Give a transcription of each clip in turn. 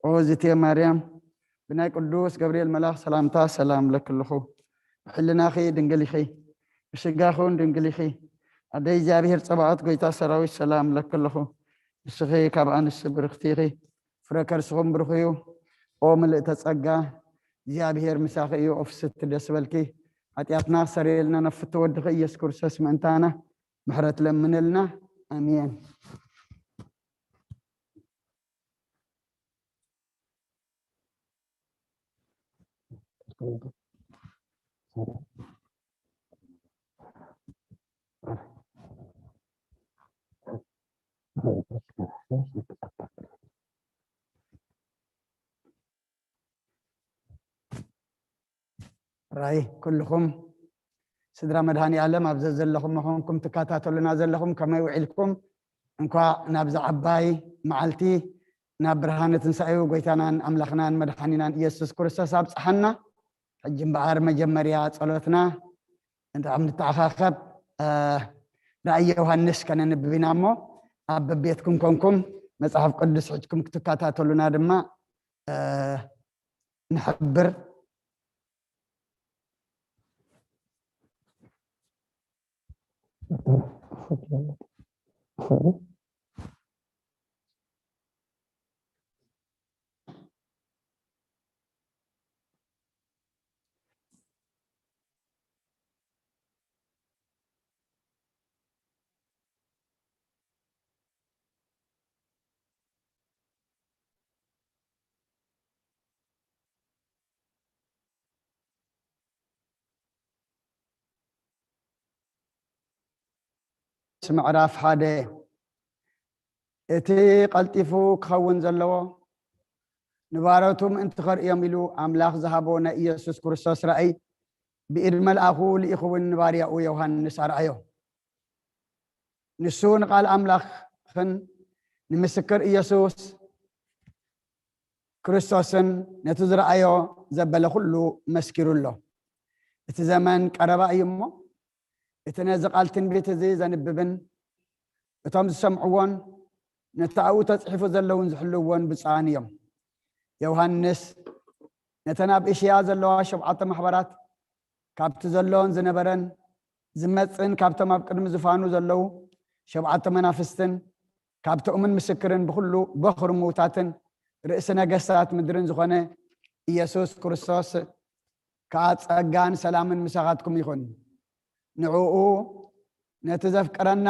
ኦ ዝቴ ማርያም፣ ብናይ ቅዱስ ገብርኤል መልኣኽ ሰላምታ ሰላም ለክልኹ። ብሕልናኺ ድንግል ኢኺ፣ ብስጋኹን ድንግል ኢኺ። ኣደይ እግዚኣብሔር ጸባኦት ጎይታ ሰራዊት ሰላም ለክልኹ። ንስኺ ካብ ኣንስቲ ብርኽቲ ኢኺ፣ ፍረ ከርስኹም ብሩኽ እዩ። ኦ ምልእተ ጸጋ፣ እግዚኣብሔር ምሳኺ እዩ። ኦ ፍስቲ ደስ በልኪ፣ ሓጢኣትና ክሰርየልና ናብ ፍትወ ወድኺ ኢየሱስ ክርስቶስ ምእንታና ምሕረት ለምንልና። ኣሜን። ራይ ኩልኹም ስድራ መድሃኒ ኣለም ኣብ ዘለኹም መኾንኩም ትካታተሉና ዘለኹም ከመይ ውዒልኩም? እንኳዕ ናብዛ ዓባይ መዓልቲ ናብ ብርሃነ ትንሳኤው ጎይታናን ኣምላኽናን መድሓኒናን ኢየሱስ ክርስቶስ ኣብጽሓና። ሕጂ እምበኣር መጀመርያ ጸሎትና እንተ ኣብ ንተዓኻኸብ ራእይ ዮሃንስ ከነንብብ ኢና እሞ ኣብ በቤትኩም ኮንኩም መጽሓፍ ቅዱስ ሕጅኩም ክትከታተሉና ድማ ንሕብር። ምዕራፍ ሓደ። እቲ ቀልጢፉ ክኸውን ዘለዎ ንባሮቱ ምእንቲ ከርእዮም ኢሉ ኣምላኽ ዝሃቦ ናይ ኢየሱስ ክርስቶስ ራእይ ብኢድ መልኣኹ ልኢኹ እውን ንባርያኡ ዮሃንስ ኣርኣዮ። ንሱ ንቓል ኣምላኽን ንምስክር ኢየሱስ ክርስቶስን ነቲ ዝረኣዮ ዘበለ ኩሉ መስኪሩ ኣሎ። እቲ ዘመን ቀረባ እዩ እሞ እቲ ነዚ ቃል ትንቢት እዚ ዘንብብን እቶም ዝሰምዕዎን ነቲ ኣብኡ ተጽሒፉ ዘለውን ዝሕልውዎን ብፁዓን እዮም። ዮሃንስ ነተን ኣብ እስያ ዘለዋ ሸብዓተ ማሕበራት ካብቲ ዘሎን ዝነበረን ዝመጽእን ካብቶም ኣብ ቅድሚ ዝፋኑ ዘለዉ ሸብዓተ መናፍስትን ካብቲ እሙን ምስክርን ብኹሉ በኹሪ ምውታትን ርእሲ ነገስታት ምድርን ዝኾነ ኢየሱስ ክርስቶስ ከኣ ጸጋን ሰላምን ምሳኻትኩም ይኹን። ንዕኡ ነቲ ዘፍቅረና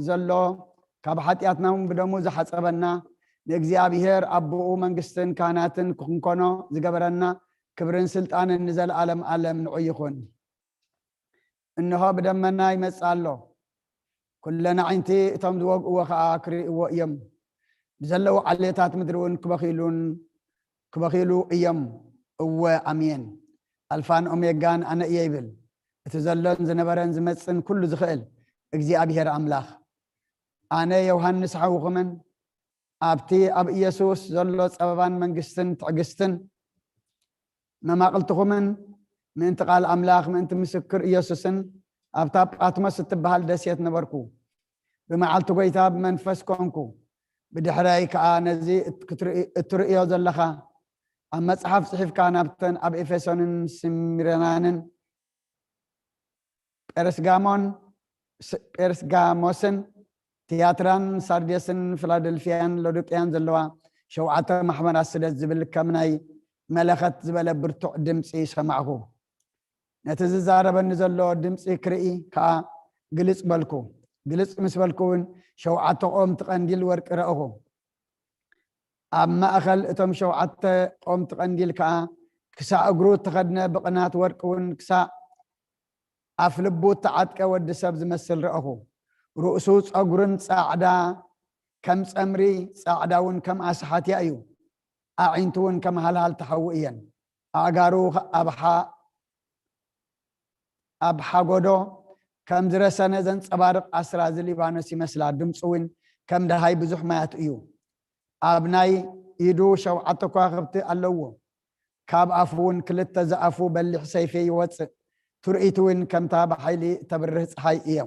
ዘሎ ካብ ሓጢኣትና እውን ብደሙ ዝሓጸበና ንእግዚኣብሔር ኣቦኡ መንግስትን ካህናትን ክንኮኖ ዝገበረና ክብርን ስልጣንን ንዘለኣለም ኣለም ንዑ ይኹን። እንሆ ብደመና ይመጽእ ኣሎ። ኩለን ኣዒንቲ እቶም ዝወግእዎ ኸኣ ክርእይዎ እዮም። ብዘለዉ ዓሌታት ምድሪ እውን ክበኽዩሉን ክበኽዩሉ እዮም። እወ ኣሜን። ኣልፋን ኦሜጋን ኣነ እየ ይብል። እቲ ዘሎን ዝነበረን ዝመጽእን ኩሉ ዝኽእል እግዚኣብሔር ኣምላኽ። ኣነ ዮሃንስ ሓውኹምን ኣብቲ ኣብ ኢየሱስ ዘሎ ጸበባን መንግስትን ትዕግስትን መማቕልትኹምን ምእንቲ ቃል ኣምላኽ ምእንቲ ምስክር ኢየሱስን ኣብታ ጳትሞስ እትበሃል ደሴት ነበርኩ። ብመዓልቲ ጐይታ ብመንፈስ ኮንኩ። ብድሕረይ ከኣ ነዚ እት-፣ ክትርኢ-፣ እትርእዮ ዘለኻ ኣብ መጽሓፍ ጽሒፍካ ናብተን ኣብ ኤፌሶንን ስሚረናንን ጴርስጋሞን ስ-፣ ጴርስጋሞስን ትያትራን ሳርዴስን ፊላደልፍያን ሎዶቅያን ዘለዋ ሸውዓተ ማሕበራት ስደት ዝብል ከም ናይ መለኸት ዝበለ ብርቱዕ ድምጺ ሰማዕኹ። ነቲ ዝዛረበኒ ዘሎ ድምጺ ክርኢ ከኣ ግልጽ በልኩ። ግልጽ ምስ በልኩ እውን ሸውዓተ ቆምቲ ቀንዲል ወርቂ ረእኹ። ኣብ ማእኸል እቶም ሸውዓተ ቆምቲ ቀንዲል ከኣ ክሳዕ እግሩ እተኸድነ ብቕናት ወርቂ እውን ክሳዕ ኣፍ ልቡ እተዓጥቀ ወዲ ሰብ ዝመስል ረእኹ። ርእሱ ጸጉርን ጻዕዳ ከም ጸምሪ፣ ጻዕዳ እውን ከም ኣስሓትያ እዩ። ኣዒንቱ እውን ከም ሃልሃልቲ ሓዊ እየን። ኣእጋሩ ኣብ ሓ-፣ ኣብ ሓጎዶ ከም ዝረሰነ ዘንጸባርቕ ኣስራዚ ሊባኖስ ይመስላ። ድምጹ እውን ከም ደሃይ ብዙሕ ማያት እዩ። ኣብ ናይ ኢዱ ሸውዓተ ከዋኽብቲ ኣለዎ። ካብ ኣፉ እውን ክልተ ዝኣፉ በሊሕ ሰይፊ ይወጽእ። ትርኢቱ እውን ከምታ ብሓይሊ እተብርህ ጸሓይ እዮ።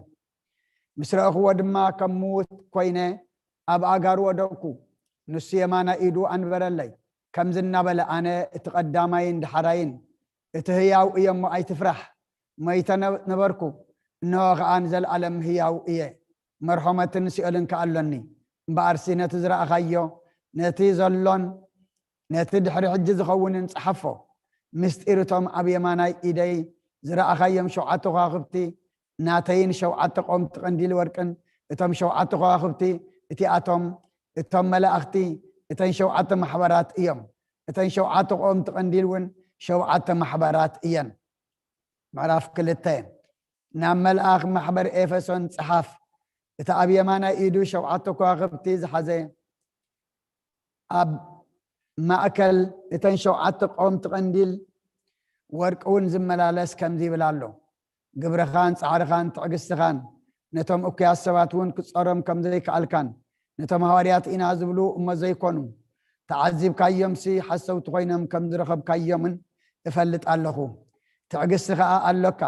ምስ ረእኽዎ ድማ ከም ምዉት ኮይነ ኣብ ኣእጋሩ ወደቕኩ። ንሱ የማናይ ኢዱ ኣንበረለይ። ከምዚ እናበለ፣ ኣነ እቲ ቀዳማይን ዳሕራይን እቲ ህያው እየ እሞ ኣይትፍራሕ። ሞይተ ነ-፣ ነበርኩ፣ እንሆ ኸኣ ንዘለኣለም ህያው እየ። መርሖመትን ሲኦልን ከኣ ኣሎኒ። እምበኣርሲ ነቲ ዝረኣኻዮ፣ ነቲ ዘሎን ነቲ ድሕሪ ሕጂ ዝኸውንን ጸሓፎ። ምስጢር እቶም ኣብ የማናይ ኢደይ ዝረኣኻዮም ሸውዓተ ከዋኽብቲ ናተይን ሸውዓተ ቀወምቲ ቀንዲል ወርቅን፣ እቶም ሸውዓተ ከዋኽብቲ እቲኣቶም እቶም መላእኽቲ እተን ሸውዓተ ማሕበራት እዮም። እተን ሸውዓተ ቀወምቲ ቀንዲል እውን ሸውዓተ ማሕበራት እየን። ምዕራፍ ክልተ። ናብ መልኣኽ ማሕበር ኤፌሶን ጸሓፍ። እቲ ኣብ የማናይ ኢዱ ሸውዓተ ከዋኽብቲ ዝሓዘ፣ ኣብ ማእከል እተን ሸውዓተ ቀወምቲ ቀንዲል ወርቂ እውን ዝመላለስ ከምዚ ይብል ኣሎ። ግብርኻን ጻዕርኻን ትዕግስትኻን፣ ነቶም እኩያት ሰባት እውን ክትጸሮም ከም ዘይከኣልካን፣ ነቶም ሃዋርያት ኢና ዝብሉ እሞ ዘይኮኑ፣ ተዓዚብካዮምሲ ሓሰውቲ ኮይኖም ከም ዝረኸብካዮምን እፈልጥ ኣለኹ። ትዕግስቲ ኸኣ ኣሎካ፣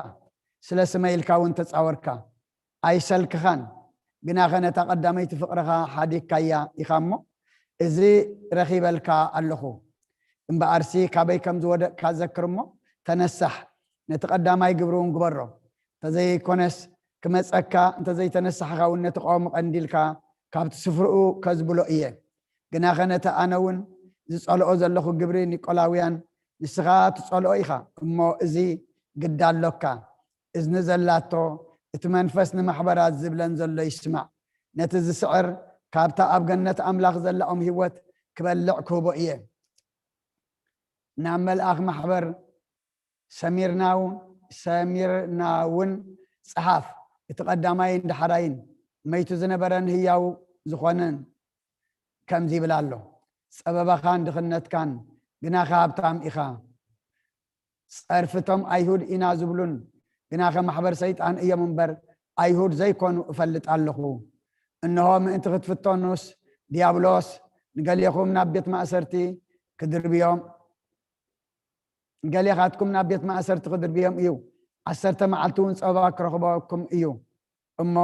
ስለ ስመይ ኢልካ እውን ተጻወርካ። ኣይሰልክኻን፣ ግናኸ ነታ ቀዳመይቲ ፍቕርኻ ሓዲግካያ ኢኻ እሞ፣ እዚ ረኺበልካ ኣለኹ። እምበኣርሲ ካበይ ከም ዝወደቅካ ዘክር እሞ፣ ተነሳሕ፣ ነቲ ቀዳማይ ግብሪ እውን ግበሮ። እንተዘይኮነስ፣ ክመጸካ፣ እንተዘይተነሳሕካ እውን ነቲ ቀወሚ ቀንዲልካ ካብቲ ስፍርኡ ከዝብሎ እየ። ግናኸ ነቲ ኣነ እውን ዝጸልኦ ዘለኹ ግብሪ ኒቆላውያን ንስኻ ትጸልኦ ኢኻ እሞ፣ እዚ ግዳ ኣሎካ። እዝኒ ዘላቶ፣ እቲ መንፈስ ንማሕበራት ዝብለን ዘሎ ይስማዕ። ነቲ ዝስዕር፣ ካብታ ኣብ ገነት ኣምላኽ ዘላ ኦም ህይወት ክበልዕ ክህቦ እየ። ናብ መልኣኽ ማሕበር ሰሚርናው-፣ ሰሚርናውን ጸሓፍ። እቲ ቀዳማይን ዳሕራይን፣ መይቱ ዝነበረን ህያው ዝኾነን ከምዚ ይብል ኣሎ። ጸበባኻን ድኽነትካን፣ ግናኸ ሃብታም ኢኻ። ጸርፊ እቶም ኣይሁድ ኢና ዝብሉን፣ ግናኸ ማሕበር ሰይጣን እዮም እምበር ኣይሁድ ዘይኮኑ እፈልጥ ኣለኹ። እንሆ ምእንቲ ክትፍተኑስ፣ ዲያብሎስ ንገሌኹም ናብ ቤት ማእሰርቲ ክድርብዮም፣ ገሌኻትኩም ናብ ቤት ማእሰርቲ ክድርብዮም እዩ። ዓሰርተ መዓልቲ እውን ጸበባ ክረኽበኩም እዩ። እሞ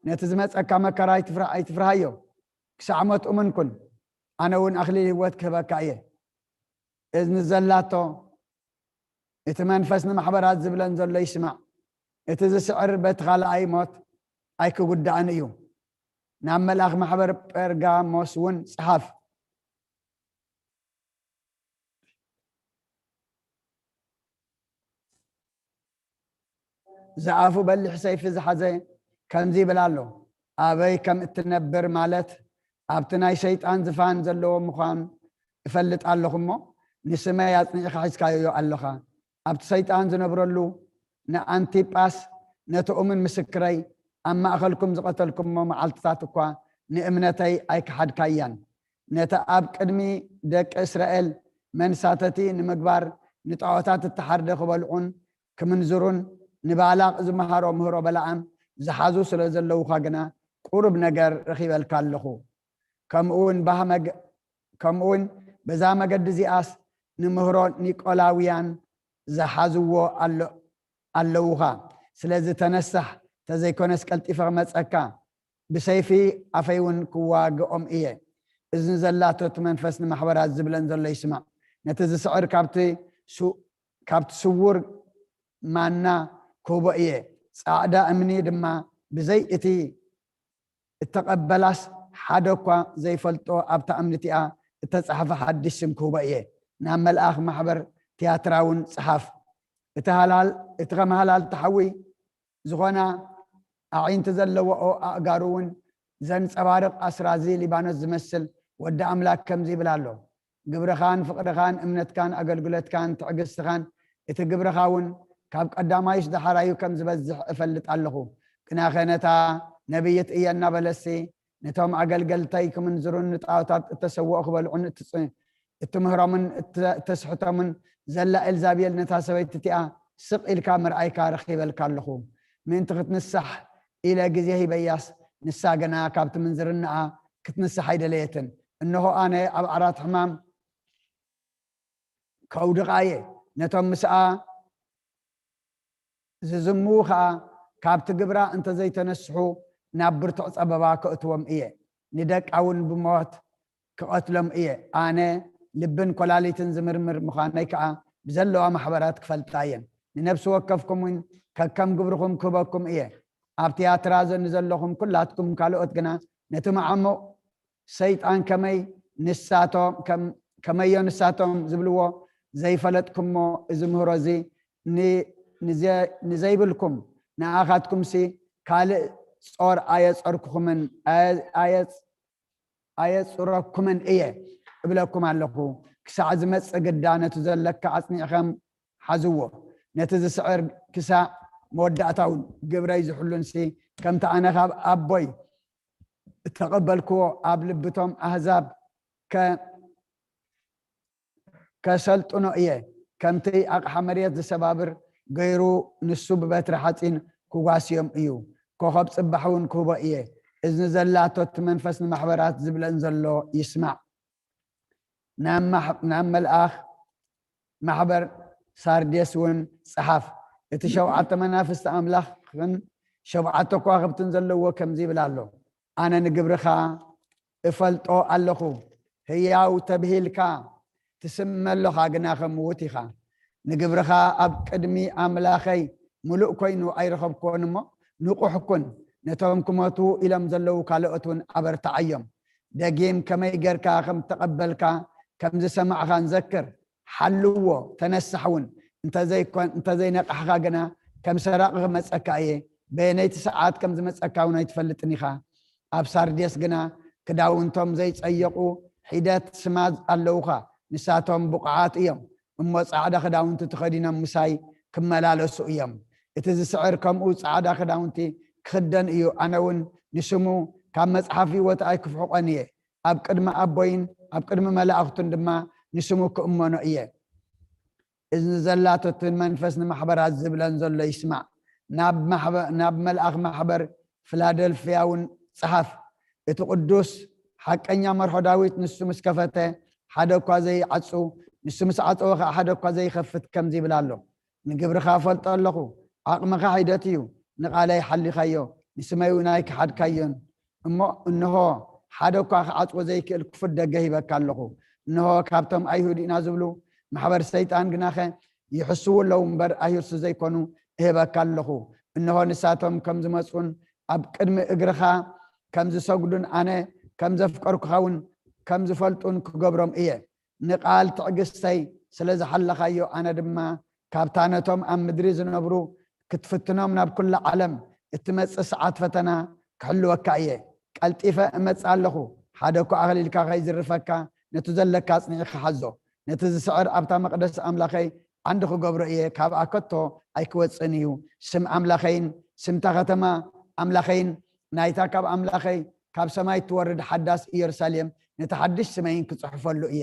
ነቲ ዝመጸካ መከራ ኣይትፍራ-፣ ኣይትፍርሃዮ። ክሳዕ ሞት እሙን ኩን። ኣነ እውን ኣኽሊል ህይወት ክህበካ እየ። እዝኒ ዘላቶ፣ እቲ መንፈስ ንማሕበራት ዝብለን ዘሎ ይስማዕ። እቲ ዝስዕር በቲ ካልኣይ ሞት ኣይክጉዳእን እዩ። ናብ መልኣኽ ማሕበር ጴርጋሞስ እውን ጸሓፍ። ዝኣፉ በሊሕ ሰይፊ ዝሓዘ ከምዚ ይብል ኣሎ። ኣበይ ከም እትነብር፣ ማለት ኣብቲ ናይ ሰይጣን ዝፋን ዘለዎ ምዃን እፈልጥ ኣለኹ እሞ፣ ንስመይ ኣጽኒዕኻ ሒዝካዮ ኣለኻ። ኣብቲ ሰይጣን ዝነብረሉ ንኣንቲጳስ፣ ነቲ እሙን ምስክረይ፣ ኣብ ማእከልኩም ዝቐተልኩሞ መዓልትታት እኳ ንእምነተይ ኣይከሓድካያን። ነቲ ኣብ ቅድሚ ደቂ እስራኤል መንሳተቲ ንምግባር ንጣዖታት እተሓርደ ክበልዑን ክምንዝሩን ንባላቕ ዝመሃሮ ምህሮ በለዓም ዝሓዙ ስለ ዘለዉኻ ግና፣ ቁሩብ ነገር ረኺበልካ ኣለኹ። ከምኡውን ባህ መገ-፣ ከምኡውን በዛ መገዲ እዚኣስ ንምህሮ ኒቆላውያን ዝሓዝዎ ኣሎ-፣ ኣለዉኻ። ስለዚ ተነሳሕ፣ ተዘይኮነስ ቀልጢፈ ክመጸካ፣ ብሰይፊ ኣፈይ እውን ክዋግኦም እየ። እዝኒ ዘላቶ እቲ መንፈስ ንማሕበራት ዝብለን ዘሎ ይስማዕ። ነቲ ዝስዕር ካብቲ ሱ-፣ ካብቲ ስዉር ማና ክህቦ እየ። ጻዕዳ እምኒ ድማ ብዘይ እቲ እተቐበላስ ሓደ እኳ ዘይፈልጦ ኣብታ እምኒ እቲኣ እተጻሕፈ ሓድሽ ስም ክህቦ እየ። ናብ መልኣኽ ማሕበር ትያትራ እውን ጸሓፍ። እቲ ሃላል፣ እቲ ከም ሃላልቲ ሓዊ ዝኾና ኣዒንቲ ዘለዎኦ ኣእጋሩ እውን ዘንጸባርቕ ኣስራዚ ሊባኖስ ዝመስል ወዲ ኣምላክ ከምዚ ይብል ኣሎ። ግብርኻን ፍቕርኻን እምነትካን ኣገልግሎትካን ትዕግስትኻን እቲ ግብርኻ እውን ካብ ቀዳማይስ ደሓራዩ ከም ዝበዝሕ እፈልጥ ኣለኹ። ግናኸ ነታ ነብይት እየ እናበለሲ ነቶም ኣገልገልተይ ክምንዝሩን ንጣዖታት እተሰውኦ ክበልዑን እትጽ-፣ እትምህሮምን እተ-፣ እተስሕቶምን ዘላ ኤልዛቤል ነታ ሰበይቲ እቲኣ ስቕ ኢልካ ምርኣይካ ረኺበልካ ኣለኹ። ምእንቲ ክትንሳሕ ኢለ ግዜ ሂበያስ፣ ንሳ ግና ካብቲ ምንዝርናኣ ክትንሳሕ ኣይደለየትን። እንሆ ኣነ ኣብ ዓራት ሕማም ከውድቓ እየ። ነቶም ምስኣ ዝዝምዉ ኸኣ ካብቲ ግብራ እንተ ዘይተነስሑ ናብ ብርቱዕ ጸበባ ከእትዎም እየ። ንደቃ እውን ብሞት ክቐትሎም እየ። ኣነ ልብን ኮላሊትን ዝምርምር ምዃነይ ከኣ ብዘለዋ ማሕበራት ክፈልጣ እየን። ንነፍሲ ወከፍኩም እውን ከከም ግብርኹም ክህበኩም እየ። ኣብ ትያትራ ዘ-፣ ንዘለኹም ኩላትኩም ካልኦት ግና ነቲ መዓሙቕ ሰይጣን ከመይ ንሳቶም፣ ከም-፣ ከመዮ ንሳቶም ዝብልዎ ዘይፈለጥኩሞ፣ እዚ ምህሮ እዚ ን-፣ ንዘ-፣ ንዘይብልኩም ንኣኻትኩምሲ ካልእ ጾር ኣየጸርኩኹምን፣ ኣየ-፣ ኣየጽ-፣ ኣየጽረኩምን እየ እብለኩም ኣለኹ። ክሳዕ ዝመጽእ ግዳ ነቲ ዘለካ ኣጽኒዕኸም ሓዝዎ። ነቲ ዝስዕር ክሳዕ መወዳእታውን ግብረይ ዝሕሉንሲ ከምቲ ኣነ ካብ ኣቦይ እተቐበልክዎ ኣብ ልብቶም ኣህዛብ ከ-፣ ከሰልጥኖ እየ። ከምቲ ኣቕሓ መሬት ዝሰባብር ገይሩ ንሱ ብበትሪ ሓጺን ክጓስዮም እዩ። ኮኸብ ጽባሕ እውን ክህቦ እየ። እዝኒ ዘላቶ እቲ መንፈስ ንማሕበራት ዝብለን ዘሎ ይስማዕ። ናብ ማሕ-፣ ናብ መልኣኽ ማሕበር ሳርዴስ እውን ጸሓፍ። እቲ ሸውዓተ መናፍስቲ ኣምላኽን ሸውዓተ ከዋኽብትን ዘለዎ ከምዚ ይብል ኣሎ፣ ኣነ ንግብርኻ እፈልጦ ኣለኹ። ህያው ተብሂልካ ትስመ ኣለኻ፣ ግናኸ ምዉት ኢኻ። ንግብርኻ ኣብ ቅድሚ ኣምላኸይ ምሉእ ኮይኑ ኣይረኸብክዎን እሞ፣ ንቑሕ ኩን። ነቶም ክሞቱ ኢሎም ዘለዉ ካልኦት እውን ኣበርትዓዮም። ደጊም ከመይ ጌርካ ከም እተቐበልካ፣ ከም ዝሰማዕኻን ዘክር። ሓልዎ፣ ተነሳሕ እውን። እንተዘይኮን-፣ እንተዘይነቃሕኻ ግና ከም ሰራቒ ክመጸካ እየ። በየነይቲ ሰዓት ከም ዝመጸካ እውን ኣይትፈልጥን ኢኻ። ኣብ ሳርዴስ ግና ክዳውንቶም ዘይጸየቑ ሒደት ስማዝ ኣለዉኻ። ንሳቶም ብቑዓት እዮም፣ እሞ ጻዕዳ ክዳውንቲ ተኸዲኖም ምሳይ ክመላለሱ እዮም። እቲ ዝስዕር ከምኡ ጻዕዳ ክዳውንቲ ክኽደን እዩ። ኣነ እውን ንስሙ ካብ መጽሓፍ ህይወት ኣይክፍሕቖን እየ። ኣብ ቅድሚ ኣቦይን ኣብ ቅድሚ መላእኽቱን ድማ ንስሙ ክእመኖ እየ። እዝኒ ዘላቶ እቲ መንፈስ ንማሕበራት ዝብለን ዘሎ ይስማዕ። ናብ ማሕበ-፣ ናብ መልኣኽ ማሕበር ፊላደልፍያ እውን ጸሓፍ። እቲ ቅዱስ ሓቀኛ መርሖ ዳዊት ንሱ ምስ ከፈተ ሓደ እኳ ዘይዓጹ፣ ንሱ ምስ ዓጸወ ኸዓ ሓደ እኳ ዘይኸፍት ከምዚ ይብል ኣሎ፣ ንግብርኻ እፈልጦ ኣለኹ፣ ዓቕምኻ ሒደት እዩ፣ ንቓለይ ሓሊኻዮ፣ ንስመይ እውን ኣይከሓድካዮን። እሞ እንሆ፣ ሓደ እኳ ክዓጽዎ ዘይክእል ክፉት ደገ ሂበካ ኣለኹ። እንሆ፣ ካብቶም ኣይሁድ ኢና ዝብሉ ማሕበር ሰይጣን ግናኸ ይሕስዉ ኣለዉ እምበር ኣይሁድሲ ዘይኮኑ እህበካ ኣለኹ። እንሆ፣ ንሳቶም ከም ዝመጹን ኣብ ቅድሚ እግርኻ ከም ዝሰግዱን ኣነ ከም ዘፍቀርኩኻ እውን ከም ዝፈልጡን ክገብሮም እየ። ንቓል ትዕግስተይ ስለ ዝሓለኻዮ፣ ኣነ ድማ ካብታ ነቶም ኣብ ምድሪ ዝነብሩ ክትፍትኖም ናብ ኩላ ዓለም እትመጽእ ሰዓት ፈተና ክሕልወካ እየ። ቀልጢፈ እመጽእ ኣለኹ። ሓደ እኳ ኣኽሊልካ ከይዝርፈካ፣ ነቲ ዘለካ ኣጽኒዕካ ሓዞ። ነቲ ዝስዕር ኣብታ መቕደስ ኣምላኸይ ዓንዲ ክገብሮ እየ፣ ካብኣ ከቶ ኣይክወጽእን እዩ። ስም ኣምላኸይን ስምታ ከተማ ኣምላኸይን ናይታ ካብ ኣምላኸይ ካብ ሰማይ እትወርድ ሓዳስ ኢየሩሳሌም ነቲ ሓድሽ ስመይን ክጽሕፈሉ እየ።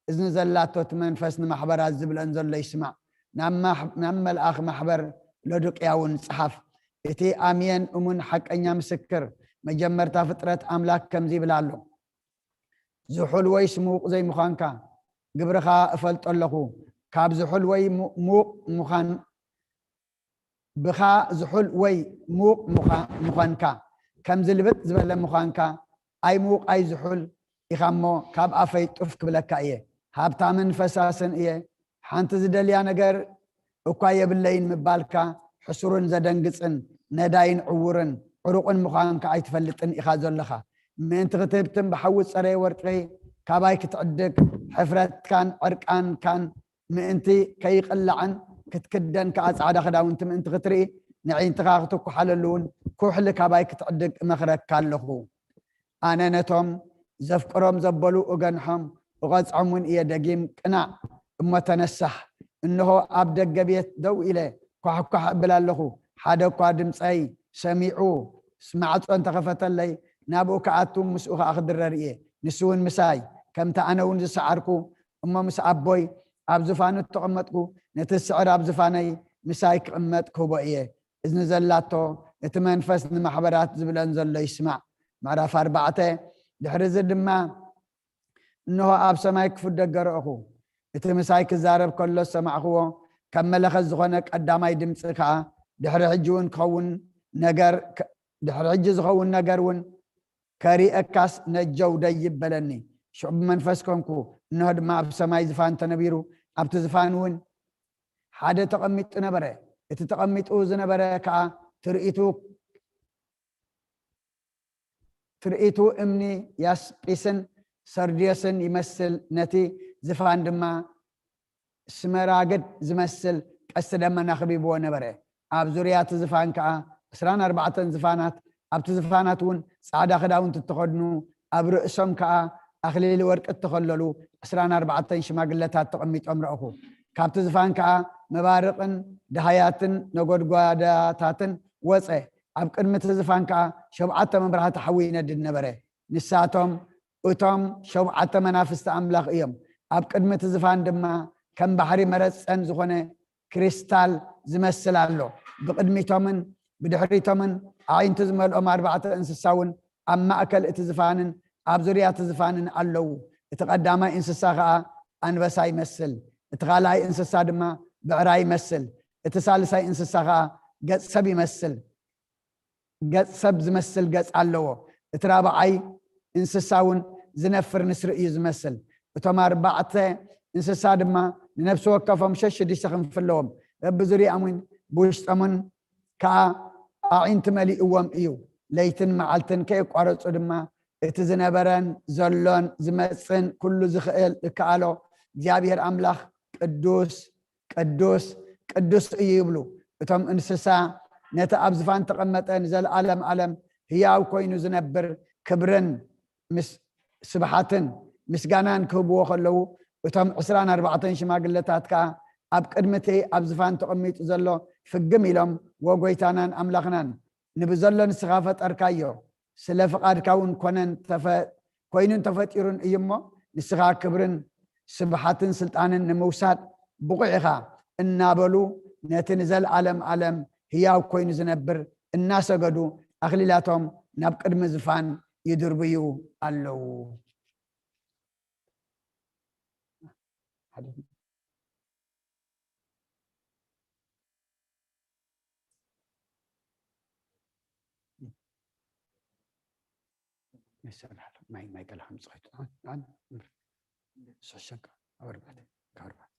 እዝኒ ዘላቶ እቲ መንፈስ ንማሕበራት ዝብለን ዘሎ ይስማዕ። ናብ ማሕ-፣ ናብ መልኣኽ ማሕበር ሎዶቅያ እውን ጸሓፍ። እቲ ኣምየን እሙን ሓቀኛ ምስክር መጀመርታ ፍጥረት ኣምላክ ከምዚ ይብል ኣሎ፣ ዝሑል ወይስ ምዉቕ ዘይምዃንካ ግብርኻ እፈልጦ ኣለኹ። ካብ ዝሑል ወይ ሙ-፣ ምዉቕ ምዃን ብኻ ዝሑል ወይ ምዉቕ ምዃ-፣ ምዃንካ፣ ከም ዝልብጥ ዝበለ ምዃንካ፣ ኣይ ምዉቕ ኣይ ዝሑል ኢኻ እሞ፣ ካብ ኣፈይ ጡፍ ክብለካ እየ። ሃብታምን ፈሳስን እየ፣ ሓንቲ ዝደልያ ነገር እኳ የብለይን ምባልካ፣ ሕሱርን ዘደንግጽን፣ ነዳይን ዕዉርን ዕሩቕን ምዃንካ ኣይትፈልጥን ኢኻ ዘለኻ። ምእንቲ ክትህብትም ብሓዊ ዝጸረየ ወርቂ ካባይ ክትዕድግ፣ ሕፍረትካን ዕርቃንካን ምእንቲ ከይቕላዕን ክትክደን ከኣ ጻዕዳ ክዳውንቲ ምእንቲ ክትርኢ፣ ነዒንትኻ ክትኩሓለሉ እውን ኩሕሊ ካባይ ክትዕድግ እመኽረካ ኣለኹ። ኣነ ነቶም ዘፍቅሮም ዘበሉ እገንሖም፣ እቐጽዖም እውን እየ። ደጊም ቅናዕ እሞ ተነሳሕ። እንሆ ኣብ ደገ ቤት ደው ኢለ ኳሕኳሕ እብል ኣለኹ። ሓደ እኳ ድምጸይ ሰሚዑ ማዕጾ እንተኸፈተለይ፣ ናብኡ ክኣቱ ምስኡ ኸኣ ክድረር እየ። ንሱ እውን ምሳይ፣ ከምቲ ኣነ እውን ዝሰዓርኩ እሞ ምስ ኣቦይ ኣብ ዝፋኑ እተቐመጥኩ፣ ነቲ ዝስዕር ኣብ ዝፋነይ ምሳይ ክቕመጥ ክህቦ እየ። እዝኒ ዘላቶ እቲ መንፈስ ንማሕበራት ዝብለን ዘሎ ይስማዕ። ምዕራፍ ኣርባዕተ። ድሕሪ እዚ ድማ እንሆ ኣብ ሰማይ ክፉት ደገ ረእኹ። እቲ ምሳይ ክዛረብ ከሎ ዝሰማዕኽዎ ከም መለኸት ዝኾነ ቀዳማይ ድምፂ ከኣ፣ ድሕሪ ሕጂ እውን ክኸውን ነገር፣ ድሕሪ ሕጂ ዝኸውን ነገር እውን ከሪአካስ ነጀው ደይብ በለኒ። ሽዑ ብመንፈስ ኮንኩ፣ እንሆ ድማ ኣብ ሰማይ ዝፋን ተነቢሩ፣ ኣብቲ ዝፋን እውን ሓደ ተቐሚጡ ነበረ። እቲ ተቐሚጡ ዝነበረ ከኣ ትርኢቱ ትርኢቱ እምኒ ያስጲስን ሰርድዮስን ይመስል፣ ነቲ ዝፋን ድማ ስመራግድ ዝመስል ቀስቲ ደመና ከቢብዎ ነበረ። ኣብ ዙርያ እቲ ዝፋን ከኣ ዕስራን ኣርባዕተን ዝፋናት፣ ኣብቲ ዝፋናት እውን ጻዕዳ ክዳውንቲ እተኸድኑ፣ ኣብ ርእሶም ከኣ ኣኽሊል ወርቂ እተኸለሉ ዕስራን ኣርባዕተን ሽማግለታት ተቐሚጦም ረእኹ። ካብቲ ዝፋን ከኣ መባርቕን ደሃያትን ነጎድጓዳታትን ወጸ። ኣብ ቅድሚ እቲ ዝፋን ከኣ ሸብዓተ መብራህቲ ሓዊ ይነድድ ነበረ። ንሳቶም እቶም ሸብዓተ መናፍስቲ ኣምላኽ እዮም። ኣብ ቅድሚ እቲ ዝፋን ድማ ከም ባሕሪ መረጸን ዝኾነ ክሪስታል ዝመስል ኣሎ። ብቕድሚቶምን ብድሕሪቶምን ኣዒንቲ ዝመልኦም ኣርባዕተ እንስሳ እውን ኣብ ማእከል እቲ ዝፋንን ኣብ ዙርያ እቲ ዝፋንን ኣለዉ። እቲ ቀዳማይ እንስሳ ኸኣ ኣንበሳ ይመስል፣ እቲ ካልኣይ እንስሳ ድማ ብዕራይ ይመስል፣ እቲ ሳልሳይ እንስሳ ኸኣ ገጽ ሰብ ይመስል። ገጽ ሰብ ዝመስል ገጽ ኣለዎ። እቲ ራብዓይ እንስሳ እውን ዝነፍር ንስሪ እዩ ዝመስል። እቶም ኣርባዕተ እንስሳ ድማ ንነፍሲ ወከፎም ሸሽ ሽዱሽተ ክንፊ ኣለዎም። በብዙርያኦምን ብውሽጦምን ከኣ ኣዒንቲ መሊእዎም እዩ። ለይትን መዓልትን ከየቋረጹ ድማ እቲ ዝነበረን ዘሎን ዝመጽእን ኩሉ ዝኽእል ዝከኣሎ እግዚኣብሔር ኣምላኽ ቅዱስ ቅዱስ ቅዱስ እዩ ይብሉ። እቶም እንስሳ ነቲ ኣብ ዝፋን ተቐመጠ ንዘለዓለም ዓለም ህያው ኮይኑ ዝነብር ክብርን ምስ ስብሓትን ምስጋናን ክህብዎ ከለዉ፣ እቶም ዕስራን ኣርባዕተን ሽማግለታት ከኣ ኣብ ቅድሚ እቲ ኣብ ዝፋን ተቐሚጡ ዘሎ ፍግም ኢሎም፣ "ወ ጎይታናን ኣምላኽናን፣ ንብዘሎ ንስኻ ፈጠርካዮ፣ ስለ ፍቓድካ እውን ኮነን ተፈ-፣ ኮይኑን ተፈጢሩን እዩ እሞ፣ ንስኻ ክብርን ስብሓትን ስልጣንን ንምውሳድ ብቑዕ ኢኻ" እናበሉ፣ ነቲ ንዘለዓለም ዓለም ህያው ኮይኑ ዝነብር እናሰገዱ፣ ኣኽሊላቶም ናብ ቅድሚ ዝፋን ይድርብዩ ኣለዉ። ማይ፣ ማይ ገለ ከምጽእ ከይቱ። ኣን፣ ኣን፣ ሸሸንካ፣ ኣወርባተ፣ ኣወርባተ።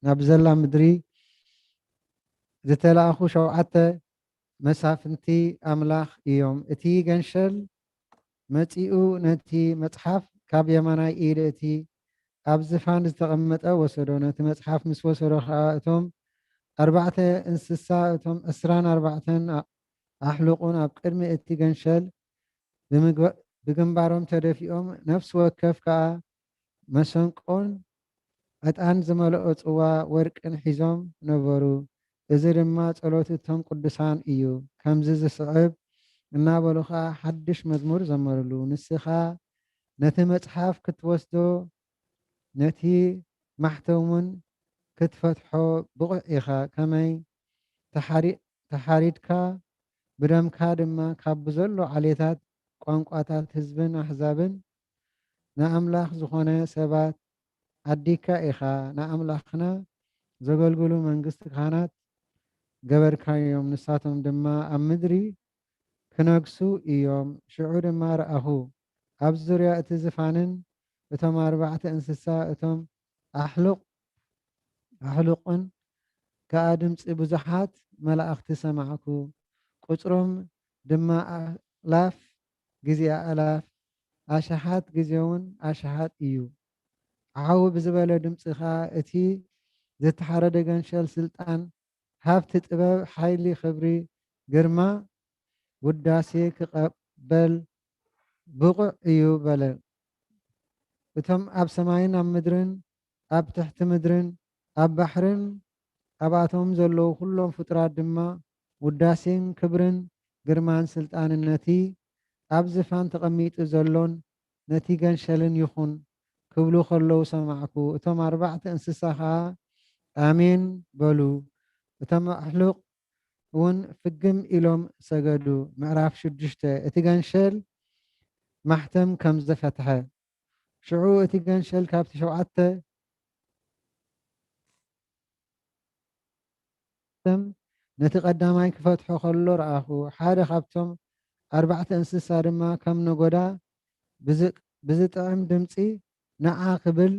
ናብ ዘላ ምድሪ ዝተላእኹ ሸውዓተ መሳፍንቲ ኣምላኽ እዮም። እቲ ገንሸል መጺኡ ነቲ መጽሓፍ ካብ የማናይ ኢድ እቲ ኣብ ዝፋን ዝተቐመጠ ወሰዶ። ነቲ መጽሓፍ ምስ ወሰዶ ኸኣ እቶም ኣርባዕተ እንስሳ፣ እቶም ዕስራን ኣርባዕተን ኣሕሉቑን ኣብ ቅድሚ እቲ ገንሸል ብምግባ-፣ ብግንባሮም ተደፊኦም፣ ነፍሲ ወከፍ ከኣ መሰንቆን ዕጣን ዝመልኦ ጽዋ ወርቅን ሒዞም ነበሩ። እዚ ድማ ጸሎት እቶም ቅዱሳን እዩ። ከምዚ ዝስዕብ እናበሉ ኸኣ ሓድሽ መዝሙር ዘመሩሉ። ንስኻ ነቲ መጽሓፍ ክትወስዶ፣ ነቲ ማሕተም እውን ክትፈትሖ ብቑዕ ኢኻ። ከመይ ተሓሪ-፣ ተሓሪድካ፣ ብደምካ ድማ ካብ ብዘሎ ዓሌታት፣ ቋንቋታት፣ ህዝብን ኣህዛብን ንኣምላኽ ዝኾነ ሰባት ዓዲካ ኢኻ። ንኣምላኽና ዘገልግሉ መንግስቲ ካህናት ገበርካዮም። ንሳቶም ድማ ኣብ ምድሪ ክነግሱ እዮም። ሽዑ ድማ ረኣኹ፣ ኣብ ዙርያ እቲ ዝፋንን እቶም ኣርባዕተ እንስሳ፣ እቶም ኣሕሉቕ ኣሕሉቕን ከኣ ድምጺ ብዙሓት መላእኽቲ ሰማዕኩ። ቁጽሮም ድማ ኣእላፍ ግዜ ኣእላፍ፣ ኣሽሓት ግዜውን ኣሽሓት እዩ። ዓው ብዝበለ ድምጺ ከኣ እቲ ዝተሓረደ ገንሸል ስልጣን፣ ሃብቲ፣ ጥበብ፣ ሓይሊ፣ ክብሪ፣ ግርማ፣ ውዳሴ ክቐበል ብቑዕ እዩ በለ። እቶም ኣብ ሰማይን ኣብ ምድርን፣ ኣብ ትሕቲ ምድርን ኣብ ባሕርን ኣብኣቶም ዘለዉ ኩሎም ፍጡራት ድማ ውዳሴን ክብርን ግርማን ስልጣንን ነቲ ኣብ ዝፋን ተቐሚጡ ዘሎን ነቲ ገንሸልን ይኹን ክብሉ ከለዉ ሰማዕኩ። እቶም ኣርባዕተ እንስሳ ኸኣ ኣሜን በሉ። እቶም ኣሕሉቕ እውን ፍግም ኢሎም ሰገዱ። ምዕራፍ ሽዱሽተ። እቲ ገንሸል ማሕተም ከም ዝተፈትሐ። ሽዑ እቲ ገንሸል ካብቲ ሸውዓተ ማሕተም ነቲ ቀዳማይ ክፈትሖ ከሎ ረኣኹ። ሓደ ካብቶም ኣርባዕተ እንስሳ ድማ ከም ነጎዳ ብዝ-፣ ብዝጥዕም ድምጺ ንዓ ክብል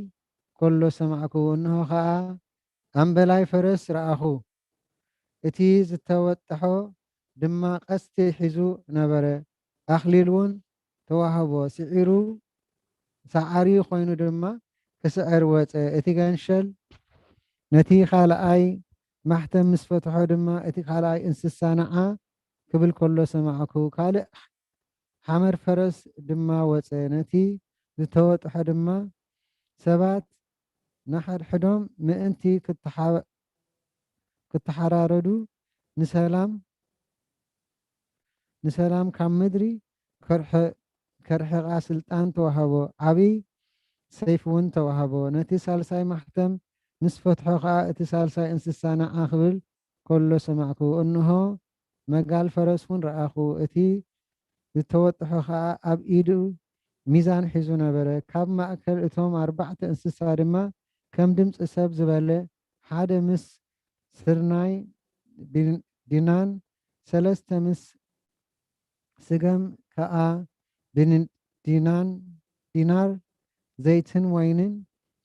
ከሎ ሰማዕኩ። እንሆ ኸኣ ኣምበላይ ፈረስ ረኣኹ። እቲ ዝተወጥሖ ድማ ቀስቲ ሒዙ ነበረ። ኣኽሊል እውን ተዋህቦ። ስዒሩ፣ ሰዓሪ ኮይኑ ድማ ክስዕር ወጸ። እቲ ገንሸል ነቲ ካልኣይ ማሕተም ምስ ፈትሖ ድማ እቲ ካልኣይ እንስሳ ንዓ ክብል ከሎ ሰማዕኩ። ካልእ ሓመድ ፈረስ ድማ ወጸ። ነቲ ዝተወጥሖ ድማ ሰባት ንሓድሕዶም ምእንቲ ክተሓ-፣ ክተሓራረዱ ንሰላም፣ ንሰላም ካብ ምድሪ ከርሐ-፣ ከርሕቓ ስልጣን ተዋህቦ። ዓብዪ ሰይፊ እውን ተዋህቦ። ነቲ ሳልሳይ ማሕተም ምስ ፈትሖ ኸኣ እቲ ሳልሳይ እንስሳ ንዓ ክብል ከሎ ሰማዕኩ። እንሆ፣ መጋል ፈረስ እውን ረኣኹ። እቲ ዝተወጥሖ ኸኣ ኣብ ኢዱ ሚዛን ሒዙ ነበረ። ካብ ማእከል እቶም ኣርባዕተ እንስሳ ድማ ከም ድምጺ ሰብ ዝበለ ሓደ ምስ ስርናይ ቢን-፣ ዲናን፣ ሰለስተ ምስ ስገም ከኣ ቢን-፣ ዲናን፣ ዲናር ዘይትን ወይንን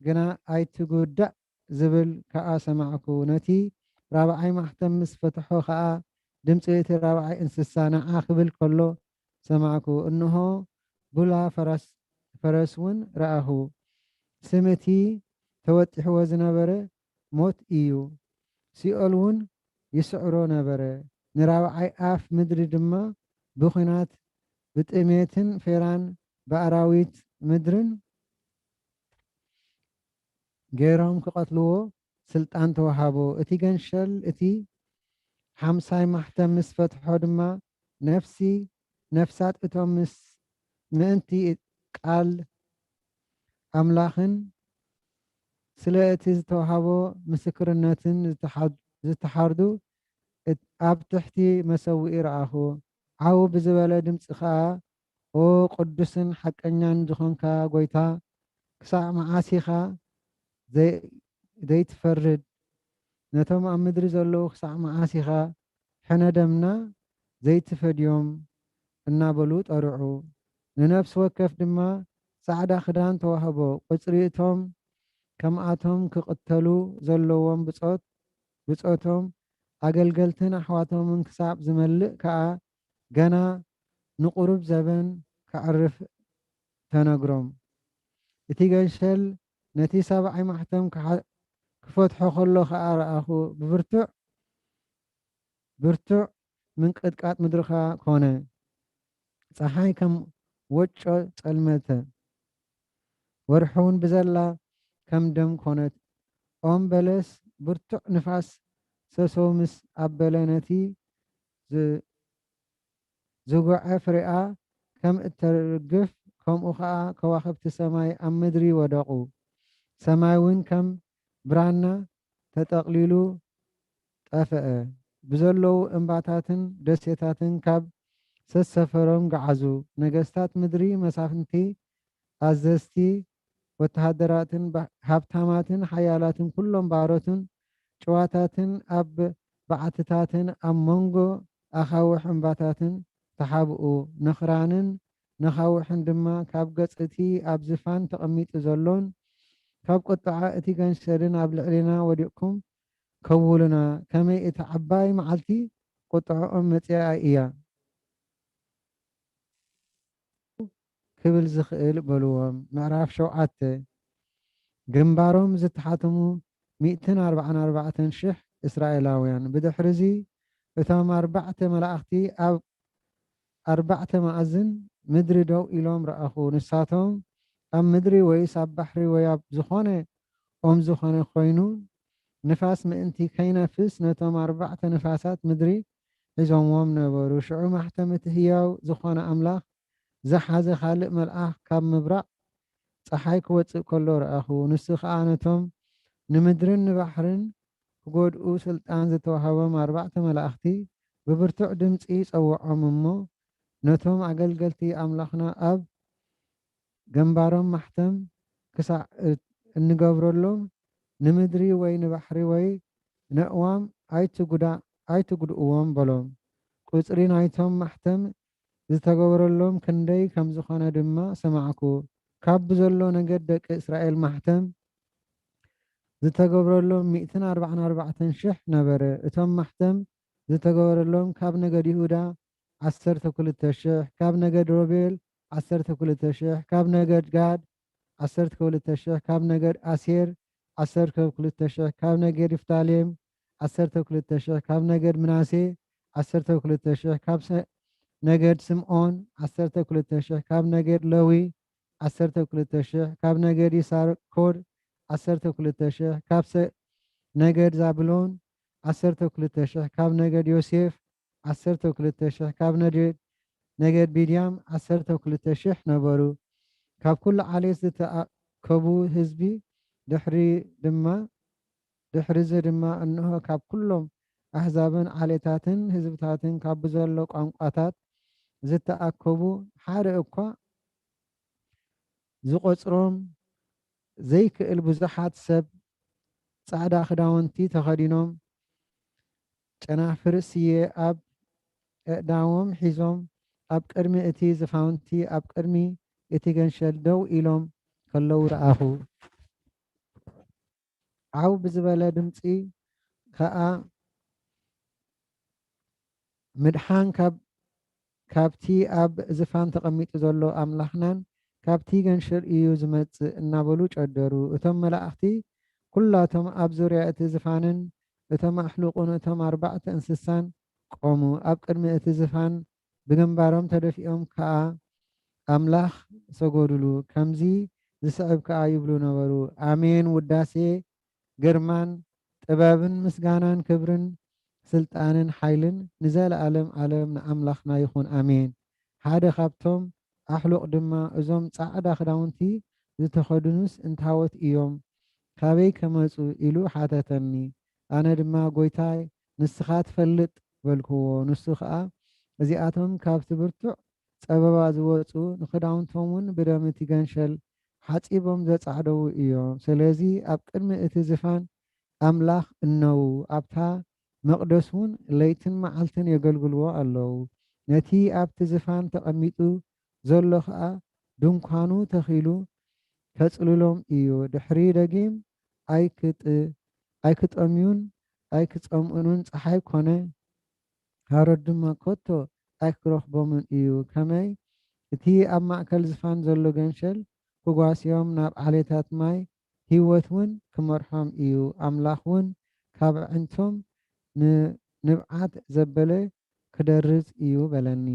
ግና ኣይትጉዳእ ዝብል ከኣ ሰማዕኩ። ነቲ ራብዓይ ማሕተም ምስ ፈትሖ ከኣ ድምጺ እቲ ራብዓይ እንስሳ ንዓ ክብል ከሎ ሰማዕኩ። እንሆ፣ ቡላ ፈረስ፣ ፈረስ እውን ረኣኹ። ስም እቲ ተወጢሕዎ ዝነበረ ሞት እዩ። ሲኦል እውን ይስዕሮ ነበረ። ንራብዓይ ኣፍ ምድሪ ድማ ብኹናት፣ ብጥሜትን ፌራን፣ ብኣራዊት ምድርን ገይሮም ክቐትልዎ ስልጣን ተዋሃቦ። እቲ ገንሸል እቲ ሓምሳይ ማሕተም ምስ ፈትሖ ድማ፣ ነፍሲ፣ ነፍሳት እቶም ምስ ምእንቲ ቃል ኣምላኽን ስለ እቲ ዝተዋህቦ ምስክርነትን ዝተሓ-፣ ዝተሓርዱ እት-፣ ኣብ ትሕቲ መሰውኢ ረኣኹ። ዓው ብዝበለ ድምጺ ኸኣ፣ "ኦ ቅዱስን ሓቀኛን ዝኾንካ ጐይታ፣ ክሳዕ መዓስ ኢኻ ዘይ-፣ ዘይትፈርድ? ነቶም ኣብ ምድሪ ዘለዉ ክሳዕ መዓስ ኢኻ ሕነ ደምና ዘይትፈድዮም?" እናበሉ ጠርዑ። ንነፍሲ ወከፍ ድማ ጻዕዳ ክዳን ተዋህቦ። ቁጽሪ እቶም ከምኣቶም ክቕተሉ ዘለዎም ብጾት፣ ብጾቶም ኣገልገልትን ኣሕዋቶምን ክሳብ ዝመልእ ከኣ ገና ንቑሩብ ዘበን ከዕርፍ ተነግሮም። እቲ ገንሸል ነቲ ሳብዓይ ማሕተም ክሓ-፣ ክፈትሖ ከሎ ኸኣ ረኣኹ። ብብርቱዕ፣ ብርቱዕ ምንቅጥቃጥ ምድሪ ኸኣ ኮነ። ጸሓይ ከም ወጮ ጸልመተ። ወርሒ እውን ብዘላ ከም ደም ኮነት። ኦም በለስ ብርቱዕ ንፋስ ሰሰው ምስ ኣበለ ነቲ ዝ-፣ ዝጎዐ ፍሬኣ ከም እተርግፍ፣ ከምኡ ኸኣ ከዋኽብቲ ሰማይ ኣብ ምድሪ ወደቑ። ሰማይ እውን ከም ብራና ተጠቕሊሉ ጠፍአ። ብዘለዉ እምባታትን ደሴታትን ካብ ሰሰፈሮም ገዓዙ። ነገስታት ምድሪ፣ መሳፍንቲ፣ ኣዘዝቲ ወተሃደራትን ባ-፣ ሃብታማትን ሓያላትን ኩሎም ባሮትን ጭዋታትን ኣብ በዓትታትን ኣብ መንጎ ኣኻውሕ እምባታትን ተሓብኡ። ነኽራንን ነኻውሕን ድማ ካብ ገጽ እቲ ኣብ ዝፋን ተቐሚጡ ዘሎን ካብ ቁጥዓ እቲ ገንሸልን ኣብ ልዕሌና ወዲቕኩም ከውሉና፣ ከመይ እታ ዓባይ መዓልቲ ቁጥዕኦም መጺኣ እያ። ክብል ዝኽእል በልዎም። ምዕራፍ ሸውዓተ። ግንባሮም ዝተሓተሙ ሚእትን ኣርባዓን ኣርባዕተን ሽሕ እስራኤላውያን። ብድሕርዚ እቶም ኣርባዕተ መላእኽቲ ኣብ ኣርባዕተ መኣዝን ምድሪ ደው ኢሎም ረኣኹ። ንሳቶም ኣብ ምድሪ ወይስ ኣብ ባሕሪ ወይ ኣብ ዝኾነ ኦም ዝኾነ ኮይኑ ንፋስ ምእንቲ ከይነፍስ ነቶም ኣርባዕተ ንፋሳት ምድሪ ሒዞምዎም ነበሩ። ሽዑ ማሕተም እቲ ህያው ዝኾነ ኣምላኽ ዝሓዘ ካልእ መልኣኽ ካብ ምብራቕ ጸሓይ ክወጽእ ከሎ ረኣኹ። ንሱ ኸኣ ነቶም ንምድርን ንባሕርን ክጎድኡ ስልጣን ዝተዋህቦም ኣርባዕተ መላእኽቲ ብብርቱዕ ድምጺ ጸውዖም እሞ፣ ነቶም ኣገልገልቲ ኣምላኽና ኣብ ግንባሮም ማሕተም ክሳዕ እ-፣ እንገብረሎም፣ ንምድሪ ወይ ንባሕሪ ወይ ነእዋም ኣይትጉዳ-፣ ኣይትጉድእዎም በሎም። ቁጽሪ ናይቶም ማሕተም ዝተገበረሎም ክንደይ ከም ዝኾነ ድማ ሰማዕኩ። ካብ ብዘሎ ነገድ ደቂ እስራኤል ማሕተም ዝተገብረሎም ሚእትን ኣርባዓን ኣርባዕተን ሽሕ ነበረ። እቶም ማሕተም ዝተገበረሎም ካብ ነገድ ይሁዳ ዓሰርተ ክልተ ሽሕ፣ ካብ ነገድ ሮቤል ዓሰርተ ክልተ ሽሕ፣ ካብ ነገድ ጋድ ዓሰርተ ክልተ ሽሕ፣ ካብ ነገድ ኣሴር ዓሰርተ ክልተ ሽሕ፣ ካብ ነገድ ንፍታሌም ዓሰርተ ክልተ ሽሕ፣ ካብ ነገድ ምናሴ ዓሰርተ ክልተ ሽሕ፣ ካብ ሰ-፣ ነገድ ስምዖን ዓሰርተ ክልተ ሽሕ፣ ካብ ነገድ ለዊ ዓሰርተ ክልተ ሽሕ፣ ካብ ነገድ ይሳኮር ዓሰርተ ክልተ ሽሕ፣ ካብ ሰ-፣ ነገድ ዛብሎን ዓሰርተ ክልተ ሽሕ፣ ካብ ነገድ ዮሴፍ ዓሰርተ ክልተ ሽሕ፣ ካብ ነገድ፣ ነገድ ቢንያም ዓሰርተ ክልተ ሽሕ ነበሩ። ካብ ኩሉ ዓሌት ዝተኣከቡ ህዝቢ፣ ድሕሪ ድማ፣ ድሕሪ እዚ ድማ እንሆ ካብ ኩሎም ኣህዛብን ዓሌታትን ህዝብታትን ካብ ብዘሎ ቋንቋታት ዝተኣከቡ ሓደ እኳ ዝቖጽሮም ዘይክእል ብዙሓት ሰብ ጻዕዳ ክዳውንቲ ተኸዲኖም፣ ጨናፍር ስየ ኣብ ኣእዳዎም ሒዞም፣ ኣብ ቅድሚ እቲ ዝፋውንቲ፣ ኣብ ቅድሚ እቲ ገንሸል ደው ኢሎም ከለዉ ረኣኹ። ዓው ብዝበለ ድምጺ ከኣ ምድሓን ካብ፣ ካብቲ ኣብ ዝፋን ተቐሚጡ ዘሎ ኣምላኽናን ካብቲ ገንሸል እዩ ዝመጽእ እናበሉ ጨደሩ። እቶም መላእኽቲ ኩላቶም ኣብ ዙርያ እቲ ዝፋንን እቶም ኣሕሉቑን እቶም ኣርባዕተ እንስሳን ቆሙ። ኣብ ቅድሚ እቲ ዝፋን ብግንባሮም ተደፊኦም ከኣ ኣምላኽ ሰገዱሉ። ከምዚ ዝስዕብ ከኣ ይብሉ ነበሩ፣ ኣሜን፣ ውዳሴ፣ ግርማን፣ ጥበብን፣ ምስጋናን፣ ክብርን፣ ስልጣንን ሓይልን ንዘለኣለም ዓለም ንኣምላኽና ይኹን፣ ኣሜን። ሓደ ካብቶም ኣሕሉቕ ድማ፣ እዞም ጻዕዳ ክዳውንቲ ዝተኸድኑስ እንታዎት እዮም? ካበይ ከ መጹ? ኢሉ ሓተተኒ። ኣነ ድማ፣ ጐይታይ፣ ንስኻ ትፈልጥ፣ በልክዎ። ንሱ ኸኣ፣ እዚኣቶም ካብቲ ብርቱዕ ጸበባ ዝወጹ፣ ንኽዳውንቶም እውን ብደም እቲ ገንሸል ሓጺቦም ዘጻዕደዉ እዮም። ስለዚ ኣብ ቅድሚ እቲ ዝፋን ኣምላኽ እነዉ፣ ኣብታ መቕደስ እውን ለይትን መዓልትን የገልግልዎ ኣለዉ። ነቲ ኣብቲ ዝፋን ተቐሚጡ ዘሎ ኸኣ ድንኳኑ ተኺሉ ከጽልሎም እዩ። ድሕሪ ደጊም ኣይክጥ-፣ ኣይክጠምዩን ኣይክጸምኡን ጸሓይ ኮነ ሃሩር ድማ ከቶ ኣይክረኽቦምን እዩ። ከመይ እቲ ኣብ ማእከል ዝፋን ዘሎ ገንሸል ክጓስዮም ናብ ዓሌታት ማይ ህይወት እውን ክመርሖም እዩ። ኣምላኽ እውን ካብ ኣዕንቶም ን-፣ ንብዓት ዘበለ ክደርዝ እዩ በለኒ።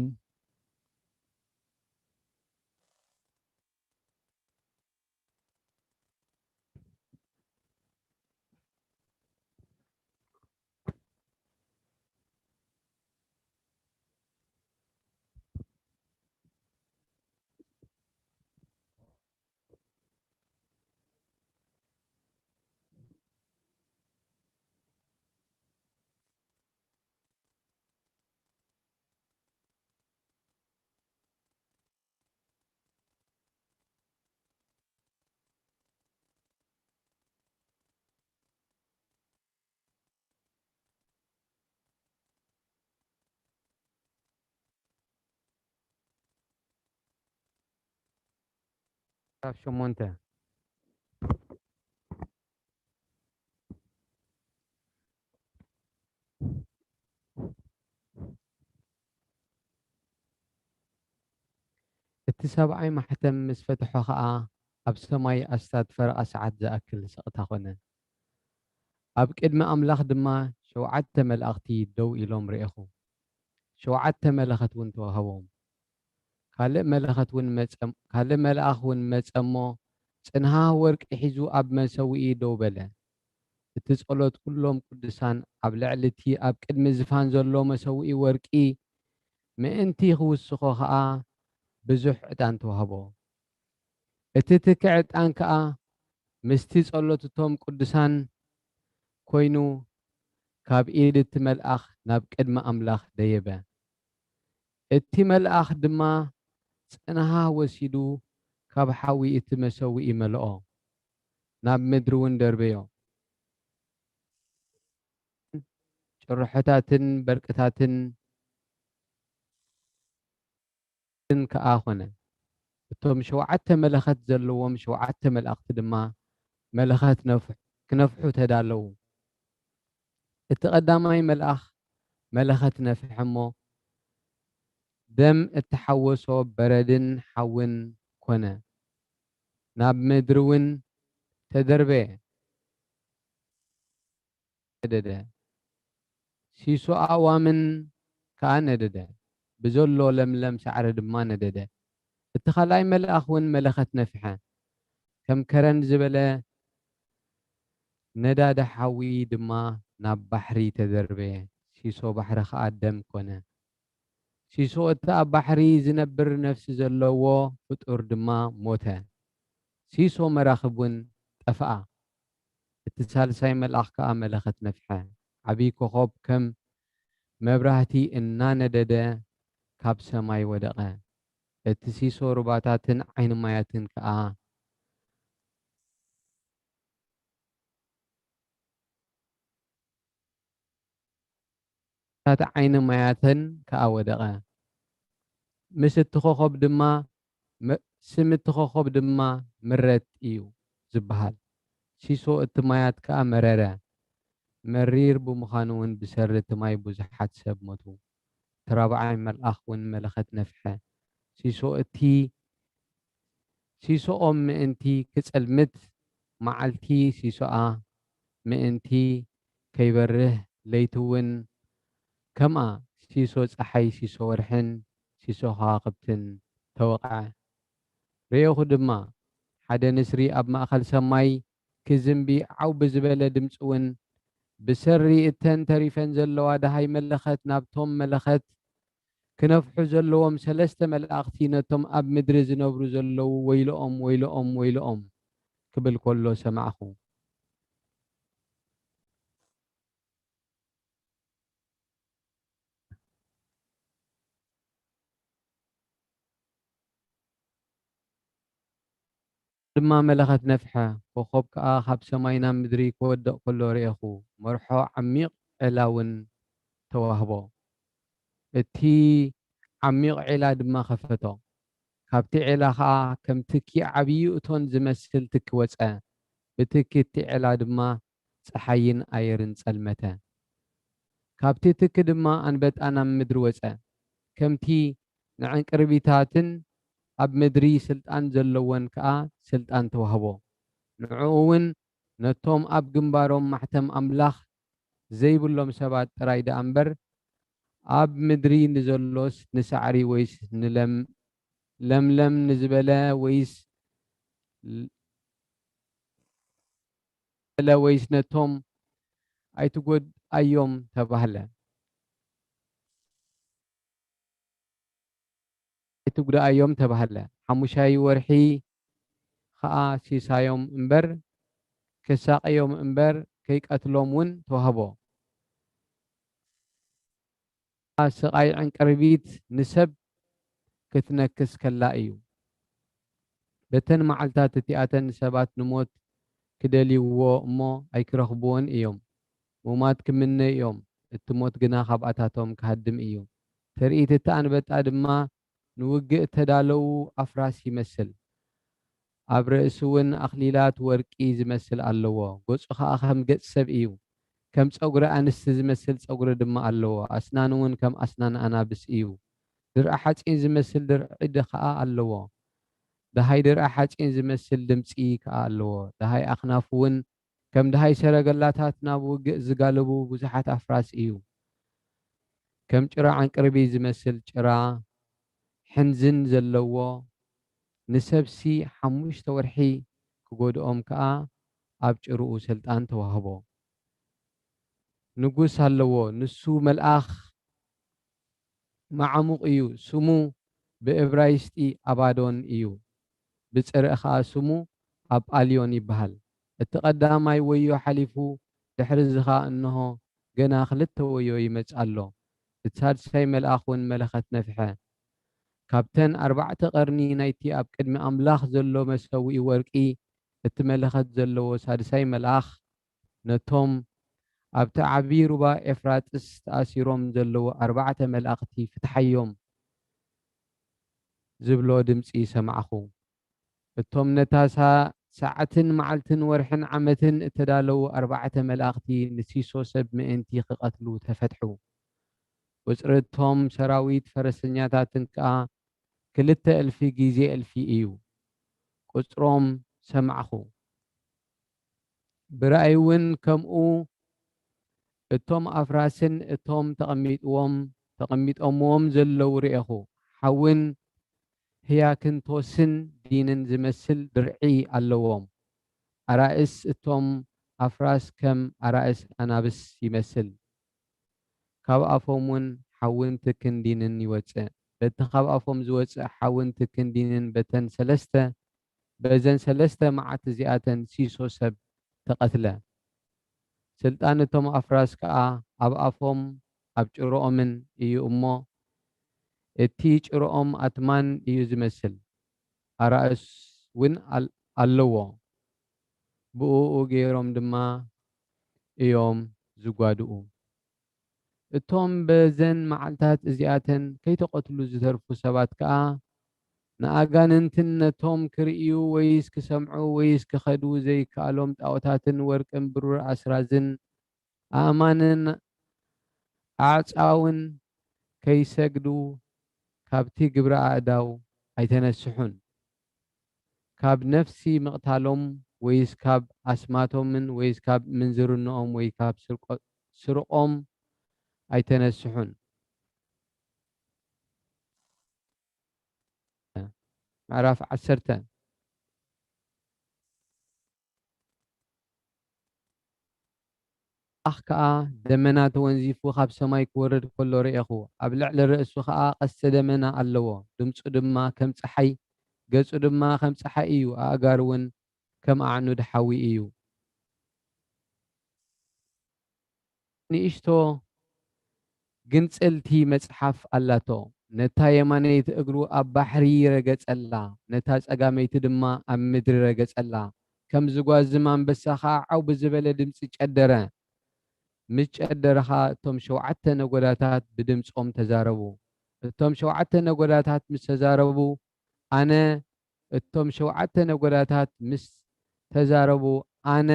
ምዕራፍ ሸሞንተ። እቲ ሰብኣይ ማሕተም ምስ ፈትሖ ኸኣ፣ ኣብ ሰማይ ኣስታት ፈረቓ ሰዓት ዝኣክል ስቕታ ኾነ። ኣብ ቅድሚ ኣምላኽ ድማ ሸውዓተ መላእኽቲ ደው ኢሎም ርኤኹ። ሸውዓተ መለኸት እውን ተዋህቦም። ካልእ መለኸት እውን መጸ-፣ ካልእ መልኣኽ እውን መጸ እሞ፣ ጽንሃ ወርቂ ሒዙ ኣብ መሰውኢ ደው በለ። እቲ ጸሎት ኩሎም ቅዱሳን ኣብ ልዕሊ እቲ ኣብ ቅድሚ ዝፋን ዘሎ መሰውኢ ወርቂ ምእንቲ ክውስኾ ኸኣ ብዙሕ ዕጣን ተዋህቦ። እቲ ትኪ ዕጣን ከኣ ምስቲ ጸሎት እቶም ቅዱሳን ኮይኑ፣ ካብ ኢድ እቲ መልኣኽ ናብ ቅድሚ ኣምላኽ ደየበ። እቲ መልኣኽ ድማ ጽንሃ ወሲዱ ካብ ሓዊ እቲ መሰውኢ መልኦ፣ ናብ ምድሪ እውን ደርበዮ። ጭርሖታትን በርቅታትን ከኣ ኾነ። እቶም ሸውዓተ መለኸት ዘለዎም ሸውዓተ መላእኽቲ ድማ መለኸት ነፍ-፣ ክነፍሑ ተዳለዉ። እቲ ቀዳማይ መልኣኽ መለኸት ነፍሐ እሞ፣ ደም እተሓወሶ በረድን ሓውን ኮነ፣ ናብ ምድሪ እውን ተደርበየ። ነደደ። ሲሶ ኣእዋምን ከኣ ነደደ፣ ብዘሎ ለምለም ሳዕሪ ድማ ነደደ። እቲ ካልኣይ መልኣኽ እውን መለኸት ነፍሐ፣ ከም ከረን ዝበለ ነዳዲ ሓዊ ድማ ናብ ባሕሪ ተደርበየ፣ ሲሶ ባሕሪ ኸኣ ደም ኮነ። ሲሶ እቲ ኣብ ባሕሪ ዝነብር ነፍሲ ዘለዎ ፍጡር ድማ ሞተ። ሲሶ መራኽብ እውን ጠፍኣ። እቲ ሳልሳይ መልኣኽ ከኣ መለኸት ነፍሐ። ዓብዪ ኮኾብ ከም መብራህቲ እናነደደ ካብ ሰማይ ወደቐ። እቲ ሲሶ ሩባታትን ዓይኒ ማያትን ከኣ ታሕቲ ዓይኒ ማያተን ከኣ ወደቐ። ምስ እቲ ኮኾብ ድማ መ-፣ ስም እቲ ኮኾብ ድማ ምረት እዩ ዝበሃል። ሲሶ እቲ ማያት ከኣ መረረ። መሪር ብምዃኑ እውን ብሰሪ እቲ ማይ ብዙሓት ሰብ ሞቱ። እቲ ራብዓይ መልኣኽ እውን መለኸት ነፍሐ። ሲሶ እቲ፣ ሲሶኦም ምእንቲ ክጸልምት፣ መዓልቲ ሲሶኣ ምእንቲ ከይበርህ፣ ለይቲ እውን ከምኣ፣ ሲሶ ጸሓይ፣ ሲሶ ወርሕን ሲሶ ከዋኽብትን ተወቕዐ። ርኤኹ ድማ፣ ሓደ ንስሪ ኣብ ማእከል ሰማይ ክዝንቢ ዓው ብዝበለ ድምጺ እውን፣ ብሰሪ እተን ተሪፈን ዘለዋ ደሃይ መለኸት ናብቶም መለኸት ክነፍሑ ዘለዎም ሰለስተ መላእኽቲ ነቶም ኣብ ምድሪ ዝነብሩ ዘለዉ፣ "ወይልኦም፣ ወይልኦም፣ ወይልኦም!" ክብል ከሎ ሰማዕኹ። ድማ መለኸት ነፍሐ፣ ኮኾብ ከኣ ካብ ሰማይ ናብ ምድሪ ክወድቕ ከሎ ርኤኹ። መርሖ ዓሚቕ ዔላ እውን ተዋህቦ። እቲ ዓሚቕ ዔላ ድማ ከፈቶ። ካብቲ ዔላ ኸኣ ከም ትኪ ዓብዪ እቶን ዝመስል ትኪ ወጸ። ብትኪ እቲ ዔላ ድማ ጸሓይን ኣየርን ጸልመተ። ካብቲ ትኪ ድማ ኣንበጣ ናብ ምድሪ ወጸ። ከምቲ ንዕንቅርቢታትን ኣብ ምድሪ ስልጣን ዘለወን ከኣ ስልጣን ተዋህቦ። ንዕኡ እውን ነቶም ኣብ ግንባሮም ማሕተም ኣምላኽ ዘይብሎም ሰባት ጥራይ ደኣ እምበር፣ ኣብ ምድሪ ንዘሎስ ንሳዕሪ ወይስ ንለም-፣ ለምለም ንዝበለ ወይስ ል-፣ ወይስ ነቶም ኣይትጎድኣዮም ተባህለ። ኣይትጉድኣዮም ተባህለ። ሓሙሻይ ወርሒ ኸኣ ሲሳዮም እምበር ከሳቕዮም እምበር ከይቀትሎም እውን ተዋህቦ። ስቓይ ዕንቅርቢት ንሰብ ክትነክስ ከላ እዩ። በተን መዓልታት እቲኣተን ሰባት ንሞት ክደልይዎ እሞ ኣይክረኽብዎን እዮም። ሙማት ክምነ እዮም፣ እቲ ሞት ግና ካብኣታቶም ክሃድም እዩ። ትርኢት እቲ ኣንበጣ ድማ ንውግእ እተዳለዉ ኣፍራስ ይመስል። ኣብ ርእሱ እውን ኣኽሊላት ወርቂ ዝመስል ኣለዎ። ገጹ ኸኣ ከም ገጽ ሰብ እዩ። ከም ጸጉሪ ኣንስቲ ዝመስል ጸጉሪ ድማ ኣለዎ። ኣስናኑ እውን ከም ኣስናን ኣናብስ እዩ። ድርዒ ሓጺን ዝመስል ድርዒ ድ-፣ ኸኣ ኣለዎ። ደሃይ ድርዒ ሓጺን ዝመስል ድምጺ ከኣ ኣለዎ። ደሃይ ኣኽናፉ እውን ከም ደሃይ ሰረገላታት ናብ ውግእ ዝጋልቡ ብዙሓት ኣፍራስ እዩ። ከም ጭራ ዕንቅርቢ ዝመስል ጭራ ሕንዝን ዘለዎ፣ ንሰብሲ ሓሙሽተ ወርሒ ክጎድኦም ከኣ ኣብ ጭርኡ ስልጣን ተዋህቦ። ንጉስ ኣለዎ፣ ንሱ መልኣኽ መዓሙቕ እዩ፣ ስሙ ብእብራይስጢ ኣባዶን እዩ፣ ብጽርዒ ኸኣ ስሙ ኣጳልዮን ይበሃል። እቲ ቀዳማይ ወዮ ሓሊፉ፣ ድሕሪ እዚ ኸኣ እንሆ ገና ክልተ ወዮ ይመጽእ ኣሎ። እቲ ሳድሳይ መልኣኽ እውን መለኸት ነፍሐ። ካብተን ኣርባዕተ ቀርኒ ናይቲ ኣብ ቅድሚ ኣምላኽ ዘሎ መሰውኢ ወርቂ እቲ መለኸት ዘለዎ ሳድሳይ መልኣኽ ነቶም ኣብቲ ዓቢ ሩባ ኤፍራጥስ ተኣሲሮም ዘለዉ ኣርባዕተ መላእኽቲ ፍትሓዮም ዝብሎ ድምጺ ሰማዕኹ። እቶም ነታ ሳ-፣ ሰዓትን መዓልትን ወርሕን ዓመትን እተዳለዉ ኣርባዕተ መላእኽቲ ንሲሶ ሰብ ምእንቲ ክቐትሉ ተፈትሑ። ቁጽሪ እቶም ሰራዊት ፈረሰኛታትን ከኣ ክልተ እልፊ ግዜ እልፊ እዩ። ቁጽሮም ሰማዕኹ። ብራእይ እውን ከምኡ እቶም ኣፍራስን እቶም ተቐሚጥዎም፣ ተቐሚጦምዎም ዘለዉ ርኤኹ። ሓውን ህያክንቶስን ዲንን ዝመስል ድርዒ ኣለዎም። ኣራእስ እቶም ኣፍራስ ከም ኣራእስ ኣናብስ ይመስል። ካብ ኣፎም እውን ሓውን ትክን ዲንን ይወጽእ። በቲ ካብ ኣፎም ዝወጽእ ሓውን ትክን ዲንን በተን ሰለስተ፣ በዘን ሰለስተ መዓት እዚኣተን ሲሶ ሰብ ተቐትለ። ስልጣን እቶም ኣፍራስ ከኣ ኣብ ኣፎም ኣብ ጭርኦምን እዩ እሞ፣ እቲ ጭርኦም ኣትማን እዩ ዝመስል። ኣራእስ እውን ኣል-፣ ኣለዎ። ብእኡ ገይሮም ድማ እዮም ዝጓድኡ። እቶም በዘን መዓልታት እዚኣተን ከይተቐትሉ ዝተርፉ ሰባት ከኣ፣ ንኣጋንንትን ነቶም ክርእዩ ወይስ ክሰምዑ ወይስ ክኸዱ ዘይከኣሎም ጣኦታትን ወርቅን ብሩር ኣስራዝን ኣእማንን ኣዕጻውን ከይሰግዱ ካብቲ ግብረ ኣእዳው ኣይተነስሑን። ካብ ነፍሲ ምቕታሎም ወይስ ካብ ኣስማቶምን ወይስ ካብ ምንዝርንኦም ወይ ካብ ስርቆ-፣ ስርቖም ኣይተነስሑን። ምዕራፍ ዓሰርተ። ኣኽ ከኣ ደመና ተወንዚፉ ካብ ሰማይ ክወርድ ከሎ ርኤኹ። ኣብ ልዕሊ ርእሱ ኸኣ ቀስተ ደመና ኣለዎ። ድምጹ ድማ ከም ጸሓይ፣ ገጹ ድማ ከም ጸሓይ እዩ። ኣእጋሩ እውን ከም ኣዕኑድ ሓዊ እዩ። ንእሽቶ ግንጽልቲ መጽሓፍ ኣላቶ። ነታ የማነይቲ እግሩ ኣብ ባሕሪ ረገጸላ፣ ነታ ጸጋመይቲ ድማ ኣብ ምድሪ ረገጸላ። ከም ዝጓዝም ኣንበሳ ኸኣ ዓው ብዝበለ ድምጺ ጨደረ። ምስ ጨደረ ኸኣ እቶም ሸውዓተ ነጎዳታት ብድምጾም ተዛረቡ። እቶም ሸውዓተ ነጎዳታት ምስ ተዛረቡ፣ ኣነ እቶም ሸውዓተ ነጎዳታት ምስ ተዛረቡ፣ ኣነ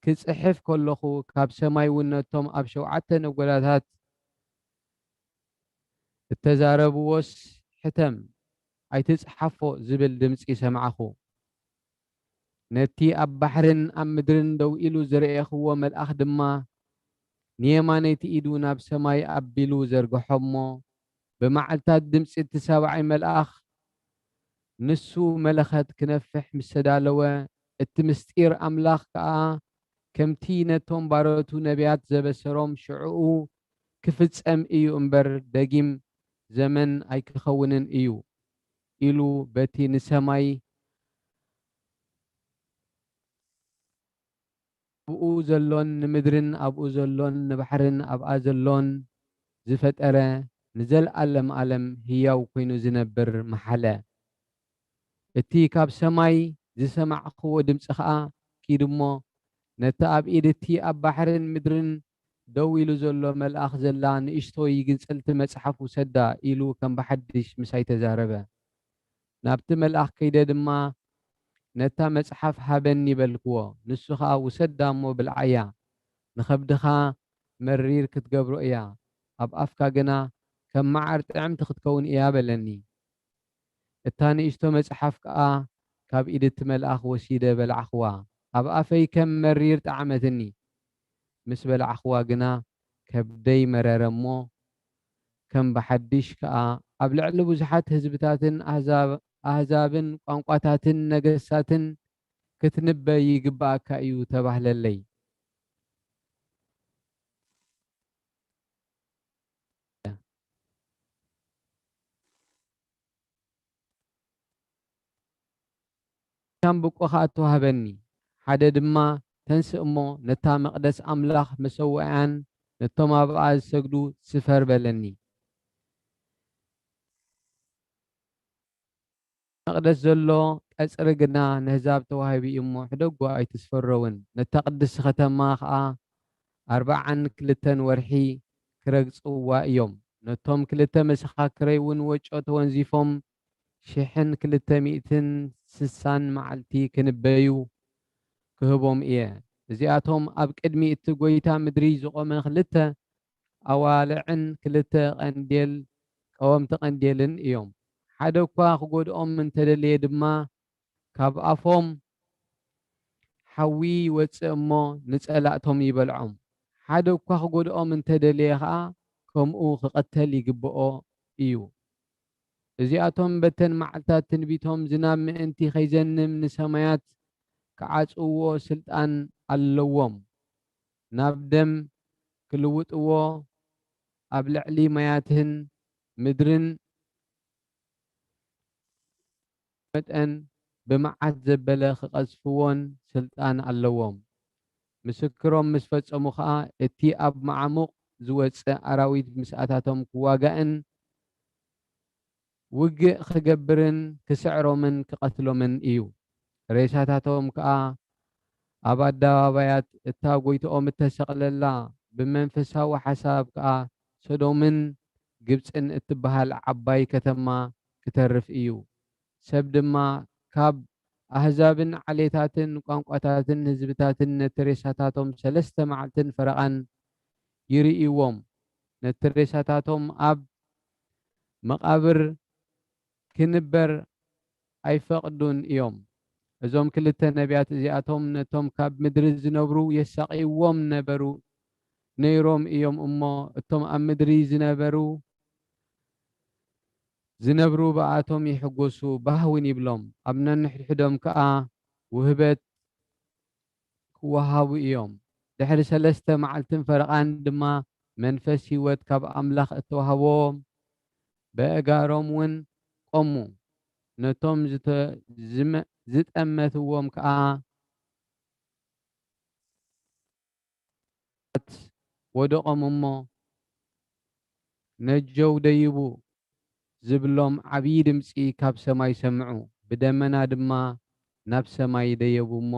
ክጽሕፍ ከለኹ፣ ካብ ሰማይ እውን ነቶም ኣብ ሸውዓተ ነጎዳታት እተዛረብዎስ ሕተም፣ ኣይትጽሓፎ ዝብል ድምጺ ሰማዕኹ። ነቲ ኣብ ባሕርን ኣብ ምድርን ደው ኢሉ ዝረኤኽዎ መልኣኽ ድማ ንየማነይቲ ኢዱ ናብ ሰማይ ኣቢሉ ዘርግሖ እሞ፣ ብመዓልታት ድምጺ እቲ ሳብዓይ መልኣኽ፣ ንሱ መለኸት ክነፍሕ ምስ ተዳለወ፣ እቲ ምስጢር ኣምላኽ ከኣ ከምቲ ነቶም ባሮቱ ነቢያት ዘበሰሮም ሽዕኡ ክፍጸም እዩ እምበር ደጊም ዘመን ኣይክኸውንን እዩ ኢሉ በቲ ንሰማይ ኣብኡ ዘሎን ንምድርን ኣብኡ ዘሎን ንባሕርን ኣብኣ ዘሎን ዝፈጠረ ንዘለኣለም ኣለም ህያው ኮይኑ ዝነብር መሓለ። እቲ ካብ ሰማይ ዝሰማዕክዎ ድምጺ ኸኣ ኪድ እሞ ነቲ ኣብ ኢድ እቲ ኣብ ባሕርን ምድርን ደው ኢሉ ዘሎ መልኣኽ ዘላ ንእሽቶይ ግጽልቲ መጽሓፍ ውሰዳ ኢሉ ከም ብሓድሽ ምሳይ ተዛረበ። ናብቲ መልኣኽ ከይደ ድማ ነታ መጽሓፍ ሃበኒ በልክዎ። ንሱ ኸኣ ውሰዳ እሞ ብልዓያ፣ ንኸብድኻ መሪር ክትገብሮ እያ፣ ኣብ ኣፍካ ግና ከም መዓር ጥዕምቲ ክትከውን እያ በለኒ። እታ ንእሽቶ መጽሓፍ ከኣ ካብ ኢድ እቲ መልኣኽ ወሲደ በላዕኽዋ። ኣብ ኣፈይ ከም መሪር ጠዓመትኒ። ምስ በላዕኽዋ ግና ከብደይ መረረ እሞ፣ ከም ብሓድሽ ከኣ ኣብ ልዕሊ ብዙሓት ህዝብታትን ኣህዛብ-፣ ኣህዛብን ቋንቋታትን ነገስታትን ክትንበይ ይግብኣካ እዩ ተባህለለይ። ሻምብቆ ኸኣ ተዋህበኒ። ሓደ ድማ፣ ተንስእ እሞ ነታ መቕደስ ኣምላኽ መሰውእያን ነቶም ኣብኣ ዝሰግዱ ስፈር በለኒ። መቕደስ ዘሎ ቀጽሪ ግና ነህዛብ ተዋሂቡ እዩ እሞ፣ ሕደጎ ኣይትስፈሮውን። ነታ ቅድስቲ ከተማ ኸኣ ኣርብዓን ክልተን ወርሒ ክረግጽዋ እዮም። ነቶም ክልተ መሰኻክረይ እውን ወጮ ተወንዚፎም ሽሕን ክልተ ሚእትን ስሳን መዓልቲ ክንበዩ ክህቦም እየ። እዚኣቶም ኣብ ቅድሚ እቲ ጐይታ ምድሪ ዝቖመ ክልተ ኣዋልዕን ክልተ ቀንዴል፣ ቀወምቲ ቀንዴልን እዮም። ሓደ እኳ ክጎድኦም እንተደለየ ድማ፣ ካብ ኣፎም ሓዊ ይወጽእ እሞ ንጸላእቶም ይበልዖም። ሓደ እኳ ክጎድኦም እንተደለየ ኸኣ፣ ከምኡ ክቐተል ይግብኦ እዩ። እዚኣቶም በተን መዓልታት ትንቢቶም ዝናብ ምእንቲ ኸይዘንም ንሰማያት ክዓጽውዎ ስልጣን ኣለዎም። ናብ ደም ክልውጥዎ፣ ኣብ ልዕሊ ማያትን ምድርን መጠን ብመዓት ዘበለ ክቐዝፍዎን ስልጣን ኣለዎም። ምስክሮም ምስ ፈጸሙ ኸኣ፣ እቲ ኣብ መዓሙቕ ዝወጽእ ኣራዊት ምስኣታቶም ክዋጋእን ውግእ ክገብርን ክስዕሮምን ክቐትሎምን እዩ። ሬሳታቶም ከኣ ኣብ ኣደባባያት እታ ጐይትኦም እተሰቕለላ፣ ብመንፈሳዊ ሓሳብ ከኣ ሰዶምን ግብጽን እትበሃል ዓባይ ከተማ ክተርፍ እዩ። ሰብ ድማ ካብ ኣህዛብን ዓሌታትን ቋንቋታትን ህዝብታትን ነቲ ሬሳታቶም ሰለስተ መዓልትን ፈረቓን ይርእይዎም። ነቲ ሬሳታቶም ኣብ መቓብር ክንበር ኣይፈቕዱን እዮም። እዞም ክልተ ነቢያት እዚኣቶም ነቶም ካብ ምድሪ ዝነብሩ የሳቕይዎም ነበሩ፣ ነይሮም እዮም እሞ፣ እቶም ኣብ ምድሪ ዝነበሩ፣ ዝነብሩ ብኣቶም ይሕጎሱ፣ ባህ እውን ይብሎም። ኣብ ነንሕድሕዶም ከኣ ውህበት ክወሃቡ እዮም። ድሕሪ ሰለስተ መዓልትን ፈረቓን ድማ መንፈስ ህይወት ካብ ኣምላኽ እተዋህቦም፣ በእጋሮም እውን ቆሙ። ነቶም ዝተ-፣ ዝመ-፣ ዝጠመትዎም ከኣ ወደቖም እሞ፣ ነጀው ደይቡ ዝብሎም ዓብዪ ድምጺ ካብ ሰማይ ሰምዑ። ብደመና ድማ ናብ ሰማይ ደየቡ እሞ፣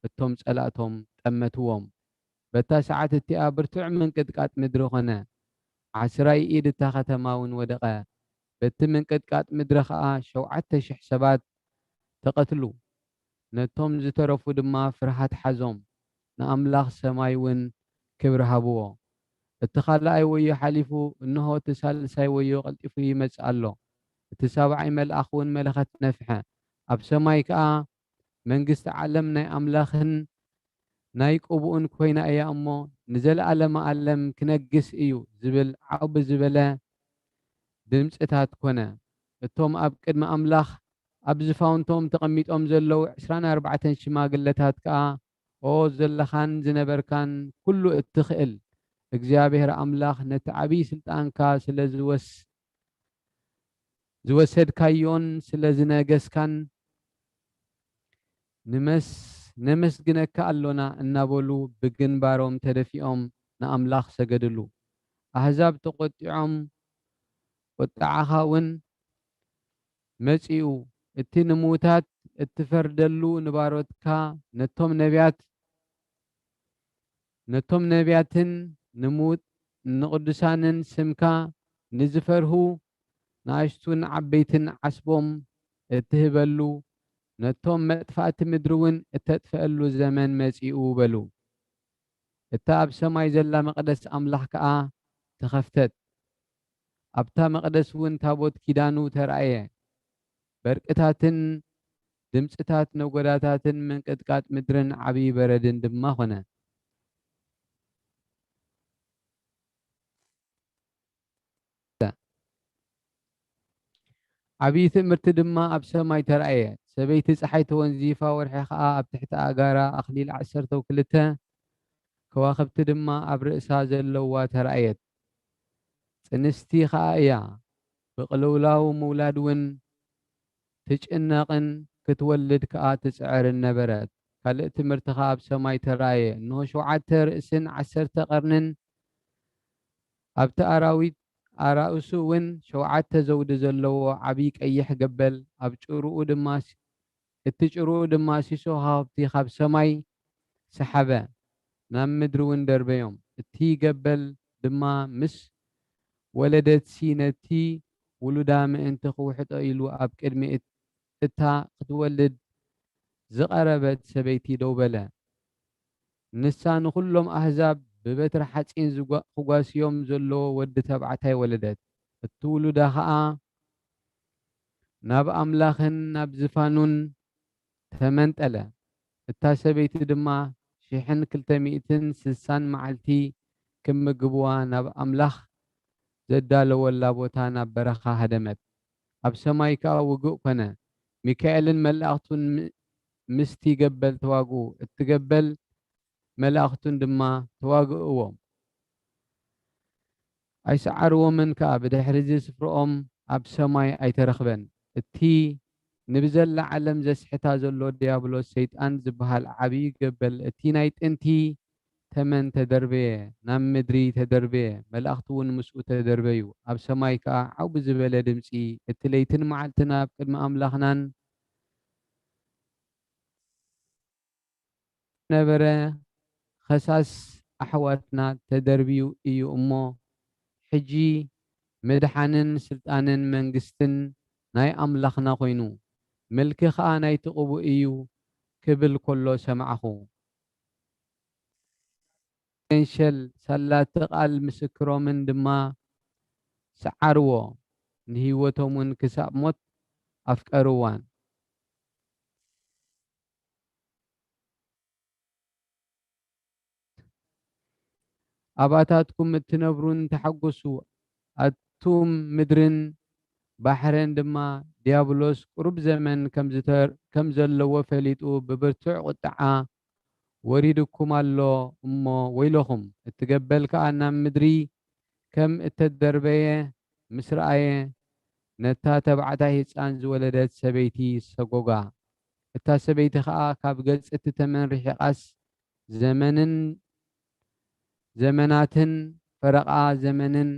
እቶም ጸላእቶም ጠመትዎም። በታ ሰዓት እቲኣ ብርቱዕ ምንቅጥቃጥ ምድሪ ኾነ። ዓስራይ ኢድ እታ ኸተማ እውን ወደቐ። በቲ ምንቅጥቃጥ ምድሪ ኸኣ ሸውዓተ ሽሕ ሰባት ተቐትሉ። ነቶም ዝተረፉ ድማ ፍርሃት ሓዞም፣ ንኣምላኽ ሰማይ እውን ክብሪ ሃብዎ። እቲ ካልኣይ ወዮ ሓሊፉ፣ እንሆ፣ እቲ ሳልሳይ ወዮ ቀልጢፉ ይመጽእ ኣሎ። እቲ ሳብዓይ መልኣኽ እውን መለኸት ነፍሐ። ኣብ ሰማይ ከኣ፣ መንግስቲ ዓለም ናይ ኣምላኽን ናይ ቅቡኡን ኮይና እያ እሞ፣ ንዘለኣለመ ኣለም ክነግስ እዩ ዝብል ዓው ብዝበለ ድምጽታት ኮነ። እቶም ኣብ ቅድሚ ኣምላኽ ኣብ ዝፋውንቶም ተቐሚጦም ዘለዉ ዕስራን ኣርባዕተን ሽማግለታት ከኣ፣ ኦ ዘለኻን ዝነበርካን ኩሉ እትኽእል እግዚኣብሔር ኣምላኽ፣ ነቲ ዓብዪ ስልጣንካ ስለ ዝወስ-፣ ዝወሰድካዮን ስለ ዝነገስካን ንመስ-፣ ነመስግነካ ኣሎና እናበሉ ብግንባሮም ተደፊኦም ንኣምላኽ ሰገድሉ። ኣህዛብ ተቖጢዖም፣ ቁጥዓኻ እውን መጺኡ፣ እቲ ንምዉታት እትፈርደሉ ንባሮትካ ነቶም ነቢያት፣ ነቶም ነቢያትን ንምዉት-፣ ንቕዱሳንን ስምካ ንዝፈርሁ ንኣሽቱን ዓበይትን ዓስቦም እትህበሉ፣ ነቶም መጥፋእቲ ምድሪ እውን እተጥፍአሉ ዘመን መጺኡ በሉ። እታ ኣብ ሰማይ ዘላ መቕደስ ኣምላኽ ከኣ ተኸፍተት። ኣብታ መቕደስ እውን ታቦት ኪዳኑ ተራእየ። በርቅታትን ድምጽታት ነጎዳታትን ምንቅጥቃጥ ምድርን ዓብዪ በረድን ድማ ኾነ። ዓብዪ ትእምርቲ ድማ ኣብ ሰማይ ተራእየ። ሰበይቲ ጸሓይ ተወንዚፋ፣ ወርሒ ኸኣ ኣብ ትሕቲ ኣእጋራ፣ ኣኽሊል ዓሰርተው ክልተ ከዋኽብቲ ድማ ኣብ ርእሳ ዘለዋ ተራእየት። ጽንስቲ ኸኣ እያ፣ ብቕልውላው ምውላድ እውን ትጭነቕን ክትወልድ ከኣ ትጽዕርን ነበረት። ካልእ ትምህርቲ ኸኣ ኣብ ሰማይ ተራእየ። እንሆ፣ ሸውዓተ ርእስን ዓሰርተ ቀርንን ኣብቲ ኣራዊት ኣራእሱ እውን ሸውዓተ ዘውዲ ዘለዎ ዓብዪ ቀይሕ ገበል፣ ኣብ ጭርኡ ድማ ሲ-፣ እቲ ጭርኡ ድማ ሲሶ ከዋኽብቲ ካብ ሰማይ ሰሓበ፣ ናብ ምድሪ እውን ደርበዮም። እቲ ገበል ድማ ምስ ወለደትሲ ነቲ ውሉዳ ምእንቲ ክውሕጦ ኢሉ ኣብ ቅድሚ እት-፣ እታ ክትወልድ ዝቐረበት ሰበይቲ ደው በለ። ንሳ ንኹሎም ኣህዛብ ብበትሪ ሓጺን ዝጓ-፣ ክጓስዮም ዘለዎ ወዲ ተባዕታይ ወለደት። እቲ ውሉዳ ኸኣ ናብ ኣምላኽን ናብ ዝፋኑን ተመንጠለ። እታ ሰበይቲ ድማ ሽሕን ክልተ ሚእትን ስሳን መዓልቲ ክምግብዋ ናብ ኣምላኽ ዘዳለወላ ቦታ ናብ በረኻ ሃደመት። ኣብ ሰማይ ከኣ ውግእ ኮነ። ሚካኤልን መላእኽቱን ም-፣ ምስቲ ገበል ተዋግኡ። እቲ ገበል መላእኽቱን ድማ ተዋግእዎም። ኣይሰዓርዎምን ከኣ፣ ብድሕሪዚ ስፍርኦም ኣብ ሰማይ ኣይተረኽበን። እቲ ንብዘላ ዓለም ዘስሕታ ዘሎ ድያብሎስ ሰይጣን ዝበሃል ዓብዪ ገበል፣ እቲ ናይ ጥንቲ ተመን ተደርበየ፣ ናብ ምድሪ ተደርበየ፣ መላእኽቱ እውን ምስኡ ተደርበዩ። ኣብ ሰማይ ከኣ ዓው ብዝበለ ድምጺ፣ እቲ ለይትን መዓልትን ኣብ ቅድሚ ኣምላኽናን ነበረ፣ ኸሳስ ኣሕዋትና ተደርብዩ እዩ እሞ፣ ሕጂ ምድሓንን ስልጣንን መንግስትን ናይ ኣምላኽና ኮይኑ፣ ምልኪ ኸኣ ናይቲ ቅቡእ እዩ ክብል ከሎ ሰማዕኹ። ገንሸል ሳላቲ ቃል ምስክሮምን ድማ ሰዓርዎ፣ ንህይወቶም እውን ክሳብ ሞት ኣፍቀርዋን። ኣባታትኩም እትነብሩን ተሓጎሱ፣ ኣቱም ምድርን ባሕርን ድማ። ዲያብሎስ ቁሩብ ዘመን ከም ዝተር-፣ ከም ዘለዎ ፈሊጡ ብብርቱዕ ቁጥዓ ወሪዱኩም ኣሎ እሞ ወይለኹም። እቲ ገበል ከኣ ናብ ምድሪ ከም እተደርበየ ምስ ረኣየ፣ ነታ ተባዕታይ ህጻን ዝወለደት ሰበይቲ ሰጎጋ። እታ ሰበይቲ ኸኣ ካብ ገጽ እቲ ተመን ርሒቓስ፣ ዘመንን ዘመናትን ፈረቓ ዘመንን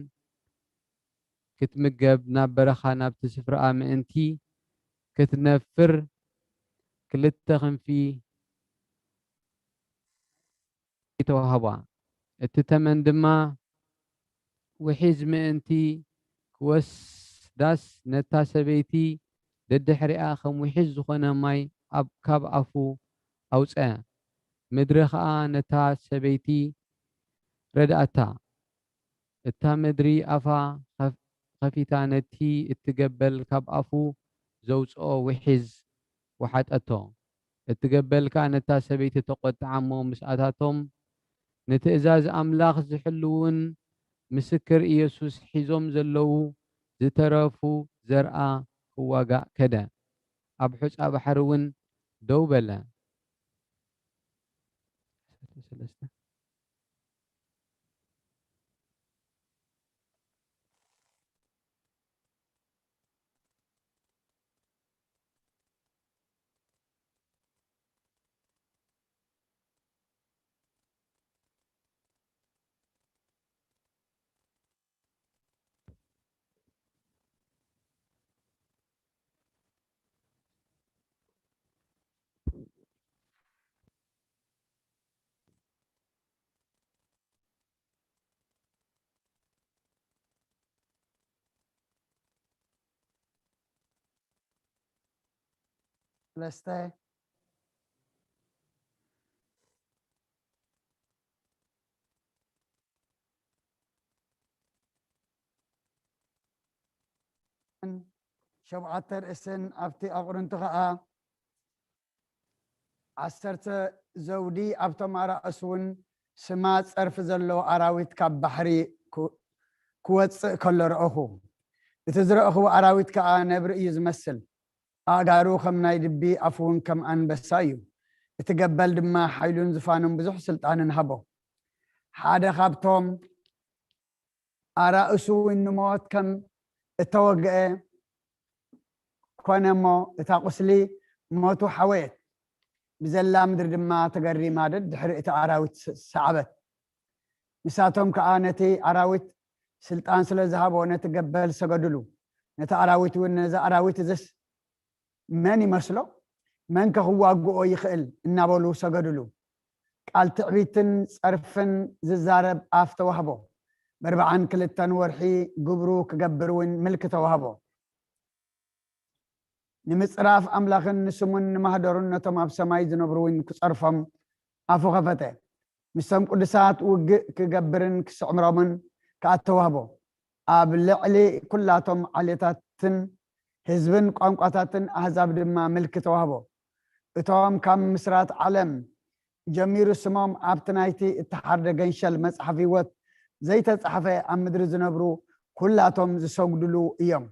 ክትምገብ ናብ በረኻ ናብቲ ስፍራኣ ምእንቲ ክትነፍር ክልተ ክንፊ ተዋህባ። እቲ ተመን ድማ ውሒዝ ምእንቲ ክወስዳ ዳስ ነታ ሰበይቲ ደድሕሪኣ ከም ውሒዝ ዝኾነ ማይ ኣብ፣ ካብ ኣፉ ኣውጸ። ምድሪ ኸኣ ነታ ሰበይቲ ረድኣታ። እታ ምድሪ ኣፋ ኸፍ-፣ ኸፊታ ነቲ እትገበል ካብ ኣፉ ዘውጽኦ ውሒዝ ወሓጠቶ። እትገበል ከኣ ነታ ሰበይቲ ተቖጥዓ እሞ ምስኣታቶም ንትእዛዝ ኣምላኽ ዝሕልዉን ምስክር ኢየሱስ ሒዞም ዘለዉ ዝተረፉ ዘርኣ ክዋጋእ ከደ። ኣብ ሑጻ ባሕሪ እውን ደው በለ። ሰለስተ። ሸብዓተ ርእስን ኣብቲ ኣቑርንቱ ኸኣ ዓሰርተ ዘውዲ ኣብቶም ኣራእስ እውን ስማ ጸርፊ ዘለዎ ኣራዊት ካብ ባሕሪ ክወጽእ ከሎ ረእኹ። እቲ ዝረእኽዎ ኣራዊት ከኣ ነብሪ እዩ ዝመስል። ኣእጋሩ ከም ናይ ድቢ፣ ኣፉ እውን ከም ኣንበሳ እዩ። እቲ ገበል ድማ ሓይሉን ዝፋኑን ብዙሕ ስልጣንን ሃቦ። ሓደ ካብቶም ኣራእሱ እውን ንሞት ከም እተወግአ ኮነ እሞ፣ እታ ቁስሊ ሞቱ ሓወየት። ብዘላ ምድሪ ድማ ተገሪማ ደድሕሪ እቲ ኣራዊት ሰዓበት። ንሳቶም ከኣ ነቲ ኣራዊት ስልጣን ስለ ዝሃቦ ነቲ ገበል ሰገዱሉ። ነቲ ኣራዊት እውን፣ "ነዚ ኣራዊት እዝስ መን ይመስሎ? መንከ ክዋግኦ ይኽእል?" እናበሉ ሰገዱሉ። ቃል ትዕቢትን ጸርፍን ዝዛረብ ኣፍ ተዋህቦ። ብኣርብዓን ክልተን ወርሒ ግብሩ ክገብር እውን ምልኪ ተዋህቦ። ንምጽራፍ ኣምላኽን ንስሙን ንማህደሩን ነቶም ኣብ ሰማይ ዝነብሩ እውን ክጸርፎም ኣፉ ኸፈተ። ምስቶም ቅዱሳት ውግእ ክገብርን ክስዕሮምን ከኣ ተዋህቦ። ኣብ ልዕሊ ኩላቶም ዓሌታትን ህዝብን ቋንቋታትን ኣህዛብ ድማ ምልኪ ተዋህቦ። እቶም ካብ ምስራት ዓለም ጀሚሩ ስሞም ኣብቲ ናይቲ እተሓርደ ገንሸል መጽሓፍ ህይወት ዘይተጻሕፈ ኣብ ምድሪ ዝነብሩ ኩላቶም ዝሰግዱሉ እዮም።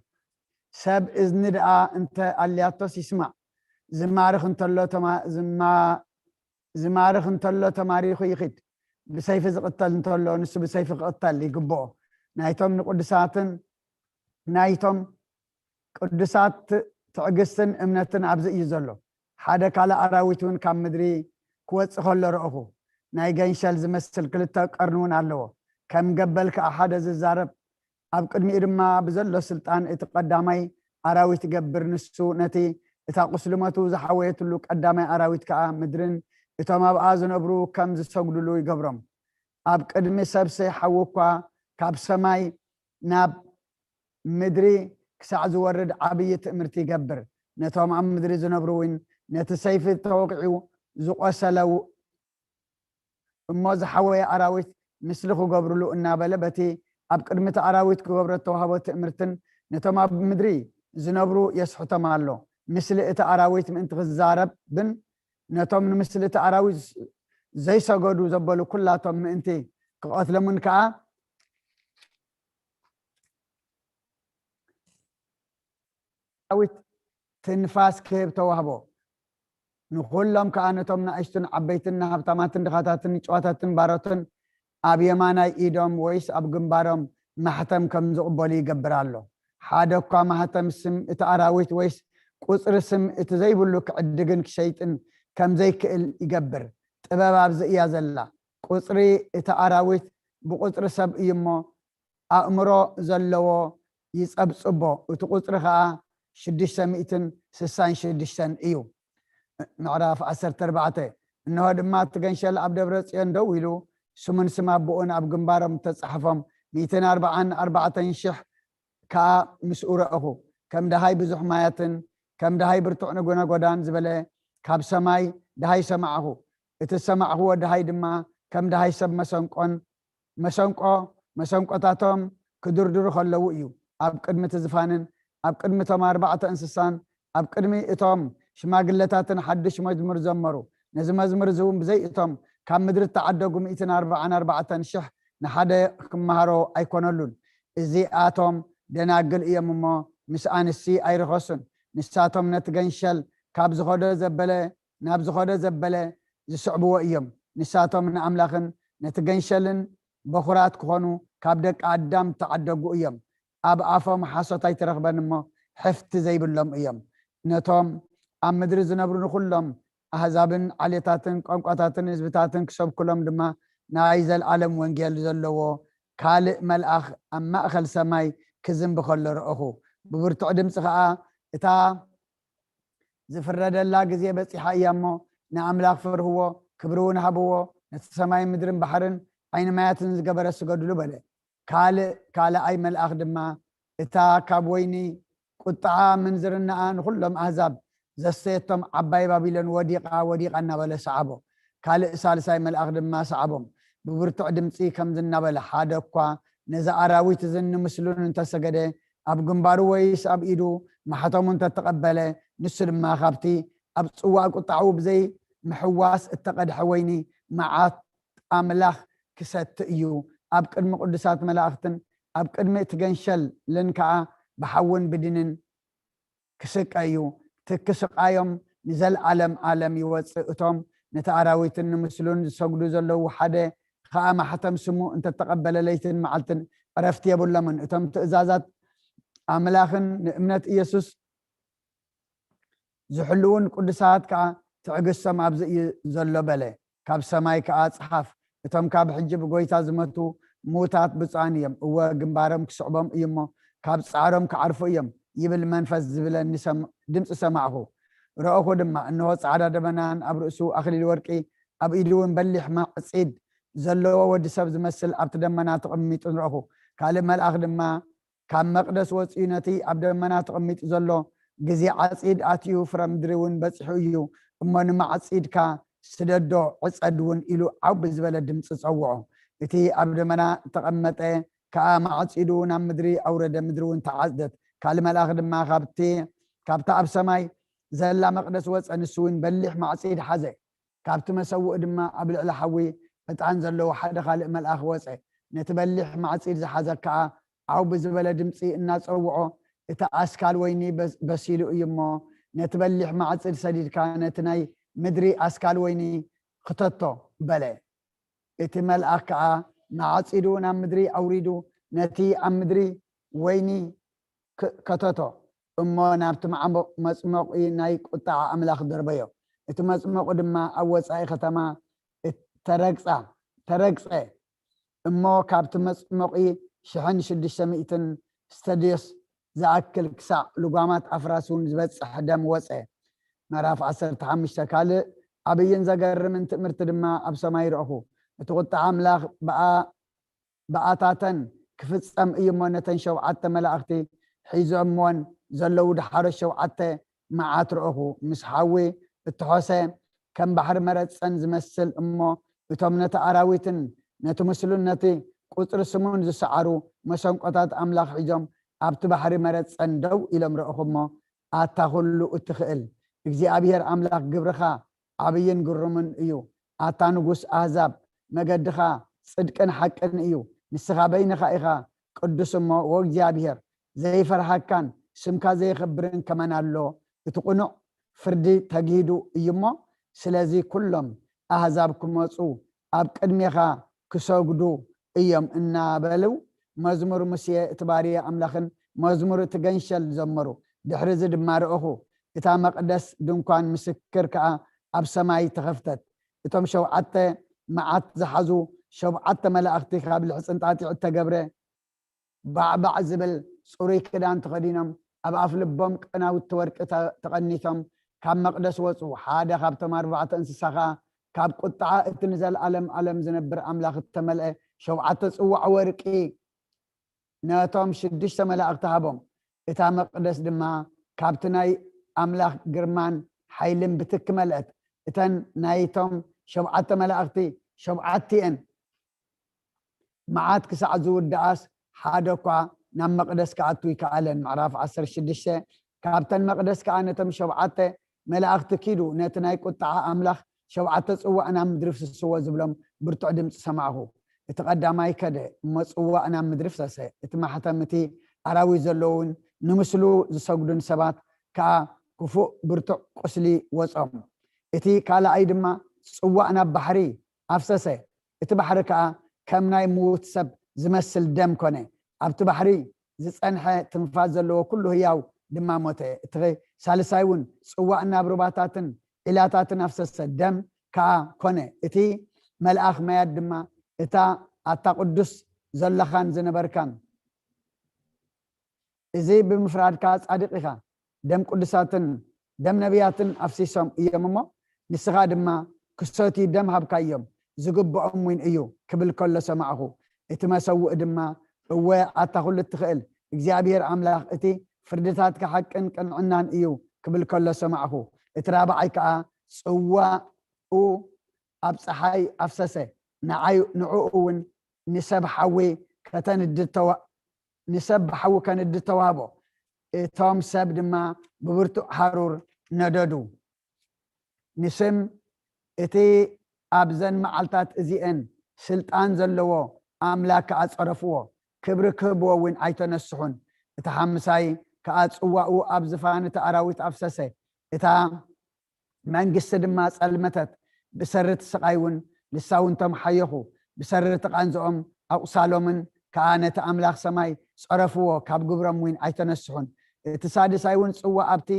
ሰብ እዝኒ ደኣ እንተ ኣልያቶስ ይስማዕ። ዝማርኽ እንተሎ ተማ-፣ ዝማ-፣ ዝማርኽ እንተሎ ተማሪኹ ይኺድ። ብሰይፊ ዝቕተል እንተሎ ንሱ ብሰይፊ ክቕተል ይግብኦ። ናይቶም ንቅዱሳትን ናይቶም ቅዱሳት ትዕግስትን እምነትን ኣብዚ እዩ ዘሎ። ሓደ ካልእ ኣራዊት እውን ካብ ምድሪ ክወጽእ ከሎ ረእኹ። ናይ ገንሸል ዝመስል ክልተ ቀርኒ እውን ኣለዎ። ከም ገበል ከኣ ሓደ ዝዛረብ፣ ኣብ ቅድሚኡ ድማ ብዘሎ ስልጣን እቲ ቀዳማይ ኣራዊት ይገብር። ንሱ ነቲ እታ ቁስሊ ሞቱ ዝሓወየትሉ ቀዳማይ ኣራዊት ከኣ ምድርን እቶም ኣብኣ ዝነብሩ ከም ዝሰግዱሉ ይገብሮም። ኣብ ቅድሚ ሰብሲ ሓዊ እኳ ካብ ሰማይ ናብ ምድሪ ክሳዕ ዝወርድ ዓብዪ ትእምርቲ ይገብር። ነቶም ኣብ ምድሪ ዝነብሩ እውን ነቲ ሰይፊ ተወቂዑ ዝቆሰለ እሞ ዝሓወየ ኣራዊት ምስሊ ክገብሩሉ እናበለ በቲ ኣብ ቅድሚ እቲ ኣራዊት ክገብሮ እተዋህቦ ትእምርትን ነቶም ኣብ ምድሪ ዝነብሩ የስሕቶም ኣሎ። ምስሊ እቲ ኣራዊት ምእንቲ ክዛረብን ነቶም ንምስሊ እቲ ኣራዊት ዘይሰገዱ ዘበሉ ኩላቶም ምእንቲ ክቐትሎምን ከኣ ኣራዊት ትንፋስ ክህብ ተዋህቦ። ንኹሎም ከኣ ነቶም ንኣሽቱን ዓበይትን ንሃብታማትን ድኻታትን ንጨዋታትን ባሮትን ኣብ የማናይ ኢዶም ወይስ ኣብ ግንባሮም ማሕተም ከም ዝቕበሉ ይገብር ኣሎ። ሓደ እኳ ማህተም ስም እቲ ኣራዊት ወይስ ቁጽሪ ስም እቲ ዘይብሉ ክዕድግን ክሸይጥን ከም ዘይክእል ይገብር። ጥበብ ኣብዚ እያ ዘላ። ቁጽሪ እቲ ኣራዊት ብቁጽሪ ሰብ እዩ እሞ፣ ኣእምሮ ዘለዎ ይጸብጽቦ። እቲ ቁጽሪ ኸኣ ሽዱሽተ ሚእትን ስሳን ሽዱሽተን እዩ። ምዕራፍ ዓሰርተ ኣርባዕተ። እንሆ ድማ እቲ ገንሸል ኣብ ደብረ ጽዮን ደው ኢሉ፣ ስሙን ስም ኣቦኡን ኣብ ግንባሮም ተጻሕፎም፣ ሚእትን ኣርባዓን ኣርባዕተን ሽሕ ከኣ ምስኡ ረእኹ። ከም ደሃይ ብዙሕ ማያትን ከም ደሃይ ብርቱዕ ነጎናጎዳን ዝበለ ካብ ሰማይ ደሃይ ሰማዕኹ። እቲ ዝሰማዕኽዎ ደሃይ ድማ ከም ደሃይ ሰብ መሰንቆን መሰንቆ መሰንቆታቶም ክድርድሩ ከለዉ እዩ። ኣብ ቅድሚ እቲ ዝፋንን ኣብ ቅድሚ እቶም ኣርባዕተ እንስሳን ኣብ ቅድሚ እቶም ሽማግለታትን ሓድሽ መዝሙር ዘመሩ። ነዚ መዝሙር እዚ እውን ብዘይ እቶም ካብ ምድሪ እተዓደጉ ሚእትን ኣርባዓን ኣርባዕተን ሽሕ ንሓደ ክመሃሮ ኣይኮነሉን። እዚኣቶም ደናግል እዮም እሞ ምስ ኣንስቲ ኣይርኸሱን። ንሳቶም ነቲ ገንሸል ካብ ዝኸዶ ዘበለ ናብ ዝኸዶ ዘበለ ዝስዕብዎ እዮም። ንሳቶም ንኣምላኽን ነቲ ገንሸልን በኹራት ክኾኑ ካብ ደቂ ኣዳም እተዓደጉ እዮም። ኣብ ኣፎም ሓሶት ኣይትረኽበን እሞ ሕፍቲ ዘይብሎም እዮም። ነቶም ኣብ ምድሪ ዝነብሩ ንኹሎም ኣህዛብን ዓሌታትን ቋንቋታትን ህዝብታትን ክሰብኩሎም ድማ ናይ ዘለኣለም ወንጌል ዘለዎ ካልእ መልኣኽ ኣብ ማእከል ሰማይ ክዝንቢ ከሎ ረእኹ። ብብርቱዕ ድምፂ ኸኣ እታ ዝፍረደላ ግዜ በጺሓ እያ እሞ ንኣምላኽ ፍርህዎ፣ ክብሪ እውን ሃብዎ። ነቲ ሰማይን ምድርን ባሕርን ዓይኒ ማያትን ዝገበረ ስገድሉ በለ። ካልእ ካልኣይ መልኣኽ ድማ እታ ካብ ወይኒ ቁጥዓ ምንዝርናኣ ንኹሎም ኣህዛብ ዘስተየቶም ዓባይ ባቢሎን ወዲቓ ወዲቓ እናበለ ሰዓቦ። ካልእ ሳልሳይ መልኣኽ ድማ ሰዓቦም። ብብርቱዕ ድምፂ ከምዚ እናበለ ሓደ እኳ ነዚ ኣራዊት እዝን ንምስሉን እንተሰገደ ኣብ ግንባሩ ወይስ ኣብ ኢዱ ማሕተሙ እንተተቐበለ ንሱ ድማ ካብቲ ኣብ ጽዋእ ቁጣዕኡ ብዘይ ምሕዋስ እተቐድሐ ወይኒ መዓት ኣምላኽ ክሰቲ እዩ። ኣብ ቅድሚ ቅዱሳት መላእኽትን ኣብ ቅድሚ እቲ ገንሸልን ከኣ ብሓውን ብድንን ክስቀ እዩ። ትኪ ስቃዮም ንዘለኣለም ኣለም ይወፅእ። እቶም ነቲ ኣራዊትን ንምስሉን ዝሰግዱ ዘለዉ ሓደ ከኣ ማሕተም ስሙ እንተተቐበለ ለይትን መዓልትን ዕረፍቲ የብሎምን። እቶም ትእዛዛት ኣምላኽን ንእምነት ኢየሱስ ዝሕልውን ቅዱሳት ከኣ ትዕግስቶም ኣብዚ እዩ ዘሎ በለ። ካብ ሰማይ ከኣ ጸሓፍ፣ እቶም ካብ ሕጂ ብጎይታ ዝመቱ ምዉታት ብፁዓን እዮም፣ እወ ግንባሮም ክስዕቦም እዩ እሞ ካብ ጻዕሮም ክዓርፉ እዮም ይብል መንፈስ ዝብለኒ ድምፂ ሰማዕኹ። ረእኹ ድማ፣ እንሆ ጻዕዳ ደመናን ኣብ ርእሱ ኣኽሊል ወርቂ ኣብ ኢዱ እውን በሊሕ ማዕጺድ ዘለዎ ወዲ ሰብ ዝመስል ኣብቲ ደመና ተቐሚጡ ረእኹ። ካልእ መልኣኽ ድማ ካብ መቕደስ ወጺኡ ነቲ ኣብ ደመና ተቐሚጡ ዘሎ ግዜ ዓጺድ ኣትዩ ፍረ ምድሪ እውን በጺሑ እዩ እሞ ንማዕጺድካ ስደዶ ዕጸድ እውን ኢሉ ዓው ብዝበለ ድምፂ ጸውዖ። እቲ ኣብ ደመና እተቐመጠ ከኣ ማዕጺዱ ናብ ምድሪ ኣውረደ፣ ምድሪ እውን ተዓጽደት። ካልእ መልኣኽ ድማ ካብቲ ካብታ ኣብ ሰማይ ዘላ መቕደስ ወጸ፣ ንሱ እውን በሊሕ ማዕጺድ ሓዘ። ካብቲ መሰውእ ድማ ኣብ ልዕሊ ሓዊ ዕጣን ዘለዎ ሓደ ካልእ መልኣኽ ወጸ። ነቲ በሊሕ ማዕጺድ ዝሓዘ ከኣ ዓው ብዝበለ ድምጺ እናጸውዖ፣ እቲ ኣስካል ወይኒ በሲሉ እዩ እሞ፣ ነቲ በሊሕ ማዕጺድ ሰዲድካ ነቲ ናይ ምድሪ ኣስካል ወይኒ ክተቶ በለ። እቲ መልኣኽ ከኣ ንዓጺዱ ናብ ምድሪ ኣውሪዱ ነቲ ኣብ ምድሪ ወይኒ ከተቶ እሞ ናብቲ መጽሞቒ ናይ ቁጣዓ ኣምላኽ ደርበዮ። እቲ መጽሞቒ ድማ ኣብ ወጻኢ ከተማ ተረግጻ ተረግጸ እሞ ካብቲ መጽሞቒ ሽሕን ሽዱሽተ ሚእትን ስተድዮስ ዝኣክል ክሳዕ ልጓማት ኣፍራስ እውን ዝበጽሕ ደም ወጸ። ምዕራፍ ዓሰርተ ሓሙሽተ ካልእ ዓብይን ዘገርምን ትእምርቲ ድማ ኣብ ሰማይ ረእኹ። እቲ ቁጣዓ ኣምላኽ ብኣ ብኣታተን ክፍጸም እዩ እሞ ነተን ሸውዓተ መላእኽቲ ሒዞምወን ዘለዉ ደሓሮት ሸውዓተ መዓት ረእኹ። ምስ ሓዊ እተሖሰ ከም ባሕሪ መረጸን ዝመስል እሞ እቶም ነቲ ኣራዊትን ነቲ ምስሉን ነቲ ቁጽሪ ስሙን ዝሰዓሩ መሰንቆታት ኣምላኽ ሒዞም ኣብቲ ባሕሪ መረጸን ደው ኢሎም ረእኹ እሞ ኣታ ኩሉ እትኽእል እግዚኣብሔር ኣምላኽ ግብርኻ ዓብይን ግሩምን እዩ። ኣታ ንጉስ ኣህዛብ መገድኻ ጽድቅን ሓቅን እዩ። ንስኻ በይንኻ ኢኻ ቅዱስ እሞ ወእግዚኣብሔር ዘይፈርሃካን ስምካ ዘየኽብርን ከመን ኣሎ? እቲ ቁኑዕ ፍርዲ ተግሂዱ እዩ እሞ ስለዚ ኩሎም ኣህዛብ ክመጹ ኣብ ቅድሜኻ ክሰግዱ እዮም እናበሉ መዝሙር ሙሴ እቲ ባርያ ኣምላኽን መዝሙር እቲ ገንሸል ዘመሩ። ድሕሪ እዚ ድማ ረእኹ፣ እታ መቕደስ ድንኳን ምስክር ከኣ ኣብ ሰማይ ተኸፍተት። እቶም ሸውዓተ መዓት ዝሓዙ ሸውዓተ መላእኽቲ ካብ ልሕጽንጣጢዕ እተገብረ ባዕባዕ ዝብል ጽሩይ ክዳን ተኸዲኖም ኣብ ኣፍ ልቦም ቀናውቲ ወርቂ ተቐኒቶም ካብ መቕደስ ወጹ። ሓደ ካብቶም ኣርባዕተ እንስሳ ኸኣ ካብ ቁጥዓ እቲ ንዘለኣለም ኣለም ዝነብር ኣምላኽ እተመልአ ሸውዓተ ጽዋዕ ወርቂ ነቶም ሽዱሽተ መላእኽቲ ሃቦም። እታ መቕደስ ድማ ካብቲ ናይ ኣምላኽ ግርማን ሓይልን ብትኪ መልአት። እተን ናይቶም ሸብዓተ መላእኽቲ ሸብዓቲኤን መዓት ክሳዕ ዝውድኣስ ሓደ እኳ ናብ መቕደስ ክኣቱ ኣይከኣለን። ምዕራፍ ዓሰርተ ሽዱሽተ። ካብተን መቕደስ ከኣ ነቶም ሸብዓተ መላእኽቲ፣ "ኪዱ ነቲ ናይ ቁጥዓ ኣምላኽ ሸብዓተ ጽዋእ ናብ ምድሪ ፍስስዎ" ዝብሎም ብርቱዕ ድምጺ ሰማዕኹ። እቲ ቀዳማይ ከደ፣ እሞ ጽዋእ ናብ ምድሪ ፍሰሰ። እቲ ማሕተም እቲ ኣራዊት ዘለዉን ንምስሉ ዝሰግዱን ሰባት ከኣ ክፉእ ብርቱዕ ቁስሊ ወጾም። እቲ ካልኣይ ድማ ጽዋእ ናብ ባሕሪ ኣፍሰሰ። እቲ ባሕሪ ከኣ ከም ናይ ምዉት ሰብ ዝመስል ደም ኮነ። ኣብቲ ባሕሪ ዝጸንሐ ትንፋስ ዘለዎ ኩሉ ህያው ድማ ሞተ። እቲ ሳልሳይ እውን ጽዋእ ናብ ሩባታትን ዒላታትን ኣፍሰሰ፣ ደም ከኣ ኮነ። እቲ መልኣኽ ማያት ድማ፣ "እታ ኣታ ቅዱስ ዘለኻን ዝነበርካን፣ እዚ ብምፍራድካ ጻድቕ ኢኻ። ደም ቅዱሳትን ደም ነቢያትን ኣፍሲሶም እዮም እሞ፣ ንስኻ ድማ ክሰትዩ ደም ሃብካዮም፣ ዝግብኦም እውን እዩ" ክብል ከሎ ሰማዕኹ። እቲ መሰውእ ድማ፣ "እወ፣ ኣታ ኩሉ እትኽእል እግዚኣብሄር ኣምላኽ፣ እቲ ፍርድታትካ ሓቅን ቅንዕናን እዩ" ክብል ከሎ ሰማዕኹ። እቲ ራብዓይ ከኣ ጽዋኡ ኣብ ጸሓይ ኣፍሰሰ፣ ንዓይ፣ ንዕኡ እውን ንሰብ ሓዊ ከተንድድ ተዋ-፣ ንሰብ ብሓዊ ከንድድ ተዋህቦ። እቶም ሰብ ድማ ብብርቱዕ ሃሩር ነደዱ። ንስም እቲ ኣብዘን መዓልታት እዚኤን ስልጣን ዘለዎ ኣምላክ ከኣ ጸረፍዎ፣ ክብሪ ክህብዎ እውን ኣይተነስሑን። እቲ ሓምሳይ ከኣ ጽዋኡ ኣብ ዝፋን እቲ ኣራዊት ኣፍሰሰ። እታ መንግስቲ ድማ ጸልመተት፣ ብሰሪ እቲ ስቓይ እውን ልሳውንቶም ሓየኹ፣ ብሰሪ እቲ ቃንዝኦም ኣቑሳሎምን ከኣ ነቲ ኣምላኽ ሰማይ ጸረፍዎ፣ ካብ ግብሮም እውን ኣይተነስሑን። እቲ ሳድሳይ እውን ጽዋ ኣብቲ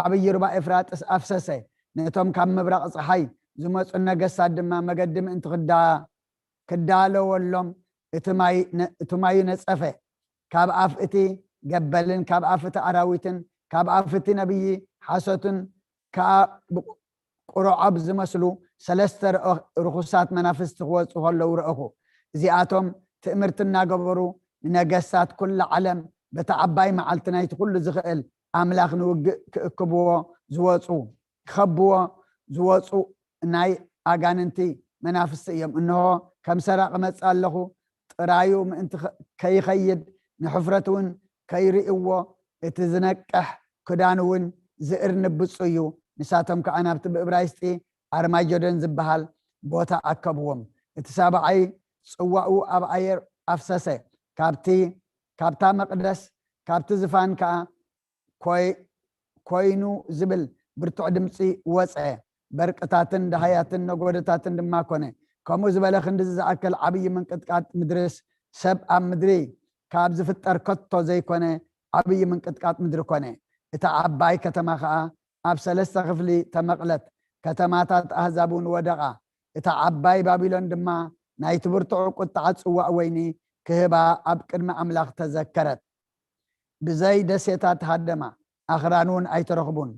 ዓብዪ ሩባ ኤፍራጥስ ኣፍሰሰ፣ ነቶም ካብ ምብራቕ ጸሓይ ዝመጹ ነገስታት ድማ መገዲ ምእንቲ ክዳ-፣ ክዳለወሎም እቲ ማይ ነ-፣ እቲ ማዩ ነጸፈ። ካብ ኣፍ እቲ ገበልን ካብ ኣፍ እቲ ኣራዊትን ካብ ኣፍ እቲ ነብዪ ሓሶትን ከኣ ብቁ-፣ ቁርዖብ ዝመስሉ ሰለስተ ርእ-፣ ርኹሳት መናፍስቲ ክወጹ ከለዉ ረእኹ። እዚኣቶም ትእምርቲ እናገበሩ ንነገስታት ኩላ ዓለም በታ ዓባይ መዓልቲ ናይቲ ኩሉ ዝኽእል ኣምላኽ ንውግእ ክእክብዎ ዝወጹ፣ ክኸብዎ ዝወጹ ናይ ኣጋንንቲ መናፍስቲ እዮም። እንሆ፣ ከም ሰራቒ እመጽእ ኣለኹ። ጥራዩ ምእንቲ ኸ-፣ ከይኸይድ፣ ንሕፍረት እውን ከይርእይዎ፣ እቲ ዝነቅሕ ክዳን እውን ዝእርንብ ብጹ እዩ። ንሳቶም ከኣ ናብቲ ብእብራይስጢ ኣርማጌዶን ዝበሃል ቦታ ኣከብዎም። እቲ ሳብዓይ ጽዋኡ ኣብ ኣየር ኣፍሰሰ። ካብቲ፣ ካብታ መቕደስ፣ ካብቲ ዝፋን ከኣ ኮይ-፣ ኮይኑ ዝብል ብርቱዕ ድምጺ ወጸ። በርቅታትን ደሃያትን ነጎደታትን ድማ ኮነ። ከምኡ ዝበለ ክንድዚ ዝኣክል ዓብዪ ምንቅጥቃጥ ምድርስ ሰብ ኣብ ምድሪ ካብ ዝፍጠር ከቶ ዘይኮነ ዓብዪ ምንቅጥቃጥ ምድሪ ኮነ። እታ ዓባይ ከተማ ኸኣ ኣብ ሰለስተ ክፍሊ ተመቕለት፣ ከተማታት ኣህዛብ እውን ወደቓ። እታ ዓባይ ባቢሎን ድማ ናይቲ ብርቱዕ ቁጥዓ ጽዋእ ወይኒ ክህባ ኣብ ቅድሚ ኣምላኽ ተዘከረት። ብዘይ ደሴታት ሃደማ፣ ኣኽራን እውን ኣይተረኽቡን።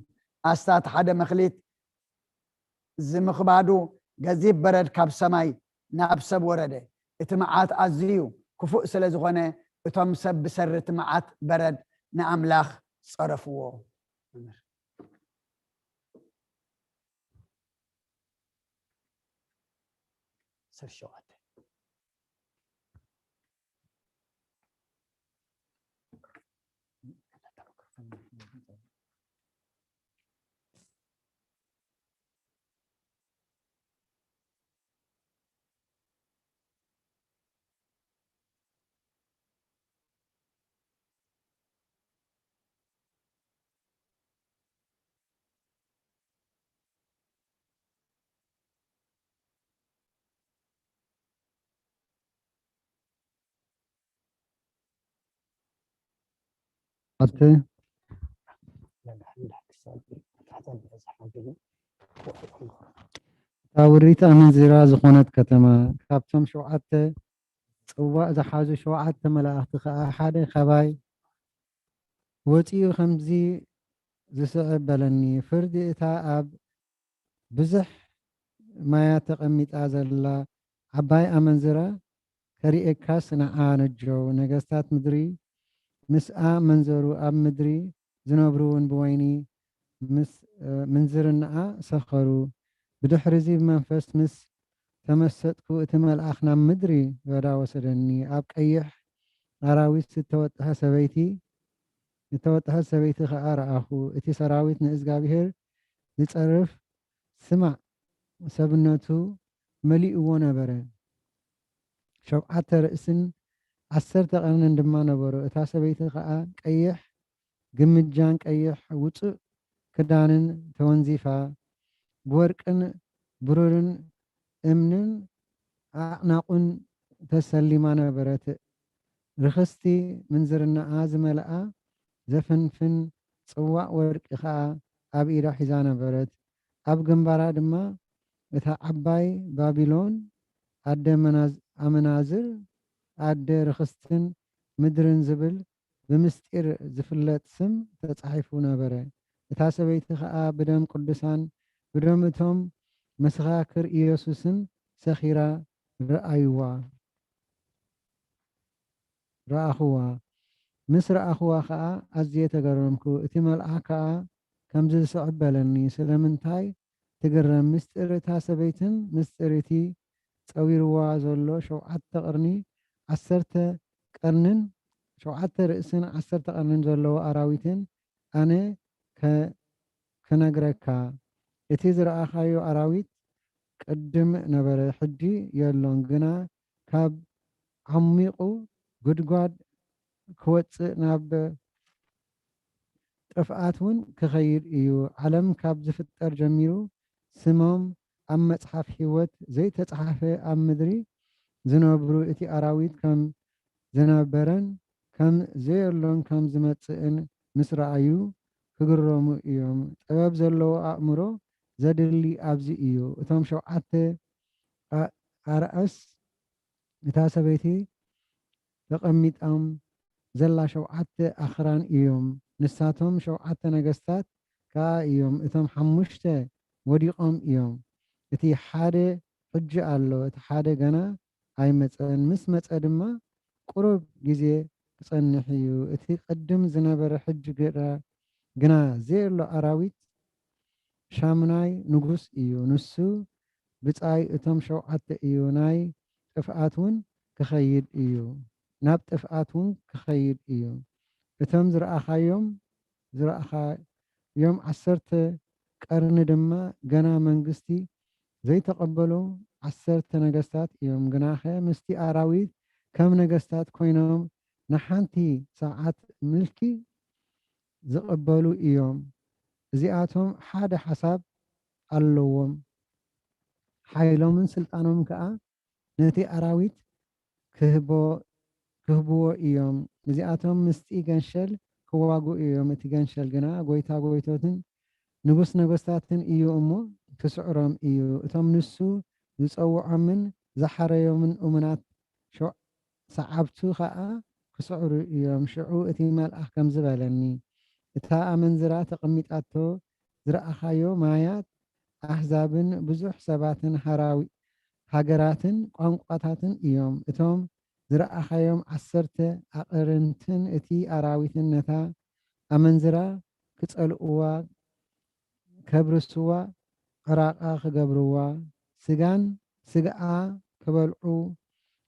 ኣስታት ሓደ መኽሊት ዝምኽባዱ ገዚፍ በረድ ካብ ሰማይ ናብ ሰብ ወረደ። እቲ መዓት ኣዝዩ ክፉእ ስለ ዝኾነ፣ እቶም ሰብ ብሰሪ እቲ መዓት በረድ ንኣምላኽ ጸረፍዎ። ዓሰርተ ሸውዓተ። ኣብቲ እታ ውሪት ኣመንዚራ ዝኾነት ከተማ፣ ካብቶም ሸውዓተ ጽዋእ ዝሓዙ ሸውዓተ መላእኽቲ ኸኣ ሓደ ኻባይ ወጺኡ ኸምዚ ዝስዕብ በለኒ፣ ፍርዲ እታ ኣብ ብዙሕ ማያት ተቐሚጣ ዘላ ዓባይ ኣመንዝራ ተርእየካስ ንዓ ነጀው። ነገስታት ምድሪ ምስኣ መንዘሩ፣ ኣብ ምድሪ ዝነብሩ እውን ብወይኒ ምስ ምንዝርናኣ ሰኸሩ። ብድሕርዚ ብመንፈስ ምስ ተመሰጥኩ እቲ መልኣኽ ናብ ምድሪ በዳ ወሰደኒ። ኣብ ቀይሕ ኣራዊት ዝተወጥሐ ሰበይቲ ዝተወጥሐት ሰበይቲ ኸዓ ረኣኹ። እቲ ሰራዊት ንእዝጋብሄር ዝጸርፍ ስማዕ ሰብነቱ መሊእዎ ነበረ። ሸውዓተ ርእስን ዓሰርተ ቀርንን ድማ ነበሮ። እታ ሰበይቲ ኸዓ ቀይሕ ግምጃን ቀይሕ ውጹእ ክዳንን ተወንዚፋ፣ ብወርቅን ብሩርን እምንን ኣዕናቑን ተሰሊማ ነበረት። ርኽስቲ ምንዝርናኣ ዝመልኣ ዘፈንፍን ጽዋእ ወርቂ ኸኣ ኣብ ኢዳ ሒዛ ነበረት። ኣብ ግንባራ ድማ እታ ዓባይ ባቢሎን ኣደ መናዝ-፣ ኣመናዝር፣ ኣደ ርኽስትን ምድርን ዝብል ብምስጢር ዝፍለጥ ስም ተጻሒፉ ነበረ። እታ ሰበይቲ ኸኣ ብደም ቅዱሳን፣ ብደም እቶም መሰኻክር ኢየሱስን ሰኺራ ረኣይዋ፣ ረኣኽዋ። ምስ ረኣኽዋ ኸኣ ኣዝየ ተገረምኩ። እቲ መልኣኽ ከኣ ከምዚ ዝስዕብ በለኒ፣ ስለምንታይ ትግረም? ምስጢር እታ ሰበይትን ምስጢር እቲ ጸዊርዋ ዘሎ ሸውዓተ ቅርኒ፣ ዓሰርተ ቀርንን፣ ሸውዓተ ርእስን ዓሰርተ ቀርንን ዘለዎ ኣራዊትን ኣነ ከ-፣ ክነግረካ። እቲ ዝረኣኻዮ ኣራዊት ቅድም ነበረ፣ ሕጂ የሎን፣ ግና ካብ ዓሚቑ ጉድጓድ ክወጽእ ናብ ጥፍኣት እውን ክኸይድ እዩ። ዓለም ካብ ዝፍጠር ጀሚሩ ስሞም ኣብ መጽሓፍ ህይወት ዘይተጻሕፈ፣ ኣብ ምድሪ ዝነብሩ እቲ ኣራዊት ከም ዝነበረን ከም ዘየሎን ከም ዝመጽእን ምስ ረኣዩ ክግረሙ እዮም። ጥበብ ዘለዎ ኣእምሮ ዘድሊ ኣብዚ እዩ። እቶም ሸውዓተ ኣ-፣ ኣርኣስ እታ ሰበይቲ ተቐሚጦም ዘላ ሸውዓተ ኣኽራን እዮም። ንሳቶም ሸውዓተ ነገስታት ከኣ እዮም። እቶም ሓሙሽተ ወዲቖም እዮም። እቲ ሓደ ሕጂ ኣሎ፣ እቲ ሓደ ገና ኣይመጸን። ምስ መጸ ድማ ቁሩብ ግዜ ክጸንሕ እዩ። እቲ ቅድም ዝነበረ ሕጂ ግና፣ ግና ዘየሎ ኣራዊት ሻሙናይ ንጉስ እዩ። ንሱ ብጻይ እቶም ሸውዓተ እዩ። ናይ ጥፍኣት እውን ክኸይድ እዩ። ናብ ጥፍኣት እውን ክኸይድ እዩ። እቶም ዝረኣኻዮም፣ ዝረኣኻዮም ዓሰርተ ቀርኒ ድማ ገና መንግስቲ ዘይተቐበሉ ዓሰርተ ነገስታት እዮም። ግናኸ ምስቲ ኣራዊት ከም ነገስታት ኮይኖም ንሓንቲ ሰዓት ምልኪ ዝቕበሉ እዮም። እዚኣቶም ሓደ ሓሳብ ኣለዎም። ሓይሎምን ስልጣኖምን ከኣ ነቲ ኣራዊት ክህቦ-፣ ክህብዎ እዮም። እዚኣቶም ምስቲ ገንሸል ክዋግኡ እዮም። እቲ ገንሸል ግና ጐይታ ጐይቶትን ንጉስ ነገስታትን እዩ እሞ ክስዕሮም እዩ። እቶም ንሱ ዝጸውዖምን ዝሓረዮምን እሙናት ሸው-፣ ሰዓብቱ ኸኣ ክስዕሩ እዮም። ሽዑ እቲ መልኣኽ ከምዚ በለኒ፣ እታ ኣመንዝራ ተቐሚጣቶ ዝረኣኻዮ ማያት ኣህዛብን ብዙሕ ሰባትን ሃራዊ-፣ ሃገራትን ቋንቋታትን እዮም። እቶም ዝረኣኻዮም ዓሰርተ ኣቕርንትን እቲ ኣራዊትን ነታ ኣመንዝራ ክጸልእዋ፣ ከብርስዋ፣ ዕራቓ ክገብርዋ፣ ስጋን ስግኣ ክበልዑ፣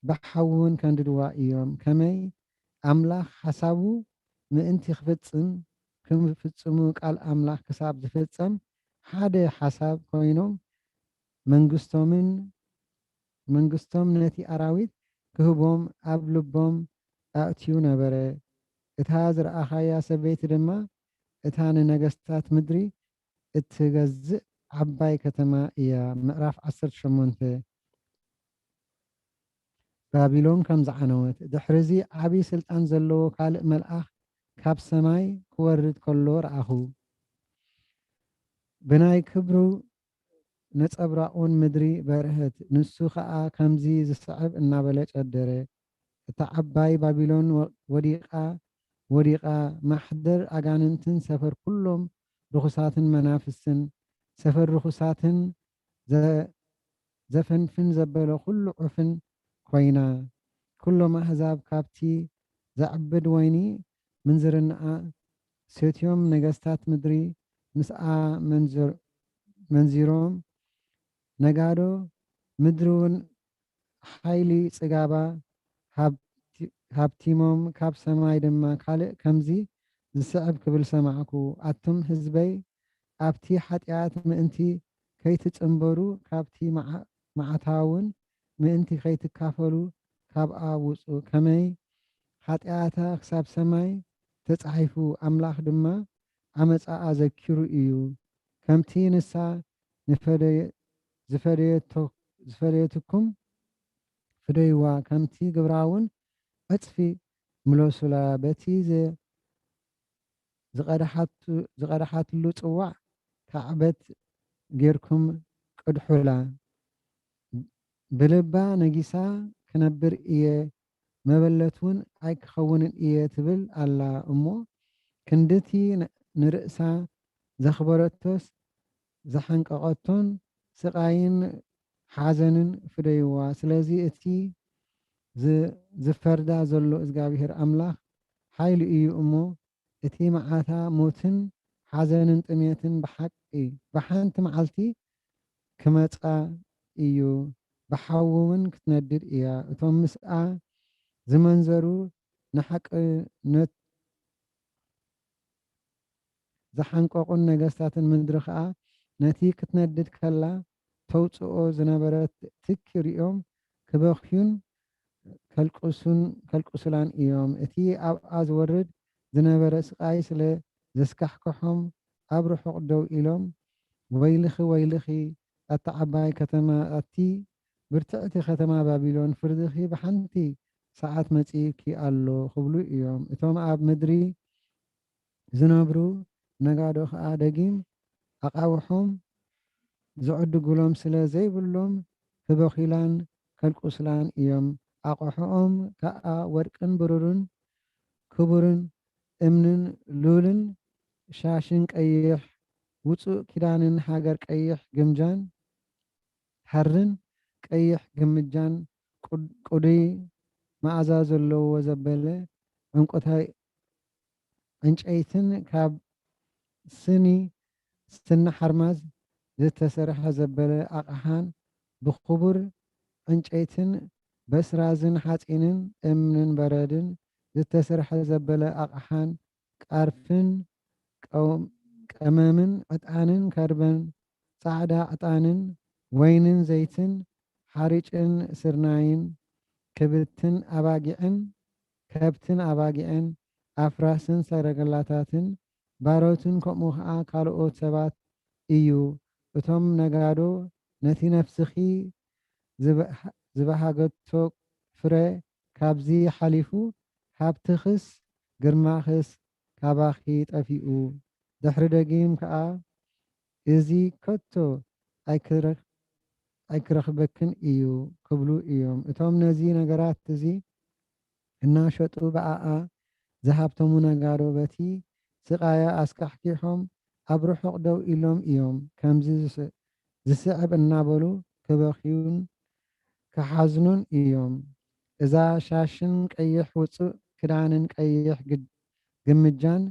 ብሓዊ እውን ከንድድዋ እዮም። ከመይ ኣምላኽ ሓሳቡ ምእንቲ ክፍጽም፣ ክፍጽሙ ቃል ኣምላኽ ክሳብ ዝፍጸም ሓደ ሓሳብ ኮይኖም መንግስቶምን፣ መንግስቶም ነቲ ኣራዊት ክህቦም ኣብ ልቦም ኣእትዩ ነበረ። እታ ዝረኣኻያ ሰበይቲ ድማ እታ ንነገስታት ምድሪ እትገዝእ ዓባይ ከተማ እያ። ምዕራፍ ዓሰርተ ሸሞንተ። ባቢሎን ከም ዝዓነወት። ድሕርዚ ዓቢ ስልጣን ዘለዎ ካልእ መልኣኽ ካብ ሰማይ ክወርድ ከሎ ረኣኹ። ብናይ ክብሩ ነጸብራቑን ምድሪ በርሀት። ንሱ ኸኣ ከምዚ ዝስዕብ እናበለ ጨደረ፣ እታ ዓባይ ባቢሎን ወ-፣ ወዲቓ፣ ወዲቓ፣ ማሕደር ኣጋንንትን ሰፈር ኩሎም ርኹሳትን መናፍስትን፣ ሰፈር ርኹሳትን ዘ-፣ ዘፈንፍን ዘበለ ኩሉ ዑፍን ኮይና። ኩሎም ኣህዛብ ካብቲ ዘዕብድ ወይኒ ምንዝርናኣ ሰትዮም፣ ነገስታት ምድሪ ምስኣ መንዝር-፣ መንዚሮም፣ ነጋዶ ምድሪ እውን ሓይሊ ጽጋባ ሃብቲ-፣ ሃብቲሞም፣ ካብ ሰማይ ድማ ካልእ ከምዚ ዝስዕብ ክብል ሰማዕኩ፣ ኣቱም ህዝበይ፣ ኣብቲ ሓጢኣት ምእንቲ ከይትጽንበሩ፣ ካብቲ መዓ-፣ መዓታውን ምእንቲ ከይትካፈሉ ካብኣ ውጹ። ከመይ ሓጢኣታ ክሳብ ሰማይ ተጻሒፉ፣ ኣምላኽ ድማ ዓመጻኣ ዘኪሩ እዩ። ከምቲ ንሳ ንፈደየ-፣ ዝፈደየቶ-፣ ዝፈደየትኩም ፍደይዋ፣ ከምቲ ግብራ እውን ዕጽፊ ምለሱላ። በቲ ዘ-፣ ዝቐድሓቱ-፣ ዝቐድሓትሉ ጽዋዕ ካዕበት ጌርኩም ቅድሑላ። ብልባ ነጊሳ ክነብር እየ፣ መበለት እውን ኣይክኸውንን እየ ትብል ኣላ እሞ፣ ክንድቲ ን-፣ ንርእሳ ዘኽበረቶስ ዝሓንቀቐቶን ስቓይን ሓዘንን ፍደይዋ። ስለዚ እቲ ዝ-፣ ዝፈርዳ ዘሎ እግዚኣብሔር ኣምላኽ ሓይሉ እዩ እሞ፣ እቲ መዓታ ሞትን ሓዘንን ጥሜትን ብሓቂ ብሓንቲ መዓልቲ ክመጻ እዩ፣ ብሓዊ እውን ክትነድድ እያ። እቶም ምስኣ ዝመንዘሩ ንሓቅነት ዝሓንቀቑን ነገስታትን ምድሪ ኸኣ ነቲ ክትነድድ ከላ ተውጽኦ ዝነበረት ትኪ ሪኦም ክበኽዩን ከልቅሱን፣ ከልቅሱላን እዮም። እቲ ኣብኣ ዝወርድ ዝነበረ ስቓይ ስለ ዘስካሕክሖም ኣብ ርሑቕ ደው ኢሎም፣ "ወይልኺ፣ ወይልኺ፣ ኣቲ ዓባይ ከተማ፣ ኣቲ ብርትዕቲ ከተማ ባቢሎን፣ ፍርድኺ ብሓንቲ ሰዓት መጺኡኪ ኣሎ" ክብሉ እዮም። እቶም ኣብ ምድሪ ዝነብሩ ነጋዶ ኸኣ ደጊም ኣቓውሖም ዝዕድጉሎም ስለ ዘይብሎም፣ ክበኽዩላን ከልቅሱላን እዮም። ኣቑሑኦም ከኣ ወርቅን ብሩርን ክቡርን እምንን ሉልን ሻሽን ቀይሕ ውጹእ ኪዳንን ሃገር ቀይሕ ግምጃን ሃርን ቀይሕ ግምጃን ቅድ-፣ ቅዱይ መኣዛ ዘለዎ ዘበለ ዕንቁታይ ዕንጨይትን ካብ ስኒ፣ ስኒ ሓርማዝ ዝተሰርሐ ዘበለ ኣቕሓን ብኽቡር ዕንጨይትን በስራዝን ሓጺንን እምንን በረድን ዝተሰርሐ ዘበለ ኣቕሓን ቃርፍን ቀው-፣ ቀመምን ዕጣንን ከርበን ጻዕዳ ዕጣንን ወይንን ዘይትን ሓሪጭን ስርናይን ክብትን ኣባጊዕን ከብትን ኣባጊዕን ኣፍራስን ሰረገላታትን ባሮትን ከምኡ ኸኣ ካልኦት ሰባት እዩ። እቶም ነጋዶ ነቲ ነፍስኺ ዝበሃ-፣ ዝበሃገቶ ፍረ ካብዚ ሓሊፉ ሃብትኽስ ግርማኽስ ካባኺ ጠፊኡ። ድሕሪ ደጊም ከኣ እዚ ከቶ ኣይክረኽ-፣ ኣይክረኽበክን እዩ ክብሉ እዮም። እቶም ነዚ ነገራት እዚ እናሸጡ ብኣኣ ዝሃብተሙ ነጋዶ በቲ ስቓያ ኣስካሕኪሖም ኣብ ርሑቕ ደው ኢሎም እዮም። ከምዚ ዝስ-፣ ዝስዕብ እናበሉ ክበኽዩን ክሓዝኑን እዮም። እዛ ሻሽን ቀይሕ ውጹእ ክዳንን ቀይሕ ግድ-፣ ግምጃን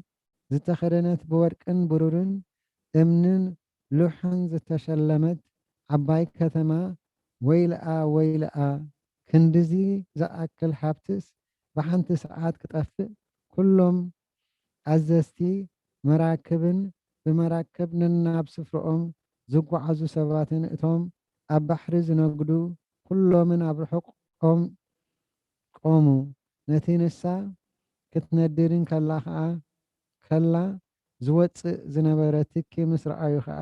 ዝተኸደነት ብወርቅን ብሩርን እምንን ሉሕን ዝተሸለመት ዓባይ ከተማ ወይልኣ፣ ወይልኣ፣ ክንድዚ ዝኣክል ሃብትስ ብሓንቲ ሰዓት ክጠፍእ? ኩሎም ኣዘዝቲ መራክብን ብመራክብ ነናብ ስፍርኦም ዝጓዓዙ ሰባትን እቶም ኣብ ባሕሪ ዝነግዱ ኩሎምን ኣብ ርሑቕ ቆም-፣ ቆሙ። ነቲ ንሳ ክትነድድ እንከላ ኸኣ፣ ከላ ዝወጽእ ዝነበረ ትኪ ምስ ረኣዩ ኸኣ፣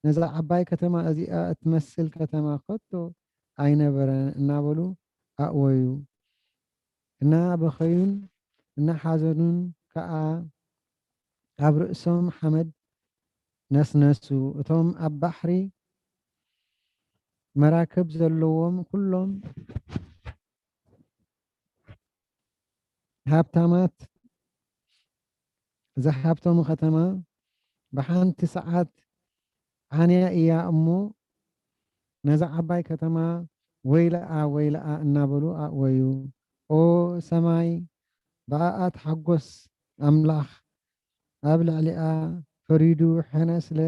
"ነዛ ዓባይ ከተማ እዚኣ እትመስል ከተማ ከቶ ኣይነበረን" እናበሉ ኣእወዩ። እናበኸዩን እናሓዘኑን ከኣ ኣብ ርእሶም ሓመድ ነስነሱ። እቶም ኣብ ባሕሪ መራክብ ዘለዎም ኩሎም ሃብታማት፣ እዛ ሃብቶም ከተማ ብሓንቲ ሰዓት ዓንያ እያ እሞ፣ ነዛ ዓባይ ከተማ ወይለኣ፣ ወይለኣ እናበሉ ኣእወዩ። ኦ ሰማይ፣ ብኣኣ ተሓጎስ፣ ኣምላኽ ኣብ ልዕሊኣ ፈሪዱ ሕነ ስለ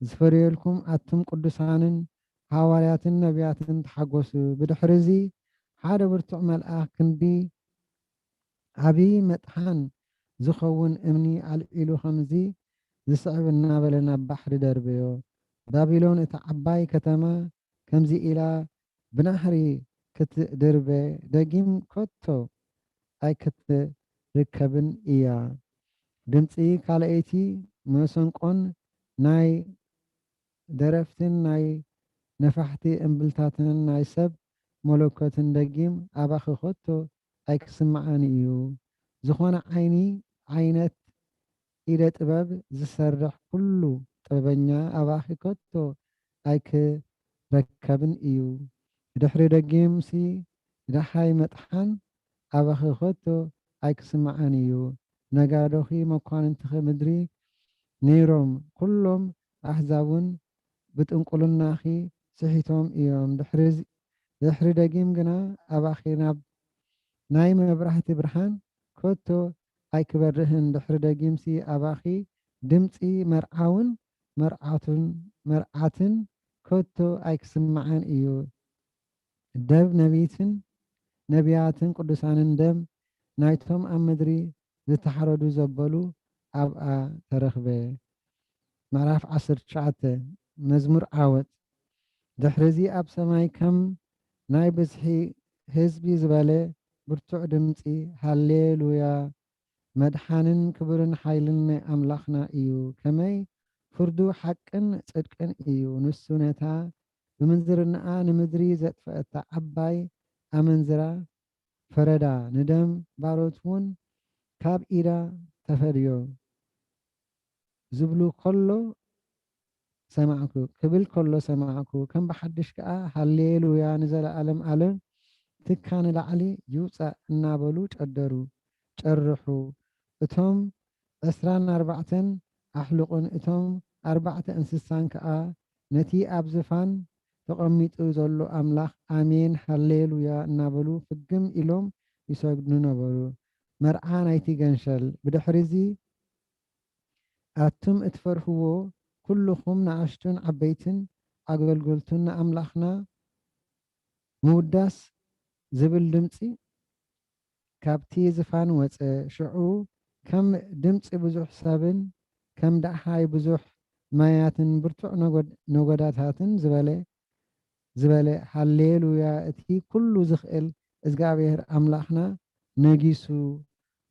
ዝፈረየልኩም፣ ኣቱም ቅዱሳንን ሓዋርያትን ነቢያትን ተሓጎሱ። ብድሕሪ እዚ ሓደ ብርቱዕ መልኣኽ ክንዲ ዓቢ መጥሓን ዝኸውን እምኒ ኣልዒሉ ከምዚ ዝስዕብ እናበለ ናብ ባሕሪ ደርበዮ። ባቢሎን እታ ዓባይ ከተማ ከምዚ ኢላ ብናህሪ ክትድርበ ደጊም ከቶ ኣይክትርከብን እያ። ድምጺ ካልኣይቲ መሰንቆን ናይ ደረፍትን ናይ ነፋሕቲ እምብልታትን ናይ ሰብ መለኮትን ደጊም ኣባኺ ከቶ ኣይክስምዓን እዩ። ዝኾነ ዓይኒ ዓይነት ኢደ ጥበብ ዝሰርሕ ኩሉ ጥበበኛ ኣባኺ ከቶ ኣይክረከብን እዩ። ድሕሪ ደጊምሲ ደሃይ መጥሓን ኣባኺ ከቶ ኣይክስምዓን እዩ። ነጋዶኺ መኳንንትኺ ምድሪ ነይሮም፣ ኩሎም ኣሕዛብ እውን ብጥንቁልናኺ ስሒቶም እዮም። ድሕሪ እዚ-፣ ድሕሪ ደጊም ግና ኣባኺ ናብ ናይ መብራህቲ ብርሃን ከቶ ኣይክበርህን። ድሕሪ ደጊምሲ ኣባኺ ድምጺ መርዓውን መርዓቱን፣ መርዓትን ከቶ ኣይክስምዓን እዩ። ደብ ነቢትን ነቢያትን ቅዱሳንን ደም ናይቶም ኣብ ምድሪ ዝተሓረዱ ዘበሉ ኣብኣ ተረኽበ። ምዕራፍ ዓሰርተ ትሽዓተ። መዝሙር ዓወት። ድሕሪ እዚ ኣብ ሰማይ ከም ናይ ብዝሒ ህዝቢ ዝበለ ብርቱዕ ድምጺ፣ ሃሌሉያ! መድሓንን ክብርን ሓይልን ናይ ኣምላኽና እዩ። ከመይ ፍርዱ ሓቅን ጽድቅን እዩ። ንሱ ነታ ብምንዝርናኣ ንምድሪ ዘጥፈአታ ዓባይ ኣመንዝራ ፈረዳ፣ ንደም ባሮት እውን ካብ ኢዳ ተፈድዮ። ዝብሉ ከሎ ሰማዕኩ፣ ክብል ከሎ ሰማዕኩ። ከም ብሓድሽ ከኣ ሃሌሉያ ንዘለኣለም ኣለም ትካ ንላዕሊ ይውጻእ እናበሉ ጨደሩ፣ ጨርሑ። እቶም ዕስራን ኣርባዕተን ኣሕሉቕን እቶም ኣርባዕተ እንስሳን ከኣ ነቲ ኣብ ዝፋን ተቐሚጡ ዘሎ ኣምላኽ ኣሜን ሃሌሉያ እናበሉ ፍግም ኢሎም ይሰግዱ ነበሩ። መርዓ ናይቲ ገንሸል። ብድሕሪዚ ኣቱም እትፈርህዎ ኩልኹም ንኣሽቱን ዓበይትን ኣገልገልቱን ንኣምላኽና ምውዳስ ዝብል ድምጺ ካብቲ ዝፋን ወጸ። ሽዑ ከም ድምጺ ብዙሕ ሰብን ከም ደሃይ ብዙሕ ማያትን ብርቱዕ ነጎድ-፣ ነጎዳታትን ዝበለ፣ ዝበለ ሃሌሉያ፣ እቲ ኩሉ ዝኽእል እግዚኣብሔር ኣምላኽና ነጊሱ፣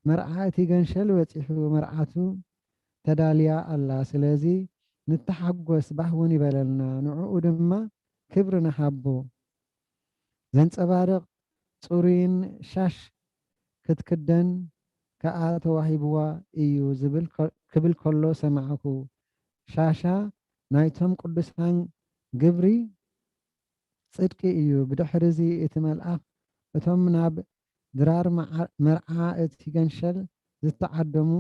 መርዓ እቲ ገንሸል በጺሑ፣ መርዓቱ ተዳልያ ኣላ። ስለዚ ንተሓጎስ፣ ባህ እውን ይበለልና፣ ንዕኡ ድማ ክብሪ ንሃቦ። ዘንጸባርቕ ጽሩይን ሻሽ ክትክደን ከኣ ተዋሂብዋ እዩ ዝብል ከ-፣ ክብል ከሎ ሰማዕኩ። ሻሻ ናይቶም ቅዱሳን ግብሪ ጽድቂ እዩ። ብድሕርዚ እቲ መልኣኽ፣ እቶም ናብ ድራር መዓ-፣ መርዓ እቲ ገንሸል ዝተዓደሙ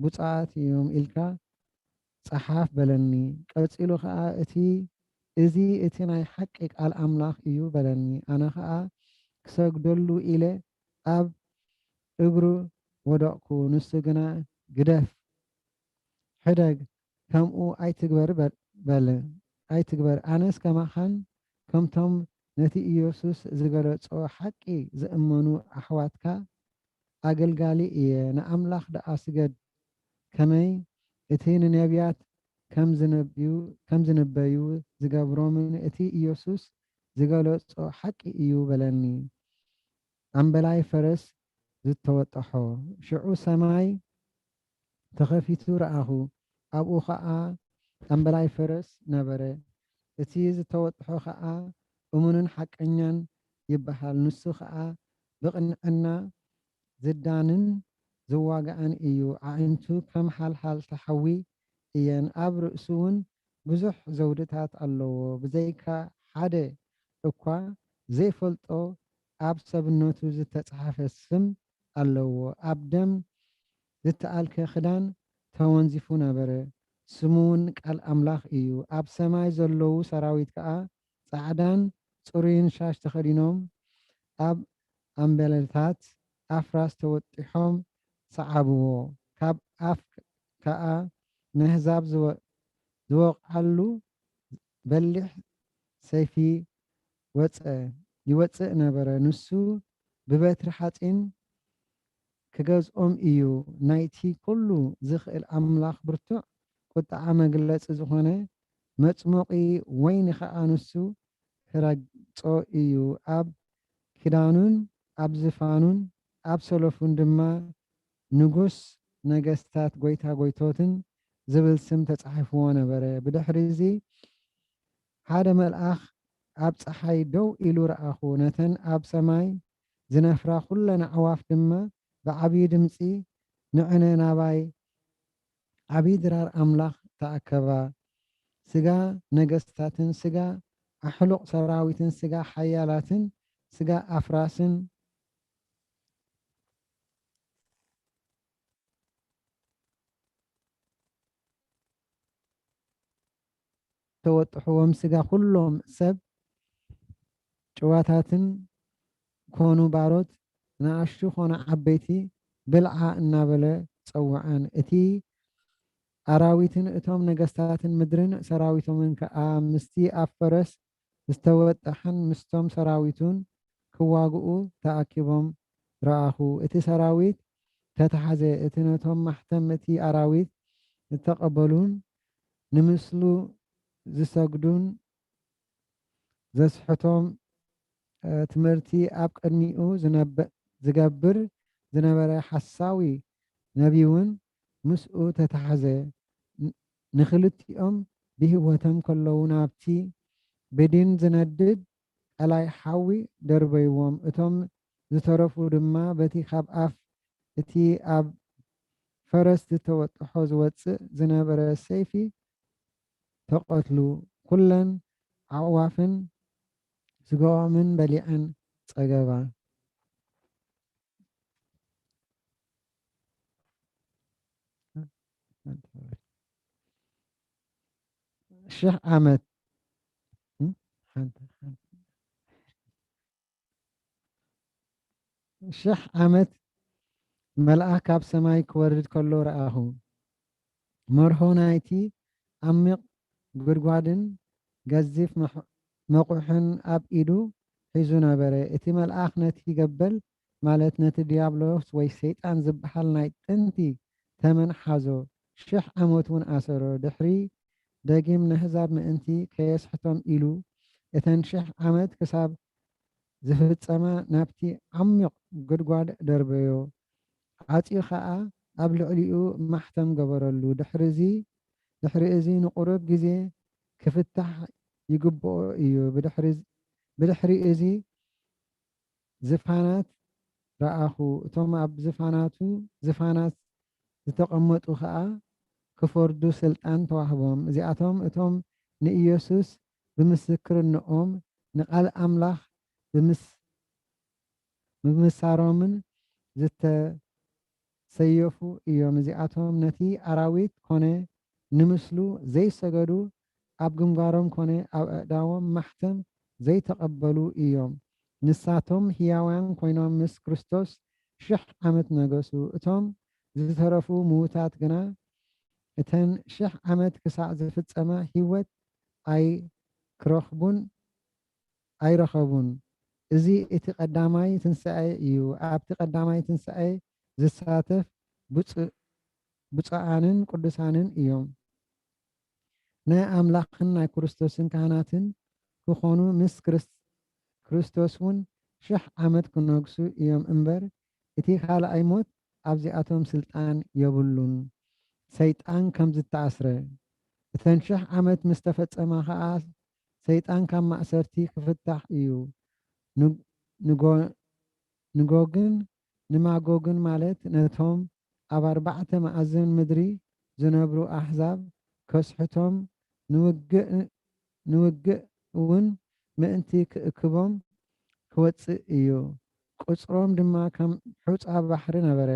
ብፁዓት እዮም ኢልካ ጸሓፍ በለኒ። ቀጺሉ ኸኣ፣ እቲ፣ እዚ እቲ ናይ ሓቂ ቃል ኣምላኽ እዩ በለኒ። ኣነ ኸኣ ክሰግደሉ ኢለ ኣብ እግሩ ወደቕኩ። ንሱ ግና፣ ግደፍ፣ ሕደግ፣ ከምኡ ኣይትግበር በ-፣ በለ። ኣይትግበር። ኣነስ ከማኻን ከምቶም ነቲ ኢየሱስ ዝገለጾ ሓቂ ዝእመኑ ኣሕዋትካ ኣገልጋሊ እየ። ንኣምላኽ ደኣ ስገድ። ከመይ እቲ ንነቢያት ከም ዝነብዩ፣ ከም ዝንበዩ ዝገብሮምን እቲ ኢየሱስ ዝገለጾ ሓቂ እዩ በለኒ። ኣምበላይ ፈረስ ዝተወጠሖ። ሽዑ ሰማይ ተኸፊቱ ረኣኹ፣ ኣብኡ ኸኣ ኣምበላይ ፈረስ ነበረ። እቲ ዝተወጥሖ ኸኣ እሙንን ሓቀኛን ይበሃል። ንሱ ኸኣ ብቕንዕና ዝዳንን ዝዋጋእን እዩ። ኣዒንቱ ከም ሓልሓልቲ ሓዊ እየን፣ ኣብ ርእሱ እውን ብዙሕ ዘውድታት ኣለዎ። ብዘይካ ሓደ እኳ ዘይፈልጦ ኣብ ሰብነቱ ዝተጻሕፈ ስም ኣለዎ። ኣብ ደም ዝተኣልከ ክዳን ተወንዚፉ ነበረ። ስሙ እውን ቃል ኣምላኽ እዩ። ኣብ ሰማይ ዘለዉ ሰራዊት ከኣ ጻዕዳን ጽሩይን ሻሽ ተኸዲኖም፣ ኣብ ኣምበለታት ኣፍራስ ተወጢሖም ሰዓብዎ። ካብ ኣፍ ከኣ ነህዛብ ዝወ-፣ ዝወቕዓሉ በሊሕ ሰይፊ ወጸ፣ ይወጽእ ነበረ። ንሱ ብበትሪ ሓጺን ክገዝኦም እዩ። ናይቲ ኩሉ ዝኽእል ኣምላኽ ብርቱዕ ቁጥዓ መግለጺ ዝኾነ መጽሞቒ ወይኒ ኸኣ ንሱ ክረግጾ እዩ። ኣብ ክዳኑን ኣብ ዝፋኑን ኣብ ሰለፉን ድማ ንጉስ ነገስታት፣ ጎይታ ጎይቶትን ዝብል ስም ተጻሒፍዎ ነበረ። ብድሕሪ እዚ ሓደ መልኣኽ ኣብ ጸሓይ ደው ኢሉ ረኣኹ። ነተን ኣብ ሰማይ ዝነፍራ ኩለን ኣዕዋፍ ድማ ብዓብዪ ድምጺ፣ "ንዕነ ናባይ ዓብዪ ድራር ኣምላኽ ተኣከባ። ስጋ ነገስታትን ስጋ ኣሕሉቕ ሰራዊትን ስጋ ሓያላትን ስጋ ኣፍራስን ተወጥሕዎም ስጋ ኩሎም ሰብ ጭዋታትን ኮኑ ባሮት፣ ንኣሽቱ ኮነ ዓበይቲ፣ ብልዓ እናበለ ጸውዐን። እቲ ኣራዊትን እቶም ነገስታትን ምድርን ሰራዊቶምን ከኣ ምስቲ ኣብ ፈረስ ዝተወጠሐን ምስቶም ሰራዊቱን ክዋግኡ ተኣኪቦም ረኣኹ። እቲ ሰራዊት ተታሕዘ። እቲ ነቶም ማሕተም እቲ ኣራዊት ዝተቐበሉን ንምስሉ ዝሰግዱን ዘስሕቶም፣ እ፣ ትምህርቲ ኣብ ቅድሚኡ ዝነበ-፣ ዝገብር ዝነበረ ሓሳዊ ነቢይውን ምስኡ ተታሕዘ። ን-፣ ንኽልቲኦም ብህይወቶም ከለዉ ናብቲ ብዲን ዝነድድ ቀላይ ሓዊ ደርበይዎም። እቶም ዝተረፉ ድማ በቲ ካብ ኣፍ እቲ ኣብ ፈረስ ዝተወጥሖ ዝወጽእ ዝነበረ ሰይፊ ተቐትሉ። ኩለን ኣዕዋፍን ስጋኦምን በሊዐን ጸገባ። ሽሕ ዓመት፣ እ? ሓንቲ፣ ሓንቲ። ሽሕ ዓመት መልኣኽ ካብ ሰማይ ክወርድ ከሎ ረኣኹ። መርሆ ናይቲ ዓሚቕ ጉድጓድን ገዚፍ መሕ-፣ መቑሕን ኣብ ኢዱ ሒዙ ነበረ። እቲ መልኣኽ ነቲ ገበል፣ ማለት ነቲ ዲያብሎስ ወይ ሰይጣን ዝበሃል ናይ ጥንቲ ተመን ሓዞ፣ ሽሕ ዓመት እውን ኣሰሮ። ድሕሪ ደጊም ነህዛብ ምእንቲ ከየስሕቶም ኢሉ፣ እተን ሽሕ ዓመት ክሳብ ዝፍጸማ ናብቲ ዓሚቕ ጉድጓድ ደርበዮ። ዓጽዩ ኸኣ ኣብ ልዕሊኡ ማሕተም ገበረሉ። ድሕሪ እዚ፣ ድሕሪ እዚ ንቑሩብ ግዜ ክፍታሕ ይግብኦ እዩ። ብድሕሪ፣ ብድሕሪ እዚ ዝፋናት ረኣኹ። እቶም ኣብ ዝፋናቱ፣ ዝፋናት ዝተቐመጡ ኸኣ ክፈርዱ ስልጣን ተዋህቦም። እዚኣቶም እቶም ንኢየሱስ ብምስክርንኦም ንቓል ኣምላኽ ብምስ-፣ ብምምሳሮምን ዝተሰየፉ እዮም። እዚኣቶም ነቲ ኣራዊት ኮነ ንምስሉ ዘይሰገዱ፣ ኣብ ግንባሮም ኮነ ኣብ ኣእዳዎም ማሕተም ዘይተቐበሉ እዮም። ንሳቶም ህያዋን ኮይኖም ምስ ክርስቶስ ሽሕ ዓመት ነገሱ። እቶም ዝተረፉ ምዉታት ግና እተን ሽሕ ዓመት ክሳዕ ዝፍጸማ ህይወት ኣይክረኽቡን ኣይረኸቡን። እዚ እቲ ቀዳማይ ትንሳኤ እዩ። ኣብቲ ቀዳማይ ትንሳኤ ዝሳተፍ ብፁ-፣ ብፁዓንን ቅዱሳንን እዮም። ናይ ኣምላኽን ናይ ክርስቶስን ካህናትን ክኾኑ ምስ ክርስ-፣ ክርስቶስ እውን ሽሕ ዓመት ክነግሱ እዮም እምበር፣ እቲ ካልኣይ ሞት ኣብዚኣቶም ስልጣን የብሉን። ሰይጣን ከም ዝተኣስረ፣ እተን ሽሕ ዓመት ምስ ተፈጸማ ኸኣ፣ ሰይጣን ካብ ማእሰርቲ ክፍታሕ እዩ። ን-፣ ንጎ-፣ ንጎግን ንማጎግን፣ ማለት ነቶም ኣብ ኣርባዕተ መኣዝን ምድሪ ዝነብሩ ኣህዛብ ከስሕቶም፣ ንውግእ፣ ንውግእ እውን ምእንቲ ክእክቦም ክወጽእ እዩ። ቁጽሮም ድማ ከም ሑጻ ባሕሪ ነበረ።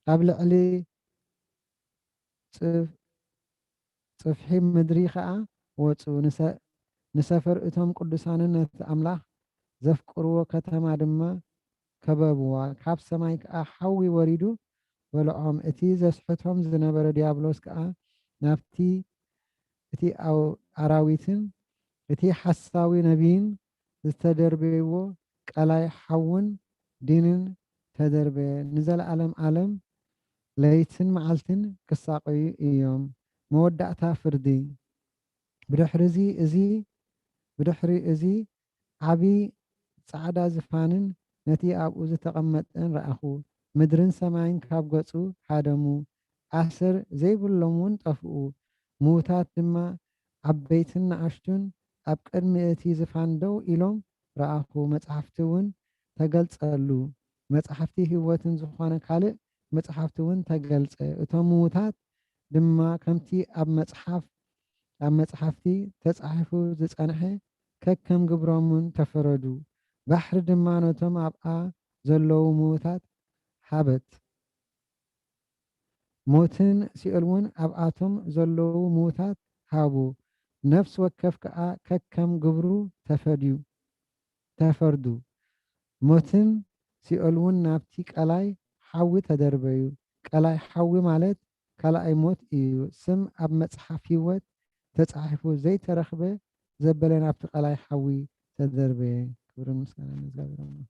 ኣብ ልዕሊ ጽፍ-፣ ጽፍሒ ምድሪ ኸኣ ወጹ። ንሰ-፣ ንሰፈር እቶም ቅዱሳንን ነቲ ኣምላኽ ዘፍቅርዎ ከተማ ድማ ከበብዋ፣ ካብ ሰማይ ከኣ ሓዊ ወሪዱ በልዖም። እቲ ዘስሕቶም ዝነበረ ዲያብሎስ ከኣ ናብቲ እቲ ኣው-፣ ኣራዊትን እቲ ሓሳዊ ነቢይን ዝተደርበይዎ ቀላይ ሓውን ዲንን ተደርበየ። ንዘለኣለም ኣለም ለይትን መዓልትን ክሳቐዩ እዮም። መወዳእታ ፍርዲ። ብድሕሪ እዚ፣ እዚ፣ ብድሕሪ እዚ ዓቢ ጻዕዳ ዝፋንን ነቲ ኣብኡ ዝተቐመጠን ረኣኹ። ምድርን ሰማይን ካብ ገጹ ሃደሙ፣ ኣሰር ዘይብሎም እውን ጠፍኡ። ምዉታት ድማ ዓበይትን ንኣሽቱን ኣብ ቅድሚ እቲ ዝፋን ደው ኢሎም ረኣኹ። መጻሕፍቲ እውን ተገልጸሉ። መጻሕፍቲ ህይወትን ዝኾነ ካልእ መጻሕፍቲ እውን ተገልጸ። እቶም ምዉታት ድማ ከምቲ ኣብ መጽሓፍ፣ ኣብ መጻሕፍቲ ተጻሒፉ ዝጸንሐ ከከም ግብሮምን ተፈረዱ። ባሕሪ ድማ ነቶም ኣብኣ ዘለዉ ምዉታት ሃበት። ሞትን ሲኦል እውን ኣብኣቶም ዘለዉ ምዉታት ሃቡ። ነፍሲ ወከፍ ከኣ ከከም ግብሩ ተፈድዩ፣ ተፈርዱ። ሞትን ሲኦል እውን ናብቲ ቀላይ ሓዊ ተደርበዩ። ቀላይ ሓዊ ማለት ካልኣይ ሞት እዩ። ስም ኣብ መጽሓፍ ህይወት ተጻሒፉ ዘይተረኽበ ዘበለ ናብቲ ቀላይ ሓዊ ተደርበየ። ክብርን ምስጋናን ንእግዚኣብሔር ኣምላኽ።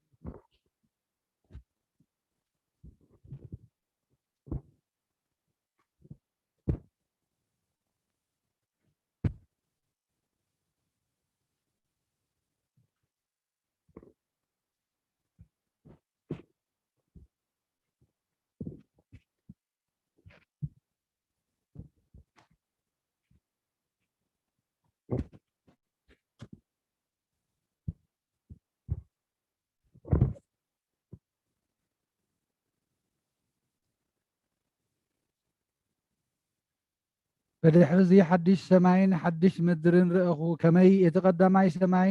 ብድሕርዚ ሓድሽ ሰማይን ሓድሽ ምድርን ርኣኹ፣ ከመይ እቲ ቀዳማይ ሰማይ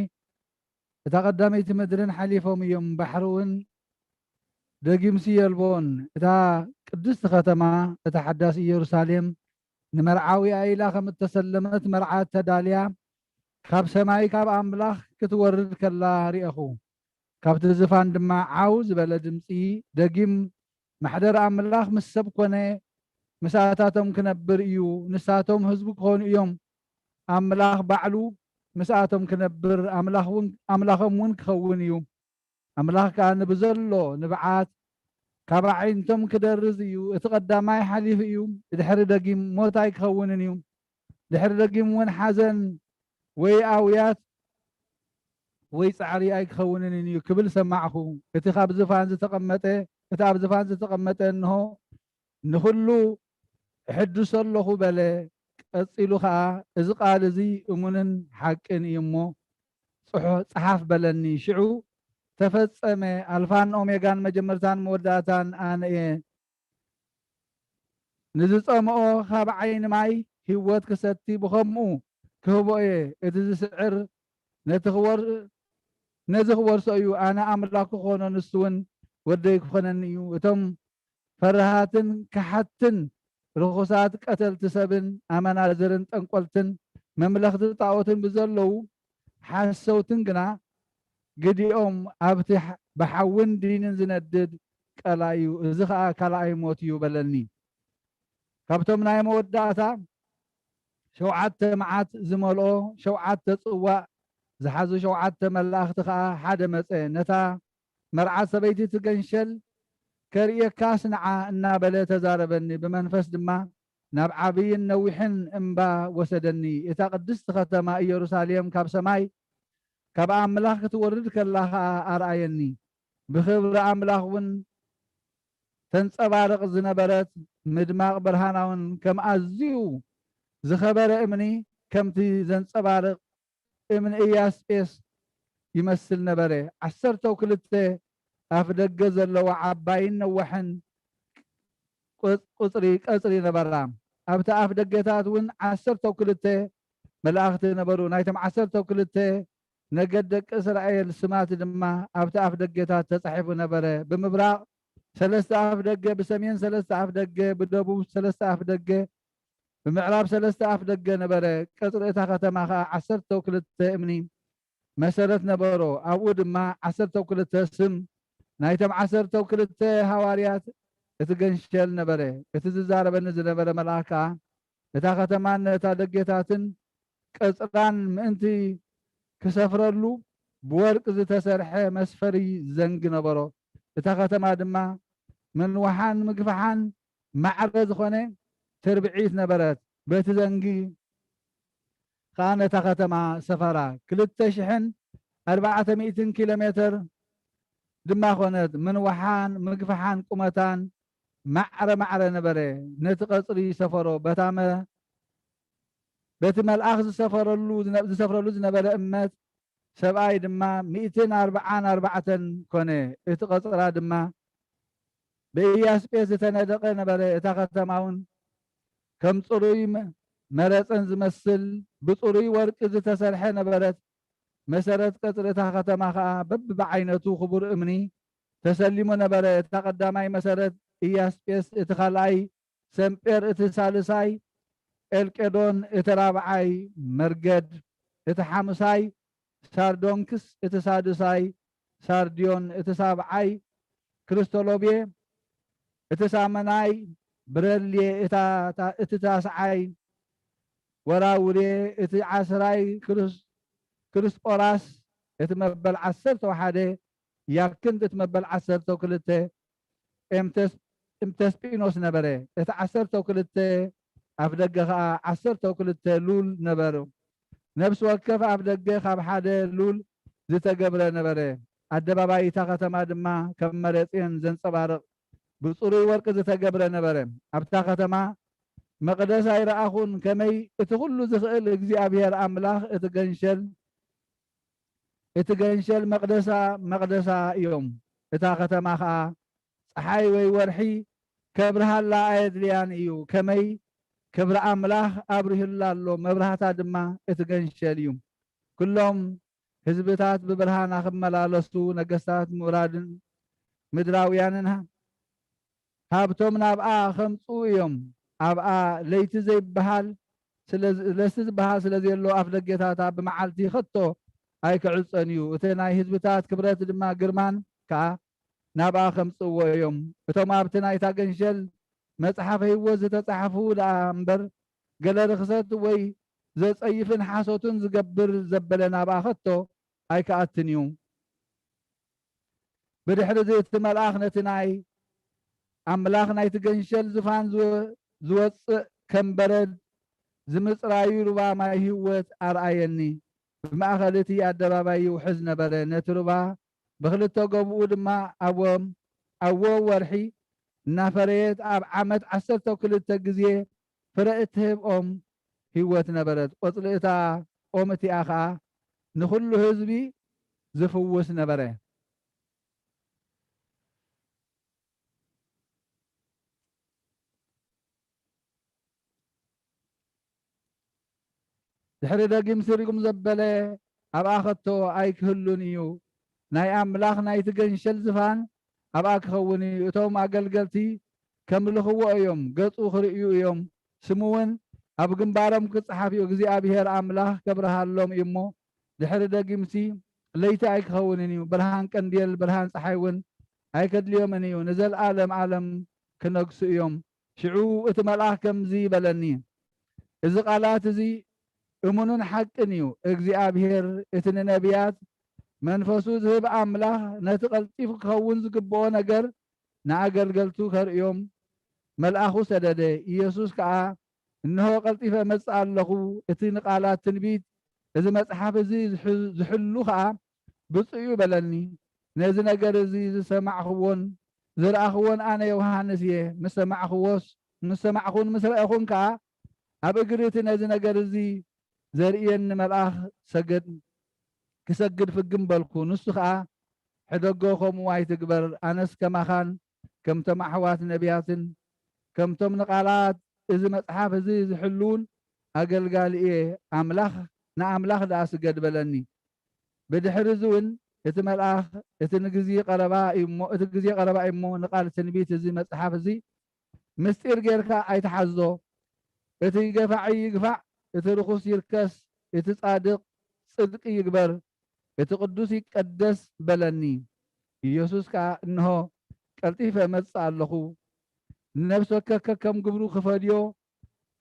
እታ ቀዳመይቲ ምድርን ሓሊፎም እዮም፣ ባሕሪ እውን ደጊምሲ የልቦን። እታ ቅድስቲ ከተማ፣ እታ ሓዳስ ኢየሩሳሌም፣ ንመርዓዊኣ ኢላ ከም እተሰለመት መርዓት ተዳልያ ካብ ሰማይ ካብ ኣምላኽ ክትወርድ ከላ ርኤኹ። ካብቲ ዝፋን ድማ ዓው ዝበለ ድምጺ፣ ደጊም ማሕደር ኣምላኽ ምስ ሰብ ኮነ፣ ምስኣታቶም ክነብር እዩ፣ ንሳቶም ህዝቡ ክኾኑ እዮም፣ ኣምላኽ ባዕሉ ምስኣቶም ክነብር፣ ኣምላኽ እውን፣ ኣምላኾም እውን ክኸውን እዩ። ኣምላኽ ከኣ ንብዘሎ ንብዓት ካብ ኣዒንቶም ክደርዝ እዩ። እቲ ቀዳማይ ሓሊፉ እዩ፣ ድሕሪ ደጊም ሞት ኣይክኸውንን እዩ። ድሕሪ ደጊም እውን ሓዘን ወይ ኣውያት ወይ ጻዕሪ ኣይክኸውንን እዩ ክብል ሰማዕኹ። እቲ ካብ ዝፋን ዝተቐመጠ፣ እቲ ኣብ ዝፋን ዝተቐመጠ እንሆ ንኹሉ እሕድሶ ኣለኹ በለ። ቀጺሉ ኸኣ፣ እዚ ቃል እዚ እሙንን ሓቅን እዩ እሞ፣ ጽሑ-፣ ጸሓፍ በለኒ። ሽዑ ተፈጸመ። ኣልፋን ኦሜጋን፣ መጀመርታን መወዳእታን ኣነ እየ። ንዝጸምኦ ካብ ዓይኒ ማይ ህይወት ክሰቲ ብኸምኡ ክህቦ እየ። እቲ ዝስዕር ነቲ ክወር-፣ ነዚ ክወርሶ እዩ። ኣነ ኣምላኽ ክኾኖ፣ ንሱ እውን ወደይ ክኾነኒ እዩ። እቶም ፈራሃትን ከሓድትን፣ ርኹሳት ቀተልቲ ሰብን ኣመናዝርን ጠንቆልትን መምለኽቲ ጣኦትን ብዘለዉ ሓሰውትን ግና፣ ግዲኦም ኣብቲ ሓ-፣ ብሓውን ዲንን ዝነድድ ቀላይ እዩ። እዚ ኸኣ ካልኣይ ሞት እዩ በለኒ። ካብቶም ናይ መወዳእታ ሸውዓተ መዓት ዝመልኦ ሸውዓተ ጽዋእ ዝሓዙ ሸውዓተ መላእኽቲ ኸኣ ሓደ መጸ። ነታ መርዓት ሰበይቲ ትገንሸል ከርእየካስ ንዓ እናበለ ተዛረበኒ። ብመንፈስ ድማ ናብ ዓብይን ነዊሕን እምባ ወሰደኒ። እታ ቅድስቲ ከተማ ኢየሩሳሌም ካብ ሰማይ ካብ ኣምላኽ ክትወርድ ከላ ኸኣ ኣርኣየኒ። ብኽብሪ ኣምላኽ እውን ተንጸባርቕ ዝነበረት ምድማቕ ብርሃና እውን ከም ኣዝዩ ዝኸበረ እምኒ፣ ከምቲ ዘንጸባርቕ እምኒ ኢያስጴስ ይመስል ነበረ። ዓሰርተው ክልተ ኣፍ ደገ ዘለዋ ዓባይን ነዋሕን ቁጽ-፣ ቁጽሪ ቀጽሪ ነበራ። ኣብቲ ኣፍ ደገታት እውን ዓሰርተው ክልተ መላእኽቲ ነበሩ። ናይቶም ዓሰርተው ክልተ ነገድ ደቂ እስራኤል ስማት ድማ ኣብቲ ኣፍ ደገታት ተጻሒፉ ነበረ። ብምብራቕ ሰለስተ ኣፍ ደገ፣ ብሰሜን ሰለስተ ኣፍ ደገ፣ ብደቡብ ሰለስተ ኣፍ ደገ፣ ብምዕራብ ሰለስተ ኣፍ ደገ ነበረ። ቀጽሪ እታ ከተማ ኸኣ ዓሰርተው ክልተ እምኒ መሰረት ነበሮ። ኣብኡ ድማ ዓሰርተው ክልተ ስም ናይቶም ዓሰርተው ክልተ ሃዋርያት እቲ ገንሸል ነበረ። እቲ ዝዛረበኒ ዝነበረ መልኣክ ከኣ፣ እታ ከተማን ነታ ደጌታትን ቀጽራን ምእንቲ ክሰፍረሉ፣ ብወርቂ ዝተሰርሐ መስፈሪ ዘንጊ ነበሮ። እታ ከተማ ድማ ምንዋሓን ምግፋሓን ማዕረ ዝኾነ ትርብዒት ነበረት። በቲ ዘንጊ ከኣ ነታ ከተማ ሰፈራ። ክልተ ሽሕን ኣርባዕተ ሚእትን ኪሎ ሜተር ድማ ኾነት። ምንዋሓን ምግፋሓን ቁመታን ማዕረ ማዕረ ነበረ። ነቲ ቀጽሪ ሰፈሮ። በታ መ-፣ በቲ መልኣኽ ዝሰፈረሉ ዝነ-፣ ዝሰፍረሉ ዝነበረ እመት ሰብኣይ ድማ ሚእትን ኣርብዓን ኣርባዕተን ኮነ። እቲ ቀጽራ ድማ ብኢያስጴስ ዝተነደቐ ነበረ። እታ ከተማ እውን ከም ጽሩይ መ-፣ መረጸን ዝመስል ብጽሩይ ወርቂ ዝተሰርሐ ነበረት። መሰረት ቀጽሪ እታ ከተማ ኸኣ በብዓይነቱ ክቡር እምኒ ተሰሊሙ ነበረ። እታ ቀዳማይ መሰረት ኢያስጴስ፣ እቲ ካልኣይ ሰምጴር፣ እቲ ሳልሳይ ኤልቄዶን፣ እቲ ራብዓይ መርገድ፣ እቲ ሓሙሳይ ሳርዶንክስ፣ እቲ ሳድሳይ ሳርድዮን፣ እቲ ሳብዓይ ክርስቶሎቤ፣ እቲ ሳመናይ ብረልየ፣ እታ፣ እታ፣ እቲ ታስዓይ ወራውሬ፣ እቲ ዓስራይ ክርስ-፣ ክርስጶራስ፣ እቲ መበል ዓሰርተ ሓደ ያክንት፣ እቲ መበል ዓሰርተ ክልተ ኤምተስ-፣ ኤምተስጲኖስ ነበረ። እቲ ዓሰርተ ክልተ ኣፍደገ ኸኣ ዓሰርተ ክልተ ሉል ነበሩ። ነፍሲ ወከፍ ኣፍደገ ካብ ሓደ ሉል ዝተገብረ ነበረ። ኣደባባይ እታ ከተማ ድማ ከም መረጽየን ዘንጸባርቕ ብጽሩይ ወርቂ ዝተገብረ ነበረ። ኣብታ ከተማ መቕደስ ኣይረኣኹን። ከመይ እቲ ኹሉ ዝኽእል እግዚኣብሔር ኣምላኽ እቲ ገንሸል፣ እቲ ገንሸል መቕደሳ፣ መቕደሳ እዮም። እታ ከተማ ኸኣ ጸሓይ ወይ ወርሒ ከብርሃላ ኣየድልያን እዩ። ከመይ ክብሪ ኣምላኽ ኣብሪሁላ ኣሎ። መብራህታ ድማ እቲ ገንሸል እዩ። ኩሎም ህዝብታት ብብርሃና ክመላለሱ፣ ነገስታት ምውራድን ምድራውያንን ሃ-፣ ሃብቶም ናብኣ ከምጽኡ እዮም። ኣብኣ ለይቲ ዘይበሃል ስለ፣ ለይቲ ዝበሃል ስለ ዘየሎ፣ ኣፍደጌታታ ብመዓልቲ ከቶ ኣይክዕጾን እዩ። እቲ ናይ ህዝብታት ክብረት ድማ ግርማን ከኣ ናብኣ ከምጽእዎ እዮም። እቶም ኣብቲ ናይታ ገንሸል መጽሓፈ ህይወት ዝተጻሕፉ ደኣ እምበር፣ ገለ ርኽሰት ወይ ዘጸይፍን ሓሶትን ዝገብር ዘበለ ናብኣ ከቶ ኣይክኣትን እዩ። ብድሕሪ እዚ እቲ መልኣኽ ነቲ ናይ ኣምላኽ ናይቲ ገንሸል ዝፋን ዝወ-፣ ዝወጽእ ከም በረድ ዝምጽራዩ ሩባ ማይ ህይወት ኣርኣየኒ። ብማእከል እቲ ኣደባባይ ይውሕዝ ነበረ። ነቲ ሩባ ብኽልተ ጎብኡ ድማ ኣብ ወ-፣ ኣብ ወ-፣ ወርሒ እናፈረየት ኣብ ዓመት ዓሰርተ ክልተ ግዜ ፍረ እትህብ ኦም ህይወት ነበረት። ቆጽሊ እታ ኦም እቲኣ ኸኣ ንኹሉ ህዝቢ ዝፍውስ ነበረ። ድሕሪ ደጊም ስሪጉም ዘበለ ኣብኣ ከቶ ኣይክህሉን እዩ። ናይ ኣምላኽ ናይቲ ገንሸል ዝፋን ኣብኣ ክኸውን እዩ። እቶም ኣገልገልቲ ከምልኽዎ እዮም፣ ገጹ ክርእዩ እዮም፣ ስሙ እውን ኣብ ግንባሮም ክጸሓፍ እዩ። እግዚኣብሔር ኣምላኽ ከብርሃሎም እዩ እሞ፣ ድሕሪ ደጊምሲ ለይቲ ኣይክኸውንን እዩ። ብርሃን ቀንዴል፣ ብርሃን ጸሓይ እውን ኣይከድልዮምን እዩ። ንዘለኣለም ዓለም ክነግሱ እዮም። ሽዑ እቲ መልኣኽ ከምዚ በለኒ፣ እዚ ቃላት እዚ እሙንን ሓቅን እዩ። እግዚኣብሔር እቲ ንነቢያት መንፈሱ ዝህብ ኣምላኽ ነቲ ቀልጢፉ ክኸውን ዝግብኦ ነገር ንኣገልገልቱ ከርእዮም መልኣኹ ሰደደ። ኢየሱስ ከኣ፣ እንሆ ቀልጢፈ እመጽእ ኣለኹ፣ እቲ ንቃላት ትንቢት እዚ መጽሓፍ እዚ ዝሕ-፣ ዝሕሉ ከኣ ብፁዕ እዩ በለኒ። ነዚ ነገር እዚ ዝሰማዕኽዎን ዝረኣኽዎን ኣነ ዮሃንስ እየ። ምስ ሰማዕኽዎስ፣ ምስ ሰማዕኹን ምስ ረኣኹን ከኣ ኣብ እግሪ እቲ ነዚ ነገር እዚ ዘርእየኒ መልኣኽ ሰገድ-፣ ክሰግድ ፍግም በልኩ። ንሱ ኸኣ፣ ሕደጎ ከምኡ ኣይትግበር፣ ኣነስ ከማኻን ከምቶም ኣሕዋት ነቢያትን ከምቶም ንቓላት እዚ መጽሓፍ እዚ ዝሕልዉን ኣገልጋሊ እየ። ኣምላኽ፣ ንኣምላኽ ደኣ ስገድ በለኒ። ብድሕሪ እዚ እውን እቲ መልኣኽ፣ እቲ ንግዜ ቀረባ እዩ እሞ፣ እቲ ግዜ ቀረባ እዩ እሞ፣ ንቓል ትንቢት እዚ መጽሓፍ እዚ ምስጢር ጌርካ ኣይትሓዞ። እቲ ገፋዒ ይግፋዕ፣ እቲ ርኹስ ይርከስ፣ እቲ ጻድቕ ጽድቂ ይግበር፣ እቲ ቅዱስ ይቀደስ በለኒ። ኢየሱስ ከኣ፣ እንሆ፣ ቀልጢፈ እመጽእ ኣለኹ። ንነፍሲ ወከፍ ከከም ግብሩ ክፈድዮ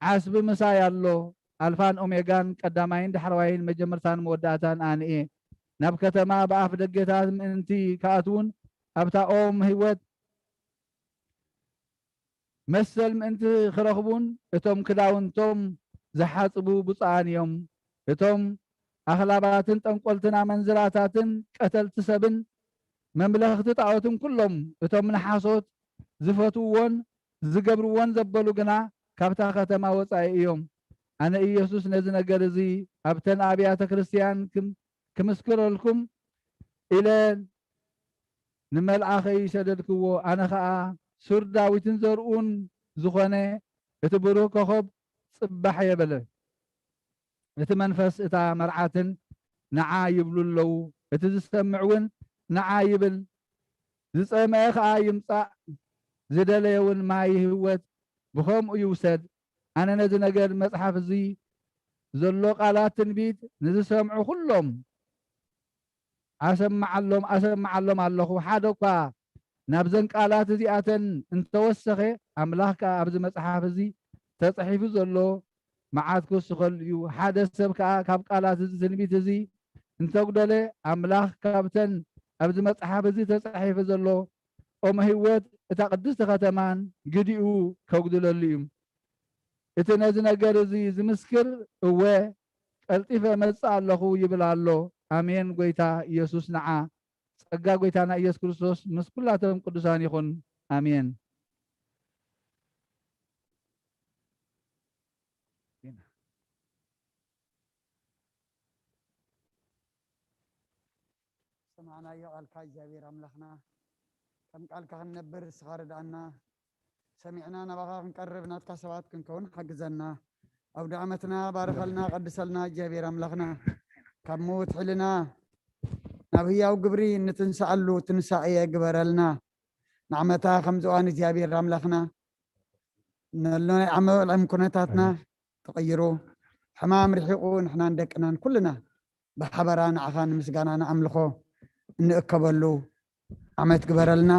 ዓስቢ ምሳይ ኣሎ። ኣልፋን ኦሜጋን፣ ቀዳማይን ዳሕረዋይን፣ መጀመርታን መወዳእታን ኣነ እየ። ናብ ከተማ ብኣፍ ደገታት ምእንቲ ክኣትዉን ኣብታ ኦም ህይወት መሰል ምእንቲ ክረኽቡን፣ እቶም ክዳውንቶም ዝሓጽቡ ብፁዓን እዮም። እቶም ኣኽላባትን ጠንቆልትን ኣመንዝራታትን ቀተልቲ ሰብን መምለኽቲ ጣኦትን ኩሎም እቶም ንሓሶት ዝፈትውዎን ዝገብርዎን ዘበሉ ግና ካብታ ከተማ ወጻኢ እዮም። ኣነ ኢየሱስ ነዚ ነገር እዚ ኣብተን ኣብያተ ክርስቲያን ክም-፣ ክምስክረልኩም ኢለ ንመልኣኸይ ሰደድክዎ። ኣነ ኸኣ ሱር ዳዊትን ዘርኡን ዝኾነ እቲ ብሩህ ኮኸብ ጽባሕ እየ በለ። እቲ መንፈስ እታ መርዓትን ንዓ ይብሉ ኣለዉ። እቲ ዝሰምዕ እውን ንዓ ይብል። ዝጸምአ ኸኣ ይምጻእ፣ ዝደለየ እውን ማይ ህይወት ብኸምኡ ይውሰድ። ኣነ ነዚ ነገር መጽሓፍ እዚ ዘሎ ቃላት ትንቢት ንዝሰምዑ ኩሎም ኣሰምዓሎም፣ ኣሰምዓሎም ኣለኹ። ሓደ እኳ ናብዘን ቃላት እዚኣተን እንተወሰኸ፣ ኣምላኽ ከኣ ኣብዚ መጽሓፍ እዚ ተጻሒፉ ዘሎ መዓት ክውስኸሉ እዩ። ሓደ ሰብ ከኣ ካብ ቃላት እዚ ትንቢት እዚ እንተጉደለ፣ ኣምላኽ ካብተን ኣብዚ መጽሓፍ እዚ ተጻሒፉ ዘሎ ኦም ህይወት እታ ቅድስቲ ከተማን ግዲኡ ከጉድለሉ እዩ። እቲ ነዚ ነገር እዚ ዝምስክር፣ እወ፣ ቀልጢፈ እመጽእ ኣለኹ ይብል ኣሎ። ኣሜን። ጐይታ ኢየሱስ ንዓ። ጸጋ ጐይታና ኢየሱስ ክርስቶስ ምስ ኩላቶም ቅዱሳን ይኹን። ኣሜን። ዝሰማዕናዮ ቃልካ እግዚኣብሔር ኣምላኽና፣ ከም ቃልካ ክንነብር ንስኻ ርድኣና። ሰሚዕና ናባኻ ክንቀርብ ናትካ ሰባት ክንከውን ሓግዘና። ኣውደ ዓመትና ባርኸልና፣ ቀድሰልና እግዚኣብሔር ኣምላኽና። ካብ ምዉት ሕልና ናብ ህያው ግብሪ እንትንስኣሉ ትንሳኤ ግበረልና። ንዓመታ ከምዚ እዋን እግዚኣብሔር ኣምላኽና ነሎ ናይ ዓለም ኩነታትና ተቐይሩ፣ ሕማም ርሒቑ፣ ንሕናን ደቅናን ኩልና ብሓበራ ንዓኻ ንምስጋና ንኣምልኾ እንእከበሉ ዓመት ግበረልና።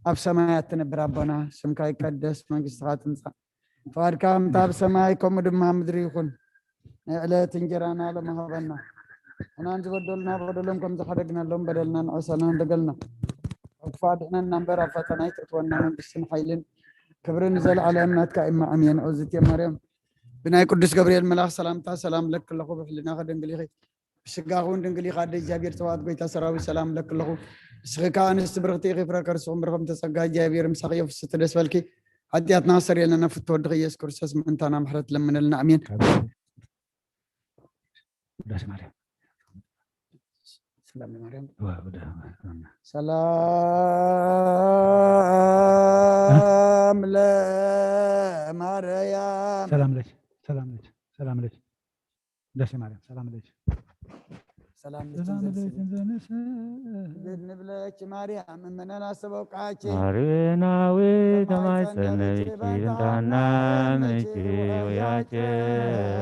ኣብ ሰማያት ትነብር ኣቦና፣ ስምካ ይቀደስ፣ መንግስትኻ ትምጻእ፣ ፍቓድካ ከምታ ኣብ ሰማይ ከምኡ ድማ ኣብ ምድሪ ይኹን። ናይ ዕለት እንጀራና ሎሚ ሃበና። ንሕናን ዝበደሉና በደሎም ከም ዝሓደግናሎም በደልና ንዕሰና እንደገልና። ካብ ክፉእ ኣድሕነና እምበር ኣብ ፈተና ኣይተእትወና። መንግስትን ሓይልን ክብርን ንዘለዓለም ናትካ እማ ኣሜን። ኦዝት ማርያም ብናይ ቅዱስ ገብርኤል መልኣኽ ሰላምታ ሰላም ለኪ ኣለኹ፣ ብሕልናኺ ድንግል ኢኺ፣ ብስጋኺ እውን ድንግል ኢኻ። ኣደ እግዚኣብሔር ጸባኦት ጐይታ ሰራዊት ሰላም ለኪ ኣለኹ። ንስኺ ከኣ ኣንስቲ ብርኽቲ ኢኺ፣ ፍረ ከርስኹም ብርኹም ተጸጋ እግዚኣብሔር ምሳኺ እዩ። ፍስሕቲ ደስ በልኪ፣ ሓጢኣትና ኣስተሰርየልና፣ ፍትወ ወድኺ ኢየሱስ ክርስቶስ ምእንታና ምሕረት ለምነልና። ኣሜን። ውዳሴ ማርያም። ሰላም ለማርያም። ዋ-፣ ወደ-፣ ሰላም ለማርያም። ሰላም ለኪ፣ ሰላም ለኪ፣ ሰላም ለኪ። ውዳሴ ማርያም። ሰላም ለኪ። ሰላም ለኪ ሰላም ዘንስ-፣ ለኪ ዘንስ-፣ ግድ ንብለኪ ማርያም እመነና ሰበቃኪ። ማርናዊ ተማይጸነኪ ተማይጸነኪ ብንታና ምኪ ወያቸ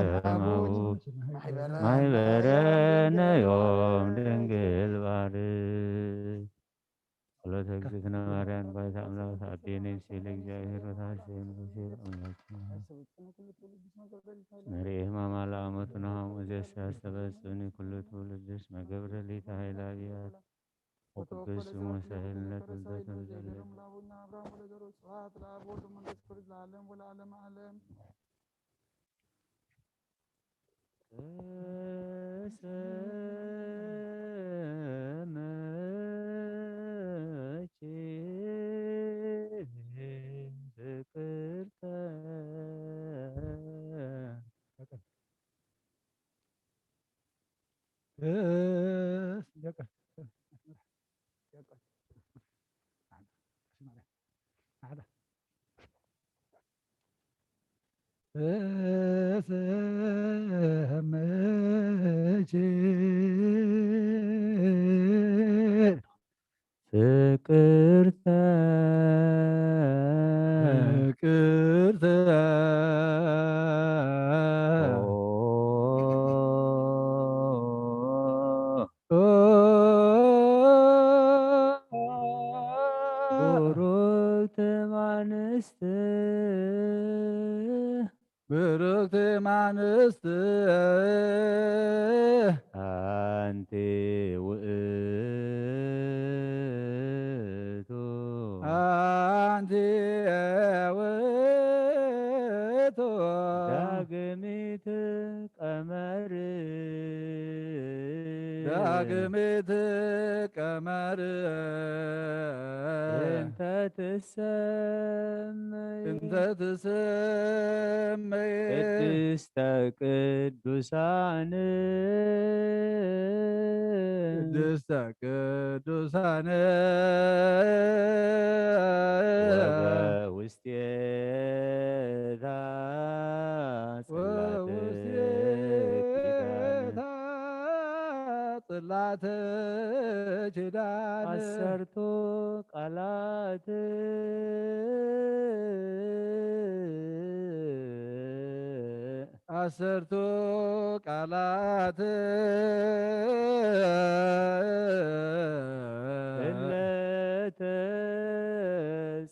ወያቸ ማው ማሕበረ ማሕበረነ ዮም ድንግል ባር። ጸሎተ እግዝእትነ ማርያም ባይታ ኣምላኽ ኣዴነ ሲል እግዚኣብሔር ወታሴን ሙሴ ኣምላክ። ንርኢ ህማማ ለአመቱ ነሃሙ ዘሻስተበጽኒ ኩሉ ትውልድስ መገብረ ሊተ ኃይለ አብያት ወቅዱስ ስሙ ሳይል ለትልደት ወዘለ። ተሰመች ፍቅርተ። ተሰመች ፍቅርተ ፍቅርተ። ኦ፣ ኦ፣ ኣንስት ኣንቲ ውእቱ ኣንቲ ውእቱ ዳግሚት ቀመር ዳግሚት ቀመር እንተ ትሰመይ እንተ ትሰመይ ቅድስተ ቅዱሳን ቅድስተ ቅዱሳን ወበውስቴታ ጽላተ ኪዳን ወውስቴታ ጽላተ ኪዳን ዓሰርቱ ቃላት ዓሰርቱ ቃላት እለ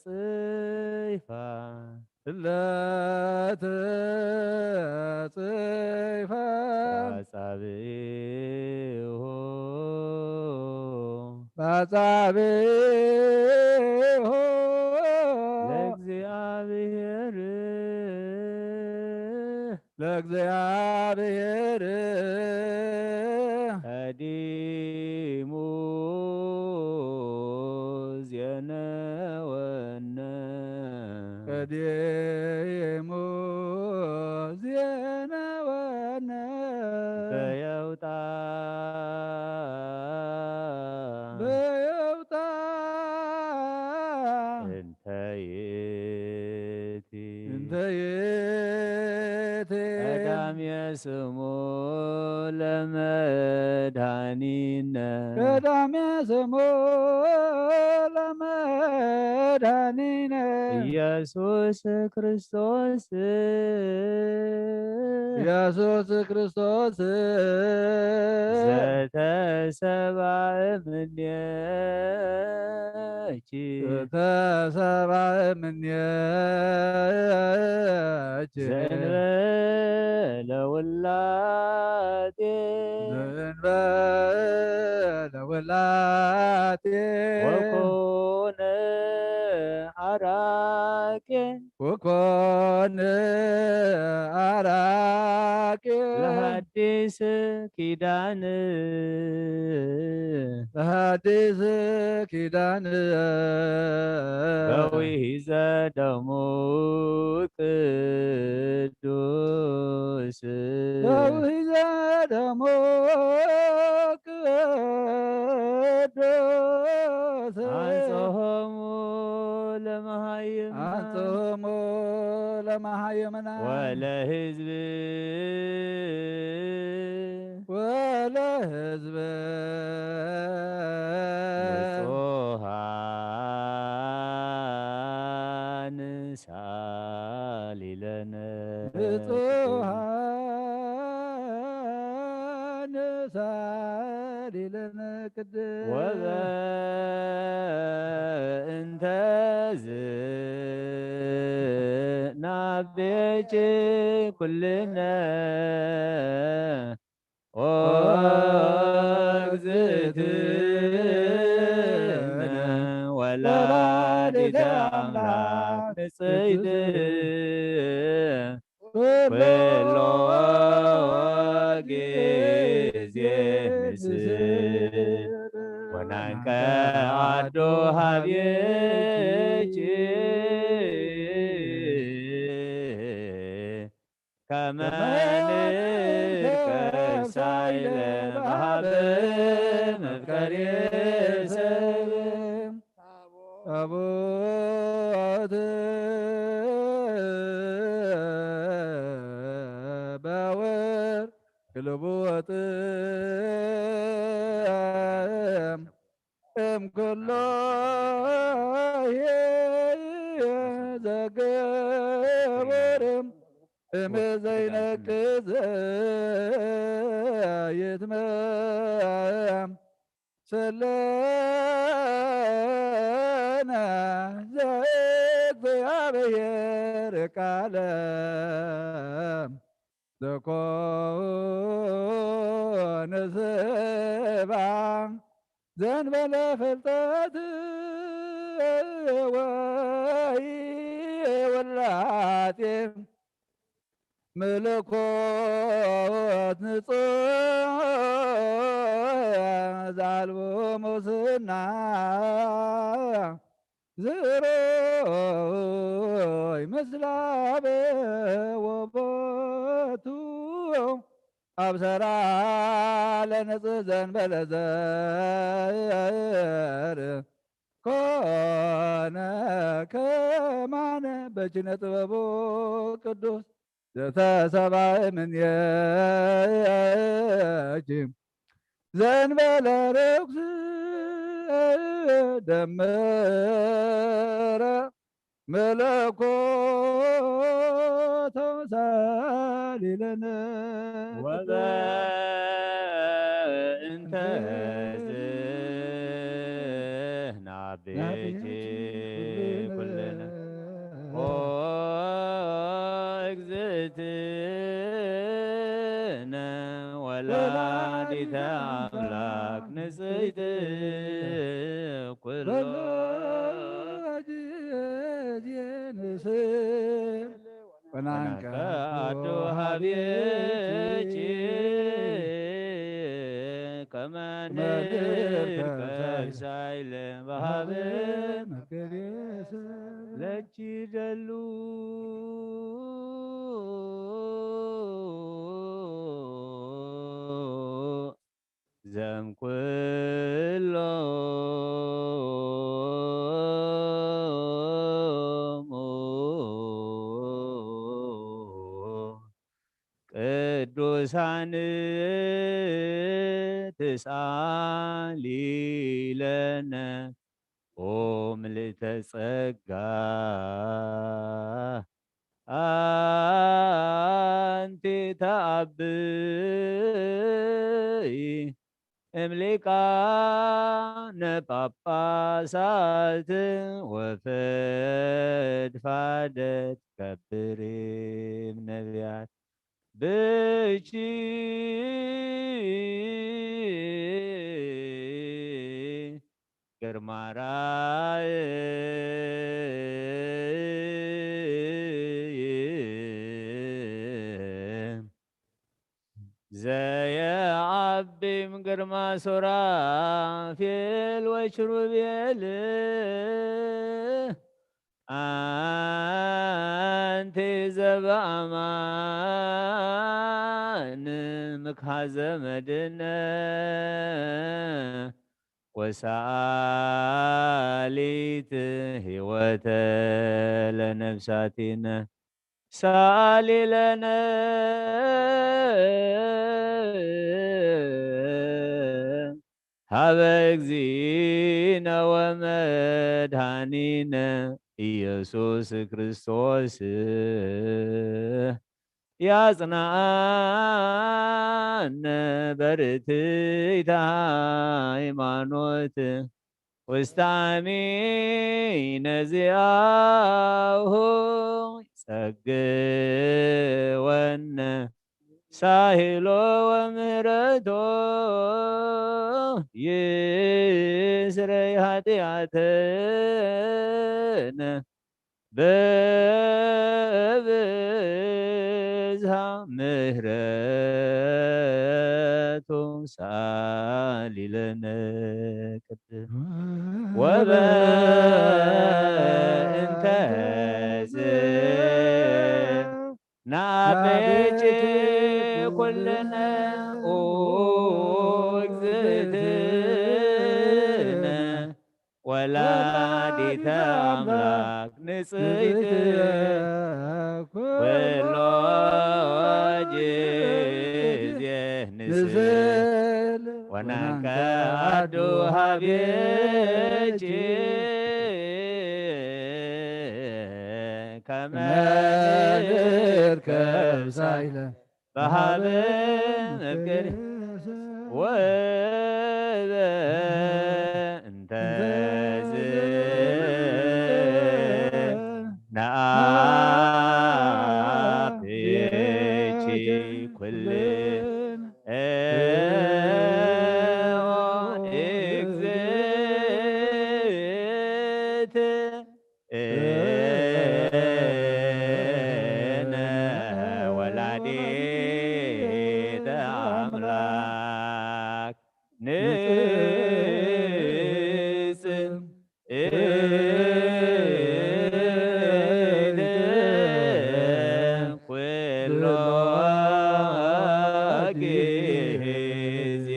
ተጽሕፋ እለ ተጽሕፋ ባጻብዒሁ ባጻብዒሁ ለእግዚኣብሔር ለእግዚኣብሔር ቀዲሙ ዜነወነ ቀዲሙ ዜነወነ በየውጣ በየውጣ እንተ ይእቲ እንተ ይእቲ ቀዳምየ ስሙ ለመድኃኒነ ቀዳምየ ስሙ ለመድኃኒነ ኢየሱስ ክርስቶስ ኢየሱስ ክርስቶስ ዘተሰብአ እምኔኪ ተሰብአ እምኔኪ ዘእንበለ ውላጤ ዘእንበለ ውላጤ ወኮነ አራቄ ወኮነ አራቄ ለሐዲስ ኪዳን ለሐዲስ ኪዳን በውሒዘ ደሙ ቅዱስ በውሒዘ ደሙ ቅዱስ አንጽሖሙ ለመሃይምና አንጽሖሙ ለመሃይምና ወለህዝብ ወለህዝብ ንጹሃን ሳሊለነ ንጹሃን ሳሊለነ ቅድስ ወበእንተ ዝናቤኪ ኩልነ ኦ እግዝእትነ ወላዲተ አምላክ ንጽሕት ኩሎ ጊዜ ንስግድ ወናንቀ አዶ ሀቤኪ ከመ ንርከብ ሳይለ በሀበ መፍቀሬ ሰብ ታቦት በወርቅ ልቡጥ እምኩሎ ዘገብርም እምዘይነቅዝ ይትመም ሰለነ ዘእግዚኣብሔር ቃለ ዘኮነ ስባ ዘንበለ ፍልጠት ወይ ውላጤ ምልኮት ንጹሕ ዘኣልቦ ሙስና ዝሮይ ምስላበ ወቦቱ ኣብ ሰራ ለንጽህ ዘንበለ ዘር ኮነ ከማነ በኪነ ጥበቡ ቅዱስ ዘተሰባይ ምንየኪ ዘንበለ ርኩስ ደምረ መለኮቶ ሳሊለነ ወበእንተ ናቤኪ ኩልነ ኦ እግዝእትነ ወላዲተ ኣምላክ ንጽሕቲ ኩሎ ወናንቀ ኣዱ ሃቤኪ ከመ ንርከብ ሳይለ በሃበ ለኪ ደሉ ዘም ኩሎሙ ቅዱሳን ትስኣሊ ለነ ኦ ምልእተ ጸጋ ኣንቲ ተኣብይ እምሊቃነ ጳጳሳት ወፈድፋደ ትከብሪ እምነቢያት ብኪ ግርማ ራእይ ዘየዓቢም ግርማ ሱራፌል ወኪሩቤል ኣንቲ ዘበኣማን ምክሓዘ መድነ ወሰኣሊት ህይወተ ለነፍሳቲነ ሰኣሊ ለነ ሃበ እግዚእነ ወመድኃኒነ ኢየሱስ ክርስቶስ ያጽንዓነ በርትዕተ ሃይማኖት ውስተ አሚነ ዚአሁ ይጸግወነ ሳሂሎ ወምህረቶ ይስረይ ኃጢአተነ በብዝሃ ምህረቱ ሳሊለነ ቅድም ወበእንተ ዝ ናበኪ ኩልነ ኦ እግዝእትነ ወላዲተ ኣምላክ ንጽሕት ኩሎ ጊዜ ንስል ወናንቀ ኣዱ ሃቤኪ ከመ ንርከብ ሳይለ በሃበ መፍቅር ወበ እንተዝ ነአብየኪ ንጽል ኩሎ ግዜ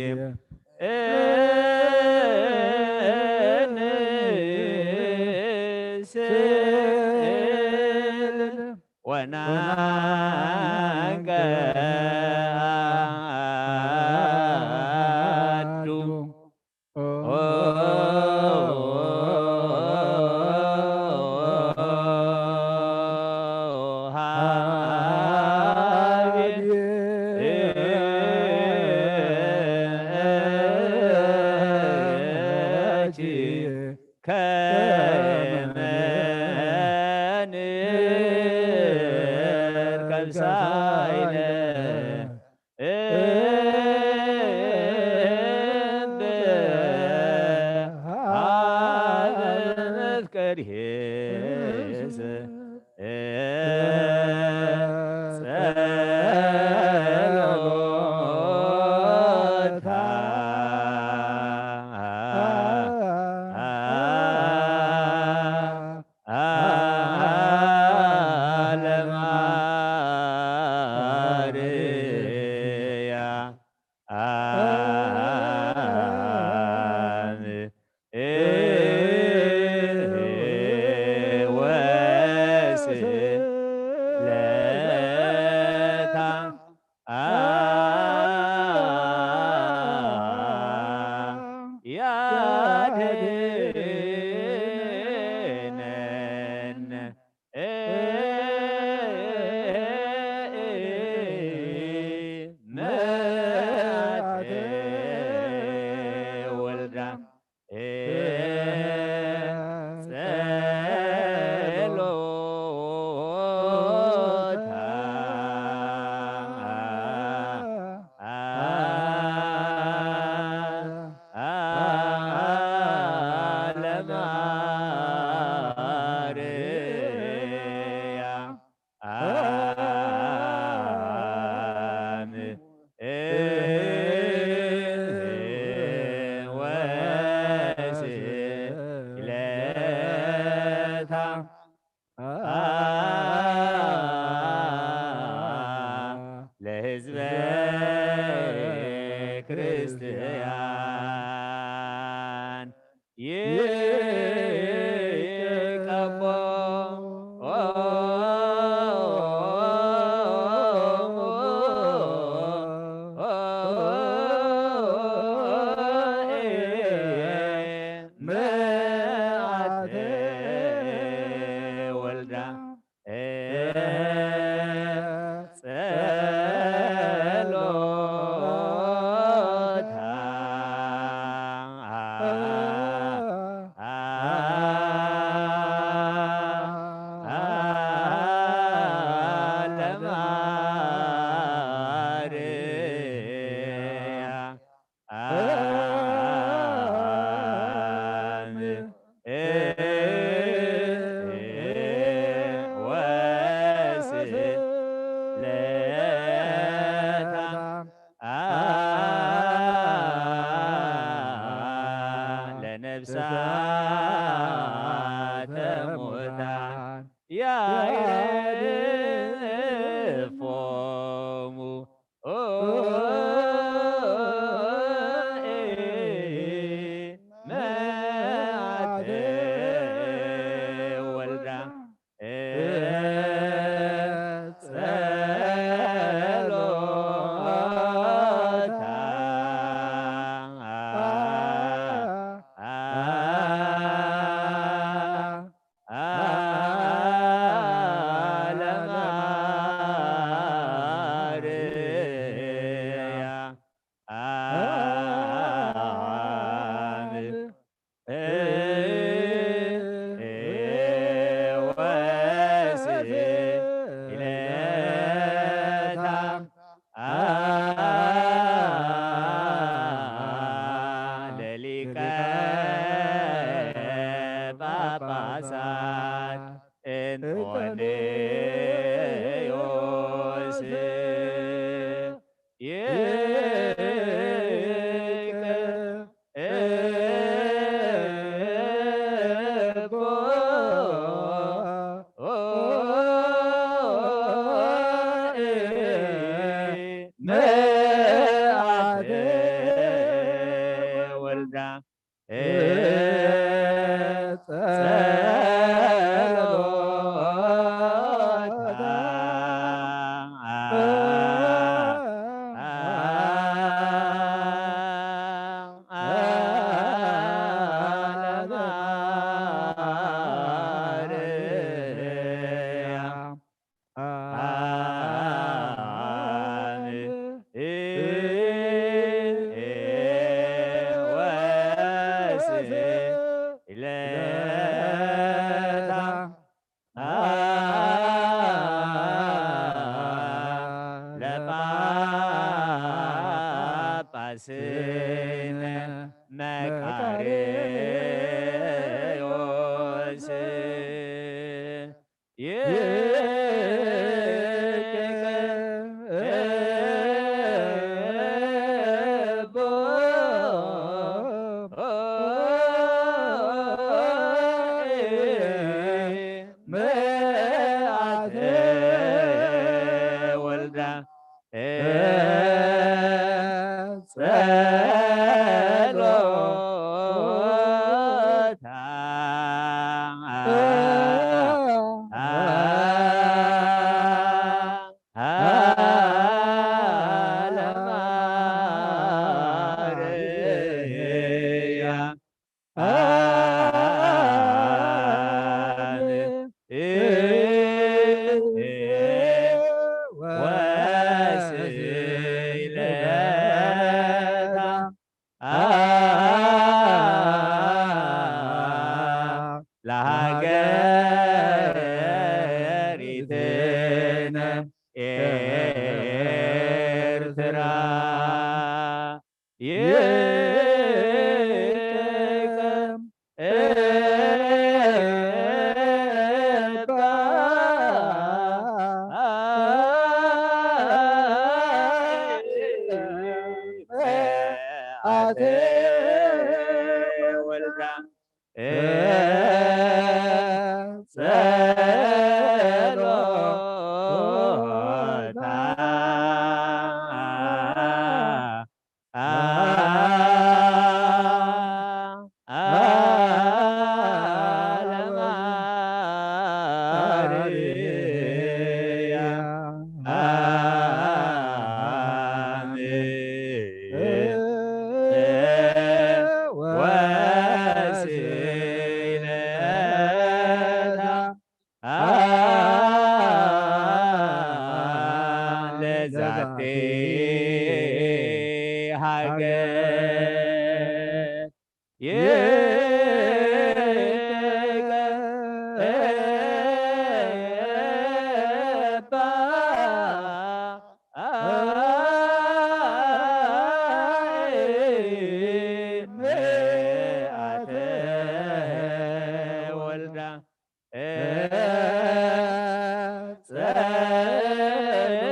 እንስእል ወናንቀዱ። ለህዝበ ክርስቲያን ይቀቦ መዓተ ወልዳ ጸሎታ ለማርያም ወስእለታ ለነፍሳተ ሙታን ያዕርፎሙ መዓተ ወልዳ ጸሎታ ለሊቀ ጳጳሳት እንጦንዮስ ጸሎታ ለማርያም። ለጳጳስነ መቃርዮስ ይቀቦ ምልአተ ወልዳ ጸሎታ ለማርያም። ለሃገሪትነ ኤርትራ። ይቀብ እባ አተ ወልዳ ጸሎታ ለዛቲ ሃገር ይቀባ ምልአተ ወልዳ ጸሎታ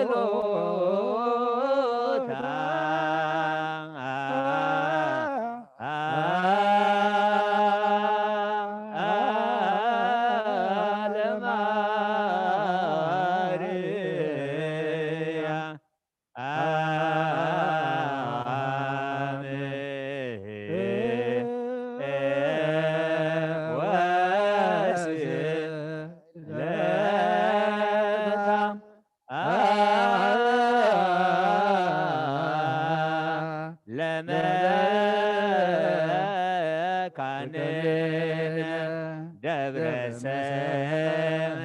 ለማርያም። ለመካንነ ደብረ ሰላም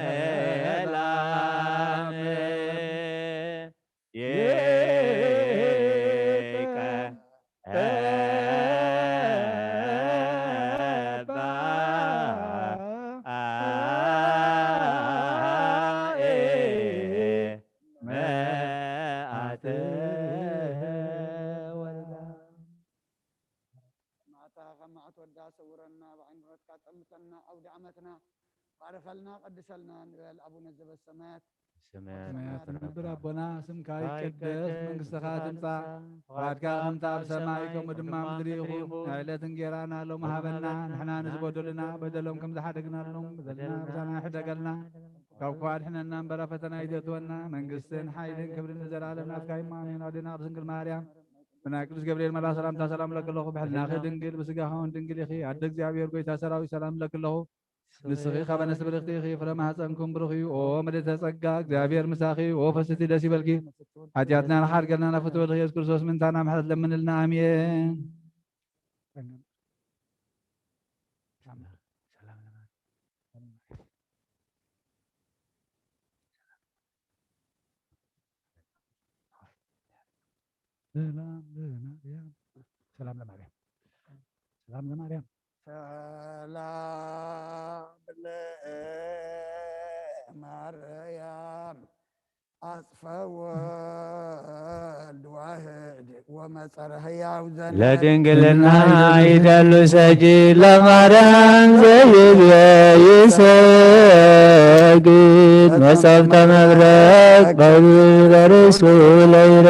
ይቀባ መዓተ ወልዳ። መዓታ ካብ መዓት ወዳ ሰውረና፣ ብዓይኒ ምሕረትካ ጠምተና፣ ኣውደ ዓመትና ባርኸልና፣ ቀድሰልና ንበል። ኣቡነ ዘበሰማያት ስምካ ትነብር ኣቦና፣ ስምካ ይቀደስ፣ መንግስትኻ ትምጻእ፣ ፍቓድካ ከምቲ ኣብ ሰማይ ከምኡ ድማ ምድሪ ይኹን። ናይ ዕለት እንጌራና ሎሚ ሃበና፣ ንሕና ንዝበደሉና በደሎም ከም ዝሓደግናሎም በደልና ምሕረትና ይሕደገልና፣ ካብ ክፉ ኣድሕነና እምበር ኣብ ፈተና ኣይተእትወና፣ መንግስትን ሓይልን ክብርን ንዘለኣለም ናትካ እዩ። ኣሜን። ኣዴና ቅድስት ድንግል ማርያም ብናይ ቅዱስ ገብርኤል መልኣኽ ሰላምታ ሰላም እብለኪ ኣለኹ። ብሕልናኺ ድንግል፣ ብስጋኺ እውን ድንግል ኢኺ። ኣደ እግዚኣብሔር፣ ጎይታ ሰራዊት፣ ሰላም እብለኪ ኣለኹ። ንስኺ ካብ ኣንስቲ ብርኽቲ ኢኺ፣ ፍረ ማህፀንኩም ብሩኽ እዩ። ኦ ምልእተ ጸጋ፣ እግዚኣብሔር ምሳኺ እዩ። ኦ ፍስቲ ደስ ይበልኪ። ሓጢኣትና ንሓርገልና ናብ ፍትወ ወልድኺ ኢየሱስ ክርስቶስ ምንታና ምሕረት ለምንልና። ኣሜን። ሰላም ለማርያም። ሰላም ለማርያም። ሰላም ለማርያም። ሰላም ለማርያም። አጽፈ ወልድ ዋህድ ወመጸረ ህያው ዘነ ለድንግልና ይደሉ ሰጂ ለማርያም ዘይብየ ይሰግድ መጸብተ መብረቅ በሉ ለርእሱ ለይረ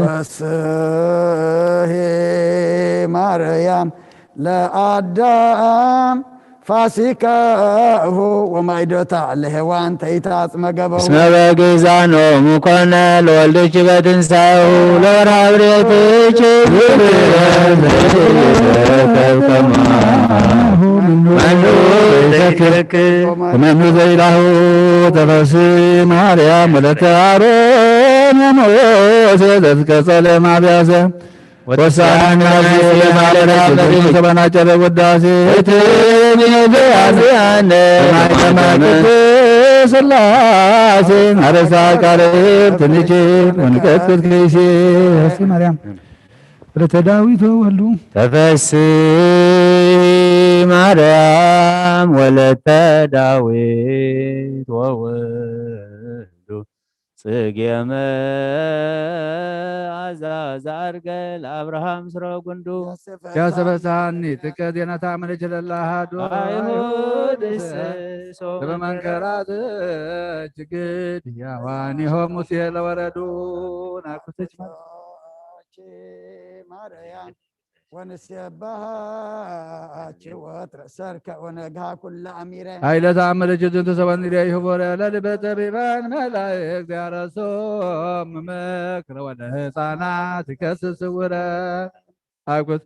ፈስሒ ማርያም ለአዳም ፋሲካሁ ወማይዶታ ለሔዋን ተይታጽመ ገበው እስመ በግዛኖሙ ኮነ ለወልድኪ በትንሳኤሁ ለወርሃ ብሬትኪ ዝርየት ዘይረከብ ከማሁ መኑ ዘይተክክ መኑ ዘይላሁ ተፈሲ ማርያም ወለተ አሮን ወሙሴ ዘዝቀጸለ ማብያሰ ወሳና ሰበናጨረ ውዳሴ ትንያዚያነ ማይተማ ቅድስት ስላሴ አረሳ ቃርብ ትንችል ወንቀጽል ከይሴ። ተፈሲ ማርያም ወለተ ዳዊት ወወልዱ። ተፈሲ ማርያም ወለተ ዳዊት ወወልዱ። ጽጌ መዓዛ ዘዐርገ ለአብርሃም ስረ ጉንዱ። ያሰበሳኒ ጥቀ ዜናታ መለች ለላ አሐዱ አይሁድ ስሶ በመንከራት እጅግድ ያዋኒሆ ሙሴ ለወረዱ ናኩተች ማርያም ወንሴብሐኪ ወትረ ሰርክ ወነግሃ ኩለ አሚረ። ኃይለ ተአምር እጅ ዝንቱ ሰበን ዲደ ይሁቦረ ለልበ ጠቢባን መላእክት ያረሶም ምክረ ወለህፃናት ይከስስ ስውረ። አኩት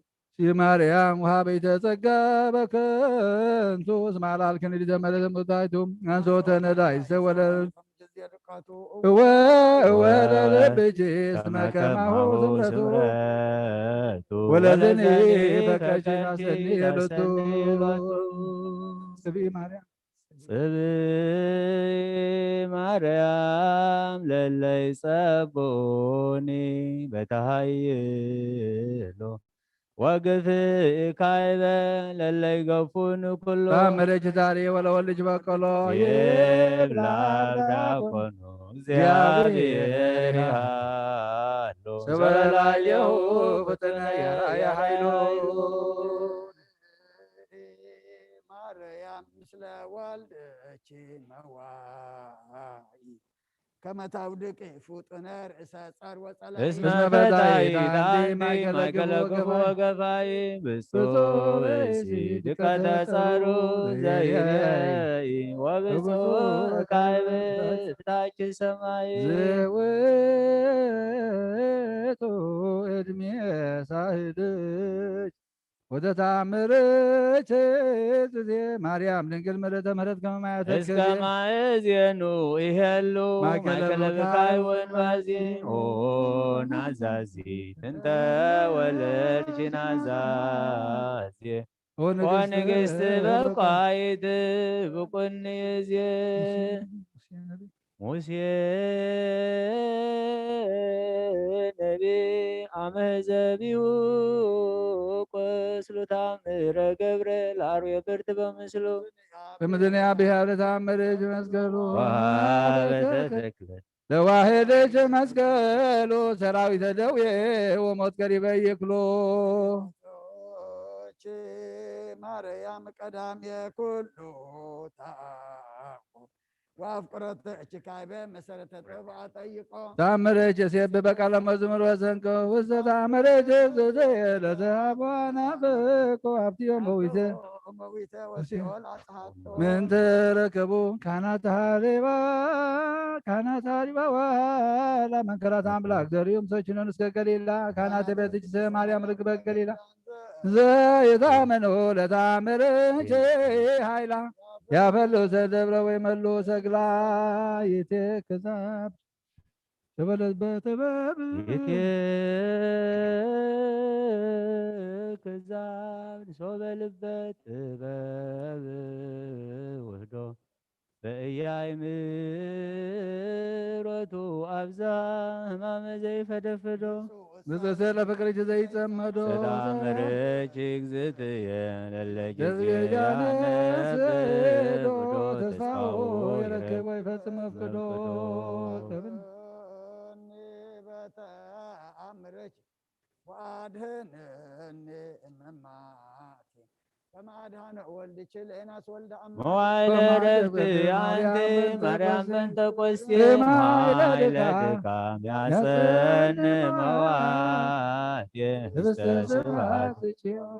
ማርያም ወሃበይተ ጸጋ በከንቱ እስመ አልዓልክኒ ሊተ መለተ ሙታይቱ አንሶተ ነዳይ ሰወለል እወ እወ ለልብኪ እስመ ከማሁ ስምረቱ ወለዝኒ ፈቀሽ አሰኒ ሎቱ። ጽብኢ ማርያም ጽብኢ ማርያም ለለይ ጸብኡኒ በተሃይሎ ወግፍእ ካይበ ለለይ ገፉን ኩሎ። ታምርች ዛሬ ወለወልጅ በቀሎ ይብላ ዳቆኖ እግዚአብሔር ይሃሎ ሰበላየሁ ፍጥነ የራየ ኃይሎ። ማርያም ምስለ ወልድኪ መዋኢ ከመ ታውድቂ ፉጡነ ርእሰ ጸር ወጸላኢ። እስመ ፈታይት አንቲ ማእከለ ግፉ ወገፋኢ። ብፁዕ ብእሲ ድቀተ ጸሩ ዘይሬኢ ወብፁዕ ካይበ ፍታች ሰማይ። ዘውእቱ ዕድሜ ሳህልች ወተተአምርች ጊዜ ማርያም ድንግል ምልዕተ ምሕረት ከመ ማያተ እስከ ጊዜ ማእዜኑ ይሄሉ ማእከለ ማእከለ ብካይ ብካይ ወንባዜ። ኦ ናዛዚ እንተ ወለድኪ ናዛዜ። ኦ ኦ ንግስት ንግስት በቋይት ብቁኒ ዜ። ሙሴ ነቢ አመዘቢሁ ቁስሉ ታምረ ገብረ ለአርዌ ብርት በምስሉ። በምድንያ ብሔር ተአምር እጅ መስቀሉ ወሀበተ ተክለ ለዋህድ እጅ መስቀሉ ሰራዊተ ደዌ ወሞት ገሪበ ይክሎ። ማርያም ቀዳም የኩሉ ታቆ ወአፍቅሮተ እችካይበ መሰረተ ጥበብ አጠይቆ። ታምረች ሴብ በቃለ መዝሙር ወሰንቆ ውስተ ታምረች ዘዘየ ለዘአቧና ፍቆ አብትዮም በዊተ ሞዊተ ወሲኦል ኣጽሓቶ። ምንተ ረከቡ ካህናት ሃሌባ፣ ካህናት ሃሊባ ዋላ መንከራት ኣምላክ ዘሪኦም ሰችኖን እስከ ገሊላ፣ ካህናት ቤትችሰ ማርያም ርግበ ገሊላ፣ ዘየታመኑ ለታምርኪ ሃይላ፣ ያፈሉ ሰደብረ ወይ መሉ ሰግላ ይቴክዛብ። ተበለበ ጥበብ ይትክዛብ ሶበ ልበ ጥበብ ውህዶ በእያይ ምሮቱ ኣብዛ ህማመ ዘይፈደፍዶ። ንጽሴ ለፍቅርኪ ዘይጸመዶ። ሰላም ርኪ እግዝእትየ ለለጊዜ ደብያነ ያነ ስዶ ብዶ ተስፋው ተስፋው ይረክብ ይረክብ ወይፈጽም መፍቅዶ። መፍቅዶ። ተብል። በተአምርኪ ወአድህነኒ እመማቴ ከመ አድኃነ ወልድኪ ለኤናስ ወልደ አምላክ። መዋዕለ ዕረፍቲ አንቲ ማርያም ጴንጠቆስቴ፣ መዋዕለ ድካም ያጸን መዋዕል ህብስተ ስብሐት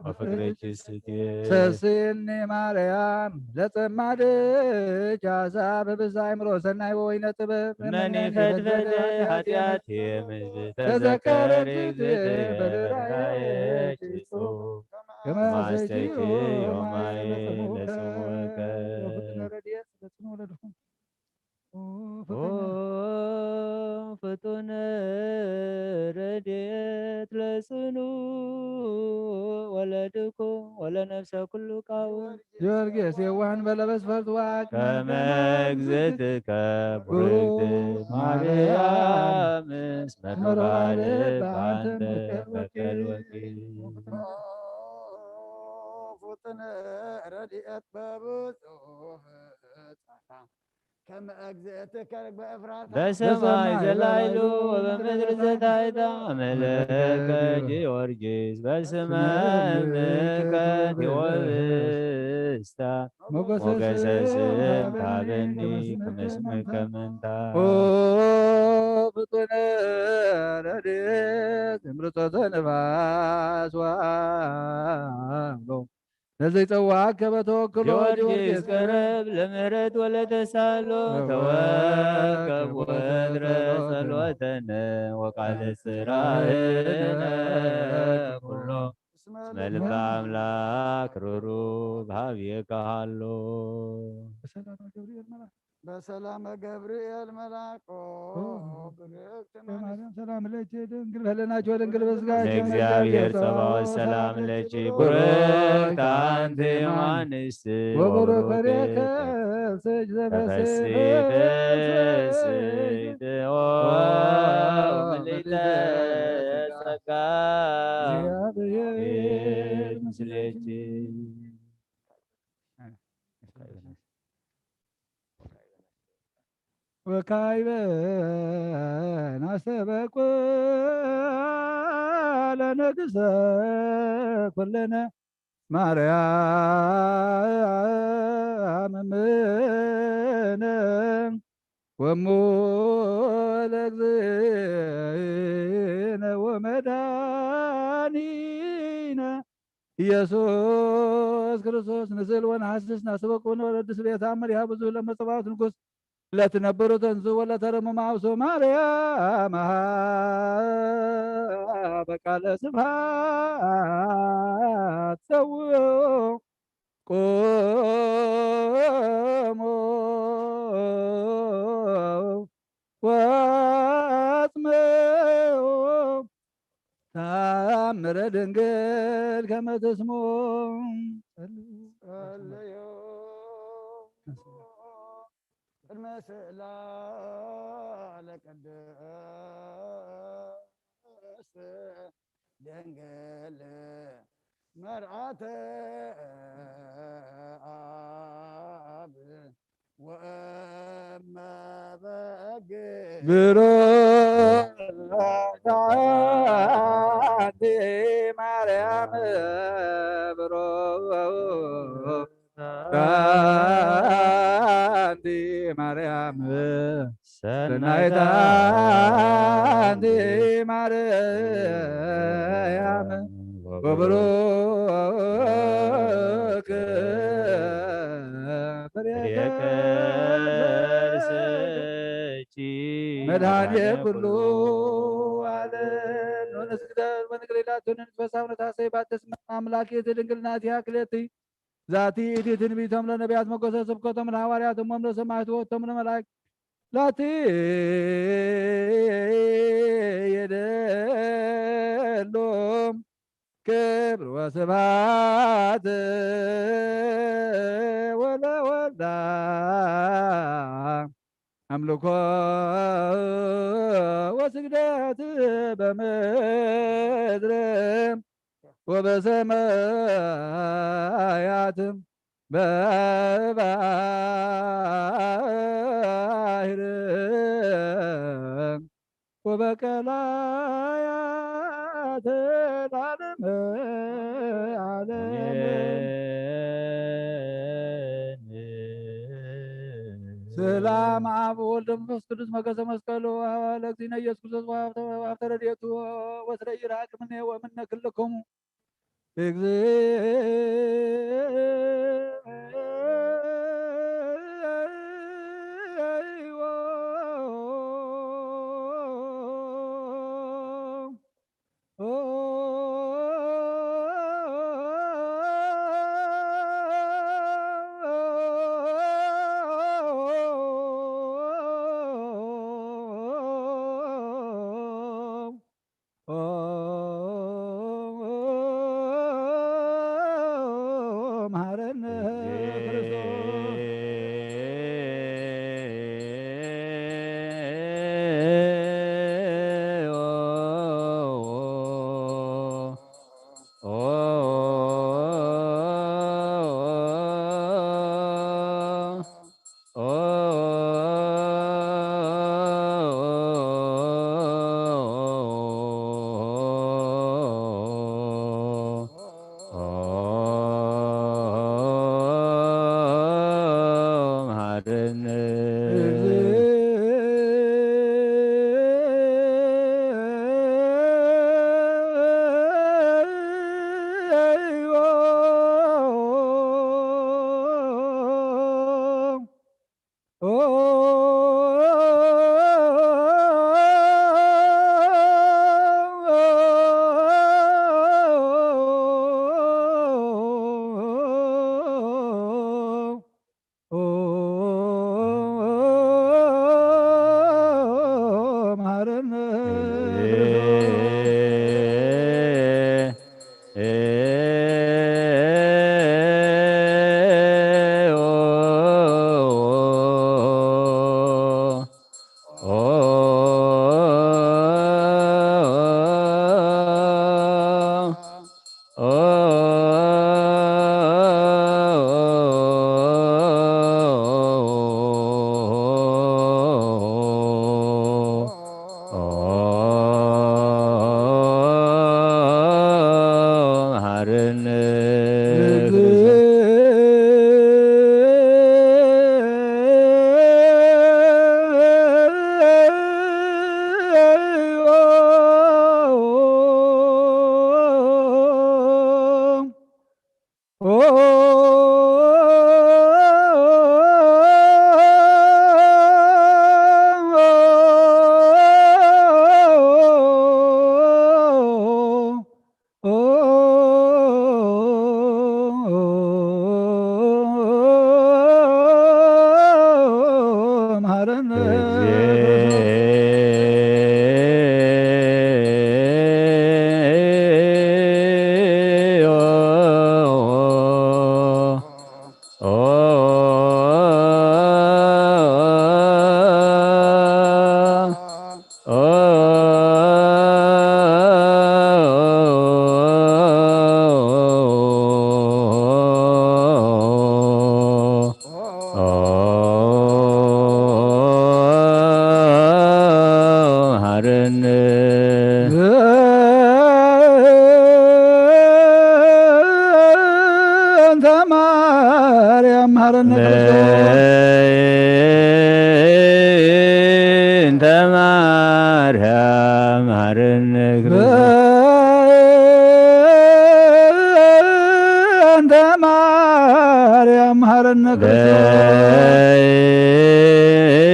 ወፍቅርኪ ስቴ። ሰስኒ ማርያም ለጸማድኪ ሐሳብ ህብስተ አእምሮ ሰናይ ወወይነ ጥበብ እመኒ ፈድፈደ ኃጢአት የምዝ ተዘከር እግዝእትየ በርራዬ በርራዬ ኪሱ። ከማሰኪ ዮማይ ለስሙከ። ፍጡነ ረድኤት ለጽኑ ወለድኩም። ኦ ፍጡነ ረድኤት ለጽኑ ወለድኩም ወለነፍሰ ኩሉ ቃው። ጊዮርጊስ የዋህን በለበስ ፈርትዋ ከመ እግዝእትከ ብሩክት ማርያም እስመ ተዋልድ በአንተ መከል ወኪል። ፍጡነ ረድኤት በብዙ ጸጋ ከመ እግዝእትከ ርግበ እፍራታ። በሰማይ ዘላይሉ ወበምድር ዘታይታ መለከ ጊዮርጊስ በስመ እምከ ዲወብስታ ሞገሰ ሞገሰ ስም ስም ታበኒ ታበኒ ክመ ስምከ መንታ። ኦ ፍጡነ ረድኤት እምርጸተ ነፋስ ወአምሎ ለዘይጸዋከ በተወክሎ ጊዮርጊስ ጊዮርጊስ ቀረብ ለምህረት ወለተሳሎ ተወከብ ተወከብ ወትረ ወትረ ጸሎተነ ወቃለ ጽራህነ ኩሎ እስመ እስመ ልበ ልበ አምላክ ርሩብ ሀብየከ ሃሎ። በሰላመ ገብርኤል መልአክ በሰላመ ገብርኤል መልአኮ ኦ፣ ብርክት ማርያም ሰላም ለኪ ድንግል በለናቸው ድንግል በስጋቸው ለእግዚአብሔር ጸባኦት ሰላም ለኪ ብሩክት አንቲ እማንስት ወብሩክ ፍሬ ከርሥኪ ተፈሥሒ ዘበስሕት ፍሥሕት ኦ ምልዕተ ጸጋ እግዚአብሔር ምስሌኪ። ወካዕበ ናስተበቁ ለነግሰ ኩለነ ማርያም እምነ ወሙ ለእግዚእነ ወመድኃኒነ ኢየሱስ ክርስቶስ ንስእል ወነሐስስ ናስተበቁ ወነወረድስ ቤታ መሪሃ ብዙ ለመጸባዖት ንጉሥ ለትነብሩ ተንሱ ወለተረሙ ማውሶ ማርያም በቃለ ስብሐት ጸውዑ ቆሞ ወአጽምዑ ተአምረ ድንግል ከመ ትስምዑ ጸልዩ። ቅድመ ስእላ ለቅድስት ድንግል መርዓተ አብ ወእመ በግ ብሩክ አንቲ ማርያም ብሩክ አንቲ ማርያም ሰናይት አንቲ ማርያም ወብሩክ ፍሬ ከርሥኪ መድኃኔ ኩሉ ዓለም። ወንስግደት ወንግሬላቱ ንንፈሳም ነታሰይ ባተስመ አምላክ ድንግል ናቲሃ ክሌቲ ዛቲ እቲ ትንቢቶም ለነቢያት መጎሰ ስብከቶም ለሐዋርያት እሞም ለሰማዕቱ ወቶም ለመላእክት ላቲ የደሎም ክብር ወስብሐት ወለወልዳ አምልኮ ወስግደት በምድር ወበሰማያት በባህር ወበቀላያት ለዓለመ ዓለም። ሰላም አብ ወወልድ ወመንፈስ ቅዱስ መገሰ መስቀሉ ለእግዚእነ ኢየሱስ ክርስቶስ ወሀብተ ረድኤቱ ወስረ ይርሃቅ ምኔ ወምነ ክልክሙ። እግዚኦ ኦ መሐረነ ክርስቶስ።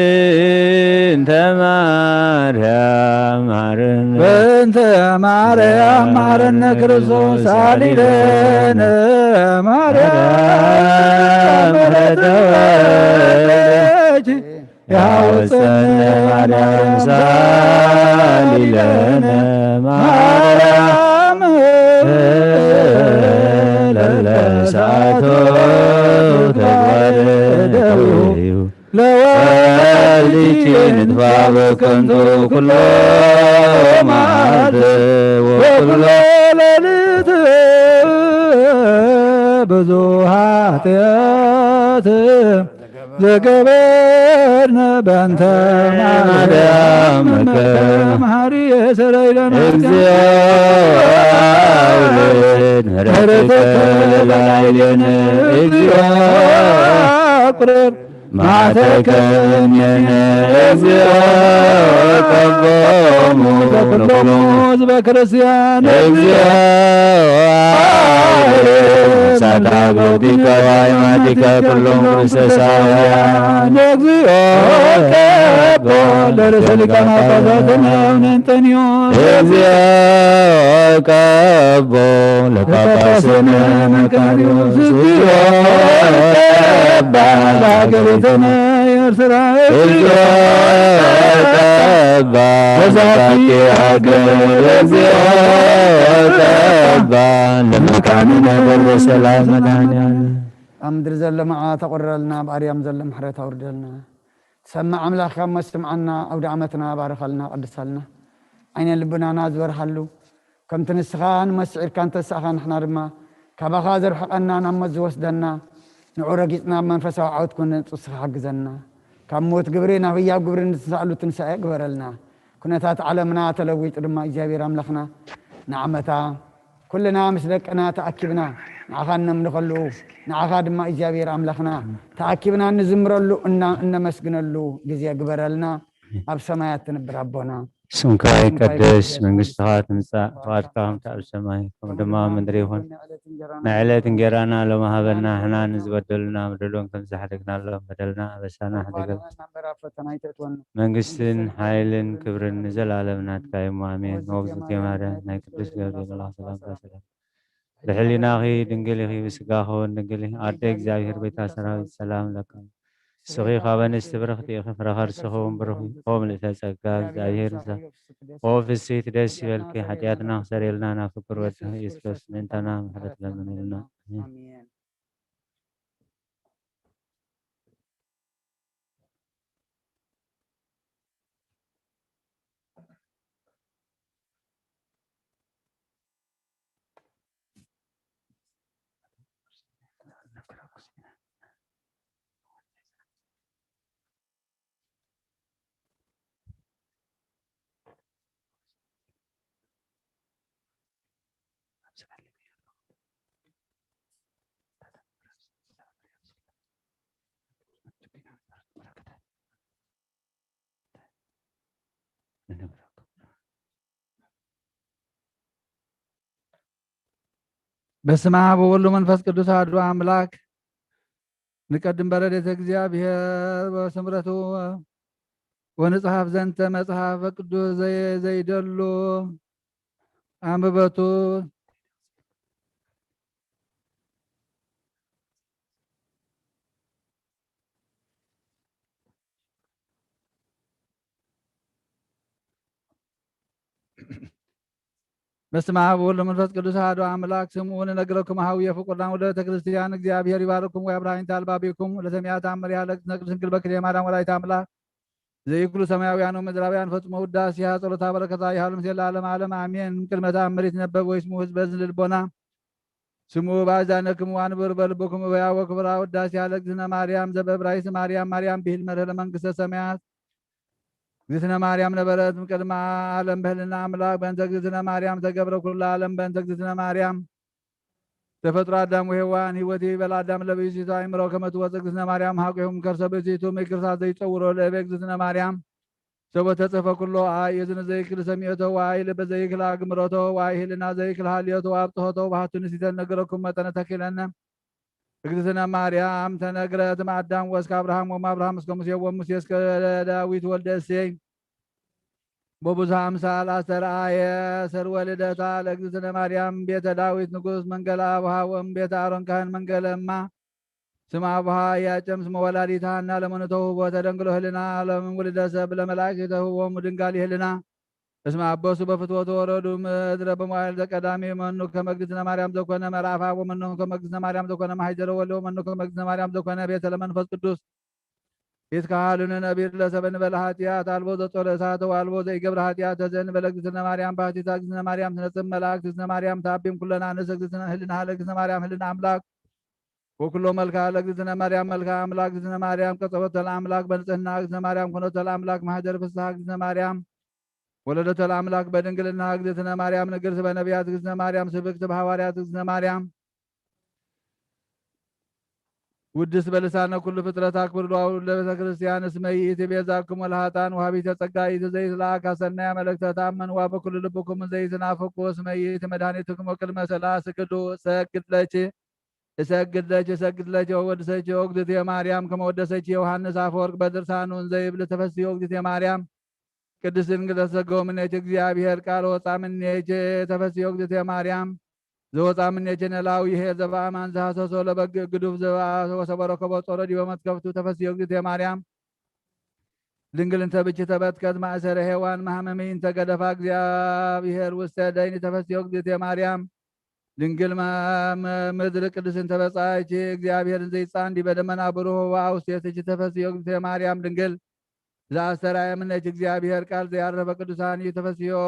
በእንተ ማርያም ማረነ። በእንተ ማርያም ማረነ ክርስቶስ ሳሊለነ ማርያም ምሕረተ ወልድኪ ያውፀነ ማርያም ሳሊለነ ማርያም ለለሰዓቶ ተግባረ ደውዩ ለወልድኪ ንጥፋ በከንቱ ኩሎ መዓልት ወኩሎ ሌሊት ብዙ ኃጢአት ዘገበርነ በእንተ ማርያም መከ መሃሪ የሰረይለነ እግዚኦ አውልድ ምሕረትከ ላዕሌነ እግዚኦ አቁርር ማዕተከ እምኔነ እግዚኦ ቀቦሙ ለኩሎሙ ህዝበ ክርስቲያን እግዚኦ ሳዳጎቲከ ዋይማቲከ ኩሎም ክርስቶሳውያን እግዚኦ ቀቦ ለርእሰ ሊቃነ ጳጳሳት አቡነ እንጠንዮስ እግዚኦ ቀቦ ለጳጳስነ መቃርዮስ እግዚኦ ቀባ ለሀገሪትነ ኤርትራ እግዚኦ ቀባ ለዛቲ ሀገር እግዚኦ ቀባ ለመካንነ በሮ ሰላም መድኃኔዓለም። ኣብ ምድሪ ዘሎ መዓት ኣቑርረልና፣ ኣብ ኣርያም ዘሎ ምሕረት ኣውርደልና። ሰማዕ ኣምላኽ ካብ መስምዓና፣ ኣውደ ዓመትና ባርኸልና፣ ቀድሰልና። ዓይነ ልብናና ዝበርሃሉ፣ ከምቲ ንስኻ ንመስዒርካ እንተሳእኻ ንሕና ድማ ካባኻ ዘርሕቐና ናብ ሞት ዝወስደና ንዑ ረጊጽና ኣብ መንፈሳዊ ዓወት ክንወጽእ ንስኻ ሓግዘና። ካብ ሞት ግብሪ ናብ ህያብ ግብሪ ንትንሳእሉ ትንሳኤ ግበረልና። ኩነታት ዓለምና ተለዊጡ ድማ እግዚኣብሔር ኣምላኽና ንዓመታ ኩልና ምስ ደቅና ተኣኪብና ንዓኻ እነምልኸሉ፣ ንዓኻ ድማ እግዚኣብሔር ኣምላኽና ተኣኪብና እንዝምረሉ እና እነመስግነሉ ግዜ ግበረልና። ኣብ ሰማያት ትንብር ኣቦና፣ ስምካ ይቀደስ፣ መንግስትኻ ትምጻእ፣ ፍቓድካ ከምቲ ኣብ ሰማይ ከምኡ ድማ ኣብ ምድሪ ይኹን። ናይ ዕለት እንጌራና ሎሚ ሃበና፣ ንሕና ንዝበደሉና በደሎም ከም ዝሓደግናሎም በደልና ኣበሳና ሕደገል። ፈተና ኣይተእትወና። መንግስትን ሓይልን ክብርን ንዘለኣለም ናትካ እዩ፣ ኣሜን። ወግዝእትየ ማርያም ናይ ቅዱስ ገብርኤል መልኣኽ ሰላምታ ሰላም። ብሕሊናኺ ድንግል ኢኺ፣ ብስጋኺ እውን ድንግል ኢኺ። ኣደ እግዚኣብሔር ቤታ ሰራዊት ሰላም ለካ። ንስኺ ካብ ኣንስቲ ብርኽቲ ኢኺ፣ ፍረ ከርስኺ እውን ብሩኽ እዩ። ኦ ምልእተ ጸጋ እግዚኣብሔር ምሳኺ። ኦ ፍስሕቲ ደስ ይበልኪ፣ ሓጢኣትና ክሰርየልና ናብ ፍቁር ወድኺ ኢየሱስ ክርስቶስ ምእንታና ምሕረት ለምንልና። ኣሜን። በስመ አብ ወወልድ ወመንፈስ ቅዱስ አሐዱ አምላክ። ንቀድም በረድኤተ እግዚአብሔር ወስምረቱ ወንጽሐፍ ዘንተ መጽሐፈ ቅዱስ ዘየ-፣ ዘይደሉ አንብበቱ። በስመ አብ ወወልድ ወመንፈስ ቅዱስ አሐዱ አምላክ። ስምዑ ንነግረኩም ሀዊ የፍቁርና ወለተ ክርስቲያን። እግዚአብሔር ይባርኩም ወያብርሃ አልባቢኩም ለሰሚያ ተአምር ያለቅስነ ቅድስት ድንግል በክልኤ ማርያም ወላዲተ አምላክ ዘይክሉ ሰማያውያን ወምድራውያን ፈጽሞ ውዳሴሃ ጸሎታ በረከታ ይሃሉ ምስለ ለዓለመ ዓለም አሜን። ቅድመ ተአምር ይትነበብ ወይስሙ ህዝበ ዝን ልቦና ስምዑ በአዛነክሙ ወአንብሩ በልብክሙ እበያ ወክብራ ውዳሴሃ ለእግዝእትነ ማርያም ዘበዕብራይስጥ ማርያም ማርያም ብሂል መርህ ለመንግስተ ሰማያት። እግዝእትነ ማርያም ነበረት እምቅድመ ዓለም በህልና አምላክ በእንተ እግዝእትነ ማርያም ተገብረ ኩሉ ዓለም በእንተ እግዝእትነ ማርያም ተፈጥሮ አዳም ወሔዋን ህይወት ይበል አዳም ለብእሲቱ አእምሮ ከመ ትወፅእ እግዝእትነ ማርያም ሀቁሁም ከርሰ ብእሲቱ ምክርሳት ዘይጸውሮ ለእቤ እግዝእትነ ማርያም ሰቦ ተጽሕፈ ኩሎ አይ እዝን ዘይክል ሰሚዕቶ ወአይ ልብ ዘይክል አግምሮቶ ወአይ ህልና ዘይክል ሀልዮቶ አብጽሖቶ ባህቱ ንሲተን ነገረኩም መጠነ ተኪለነ እግዝእትነ ማርያም ተነግረት እምኣዳም ወእስከ አብርሃም ወእምአብርሃም እስከ ሙሴ ወሙሴ እስከ ዳዊት ወልደ እሴይ። በብዙሃ አምሳል አስተርአየ ሰርወ ልደታ ለእግዝእትነ ማርያም ቤተ ዳዊት ንጉስ መንገለ አቡሃ ወእም ቤተ አሮን ካህን መንገለ እማ። ስመ አቡሃ ኢያቄም ስመ ወላዲተ ሐና ለመኑ ተውህቦ ተደንግሎ ህልና ለምን ውልደ ሰብ ለመላእክት ተውህቦሙ ድንጋል ይህልና። እስመ አበሱ በፍትወቱ ወረዱ ምድረ በመዋዕል ዘቀዳሚ መኑ ከመ እግዝእትነ ማርያም ዘኮነ መርአፋ ወመኑ ከመ እግዝእትነ ማርያም ዘኮነ ማሕደረ ወልድ ወመኑ ከመ እግዝእትነ ማርያም ዘኮነ ቤተ ለመንፈስ ቅዱስ። ይትከሃሉነ ነቢር ለሰብ እንበለ ኃጢአት አልቦ ዘጾረ እሳተ ወአልቦ ዘኢገብረ ኃጢአተ ዘእንበለ እግዝእትነ ማርያም ባሕቲታ እግዝእትነ ማርያም ትነጽብ መላእክት እግዝእትነ ማርያም ተአቢም ኩለነ አንስት እግዝእትነ ህልና ለእግዝእትነ ማርያም ህልና አምላክ ወኩሎ መልክዓ ለእግዝእትነ ማርያም መልክዓ አምላክ እግዝእትነ ማርያም ቀጸበተ ለአምላክ በንጽህና እግዝእትነ ማርያም ኮኖተ ለአምላክ ማህደር ፍስሐ እግዝእትነ ማርያም ወለደተ ለአምላክ በድንግልና እግዝእትነ ማርያም ንግርት በነቢያት እግዝእትነ ማርያም ስብክት በሐዋርያት እግዝእትነ ማርያም ውድስ በልሳነ ኩሉ ፍጥረት አክብር ለቤተ ክርስቲያን እስመ ይእቲ ቤዛክሙ ለኃጥኣን ወሃቢተ ጸጋ ይእቲ ዘይትለአክ አሰናያ መልእክተ ተአመንዋ በኩሉ ልብኩም ዘይትናፍቁ እስመ ይእቲ መድኃኒትክሙ ቅድመ ሥላሴ ስግዱ እሰግድ ለኪ እሰግድ ለኪ እሰግድ ለኪ ወወድሰኪ ኦ እግዝእትየ ማርያም ከመ ወደሰኪ ዮሐንስ አፈወርቅ በድርሳኑ እንዘ ይብል ተፈስሒ ኦ እግዝእትየ ማርያም ቅድስት ድንግል ተሰገው ምኔኪ እግዚአብሔር ቃል ወፃ ምኔኪ ተፈስሒ ኦ እግዝእትየ ማርያም ዘወፃ ምኔኪ ነላዊ ይሄ ዘበአማን ዘሐሰሶ ለበግ ግዱፍ ዘበአ ወሰበሮ ከቦ ጾሮ ዲበ መትከፍቱ ተፈስሒ ኦ እግዝእትየ ማርያም ድንግል እንተ ብኪ ተበትከት ማእሰረ ሔዋን ማህመሚ እንተ ገደፋ እግዚአብሔር ውስተ ደይኒ ተፈስሒ ኦ እግዝእትየ ማርያም ድንግል ምድር ቅድስት እንተ በጻይኪ እግዚአብሔር እንዘይጻን ዲበ ደመና ብሩህ ወአውስቴትኪ ተፈስሒ ኦ እግዝእትየ ማርያም ድንግል ዘአስተርአየ ምኔኪ እግዚአብሔር ቃል ዘያረፈ ቅዱሳን እዩ ተፈስሒ ኦ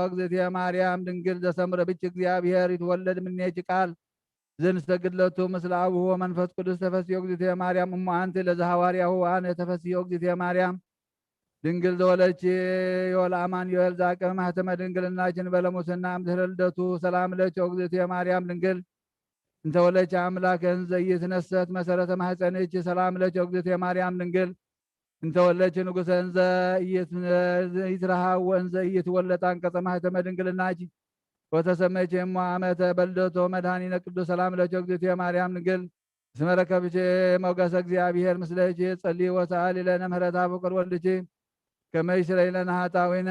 እግዝእትየ ማርያም ድንግል ዘሰምረ ብኪ እግዚአብሔር ይትወለድ ምኔኪ ቃል ዘንሰግድ ለቱ ምስለ አቡሁ ወመንፈስ ቅዱስ ተፈስሒ ኦ እግዝእትየ ማርያም እሙ አንቲ ለዘሐዋርያሁ አነ ተፈስሒ ኦ እግዝእትየ ማርያም ድንግል ዘወለድኪ ዮል አማኑኤል ዘአቀመ ማህተመ ድንግልናኪ እንበለ ሙስና እምድህረ ልደቱ ሰላም ለኪ ኦ እግዝእትየ ማርያም ድንግል እንተ ወለድኪ አምላክ እንዘ ኢይትነሰት መሰረተ ማህፀንኪ ሰላም ለኪ ኦ እግዝእትየ ማርያም ድንግል እንተ ወለድኪ ንጉሰ እንዘ ኢይትረሃው ወእንዘ ኢይትወለድ አንቀጸ ማህተመ ድንግልናኪ ወተሰመይኪ እሞ አመተ በልደቶ መድኃኒነ ቅዱስ ሰላም ለኪ ኦ እግዝእትየ ማርያም ድንግል እስመ ረከብኪ ሞገሰ እግዚአብሔር ምስሌኪ ጸሊ ወሰአሊ ለነ ምህረታ ፍቅር ወልድኪ ከመ ይስረይ ለነ ኃጣዊነ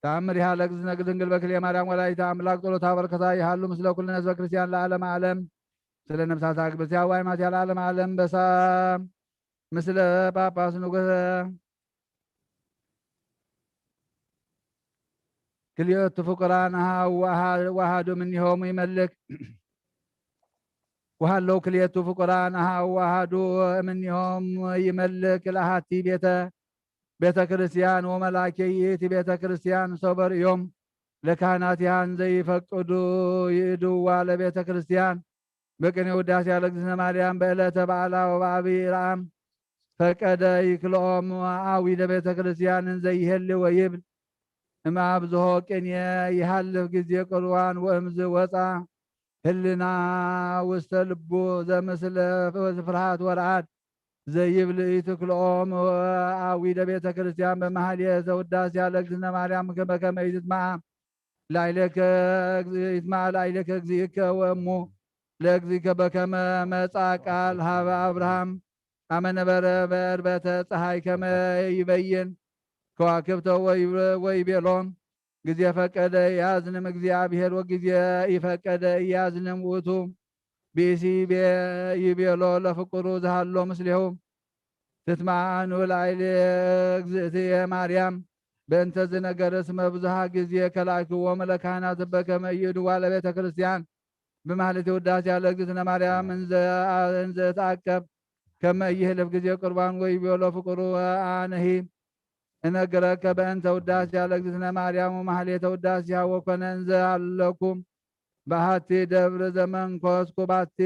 ተአምር ይሃ ለእግዝእትነ ድንግል በክልኤ ማርያም ወላዲተ አምላክ ጸሎታ በረከታ ይሃሉ ምስለ ኩልነ ህዝበ ክርስቲያን ለዓለመ ዓለም። ስለ ነፍሳታ ግብርቲያ ዋይ ማትያ ለዓለመ ዓለም በሳ ምስለ ጳጳስ ንጉሰ ክልኤቱ ፍቁራን አሃው ወአሃዱ እምኔሆሙ ይመልክ ወሃለው ክልኤቱ ፍቁራን አሃው ወአሃዱ እምኔሆም ይመልክ ለአሐቲ ቤተ ቤተ ክርስቲያን ወመላኬ ይእቲ ቤተ ክርስቲያን ሶበር እዮም ለካህናት ያህን ዘይፈቅዱ ይእድዋ ለቤተ ክርስቲያን በቅኔ ውዳሴ ለእግዝእትነ ማርያም በዕለተ በዓላ ወበአብይ ረአም ፈቀደ ይክልኦም አዊ ለቤተ ክርስቲያን እንዘ ይሄል ወይብል እምአብዝሆ ቅኔ ይሃልፍ ጊዜ ቅርዋን ወእምዝ ወፃ ህልና ውስተ ልቡ ዘምስለ ፍርሃት ወርዓድ ዘይብል ኢትክልኦም አዊ ለቤተ ክርስቲያን በመሃልየ ዘውዳሴ ለእግዝእትነ ማርያም ከመ ከመ ይትማዓ ላዕሌከ ይትማዓ ላዕሌከ እግዚእከ ወእሙ ለእግዚእከ በከመ መጻ ቃል ሀበ አብርሃም አመ ነበረ በዕርበተ ፀሐይ ከመ ይበይን ከዋክብተ ወይቤሎ ጊዜ ፈቀደ ያዝንም እግዚአብሔር ወጊዜ ኢፈቀደ ኢያዝንም ውእቱ ብእሲ ይቤሎ ለፍቁሩ ዝሃሎ ምስሌሁ ትትማዓኑ ላዕሌ እግዝእትየ ማርያም በእንተ ዝነገር እስመ ብዙሃ ጊዜ ከላእክዎም ለካህናት በከመ ይእድዋ ለቤተ ክርስቲያን ብማህሌተ ውዳሴ ለእግዝእትነ ማርያም እንዘ እንዘ እትአቀብ ከመ ይህልፍ ጊዜ ቁርባን ወይቤሎ ፍቁሩ አነሂ እነግረከ በእንተ ውዳሴ ለእግዝእትነ ማርያም ወማህሌተ ውዳሴ ወኮነ እንዘ አለኩም በሃቲ ደብር ዘመንኮስኩ ባቲ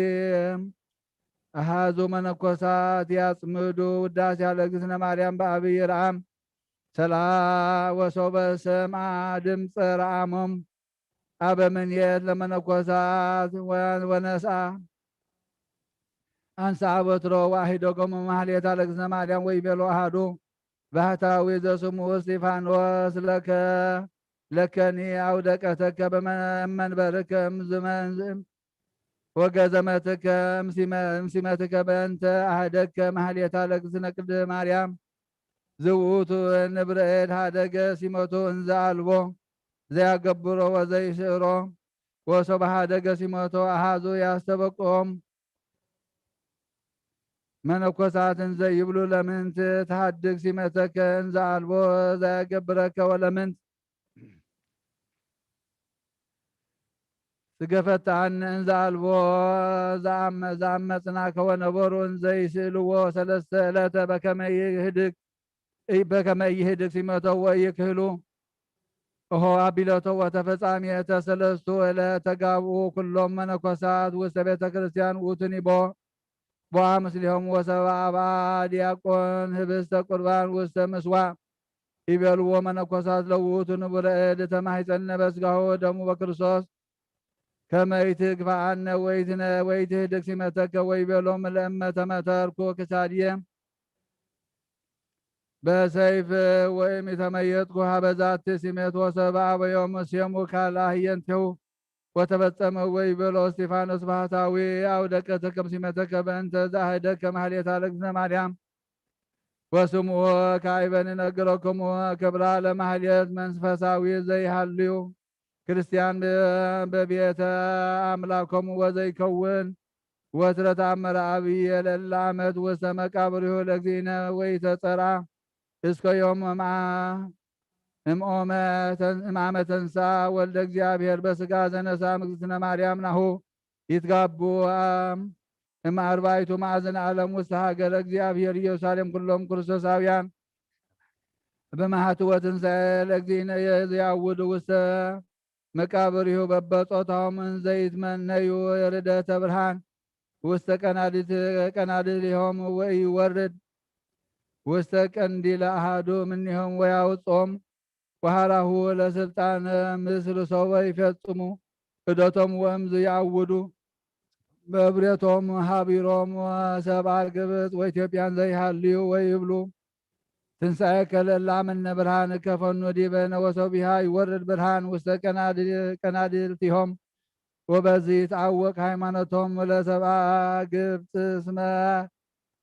አሃዙ መነኮሳት ያጽምዱ ውዳሴ ለእግዝእትነ ማርያም በአብይ ረአም ሰላ ወሶበ ሰምዓ ድምፀ ረአሞም አበ ምንየት ለመነኮሳት ወነስአ አንሳ ወትሮ ወአሂደጎሙ ማህሌታ ለእግዝእትነ ማርያም ወይቤሎ አሃዱ ባህታዊ ዘስሙ እስጢፋኖስ ለከ ለከኒ አውደቀተከ በመንበርከ እምዝመንዝም ወገዘመትከ እምሲመትከ በእንተ አህደከ ማህሌታ ለእግዝእትነ ቅድስት ማርያም ዝውቱ ንብረኤድ ሃደገ ሲመቱ እንዘ አልቦ ዘያገብሮ ወዘይስእሮ ወሶበ ሃደገ ሲመቶ አሃዙ ያስተበቅኦም መነኮሳት እንዘ ይብሉ ለምንት ተሃድግ ሲመተከ እንዘ አልቦ ዘያገብረከ ወለምንት ስገፈታን እንዘ አልቦ ዘአመጽናከ ወነበሩ እንዘ ይስእልዎ ሰለስተ ዕለተ በከመ ይህድግ በከመ ይህድግ ሲመቶ ወይክህሉ እሆ አቢለቶ ወተፈጻሜተ ሰለስቱ ዕለት ተጋብኡ ኩሎም መነኮሳት ውስተ ቤተ ክርስቲያን ውእቱኒ ቦአ ምስሌሆም ወሰብአ አብአ ዲያቆን ህብስተ ቁርባን ውስተ ምስዋ ይቤልዎ መነኮሳት ለውእቱ ንቡረ እድ ተማሂፀነ በስጋሁ ወደሙ በክርስቶስ ከመ ይትግፋአነ ወይትነ ወይትህድግ ሲመተከ ወይቤሎም ለእመ ተመተርኩ ክሳድየ በሰይፍ ወይም የተመየጥኩ ሀበዛት ሲሜት ወሰብ አበዮም ሴሙ ካልአ ህየንቴሁ ወተፈጸመ ወይቤሎ እስጢፋኖስ ባህታዊ አውደቀተከም ሲመተከ በእንተ ዛህደከ ማህሌታ ለእግዝእትነ ማርያም ወስምዑ ካይበ ንነግረክሙ ክብራ ለማህሌት መንፈሳዊ ዘይሃልዩ ክርስቲያን በቤተ አምላኮሙ ወዘይከውን ወትረ ተአምረ አብየ ለእለ አመት ውስተ መቃብሪሁ ለእግዚእነ ወይተጸርአ እስከ ዮም እምአመ ተንሳ ወልደ እግዚአብሔር በስጋ ዘነሳ ምግዝእትነ ማርያም ናሁ ይትጋቡ እም አርባይቱ ማዕዝን ዓለም ውስተ ሀገረ እግዚአብሔር ኢየሩሳሌም ኩሎም ክርስቶሳውያን በመሃት ወትንሳኤ ለእግዚእነ የዝያውዱ ውስተ መቃብሪሁ በበጾታሆም እንዘይትመነዩ የርደተ ብርሃን ውስተ ቀናድት ቀናድሊሆም ወኢወርድ ውስተ ቀንዲለ አሃዱ እምኔሆም ወያውጾም ወሃራሁ ለስልጣነ ምስል ሶበ ይፈጽሙ እደቶም ወእምዝ ያውዱ በብሬቶም ሃቢሮም ሰብአ ግብጽ ወኢትዮጵያን ዘይሃልዩ ወይብሉ ትንሳኤ ከለላ ምነ ብርሃን ከፈኑ ዲበነ ወሶቢሃ ይወርድ ብርሃን ውስተ ቀናድልቲሆም ወበዚ ይትአወቅ ሃይማኖቶም ለሰብአ ግብጽ እስመ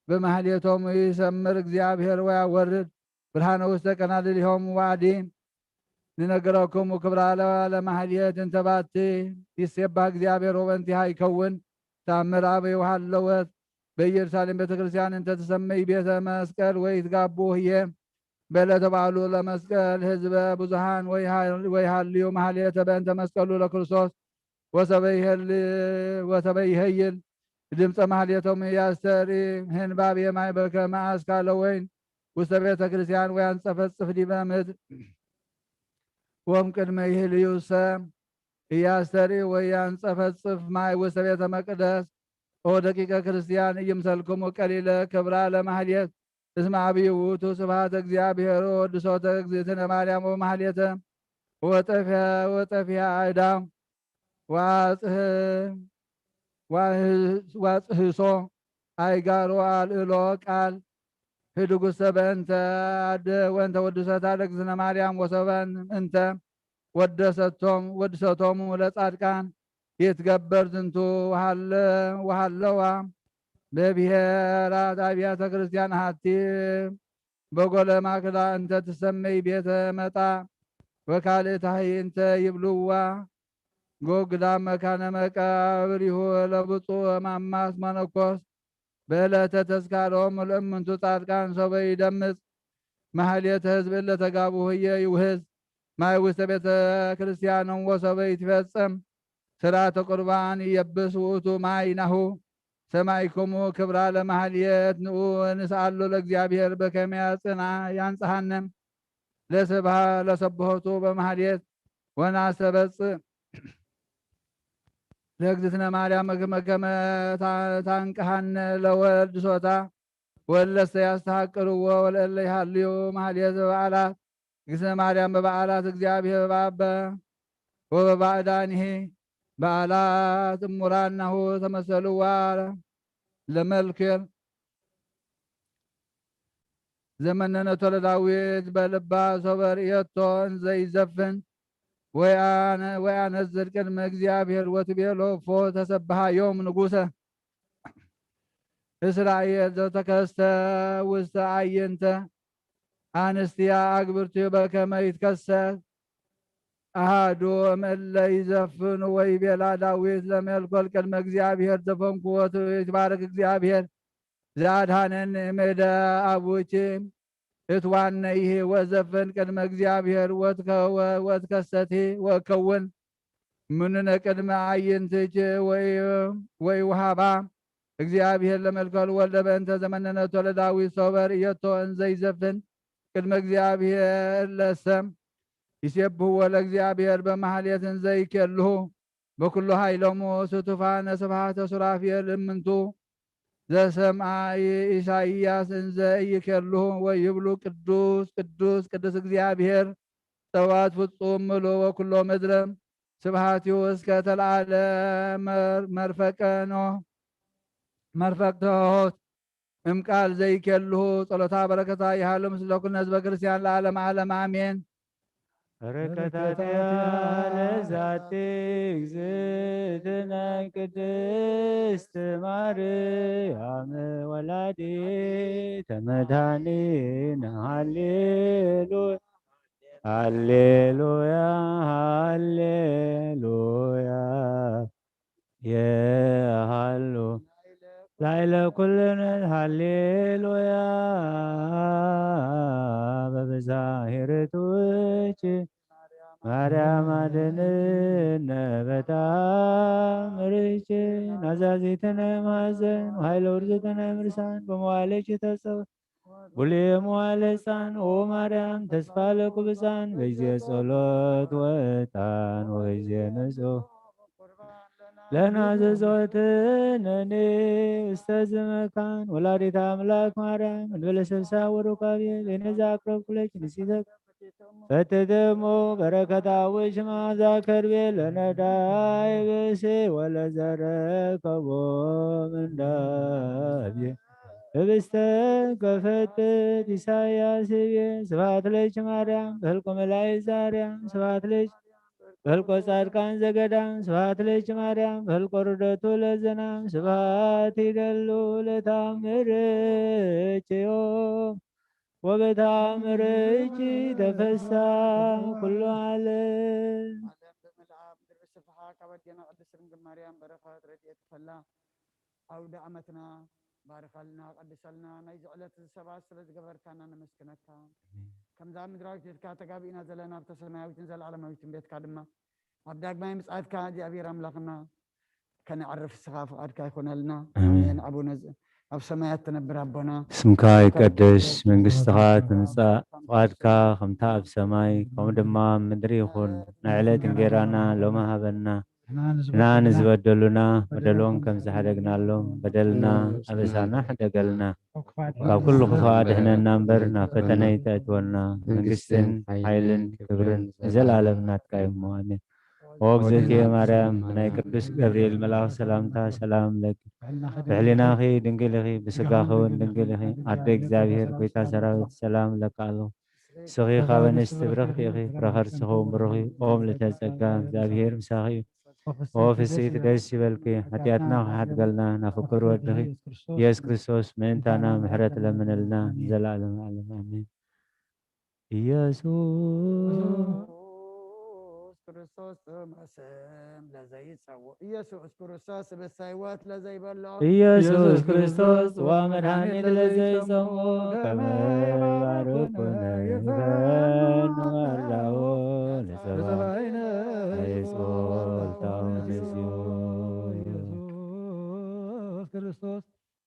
በማህሌቶም ይሰምር እግዚአብሔር ወያወርድ ብርሃነ ውስተ ቀናድሊሆም ወአዲ ንነገረክሙ ክብራ ለማህሌት እንተ ባቲ ይሴባህ እግዚአብሔር ወበንቲሃ ይከውን ተአምር አበይ ወሃለወት በኢየሩሳሌም ቤተ ክርስቲያን እንተ ትሰመይ ቤተ መስቀል ወይ ትጋቡ ህየ በለ ተባሉ ለመስቀል ህዝበ ብዙሃን ወይ ሃልዩ ማህሌተ በእንተ መስቀሉ ለክርስቶስ ወሰበ ይሄል ወሰበ ይሄይል ድምፀ ማህሌቶም ያስተሪ ህንባብ የማይ በከመ አስካለ ወይን ውስተ ቤተ ክርስቲያን ወያንጸፈጽፍ ዲበ ምድር ወም ቅድመ ይህልዩሰ እያስተሪ ወያንጸፈጽፍ ማይ ውስተ ቤተ መቅደስ። ኦ ደቂቀ ክርስቲያን እይምሰልክሙ ቀሊለ ክብራ ለማህሌት እስመ አብይ ውእቱ ስብሐተ እግዚአብሔር ወድሶተ እግዝእትነ ማርያም ወማህሌተ ወጠፊያ ወጠፊያ አይዳም ዋጽህሶ አይጋሮ አልእሎ ቃል ህድጉሰ በእንተ አደ ወእንተ ወድሰታ ለእግዝእትነ ማርያም ወሰበን እንተ ወደሰቶም ወድሰቶሙ ለጻድቃን ይትገበር ዝንቱ ወሃለዋ በብሔራት አብያተ ክርስቲያን ሃቲ በጎለ ማክዳ እንተ ትሰመይ ቤተ መጣ ወካልእ ታህይ እንተ ይብልዋ ጎግዳ መካነ መቃብር ይሁ ለብፁዕ ማማስ መነኮስ በዕለተ ተስካሮም ለእምንቱ ጻድቃን ሰበ ይደምጽ ማህሌተ ህዝብ እለ ተጋቡ ህየ ይውህዝ ማይ ውስተ ቤተ ክርስቲያኖም ወሰበ ይትፈጸም ስርዓተ ቁርባን ይየብስ ውእቱ ማይ ናሁ ሰማይኩሙ ክብራ ለማህሌት ንኡ ንስአሎ ለእግዚአብሔር በከመ ያጽና ያንጽሃነ ለሰብሃ ለሰብሖቱ በማህሌት ወናስተበጽእ ለእግዝእትነ ማርያም መከመ ታንቅሃነ ለወልድ ሶታ ወለሰ ያስተሐቅርዎ ወለእለ ይሃልዩ ማህሌተ በዓላት እግዝእትነ ማርያም በበዓላት እግዚአብሔር በአበ ወበባዕዳኒሂ በዓላት እሙራን ናሁ ተመሰልዋ ለመልክር ዘመነነቶ ለዳዊት በልባ ሶበ ርእየቶ እንዘይዘፍን ወይኣነዝር ቅድመ እግዚኣብሔር ወትቤሎ እፎ ተሰብሃዮም ንጉሰ እስራኤል ዘተከስተ ውስተ ኣየንተ ኣንስትያ ኣግብርትዩ በከመ ይትከሰት ኣሃዱ እምእለ ይዘፍኑ ወይቤላ ዳዊት ለመልኮል ቅድመ እግዚኣብሔር ዘፈንክዎ ይትባረክ እግዚኣብሔር ዘኣድሃነኒ እምእደ ኣቡኪ እትዋነይሂ ወዘፍን ቅድመ እግዚኣብሔር ወትከወ ወትከሰቲ ወእከውን ምኑነ ቅድመ ኣዕይንትኪ ወይውሃባ እግዚኣብሔር ለመልኮል ወልደ በእንተ ዘመነነቶ ለዳዊት ሶበር እየቶ እንዘይዘፍን ቅድመ እግዚኣብሔር ለሰም ይሴብህዎ ለእግዚኣብሔር በማህሌት እንዘይኬልሁ በኩሉ ኃይሎሙ ስቱፋነ ስብሐተ ሱራፌል እምንቱ ዘሰምዓ ኢሳይያስ እንዘ ኢይኬልሁ ወይብሉ ቅዱስ ቅዱስ ቅዱስ እግዚኣብሔር ጸባኦት ፍጹም ምሉእ ወኩሎ ምድረ ስብሐቲሁ እስከ ተልዓለ መር- መርፈቀ ኖህ መርፈቅተ ሆት እምቃል ዘይኬልሁ ጸሎታ በረከታ ይሃሉ ምስለ ኩልነ ህዝበ ክርስቲያን ለዓለም ዓለም ኣሜን። በረከታቲሃ ለዛቲ እግዝእትነ ቅድስት ማርያም ወላዲተ መድኃኒነ ሃሌሉያ ሃሌሉያ ሃሌሉያ የሃሉ ላይለ ኩልነ ሃሌሉያ በብዛሂርትውች ማርያም አድንነ በታምርች ናዛዚትነ ማዘን ኃይለ ውርዝትነ ምርሳን በመዋለች ተጸው ቡሌ መዋለ ሕፃን ኦ ማርያም ተስፋ ለቁብፃን በጊዜ ጸሎት ወዕጣን ወበጊዜ ንጹሕ ለናዘዞትነኒ ውስተ ዝመካን ወላዲት አምላክ ማርያም እንበለ ሰብሳ ወሩካቤ በይነዛ አቅረብኩለች ንሲተክ ፈትተሞ በረከታዊ ሽማዛ ከርቤ ለነዳይ ብእሴ ወለዘረከቦ ምንዳቤ ህብስተ ከፈትት ኢሳያስ ህቤ ስብሐት ለኪ ማርያም በህልቆ መላእክት ዛርያም ስብሐት ለኪ በህልቆ ጻድቃን ዘገዳም ስብሐት ለኪ ማርያም በህልቆ ርደቱ ለዘናም ስብሐት ይደሉ ለታምርኪ ዮም ወበታምርኪ ተፈሳ ኩሉ ዓለም። ዓለም ብምልኣ ምድሪ ብስፍሓ ካብ ኣዴና ቅድስት ድንግል ማርያም በረኸት ረድኤት ይፈላ። ኣውደ ዓመትና ባርኸልና ቀድሰልና። ናይዚ ዕለት እዚ ሰባት ስለ ዝገበርካና ነመስግነካ። ከምዛ ምድራዊት ቤትካ ተጋቢእና ዘለና ኣብተ ሰማያዊትን ዘለዓለማዊትን ቤትካ ድማ ኣብ ዳግማይ ምጽኣትካ እግዚኣብሔር ኣምላኽና ከነዕርፍ ንስኻ ፍቓድካ ይኹነልና። ኣሜን። ኣሜን። ኣቡነ ዘ- ኣብ ሰማያት ትነብር ኣቦና ስምካ ይቀደስ፣ መንግስትኻ ትምጻእ፣ ፍቓድካ ከምታ ኣብ ሰማይ ከምኡ ድማ ኣብ ምድሪ ይኹን። ናይ ዕለት እንጌራና ሎሚ ሃበና። ንሕና ንዝበደሉና በደሎም ከም ዝሓደግናሎም በደልና ኣበሳና ሕደገልና። ካብ ኩሉ ክፉእ ኣድሕነና እምበር ናብ ፈተነ ኣይተእትወና። መንግስትን ሓይልን ክብርን ንዘለኣለም ናትካ እዩ እሞ ኣሜን። ኦ እግዝእትየ ማርያም ብናይ ቅዱስ ገብርኤል መልኣኽ ሰላምታ ሰላም ለኪ። ብሕሊናኺ ድንግል ኢኺ፣ ብስጋኺ እውን ድንግል ኢኺ። ኣደ እግዚኣብሔር ጎይታ ሰራዊት ሰላም ለካ ኣለኹ። ንስኺ ካብ ኣንስቲ ብርኽቲ ኢኺ፣ ፍረ ከርስኺ እውን ብሩኽ እዩ። ኦ ምልዕተ ጸጋ እግዚኣብሔር ምሳኺ እዩ። ኦ ፍስሕቲ ደስ ይበልኪ፣ ሓጢኣትና ክሓድገልና ናብ ፍቁር ወድኺ ኢየሱስ ክርስቶስ ምእንታና ምሕረት ለምንልና ንዘለኣለም ዓለም ኣሜን። ኢየሱስ ኢየሱስ ክርስቶስ ስም ለዘይጸውዕ ኢየሱስ ክርስቶስ ስብሳ ህይወት ለዘይበሎ ኢየሱስ ክርስቶስ ጽዋ መድኃኒት ለዘይጸምኦ ከመ ይባርኩነ ይፈኑ መራዎ ለጸባይነ ይጾልታው ነዚዮ ኢየሱስ ክርስቶስ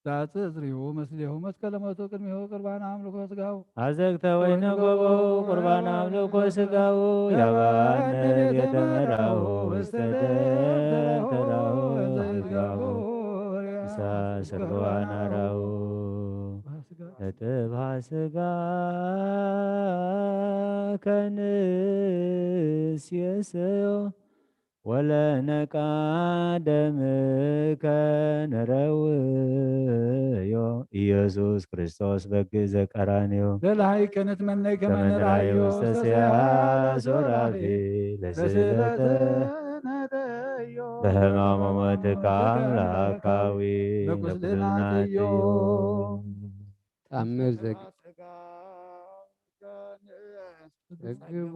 ዳጽ እዝሪሁ ምስሌሁ መስቀለ ሞቱ ቅድሚሁ ቁርባን አምልኮ ስጋሁ አዘግተ ወይነ ጎቦ ቁርባን አምልኮ ስጋሁ ያባነ ቤተ መራሁ ውስተ ደብተራሁ ስጋሁ ምሳ ስርዋ ናራሁ ለጥብሃ ስጋ ከንስ የሰዮ ወለነቃደምከ ንረውዮ። ኢየሱስ ክርስቶስ በግ ዘቀራንዮ። ለለሃይከ ንትመነይ ከመ ንርኣዮ። ውስተ ሰያ ሶራፊ ለስለተ ነደዮ። በሕማሙ ሞትካ ኣምላካዊ ለኩልናትዮ። ተኣምር ዘግ- ዘግቦ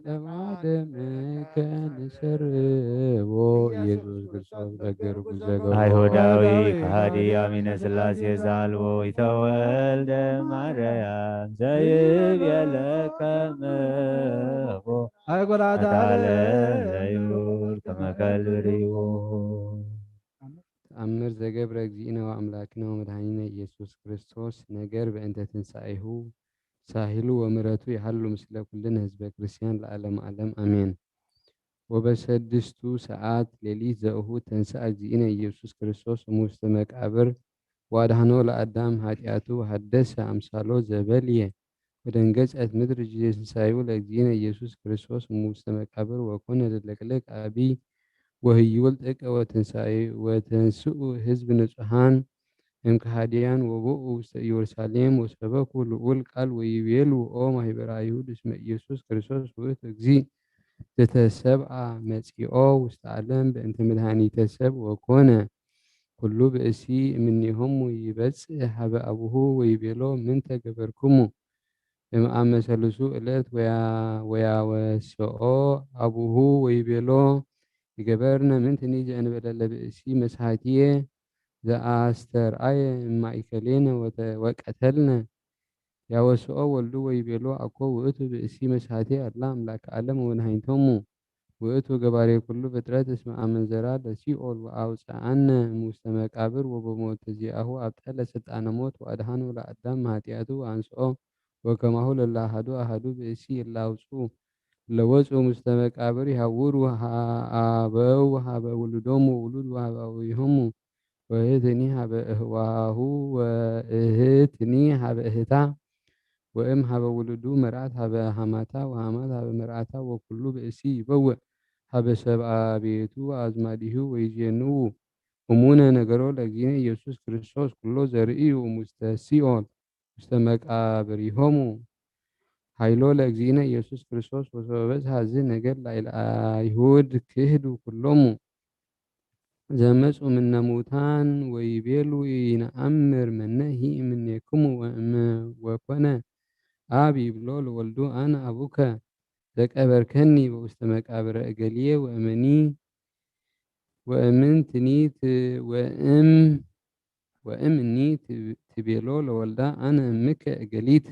ለማደምከ ንሰርቦ። ኢየሱስ ክርስቶስ በገርጉ ዘገቦ። ኣይሁዳዊ ከሃዲ ኣሚነ ስላሴ ዛልቦ ይተወልደ ማርያም ዘይብየለከ ምቦ ኣይጎላታ ኣዳለ ዘይብል ከመከል ብሪዎ። ተኣምር ዘገብረ እግዚእነ ወኣምላክነ ወመድኃኒነ ኢየሱስ ክርስቶስ ነገር በእንተ ትንሣኤሁ ሳሂሉ ወምሕረቱ ይሃሉ ምስለ ኩልነ ህዝበ ክርስቲያን ለዓለመ ዓለም ኣሜን። ወበሰድስቱ ሰዓት ሌሊት ዘእሁ ተንሥአ እግዚእነ ኢየሱስ ክርስቶስ እሙስተ መቃብር ወአድኃኖ ለአዳም ኃጢአቱ ወሐደሰ አምሳሎ ዘበልየ ወደንገጸት ምድር ጊዜ ትንሣኤሁ ለእግዚእነ ኢየሱስ ክርስቶስ እሙስተ መቃብር ወኮነ ድልቅልቅ አቢይ ወህዩል ጥቀ ወትንሳኤ ወተንስኡ ህዝብ ንጹሃን እምከሃዲያን ወቦኡ ውስተ ኢየሩሳሌም ወሰበኩ ልዑል ቃል ወይቤሉ ኦ ማህበረ አይሁድ እስመ ኢየሱስ ክርስቶስ ውእቱ እግዚእ ዘተሰብአ መጺኦ ውስተ ዓለም በእንተ መድኃኒተ ሰብ ወኮነ ኩሉ ብእሲ እምኔሆሙ ይበጽእ ሀበ አቡሁ ወይቤሎ ምንተ ገበርኩሙ እምአመ ሰልሱ ዕለት ወያወስኦ አቡሁ ወይቤሎ ይገበርነ ምንትኒ ዘእንበለ ለብእሲ መስሃትየ ዘአስተርአየ እማእከሌነ ወቀተልነ ያወስኦ ወልዱ ወይቤሎ አኮ ውእቱ ብእሲ መስሃቴ አላ አምላከ ዓለም ወመድኃኒቶሙ ውእቱ ገባሬ ኩሉ ፍጥረት እስመ አመንዘራ ለሲኦል ወአውፅአነ እምውስተ መቃብር ወበሞት ዚአሁ አብጠለ ስልጣነ ሞት ወአድኃኖ ለአዳም ማኃጢአቱ ወአንስኦ ወከማሁ ለለአሃዱ አሃዱ ብእሲ እለ አውፅኡ ለወፁ ውስተ መቃብር ይሃውሩ አበው ሀበ ውሉዶሙ ወውሉድ ሀበ አበዊሆሙ ወእህትኒ ሀበ እህዋሁ ወእህትኒ ሀበ እህታ ወእም ሀበ ውሉዱ መርዓት ሀበ ሀማታ ወሀማት ሀበ መርዓታ ወኩሉ ብእሲ ይበውእ ሀበ ሰብአ ቤቱ አዝማዲሁ ወይዜንዉ እሙነ ነገሮ ለእግዚእነ ኢየሱስ ክርስቶስ ኩሎ ዘርእዩ እሙስተ ሲኦል ውስተ መቃብሪሆሙ ኃይሎ ለእግዚእነ ኢየሱስ ክርስቶስ ወሶበ በጽሐ ዝ ነገር ላዕለ አይሁድ ክህዱ ኩሎሙ ዘመጹ ምነ ሙታን ወይቤሉ ኢነአምር መነሂ እምኔክሙ ወእም ወኮነ አብ ይብሎ ለወልዱ አነ አቡከ ዘቀበርከኒ በውስተ መቃብረ እገሊየ ወእምኒ ወእምንትኒ ወእም ወእምኒ ትቤሎ ለወልዳ አነ እምከ እገሊት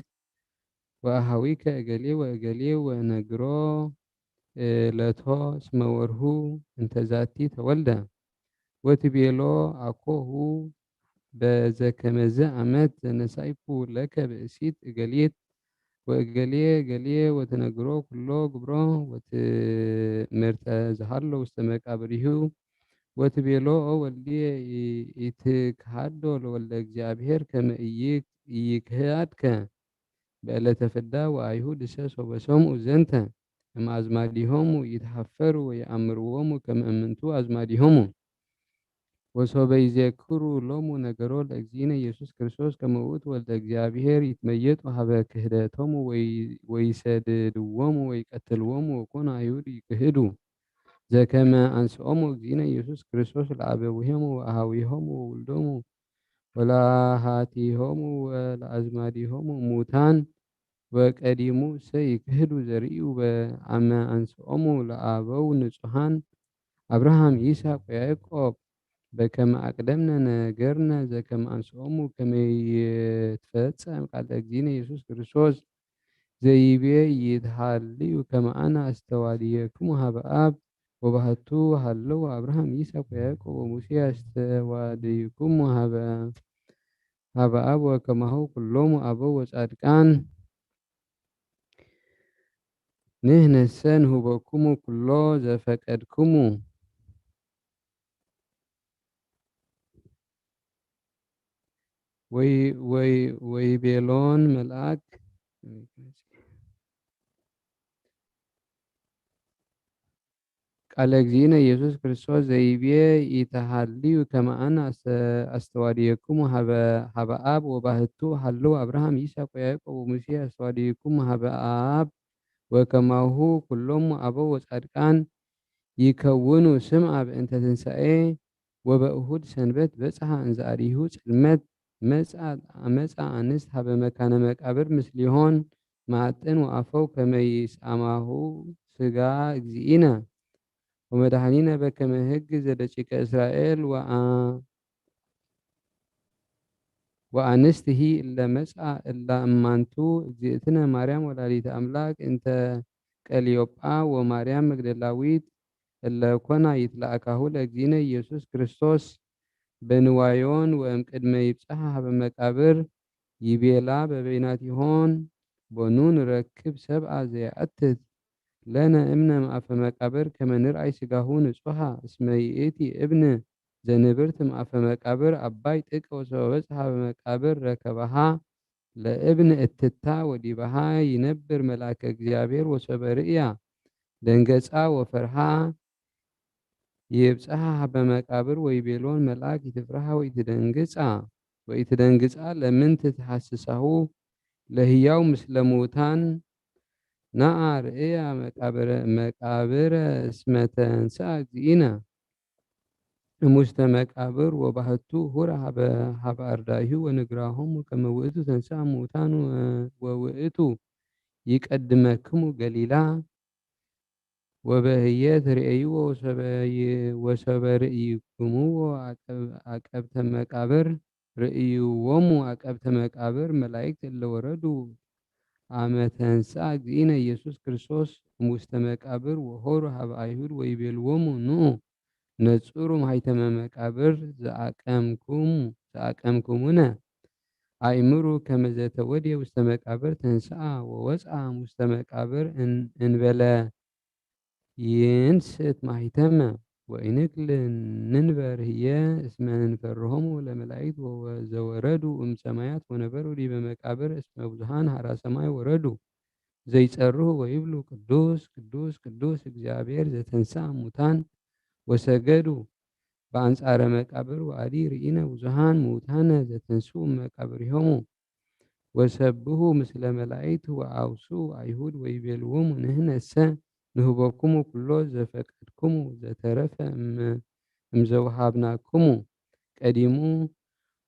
ወአሃዊከ እገሌ ወእገሌ ወነግሮ ለቶ እስመ ወርሁ እንተ ዛቲ ተወልደ ወትቤሎ አኮሁ በዘከመዘ አመት ዘነሳይኩ ለከ ብእሲት እገሊት ወእገሌ እገሌ ወትነግሮ ኩሎ ግብሮ ወትእምርተ ዝሃሎ ውስተ መቃብሪሁ ወትቤሎ ኦ ወልድየ ኢትክሃዶ ለወልደ እግዚኣብሔር ከመ ኢይክሃድከ በዕለተ ፍዳ ወአይሁድ እሰ ሶበ ሰምኡ ዘንተ እምአዝማዲሆሙ ይትሃፈሩ ወየአምርዎሙ ከመ እምንቱ አዝማዲሆሙ ወሶበ ይዜክሩ ሎሙ ነገሮ ለእግዚእነ ኢየሱስ ክርስቶስ ከመ ውእቱ ወልደ እግዚኣብሔር ይትመየጡ ሀበ ክህደቶሙ ወይሰድድዎሙ ወይቀትልዎሙ ወኮኑ አይሁድ ይክህዱ ዘከመ አንስኦሙ እግዚእነ ኢየሱስ ክርስቶስ ለአበዊሆሙ ወአሃዊሆሙ ወውልዶሙ ወለአሃቲሆሙ ወለአዝማዲሆሙ ሙታን ወቀዲሙ እሰ ይክህዱ ዘርእዩ በአመ አንስኦሙ ለአበው ንጹሃን አብርሃም ይስሐቅ ወያዕቆብ በከመ አቅደምነ ነገርነ ዘከመ አንስኦሙ ከመ ይትፈጸም ቃለ እግዚእነ ኢየሱስ ክርስቶስ ዘይቤ ይትሃልዩ ከመ አነ አስተዋድየክሙ ሀበ አብ ወባህቱ ሃለው አብርሃም ይስሐቅ ወያዕቆብ ወሙሴ አስተዋድይክሙ ሀበ አብ ወከማሁ ኩሎሙ አበው ወጻድቃን ንሕነሰ ንህበክሙ ኩሎ ዘፈቀድክሙ። ወይቤሎን መልአክ ቃለ እግዚእነ ኢየሱስ ክርስቶስ ዘይቤ፣ ኢተሃልዩ ከመ ኣነ ኣስተ-፣ ኣስተዋድየክሙ ሀበ፣ ሀበ ኣብ ወባህቱ ሀልው አብርሃም ይስሐቅ ወያዕቆብ ወሙሴ ኣስተዋድየክሙ ሀበ ኣብ ወከማሁ ኩሎሙ አበው ወጻድቃን ይከውኑ። ስምዓ በእንተ ትንሳኤ ወበእሁድ ሰንበት በጽሐ እንዘ አድሂሁ ጽልመት መጽአ፣ መጽአ አንስት ሀበ መካነ መቃብር ምስሊሆን ማዕጥን ወአፈው ከመ ይስአማሁ ስጋ እግዚእነ። ወመድኃኒነ በከመ ሕግ ዘደቂቀ እስራኤል ወአ-፣ ወአንስትሂ እለ መጽአ እላ እማንቱ እግዚእትነ ማርያም ወላዲተ አምላክ እንተ ቀልዮጳ ወማርያም መግደላዊት እለ ኮና ይትለአካሁ ለእግዚእነ ኢየሱስ ክርስቶስ በንዋዮን ወእም ቅድመ ይብጽሐ ሀበ መቃብር ይቤላ በበይናቲሆን ቦኑ ንረክብ ሰብአ ዘየአትት ለነ እምነ እምአፈ መቃብር ከመ ንርአይ ስጋሁ ንጹሃ እስመ ይእቲ እብን ዘንብርት እምአፈ መቃብር አባይ ጥቀ ወሰበ በጽሐ በመቃብር ረከባሃ ለእብን እትታ ወዲባሃ ይነብር መልአከ እግዚአብሔር ወሰበ ርእያ ደንገጻ ወፈርሃ ይብጽሐ ሀበ መቃብር ወይቤሎን መልአክ ይትፍርሃ ወይትደንግጻ ወይትደንግጻ ለምን ትትሐስሳሁ ለህያው ምስለ ሙታን ነአ ርእያ መቃብረ፣ መቃብረ እስመ ተንሥአ እግዚእነ እሙስተ መቃብር ወባህቱ ሁረ ሀበ፣ ሀበ አርዳኢሁ ወንግራሆሙ ከመ ውእቱ ተንሥአ ሙታን ወ-፣ ወውእቱ ይቀድመክሙ ገሊላ ወበህየ ትርእይዎ ወሰበ ይ-፣ ወሰበ ርእይክምዎ አቀብ-፣ አቀብተ መቃብር ርእይዎሙ አቀብተ መቃብር መላእክት እለ ወረዱ አመ ተንሥአ እግዚእነ ኢየሱስ ክርስቶስ እሙስተ መቃብር ወሆሩ ሀበ አይሁድ ወይቤልዎሙ ንዑ ነጽሩ ማይተመ መቃብር ዘአቀምኩሙ፣ ዘአቀምኩሙነ አእምሩ ከመ ዘተወድየ ውስተ መቃብር ተንሥአ ወወጽአ ውስተ መቃብር እን-፣ እንበለ ይንስት ማይተመ ወኢንክል ንንበር ህየ እስመ ንፈርሆሙ ለመላእክት ወዘወረዱ እምሰማያት ወነበሩ ዲበ መቃብር እስመ ብዙሃን ሀራ ሰማይ ወረዱ ዘይጸርሁ ወይብሉ ቅዱስ ቅዱስ ቅዱስ እግዚአብሔር ዘተንሥአ ሙታን ወሰገዱ በአንጻረ መቃብር ወአዲ ርኢነ ብዙሃን ሙታነ ዘተንሥኡ መቃብሪሆሙ ወሰብሁ ምስለ መላእክት ወአውሱ አይሁድ ወይቤልዎሙ ንሕነሰ ንህበኩሙ ኩሎ ዘፈቀድኩሙ ዘተረፈ እም-፣ እምዘውሃብናኩሙ ቀዲሙ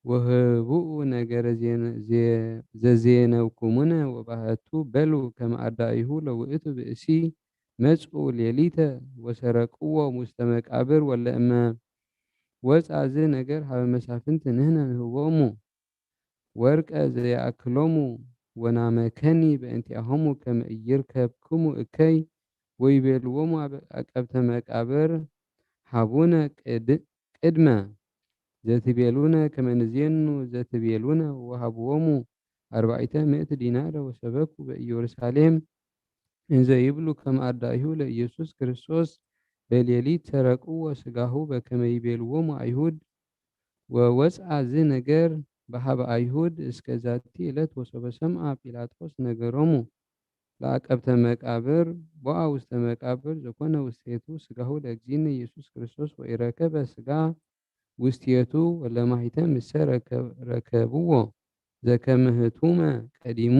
ወህብኡ ነገረ ዜነ-፣ ዜ-፣ ዘዜነውኩሙነ ወባህቱ በሉ ከመ አርዳኢሁ ለውእቱ ብእሲ መጽኡ ሌሊተ ወሰረቅዎ ውስተ መቃብር ወለእመ ወጽአ ዝ ነገር ሀበ መሳፍንት ንሕነ ንህቦሙ ወርቀ ዘየአክሎሙ ወናመከኒ በእንቲአሆሙ ከመ ኢይርከብክሙ እከይ ወይቤልዎሙ አብ-፣ አቀብተ መቃብር ሀቡነ ቅድ-፣ ቅድመ ዘትቤሉነ ከመ ንዜኑ ዘትቤሉነ ወሀብዎሙ አርባዕተ ምእት ዲናረ ወሰበኩ በኢየሩሳሌም እንዘ ይብሉ ከመ አርዳኢሁ ለኢየሱስ ክርስቶስ በሌሊት ሰረቅዎ ስጋሁ በከመ ይቤልዎሙ አይሁድ ወወጽአ ዝ ነገር በሀበ አይሁድ እስከ ዛቲ ዕለት ወሶበ ሰምአ ጲላጦስ ነገሮሙ ለአቀብተ መቃብር ቦአ ውስተ መቃብር ዘኮነ ውስቴቱ ስጋሁ ለእግዚእነ ኢየሱስ ክርስቶስ ወኢረከበ ስጋ ውስቴቱ ወለማይተም እሰ ረከ-፣ ረከብዎ ዘከመ ህቱመ ቀዲሙ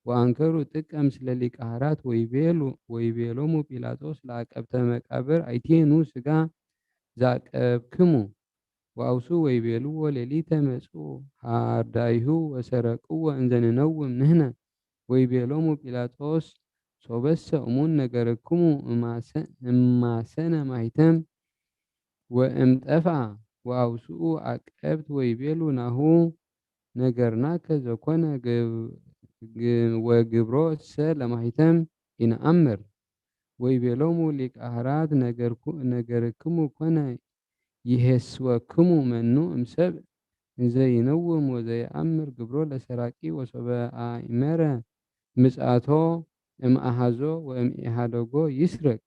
ወአንከሩ ጥቀ ምስለ ሊቃህራት ወይቤሉ፣ ወይቤሎሙ ጲላጦስ ለአቀብተ መቃብር አይቴኑ ስጋ ዛቀብክሙ ወአውሱ ወይቤልዎ ሌሊተ መጹ ሀርዳይሁ ወሰረቅዎ እንዘ ንነውም ንሕነ ወይቤሎሙ ጲላጦስ ሶበሰ እሙን ነገረክሙ እማሰ-፣ እማሰነ ማይተም ወእምጠፍአ ወአውስኡ አቀብት ወይቤሉ ናሁ ነገርናከ ዘኮነ ግብ-፣ ግ-፣ ወግብሮ እሰ ለማይተም ኢነአምር። ወይቤሎሙ ሊቀ አህራት ነገርኩ-፣ ነገርክሙ ኮነ ይሄስወክሙ መኑ እምሰብእ እንዘ ይነውም ወዘየአምር ግብሮ ለሰራቂ ወሶበ አእመረ ምጽአቶ እምአሃዞ ወእምኢሃደጎ ይስረቅ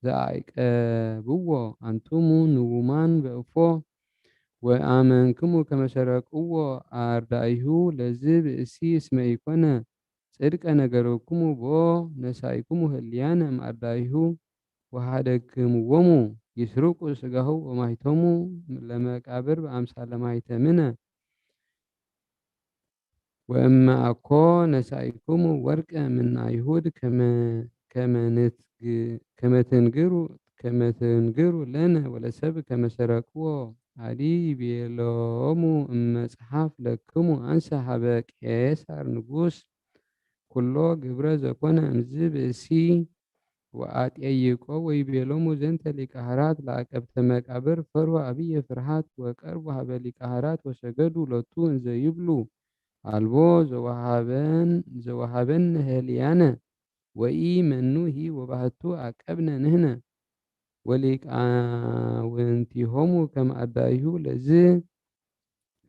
ዘአይቀብዎ አንቱሙ ንውማን በእፎ ወአመንክሙ ከመ ሰረቅዎ አርዳኢሁ ለዝ ብእሲ እስመ ኢኮነ ጽድቀ ነገርክሙ ቦ ነሳኢክሙ ህልያነ እምአርዳኢሁ ወሃደግምዎሙ ይስርቁ ስጋሁ ወማይተሙ ለመቃብር በአምሳለ ማይተምነ። ወእመ አኮ ነሳኢኩሙ ወርቀ ምነ አይሁድ ከመ ትንግሩ ለነ ወለሰብ ከመ ሰረቅዎ። አዲ ይቤሎሙ እመጽሐፍ ለክሙ አንሰ ሀበ ቄሳር ንጉስ ኩሎ ግብረ ዘኮነ እምዝ ብእሲ ወአጠይቆ ወይቤሎሙ ዘንተ ሊቀ ሀራት ለአቀብተ መቃብር ፈርሁ አብየ ፍርሃት ወቀርቡ ሀበ ሊቀ ሀራት ወሰገዱ ሎቱ እንዘ ይብሉ አልቦ ዘወሃበን ዘወሃበን ህልያነ ወኢ መኑ ሂ ወባህቱ አቀብነ ንህነ ወሊቃውንቲሆሙ ከመ አዳይሁ ለዝ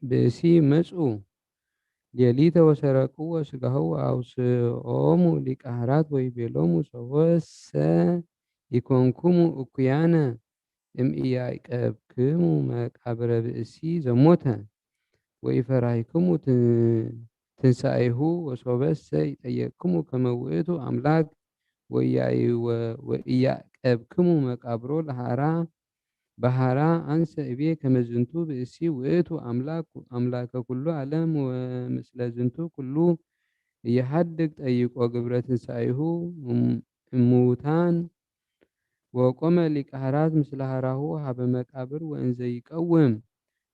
ብእሲ መጹ ሌሊተ ወሰረቅዎ ስጋሁ አውስኦሙ ሊቃህራት ወይቤሎሙ ሰወሰ ኢኮንኩሙ እኩያነ እምኢያቀብክሙ መቃብረ ብእሲ ዘሞተ ወኢፈራይክሙ ትንሳኤሁ ወሶበሰ ይጠየቅክሙ ከመ ውእቱ አምላክ ወኢያቀብክሙ መቃብሮ ለሃራ በሃራ አንሰ እቤ ከመዝንቱ ብእሲ ውእቱ አምላክ አምላከ ኩሉ ዓለም ወምስለ ዝንቱ ኩሉ እየሃድግ ጠይቆ ግብረ ትንሳኤሁ እሙታን ወቆመ ሊቀ ሃራት ምስለ ሃራሁ ሀበ መቃብር ወእንዘ ይቀውም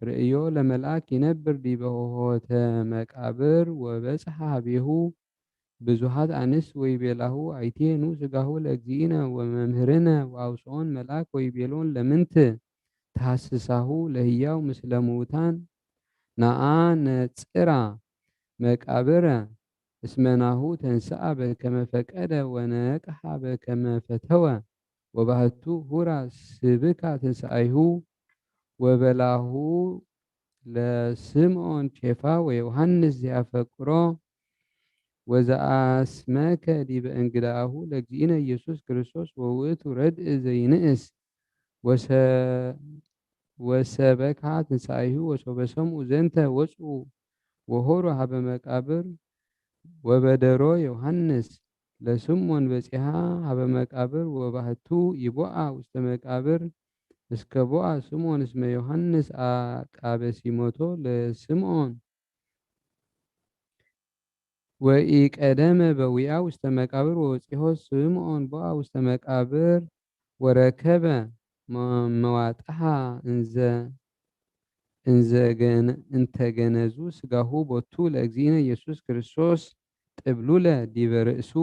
ርእዮ ለመልአክ ይነብር ዲበ ሆሆተ መቃብር ወበጽሐ ሀቤሁ ብዙሃት አንስት ወይቤላሁ አይቴኑ ስጋሁ ለእግዚእነ ወመምህርነ ወአውስኦን መልአክ ወይቤሎን ለምንት ተሐስሳሁ ለህያው ምስለ ምውታን ነአ ነጽራ መቃብረ እስመናሁ ተንስአ በከመ ፈቀደ ወነቅሐ በከመ ፈተወ ወባህቱ ሁራ ስብካ ትንሳኤሁ ወበላሁ ለስምዖን ኬፋ ወዮሐንስ ዚያፈቅሮ ወዘአስመከ ዲበ እንግዳሁ ለእግዚእነ ኢየሱስ ክርስቶስ ወውእቱ ረድእ ዘይንእስ ወሰበካ ትንሳኤሁ ወሶበ ሰምኡ ዘንተ ወፅኡ ወሆሩ ሀበ መቃብር ወበደሮ ዮሐንስ ለስምዖን በጺሃ ሀበ መቃብር ወባህቱ ይቦአ ውስተ መቃብር እስከ ቦአ ስምዖን እስመ ዮሐንስ አቃበሲሞቶ ለስምዖን ወኢቀደመ በዊአ ውስተ መቃብር ወወጺሆ ስምዖን ቦአ ውስተ መቃብር ወረከበ መዋጥሃ እንዘ እንተገነዙ ስጋሁ ቦቱ ለእግዚእነ ኢየሱስ ክርስቶስ ጥብሉለ ዲበ ርእሱ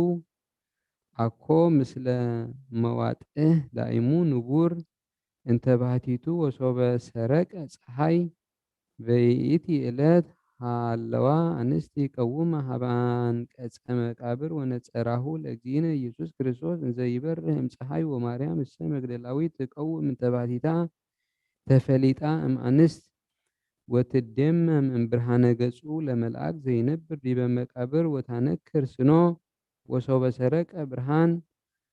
አኮ ምስለ መዋጥህ ዳይሙ ንቡር እንተ ባህቲቱ ወሶበ ሰረቀ ፀሓይ በይእቲ ዕለት ሃለዋ ኣንስቲ ቀውመ ሀበ አንቀጸ መቃብር ወነጸራሁ ለእግዚእነ ኢየሱስ ክርስቶስ እንዘ ይበርህ እምፀሓይ ወማርያም እሰ መግደላዊት ትቀውም እንተ ባህቲታ ተፈሊጣ እምኣንስት ወትደመም እምብርሃነ ገጹ ለመልኣክ ዘይነብር ዲበ መቃብር ወታነክር ስኖ ወሶበ ሰረቀ ብርሃን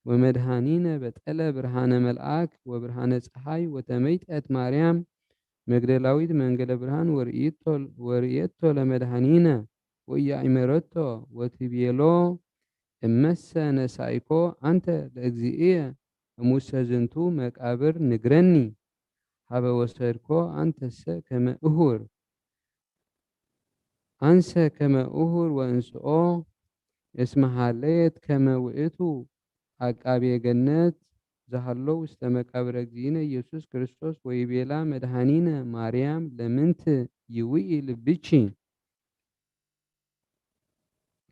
ወመድኃኒነ በጠለ ብርሃነ መልአክ ወብርሃነ ፀሓይ ወተመይጠት ማርያም መግደላዊት መንገለ ብርሃን ወርእየቶ ለመድኃኒነ ወኢያእመረቶ ወትቤሎ እመሰ ነሳይኮ አንተ ለእግዚእየ እሙሰ ዝንቱ መቃብር ንግረኒ ሀበ ወሰድኮ አንተሰ ከመ እሁር አንሰ ከመ እሁር ወእንስኦ እስመ ሀለየት ከመ ውእቱ አቃቤ ገነት ዘሃሎ ውስተ መቃብረ እግዚእነ ኢየሱስ ክርስቶስ ወይቤላ መድኃኒነ ማርያም ለምንት ይውኢ ልብኪ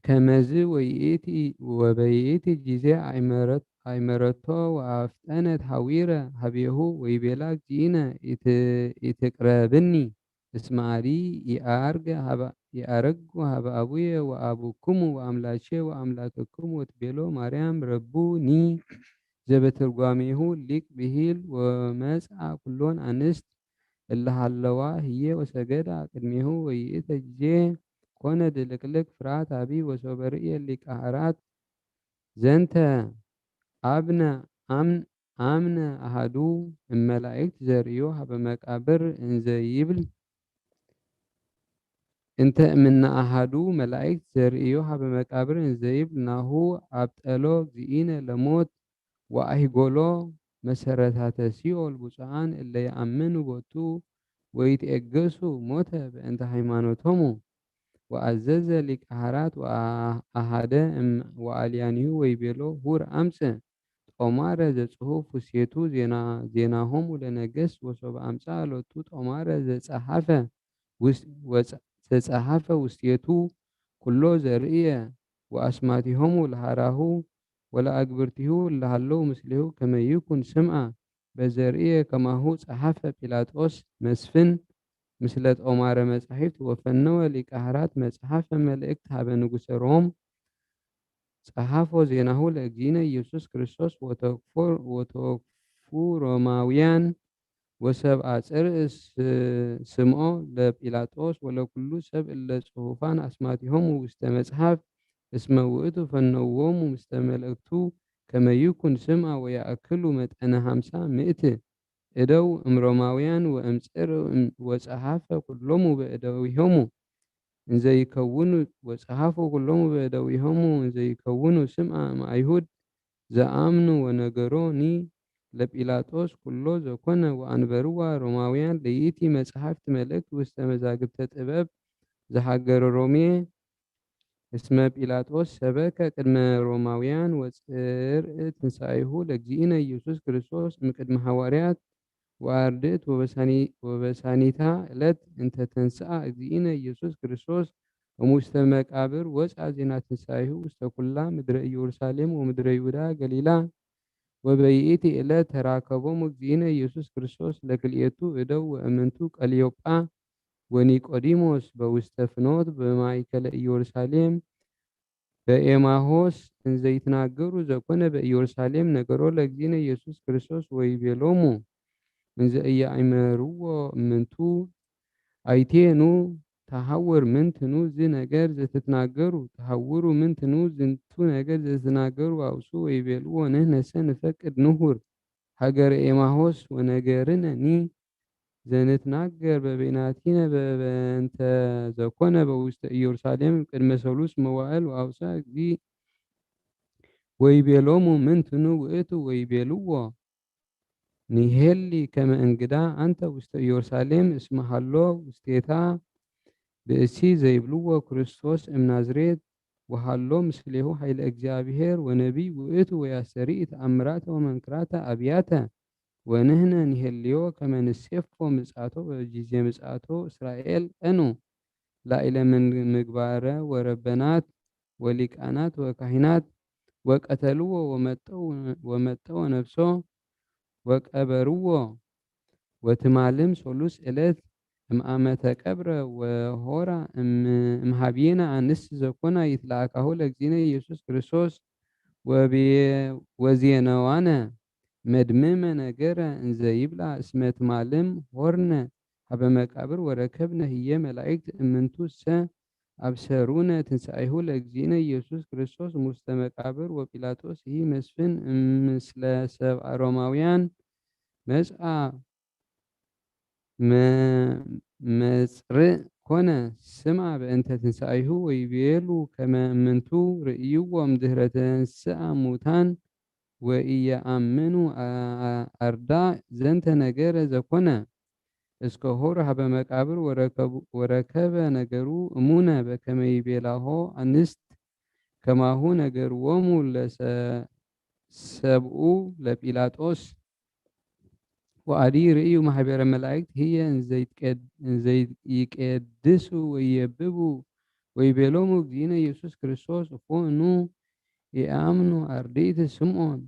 ከመዝ ወይእቲ ወበይእቲ ጊዜ አይመረቶ ወአፍጠነት ሐዊረ ሀቤሁ ወይቤላ እግዚእነ ኢትቅረብኒ እስመ አዲ ኢአርገ ሀበ ኢአረግኩ ሀበ አቡየ ወአቡክሙ ወአምላኬ ወአምላክክሙ ወትቤሎ ማርያም ረቡኒ ዘበትርጓሜሁ ሊቅ ብሂል ወመጽአ ኩሎን አንስት እለ ሀለዋ ህዬ ወሰገዳ ቅድሜሁ ወይእተ ጊዜ ኮነ ድልቅልቅ ፍርሃት አቢ ወሶበ ርእየ ሊቀ ሐራት ዘንተ አብነ አምነ አሐዱ እመላእክት ዘርእዮ ሀበ መቃብር እንዘ ይብል እንተ እምነ አሐዱ መላእክት ዘርእዮ ሀበ መቃብር እንዘ ይብል ናሁ አብጠሎ እግዚእነ ለሞት ወኣሂጎሎ መሰረታተ ሲኦል ብፁዓን እለ ይኣምኑ ቦቱ ወይትኤገሱ ሞተ በእንተ ሃይማኖቶሙ። ወኣዘዘ ሊቀ ሃራት ወኣሃደ እም ወኣልያኒሁ ወይቤሎ ሁር ኣምጽእ ጦማረ ዘጽሁፍ ውስቴቱ ዜና ዜናሆሙ ለነገስ ወሶበ ኣምጽኣ ሎቱ ጦማረ ዘጸሓፈ ውስ- ወጸ- ዘጸሓፈ ውስቴቱ ኩሎ ዘርእየ ወኣስማቲሆሙ ለሃራሁ ወለኣግብርቲሁ ለሃለዉ ምስሌሁ ከመ ይኩን ስምዓ በዘርእየ ከማሁ ጸሓፈ ጲላጦስ መስፍን ምስለ ጦማረ መጻሕፍት ወፈነወ ሊቀ ሃራት መጽሓፈ መልእክት ሃበ ንጉሰ ሮም ጸሓፎ ዜናሁ ለእግዚእነ ኢየሱስ ክርስቶስ ወተወክፎ- ወተወክፉ ሮማውያን ወሰብኣ ጽርእ ስ- ስምዖ ለጲላጦስ ወለኩሉ ሰብ እለ ጽሑፋን ኣስማቲሆሙ ውስተ መጽሓፍ እስመ ውእቱ ፈነዎሙ ምስተ መልእክቱ ከመ ይኩን ስምዓ ወያእክሉ መጠነ ሃምሳ ምእት እደው እምሮማውያን ወእምጽር ወጸሓፈ ኩሎሙ በእደዊሆሙ እንዘይከውኑ ወጸሓፉ ኩሎሙ በእደዊሆሙ እንዘይከውኑ ስምዓ እምኣይሁድ ዘኣምኑ ወነገሮኒ ለጲላጦስ ኩሎ ዘኮነ ወኣንበርዋ ሮማውያን ለይእቲ መጽሓፍቲ መልእክት ውስተ መዛግብተ ጥበብ ዘሃገረ ሮሜ እስመ ጲላጦስ ሰበከ ቅድመ ሮማውያን ወጽርእ ትንሳኤሁ ለእግዚእነ ኢየሱስ ክርስቶስ እምቅድመ ሃዋርያት ወአርድእት ወበሳኒ- ወበሳኒታ ዕለት እንተ ተንስአ እግዚእነ ኢየሱስ ክርስቶስ እሙስተ መቃብር ወፅአ ዜና ትንሳኤሁ ውስተ ኩላ ምድረ ኢየሩሳሌም ወምድረ ይሁዳ ገሊላ። ወበይእቲ ዕለት ተራከቦሙ እግዚእነ ኢየሱስ ክርስቶስ ለክልኤቱ እደው ወእምንቱ ቀልዮጳ ወኒቆዲሞስ በውስተ ፍኖት በማእከለ ኢየሩሳሌም በኤማሆስ እንዘይትናገሩ ዘኮነ በኢየሩሳሌም ነገሮ ለእግዚእነ ኢየሱስ ክርስቶስ ወይቤሎሙ እንዘ እያእመርዎ እምንቱ ኣይቴኑ ተሃውር ምንትኑ ዝ ነገር ዘትትናገሩ ተሃውሩ ምንትኑ ዝንቱ ነገር ዘትትናገሩ ኣውሱ ወይቤልዎ ንህነሰ ንፈቅድ ንሁር ሃገረ ኤማሆስ ወነገርነኒ ዘንትናገር በበይናቲነ በበእንተ ዘኮነ በውስተ ኢየሩሳሌም ቅድመ ሰሉስ መዋእል ወአውሳ እግዚ ወይቤሎሙ ምንትኑ ውእቱ ወይቤልዎ ንሄሊ ከመ እንግዳ አንተ ውስተ ኢየሩሳሌም እስመ ሃሎ ውስቴታ ብእሲ ዘይብልዎ ክርስቶስ እምናዝሬት ወሃሎ ምስሌሁ ኃይለ እግዚአብሔር ወነቢይ ውእቱ ወያሰሪ ተአምራተ ወመንክራተ አብያተ ወንህነ ንሄልዮ ከመ ንሴፎ ምጻቶ ወጊዜ ምጻቶ እስራኤል ቀኑ ላኢለ ምን ምግባረ ወረበናት ወሊቃናት ወካህናት ወቀተልዎ ወመጠው ነፍሶ ወቀበርዎ ወትማልም ሶሉስ ዕለት እምአመተ ቀብረ ወሆራ እምሃብየና አንስት ዘኮና ይትለአካሁ ለእግዚእነ ኢየሱስ ክርስቶስ ወዜነዋነ መድምመ ነገረ እንዘ ይብላ እስመ ትማልም ሆርነ ሀበ መቃብር ወረከብነ ህየ መላእክት እምንቱ ሰ አብሰሩነ ትንሳኤሁ ለእግዚእነ ኢየሱስ ክርስቶስ ሙስተ መቃብር ወጲላጦስ ይህ መስፍን ምስለ ሰብአ ሮማውያን መጽአ መጽርእ ኮነ ስምዐ በእንተ ትንሳኤሁ ወይቤሉ ከመ እምንቱ ርእይዎ እምድህረ ተንስአ ሙታን ወኢየአምኑ አርዳ ዘንተ ነገረ ዘኮነ እስከ ሆር ሀበ መቃብር ወረከበ ነገሩ እሙነ በከመ ይቤላሆ አንስት ከማሁ ነገርዎሙ ለሰብኡ ለጲላጦስ ወአዲ ርእዩ ማህበረ መላእክት ህየ እንዘይቀድሱ ወየብቡ ወይቤሎሙ እግዚእነ ኢየሱስ ክርስቶስ እፎ እኑ የአምኑ አርድእት ስምዖን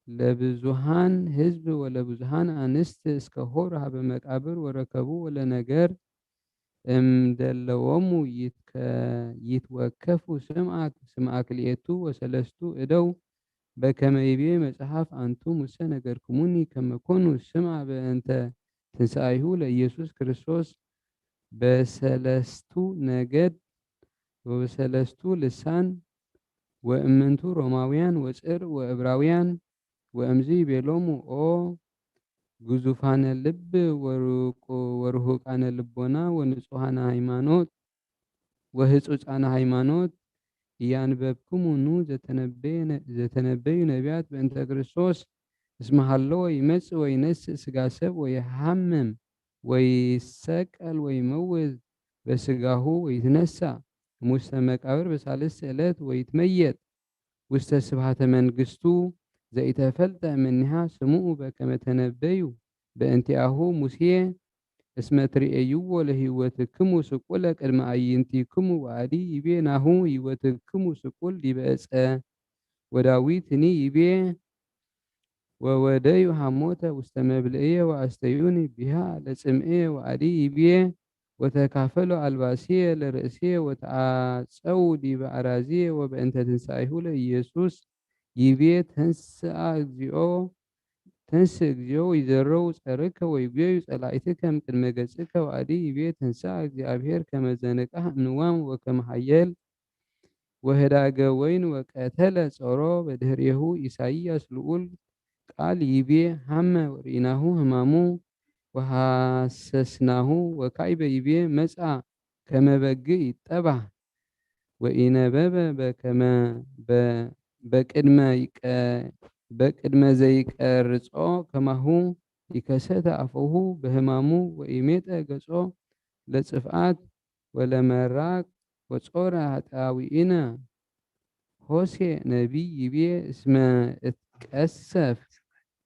ለብዙሃን ህዝብ ወለብዙሃን አንስት እስከ ሆር ሀበ መቃብር ወረከቡ ወለነገር እምደለዎሙ ይትወከፉ ስምዐ ክልኤቱ ወሰለስቱ እደው በከመ ይቤ መጽሐፍ አንቱ ሙሰ ነገርኩሙኒ ከመኮኑ ስምዐ በእንተ ትንሳኤሁ ለኢየሱስ ክርስቶስ በሰለስቱ ነገድ ወበሰለስቱ ልሳን ወእምንቱ ሮማውያን ወጽር ወእብራውያን ወእምዚ ይቤሎሙ ኦ ግዙፋነ ልብ ወርሁቃነ ልቦና ወንጹሃነ ሃይማኖት ወህጹጻነ ሃይማኖት እያንበብክሙ ኑ ዘተነበየ ነ-፣ ዘተነበዩ ነቢያት በእንተ ክርስቶስ እስመ ሃለወ ይመጽእ ወይነስእ ስጋ ሰብ ወይሃምም ወይሰቀል ወይመውት በስጋሁ ወይትነሳ ሙስተ መቃብር በሳልስት ዕለት ወይትመየጥ ውስተ ስብሐተ መንግስቱ ዘኢተፈልጠ እምኔሃ ስምዑ በከመ ተነበዩ በእንቲአሁ ሙሴ እስመ ትርእይዎ ለህይወትክሙ ስቁለ ቅድመ አዕይንቲክሙ ወአዲ ይቤ ናሁ ህይወትክሙ ስቁል ዲበ ዕፀ ወዳዊትኒ ይቤ ወወደዩ ሃሞተ ውስተ መብልዕየ ወአስተዩኒ ቢሃ ለጽምኤ ወአዲ ይቤ ወተካፈሎ አልባስየ ለርእስየ ወተአጸው ዲበ አራዝየ ወበእንተ ትንሳኤሁ ለኢየሱስ ይቤ ተንስአ እግዚኦ ተንስእ እግዚኦ ወይዘረው ጸርከ ወይጉየዩ ጸላኢትከ እምቅድመ ገጽከ ወአዲ ይቤ ተንስአ እግዚአብሔር ከመ ዘንቃህ እምንዋም ወከመ ሀየል ወህዳገ ወይን ወቀተለ ጾሮ በድህሬሁ ኢሳይያስ ልዑል ቃል ይቤ ሃመ ወርኢናሁ ህማሙ ወሃሰስናሁ ወካይበ ይቤ መጻ ከመ በግዕ ይጠባህ ወኢነበበ በከመ በ-፣ በቅድመ ይቀ-፣ በቅድመ ዘይቀርጾ ከማሁ ይከሰተ አፎሁ በህማሙ ወኢሜጠ ገጾ ለጽፍዓት ወለመራቅ ወጾረ ኃጣውኢነ። ሆሴ ነቢይ ይቤ እስመ እትቀሰፍ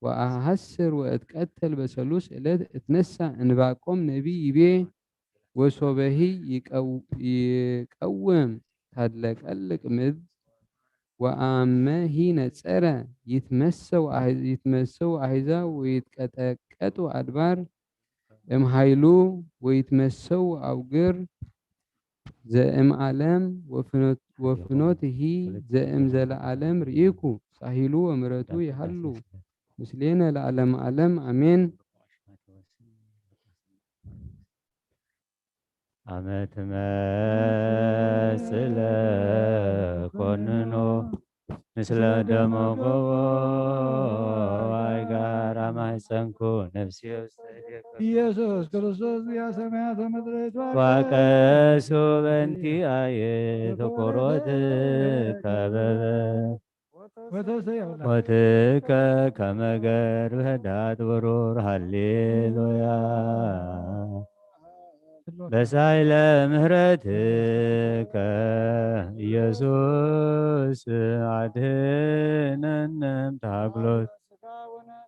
ወአሐስር ወእትቀተል በሰሉስ ዕለት እትነሳ። እንባቆም ነቢይ ይቤ ወሶበሂ ይቀው-፣ ይቀውም ታድለቀልቅ ምድር ወአመሂ ነጸረ ይትመሰው አህ-፣ ይትመሰው አሕዛብ ወይትቀጠቀጡ አድባር እምኃይሉ ወይትመሰው አውግር ዘእምዓለም ወፍኖት-፣ ወፍኖትሂ ዘእም ዘለዓለም ርኢኩ ሳሂሉ ወምሕረቱ ይሃሉ ምስሌነ ለዓለመ ዓለም አሜን። አመ ትመጽእ ለኮንኖ ምስለ ደመ ጎቦይ ጋራ ማህፀንኩ ነፍስየ ውስተ እዴከ ኢየሱስ ክርስቶስ ያ ሰማያት ወምድር ይትባረክ። ዋቀሱ በእንቲአየ ተቆሮት ከበበ ወተሰየው ሞትከ ከመ ገር በህዳት ብሩር። ሃሌሉያ። በሳይለ ምህረትከ ኢየሱስ አድህነነ እምተሃግሎት።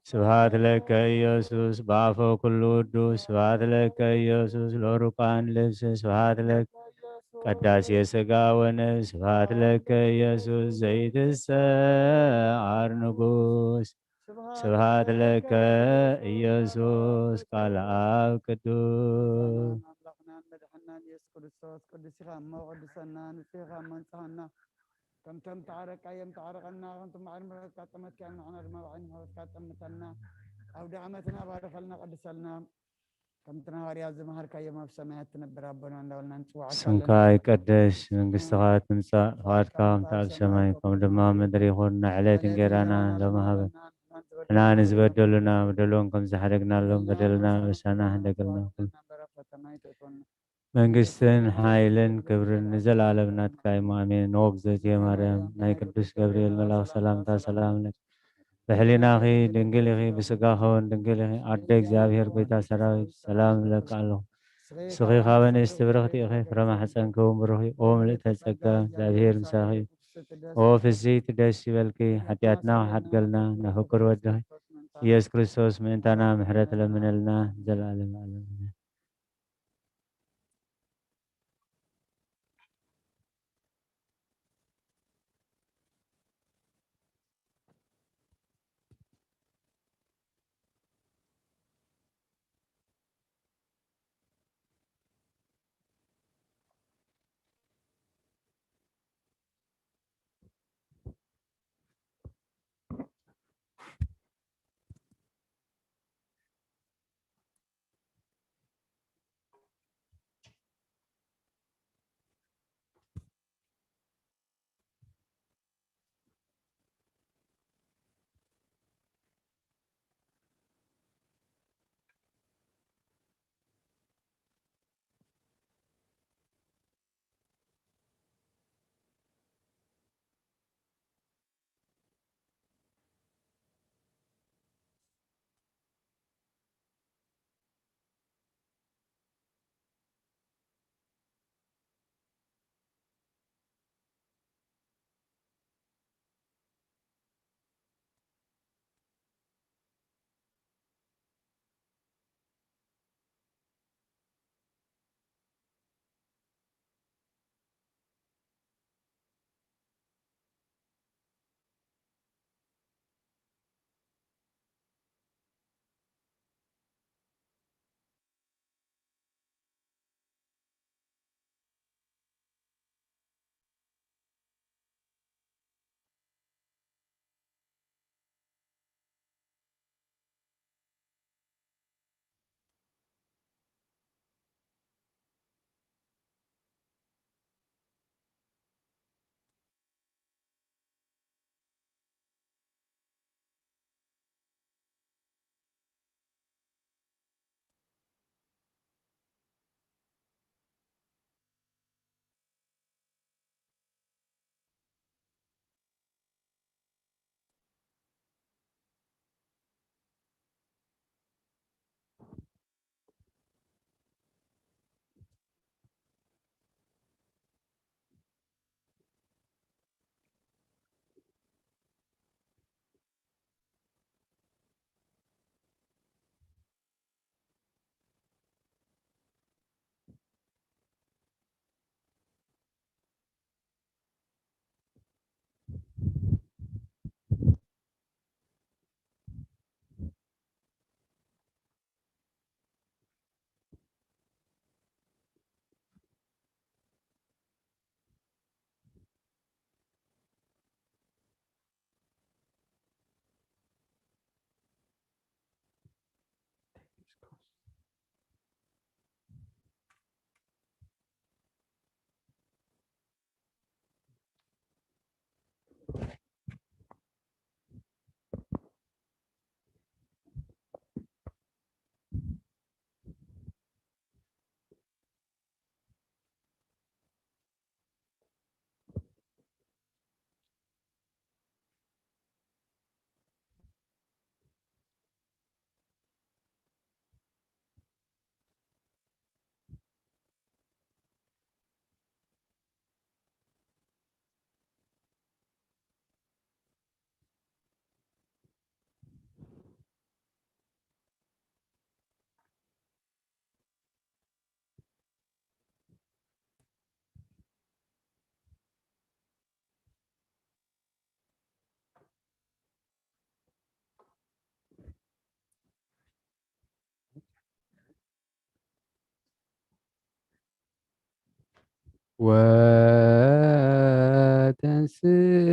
ስብሐት ለከ ኢየሱስ በአፈ ኩሉ ውዱስ። ስብሐት ለከ ኢየሱስ ለሩቃን ልብስ። ስብሐት ለከ ቀዳሴ ሥጋ ወነፍስ። ስብሐት ለከ ኢየሱስ ዘይትሰዓር ንጉሥ። ስብሐት ለከ ኢየሱስ ቃል አብ ቅዱስ። ኣምላኽናን መድሓናን ኢየሱስ ክርስቶስ ቅዱስ ኢኻ እሞ ቅድሰና፣ ንጹህ ኢኻ እሞ ንጽሃና። ከምቶም ተዓረቃዮም ተዓረቀና፣ ከምቶም ባዕል ምሕረትካ ጠመትካዮም ንሕና ድማ ባዕል ምሕረትካ ጠምተና። ኣውደ ዓመትና ባርኸልና፣ ቅድሰልና። ከምቲ ንሃዋርያት ዝመሃርካዮም ኣብ ሰማያት ትነብር ኣቦና እንዳበልና ንጽውዓካ ስምካ ኣለና። ይቀደስ፣ መንግስትኻ ትምጻእ፣ ፍቓድካ ከምቲ ኣብ ሰማይ ከም ድማ ኣብ ምድሪ ይኹን። ንዕለት እንጌራና ሎሚ ሃበ። ንሕና ንዝበደሉና በደሎም ከም ዝሓደግናሎም በደልና በሳና ሕደገልና። መንግስትን ሓይልን ክብርን ንዘለኣለም ናትካ እዩ። ኣሜን። ንወግዘትየ ማርያም ናይ ቅዱስ ገብርኤል መልኣኽ ሰላምታ ሰላም እብለኪ። ብሕሊናኺ ድንግል ኢኺ፣ ብስጋኺ እውን ድንግል ኢኺ። ኣደ እግዚኣብሔር፣ ጎይታ ሰራዊት፣ ሰላም እብለኪ ኣለኹ። ንስኺ ካብ ኣንስቲ ብርኽቲ ኢኺ፣ ፍረ ማሕፀንኪ እውን ብሩኽ እዩ። ኦ ምልእተ ጸጋ፣ እግዚኣብሔር ምሳኺ እዩ። ኦ ፍስሕቲ ደስ ይበልኪ፣ ሓጢኣትና ክሓድገልና፣ ናብ ፍቁር ወድኺ ኢየሱስ ክርስቶስ ምእንታና ምሕረት ለምነልና፣ ዘለኣለም ዓለም። ወተንስእ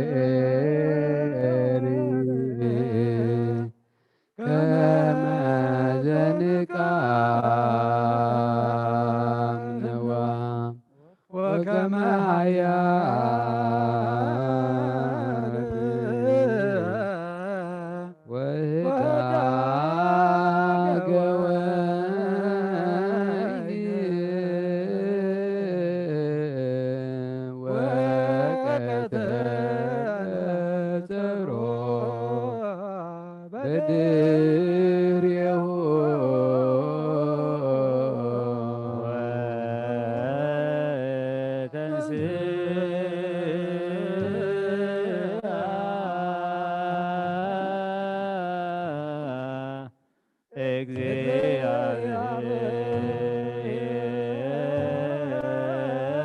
እግዚአብሔር ከመ ዘንቃም ነዋ ወከመ ኃያል ወህዳገ ወይን ወቀተለ ጸሮ በድሬሁ ወተንስአ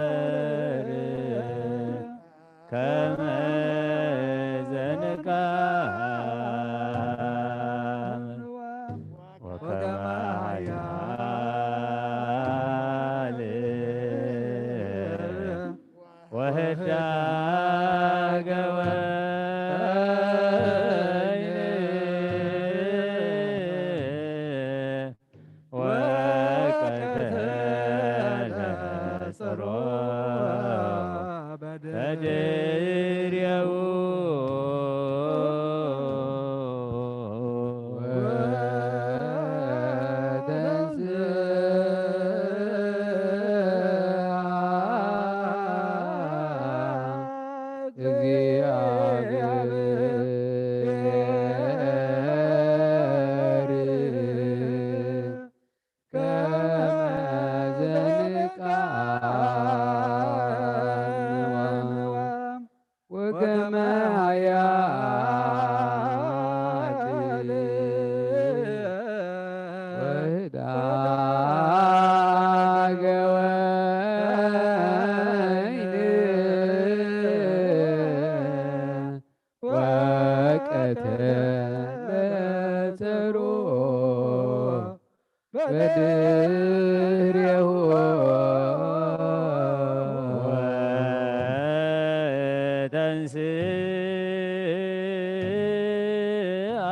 እግዚአብሔር ከመ ዘንቃም ወከመ ኃያል ወህዳገ ወይን ወቀተለ ጸሮ በድሬሁ ወተንስአ እግዚአብሔር ከመ ዘንቃም ወከመ ኃያል ወህዳገ ወይን ወቀተለ ጸሮ በድሬሁ ወተንስአ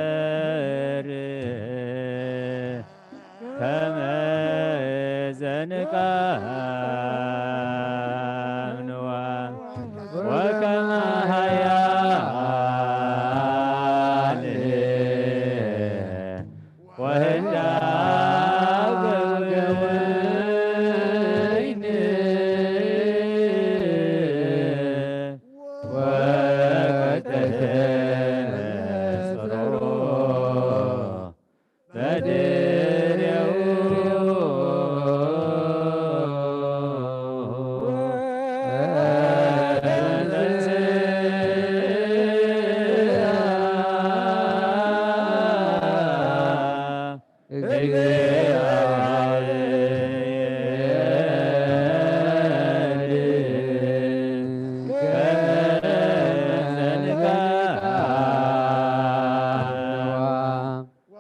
እግዚአብሔር ከመ ዘንቃም ንዋ ወከመ ኃያል ወህዳገ ወይን ወቀተለ ጸሮ በድሬሁ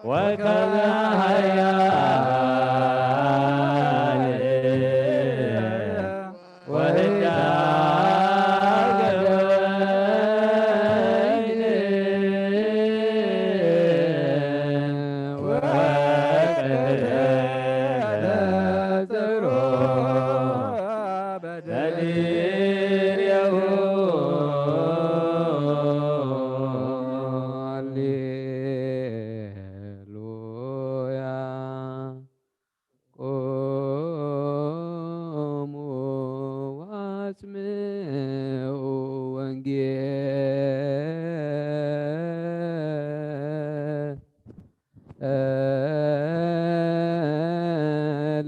ወከመ ኃያል ወህዳገ ወይን ወቀተለ ጸሮ በድሬሁ። ሃሌሉያ። ቁሙ ወአስምዑ ወንጌለ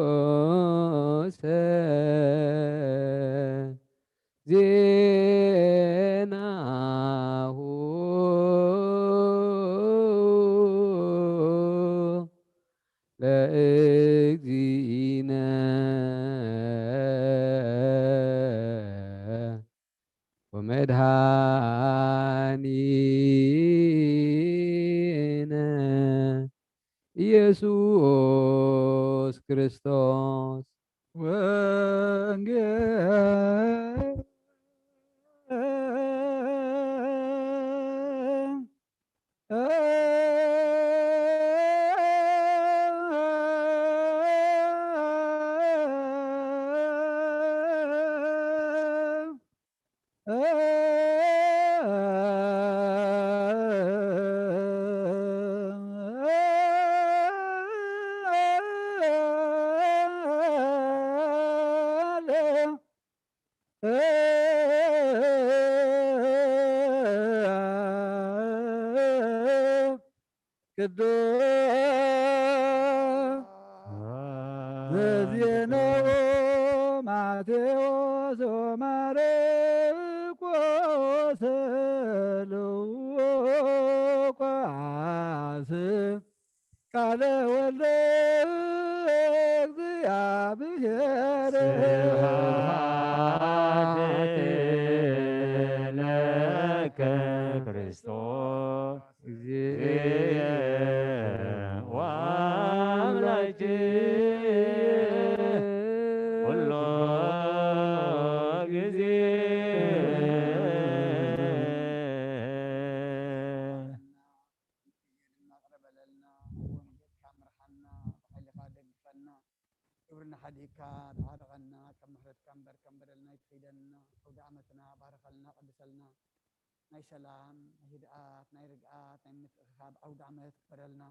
ቅዱሰ ዜ ለእግዚእነ ወመድኃኒነ ኢየሱስ ክርስቶስ። ወንጌል ቅዱስ ዘዜነዎ ማቴዎስ ወማርቆስ ሉቃስ ቃለ ወልደ እግዚአብሔር። ስብሐት ለከ ክርስቶስ እግዚእ ወአምላክ ኩሉ ጊዜ። ወንጌልካ ምርሓና፣ ብሓይልኻ ደግፈና፣ ግብርና ሓዲግካ ተዓረቐና፣ ከም ምሕረትካ እምበር ከም በደልና ኣይትኺደና። ዓውደ ዓመትና ባርኸልና፣ ቀድሰልና። ናይ ሰላም፣ ናይ ህድኣት፣ ናይ ርግኣት፣ ናይ ምትእኽኻብ ዓውደ ዓመት ግበረልና።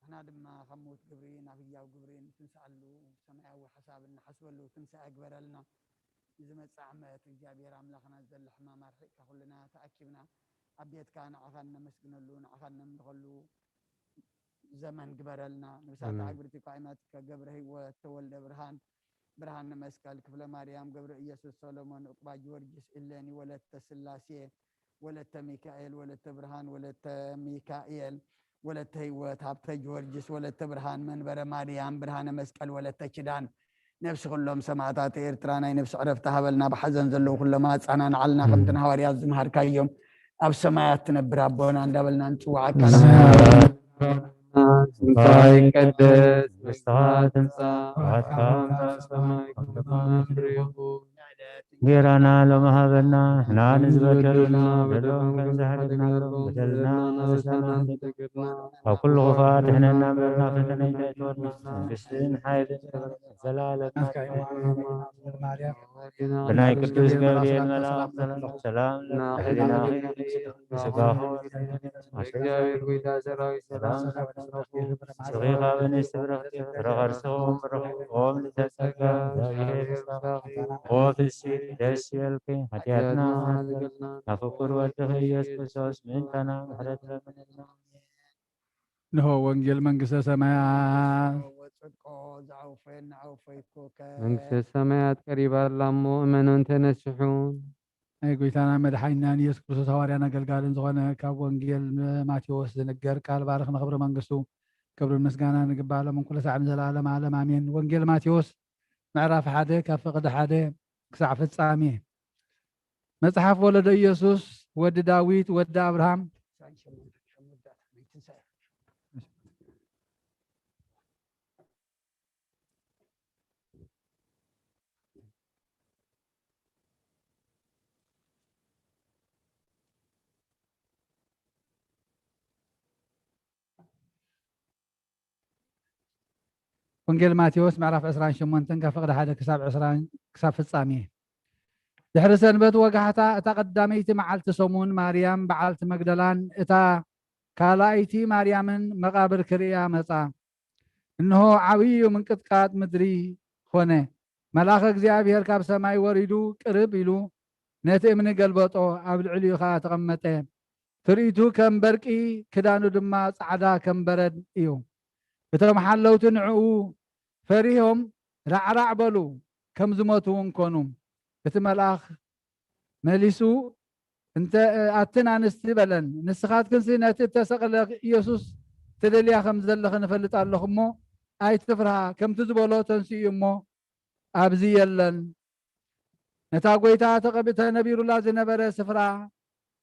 ንሕና ድማ ካብ ምዉት ግብሪ ናብ ህያው ግብሪ እንትንስኣሉ፣ ሰማያዊ ሓሳብ እንሓስበሉ ትንሳኤ ግበረልና። ንዝመጽእ ዓመት እግዚኣብሔር ኣምላኽና፣ ዘሎ ሕማም ኣርሒቕካ፣ ኩልና ተኣኪብና ኣብ ቤትካ ንዓኻ እነመስግነሉ፣ ንዓኻ እነምልኸሉ ዘመን ግበረልና። ንብሳት ኣሜን። ኣግብርቲ ኳይናት ከገብረ ህይወት ተወልደ ብርሃን፣ ብርሃነ መስቀል፣ ክፍለ ማርያም፣ ገብረ ኢየሱስ፣ ሰሎሞን፣ ዕቁባ ጊዮርጊስ፣ ኢሌኒ፣ ወለተ ስላሴ፣ ወለተ ሚካኤል፣ ወለተ ብርሃን፣ ወለተ ሚካኤል፣ ወለተ ህይወት፣ ሃብተ ጊዮርጊስ፣ ወለተ ብርሃን፣ መንበረ ማርያም፣ ብርሃነ መስቀል፣ ወለተ ኪዳን፣ ነፍሲ ኩሎም ሰማዕታት ኤርትራ ናይ ነፍሲ ዕረፍቲ ሃበልና። ብሓዘን ዘለዉ ኩሎም ኣጻናንዓልና፣ ከምቲ ንሃዋርያት ዝመሃርካዮም ኣብ ሰማያት ትነብር ኣቦና እንዳበልና ንጽውዓካ። ስምካ ይቀደስ፣ መንግስትኻ ትምጻእ፣ ፍቓድካ ከም ኣብ ሰማይ ከምኡ ኣብ ምድሪ ይኹን። እንጌራና ሎሚ ሃበና፣ ንሕና ንዝበደሉና በደሎም ከም ዝሓለፍና በደልና ንበደልና፣ ካብ ኩሉ ክፉኣት ኣድሕነና እምበር፣ ናብ ፈተነ ኣይተእትወና፣ መንግስትን ሓይልን ክብርን ዘላለምና። ብናይ ቅዱስ ገብርኤል መልኣክ ሰላም፣ ሰላም ንሕሊናኺ፣ ንስጋኺ፣ እግዚኣብሔር ጎይታ ሰራዊት ሰላም፣ ሰላም ንስኺ ካብ ኣንስቲ ብርኽቲ፣ ፍረ ከርስኺ እውን ብሩኽ እዩ። ኦም ልደጸጋ፣ እግዚኣብሔር ይባርኽኪ። ኦ ፍስሕቲ ደስ ይበልኪ፣ ሓጢኣትና ሓጥኣልና፣ ናብ ፍቁር ወድኺ ኢየሱስ ክርስቶስ ምእንታና ምሕረት ለምንልና። እንሆ ወንጌል መንግስተ ሰማያት። ወጽድቆ ዘዐውፈየና ኣውፈይኩከ። መንግስተ ሰማያት ቀሪባ ኣላ እሞ እመኑን ተነስሑን። ናይ ጎይታና መድሓኒናን ኢየሱስ ክርስቶስ ሃዋርያን ኣገልጋልን ዝኾነ ካብ ወንጌል ማቴዎስ ዝንገር ቃል ባርኽ ንኽብሪ መንግስቱ ክብርን ምስጋናን ይግባእ ሎም ኩሉ ሳዕ ንዘለዓለም ዓለም ኣሜን። ወንጌል ማቴዎስ ምዕራፍ ሓደ ካብ ፍቕዲ ሓደ ክሳዕ ፍጻሜ። መጽሓፍ ወለዶ ኢየሱስ ወዲ ዳዊት ወዲ ኣብርሃም። ወንጌል ማቴዎስ ምዕራፍ ዕስራን ሸሞንተን ካብ ፍቕዲ ሓደ ክሳብ ዕስራን ክሳብ ፍጻሜ። ድሕሪ ሰንበት ወጋሕታ እታ ቀዳመይቲ መዓልቲ ሰሙን ማርያም በዓልቲ መግደላን እታ ካልኣይቲ ማርያምን መቓብር ክርእያ መጻ። እንሆ ዓብዪ ምንቅጥቃጥ ምድሪ ኾነ። መልኣኽ እግዚኣብሔር ካብ ሰማይ ወሪዱ ቅርብ ኢሉ ነቲ እምኒ ገልበጦ፣ ኣብ ልዕሊኡ ኸኣ ተቐመጠ። ትርኢቱ ከም በርቂ፣ ክዳኑ ድማ ጻዕዳ ከም በረድ እዩ። እቶም ሓለውቲ ንዕኡ ፈሪሆም ራዕራዕ በሉ፣ ከም ዝሞቱ እውን ኮኑ። እቲ መልኣኽ መሊሱ፣ እንተ ኣትን ኣንስቲ በለን፣ ንስኻትክንሲ ነቲ እተሰቕለ ኢየሱስ ትደልያ ከም ዘለኺ ንፈልጥ ኣለኹ እሞ፣ ኣይትፍርሃ፣ ከምቲ ዝበሎ ተንሲኡ እሞ ኣብዚ የለን። ነታ ጐይታ ተቐቢ-፣ ተነቢሩላ ዝነበረ ስፍራ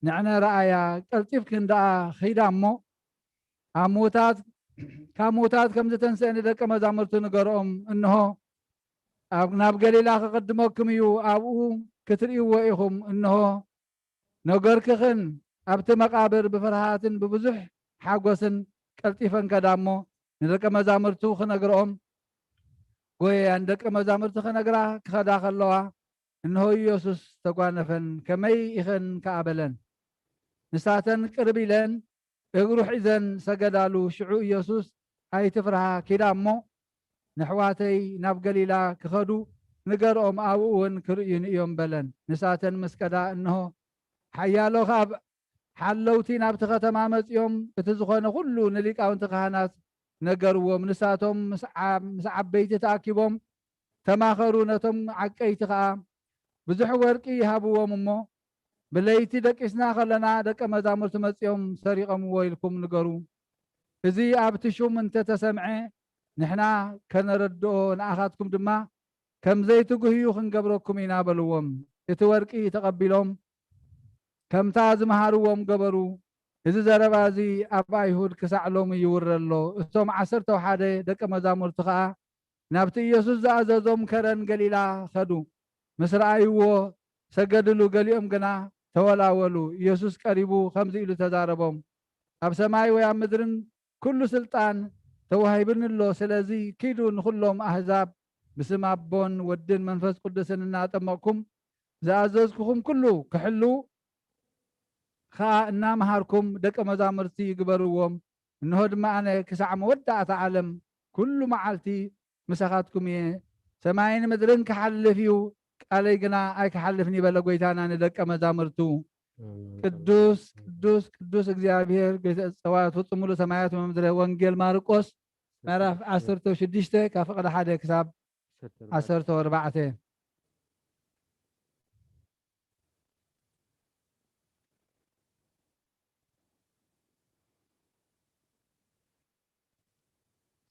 ንዕነ ረኣያ፣ ቀልጢፍክን ደኣ ኺዳ እሞ፣ ኣብ ምዉታት፣ ካብ ምዉታት ከም ዝተንስአ ንደቀ መዛሙርቱ ንገርኦም፣ እንሆ፣ ኣብ፣ ናብ ገሊላ ክቕድመኩም እዩ፣ ኣብኡ ክትርእይዎ ኢኹም። እንሆ፣ ነገርክኽን ኣብቲ መቓብር ብፍርሃትን ብብዙሕ ሓጎስን ቀልጢፈን ከዳ እሞ ንደቀ መዛሙርቱ ክነግርኦም ጎየያ። ንደቀ መዛሙርቱ ክነግራ ክኸዳ ከለዋ፣ እንሆ ኢየሱስ ተጓነፈን፣ ከመይ ኢኽን ከኣ በለን። ንሳተን ቅርብ ኢለን እግሩ ሒዘን ሰገዳሉ። ሽዑ ኢየሱስ፣ ኣይትፍርሃ፣ ኪዳ እሞ ነሕዋተይ ናብ ገሊላ ክኸዱ ንገርኦም፣ ኣብኡ እውን ክርእዩኒ እዮም በለን። ንሳተን ምስ ከዳ፣ እንሆ ሓያሎ ካብ ሓለውቲ ናብቲ ከተማ መጺኦም፣ እቲ ዝኾነ ኩሉ ንሊቃውንቲ ካህናት ነገርዎም። ንሳቶም ምስ ዓ-፣ ምስ ዓበይቲ ተኣኪቦም ተማኸሩ። ነቶም ዓቀይቲ ኸኣ ብዙሕ ወርቂ ይሃብዎም እሞ፣ ብለይቲ ደቂስና ኸለና ደቀ መዛሙርቲ መጺኦም ሰሪቖምዎ ኢልኩም ንገሩ። እዚ ኣብቲ ሹም እንተ ተሰምዐ፣ ንሕና ከነረድኦ፣ ንኣኻትኩም ድማ ከም ዘይትጉህዩ ክንገብረኩም ኢና በልዎም። እቲ ወርቂ ተቐቢሎም ከምታ ዝመሃርዎም ገበሩ። እዚ ዘረባ እዚ ኣብ ኣይሁድ ክሳዕ ሎሚ ይውረ ኣሎ። እቶም ዓሰርተ ሓደ ደቀ መዛሙርቲ ኸኣ ናብቲ ኢየሱስ ዝኣዘዞም ከረን ገሊላ ኸዱ። ምስ ረኣይዎ ሰገድሉ፣ ገሊኦም ግና ተወላወሉ። ኢየሱስ ቀሪቡ ከምዚ ኢሉ ተዛረቦም፣ ኣብ ሰማይ ወይ ኣብ ምድርን ኩሉ ስልጣን ተዋሂብኒ ኣሎ። ስለዚ ኪዱ ንኹሎም ኣህዛብ ብስም ኣቦን ወድን መንፈስ ቅዱስን እናጠመቕኩም ዝኣዘዝኩኹም ኩሉ ክሕልዉ ኸኣ እናመሃርኩም ደቀ መዛሙርቲ ግበርዎም። እንሆ ድማ ኣነ ክሳዕ መወዳእታ ዓለም ኩሉ መዓልቲ ምሳኻትኩም እየ። ሰማይን ምድርን ክሓልፍ እዩ፣ ቃለይ ግና ኣይክሓልፍን እዩ በለ ጐይታና ንደቀ መዛሙርቱ። ኣሜን። ቅዱስ፣ ቅዱስ፣ ቅዱስ እግዚኣብሔር ጌታ ጸባኦት ፍጹም ሙሉእ ሰማያት ወምድረ። ወንጌል ማርቆስ ምዕራፍ ዓሰርተ ሽዱሽተ ካብ ፍቕዲ ሓደ ክሳብ ዓሰርተ ኣርባዕተ።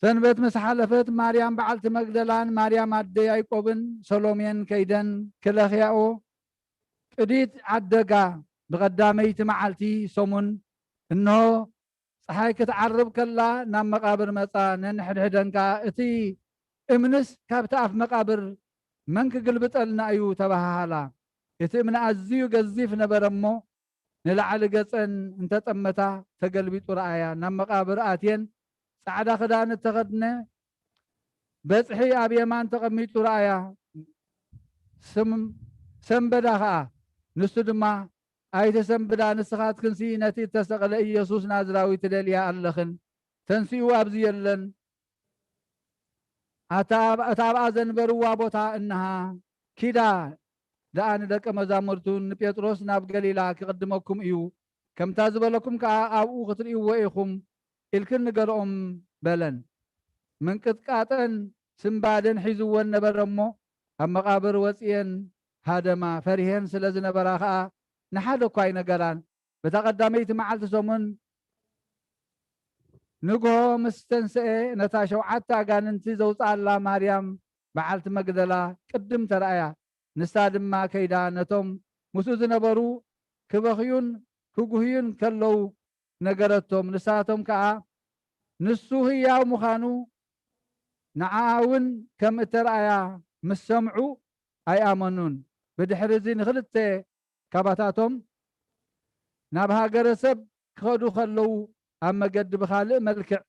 ሰንበት ምስ ሓለፈት ማርያም በዓልቲ መግደላን ማርያም ኣደ ያዕቆብን ሰሎሜን ከይደን ክለኽያኦ ቅዲት ዓደጋ። ብቐዳመይቲ መዓልቲ ሰሙን እንሆ ጸሓይ ክትዓርብ ከላ ናብ መቓብር መጻ። ነንሕድሕደን ከኣ፣ "እቲ እምንስ ካብቲ ኣፍ መቓብር መን ክግልብጠልና እዩ?" ተባሃሃላ። እቲ እምኒ ኣዝዩ ገዚፍ ነበረ እሞ፣ ንላዕሊ ገጸን እንተጠመታ ተገልቢጡ ረኣያ። ናብ መቓብር ኣትየን ጻዕዳ ክዳን እተኸድነ በጽሒ ኣብ የማን ተቐሚጡ ረኣያ። ስም-፣ ሰንበዳ ኸኣ። ንሱ ድማ፣ "ኣይትሰንብዳ፣ ንስኻትክንሲ ነቲ እተሰቕለ ኢየሱስ ናዝራዊ ትደልያ ኣለኽን። ተንሲኡ ኣብዚ የለን። ኣታ ኣብ-፣ እታ ኣብኣ ዘንበርዋ ቦታ እንሃ። ኪዳ ደኣ ንደቀ መዛሙርቱን ንጴጥሮስ ናብ ገሊላ ክቕድመኩም እዩ። ከምታ ዝበለኩም ከኣ ኣብኡ ክትርእይዎ ኢኹም" ኢልክን ንገርኦም በለን። ምንቅጥቃጠን ስንባደን ሒዝወን ነበረ እሞ፣ ኣብ መቓብር ወጺኤን ሃደማ። ፈሪሄን ስለ ዝነበራ ኸኣ ንሓደ እኳ ኣይነገራን። በታ ቀዳመይቲ መዓልቲ ሰሙን ንግሆ ምስ ተንስኤ፣ ነታ ሸውዓተ ኣጋንንቲ ዘውጽኣላ ማርያም በዓልቲ መግደላ ቅድም ተራእያ። ንሳ ድማ ከይዳ ነቶም ምስኡ ዝነበሩ ክበኽዩን ክጉህዩን ከለዉ ነገረቶም። ንሳቶም ከኣ ንሱ ህያው ምዃኑ ንዓኣ እውን ከም እተረኣያ ምስ ሰምዑ ኣይኣመኑን። ብድሕሪ እዚ ንኽልተ ካባታቶም ናብ ሃገረ ሰብ ክኸዱ ከለዉ ኣብ መገዲ ብኻልእ መልክዕ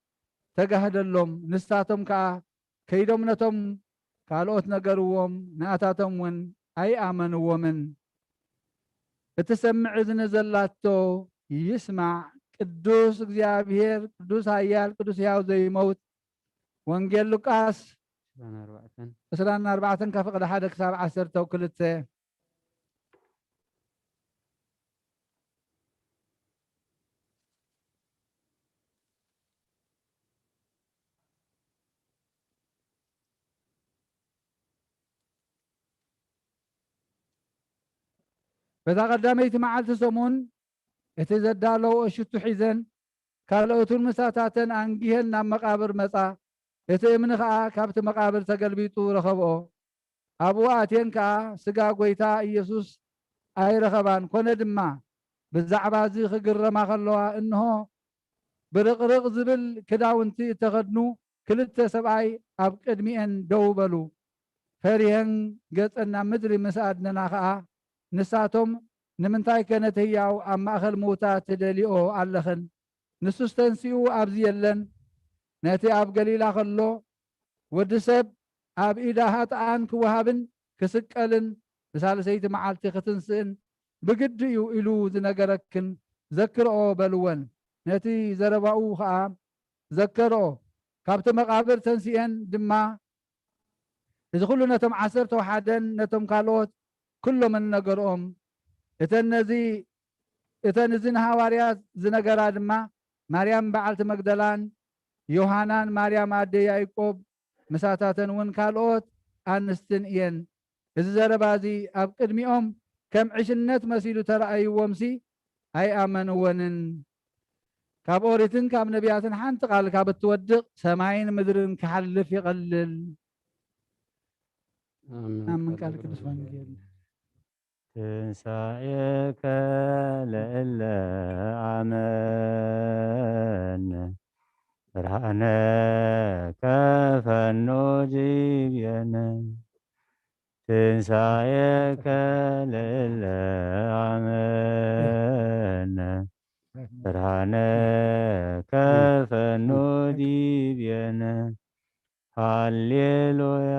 ተጋህደሎም። ንሳቶም ከኣ ከይዶም ነቶም ካልኦት ነገርዎም፣ ንኣታቶም እውን ኣይኣመንዎምን። እትሰምዕ እዝኒ ዘላቶ ይስማዕ። ቅዱስ እግዚኣብሔር፣ ቅዱስ ኃያል፣ ቅዱስ ሕያው ዘይመውት። ወንጌል ሉቃስ ዕስራን ኣርባዕተን። ዕስራን ኣርባዕተን ካብ ፍቕዲ ሓደ ክሳብ ዓሰርተ ክልተ። በታ ቀዳመይቲ መዓልቲ ሰሙን እቲ ዘዳለዎ ሽቱ ሒዘን ካልኦትን ምሳታተን ኣንጊሀን ናብ መቓብር መጻ። እቲ እምኒ ኸኣ ካብቲ መቓብር ተገልቢጡ ረኸብኦ። ኣብኡ ኣትየን ከኣ ስጋ ጐይታ ኢየሱስ ኣይረኸባን። ኮነ ድማ፣ ብዛዕባ እዚ ክግረማ ከለዋ፣ እንሆ፣ ብርቕርቕ ዝብል ክዳውንቲ እተኸድኑ ክልተ ሰብኣይ ኣብ ቅድሚኤን ደው በሉ። ፈሪሀን ገጸን ናብ ምድሪ ምስ ኣድነና ኸኣ፣ ንሳቶም፣ "ንምንታይከ ነቲ ህያው ኣብ ማእከል ምዉታት ትደልይኦ ኣለኽን? ንሱስ ተንሲኡ ኣብዚ የለን። ነቲ ኣብ ገሊላ ኸሎ፣ ወዲ ሰብ ኣብ ኢዳ ሃጥኣን ክወሃብን ክስቀልን ብሳልሰይቲ መዓልቲ ክትንስእን ብግዲ እዩ ኢሉ ዝነገረክን ዘክርኦ" በልወን። ነቲ ዘረባኡ ኸኣ ዘከርኦ። ካብቲ መቓብር ተንሲኤን ድማ እዚ ኹሉ ነቶም ዓሰርተ ወሓደን ነቶም ካልኦት ኩሎምን ነገርኦም። እተን ነዚ፣ እተን እዚ ንሃዋርያት ዝነገራ ድማ ማርያም በዓልቲ መግደላን ዮሃናን ማርያም ኣደ ያዕቆብ ምሳታተን እውን ካልኦት ኣንስትን እየን። እዚ ዘረባ እዚ ኣብ ቅድሚኦም ከም ዕሽነት መሲሉ ተራእይዎምሲ ኣይኣመንወንን። ካብ ኦሪትን ካብ ነቢያትን ሓንቲ ቃል ካብ እትወድቕ ሰማይን ምድርን ክሓልፍ ይቐልል። ኣሜን። ኣሜን። ቃል ቅዱስ ወንጌል። ትንሳኤከ ለእለ ኣመን ብርሃነ ከፈኑ ዲቤነ። ትንሳኤከ ለእለ ኣመን ብርሃነ ከፈኑ ዲቤነ። ሃሌሉያ።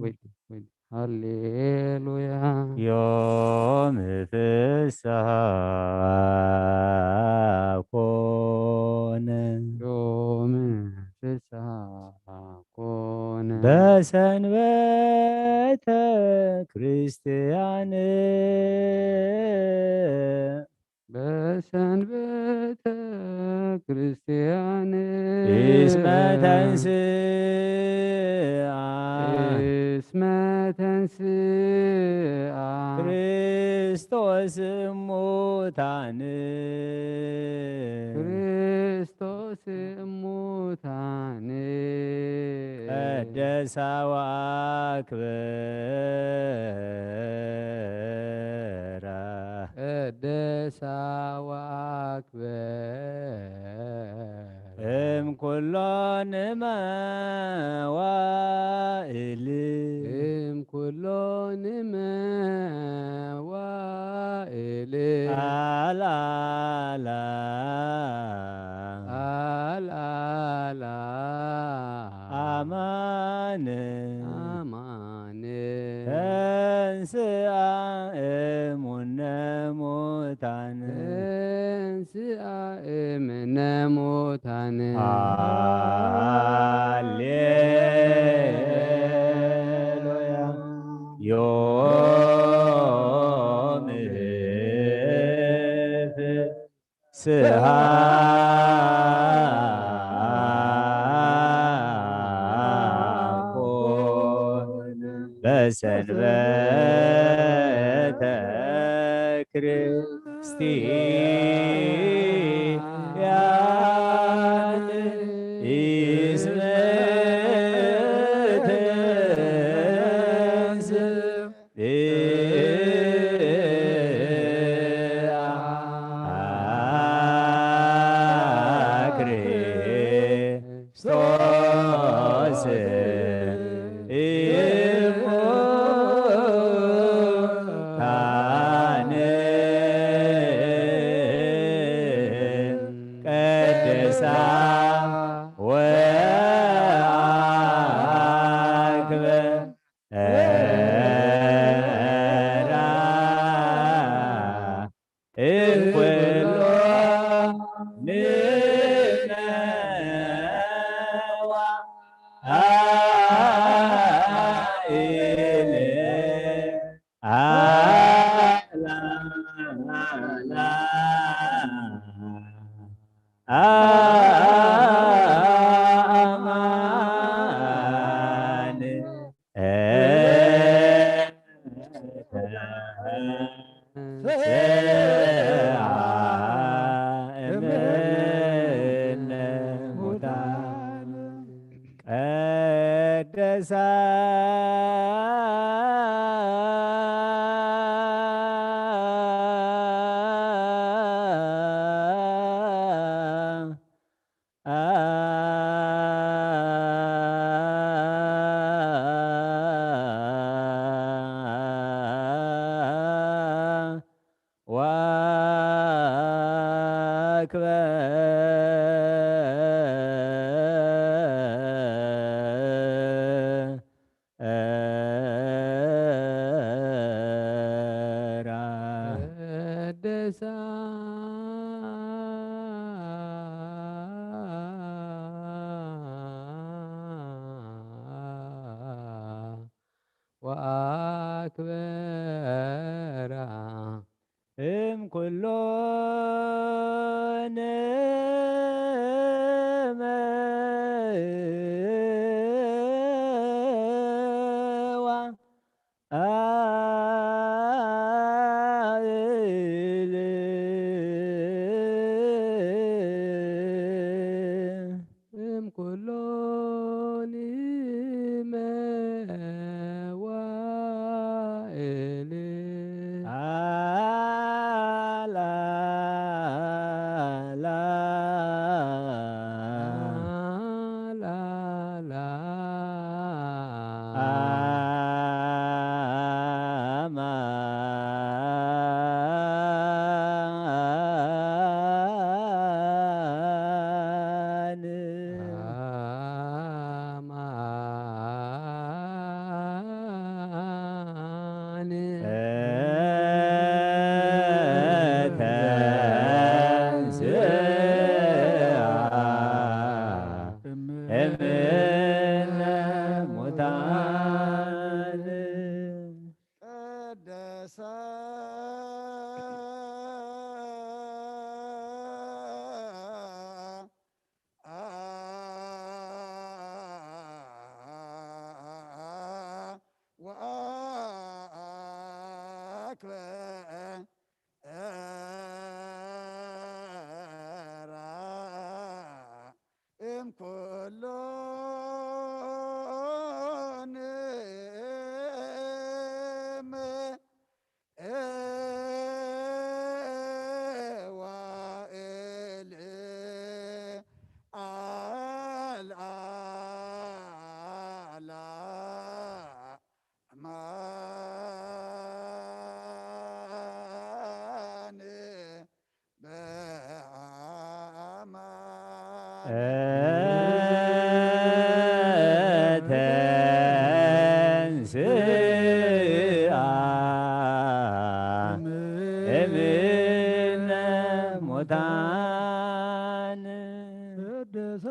ወይል፣ ወይል፣ ወይል። ሃሌሉያ። ዮም ፍስሃ ኮነ። ዮም ፍስሃ ኮነ። በሰንበተ ክርስቲያን። በሰንበተ ክርስቲያን። እስመ ተንስአ። እስመ ተንስአ። ክርስቶስ እሙታን። ክርስቶስ እሙታን። ቀደሳ ወአክበራ። ቀደሳ ወአክበራ። እም ኩሎን መዋእል። እም ኩሎን መዋእል። አልዓላ። አልዓላ። አማን። አማን። ተንስአ እሙነ ሙታን። ተንስአ እምነ ሙታን። ሃሌሉያ። ዮም ፍስሃ ኮነ በሰንበተ ክርስቲያን። እስመ ተንሥእ ክርስቶስ እሙታን ቀድሳ ወአክብራ እምኩሉ ንነዋ አኢል አላላ አማን ተንሥአ እምነ ሙታን። ንሳ ወኣክበራ እም ኩሎን መዋእል እም ኩሎን መዋእል ኣላላ ኣላላ ኣማን ኣማን ተንሥአ እምነ ሙታን ቀደሳ ወአክበ እራ እምኩሎን መዋእል ኣልኣላ ኣማን በአማን ተንሥአ እምነ ሙታን ቅድሳ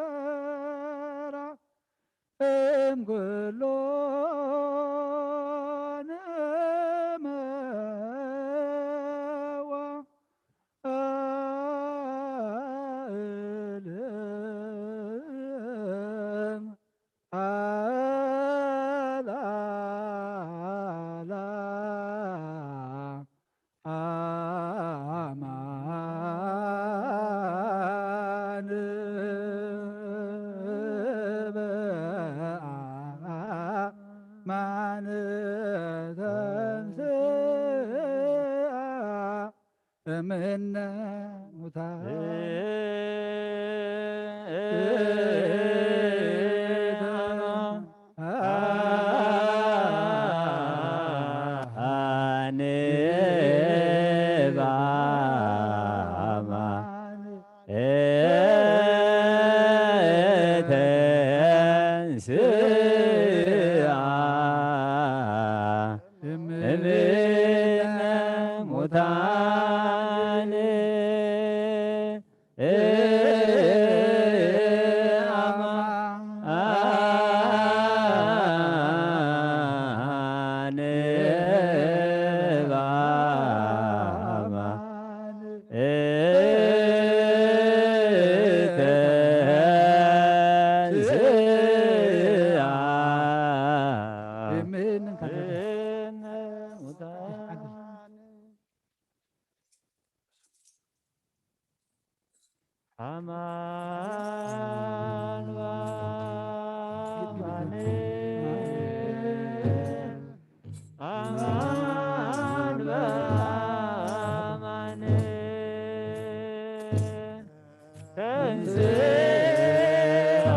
ወአክብራ እምኩሎን መዋእል ኣላላ አማን በአማን ተንሥአ እምነ ሙታን አነ በአማን ተንሥአ እምነ ሙታን አማን በአማን ተንሥአ እምነ ሙታን አማን በአማን አማን በአማን ተንሥአ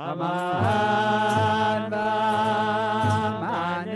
አማን በአማን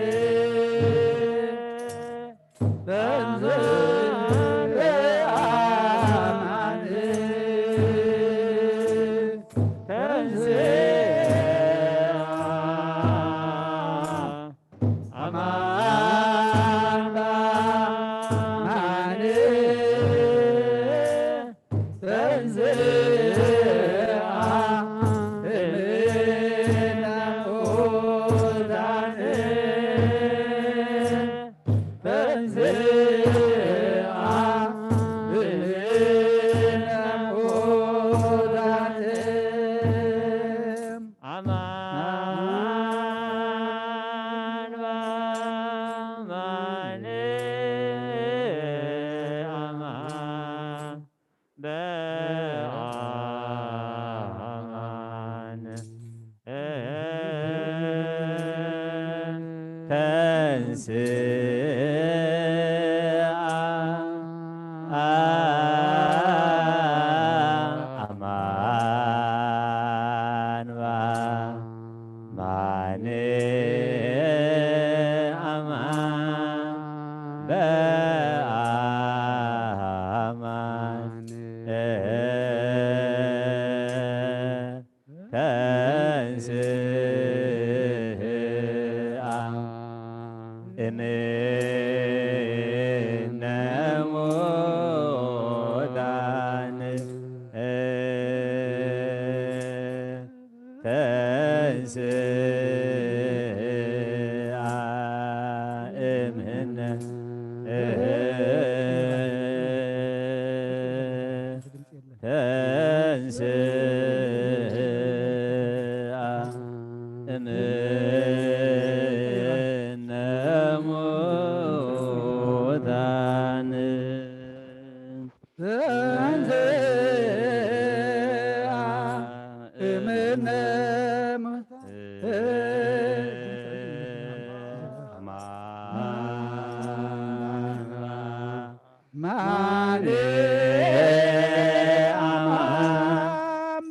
ተንሥአ አማን በአማን በአማን ተንሥአ እምነ ሙታን ተንሥአ እምነ ተንሥአ እምነ ሙታን። ተንሥአ እምነ ሙታን። ማን አማን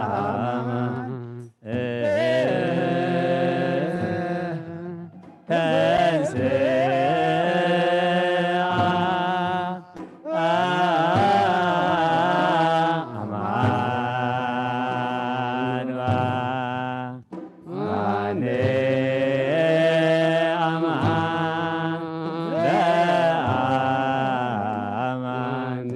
በአማን ተንሥአ አማን አማን በአማን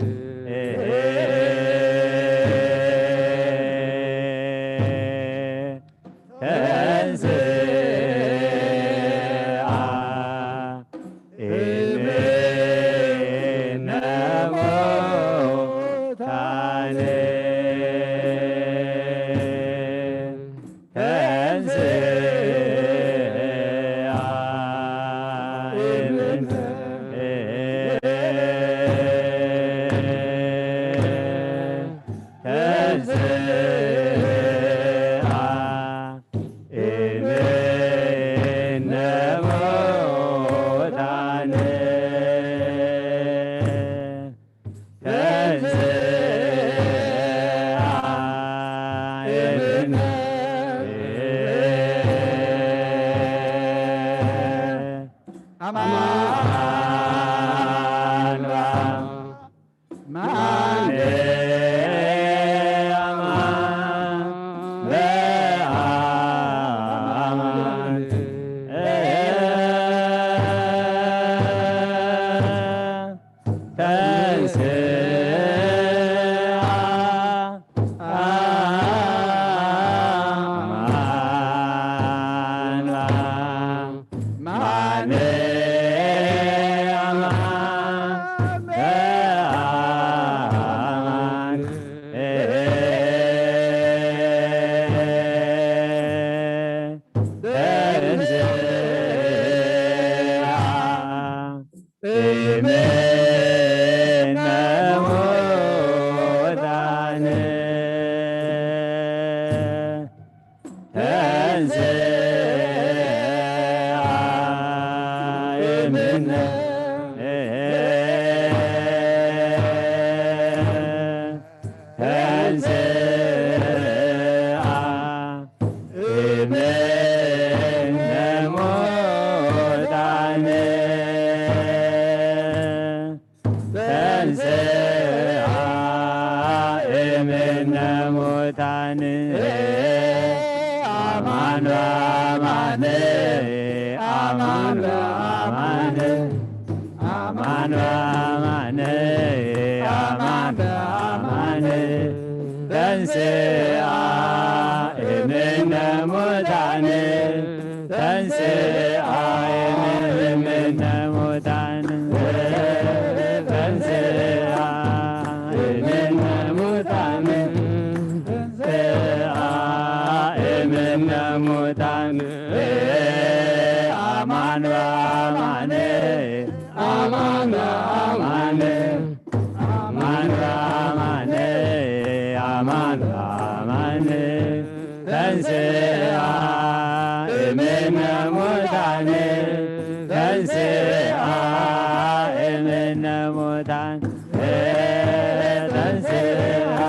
ተንሥአ እምነ ሙታን ተንሥአ እምነ ተንሥአ እምነ ሙታን ተንሥአ እምነ አማን ማን አማን በአማን ተንሥአ አማን ማን አማን ተንሥአ እምነ ሙታን ተንሥአ እምነ ተንሥአ እምነ ሙታን ተንሥአ እምነ ሙታን አማን በአማን አማን በአማን አማን በአማን አማን በአማን ተንሥአ እምነ ሙታን ተንሥአ እምነ ሙታን ተንሥአ እምነ ሙታን ተንሥአ እምነ ሙታን አማን በአማን አማን በአማን አማን በአማን አማን በአማን ተንሥአ እምነ ሙታን ተንሥአ፣ እምነ ሙታን ተንሥአ፣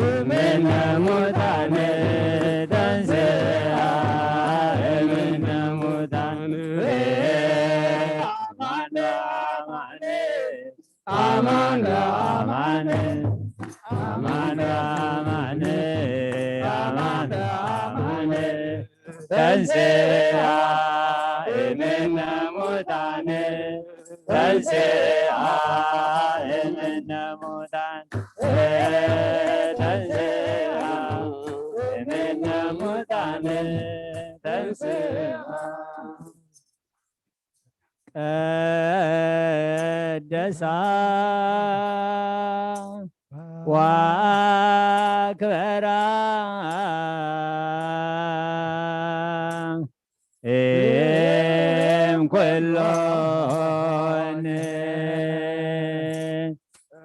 እምነ ሙታን ተንሥአ፣ እምነ ሙታን። አማን አማን አማን አማን አማን አማን አማን ተንሥአ እምነ ሙታን ተንሥአ እምነ ሙታን ተንሥአ እምነ ሙታን ተንሥአ ቀደሳ ወአክበራ እም ኩሎን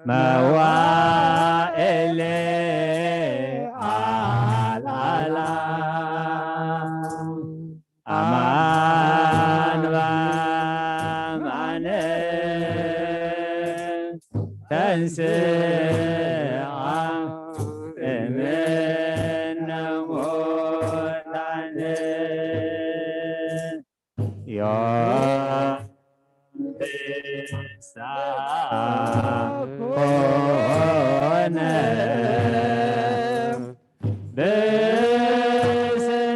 መዋዕል አልዓላ። አማን በአማን ተንሥአ እምነ ሙታን ዮም ፍስሐ ኮነ።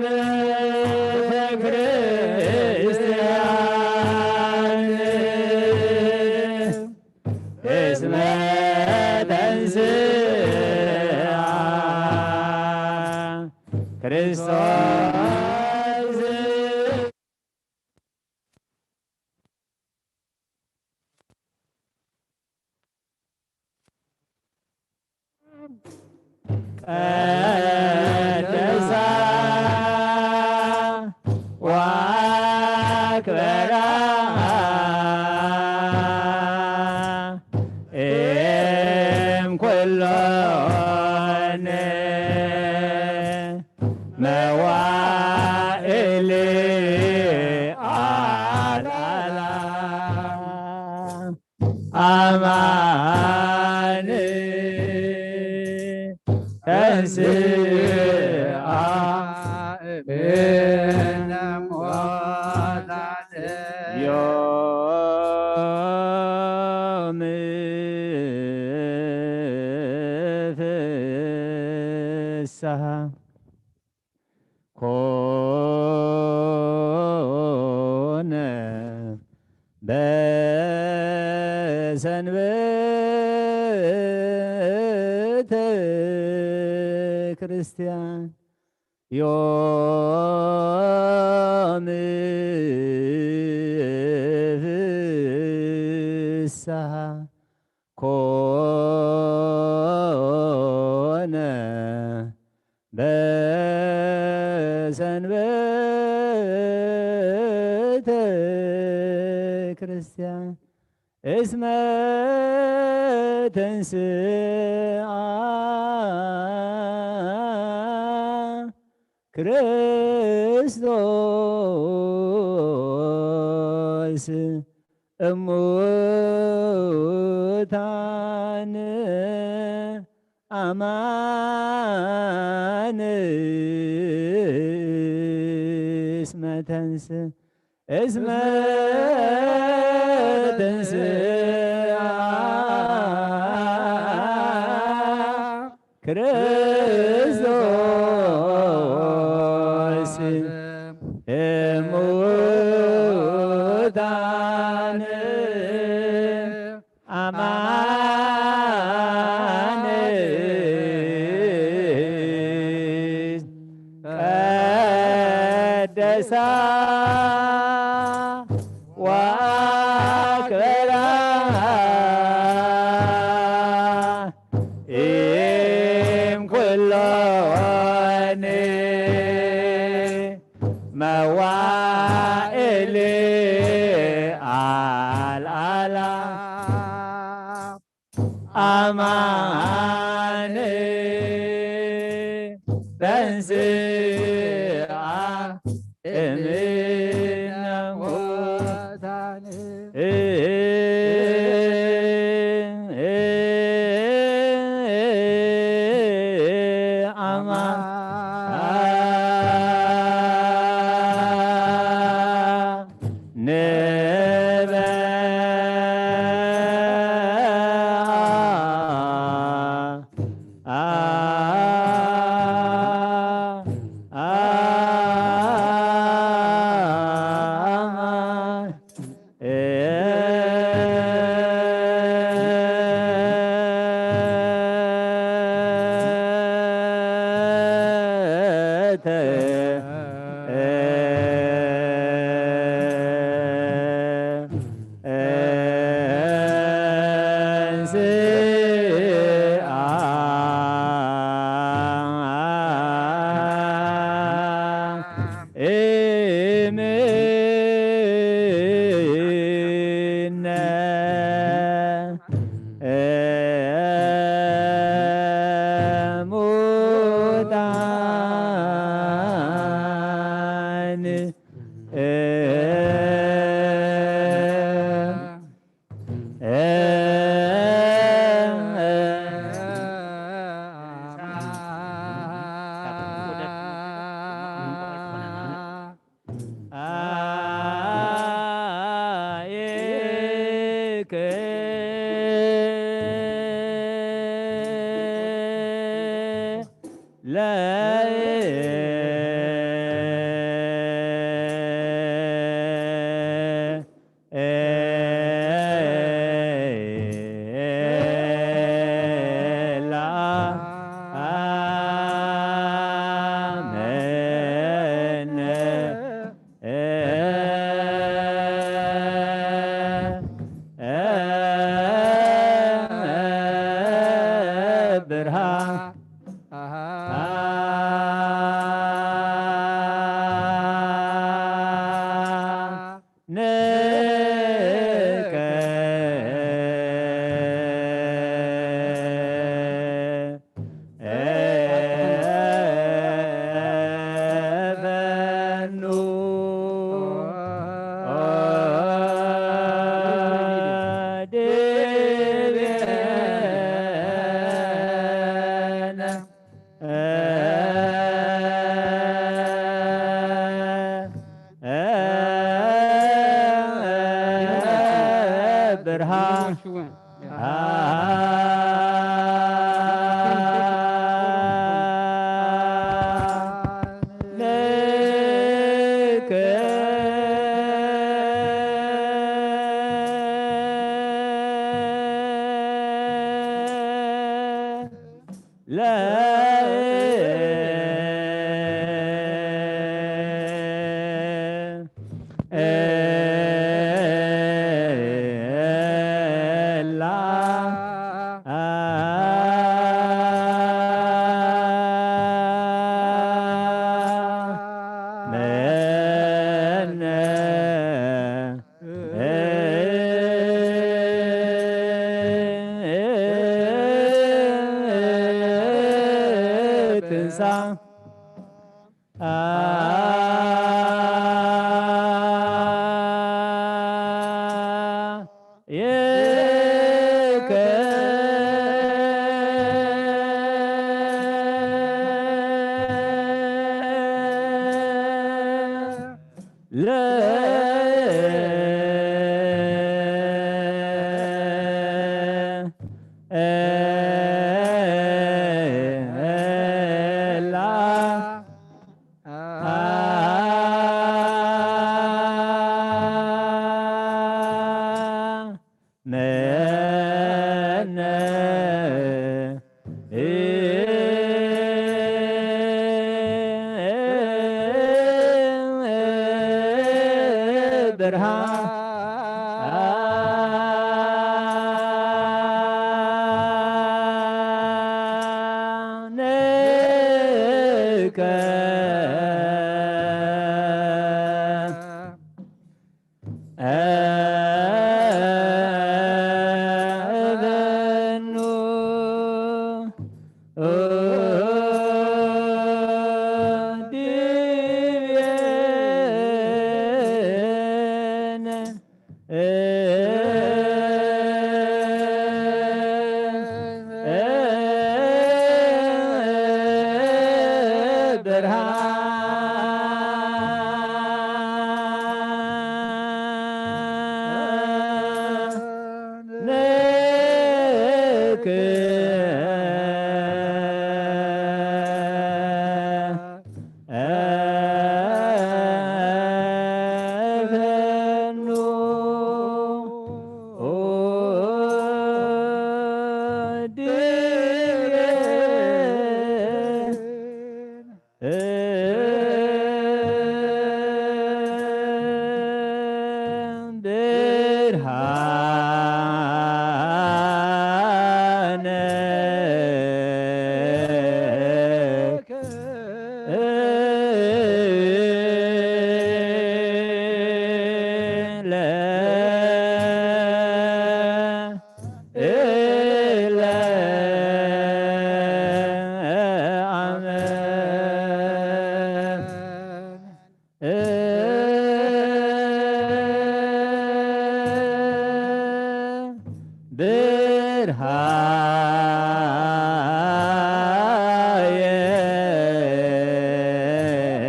በሰንበተ ክርስቲያን እስመ ተንሥአ ክርስቶስ። ቀደሳ ወአክበራ እም ኩሎን መዋዕል አልዓላ። አማን ተንሥአ እምነ ሙታን ዮም ፍስሐ ኮነ በሰንበተ ክርስቲያን ዮም ፍስሐ ኮነ በሰንበተ ክርስቲያን እስመ ተንሥአ ክርስቶስ እሙታን አማን እስመ ተንስ እስመ ተንስአ ክርስቶስ እሙታን አማን ቀደሳ ወአክበራ እም ኩሎን መዋእል አልዓላ አማን ተንስአ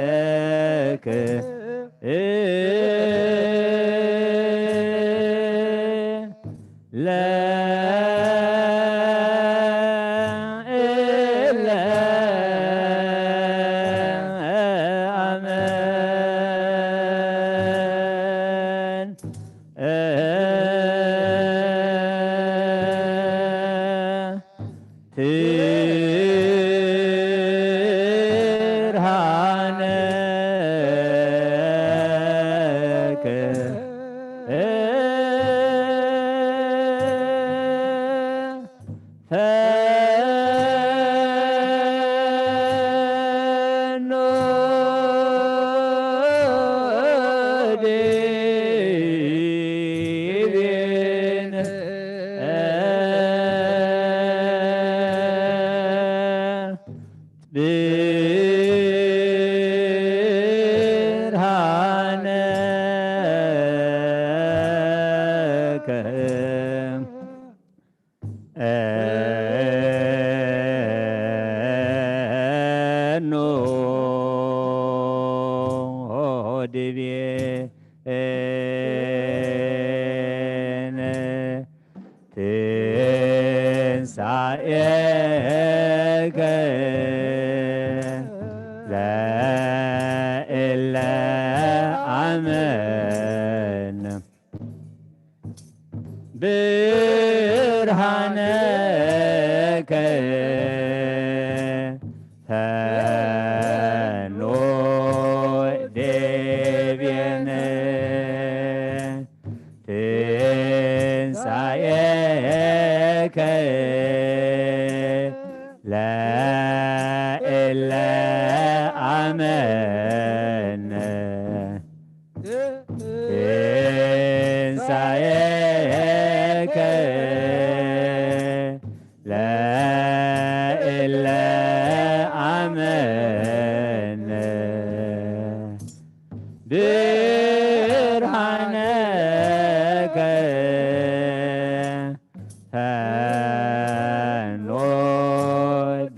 ብርሃየክ ለእለ ኣመን ትርሃነከ ፈኖ ዲቤነ ብርሃነከ ኖ ትንሳኤከ ለእለ ኣመን ብርሃነከ ፈኖ ዲቤነ ትንሳኤከ ለእለ ኣመነ ትንሳኤከ ለእለ ኣመነ ብርሃነከ ፈኖ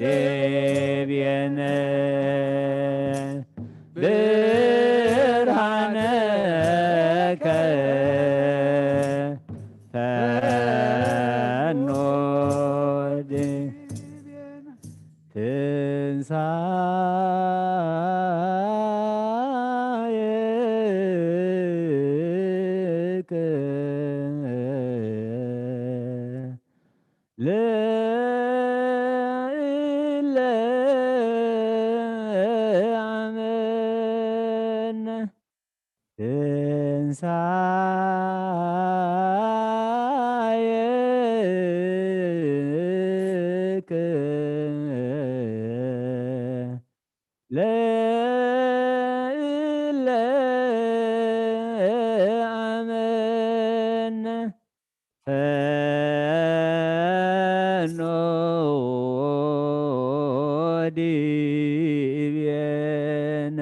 ዲቤነ ብርሃነከ ፈኖ ዲቤነ ትንሳኤከ ለእለ ኣመነ ትንሳኤከ ለእለ ኣመነ ፈኖ ዲቤነ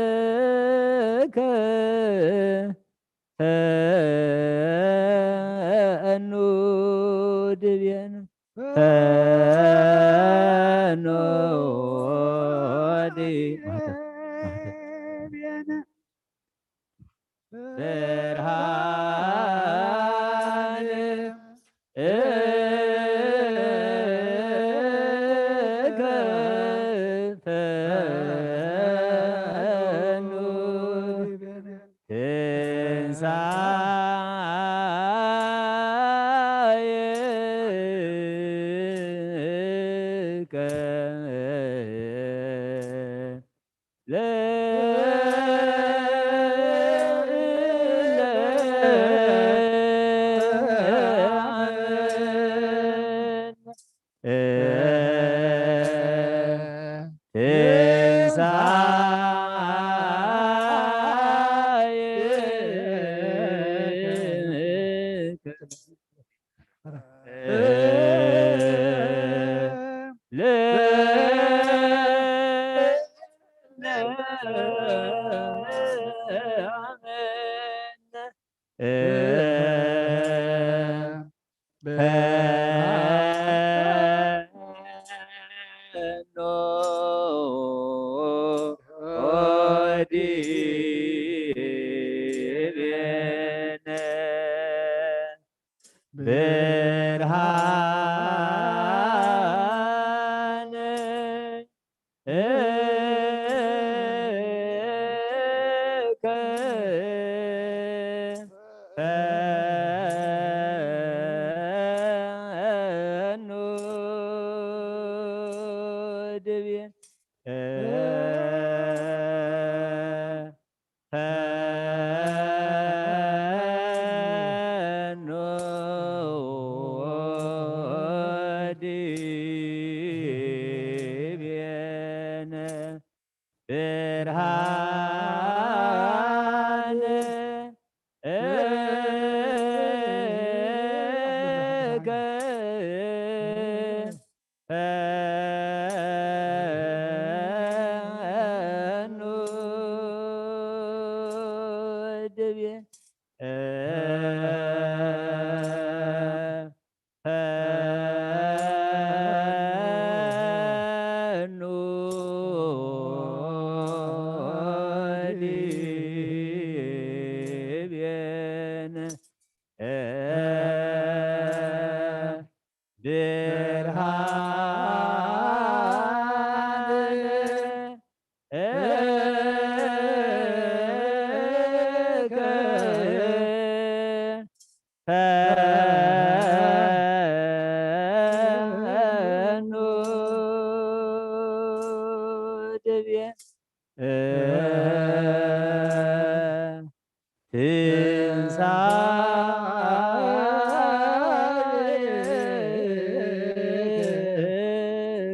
ብርሃነከ ፈኖ ዲቤነ ፈኖ ዲቤነ ብርሃን እከ ፈኑ ትንሳኤከ ለእለ ዓመን ትንሳኤከ ድብየ። ፈኑ ዲቤነ ብርሃን እከ ፈኑ ድብየ። ፈኑ ዲቤነ ብርሃን እከ ፈኑ ድብየ።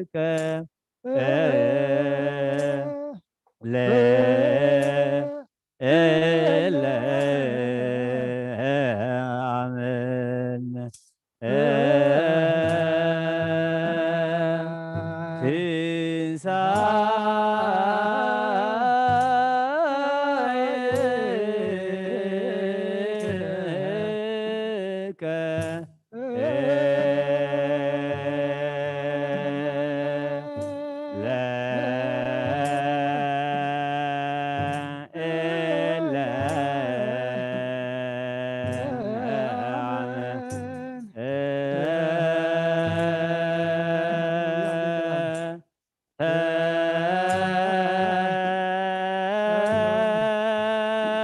ትንሳኤከ ለእለ አመነ። ትንሳኤከ ለእለ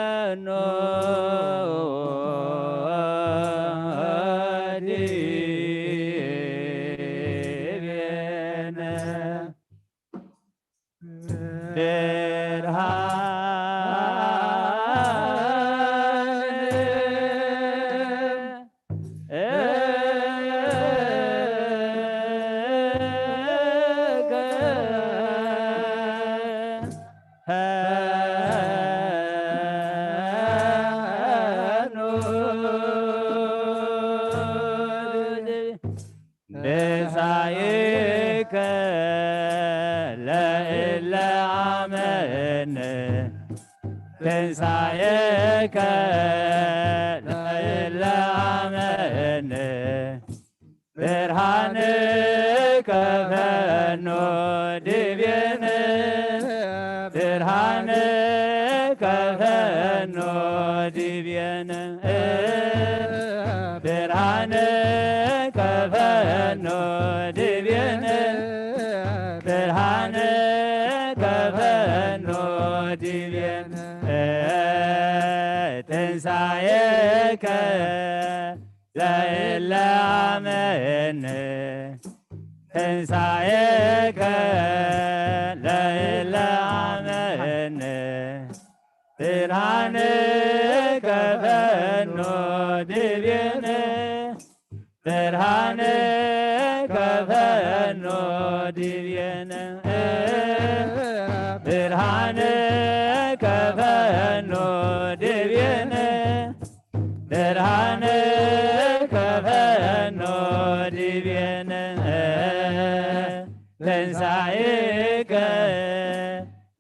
ፈኑ ዲቤነ ብርሃን መጻኢከ ለእለ አመነ። ትንሳኤከ ለእለ አመነ። ብርሃንከ ፈኑ ዲቤነ። ብርሃንከ ፈኑ ዲቤነ። ብርሃንከ ፈኑ ዲቤነ። ብርሃንከ ፈኑ ዲቤነ። ትንሳኤከ ለእለ አመነ። ትንሳኤከ ለእለ አመነ። ብርሃንከ ፈኑ ዲቤነ። ብርሃንከ ፈኑ ዲቤነ። ብርሃንከ ፈኑ ዲቤነ። ብርሃንከ ፈኑ ዲቤነ። ትንሳኤከ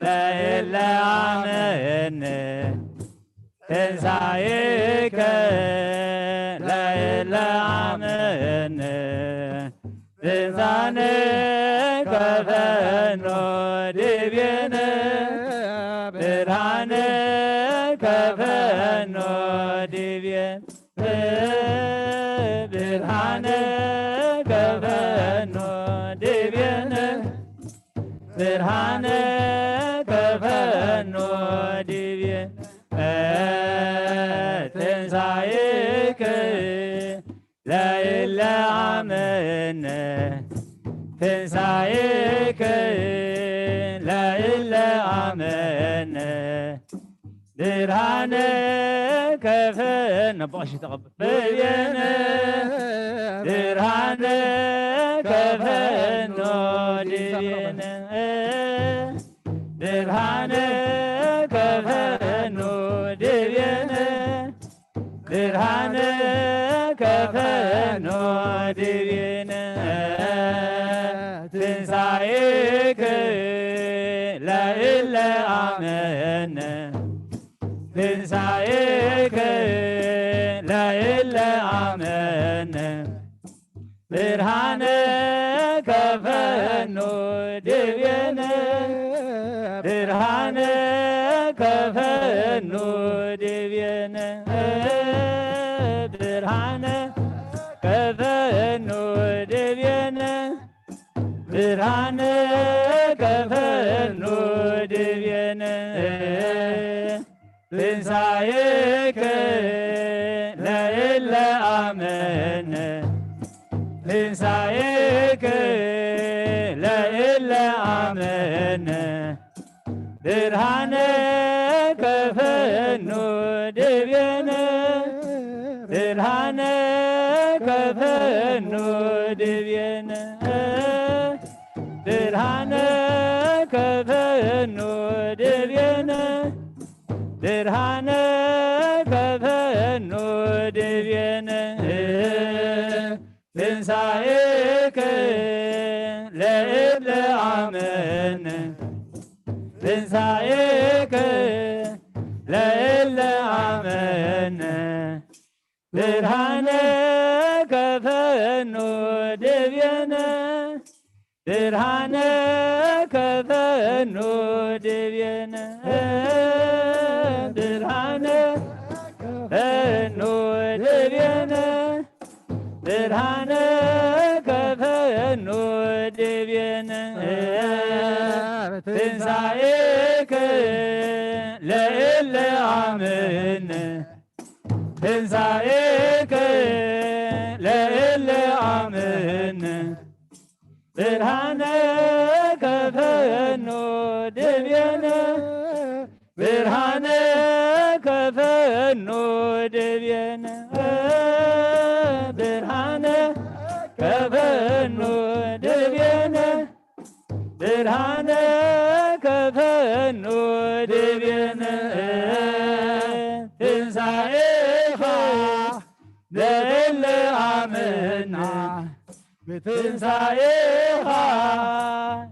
ለእለ አመነ። ትንሳኤከ ለእለ አመነ። ብርሃንከ ፈኑ ዲቤነ። ብርሃንከ ፈኑ ዲቤነ። ብርሃንከ ፈኑ ዲቤነ። ብርሃንከ ፈኑ ዲቤነ። ትንሳኤከ ለእለ አመነ። ትንሳኤከ ብርሃነ ከፈኖ ብቐሺ ተቐበል። በየነ ብርሃነ ከፈኖ ድቤነ። ብርሃነ ከፈኖ ድቤነ። ብርሃነ ከፈኖ ድቤነ። ትንሳኤከ ለእለ አመነ። ትንሳኤከ ለእለ አመነ። ብርሃነ ከፈኖ ድቤነ። ብርሃነ ከፈኖ ድቤነ። ብርሃነ ከፈኖ ድቤነ። ብርሃነ ከፈኖ ድቤነ። ትንሳኤከ ለእለ አመነ። ትንሳኤከ ለእለ አመነ። ብርሃነ ከፈኖ ድቤነ። ብርሃነ ከፈኖ ድቤነ። ብርሃነ ከፈኖ ድቤነ። ብርሃነ ከፈኖ ድቤነ። ትንሳኤከ ለእለ አመነ። ትንሳኤከ ለእለ አመነ። ብርሃነ ከፈኖ ድቤነ። ብርሃነ ከፈኖ ድቤነ። ብርሃነ ከፈኖ ድቤነ። ብርሃነ ከፈኖ ድቤነ። ትንሳኤከ ለእለ አመነ። ትንሳኤከ ለእለ አመነ። ብርሃነ ከፈኖ ድቤነ። ብርሃነ ከፈኖ ድቤነ። ብርሃነ ከፈኖ ድቤነ። ብርሃነ ከፈኖ ድቤነ። ትንሳኤኻ ለእለ አመና። ብትንሳኤኻ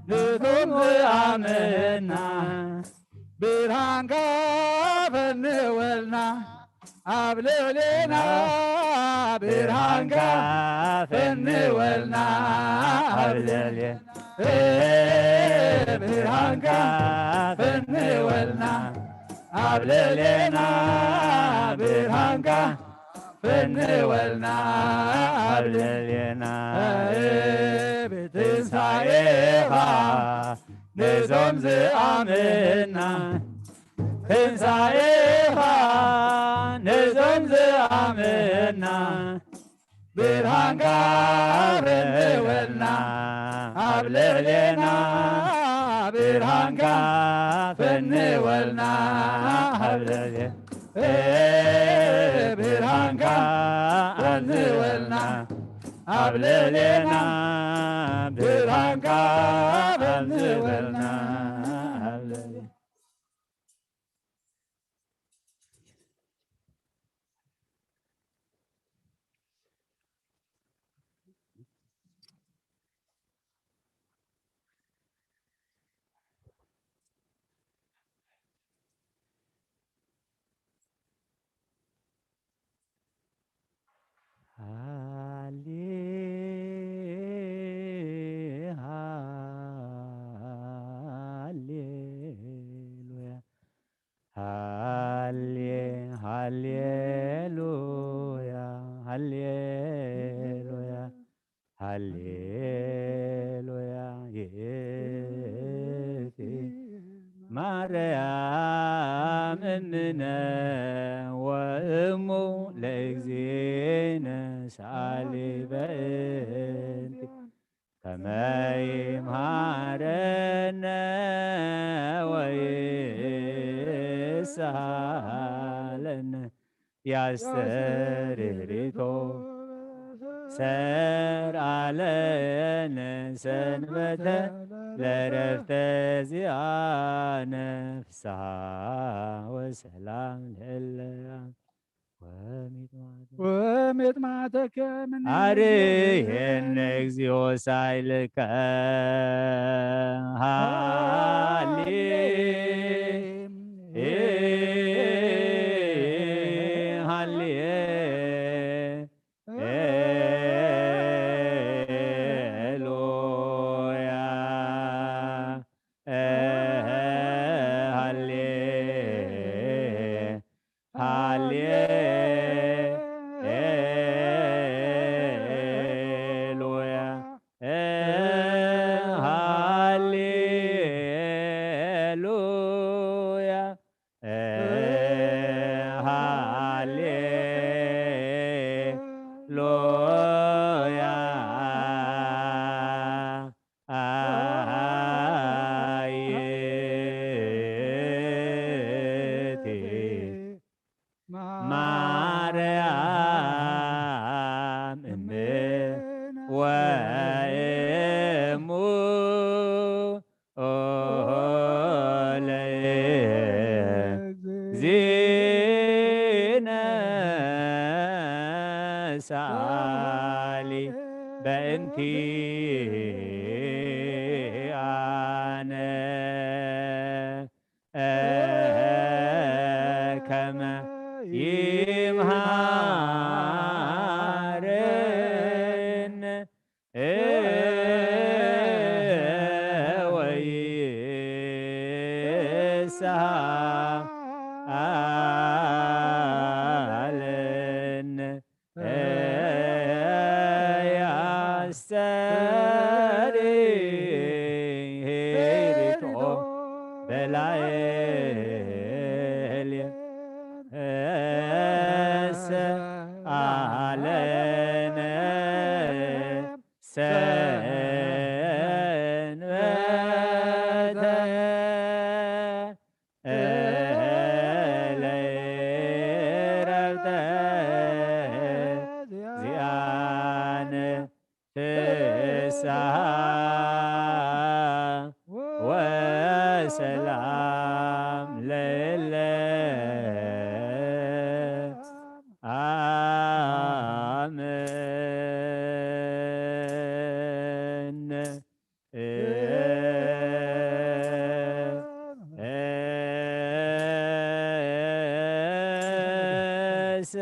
ንቶም ዝኣመና። ብርሃንካ ፈንወልና ኣብ ልዕሌና። ብርሃንካ ፈንወልና ኣብ ልዕሌና። ብርሃንካ ፈንወልና ኣብ ልዕሌና። ብርሃንካ ፈንወልና ኣብ ልዕሌና። ብትንሳኤኻ ነዞም ዝኣመና። ትንሳኤኻ ነዞም ዝኣመና። ብርሃንካ ፈንወልና ኣብ ልዕሌና። ብርሃንካ ፈንወልና ኣብ ልዕሌና። ብርሃንካ ፈንወልና ኣብ ልዕሌና። ብርሃንካ ፈንወልና ኣብ ልዕሌና። ሃሌ ሃሌሉያ። ሃሌ ሃሌሉያ። ሃሌሉያ። ሃሌሉያ። ይእቲ ማርያም እምነ ወእሙ ለእግዚእነ ሰአሊ በእንቲ ከመ ይምሃረነ ወይስሐ ያስተርህሪቶ ሰርዓለነ ሰንበተ ለረፍተ ዚኣነ ፍስሓ ወሰላም ለእለ ወሚጥማተ ወሚጥማተከ ምን አርየነ እግዚኦ ሳይልከ ሃሌ ሃሌ ሉያ ሃሌ ሃሌ ሉያ ሃሌ ሉያ ሃሌ ሉያ አይቲ ማርያም እም ወእሙ ለእግዚእነ ሳሊ በእንቲ አነ ከመ ይምሃርን ወይስሃልን ያስተሪ ሄሪቶ በላይል እሰ አለነ ሰንበተ ለረብተ ዚአነ ፍስሓ ወሰላም ለለ አምን እሰ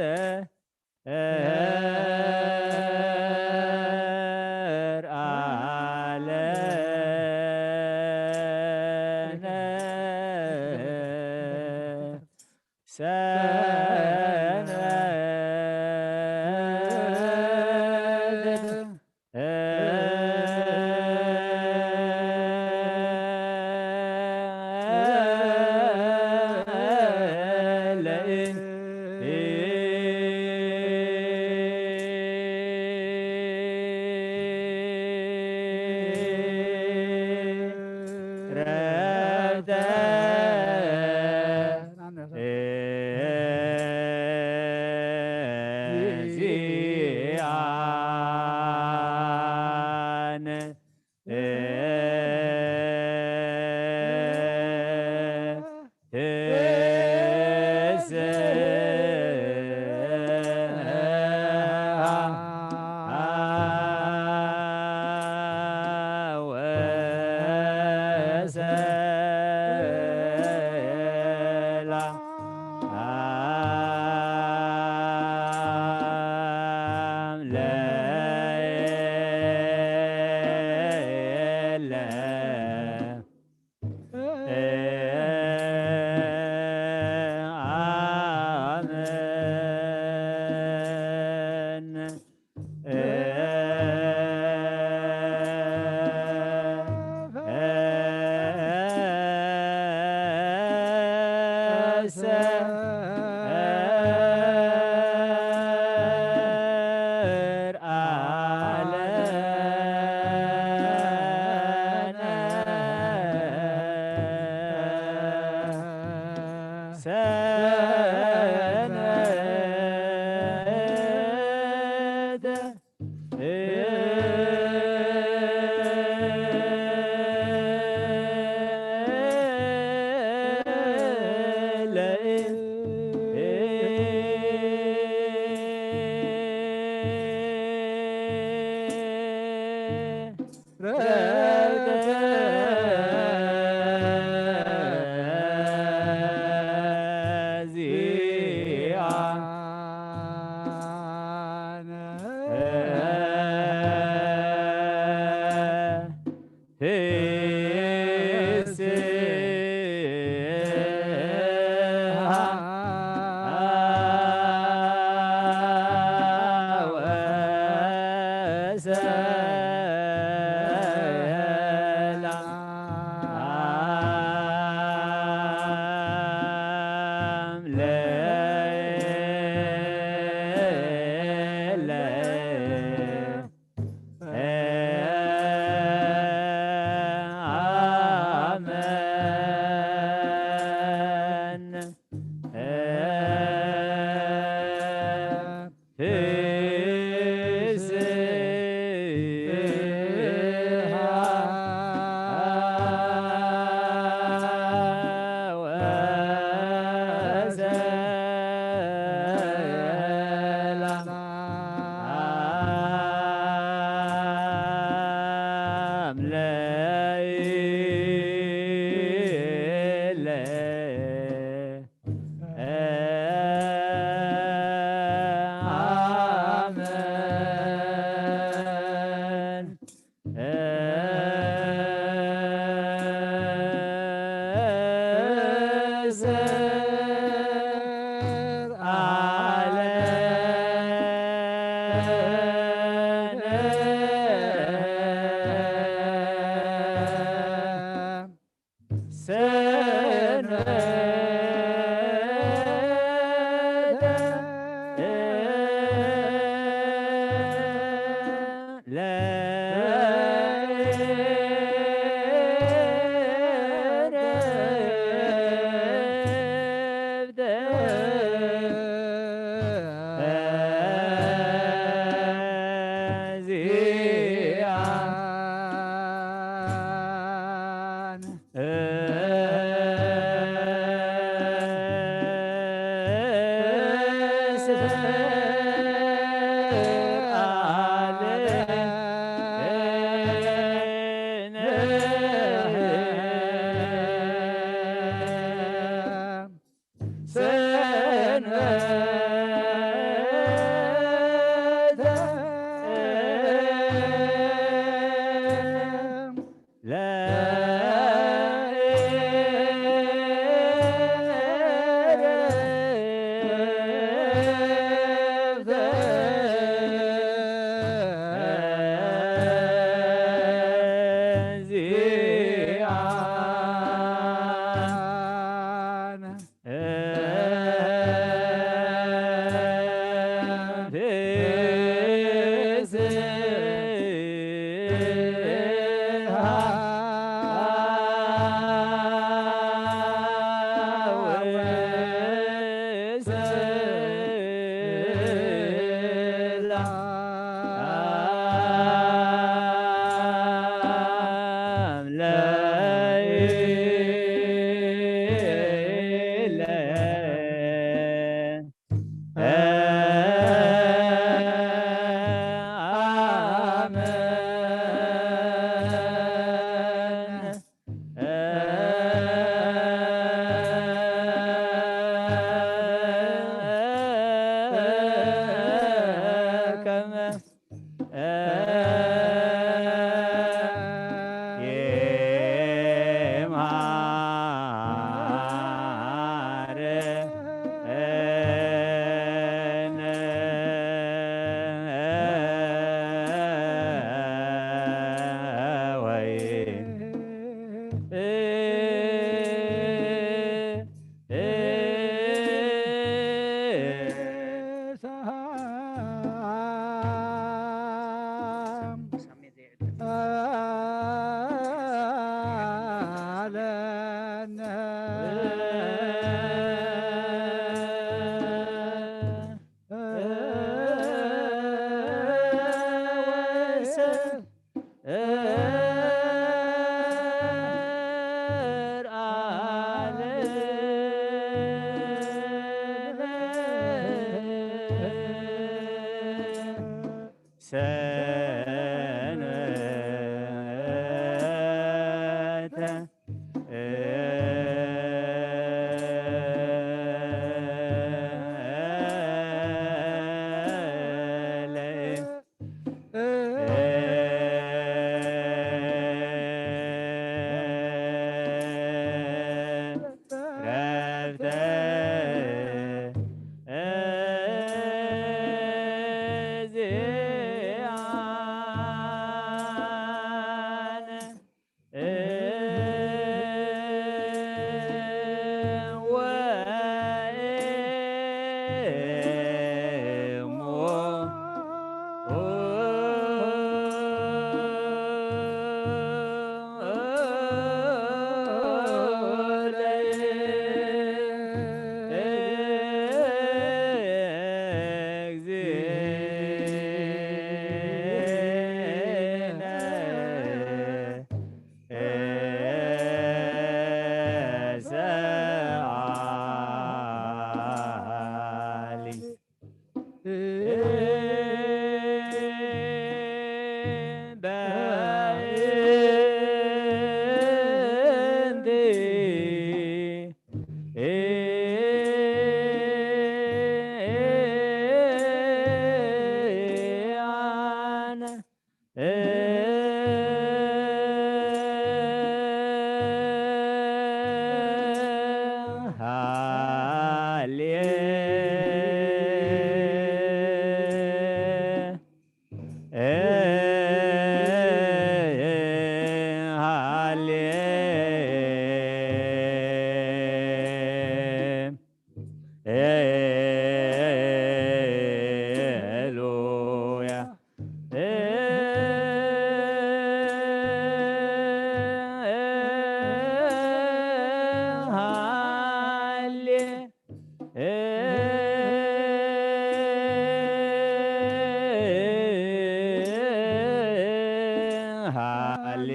ሃሌ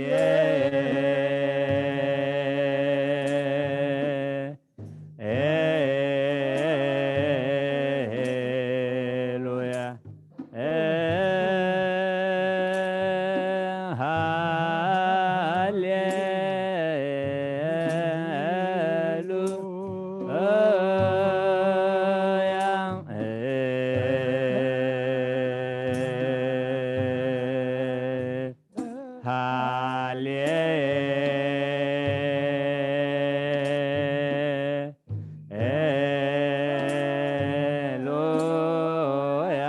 ሉያ ሃሌ ሉያ ሃሌ ሉያ ሃሌ ሉያ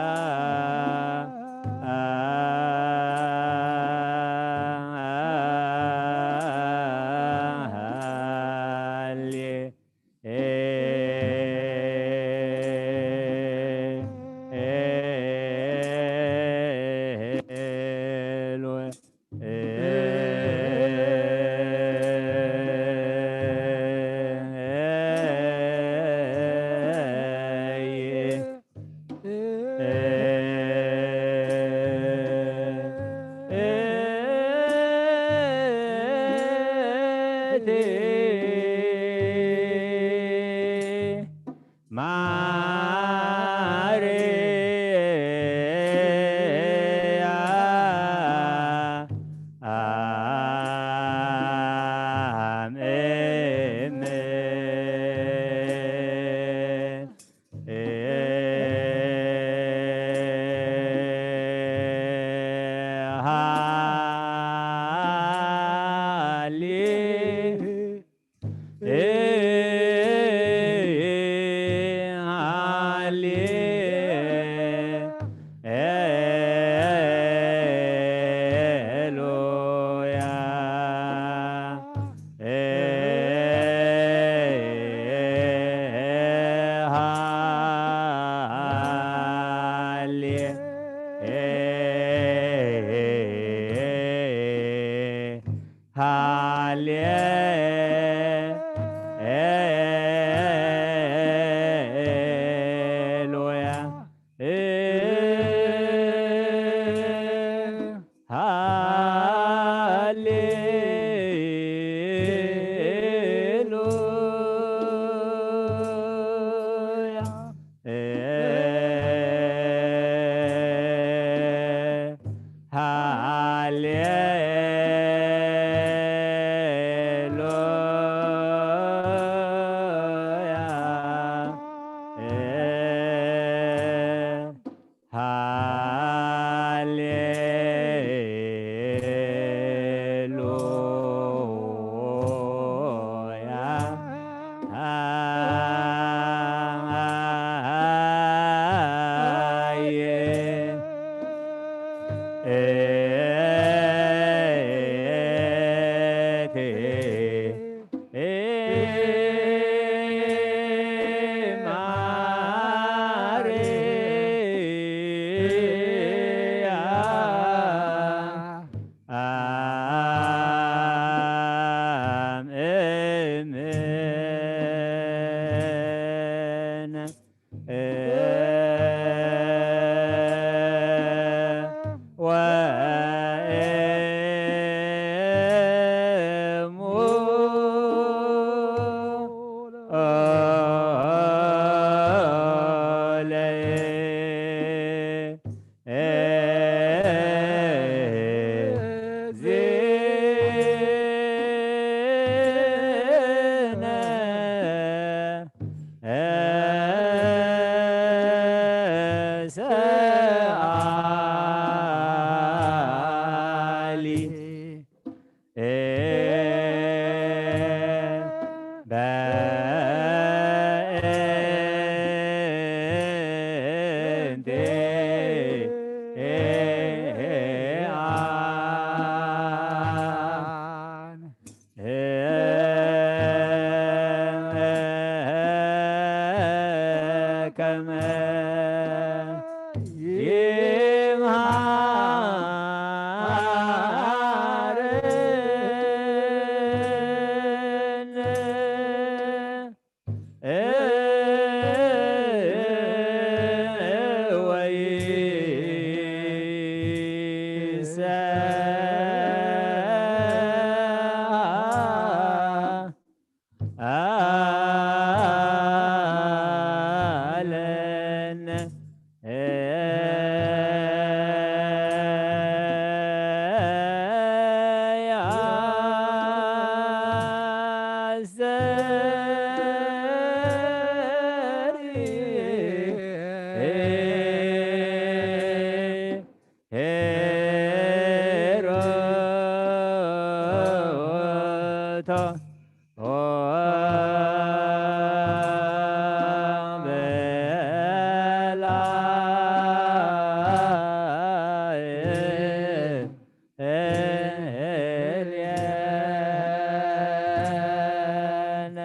ሃሌ ሃሌ ሉያ ሃሌ ሉያ ሃሌ ሉያ ሃሌ ቶ በላይ ኤልየነ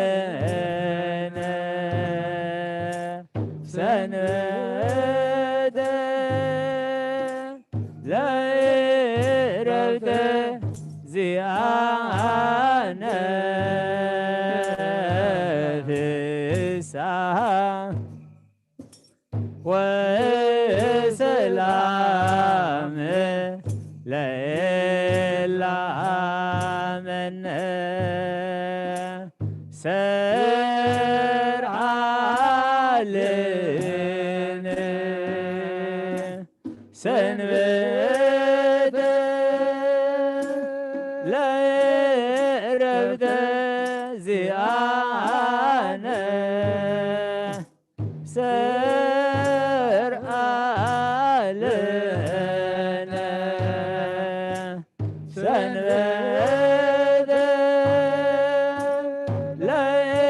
ሰርዓለነ ሰንበተ ለእረፍተ ዚኣነ ፍስሓ ወሰላም ለእላመነ ሰርዓለነ ሰንበተ ለእረፍተ ዚኣነ ሰርዓለነ ሰንበተ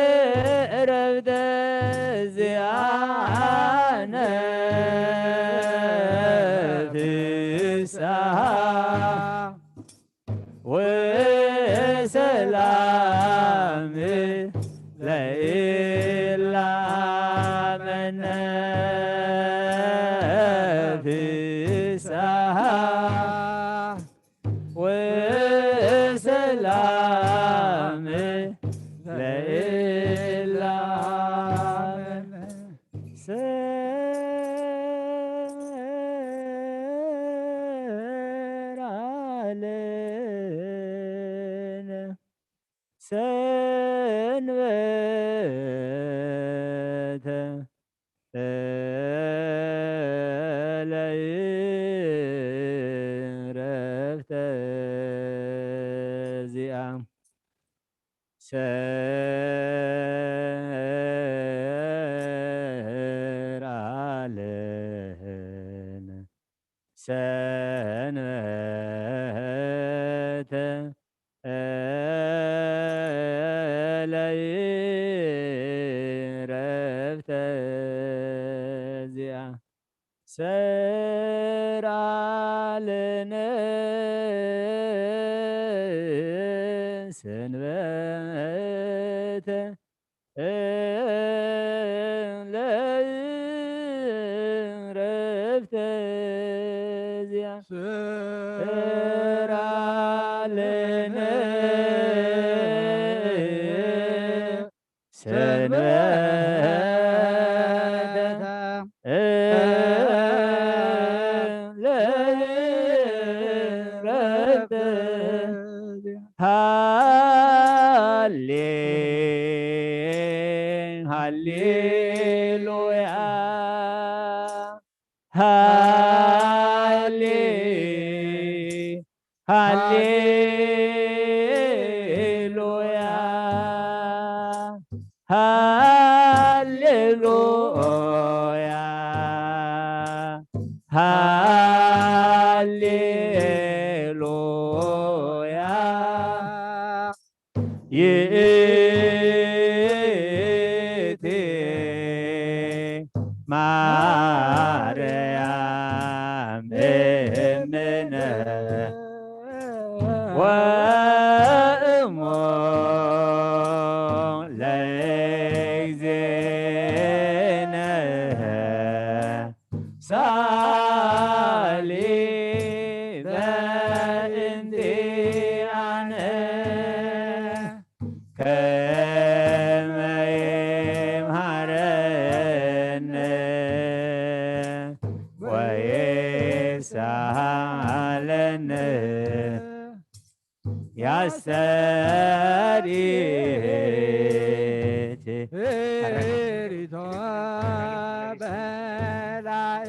ለእረፍተ ዚኣነ ፍስሓ ወሰላም ለእላመነ ፍስሓ ወሰላም ለእላመነ ሰርዓለነ ሰንበተ ለእረፍተ ዚኣ ሰርዓለነ ሰንበተ ለእረፍተ ዚኣ ሰርዓለነ ሰንበተ ለእረፍተ ዚኣ ሰርዓለነ ሰንበተ ለእረፍተ ሃሌ ሃሌሉያ ሃሌ ሃሌሉያ ሃሌሉያ ሃሌሉያ ይእቲ ማርያም እምነ ወእሞ ለእግዜነ ሳሊ በእንቲኣነ ከመ ይምሃረነ ወይሳለነ ያስተርኢት ሪቶ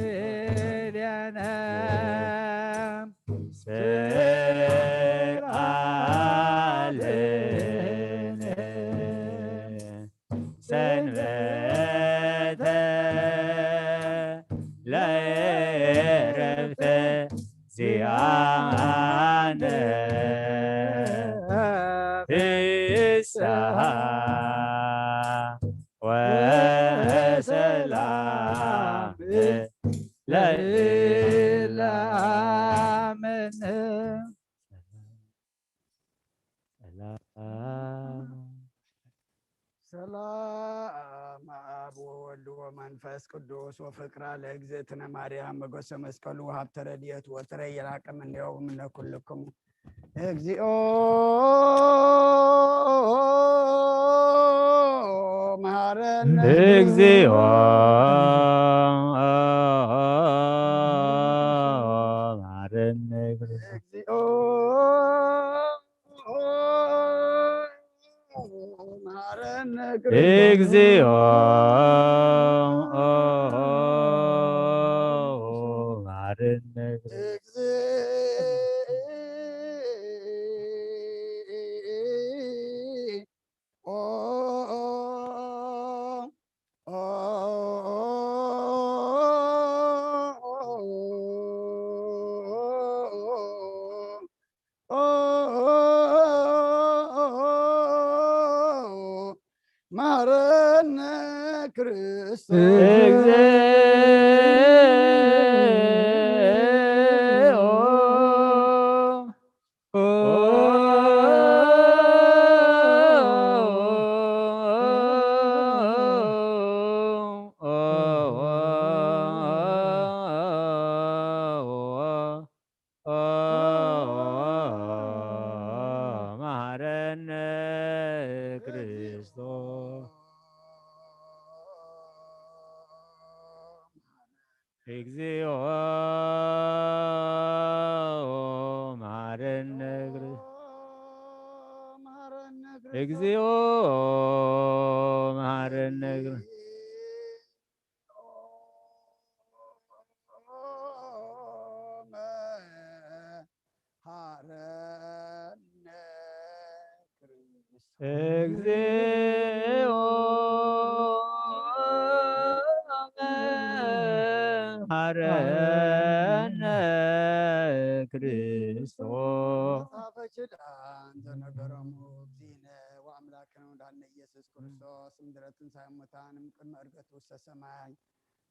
በላዕሌነ ስርዓልነ ሰንበተ ለእረፍተ ዚኣ ፍስሓ ወሰላም ለዓለምነ። ሰላም። ሰላም አብ ወወልድ ወመንፈስ ቅዱስ ወፍቅራ ለእግዝእትነ ማርያም መጎሰ መስቀሉ ሀብተ ረድኤት ወትረ ይራቀ እምኔሁ እምነ ኩልክሙ። እግዚኦ መሐረነ። እግዚኦ መሐረነ። እግዚኦ መሐረነ። እግዚኦ መሐረነ። መሐረነ ክርስቶስ። እግዚኦ መሐረነ ክርስቶስ። እግዚኦ መሐረነ ክርስቶስ። እግዚኦ መሐረነ ክርስቶስ። መሐረነ ክርስቶስ። እግዚኦ መሐረነ ክርስቶስ። መጽሐፈ ኪዳን ዘነገሮሙ እግዚእነ ወአምላክነ ወመድኃኒነ ኢየሱስ ክርስቶስ እምድረ ትንሣኤ እሙታን እምቅድመ ዕርገቱ ውስተ ሰማይ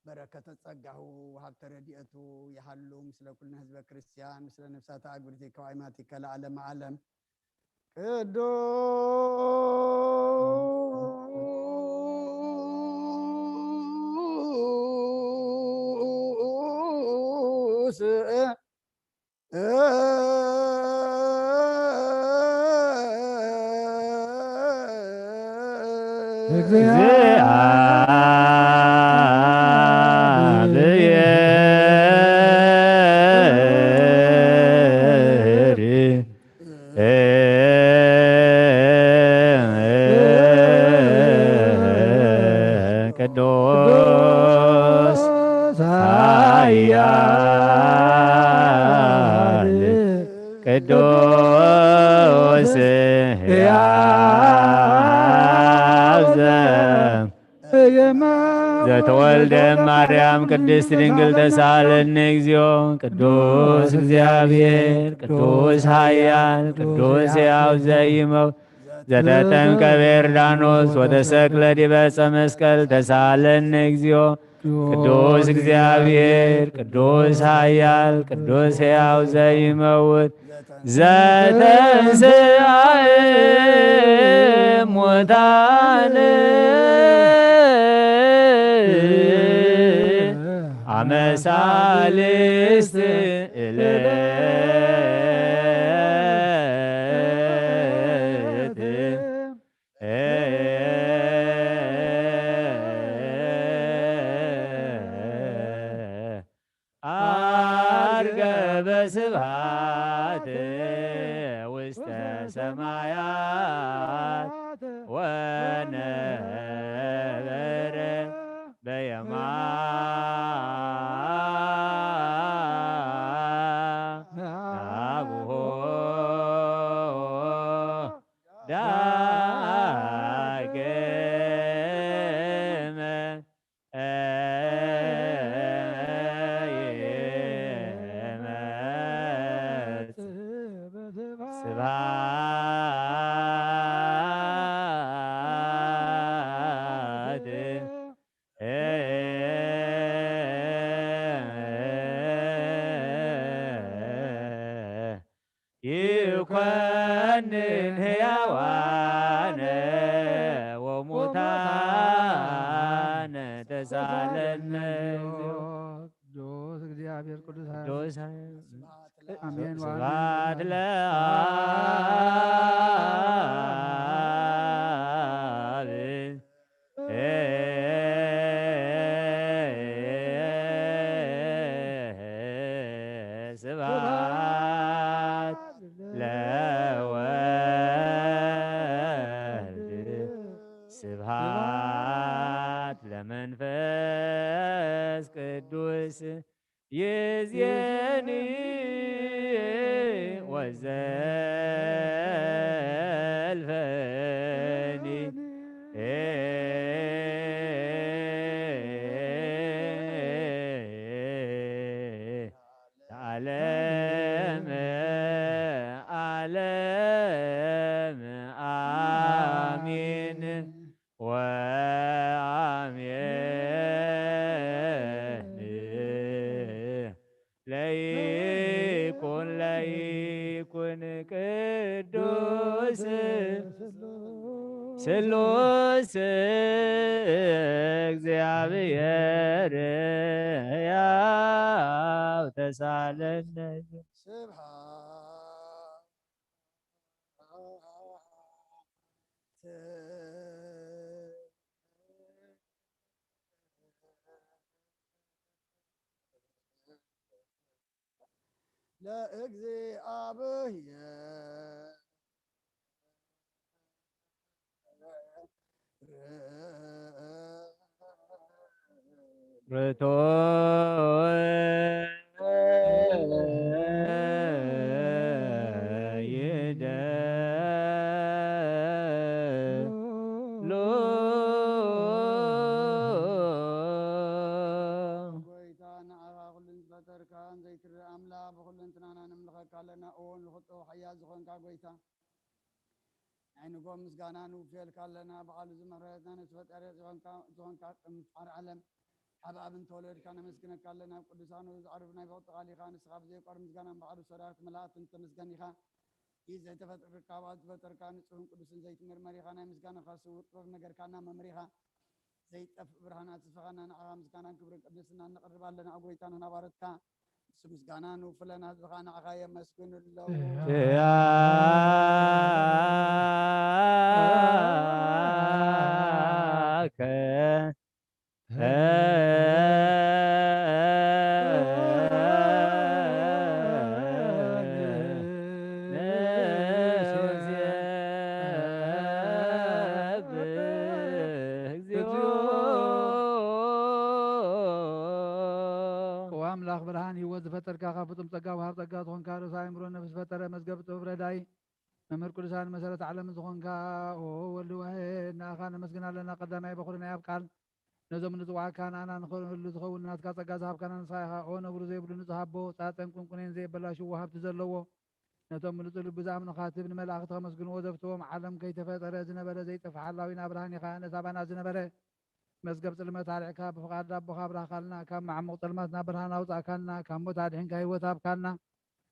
በረከተ ጸጋሁ ወሀብተ ረድኤቱ ይሃሉ ምስለ ኩልነ ህዝበ ክርስቲያን ምስለ ነፍሳተ አግብርቲከ ወአይማቲከ ለዓለመ ዓለም። ቅዱስ ቅዱስ ኃያል ቅዱስ ሕያው ዘ- ዘተወልደ ማርያም ቅድስት ድንግል ተሳለኒ እግዚኦ። ቅዱስ እግዚአብሔር ቅዱስ ኃያል ቅዱስ ሕያው ዘይመው ዘተጠምቀ በዮርዳኖስ ወተሰቅለ ዲበ ዕፀ መስቀል ተሳለኒ እግዚኦ። ቅዱስ እግዚአብሔር ቅዱስ ኃያል ቅዱስ ሕያው ዘይመውት ዘተንሥአ እሙታን አመ ሣልስት ዕለት ዐርገ በስብሐት ውስተ ሰማያት ወነበረ በየማነ አቡሁ ዳግመ ስብሐት ይኮንን ሕያዋነ ወሙታነ ተሳለነ። ቅዱስ እግዚአብሔር ቅዱስ ኃያል። ቅዱስ ኃያል። አሜን። ስብሐት ለአብ። ስብሐት ለወልድ። ስብሐት ለመንፈስ ቅዱስ። ይዜኒ ወዘልፈኒ ለዓለመ ዓለም አሜን። ወአሜን። ለይኩን ለይኩን ቅዱስ ስሉስ እግዚአብሔር ያው ተሳለነ። ስብሐት ለእግዚአብሔር። ርቶ ይደሉ። ጎይታ፣ ንዓኻ ኩሉ ዝፈጠርካን ዘይትረእ ኣምላኽ፣ ብኹሉ እንትናና ንምልኸካ ኣለና። እወ ንኽጥኡ ሓያል ዝኾንካ ጎይታ፣ ናይ ንጎ ምስጋና ንውፍየልካ ኣለና። በዓሉ ዝመረትና ነቲ ፈጣሪ ዝኾንካ፣ ዝኾንካ ቅድሚ ምፍጣር ዓለም፣ ካብ ኣብ እንተወለድካ ነመስግነካ ኣለና። ኣብ ቅዱሳኑ ዘዕርፍ ናይ ብቕጥቃል ኢኻ። ንስኻ ብዘይቋር ምስጋናን በዓሉ ሰራዊት መላእክትን ተመስገን ኢኻ። ይህ ዘይተፈጥርካ፣ ኣብ ዝፈጠርካ ንጹህን ቅዱስን ዘይትምርመር ኢኻ። ናይ ምስጋናኻ ስውር ጥበብ ነገርካና መምሪኻ። ዘይጠፍእ ብርሃን ኣስፍኻና፣ ንዓኻ ምስጋናን ክብርን ቅድስናን ነቕርብ ኣለና። ኣብ ጎይታ ንሕና ባሮትካ፣ ንሱ ምስጋና ንውፍለና፣ ህዝብኻ ንዓኻ የመስግኑ ኣለዉ። ያከ እግዚኦ። ኦ ኣምላኽ ብርሃን ህይወት ዝፈጠርካ፣ ካብ ፍጹም ጸጋ ወሃብ ጸጋ ዝኾንካ፣ ርእሰ ኣእምሮ ነፍሲ ዝፈጠረ መዝገብ ጥበብ ረዳኢ፣ መምህር ቅዱሳን መሰረት ዓለምን ዝኾንካ፣ ኦ ወልድ ዋሕድ፣ ንኣኻ ነመስግን ኣለና። ቀዳማይ በኹሪ ናይ ኣብ ቃል ነዞም ንጽዋዕካ ንኣና ንኽንህሉ ዝኸውን ናትካ ጸጋ ዝሃብካና ንስኻ ኢኻ። ኦ ነብሩ ዘይብሉ ንጹህ ኣቦ፣ ጻጸን ቁንቁኔን ዘየበላሽዎ ሃብቲ ዘለዎ፣ ነቶም ብንጹህ ልቢ ዝኣምኑኻ ትብ ንመላእኽቲ ከመስግንዎ ዘፍትዎም፣ ዓለም ከይተፈጠረ ዝነበረ ዘይጠፍእ ሓላዊና ብርሃን ኢኻ። ነቲ ኣባና ዝነበረ መዝገብ ጽልመት ኣርሒቕካ፣ ብፍቓድ ኣቦኻ ኣብራህካልና። ካብ መዓሙቕ ጸልማት ናብ ብርሃን ኣውጻእካና። ካብ ሞት ኣድሒንካ ህይወት ሃብካና።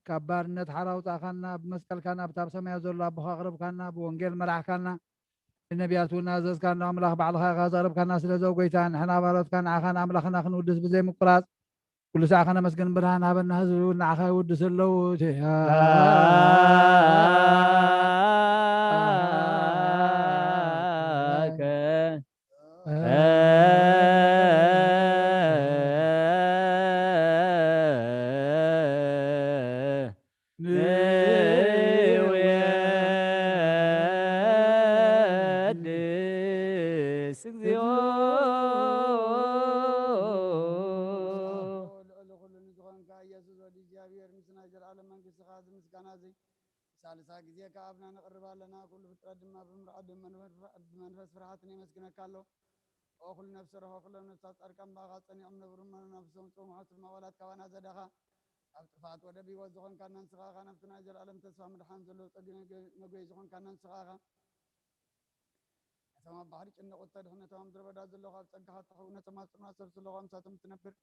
ካብ ባርነት ሓራ ኣውጻእካና። ብመስቀልካ ናብታ ኣብ ሰማያት ዘሎ ኣቦኻ ኣቕረብካና። ብወንጌል መራሕካና። ብነቢያት እውን ኣዘዝካና። ኣምላኽ ባዕልኻ ኢኻ ዘቕረብካና። ስለዚ ኦ ጎይታ፣ ንሕና ባሮትካ ንዓኻ ንኣምላኽና ክንውድስ ብዘይ ምቁራጽ፣ ኩሉ ሳዕ ከነመስግን ብርሃን ሃበና። ህዝቢ እውን ንዓኻ ይውድስ ኣለዉ። ቴ-፣ ንውየድስ እግዚኦ። ልዑል ኩሉ ንዝኾንካ ኢየሱስ ወዲ እግዚኣብሔር፣ ምስ ናይ ዘለዓለም መንግስትኻ እዚ ምስጋና እዚ ሳልሳ ግዜ ከኣብና ነቕርብ ኣለና። ኩሉ ፍጥረት ድማ ብምርዓድ ብመንፈስ ፍርሃትን የመስግነካ ኣሎ። ኦ ኩሉ ነፍሲ ረኸ ኩሎም ነፍሳት ጻድቃን ብኣኻ ጸኒዖም ነብሩ፣ ነፍሶም ጽሙሓት ድማ ዋላት ካባና ዘዳኻ ኣብ ጥፍኣት ወደብ ህይወት ዝኾንካና ንስኻ ኢኻ። ናብቲ ናይ ዘለኣለም ተስፋ ምድሓን ዘለዎ ጸጊ መጎ-፣ መጎይ ዝኾንካና ንስኻ ኢኻ። ነቶም ኣብ ባሕሪ ጭንቕ እተድሕን፣ ነቶም ኣብ ምድረ በዳ ዘለዉ ካብ ጸጋኻ እትሕው፣ ነቶም ኣብ ጽልማት ሰብ ዘለዉ ምሳቶም እትነብር፣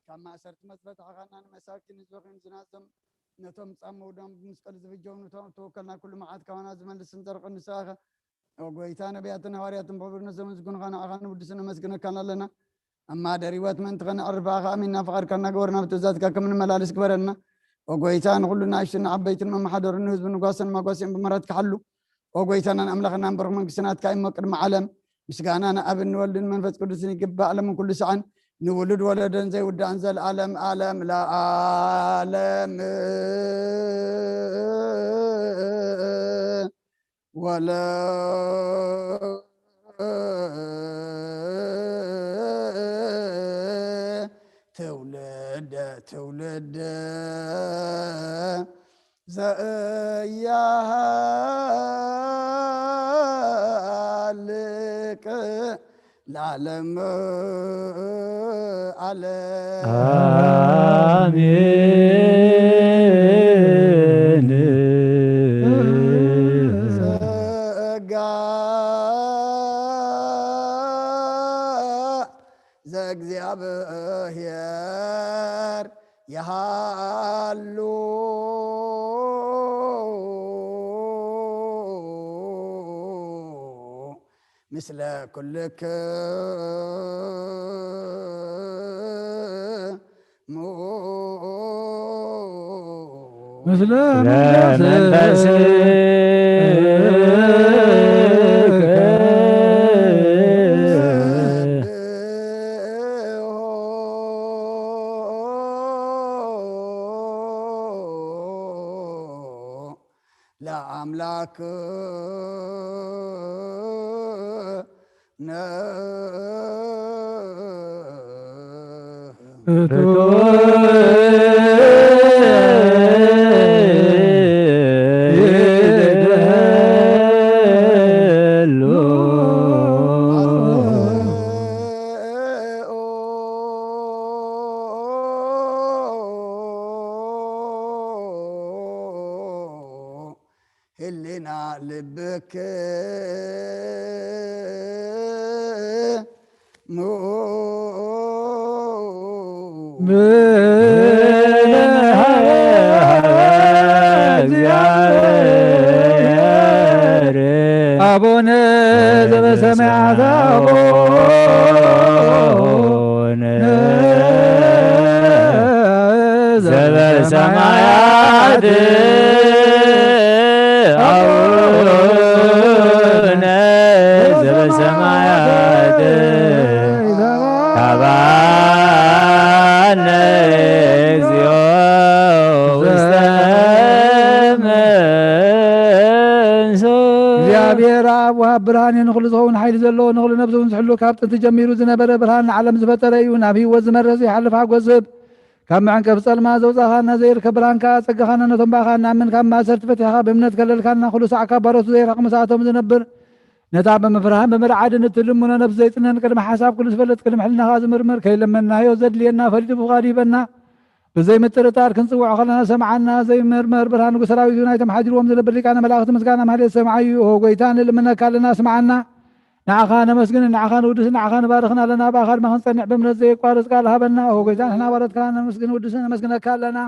ካብ ማእሰርቲ መጽበትኻ ኻና ንመሳኪን ህዝቢ ኺን ዝናዞም፣ ነቶም ጻም ምውዳም ብመስቀል ዝብጀው፣ ነቶም ተወከልና ኩሉ መዓት ካባና ዝመልስን ዘርቕን ንስኻ ኢኻ። ኦ ጎይታ፣ ነቢያትን ሃዋርያትን ብኽብርነት ዘመስግኑኻ ንዓኻ ንውድስን ነመስግነካን ኣለና። ኣብ ማደር ህይወት ምእንቲ ኸነዕርፍ ብኣኻ ኣሚንና ፍቓድካ እናገበርና ብትእዛዝካ ከም ንመላለስ ግበረና። ኦ ጎይታ፣ ንኹሉ ንኣሽቱን ንዓበይትን መመሓደሩን ንህዝቢ ንጓሰን መጓሰን ብምሕረትካ ሓሉ። ኦ ጎይታናን ኣምላኽናን በርኽ መንግስቲ ናትካ እሞ ቅድሚ ዓለም። ምስጋና ንኣብን ንወልድን መንፈስ ቅዱስን ይግባእ፣ ዓለምን ኩሉ ሰዓን ንውሉድ ወለደን ዘይውዳእን ዘልኣለም ኣለም ለኣለም። ወለ ትውልደ ትውልደ ዘእያሃልቅ ለዓለም ዓለም። ኣሜን። ጸጋ ዘእግዚኣብሔር ይሃሉ ምስለ ኩልክሙ። ምስለ መንፈስከ። ለአምላክ ነ ህሊና ልብክ ሙ አቡነ ዘበሰማያት አቡነ ዘበሰማያት አቡነ ዘበሰማያት ሃባነ እግዚኦ ውስተ መንሱ። እግዚኣብሔር ኣብ ወሃብ ብርሃን እዩ፣ ንኹሉ ዝኸውን ሓይሊ ዘለዎ፣ ንኹሉ ነብሲ እውን ዝሕሉ፣ ካብ ጥንቲ ጀሚሩ ዝነበረ፣ ብርሃን ንዓለም ዝፈጠረ እዩ። ናብ ህይወት ዝመርህ ዘይሓልፍ ሓጎስ ዝህብ፣ ካብ መዕንቀፍ ጸልማት ዘውጻኻና፣ ዘይርከብ ብርሃን ከኣ ኣጸጋኻና፣ ነቶም ብኣኻ እንኣምን ካብ ማእሰርቲ ፈቲሕኻ ብእምነት ከለልካና፣ ኩሉ ሳዕ ካብ ባሮቱ ዘይርሕቕ ምሳቶም ዝነብር፣ ነታ ብምፍርሃን ብምርዓድን እትልምኖ ነብሲ ዘይጽነን ቅድሚ ሓሳብ ኩሉ ዝፈልጥ ቅድሚ ሕልናኻ ዝምርምር ከይለመንናዮ ዘድልየና ፈሊጡ ብፍቓዱ ይህበና። ብዘይ ምጥርጣር ክንጽውዖ ከለና ሰምዓና። ዘይምርመር ብርሃን ንጉስ ሰራዊት እዩ። ናይቶም ሓዲርዎም ዝነብር ሊቃነ መላእኽቲ ምስጋና ማህሌት ሰምዓ እዩ። ኦ ጎይታ ንልምነካ ኣለና ስምዓና። ንዓኻ ነመስግን፣ ንዓኻ ንውድስ፣ ንዓኻ ንባርኽን ኣለና። ብኣኻ ድማ ክንጸንዕ ብእምነት ዘየቋርጽ ቃል ሃበና። ኦ ጎይታ ንሕና ባሮትካ ነመስግን፣ ውድስን ነመስግነካ ኣለና።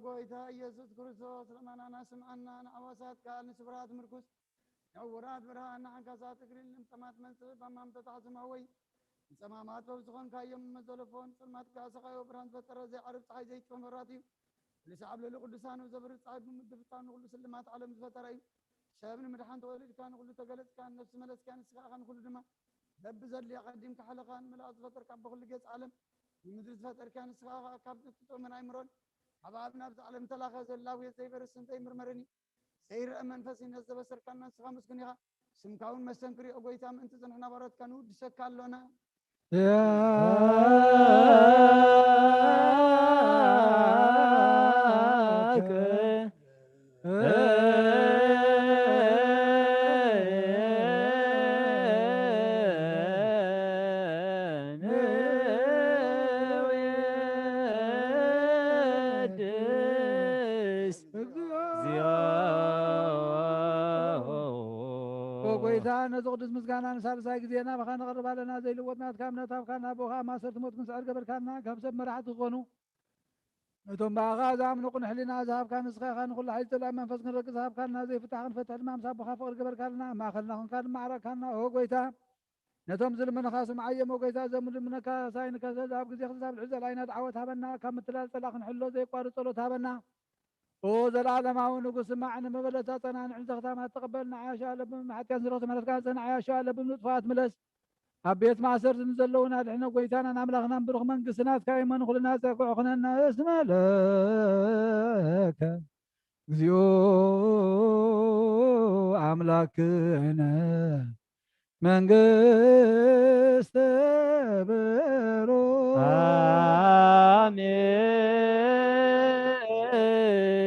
ጎይታ ኢየሱስ ክርስቶስ ልመናና ስምዓና፣ ንዓዋሳት ቃል ንስብራት ምርኩስ ንዕውራት ብርሃን፣ ንዓንካሳት እግሪ፣ ንለምጸማት መንጽህ፣ ባማም ተታሕዝም ኣወይ። ንጸማማት በብ ዝኾንካዮም መዘለፎ፣ ንጸልማት ከኣ ሰቓዮ ብርሃን ዝፈጠረ ዘይዓርብ ጸሓይ ዘይጭመ መብራት እዩ። ንሳ ኣብ ልዕሊ ቅዱሳኑ ዘብርህ ጸሓይ ብምድፍጣር ንኹሉ ስልማት ዓለም ዝፈጠረ እዩ። ሰብ ንምድሓን ተወሊድካ፣ ንኹሉ ተገለጽካ፣ ንነፍሲ መለስካ፣ ንስኻ ኢኻ ንኹሉ ድማ። በብዘድልያ ቀዲምካ ሓለኻ ንመላእኽቲ ዝፈጠርካ፣ ብኹሉ ገጽ ዓለም ንምድሪ ዝፈጠርካ፣ ንስኻ ኢኻ ካብ ጥጥኦምን ኣይምሮን ኣብ ኣብ ናብዚ ዓለም ተላኸ ዘላውየት ዘይበርስን ዘይምርመርን እዩ። ዘይረአ መንፈስ ነዘበሰርካና ንስኻ ምስጉን ኢኻ። ስምካ እውን መስተንክር እዩ፣ ኦ ጎይታ፣ ምእንቲ እዚ ንሕና ባሮትካ ንውድሰካ ኣሎና። ኦ ጎይታ፣ ነዚ ቅዱስ ምስጋና ንሳልሳይ ግዜ ናባኻ ነቕርብ ኣለና። ዘይልወጥ ናትካ እምነት ሃብካና፣ ብኡ ኸኣ ማእሰርቲ ሞት ክንስዕር ገበርካና። ካብ ሰብ መራሕቲ ክኾኑ፣ ነቶም ብኣኻ ዝኣምኑ ቅኑዕ ሕልና ዝሃብካ ንስኻ ኢኻ። ንኹሉ ሓይሊ ጸላኢ መንፈስ ክንረግጽ ሃብካና። ዘይፍታሕ ክንፈትሕ ድማ ምስ ኣቦኻ ፍቕሪ ገበርካልና። ኣብ ማእከልና ኹንካ ድማ ዓረቕካና። ኦ ጎይታ፣ ነቶም ዝልምኑኻ ስምዓዮም። ኦ ጎይታ፣ እዞም ዝልምኑካ ሳይንካ ዘ-፣ ኣብ ግዜ ክሳብ ልዕል ጸላኢና ደዓወት ሃበና። ካብ ምትላል ጸላኢ ክንሕሎ ዘየቋርጽ ጸሎት ሃበና። ኦ ዘለዓለማዊ ንጉስ፣ ስማዕ፣ ንመበለታ ጸናንዕን ዘኽታማት ተቐበል። ንዓያሾ ኣለብም ሓጢኣት ንዝረኽቱ ምሕረትካ ጸን፣ ዓያሾ ኣለብም ንጥፋት ምለስ። ኣብ ቤት ማእሰርቲ ንዘለዉን ኣድሕነ። ጎይታናን ኣምላኽናን ብሩኽ መንግስቲ ናትካ እየን። ኩልና ጸግዑ ኩነና። እስመ ለከ እግዚኦ ኣምላክነ መንግስተ ብሩክ።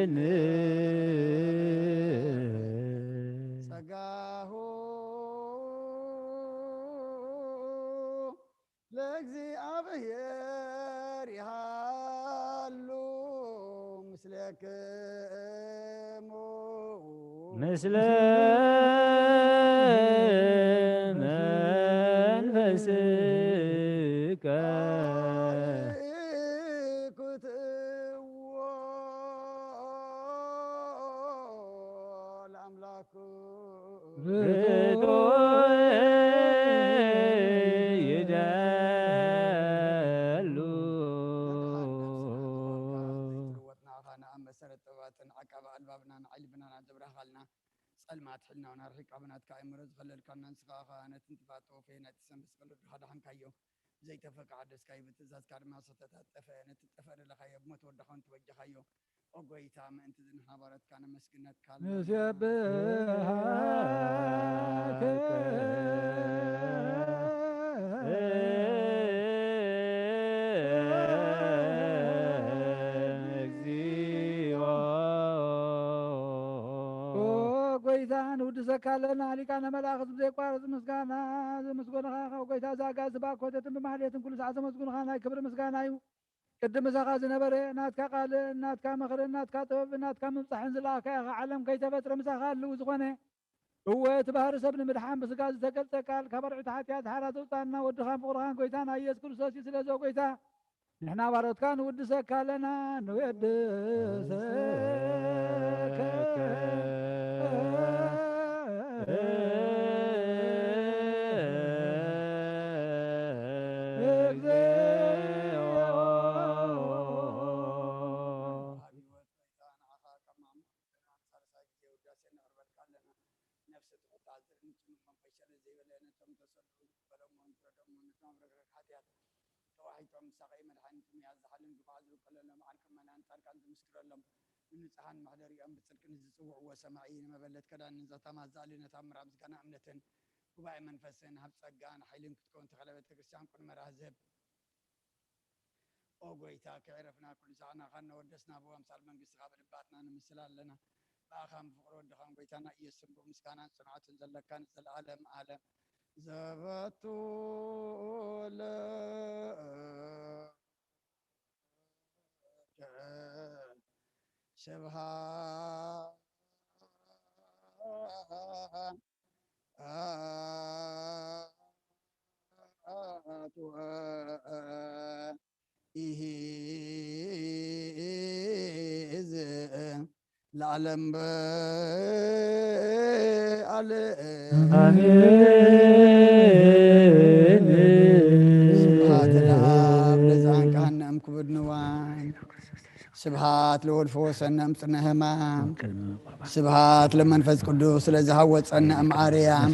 ኣሜን። ጸጋሁ ለእግዚኣብሔር ይሃሉ ምስሌክሙ። ምስለ መንፈስከ። ክትዎ ለኣምላኩ። ርቶ ይደሉ። ዘይትልወጥ ንኣኻ ንኣብ መሰረት ጥበባትን ዓቃቢ ኣልባብና ንዓይ ልብናን ኣዘብራህኻልና። ጸልማት ሕልናውን ኣርሒቃ ብናትካ ኣእምሮ ዝኸለልካና ንስኻ ኸኣ ነቲ ንጥፋት ጠወፈ ናይቲ ሰንበት ዝቐለዱ ካደሓንካዮ። ዘይተፈቅዓ ደስካይ ብትእዛዝካ ድማ ዝተታጠፈ ነቲ ጠፈ ደለኻዮ ብሞት ወድኻውን ተበጀኻዮ። ኦ ጎይታ፣ ምእንቲ ዝንሕና ባሮትካ ነመስግነካ ኣለና። ንሴብሐከ እግዚኦ። ኦ ጎይታ፣ ንውድሰካ ኣለና። ሊቃነ መላእክት ብዘይቋርጽ ምስጋና ዘመስገኑኻ፣ ኦ ጎይታ፣ እዛ ኣጋእዝቲ ብኣኮተትን ብማህሌትን ኩሉ ሰዓት ዘመስግኑኻ ናይ ክብሪ ምስጋና እዩ። ቅድም ምሳኻ ዝነበረ ናትካ ቃልን ናትካ ምኽርን ናትካ ጥበብን ናትካ ምብጻሕን ዝለኣኽካ ኢኻ። ዓለም ከይተፈጥረ ምሳኻ ህልው ዝኾነ፣ እወ፣ እቲ ባህሪ ሰብ ንምድሓን ብስጋ ዝተገልጸ ቃል፣ ካብ ኣርዑት ሓጢኣት ሓራ ዘውጻና ወድኻን ፍቕርኻን ጎይታና ኢየሱስ ክርስቶስ እዩ። ስለዚ፣ ኦ ጎይታ፣ ንሕና ባሮትካ ንውድሰካ ኣለና፣ ንወድሰከ። እግዚኦ። ኣብ ህይወት ጎይታ ንዓኻ ካብ ማዕሙቕ ሳልሳይ ግዜ ውዳሴ ነቕርበልካ ኣለና። ነፍሲ ትቑጣ፣ ዝርንጭ መንፈስ ሸለ ዘይበለ፣ ነቶም ተሰዱ ዝበሎሞ፣ ንፍረዶሞ፣ ነቶም ኣብ ረግረግ ሓጢኣት ተዋሒጦም፣ ሳቐይ መድሓኒት ምያዝ ዝሓልን ግባእ ዝብቀለሎም፣ በዓል ከማናን ጻድቃን ዝምስክረሎም፣ ንንጹሓን መሕደሪኦም ብጽድቂ ንዝጽውዕዎ ሰማዒ፣ ንመበለት ከዳን ንዘተማዛሊ፣ ነታ ምራ ምስጋና እምነትን ጉባኤ መንፈስን ሃብ። ጸጋን ሓይልን ክትከውን ተኽለ ቤተ ክርስቲያን ቅድመ ራህዝብ። ኦ ጎይታ፣ ከዕረፍና ኩሉ ሰዓና ኻን ነወደስና ብኡ ኣምሳል መንግስትኻ ብልባትና ንምስል ኣለና። ብኣኻን ብፍቕሪ ወድኻን ጎይታና ኢየሱስን ብኡ ምስጋናን ጽንዓትን ዘለካ ንዘለዓለም ዓለም ዘበቱ ለከ ስብሃት ኢሂዝ ለዓለም በዓል። ኣሜን። ስብሐት ለአብ ለዘአንቀሐነ እምክቡድ ንዋይ። ስብሐት ለወልድ ፈወሰነ እምጽነ ሕማም። ስብሐት ለመንፈስ ቅዱስ ለዘሐወጸነ እምአርያም።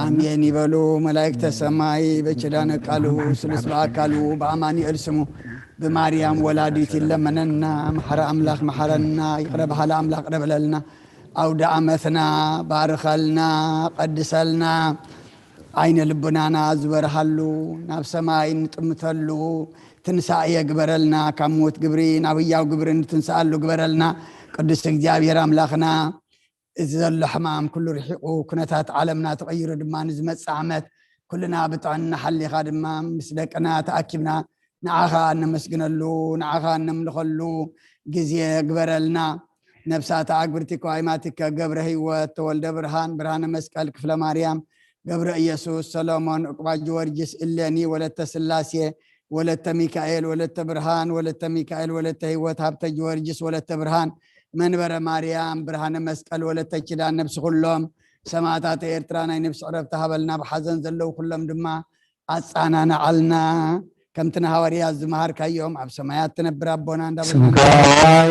ኣሜን ይበሉ መላእክተ ሰማይ። በኪዳነ ቃሉ ስሉስ በአካሉ በአማኑኤል ስሙ ብማርያም ወላዲት ይለመነና። መሐረ አምላክ መሐረና። ይቅረ በሃለ አምላክ ይቅረ በለልና። ኣውደ ዓመትና ባርኸልና፣ ቀድሰልና፣ ዓይነ ልቡናና ዝበርሃሉ፣ ናብ ሰማይ ንጥምተሉ ትንሳኤ ግበረልና። ካብ ሞት ግብሪ ናብ ህያው ግብሪ እንትንስኣሉ ግበረልና። ቅዱስ እግዚኣብሔር ኣምላኽና፣ እዚ ዘሎ ሕማም ኩሉ ርሒቑ፣ ኩነታት ዓለምና ተቐይሩ ድማ ንዝመጽእ ዓመት ኩልና ብጥዕና ሓሊኻ ድማ ምስ ደቅና ተኣኪብና ንዓኻ እነመስግነሉ፣ ንዓኻ እነምልኸሉ ግዜ ግበረልና። ነብሳት ኣግብርቲ ከዋይማቲከ ገብረ ህይወት፣ ተወልደ ብርሃን፣ ብርሃነ መስቀል፣ ክፍለ ማርያም፣ ገብረ ኢየሱስ፣ ሰሎሞን፣ ዕቁባ ጊዮርጊስ፣ እሌኒ፣ ወለተ ስላሴ፣ ወለተ ሚካኤል፣ ወለተ ብርሃን፣ ወለተ ሚካኤል፣ ወለተ ህይወት፣ ሃብተ ጊዮርጊስ፣ ወለተ ብርሃን፣ መንበረ ማርያም፣ ብርሃነ መስቀል፣ ወለተ ኪዳን፣ ነብሲ ኩሎም ሰማዕታት ኤርትራ ናይ ነብሲ ዕረፍቲ ሃበልና። ብሓዘን ዘለዉ ኩሎም ድማ ኣጻናንዓልና። ከምቲ ንሃዋርያት ዝመሃርካዮም፣ ኣብ ሰማያት ትነብር ኣቦና እንዳበልና ስምካ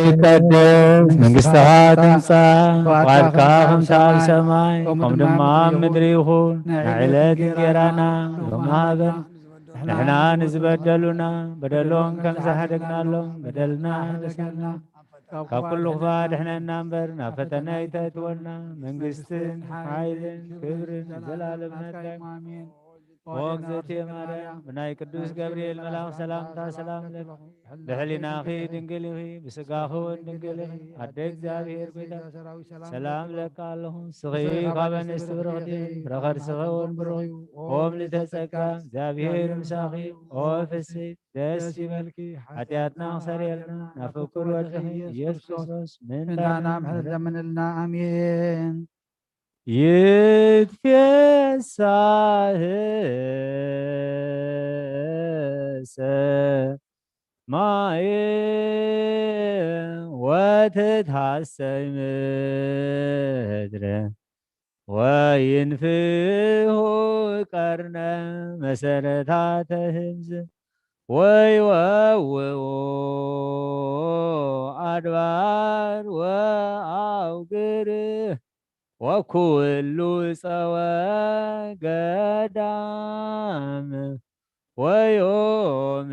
ይቀደስ፣ መንግስትኻ ትምጻእ፣ ፍቓድካ ከምቲ ኣብ ሰማይ ከምኡ ድማ ኣብ ምድሪ ይኹን። ናይ ዕለት እንጌራና ሎሚ ሃበና። ንሕና ንዝበደሉና በደሎም ከም ዝሓደግናሎም በደልና ሓደገልና። ካብ ኩሉ ክፋ ድሕነና እምበር ናብ ፈተና ኣይተእትወና። መንግስትን ሓይልን ክብርን ንዘለኣለም ናትካ እዩ። ኣሜን። ኦ እግዝእትየ ማርያም፣ ብናይ ቅዱስ ገብርኤል መልኣኽ ሰላምታ ሰላም እብለኪ። ብሕሊናኺ ድንግል ኢኺ፣ ብስጋኺ እውን ድንግል ኢኺ። ኣደ እግዚኣብሔር፣ ጎይታ ሰላም እብለኪ ኣለኹ። ንስኺ ካብ ኣንስቲ ብርኽቲ፣ ፍረ ከርስኺ እውን ብሩኽ እዩ። ኦ ምልዕተ ጸጋ፣ እግዚኣብሔር ምሳኺ፣ ኦ ፍስሕቲ ደስ ይበልኪ። ሓጢኣትና ክሰርየልና ናብ ፍቁር ወድኺ ኢየሱስ ክርስቶስ ምእንታና ምሕረት ለምንልና። ኣሜን። ይትፌሳህ ሰማይ ወትትሐሰይ ምድር ወይንፍሑ ቀርነ መሰረታተ ህምዝ ወይወውኡ ኣድባር ወኣውግር ወኩሉ ጸወ ገዳም ወዮምሰ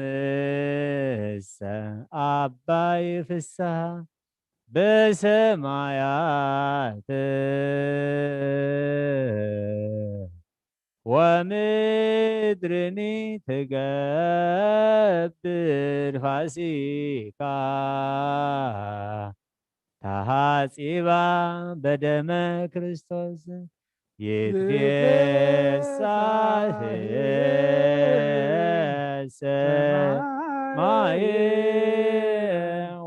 ኣባይ ፍስሃ በሰማያት ወምድርኒ ትገብር ፋሲካ ተሃጺባ በደመ ክርስቶስ ይትፌሳህ ሰማይ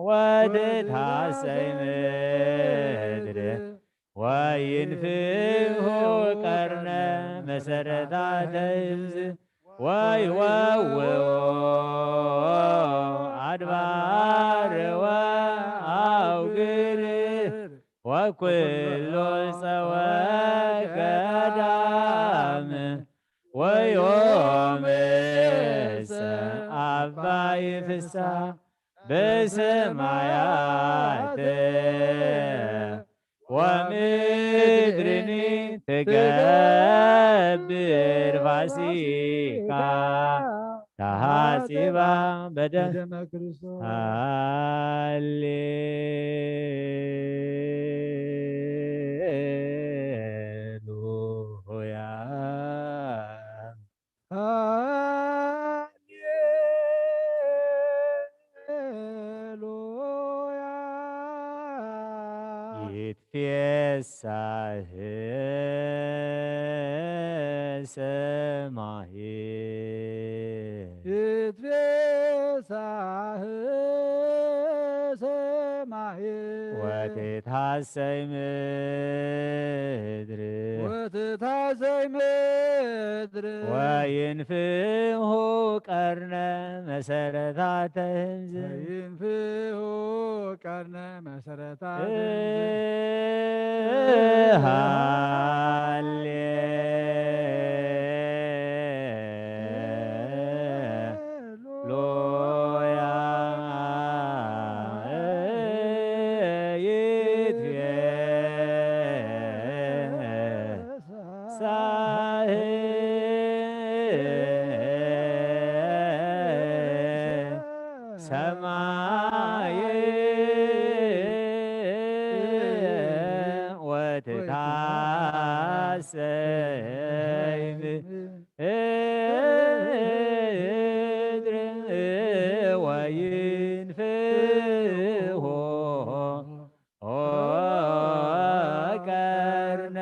ወትትሐሰይ ምድር ወይንፍሑ ቀርነ መሰረታተ ህምዝ ወይወውኡ ኣድባር ወኣውግር ወኩሉ ጸወ ገዳም ወዮምሰ ኣባይ ፍስሃ በሰማያት ወምድርኒ ትገብር ፋሲካ ተሃጺባ በደመ ክርስቶስ። ሃሌሉያ። ሃሌሉያ። ይትፌሳህ ሰማይ። ይትፌሳህ ሰማይ። ወትትሐሰይ ምድር። ወትትሐሰይ ምድር። ወይንፍሑ ቀርነ መሰረታተ ህምዝ። ወይንፍሑ ቀርነ መሰረታተ ህምዝ። ሃሌ ሉያ። ይትፌሳህ ሰማይ ሰይም ምድር ወይንፍሆ ቀርነ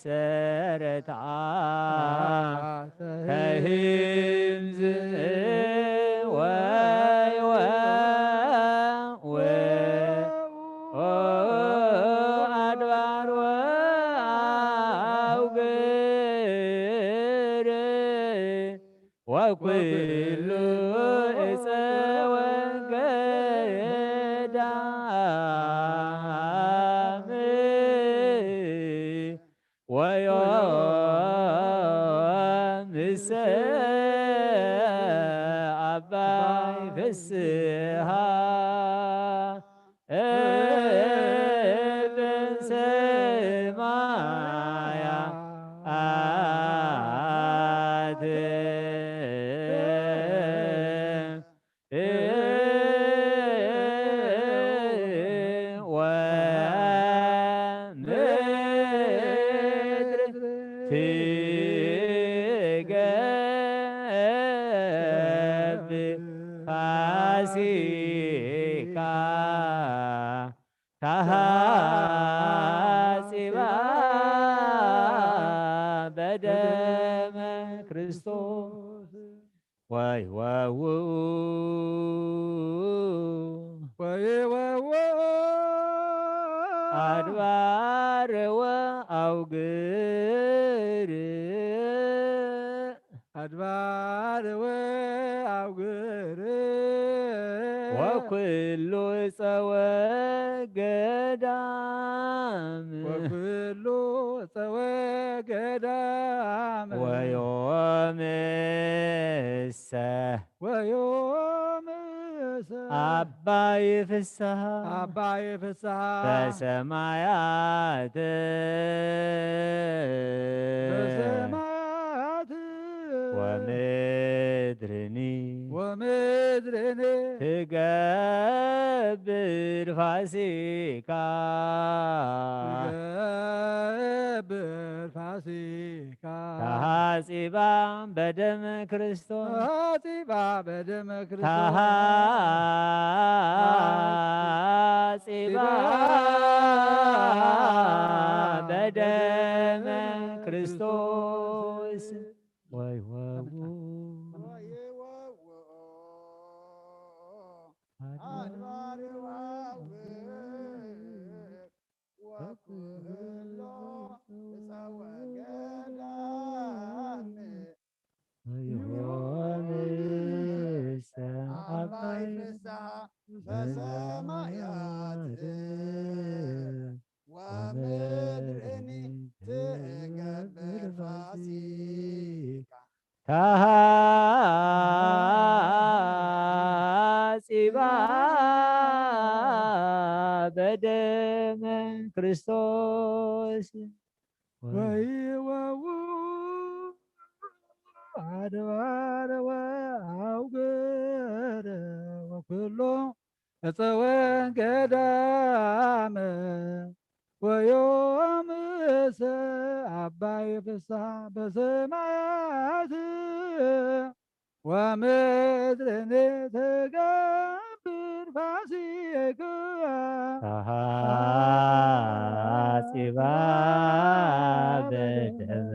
እምሰርታ ተሂምዝ ወይ አድባር ወአውግር ወኩሉ እፀ ወገዳም ወዮምሰ አባይ ፍስሃ እብን ሰማያት ወምድር ትገብር ፋሲካ ተሃጺባ በደመ ክርስቶስ። ወይ ወው ወይ ወው አድባር ወአውግር አድባር ወአውግር ወኩሉ እፀ ወገዳም ወኩሉ እፀ ወገዳም ወዮምሰ ወዮምሰ አባይ ፍስሃ አባይ ፍስሃ በሰማያት በሰማያት ወምድርኒ ወምድርኒ ትገብር ፋሲካ ትገብር ፋሲካ ተሃጺባ በደም ክርስቶስ ተሃጺባ በደም ክርስቶስ ተሃጺባ በደም ክርስቶስ ወይ ወው አድባር ወአውግር ወኩሎ እፀ ወገዳም ወዮምሰ አባይ ፍስሃ በሰማያት ወምድርኒ ትገብር ፋሲካ ተሃጺባ በደመ ክርስቶስ ወይወው አድባር ወአውግር ወኩሎ እፀ ወገዳም ወዮምሰ አባይ ፍስሃ በሰማያት ወምድርኒ ትገብር ፋሲካ ተሃጺባ በደም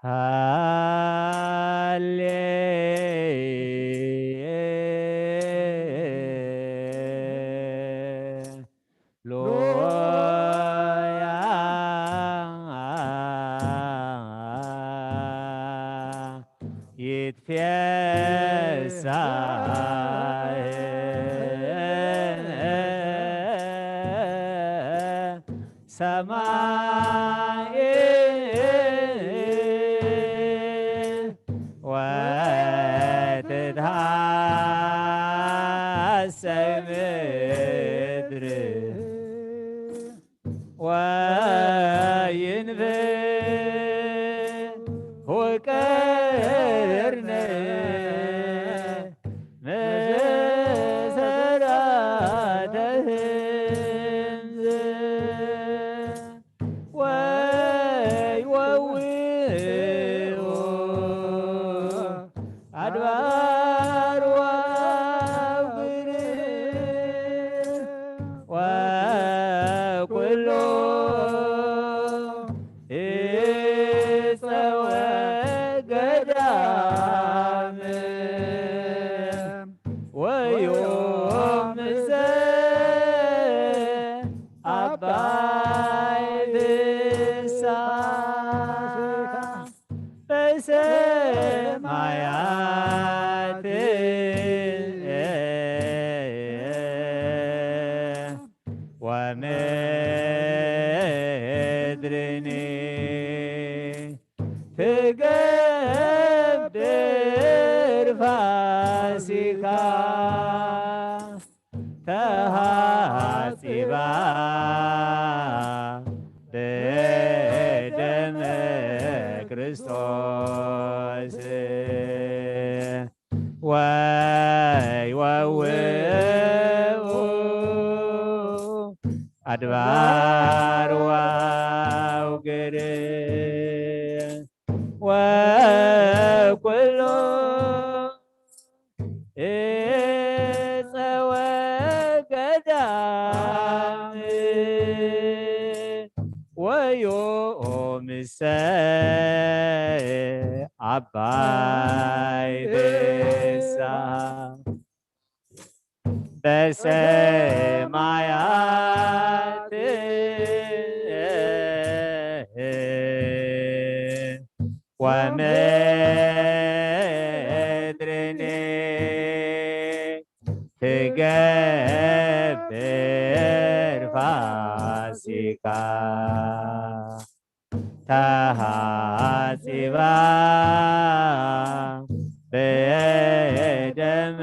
ሃሌ ሉያ ይትፌሳህ ሰማይ ወትትሃሰይ ምድር ወይንፍህ ውቅርነ ምስለ ምድርኒ ትገብር ፋሲካ ተሃጺባ ብደመ ክርስቶስ። ወይ ወውኡ ኣድባር ወአውግር ወኩሉ እፀ ወገዳም ወዮ ምሰ ኣባይ ፍስሓ በሰማያት ወምድርኒ ትገብር ፋሲካ ተሃጺባ ብደመ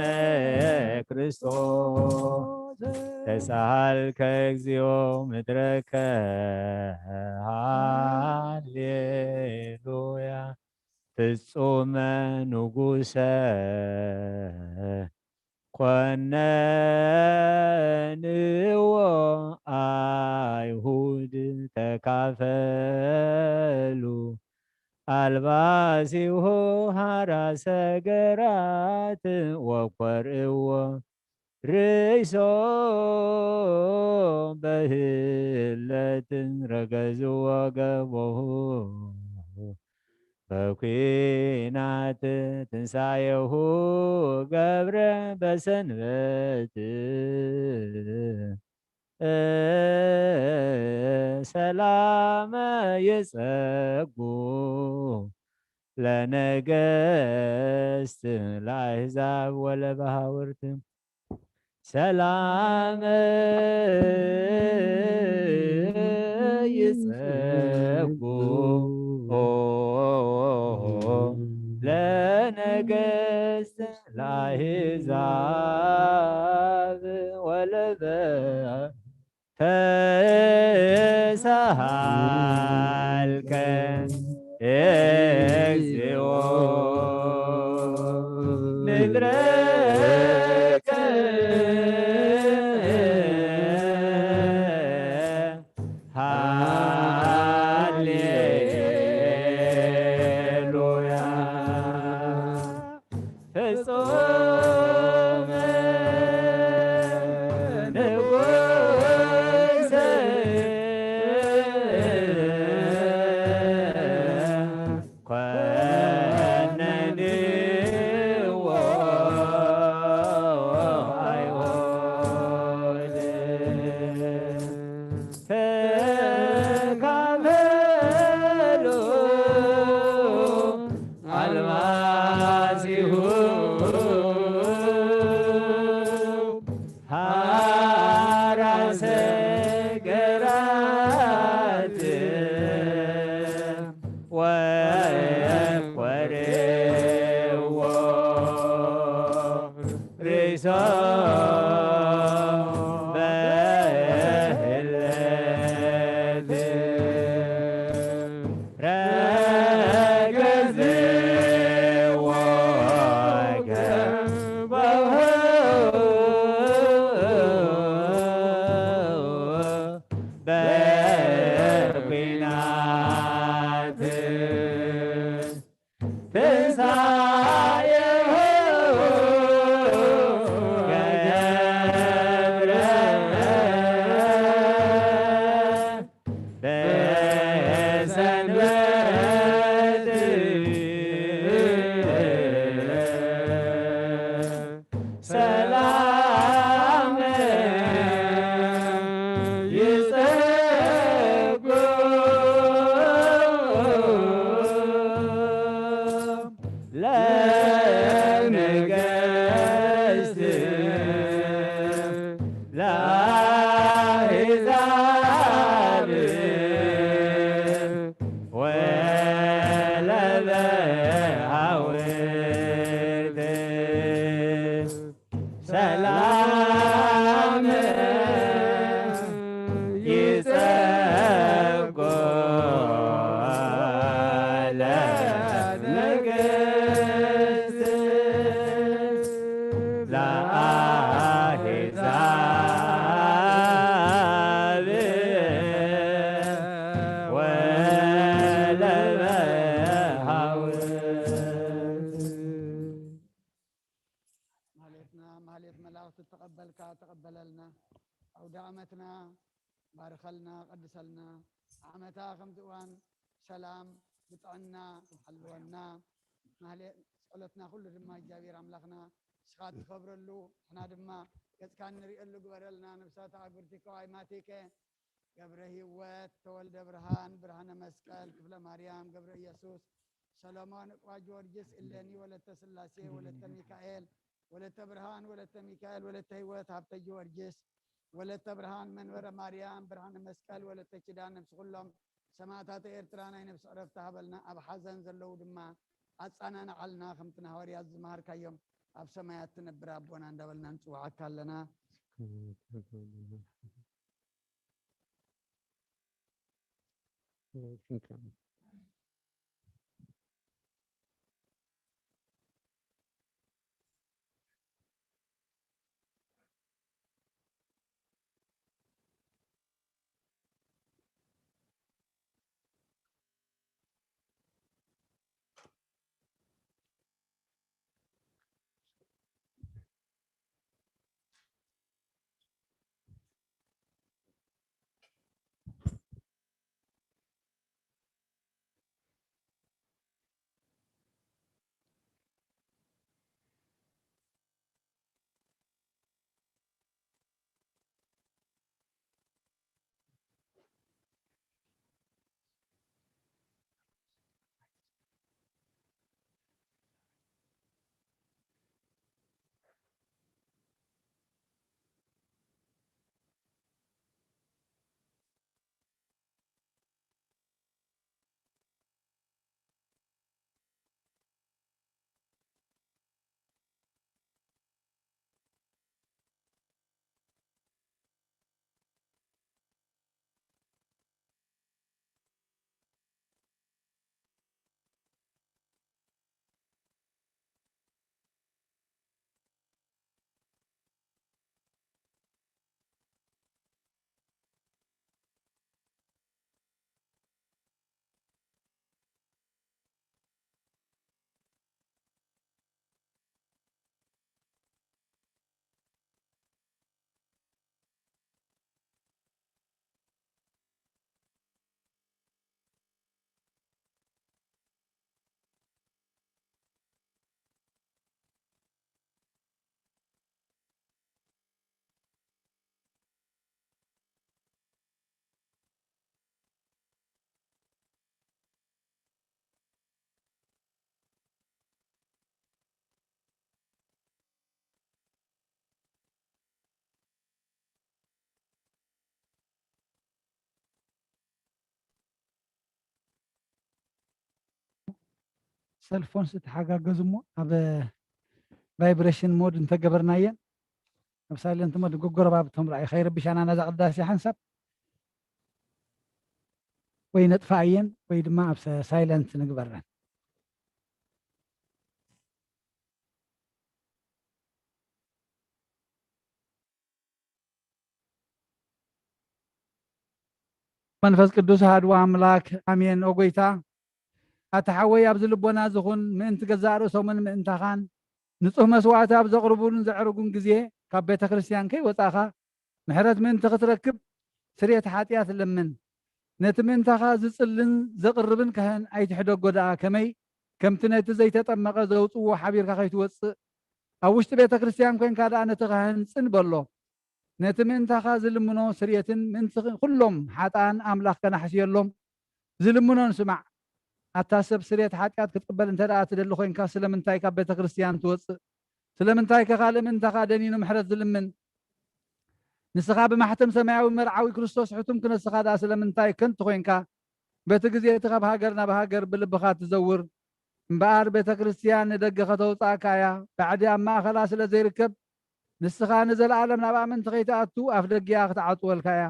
ክርስቶስ። ተሳሃልከ እግዚኦ ምድረከ። ሃሌሉያ። ፍጹመ ንጉሰ ኮነንዎ ኣይሁድ ተካፈሉ ኣልባሲሁ ሃራ ሰገራት ወኮርዎ ርእሶ በህለትን ረገዝዎ ገቦሁ በኩናት ትንሳኤሁ ገብረ በሰንበት ሰላመ ይጸጉ ለነገስት ለአሕዛብ ወለባሃውርት ሰላም ይጸጉ ለነገስት ለአሕዛብ ወለበ ተሳሃልከ እግዚኦ ምድረከ። ሃሌሉያ። ፍጹም ተቐበልካ ተቐበለልና። ኣውደ ዓመትና ባርኸልና፣ ቀድሰልና። ዓመታ ከምዚ እዋን ሰላም ብጥዕና ይሓልወና። ማህሌ ጸሎትና ኩሉ ድማ እግዚኣብሔር ኣምላኽና ንስኻ እትኸብረሉ፣ ንሕና ድማ ገጽካ እንርእየሉ ግበረልና። ነብሳት ኣጉርቲ ከዋይ ማቲከ ገብረ ህይወት፣ ተወልደ ብርሃን፣ ብርሃነ መስቀል፣ ክፍለ ማርያም፣ ገብረ ኢየሱስ፣ ሰሎሞን፣ እቋ ጊዮርጊስ፣ እሌኒ፣ ወለተ ስላሴ፣ ወለተ ሚካኤል፣ ወለተ ብርሃን፣ ወለተ ሚካኤል፣ ወለተ ህይወት፣ ሃብተ ጊዮርጊስ፣ ወለተ ብርሃን፣ መንበረ ማርያም፣ ብርሃነ መስቀል፣ ወለተ ኪዳን፣ ነብሲ ኩሎም ሰማእታተ ኤርትራ ናይ ነብሲ ዕረፍቲ ሃበልና። ኣብ ሓዘን ዘለዉ ድማ ኣጻናንዓልና፣ ከምቲ ንሃዋርያት ዝመሃርካዮም ኣብ ሰማያት ትነብር ኣቦና እንዳበልና ንጽውዓካ ኣለና። ሰልፎንስ ተሓጋገዙ እሞ ኣብ ቫይብሬሽን ሞድ እንተገበርናየን ኣብ ሳይለንት ሞድ ጎጎረባብቶም ረኣዩ ከይረብሻና ነዛ ቅዳሴ ሓንሳብ ወይ ነጥፋኣየን ወይ ድማ ኣብ ሳይለንት ንግበረን። መንፈስ ቅዱስ ኣሃዱ ኣምላክ ኣሜን። ኦ ጎይታ ኣታ ሓወይ ኣብዚ ልቦና ዝኹን ምእንቲ ገዛእ ርእሶምን ምእንታኻን ንጹህ መስዋዕቲ ኣብ ዘቕርቡን ዘዕርጉን ግዜ ካብ ቤተ ክርስቲያን ከይወጻኻ ምሕረት ምእንቲ ክትረክብ ስርየት ሓጢኣት ለምን። ነቲ ምእንታኻ ዝጽልን ዘቕርብን ካህን ኣይትሕደጎ ደኣ ከመይ ከምቲ ነቲ ዘይተጠመቐ ዘውጽዎ ሓቢርካ ከይትወጽእ ኣብ ውሽጢ ቤተ ክርስቲያን ኮንካ ደኣ ነቲ ካህን ጽን በሎ። ነቲ ምእንታኻ ዝልምኖ ስርየትን ምእንቲ ኩሎም ሓጥኣን ኣምላኽ ከናሕስየሎም ዝልምኖን ስማዕ። ኣታ ሰብ ስርየት ሓጢኣት ክትቅበል እንተ ደኣ ትደሊ ኮይንካ ስለምንታይ ካብ ቤተ ክርስቲያን ትወጽእ? ስለምንታይ ከ ካልእ ምእንታኻ ደኒኑ ምሕረት ዝልምን? ንስኻ ብማሕተም ሰማያዊ መርዓዊ ክርስቶስ ሕቱም ክነስኻ ደኣ ስለምንታይ ከንቱ ኮይንካ በቲ ግዜ እቲ ካብ ሃገር ናብ ሃገር ብልብኻ ትዘውር? እምበኣር ቤተ ክርስቲያን ንደገ ከተውጽኣካ እያ። ባዕዲ ኣብ ማእኸላ ስለ ዘይርከብ ንስኻ ንዘለኣለም ናብኣ ምእንቲ ከይትኣቱ ኣፍ ደጊኣ ክትዓጽወልካ እያ።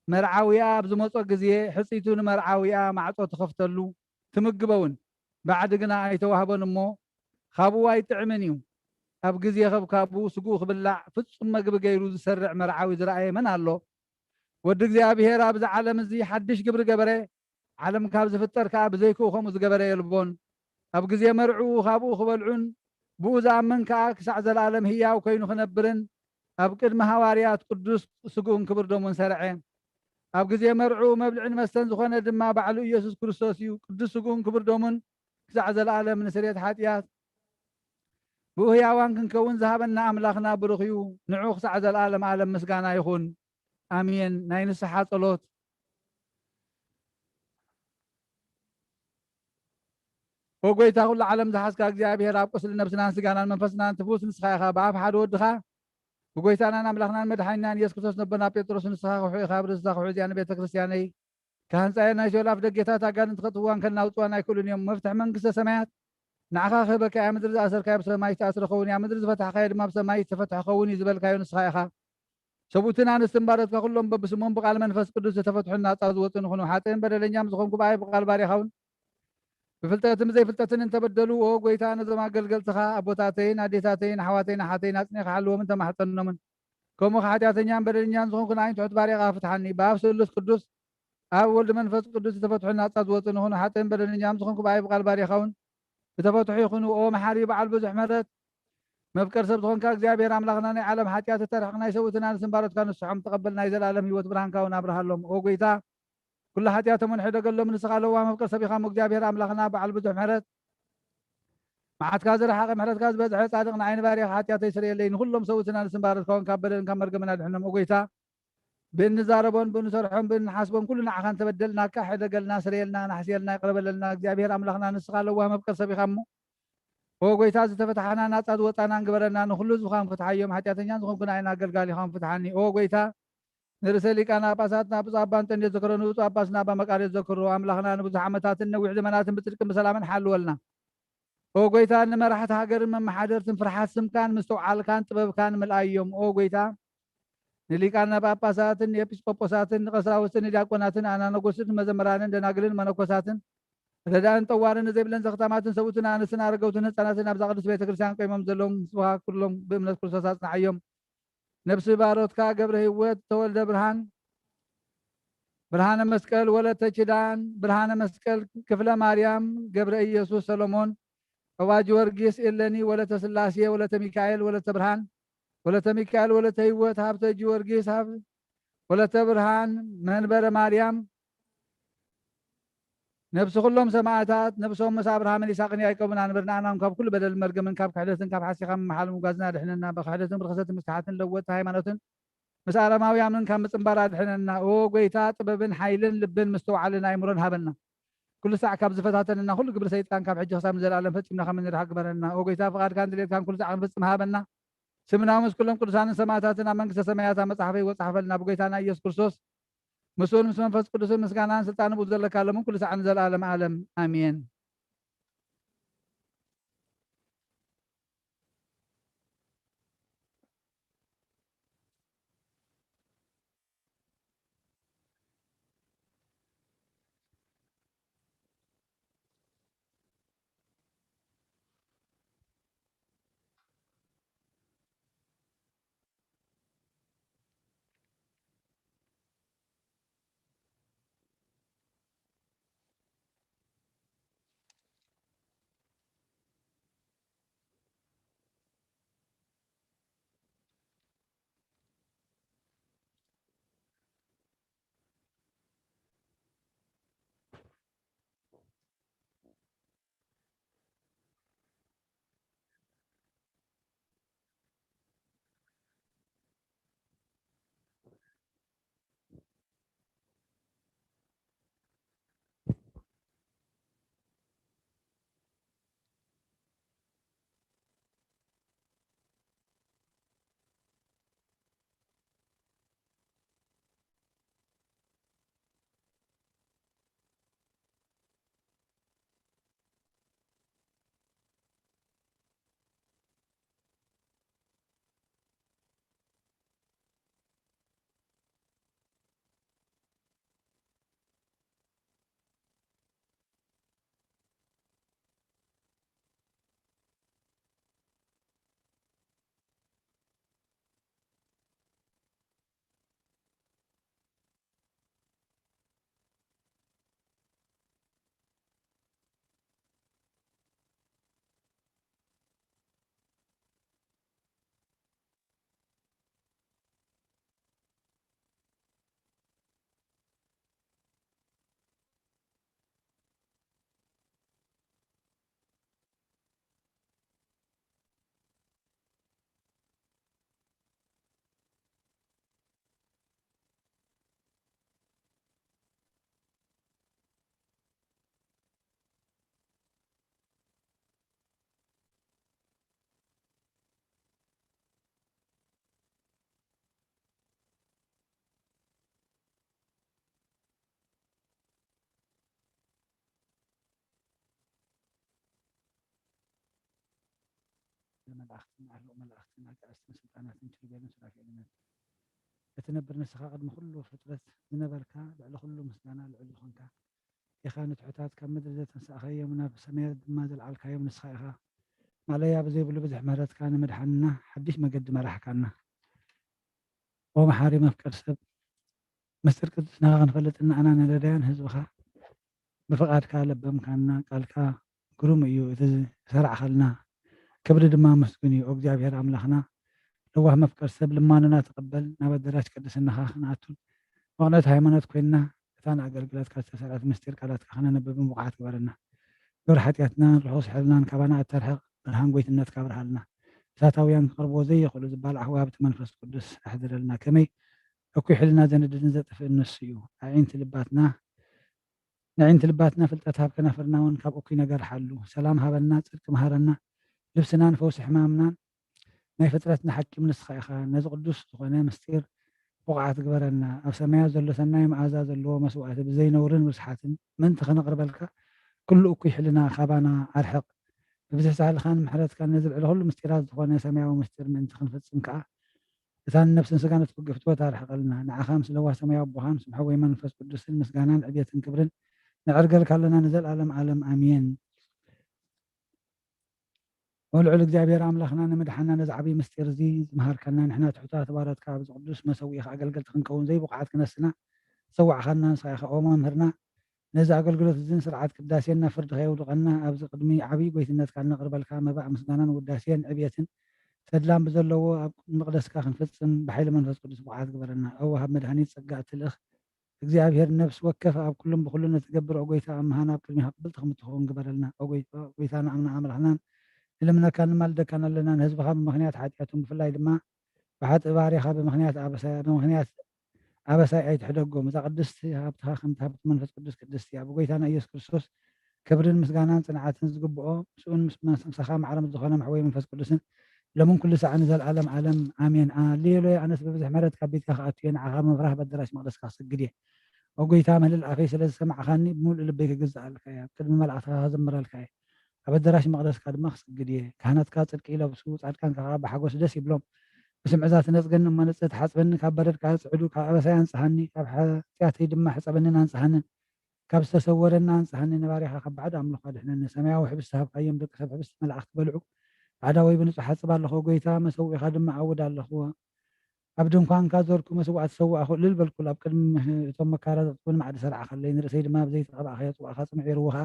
መርዓዊኣ ኣብ ዝመጾ ግዜ ሕጽይቱ ንመርዓዊኣ ማዕጾ ትኸፍተሉ ትምግቦ እውን። ባዕዲ ግና ኣይተዋህቦን እሞ ካብኡ ኣይጥዕምን እዩ። ኣብ ግዜ ከብካቡ ስግኡ ክብላዕ ፍጹም መግቢ ገይሩ ዝሰርዕ መርዓዊ ዝረኣየ መን ኣሎ? ወዲ እግዚኣብሔር ኣብዚ ዓለም እዚ ሓድሽ ግብሪ ገበረ። ዓለም ካብ ዝፍጠር ከኣ ብዘይክኡ ከምኡ ዝገበረ የልቦን። ኣብ ግዜ መርዕኡ ካብኡ ክበልዑን ብኡ ዝኣምን ከኣ ክሳዕ ዘለኣለም ህያው ኮይኑ ክነብርን ኣብ ቅድሚ ሃዋርያት ቅዱስ ስግኡን ክብር ደሙን ሰርዐ። ኣብ ግዜ መርዕኡ መብልዕን መስተን ዝኾነ ድማ ባዕሉ ኢየሱስ ክርስቶስ እዩ። ቅዱስ ስግኡን ክብር ደሙን ክሳዕ ዘለኣለም ንስርየት ሓጢኣት ብህያዋን ክንከውን ዝሃበና ኣምላኽና ብሩኽ እዩ። ንዑ ክሳዕ ዘለኣለም ዓለም ምስጋና ይኹን። ኣሜን። ናይ ንስሓ ጸሎት። ኦ ጎይታ፣ ኩሉ ዓለም ዝሓዝካ እግዚኣብሔር፣ ኣብ ቁስሊ ነብስናን ስጋናን መንፈስናን ትፍውስ ንስኻ ኢኻ። ብኣፍ ሓደ ወድኻ፣ ብጎይታናን ኣምላኽናን መድሓኒናን ኢየሱስ ክርስቶስ፣ ነቦና ጴጥሮስ፣ ንስኻ ክውሑ ኢኻ። ኣብ ርእስታ ክውሑ እዚኣ ንቤተ ክርስቲያነይ፣ ካህን ጻየን ናይ ሲኦል ኣፍ ደጌታት ኣጋንንቲ ከጥፍዋን ከናውጽዋን ኣይክእሉን እዮም። መፍትሒ መንግስተ ሰማያት ንዓኻ ክህበካ እያ። ምድሪ ዝኣሰርካዮ ኣብ ሰማይ ዝተኣስረ ኸውን እያ፣ ምድሪ ዝፈታሕካዮ ድማ ኣብ ሰማይ ዝተፈትሐ ኸውን እዩ ዝበልካዮ ንስኻ ኢኻ። ሰብኡትን ኣንስትን ባሮትካ ኩሎም በብስሞም ብቃል መንፈስ ቅዱስ ዝተፈትሑን ናጻ ዝወጹን ይኹኑ። ሓጥእን በደለኛም ዝኾንኩ ብኣይ ብቃል ባሪኻውን ብፍልጠትን ብዘይፍልጠትን እንተበደሉ፣ ኦ ጎይታ፣ ነዞም ኣገልገልትኻ ኣቦታተይን ኣዴታተይን ኣሕዋተይን ኣሓተይን ኣጽኒኻ ሓልዎምን ተማሕጸኖምን። ከምኡ ሓጢኣተኛን በደለኛን ዝኾንኩ ንዓይን ትሑት ባሪኻ ፍትሓኒ። ብኣብ ስሉስ ቅዱስ ኣብ ወልድ መንፈስ ቅዱስ ዝተፈትሑ ናጻ ዝወጹ ንኹኑ። ሓጥእን በደለኛም ዝኾንኩ ብኣይ ብቃል ባሪኻውን ዝተፈትሑ ይኹኑ። ኦ መሓሪ በዓል ብዙሕ ምሕረት፣ መፍቀር ሰብ ዝኾንካ እግዚኣብሔር ኣምላኽና፣ ናይ ዓለም ሓጢኣት እተርሕቕ ናይ ሰብኡትን ኣንስትን ባሮትካ ንስሖም ተቐበል። ናይ ዘለኣለም ህይወት ብርሃንካ እውን ኣብርሃሎም። ኦ ጎይታ፣ ኩሉ ሓጢኣቶም እውን ሕደገሎም። ንስኻ ለዋህ መፍቀር ሰብ ኢኻ እሞ እግዚኣብሔር ኣምላኽና በዓል ብዙሕ ምሕረት፣ መዓትካ ዝረሓቐ ምሕረትካ ዝበዝሐ ጻድቕ ንዓይኒ ባሪኻ ሓጢኣተይ ስርየለይ። ንኹሎም ሰብኡትን ኣንስትን ባሮትካ እውን ካብ በደልን ካብ መርገምን ኣድሕኖም። ኦ ጎይታ፣ ብእንዛረቦን ብእንሰርሖን ብእንሓስቦን ኩሉ ንዓኻ እንተበደልናካ፣ ሕደገልና፣ ስረየልና፣ ናሕስየልና፣ ይቕረ በለልና። እግዚኣብሔር ኣምላኽና ንስኻ ለዋህ መፍቀር ሰብ ኢኻ እሞ፣ ኦ ጎይታ፣ ዝተፈታሕና ናጻ ዝወጻናን ግበረና። ንኹሉ ህዝብኻን ፍትሓዮም፣ ሓጢኣተኛን ዝኾንኩ ንዓይን ኣገልጋሊኻን ፍትሓኒ። ኦ ጎይታ፣ ንርእሰ ሊቃነ ጳጳሳትና ብፁዕ ኣባ እንጠንዮስ ዘክሮ፣ ንብፁዕ ጳጳስና ኣባ መቃርዮስ ዘክሮ። ኣምላኽና ንብዙሕ ዓመታትን ነዊሕ ዘመናትን ብጽድቅን ብሰላምን ሓልወልና። ኦ ጎይታ፣ ንመራሕቲ ሃገርን መመሓደርትን ፍርሓት ስምካን ምስትውዓልካን ጥበብካን ምልኣዮም። ኦ ጎይታ፣ ንሊቃነ ጳጳሳትን ንኤጲስቆጶሳትን ንቀሳውስትን ንዲያቆናትን ኣናነጎስትን መዘምራንን ደናግልን መነኮሳትን ረዳእን ጠዋርን ንዘይብለን ዘኽታማትን ሰብኡትን ኣንስትን ኣረገውትን ህፃናትን ኣብዛ ቅድስት ቤተ ክርስቲያን ቆይሞም ዘለዎም ህዝብኻ ኩሎም ብእምነት ክርስቶስ ኣጽንዓዮም። ነብሲ ባሮትካ ገብረ ህይወት ተወልደ ብርሃን፣ ብርሃነ መስቀል ወለተ ኪዳን፣ ብርሃነ መስቀል ክፍለ ማርያም፣ ገብረ ኢየሱስ ሰሎሞን፣ ጸባ ጊዮርጊስ ኤለኒ፣ ወለተ ስላሴ፣ ወለተ ሚካኤል፣ ወለተ ብርሃን፣ ወለተ ሚካኤል፣ ወለተ ህይወት፣ ሃብተ ጊዮርጊስ፣ ሃብ-፣ ወለተ ብርሃን፣ መንበረ ማርያም፣ ነብሲ ኩሎም ሰማዕታት፣ ነብሶም ምስ ኣብርሃምን ይስሐቅን ያዕቆብን ኣንብር። ንኣና እውን ካብ ኩሉ በደልን መርገምን ካብ ክሕደትን ካብ ሓሲኻ ምምሓል ምጓዝና ኣድሕነና። ብክሕደትን ብርኽሰትን ምስትሓትን ለወጥቲ ሃይማኖትን ምስ ኣረማውያንን ካብ ምጽንባር ኣድሕነና። ኦ ጎይታ፣ ጥበብን ሓይልን ልብን ምስትውዓልን ኣእምሮን ሃበና። ኩሉ ሳዕ ካብ ዝፈታተነና ኩሉ ግብሪ ሰይጣን ካብ ሕጂ ክሳብ ንዘለኣለም ፈጺምና ከም እንድራሕ ግበረና። ኦ ጎይታ፣ ፍቓድካን ድሌትካን ኩሉ ሳዕ ክንፍጽም ሃበና። ስምና ምስ ኩሎም ቅዱሳንን ሰማዕታትን ኣብ መንግስተ ሰማያት ኣብ መጽሓፈ ህይወት ጸሓፈልና። ብጎይታና ኢየሱስ ክርስቶስ ምስኡን ምስ መንፈስ ቅዱስን ምስጋናን ስልጣንን ብኡ ዘለካ፣ ሎምን ኩሉ ሳዕን ንዘለኣለም ዓለም። ኣሜን። መላእኽትን ኣርዑቕ መላእኽትን ኣጋእዝትን ስልጣናትን ኪሩቤልን ሱራፌልን እትነብር ንስኻ ቅድሚ ኩሉ ፍጥረት ዝነበርካ ልዕሊ ኩሉ ምስጋና ልዑል ዝኾንካ ኢኻ። ንትሑታት ካብ ምድሪ ዘተንሳእኻዮም ናብ ሰማያት ድማ ዘልዓልካዮም ንስኻ ኢኻ። ማእለያ ብዘይብሉ ብዙሕ ምሕረትካ ንምድሓንና ሓድሽ መገዲ መራሕካና። ኦ መሓሪ መፍቀር ሰብ፣ ምስጢር ቅድስናኻ ክንፈልጥ ንኣና ነደዳያን ህዝብኻ ብፍቓድካ ለበምካና። ቃልካ ግሩም እዩ እቲ ዝሰራዕኻልና፣ ክብሪ ድማ ምስጉን እዩ። ኦ እግዚኣብሔር ኣምላኽና፣ ለዋህ መፍቀር ሰብ ልማኖና ተቐበል፣ ናብ ኣደራሽ ቅድስናኻ ክንኣቱን መቕነቲ ሃይማኖት ኮይንና እታ ንኣገልግሎትካ ዝተሰርዐት ምስጢር ቃላትካ ከነንብብን ብቑዓት ግበረና። ዶር ሓጢኣትናን ርሑስ ሕልናን ካባና ኣታርሕቕ፣ ብርሃን ጎይትነትካ ኣብርሃልና። እሳታውያን ክቐርብዎ ዘይኽእሉ ዝባላዕኹ ሃብቲ መንፈስ ቅዱስ ኣሕድረልና። ከመይ እኩይ ሕልና ዘንድድን ዘጥፍእን ንሱ እዩ። ኣዒንቲ ልባትና ንዒንቲ ልባትና ፍልጠት ሃብ፣ ከናፍርና እውን ካብ እኩይ ነገር ሓሉ። ሰላም ሃበና፣ ጽድቂ መሃረና፣ ልብስናን ፈውሲ ሕማምናን ናይ ፍጥረትና ሓኪም ንስኻ ኢኻ። ነዚ ቅዱስ ዝኾነ ምስጢር ብቑዓት ግበረና። ኣብ ሰማያት ዘሎ ሰናይ መኣዛ ዘለዎ መስዋእቲ ብዘይ ነውርን ርስሓትን ምእንቲ ከነቕርበልካ፣ ኩሉ እኩይ ሕልና ካባና ኣርሕቕ። ብብዝሒ ሳህልኻን ምሕረትካን ነዚ ልዕሊ ኩሉ ምስጢራት ዝኾነ ሰማያዊ ምስጢር ምእንቲ ክንፍጽም ከኣ፣ እታ ንነፍስን ስጋን እትብግህ ፍትወት ኣርሕቐልና። ንዓኻ ምስ ለዋህ ሰማያዊ ኣቦኻ፣ ምስ ምሕወይ መንፈስ ቅዱስን ምስጋናን ዕብየትን ክብርን ነዕርገልካ ኣለና ንዘለኣለም ዓለም። ኣሜን። ወልዑል እግዚኣብሔር ኣምላኽና ንምድሓና ነዚ ዓብዪ ምስጢር እዚ ዝመሃርካና ንሕና ትሑታት ባሮትካ ኣብዚ ቅዱስ መሰዊእኻ ኣገልገልቲ ክንከውን ዘይብቑዓት ክነስና ዝጸዋዕኻና ንስኻ ኢኻ። ኦ መምህርና፣ ነዚ ኣገልግሎት እዝን ስርዓት ቅዳሴን ናብ ፍርዲ ከየውድቐና ኣብዚ ቅድሚ ዓብዪ ጎይትነትካ እነቕርበልካ መባእ ምስጋናን ውዳሴን ዕብየትን ተድላን ብዘለዎ ኣብ መቕደስካ ክንፍጽም ብሓይሊ መንፈስ ቅዱስ ብቑዓት ግበረና። ኦ ወሃብ መድሃኒት ጸጋ እትልእኽ እግዚኣብሔር፣ ነፍሲ ወከፍ ኣብ ኩሉን ብኹሉን እትገብር፣ ኦ ጎይታ፣ ኣብ ምሃና ኣብ ቅድሚኻ ቅብልቲ ከም እትኸውን ግበረልና። ኦ ጎይ-፣ ኦ ጎይታና ኣምና ኣምላኽናን ንልምነካን ንማልደካን ኣለና። ንህዝብኻ ብምኽንያት ሓጢኣቶም ብፍላይ ድማ ብሓጥእ ባርያኻ ብምኽንያት ኣበሳ-፣ ብምኽንያት ኣበሳይ ኣይትሕደጎም። እዛ ቅድስቲ ሃብትኻ ከምቲ ሃብቲ መንፈስ ቅዱስ ቅድስቲ እያ። ብጎይታና ኢየሱስ ክርስቶስ ክብርን ምስጋናን ጽንዓትን ዝግብኦ ምስኡን ምስ ምስ-፣ ምሳኻ ማዕረ ምስ ዝኾነ መሕወይ መንፈስ ቅዱስን ሎምን ኩሉ ሰዓት ንዘለዓለም ዓለም ኣሜን። ኣሌሉያ። ኣነስ ብብዝሒ ምሕረት ካብ ቤትካ ክኣቱ እየ፣ ንዓኻ ብምፍራህ በደራሽ መቕደስካ ክሰግድ እየ። ኦ ጎይታ፣ ምህልል ኣፈይ ስለ ዝሰማዕኻኒ ብምሉእ ልበይ ክግዛኣልካ እየ። ኣብ ቅድሚ መላእኽትኻ ክዝምረልካ እየ። ኣብ ኣደራሽ መቕደስካ ድማ ክሰግድ እየ። ካህናትካ ጽድቂ ይለብሱ፣ ጻድቃንካ ከኣ ብሓጎስ ደስ ይብሎም። ብስምዒ እዛ ትነጽገኒ እሞ ንጽህቲ ሓጽበኒ፣ ካብ በረድ ከኣ ጽዕዱ፣ ካብ ኣበሳይ ኣንጽሃኒ፣ ካብ ሓጢኣተይ ድማ ሕጸበንን ኣንጽሃንን። ካብ ዝተሰወረና ኣንጽሃኒ፣ ንባርያኻ ካብ ባዕዲ ኣምልኾ ኣድሕነኒ። ሰማያዊ ሕብስቲ ሃብካዮም፣ ደቂ ሰብ ሕብስቲ መላእኽቲ በልዑ። ባዕዳወይ ብንጹሕ ሓጽብ ኣለኹ፣ ጎይታ መሰውኢኻ ድማ ኣውድ ኣለኹ። ኣብ ድንኳንካ ዞርኩ፣ መስዋዕቲ ሰዋእኹ፣ እልል በልኩሉ። ኣብ ቅድሚ እቶም መካራ ዘጥፉኒ ማዕዲ ሰርዓኻለይ፣ ንርእሰይ ድማ ብዘይቲ ቀባእካዮ፣ ጽዋእካ ጽኑዕ ይርውኻ።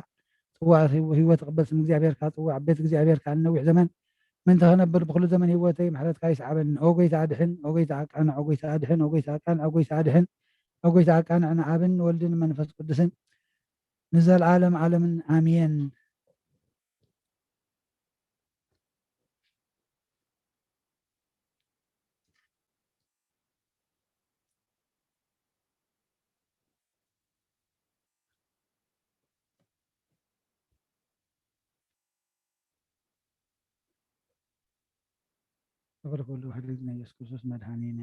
ጽዋእ ህይወት እቕበል ስም እግዚኣብሔር፣ ካብ ጽዋእ ቤት እግዚኣብሔር ከኣ ንነዊሕ ዘመን ምእንቲ ኸነብር ብኹሉ ዘመን ህይወተይ ምሕረትካ ይስዓበኒ። ኦ ጎይታ ኣድሕን፣ ኦ ጎይታ ኣቃንዕ፣ ኦ ጎይታ ኣድሕን፣ ኦ ጎይታ ኣቃንዕ፣ ኦ ጎይታ ኣድሕን፣ ኦ ጎይታ ኣቃንዕ ንኣብን ንወልድን ንመንፈስ ቅዱስን ንዘለዓለም ዓለምን ኣሜን። ክብሪ ኩሉ ውሕድ ግዜ ኢየሱስ ክርስቶስ መድሓኒና።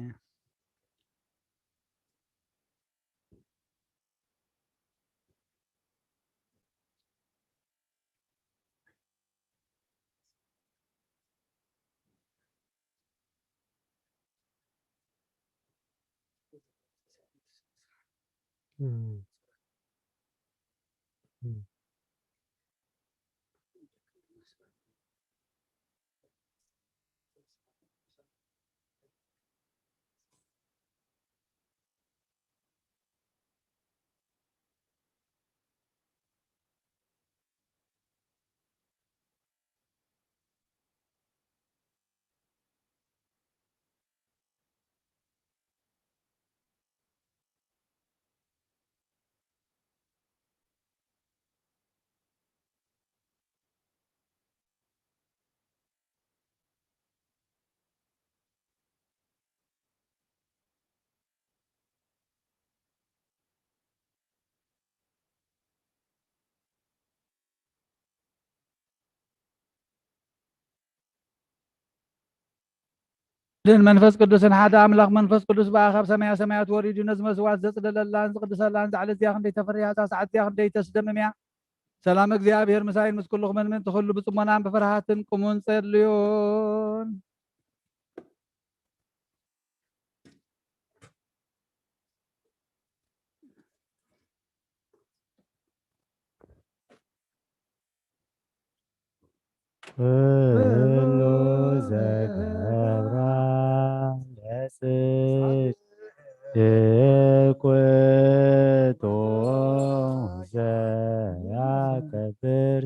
ወልድን መንፈስ ቅዱስን ሓደ ኣምላኽ መንፈስ ቅዱስ ብኣ ካብ ሰማያ ሰማያት ወሪዱ ነዚ መስዋዕት ዘጽለለላን ዝቕድሰላን እዛ ዕለት እዚኣ ክንደይ ተፈርያ፣ እዛ ሰዓት እዚኣ ክንደይ ተስደምም እያ። ሰላም እግዚኣብሔር ምሳይን ምስ ኩልኹምን ምእንቲ ኩሉ ብጽሞናን ብፍርሃትን ቁሙን ጸልዩን። ኩሉ ዘገብራ ለጽድቅ ውእቱ ዘያከብር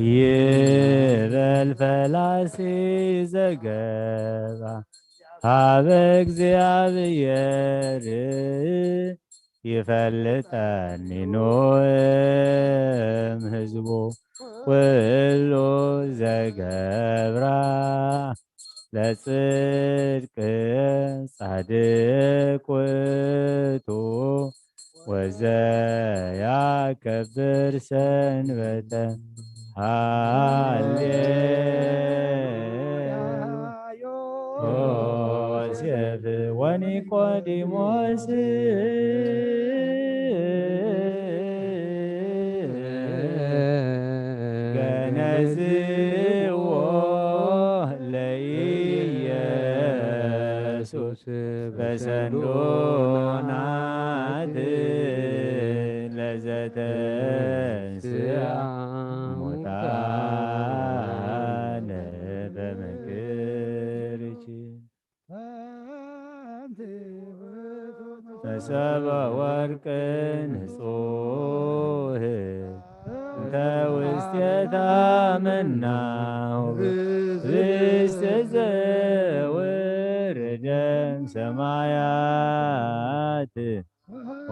ይበል ፈላሲ ዘገባ ሀበ እግዚኣብሔር ይፈልጠኒ ኖም ህዝቡ ኩሉ ዘገብራ ለጽድቅ ጻድቅ ውእቱ ወዘያከብር ሰንበተ። ሃሌ ዮሴፍ ወኒቆዲሞስ ገነዝዎ ለኢየሱስ በሰንዶናት ለዘተንስአ ሙታነ በመንክርኪ። ተሰበ ወርቅ ንጹህ እንተ ውስቴታ መናሁ ህብስት ዘወረደም ሰማያት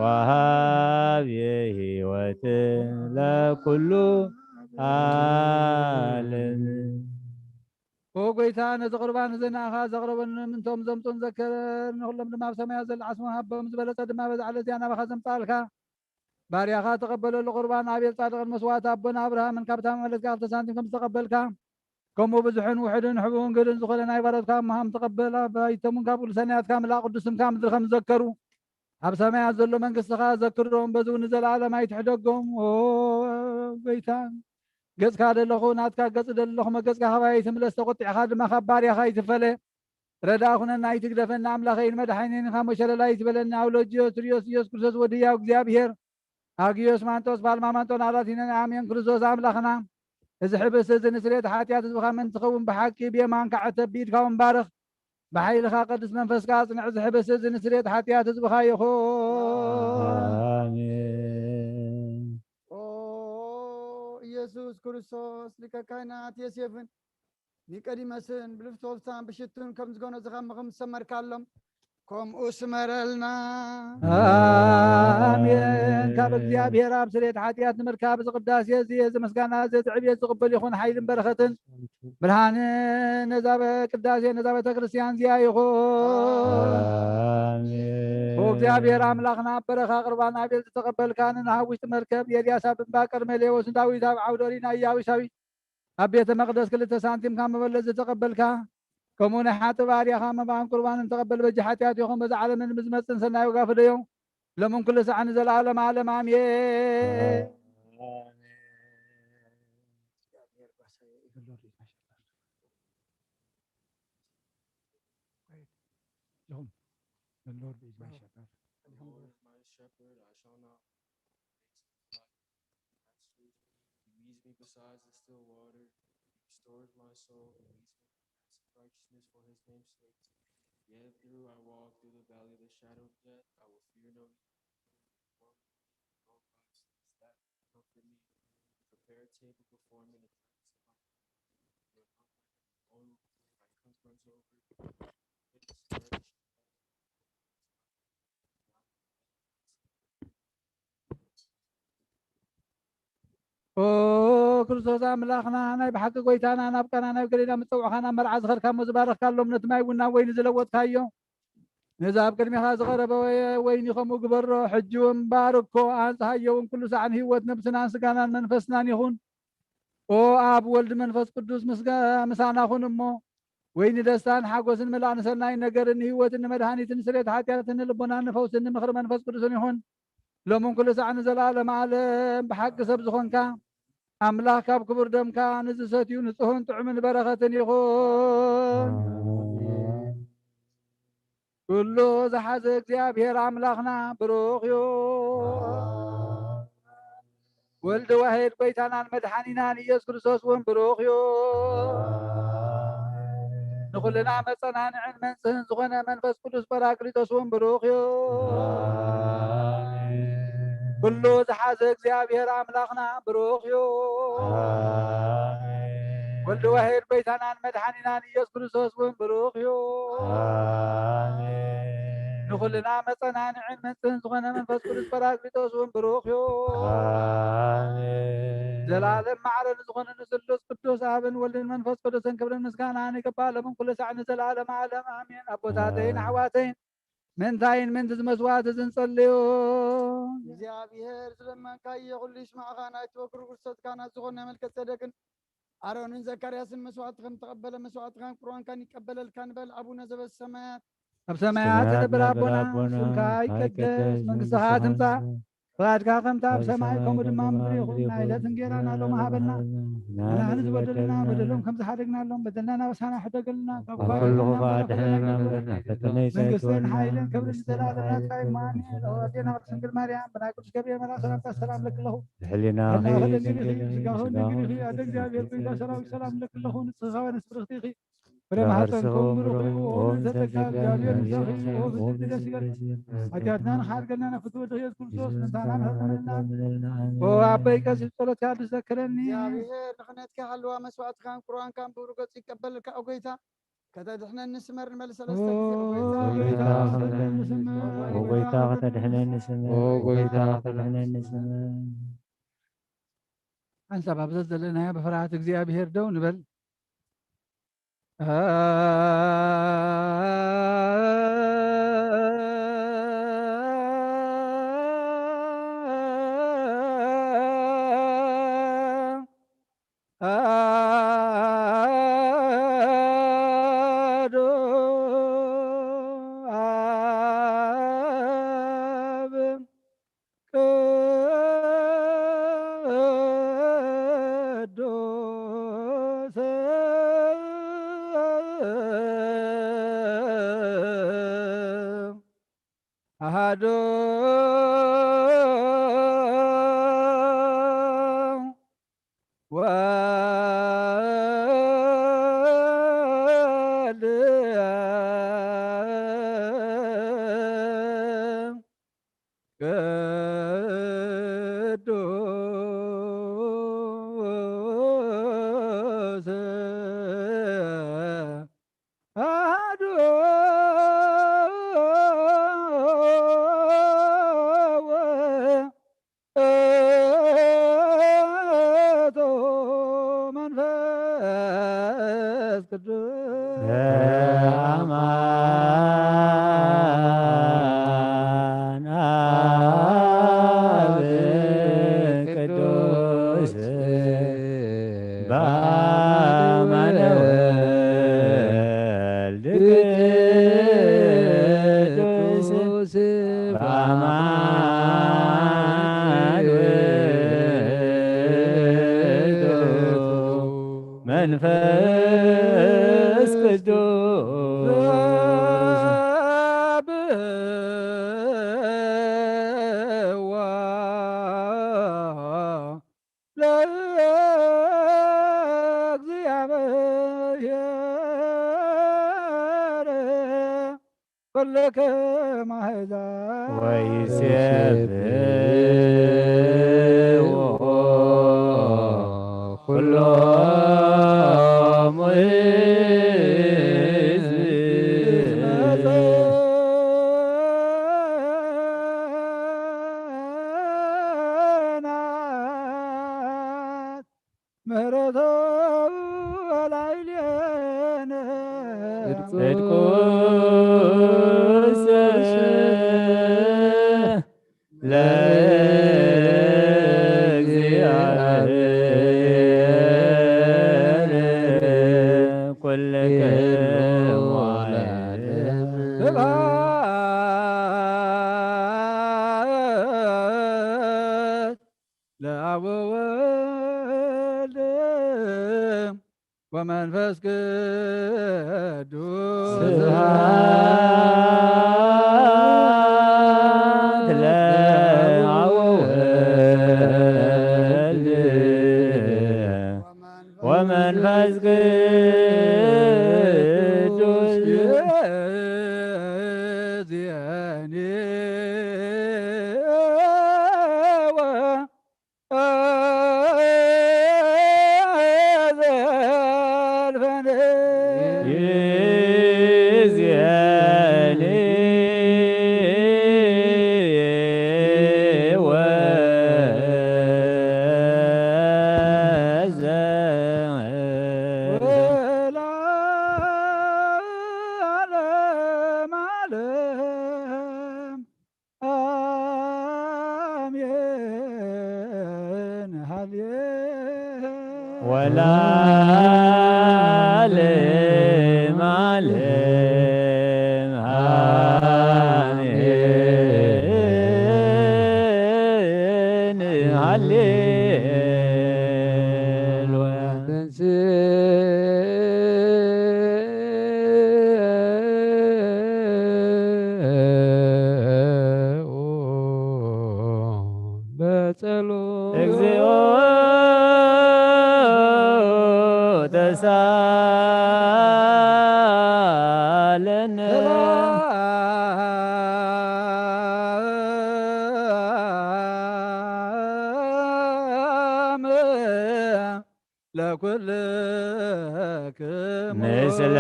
ወሃብ የህይወት ለኩሉ ዓለም። ኦ ጎይታ፣ ነዚ ቁርባን እዚ ንኣኻ ዘቕረበ ንምንቶም ዘምጹን ዘከር፣ ንኹሎም ድማ ኣብ ሰማያት ዘሎ ዓስቦም ሃቦም። ዝበለጸ ድማ በዛ ዕለት እዚኣ ናባኻ ዘምጻልካ ባርያኻ ተቐበለሉ። ቁርባን ኣቤል ጻድቕን መስዋዕቲ ኣቦና ኣብርሃምን ካብታ መመለስካ ክልተ ሳንቲም ከም ዝተቐበልካ፣ ከምኡ ብዙሕን ውሑድን ሕቡን ግልን ዝኾነ ናይ ባሮትካ እምሃም ተቐበል። ኣባይቶምን ካብ ቅዱሳን ያትካ ምላእ ቅዱስ ስምካ ምድሪ ከም ዝዘከሩ፣ ኣብ ሰማያት ዘሎ መንግስትኻ ዘክሮም፣ በዚ እውን ንዘለዓለም ኣይትሕደጎም። ኦ ጎይታ፣ ገጽካ ደለኹ ናትካ ገጽ ደለኹ፣ መገጽካ ካባይ ኣይትምለስ፣ ተቆጢዕካ ድማ ካብ ባርያኻ ኣይትፈለ። ረዳ ኩነና ኣይትግደፈና፣ ኣምላኸይን መድሓኒን ካብ ሞሸለል ኣይትበለና። ኣብ ሎጅዮስ ትርዮስ ኢየሱስ ክርስቶስ ወዲ ህያው እግዚኣብሔር፣ ኣግዮስ ማንጦስ፣ ፓልማ ማንጦን ኣራቲነን፣ ኣሜን። ክርስቶስ ኣምላኽና፣ እዚ ሕብስቲ እዚ ንስርየት ሓጢኣት ህዝብኻ ምእንቲ ትኸውን ብሓቂ ብየማንካ ዕተብ፣ ብኢድካ እውን ባርኽ። ብሓይልኻ ቅዱስ መንፈስካ ኣጽንዕ፣ እዚ ሕብስቲ እዚ ንስርየት ሓጢኣት ህዝብኻ ይኹን። ኣሜን። ኦ ኢየሱስ ክርስቶስ፣ ሊቀ ካህናት ዮሴፍን ኒቆዲሞስን ብልፍቶፍታን ብሽቱን ከም ዝገነዙኻ ምኽም ዝሰመርካሎም፣ ከምኡ ስመረልና። ኣሜን። ካብ እግዚኣብሔር ኣብ ስርየት ሓጢኣት ንምርካብ እዚ ቅዳሴ እዚ፣ እዚ ምስጋና እዚ፣ እዚ ዕብየት ዝቕበል ይኹን ሓይልን በረኸትን ብርሃንን ነዛ በ-፣ ቅዳሴ ነዛ ቤተ ክርስቲያን እዚኣ ይኹን። ኣሜን። ኦ እግዚኣብሔር ኣምላኽና፣ ኣብ በረኻ ቁርባን ኣቤል ዝተቐበልካ፣ ንኖህ ኣብ ውሽጢ መርከብ፣ ኤልያስ ኣብ እምባ ቀርሜሌዎስ፣ ንዳዊት ኣብ ዓውደ ኦሪት፣ ንኢያቡስ ኣብ ቤተ መቕደስ ክልተ ሳንቲም ካብ መበለት ዝተቐበልካ፣ ከምኡ ናይ ሓጥእ ባርያኻ መባእን ቁርባንን ተቐበል። በጃ ሓጢኣት ይኹን በዛ ዓለምን ምስ ዝመጽእን ሰናይ ዋጋ ፍደዮ፣ ሎምን ኩሉ ሳዕ ንዘለዓለም ዓለም ኣሜን። The Lord is my shepherd. The Lord is my shepherd, I shall not want. He leads me beside the still water. He restores my soul. He leads me in paths of righteousness for his name's sake. Yet though I walk through the valley of the shadow of death, I will fear no evil. For with me, your rod and your staff comfort me. You prepare a table before me in the presence of my enemies. Your love like an oil, my cup runs over. Goodness and mercy shall follow me all the days of my life, and I will dwell in the house of the Lord forever. ኦ ክርስቶስ ኣምላኽና፣ ናይ ብሓቂ ጎይታና፣ ናብ ቃና ናብ ገሊላ ምስ ጸውዕኻ፣ ናብ መርዓ ዝኸድካሞ፣ ዝባረኽካሎም፣ ነቲ ማይ እውን ናብ ወይኒ ዝለወጥካዮ፣ ነዚ ኣብ ቅድሜኻ ዝቐረበ ወይኒ ከምኡ ግበሮ። ሕጂ እውን ባርኮ፣ ኣንጽሃዮ እውን፣ ኩሉ ሳዕ ንህይወት ነብስናን ስጋናን መንፈስናን ይኹን። ኦ ኣብ፣ ወልድ፣ መንፈስ ቅዱስ ምስጋ-፣ ምሳና ኩን እሞ፣ ወይኒ ደስታን ሓጎስን ምላእ፣ ንሰናይ ነገርን ንህይወትን ንመድሃኒትን ንስርየት ሓጢኣትን ንልቦናን ንፈውስን ንምኽሪ መንፈስ ቅዱስን ይኹን። ሎምን ኩሉ ሳዕ ንዘለዓለመ ዓለም ብሓቂ ሰብ ዝኾንካ ኣምላኽ ካብ ክቡር ደምካ ንዝሰትዩ ንጹህን ጥዑምን በረኸትን ይኹን። ኩሉ ዝሓዘ እግዚኣብሔር ኣምላኽና ብሩኽ እዩ። ወልድ ዋሕድ ጐይታናን መድሓኒናን ኢየሱስ ክርስቶስ እውን ብሩኽ እዩ። ንኹልና መጸናንዕን መንጽህን ዝኾነ መንፈስ ቅዱስ ጳራቅሊጦስ እውን ብሩኽ እዩ። ኩሉ ዝሓዘ እግዚኣብሔር ኣምላኽና ብሩኽ እዩ። ወልድ ዋሕድ ጐይታናን መድሓኒናን ኢየሱስ ክርስቶስ እውን ብሩኽ እዩ። ንኹልና መጸናንዕን መንጽህን ዝኾነ መንፈስ ቅዱስ ጳራቅሊጦስ እውን ብሩኽ እዩ። ዘላለም ማዕረ ንዝኾነ ንስሉስ ቅዱስ ኣብን ወልድን መንፈስ ቅዱስን ክብርን ምስጋናን ይግባእ፣ ሎምን ኩሉ ሳዕ ንዘላለም ዓለም ኣሜን። ኣቦታተይን ኣሕዋተይን፣ ምእንታይን ምእንቲ እዚ መስዋዕት እዚ ንጸልዮ። እግዚኣብሔር ዝለመንካዮ ኩሉ ይስማዕኻ፣ ናይቲ ወግሪ ውርሰትካ ናት ዝኾነ መልከ ጸደቅን ኣሮንን ዘካርያስን መስዋዕቲ ከም ተቐበለ፣ መስዋዕትኻን ቁርባንካን ይቀበለልካ ንበል። ኣቡነ ዘበሰማያት፣ ኣብ ሰማያት ዝነብር ኣቦና፣ ስምካ ይቀደስ፣ መንግስትኻ ትምጻእ፣ ፍቓድካ ከምታ ኣብ ሰማይ ከምኡ ድማ ኣብ ምድሪ ይኹን። ናይ ዕለት እንጌራና ሎሚ ሃበና፣ ንሕና ንዝበደሉና በደሎም ከም ዝሓደግናሎም በደልና ናበሳና ሕደገልና፣ ካብ ካብ ኩሉ ክፉእ ክፉእ ኣድሕነና፣ ኣድሕነና፣ እምበር፣ እምበር፣ ፈተነ መንግስትን ኣይተወልና፣ ሓይልን ክብርን መንግስትን ዘላለምና ሓይልን ናትካ እዩ። ክብርን ኣሜን። ዘላለምና። ኣዴና ቅድስት ድንግል ማርያም፣ ብናይ ቅዱስ ገብርኤል መልኣክ ሰላምታ ሰላም ለኪ ኣለኹ። ብሕሊናኺ ብሕሊናኺ ድንግል ድንግል ኢኺ፣ ኢኺ፣ ብስጋኺ ስጋኺ ድንግል ኢኺ። ኣደ ድንግል፣ እግዚኣብሔር ብስጋኺ ጎይታ ሰራዊት ሰላም ለኪ ኣለኹ። ንጽህኻ ወንስ ብርኽቲ ኢኺ። ፍረ ፍረ ማህፀንኩም ማህፀንኩም ብሩኽ እዩ። ብሩኽ እዩ። ወወልድ ዘካል ዘካል እግዚኣብሔር ምሳኺ እዩ። ወብስቲ ደስ ይበልኪ። ሓጢኣትና ንኽሓድገልና ናብ ፍትወ ኢየሱስ ክርስቶስ ንስሓና ምሕረት ለምንልና። ለምንልና። ኦ ኣበይ ቀሲስ ጸሎትካ ዝዘክረኒ። እግዚኣብሔር ንኽነትካ ሃለዋ መስዋዕትካን ቁርባንካን ብሩህ ገጹ ይቀበለልካ። ኦ ጎይታ ከተድሕነኒ ስመር ንበል ሰለስተ ግዜ። ኦ ኦ ጎይታ ጎይታ ከተድሕነኒ ስመር። ኦ ጎይታ ከተድሕነኒ ስመር። ሓንሳብ ኣብ ዘዘለናዮ ብፍርሃት እግዚኣብሔር ደው ንበል። ኣዶ ኣብ ቅዱስ ኣሃዱ ወልድ ቅዱስ ኣሃዱ ውእቱ መንፈስ ቅዱስ። በአማን አብ ቅዱስ በአማን ወልድ ቅዱስ በአማን ውእቱ መንፈስ ቅዱስ። ለእግዚአብሔር ኩልክም አሕዛብ ወይሴብሕዎ ኩሎሙ ሕዝብ። ምሕረቱ ላዕሌነ ጽድቁ ለእግዚአብሔር ኩልክሙ ዓለም። ስብሐት ወመንፈስ ቅዱስ ስብሐት ለአብ ወወልድ ወመንፈስ ቅዱስ ዚአኒ ወለዓለመ ዓለም አሜን። ሃሌሉያ። በጸሎት እግዚኦ ተሳለነ። ለኩልክሙ ምስለ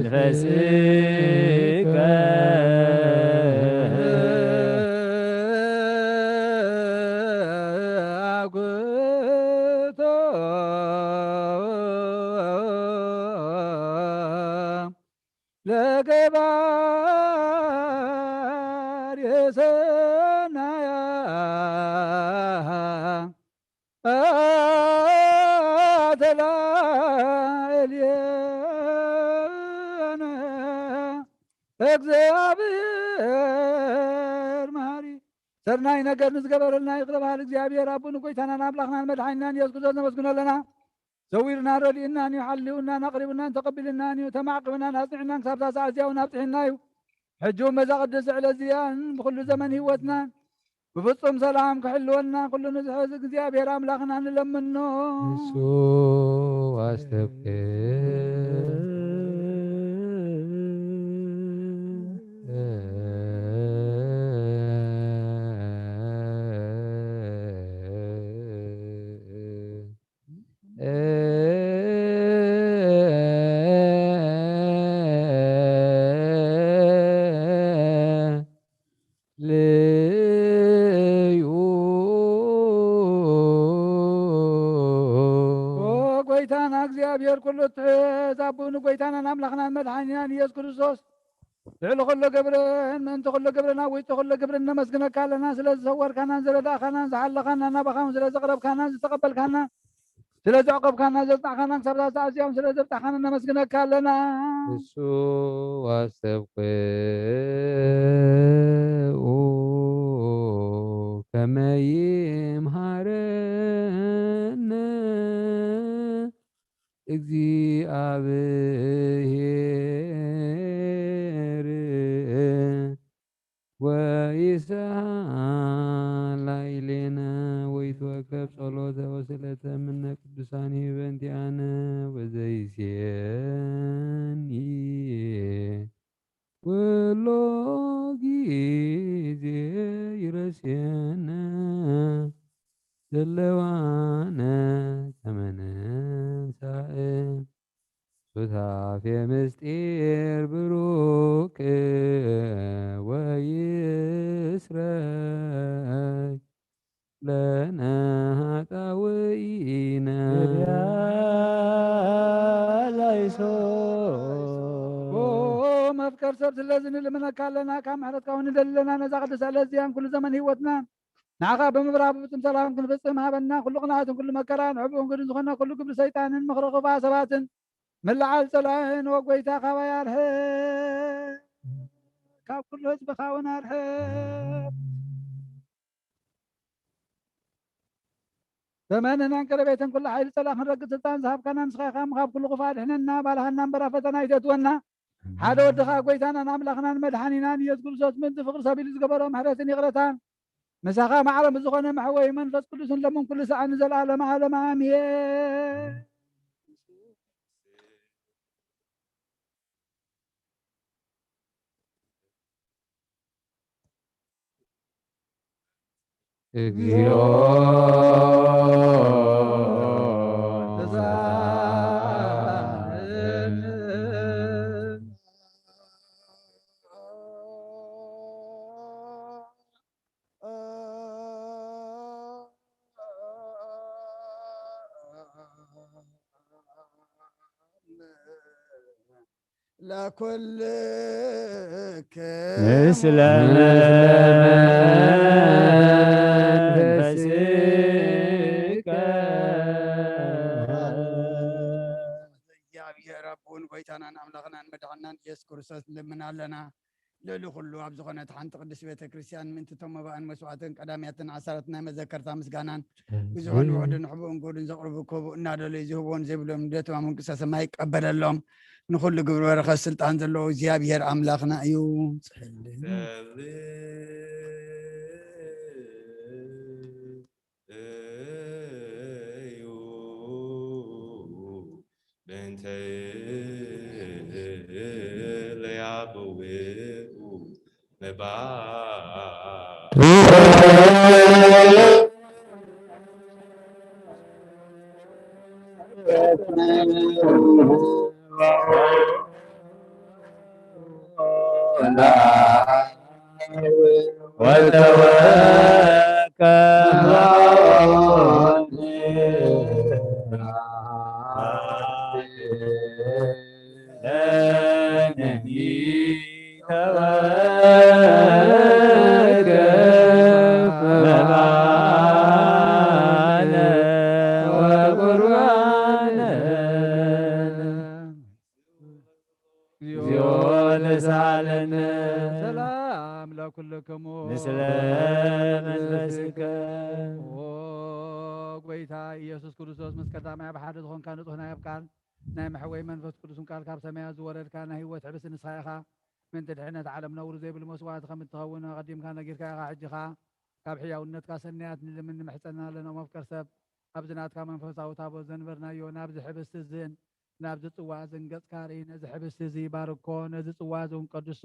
መንፈስከ አኩቶ ለገባር የሰናያ ተላእልየነ እግዚአብሔር መሃሪ። ሰናይ ነገር ንዝገበረልና ይቕረ በሃል እግዚኣብሔር ኣቦ ንጎይታናን ኣምላኽናን መድሓኒናን የሱስ ክርስቶስ ነመስግኖ ኣለና። ዘዊርናን ረዲእናን እዩ፣ ሓልዩናን ኣቕሪቡናን ተቐቢልናን እዩ፣ ተማዕቂብናን ኣጽኒዕናን ክሳብ እዛ ሰዓት እዚኣ እውን ኣብጽሒና እዩ። ሕጂ እውን በዛ ቅድስቲ ዕለት እዚኣን ብኹሉ ዘመን ህይወትናን ብፍጹም ሰላም ክሕልወና ኩሉ ንዝሕዝ እግዚኣብሔር ኣምላኽና ንለምኖ። ንሱ ኣስተብቅዕ ልዩ። ኦ ጎይታና እግዚኣብሔር ኩሉ እትሕዝ ኣቦ ንጎይታናን ኣምላኽናን መድሓኒናን ኢየሱስ ክርስቶስ ልዕሊ ኩሉ ግብርን ምእንቲ ኩሉ ግብርን ኣብ ውሽጢ ኩሉ ግብርን ነመስግነካ ኣለና። ስለ ዝሰወርካናን ዝረዳእካናን ዝሓለኻናን ናባኻ እውን ስለ ዘቕረብካናን ዝተቐበልካና ስለ ዘዕቆብካና ዘጽናዕካና ክሳብ እዛ ሰዓት እዚኣ እውን ስለ ዘብጻሕካና ነመስግነካ ኣለና። ንሱ ኣስተብቅዑ ከመ ይምሃረነ እግዚኣብሔር ወይስሐቅ ላዕሌነ ወይትወከፍ ጸሎተ ወስእለተ እምነ ቅዱሳን በእንቲአነ ወዘይሴኒ ኩሎ ጊዜ ይረስየነ ዘለዋነ ከመ ንሳእ ሱታፌ ምስጢር ብሩክ ወይስረይ ለነ ኃጣውኢነ። ላይሶ ኦ መፍቀር ሰብ ስለዚ ንልምነካ ኣለና፣ ካብ ምሕረትካ እውን ንደሊ ኣለና። ነዛ ቅድስቲ ዕለት እዚኣን ኩሉ ዘመን ህይወትናን ንዓኻ ብምብራህ ብፍጹም ሰላም ክንፍጽም ሃበና። ኩሉ ቅንኣትን ኩሉ መከራን ሕቡእን ግዱን ዝኾነ ኩሉ ግብሪ ሰይጣንን ምኽሪ ክፉኣ ሰባትን ምልዓል ጸላእን ወጎይታ ካባይ ኣርሕቕ፣ ካብ ኩሉ ህዝብኻ እውን ኣርሕቕ። ተመነናን ቀረቤትን ኩሉ ሓይሊ ጸላእ ክንረግጽ ስልጣን ዝሃብካና ንስኻ ኢኻ እሞ፣ ካብ ኩሉ ክፉእ ኣድሕነና፣ ባልሃና እምበር ኣብ ፈተና ኣይተእትወና። ሓደ ወድኻ ጎይታናን ኣምላኽናን መድሓኒናን ኢየሱስ ክርስቶስ ምእንቲ ፍቕሪ ሰብ ኢሉ ዝገበሮ ምሕረትን ይቕረታን፣ ምሳኻ ማዕረ ምስ ዝኾነ መሕወይ መንፈስ ቅዱስን ለምን ኩሉ ሰዓት ንዘለኣለመ ዓለም ኣሜን። እግዚኦ ተሳሃለነ። ለኩልክ ምስለ መንፈስከ። እግዚኣብሔር ኣቦን ጎይታናን ኣምላኽናን መድሓናን ኢየሱስ ክርስቶስ ንልምን ኣለና። ልዕሊ ኩሉ ኣብ ዝኾነት ሓንቲ ቅድስት ቤተ ክርስቲያን ምእንቲ እቶም መባእን መስዋዕትን ቀዳምያትን ዓሳራት ናይ መዘከርታ ምስጋናን ብዙሕን ውሑድን ሕቡእን ግሁድን ዘቕርቡ ክህቡ እናደለዩ ዝህብዎን ዘይብሎም ንደትማ መንግስተ ሰማይ ይቀበለሎም። ንኹሉ ግብሪ በረኸት ስልጣን ዘለዎ እግዚኣብሔር ኣምላኽና እዩ። ጸልእ እዩ። በእንተ ለያበውኡ መባ ወተወከል ለነኒ ተወከል መባነ ወቁርባነ። እግዚኦ ተሳለነ። ሰላም ለኩልክሙ ምስለ መንፈስከ። ኦ ጎይታ ኢየሱስ ክርስቶስ፣ ምስ ቀዳማይ ኣብ ሓደ ዝኾንካ ንጹሕ ናይ ኣብ ቃል ናይ መሕወይ መንፈስ ቅዱስን ቃል ካብ ሰማያት ዝወረድካ ናይ ህይወት ሕብስቲ ንስኻ ኢኻ። ምእንቲ ድሕነት ዓለም ነውሪ ዘይብሉ መስዋዕቲ ከም እትኸውን ኣቐዲምካ ነጊርካ ኢኻ። ሕጂ ኸኣ ካብ ሕያውነትካ ሰናያት ንልምን ንምሕጸና ኣለና። መፍቀር ሰብ፣ ኣብዚ ናትካ መንፈሳዊ ታቦት ዘንበርናዮ ናብዚ ሕብስቲ እዝን ናብዚ ጽዋ እዝን ገጽካ ርኢ። ነዚ ሕብስቲ እዚ ባርኮ፣ ነዚ ጽዋ እዚ እውን ቀድሶ፣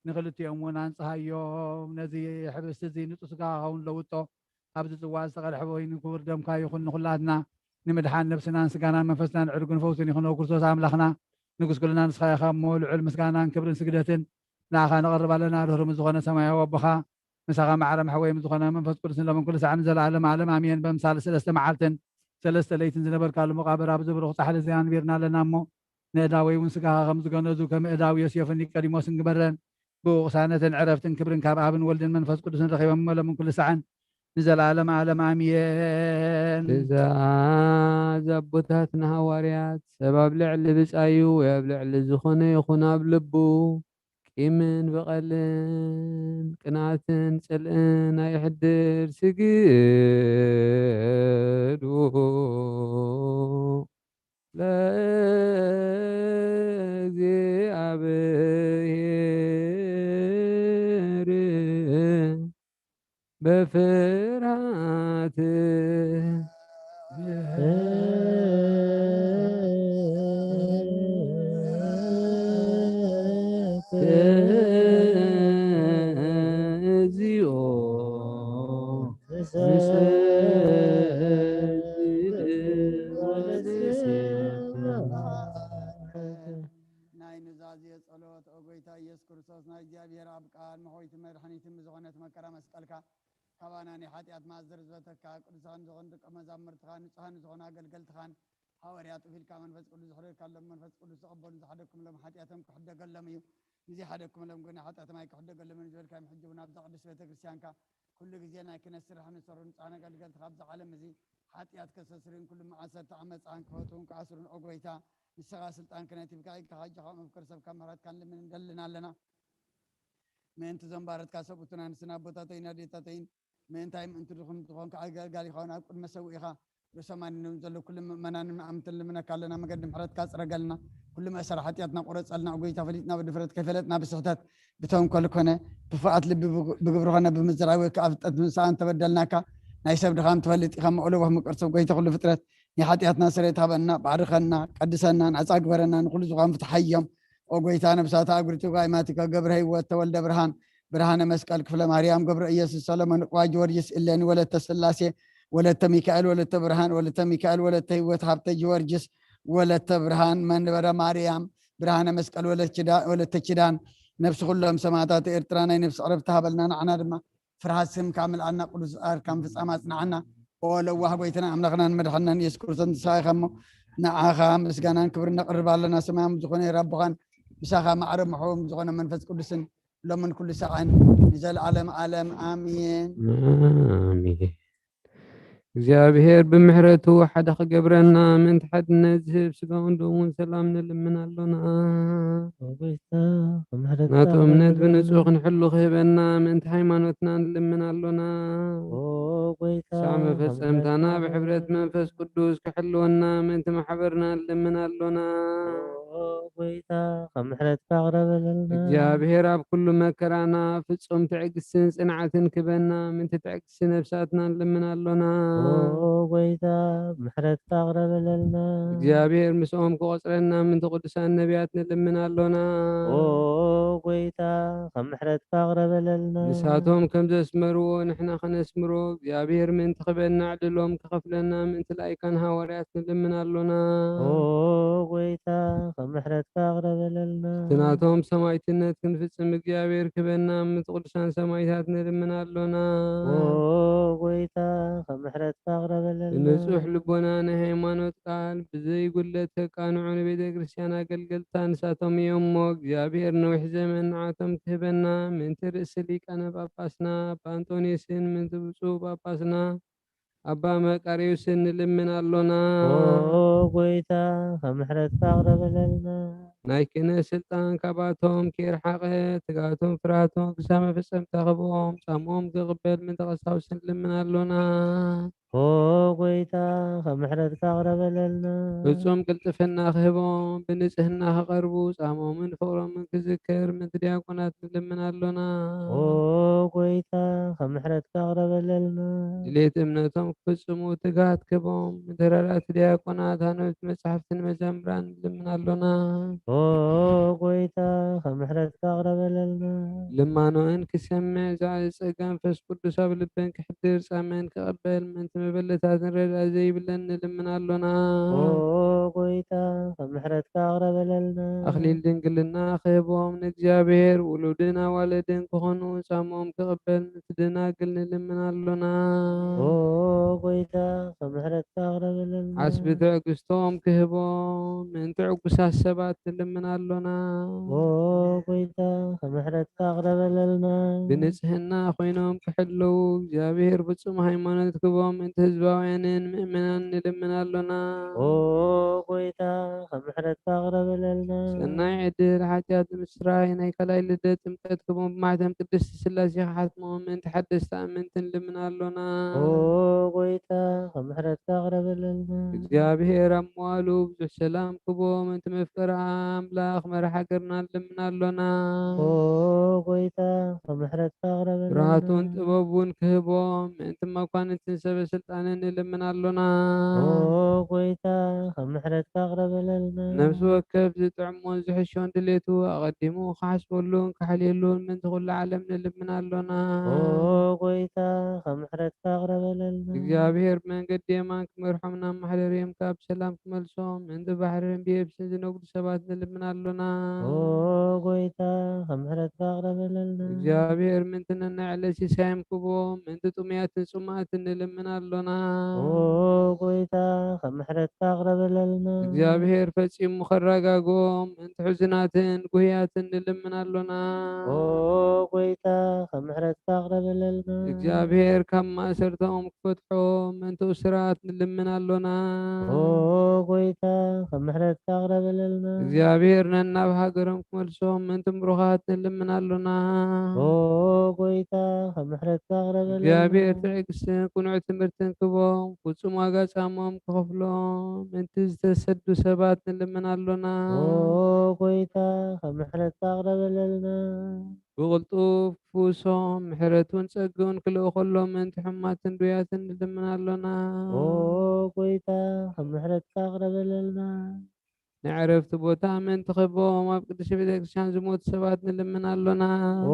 ንኽልቲኦም እውን ኣንጽሃዮም። ነዚ ሕብስቲ እዚ ንጹህ ስጋኻ ኸውን ለውጦ፣ ኣብዚ ጽዋ ዝተቐድሐ ወይኒ ክቡር ደምካ ይኹን። ንኹላትና ንምድሓን ነብስናን ስጋናን መንፈስናን ዕርግን ፈውስን ይኹኖ። ክርስቶስ ኣምላኽና ንጉስ ኩልና ንስኻ ኢኻ እሞ፣ ልዑል ምስጋናን ክብርን ስግደትን ንኣኻ ነቕርብ ኣለና። ርህሩም ዝኾነ ሰማያዊ ኣቦኻ፣ ምሳኻ ማዕረ መሕወይ ምስ ዝኾነ መንፈስ ቅዱስን ሎምን ኩሉ ሳዕን ንዘለኣለም ዓለም ኣሜን። በምሳሌ ሰለስተ መዓልትን ሰለስተ ለይትን ዝነበርካሉ መቓብር ኣብዚ ብሩኽ ጻሕሊ እዚ ኣንቢርና ኣለና እሞ፣ ንእዳወይ እውን ስጋኻ ከም ዝገነዙ ከም እዳው ዮሴፍን ኒቆዲሞስን ግበረን። ብኡ ቅሳነትን ዕረፍትን ክብርን ካብ ኣብን ወልድን መንፈስ ቅዱስን ረኺቦም እሞ ሎምን ኩሉ ሳዕን ንዘለኣለም ዓለም ኣሜን። ትእዛዝ ኣቦታትና ሃዋርያት፣ ሰብ ኣብ ልዕሊ ብጻዩ ወይ ኣብ ልዕሊ ዝኾነ ይኹን ኣብ ልቡ ቂምን በቐልን ቅንኣትን ጽልእን ኣይሕድር። ስግዱ ለእግዚኣብሔር በፍርሃት እግዚኦ። ናይ ኑዛዜ ጸሎት። ኦ ጎይታ ኢየሱስ ክርስቶስ፣ ናይ እግዚኣብሔር ኣብ ቃል መሕወይትን መድሓኒትን ብዝኾነት መከራ መስቀልካ ካባና ናይ ሓጢኣት መኣዝር ዝበተካ፣ ቅዱሳን ዝኾኑ ደቀ መዛሙርትኻን ንጹሃን ዝኾኑ ኣገልገልትኻን ሃዋርያት ጡፍ ኢልካ መንፈስ ቅዱስ ዘሕደርካሎም፣ መንፈስ ቅዱስ ዝቐበሉን ዝሓደግኩምሎም ሓጢኣቶም ክሕደገሎም እዩ። ንዘይሓደግኩምሎም ግን ሓጢኣቶም ኣይክሕደገሎምን ዝበልካዮም፣ ሕጂ እውን ኣብዛ ቅድስት ቤተ ክርስቲያንካ ኩሉ ግዜ ናይ ክህነት ስራሕ ንሰሩ ንጹሃን ኣገልገልትኻ ኣብዚ ዓለም እዚ ሓጢኣት ከሰስርን ኩሉ መዓሰርቲ ዓመፃን ክፈትውን ክኣስሩን፣ ኦ ጎይታ፣ ንስኻ ስልጣን ክህነት ሂብካ ኢልካ፣ ሕጂ ካብ መፍቀር ሰብካ ምሕረትካ ንልምን እንደልን ኣለና። ምእንቲ እዞም ባረትካ ሰብኡትና ንስና ኣቦታተይን ኣዴታተይን፣ ምእንታይ ምእንቲ ድኹም ዝኾንካ ኣገልጋሊኻ እውን ኣብ ቅድሚ ሰውኢኻ ርእሶም ኣድኒኖም ዘለዉ ኩሉ ምእመናንን ምእመናትን ልምነካ ኣለና። መገዲ ምሕረትካ ጽረገልና። ኩሉ መእሰሪ ሓጢኣትና ቁረጸልና። ጎይታ፣ ፈሊጥና ብድፍረት፣ ከይፈለጥና ብስሕተት፣ ብተንኮል ኮነ ብፍርሃት ልቢ፣ ብግ-፣ ብግብሪ ኮነ ብምዝራብ ወይ ከኣ ፍልጠት ብምስኣን ተበደልናካ። ናይ ሰብ ድኻም ትፈልጥ ኢኻ፣ እሞ ለዋህ ምቅርቲ ጎይታ ኩሉ ፍጥረት፣ ናይ ሓጢኣትና ስርየት ሃበና፣ ባርኸና፣ ቀድሰና፣ ናጻ ግበረና፣ ንኹሉ ዝኾን ፍትሓዮም። ኦ ጎይታ፣ ነብሳታ ኣጉሪቱ ጋይማቲካ ገብረ ህይወት ተወልደ ብርሃን፣ ብርሃነ መስቀል ክፍለ ማርያም ገብረ ኢየሱስ ሰሎሞን ዕቁባ ጊዮርጊስ እሌኒ ወለተ ስላሴ ወለተ ሚካኤል ወለተ ብርሃን ወለተ ሚካኤል ወለተ ህይወት ሃብተ ጊዮርጊስ ወለተ ብርሃን መንበረ ማርያም ብርሃነ መስቀል ወለተ ኪዳ-፣ ወለተ ኪዳን ነብሲ ኩሎም ሰማዕታት ኤርትራ ናይ ነብሲ ዕረፍቲ ሃበልና። ንዓና ድማ ፍርሃት ስምካ ምልኣና፣ ቅዱስ ጻድቃን ፍጻም ኣጽንዓና። ኦ ለዋህ ጎይታና ኣምላኽናን መድሓንናን ኢየሱስ ክርስቶስ ንስኻ ኢኻ እሞ፣ ንዓኻ ምስጋናን ክብርን ነቕርብ ኣለና። ሰማያዊ ዝኾነ ኣቦኻን ምሳኻ ማዕረ ምሕዎም ዝኾነ መንፈስ ቅዱስን ሎምን ኩሉ ሰዓን ንዘለዓለም ዓለም ኣሜን። ኣሜን። እግዚኣብሔር ብምሕረቱ ሓደ ክገብረና ምእንቲ ሓድነት ዝህብ ስጋውን ደሙን ሰላም ንልምን ኣሎና። ኦ ጎይታ፣ ብምሕረትካ ናቶም እምነት ኣቕርበልና። ብንጹህ ክንሕሉ ክህበና ምእንቲ ሃይማኖትና ንልምን ኣሎና። ኦ ጎይታ፣ ክሳዕ መፈጸምታና ብምሕረትካ ብሕብረት ኣቕርበልና። መንፈስ ቅዱስ ክሕልወና ምእንቲ ማሕበርና ንልምን ኣሎና። ኦ ጎይታ፣ ካብ ምሕረትካ ኣቕረበለልና። እግዚኣብሔር ኣብ ኩሉ መከራና ፍጹም ትዕግስትን ጽንዓትን ክበና ምእንቲ ትዕግስቲ ነፍሳትና ንልምን ኣሎና። ኦ ጎይታ፣ ምሕረትካ ኣቕረበለልና። እግዚኣብሔር ምስኦም ክቆጽረና ምእንቲ ቅዱሳን ነቢያት ንልምን ኣሎና። ኦ ጎይታ፣ ካብ ምሕረትካ ኣቕረበለልና። ንሳቶም ከም ዘስመርዎ ንሕና ከነስምሮ እግዚኣብሔር ምእንቲ ክበና ዕድሎም ክኸፍለና ምእንቲ ላይካን ሃዋርያት ንልምን ኣሎና። ኦ ጎይታ፣ ካብ ምሕረትካ ኣቕረበለልና። እቲ ናቶም ሰማዕትነት ክንፍጽም እግዚኣብሔር ክበና ምእንቲ ቅዱሳን ሰማዕታት ንልምን ኣሎና። ኦ ጎይታ፣ ካብ ምሕረትካ ኣቕረበለልና። ብንጹሕ ልቦና ናይ ሃይማኖት ቃል ብዘይ ጉድለት ከቃንዑ ንቤተ ክርስቲያን ኣገልገልታ ንሳቶም እዮም እሞ፣ እግዚኣብሔር ነዊሕ ዘመን ንዓቶም ክህበና ምእንቲ ርእሲ ሊቃነ ጳጳስና ኣባ ኣንጦንዮስን ምእንቲ ብፁዕ ጳጳስና ኣባ መቃርዮስን ንልምን ኣሎና። ኦ ጎይታ፣ ካብ ምሕረትካ ኣቕረበለልና። ናይ ክህነት ስልጣን ካባቶም ከይረሓቐ፣ ትግሃቶም ፍርሃቶም ክሳብ መፈጸምታ ክብኦም ጻምኦም ክቕበል ምእንቲ ቀሳውስት ንልምን ኣሎና። ኦ ጎይታ፣ ካብ ምሕረትካ ኣቕረበለልና። ፍጹም ቅልጥፍና ክህቦም፣ ብንጽህና ክቐርቡ፣ ጻምኦምን ፍቕሮምን ክዝከር ምእንቲ ዲያቆናት ንልምን ኣሎና። ኦ ጎይታ፣ ካብ ምሕረትካ ኣቕረበለልና። ድሌት እምነቶም ክፍጽሙ ትግሃት ክህቦም፣ ምእንቲ ረዳእቲ ዲያቆናት፣ ኣንበብቲ መጻሕፍትን መዘምራን ንልምን ኣሎና። ኦ ጎይታ፣ ካብ ምሕረትካ ኣቕረበለልና። ልማኖአን ክሰምዕ፣ ዛዕዚ ጸጋ መንፈስ ቅዱስ ኣብ ልበን ክሕድር፣ ጻመን ክቕበል፣ ምእንቲ መበለታትን ረዳእ ዘይብለን ንልምን ኣሎና። ኦ ጎይታ፣ ካብ ምሕረትካ ኣቕረበለልና። ኣኽሊል ድንግልና ክህቦም፣ ንእግዚኣብሔር ውሉድን ኣዋልድን ክኾኑ፣ ጻምኦም ክቕበል፣ ምእንቲ ደናግል ንልምን ኣሎና። ኦ ጎይታ፣ ካብ ምሕረትካ ኣቕረበለልና። ዓስቢ ትዕግስቶም ክህቦም፣ ምእንቲ ዕጉሳት ሰባት ንልምን ኣሎና። ኦ ጎይታ፣ ካብ ምሕረትካ ኣቕረበለልና። ብንጽህና ኮይኖም ክሕልዉ፣ እግዚኣብሔር ፍጹም ሃይማኖት ክህቦም፣ ምእንቲ ህዝባውያንን ምእመናን ንልምን ኣሎና። ኦ ጎይታ፣ ካብ ምሕረትካ ኣቕረበለልና። ሰናይ ዕድል ሓጢኣት ንምስራይ ናይ ካልኣይ ልደት ጥምቀት ክህቦም፣ ብማሕተም ቅድስቲ ስላሴ ክሓትሞም፣ ምእንቲ ሓደስቲ ኣመንቲ ንልምን ኣሎና። ኦ ጎይታ፣ ካብ ምሕረትካ ኣቕረበለልና። እግዚኣብሔር ኣብ መዋሉ ብዙሕ ሰላም ክህቦም፣ ምእንቲ መፍቀሪ ኣምላኽ መራሕ ሃገርና ንልምን ኣሎና። ኦ ጎይታ፣ ካብ ምሕረትካ ኣቕረበለልና። ብርሃቱን ጥበቡን ክህቦም፣ ምእንቲ መኳንንትን ሰበ ስልጣንን ንልምን ኣሎና። ኦ ጎይታ፣ ካብ ምሕረትካ ኣቕረበለልና። ነፍሲ ወከፍ ዝጥዕሞን ዝሕሾን ድሌቱ ኣቐዲሙ ክሓስበሉን ክሓልየሉን ምእንቲ ኩሉ ዓለም ንልምን ኣሎና። ኦ ጎይታ፣ ካብ ምሕረትካ ኣቕረበለልና። እግዚኣብሔር ብመንገዲ የማን ክመርሖም፣ ናብ ማሕደርዮም ካብ ሰላም ክመልሶም፣ ምእንቲ ባሕርን ብየብስን ዝነግዱ ሰባት ንልምን ኣሎና። ኦ ጎይታ፣ ካብ ምሕረትካ ኣቕረበለልና። እግዚኣብሔር ምእንቲ ነናይ ዕለት ሲሳዮም ክህቦም፣ ምእንቲ ጥሙያትን ጽሙኣትን ንልምን ኣሎና። ኦ ጎይታ፣ ካብ ምሕረትካ ኣቕረበለልና። እግዚኣብሔር ፈጺሙ ከረጋግኦም፣ ምእንቲ ሕዙናትን ጉህያትን ንልምን ኣሎና። ኦ ጎይታ፣ ካብ ምሕረትካ ኣቕረበለልና። እግዚኣብሔር ካብ ማእሰርታኦም ክፈትሖም፣ ምእንቲ እሱራት ንልምን ኣሎና። ኦ ጎይታ፣ ካብ ምሕረትካ ኣቕረበለልና። እግዚኣብሔር ነናብ ሃገሮም ክመልሶም፣ ምእንቲ ምሩኻት ንልምን ኣሎና። ኦ ጎይታ፣ ካብ ምሕረትካ ቅረበለና። እግዚኣብሔር ትዕግስትን ቅኑዕ ትምህርትን ክቦም፣ ፍጹም ዋጋ ጻሞም ክኸፍሎም፣ ምእንቲ ዝተሰዱ ሰባት ንልምን ኣሎና። ኦ ጎይታ፣ ካብ ምሕረትካ ቅረበለልና። ብቕልጡፍ ፍውሶም፣ ምሕረቱን ጸግኡን ክልእኸሎም፣ ምእንቲ ሕሙማትን ድውያትን ንልምን ኣሎና። ኦ ጎይታ፣ ካብ ምሕረትካ ቅረበለልና። ንዕረፍቲ ቦታ ምእንቲ ክህቦም፣ ኣብ ቅድስቲ ቤተ ክርስቲያን ዝሞቱ ሰባት ንልምን ኣሎና። ኦ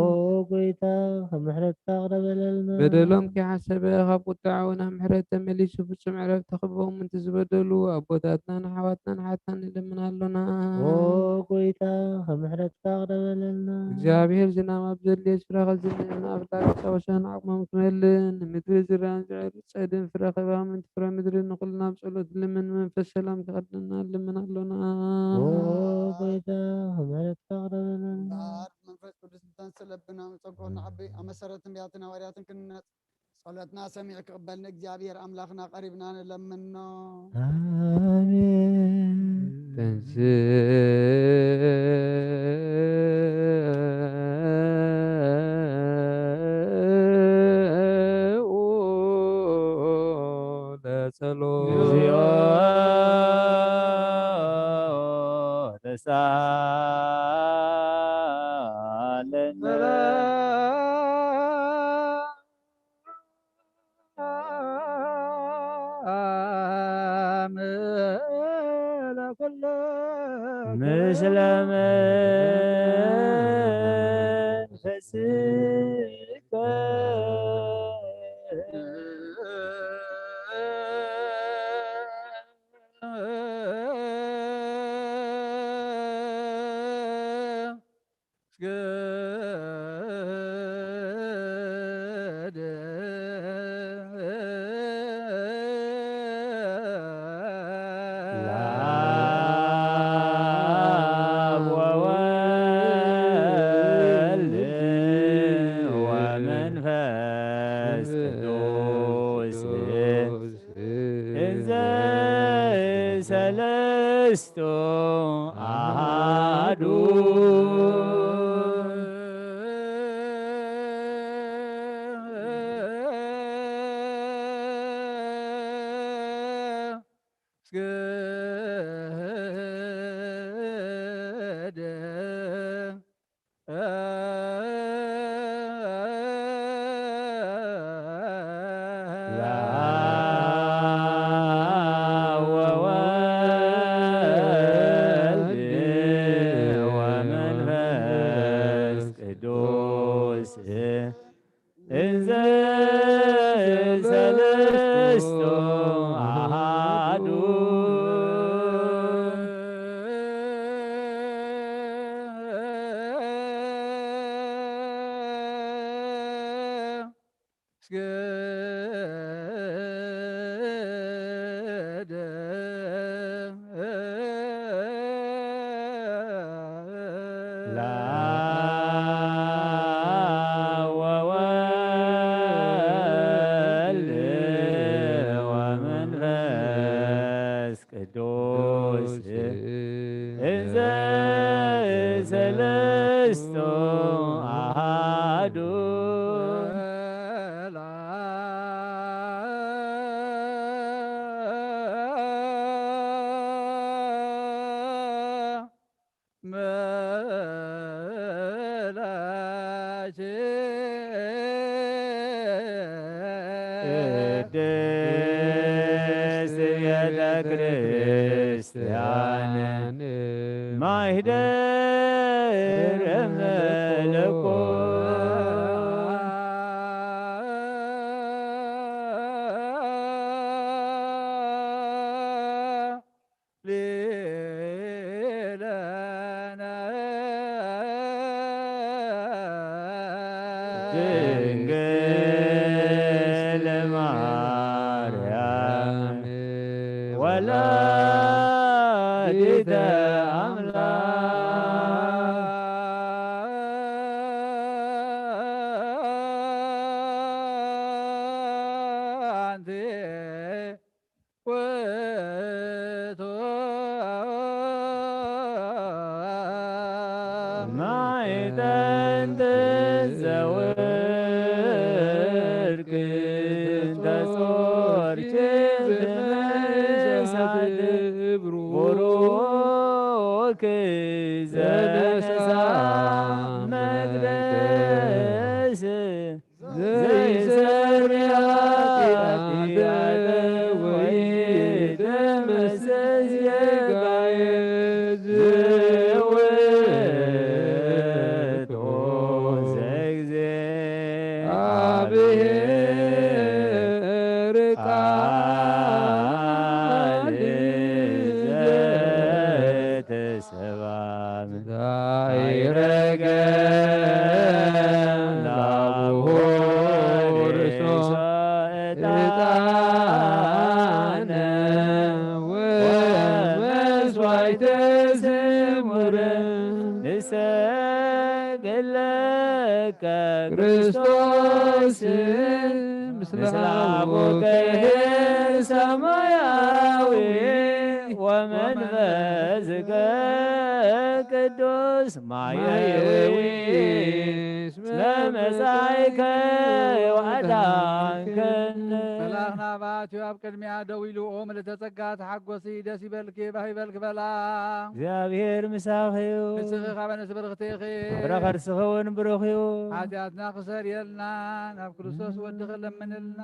ጎይታ፣ ካብ ምሕረትካ ቅረበለልና። በደሎም ከይሓሰበ፣ ካብ ቁጥዓኡ ናብ ምሕረት ተመሊሱ፣ ፍጹም ዕረፍቲ ክህቦም፣ ምእንቲ ዝበደሉ ኣቦታትናን ኣሕዋትናን ኣሓትናን ንልምን ኣሎና። ኦ ጎይታ፣ ካብ ምሕረትካ ቅረበለልና። እግዚኣብሔር ዝናም ኣብ ዘድልዮ ስፍራ ከዝንብ፣ ንኣፍላጋት ወሰን ዓቕሞም ክመልእ፣ ንምድሪ ዝራን ዝዕርብ ጸድን ፍረ ክህባ፣ ምእንቲ ፍረ ምድሪ ንኹልና ብጸሎት ንልምን፣ መንፈስ ሰላም ክቐድለና ንልምን ኣሎና። ኦ ጎይታ፣ ምሕረትካ ቅረበለና። እምበኣር መንፈስ ቅዱስ እንተንስለብና፣ ጸግኡ ንዓቢ፣ ኣብ መሰረት ነቢያትን ሃዋርያትን ክንነጽ፣ ጸሎትና ሰሚዕ ክቕበል ንእግዚኣብሔር ኣምላኽና ቀሪብና ንለምኖ። ኣሜን። ተንሥኡ ለጸሎት። እግዚኦ ተሳለነ። ምስለ መንፈስከ። ለአብ ወወልድ ወመንፈስ ቅዱስ እንዘ ሰለስቱ አሃዱ። ለአብ ወወልድ ወመንፈስ ቅዱስ እንዘ ሰለስቱ አሃዱ። ለአብ ወወልድ ወመንፈስ ቅዱስ እንዘ ሰለስቱ አሃዱ። ቅድስት ቤተ ክርስቲያን ማይደር መለኮት ሊለነ ድንግል ማርያም ወላዲተ አምላክ አንቲ ውእቱ ማዕጠንት ዘወርቅ ተጾርኪ ብመሳት ብሩክ ዘነሳ መቅደስ ዘይሰሪ ኃጢአት ወይደመስስ ጌጋየ ዝውቱ ዘእግዚኣብሔር ቃል ዘተሰብአ። ሰላም ዳይረገ ላቡሁ ርእሶ ዕጣነ ወመስዋዕተ ስሙረ ንሰግድ ለከ ክርስቶስ ምስለ አቡከ ሰማያዊ ወመንፈስከ ቅዱስ ማየዊ እስመ መጻእከ ወአዳንከነ። መልኣኽና በኣትዮ ኣብ ቅድሚያ ደው ኢሉ፣ ኦ ምልዕተ ጸጋ ተሓጎሲ፣ ደስ ይበልኪ፣ ባህ ይበልኪ በላ። እግዚኣብሔር ምሳኺ እዩ። ንስኺ ካብ ኣንስቲ ብርኽቲ ኢኺ። ፍረ ከርስኺ እውን ብሩኽ እዩ። ሓጢኣትና ክሰርየልና ናብ ክርስቶስ ወድኺ ለምንልና።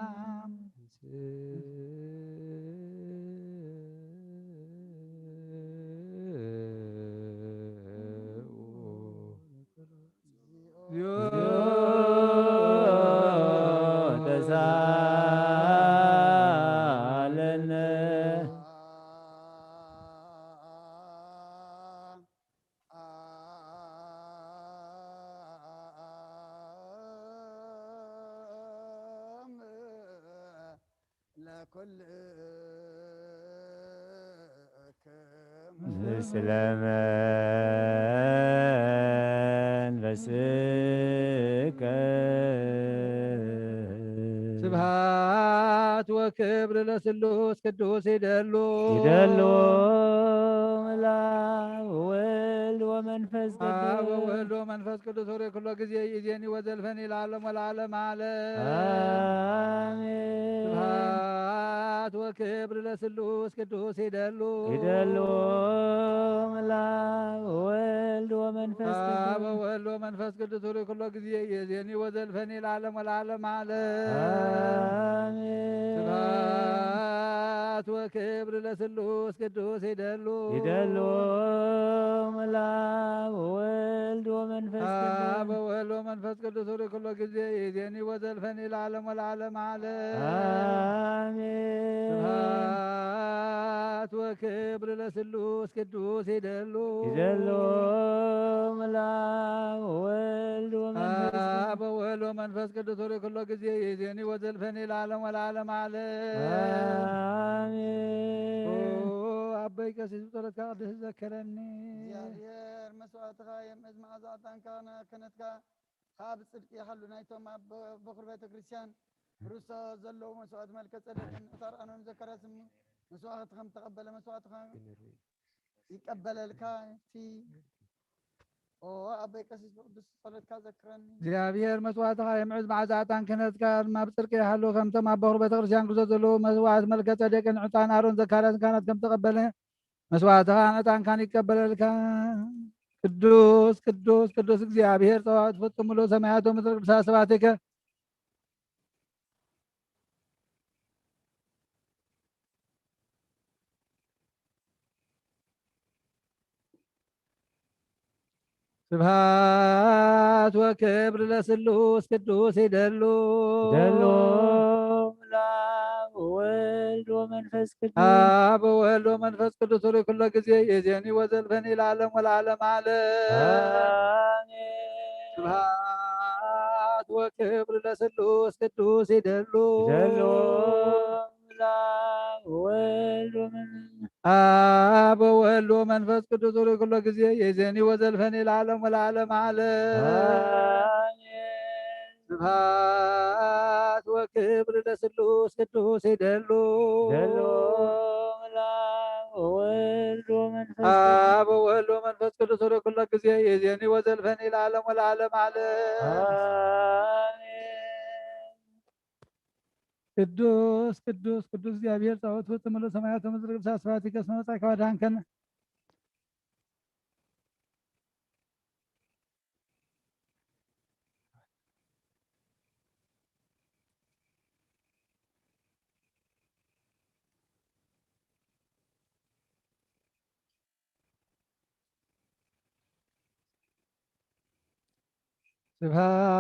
ለኩልክም ምስለ መንፈስከ። ስብሐት ወክብር ለስሉስ ቅዱስ ይደሉ። ይደሉ ለአብ ወወልድ ወመንፈስ አብ ቅዱስ። ወወልድ ወመንፈስ ቅዱስ ሆሬ ኩሎ ጊዜ ይእዜኒ ወዘልፈኒ ለዓለም ወለዓለም ዓለም። አሜን። ስብሐት ወክብር ለስሉስ ቅዱስ ይደሉ። ይደሉ ለአብ ወወልድ ወመንፈስ አብ ቅዱስ። ወወልድ ወመንፈስ ቅዱስ ሆሬ ኩሎ ጊዜ ይእዜኒ ወዘልፈኒ ለዓለም ወለዓለም ዓለም። አሜን። ስብሐት ወክብር ለስሉስ ቅዱስ ይደሉ። ይደሉ ለአብ ወወልድ ወመንፈስ ቅዱስ። አብ ወወልድ ወመንፈስ ቅዱስ ሆሬ ኩሎ ጊዜ ይእዜኒ ወዘልፈኒ ለዓለም ወለዓለም ዓለም። አሜን። ስብሐት ወክብር ለስሉስ ቅዱስ ይደሉ። ይደሉ ለአብ ወወልድ ወመንፈስ ቅዱስ። አብ ወወልድ ወመንፈስ ቅዱስ ሆሬ ኩሎ ጊዜ ይእዜኒ ወዘልፈኒ ለዓለም ወለዓለም ዓለም። አሜን። ኦ አበይ ቀሲስ ብጸሎትካ ቅዱስ ዘከረኒ። እግዚኣብሔር መስዋዕትኻ የምእዝ መዓዛ ዕጣንካ ክህነትካ ካብ ጽድቂ ይሓሉ ናይቶም ኣብ በኹር ቤተ ክርስቲያን ክርስቶስ ዘለዉ መስዋዕት መልከ ጸደቅን ዕጣን ኣሮን ዘካርያስ እሞ መስዋዕት ከም ተቐበለ መስዋዕትኻ ይቀበለልካ። እቲ ኦ ኣቦይ ቀሲስ ብቅዱስ ጸሎትካ ዘክረኒ። እግዚኣብሔር መስዋዕትኻ የምዕዝ መዓዛ ዕጣን ክህነትካ ድማ ብጽድቂ ይሓሉ ከምቶም ኣብ በኹር ቤተ ክርስቲያን ክርስቶስ ዘለዉ መስዋዕት መልከ ጸደቅን ዕጣን ኣሮን ዘካርያስን ካህናት ከም ተቐበለ መስዋዕትኻን ዕጣንካን ይቀበለልካ። ቅዱስ ቅዱስ ቅዱስ እግዚኣብሔር ጸባኦት ፍጹም ምሉእ ሰማያት ወምድሪ ቅዱሳት ስብሐትከ። ስብሐት ወክብር ለስሉስ ቅዱስ ይደሉ። ይደሉ ለአብ ወወልድ ወመንፈስ ቅዱስ። አብ ወወልድ ወመንፈስ ቅዱስ ሆይ ኩሎ ጊዜ ይእዜኒ ወዘልፈኒ ለዓለም ወለዓለም ዓለም። አሜን። ስብሐት ወክብር ለስሉስ ቅዱስ ይደሉ። ይደሉ ለአብ ወወልድ ወመን- አብ ወወልድ ወመንፈስ ቅዱስ ሆይ ኩሎ ጊዜ ይእዜኒ ወዘልፈኒ ለዓለም ወለዓለም ዓለም። አሜን። ስብሐት ወክብር ለስሉስ ቅዱስ ይደሉ። ይደሉ ለአብ ወወልድ ወመንፈስ ቅዱስ። አብ ወወልድ ወመንፈስ ቅዱስ ወደ ኩሎ ጊዜ ይእዜኒ ወዘልፈኒ ለዓለም ወለዓለም ዓለም። አሜን። ቅዱስ ቅዱስ ቅዱስ እግዚአብሔር ጸባኦት ፍጹም ምሉእ ሰማያት ወምድር ቅዱስ። ስብሐት ይትቀደስ መጻእከ ወአድኃንከነ።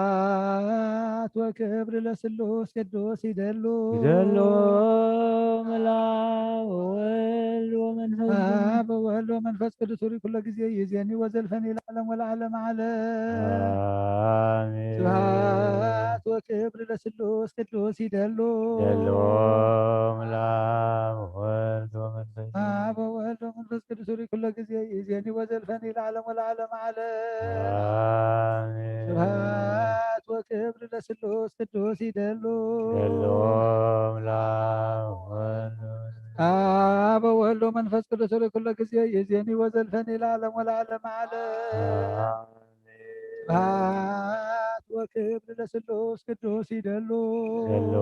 ስብሐት ወክብር ለስሉስ ቅዱስ ይደሉ። ይደሉ ምላው ወወልድ ወመንፈስ ቅዱስ። አብ ወወልድ ወመንፈስ ቅዱስ ሪ ኩሎ ጊዜ ይዜኒ ወዘልፈኒ ለዓለም ወለዓለም ዓለም። አሜን። ስብሐት ወክብር ለስሉስ ቅዱስ ይደሉ። ይደሉ ምላው ወወልድ ወመንፈስ ቅዱስ። አብ ወወልድ ወመንፈስ ቅዱስ ሪ ኩሎ ጊዜ ይዜኒ ወዘልፈኒ ለዓለም ወለዓለም ዓለም። አሜን። ስብሐት ወክብር ለስሉስ ቅዱስ ይደሉ። ይደሉ ምላው ወወልድ ወመንፈስ አብ ወወልድ ወመንፈስ ቅዱስ ሪ ኩሎ ጊዜ ይዜኒ ወዘልፈኒ ለዓለም ወለዓለም ዓለም። አሜን። ስብሐት ወክብር ለስሉስ ቅዱስ ይደሉ። ይደሉ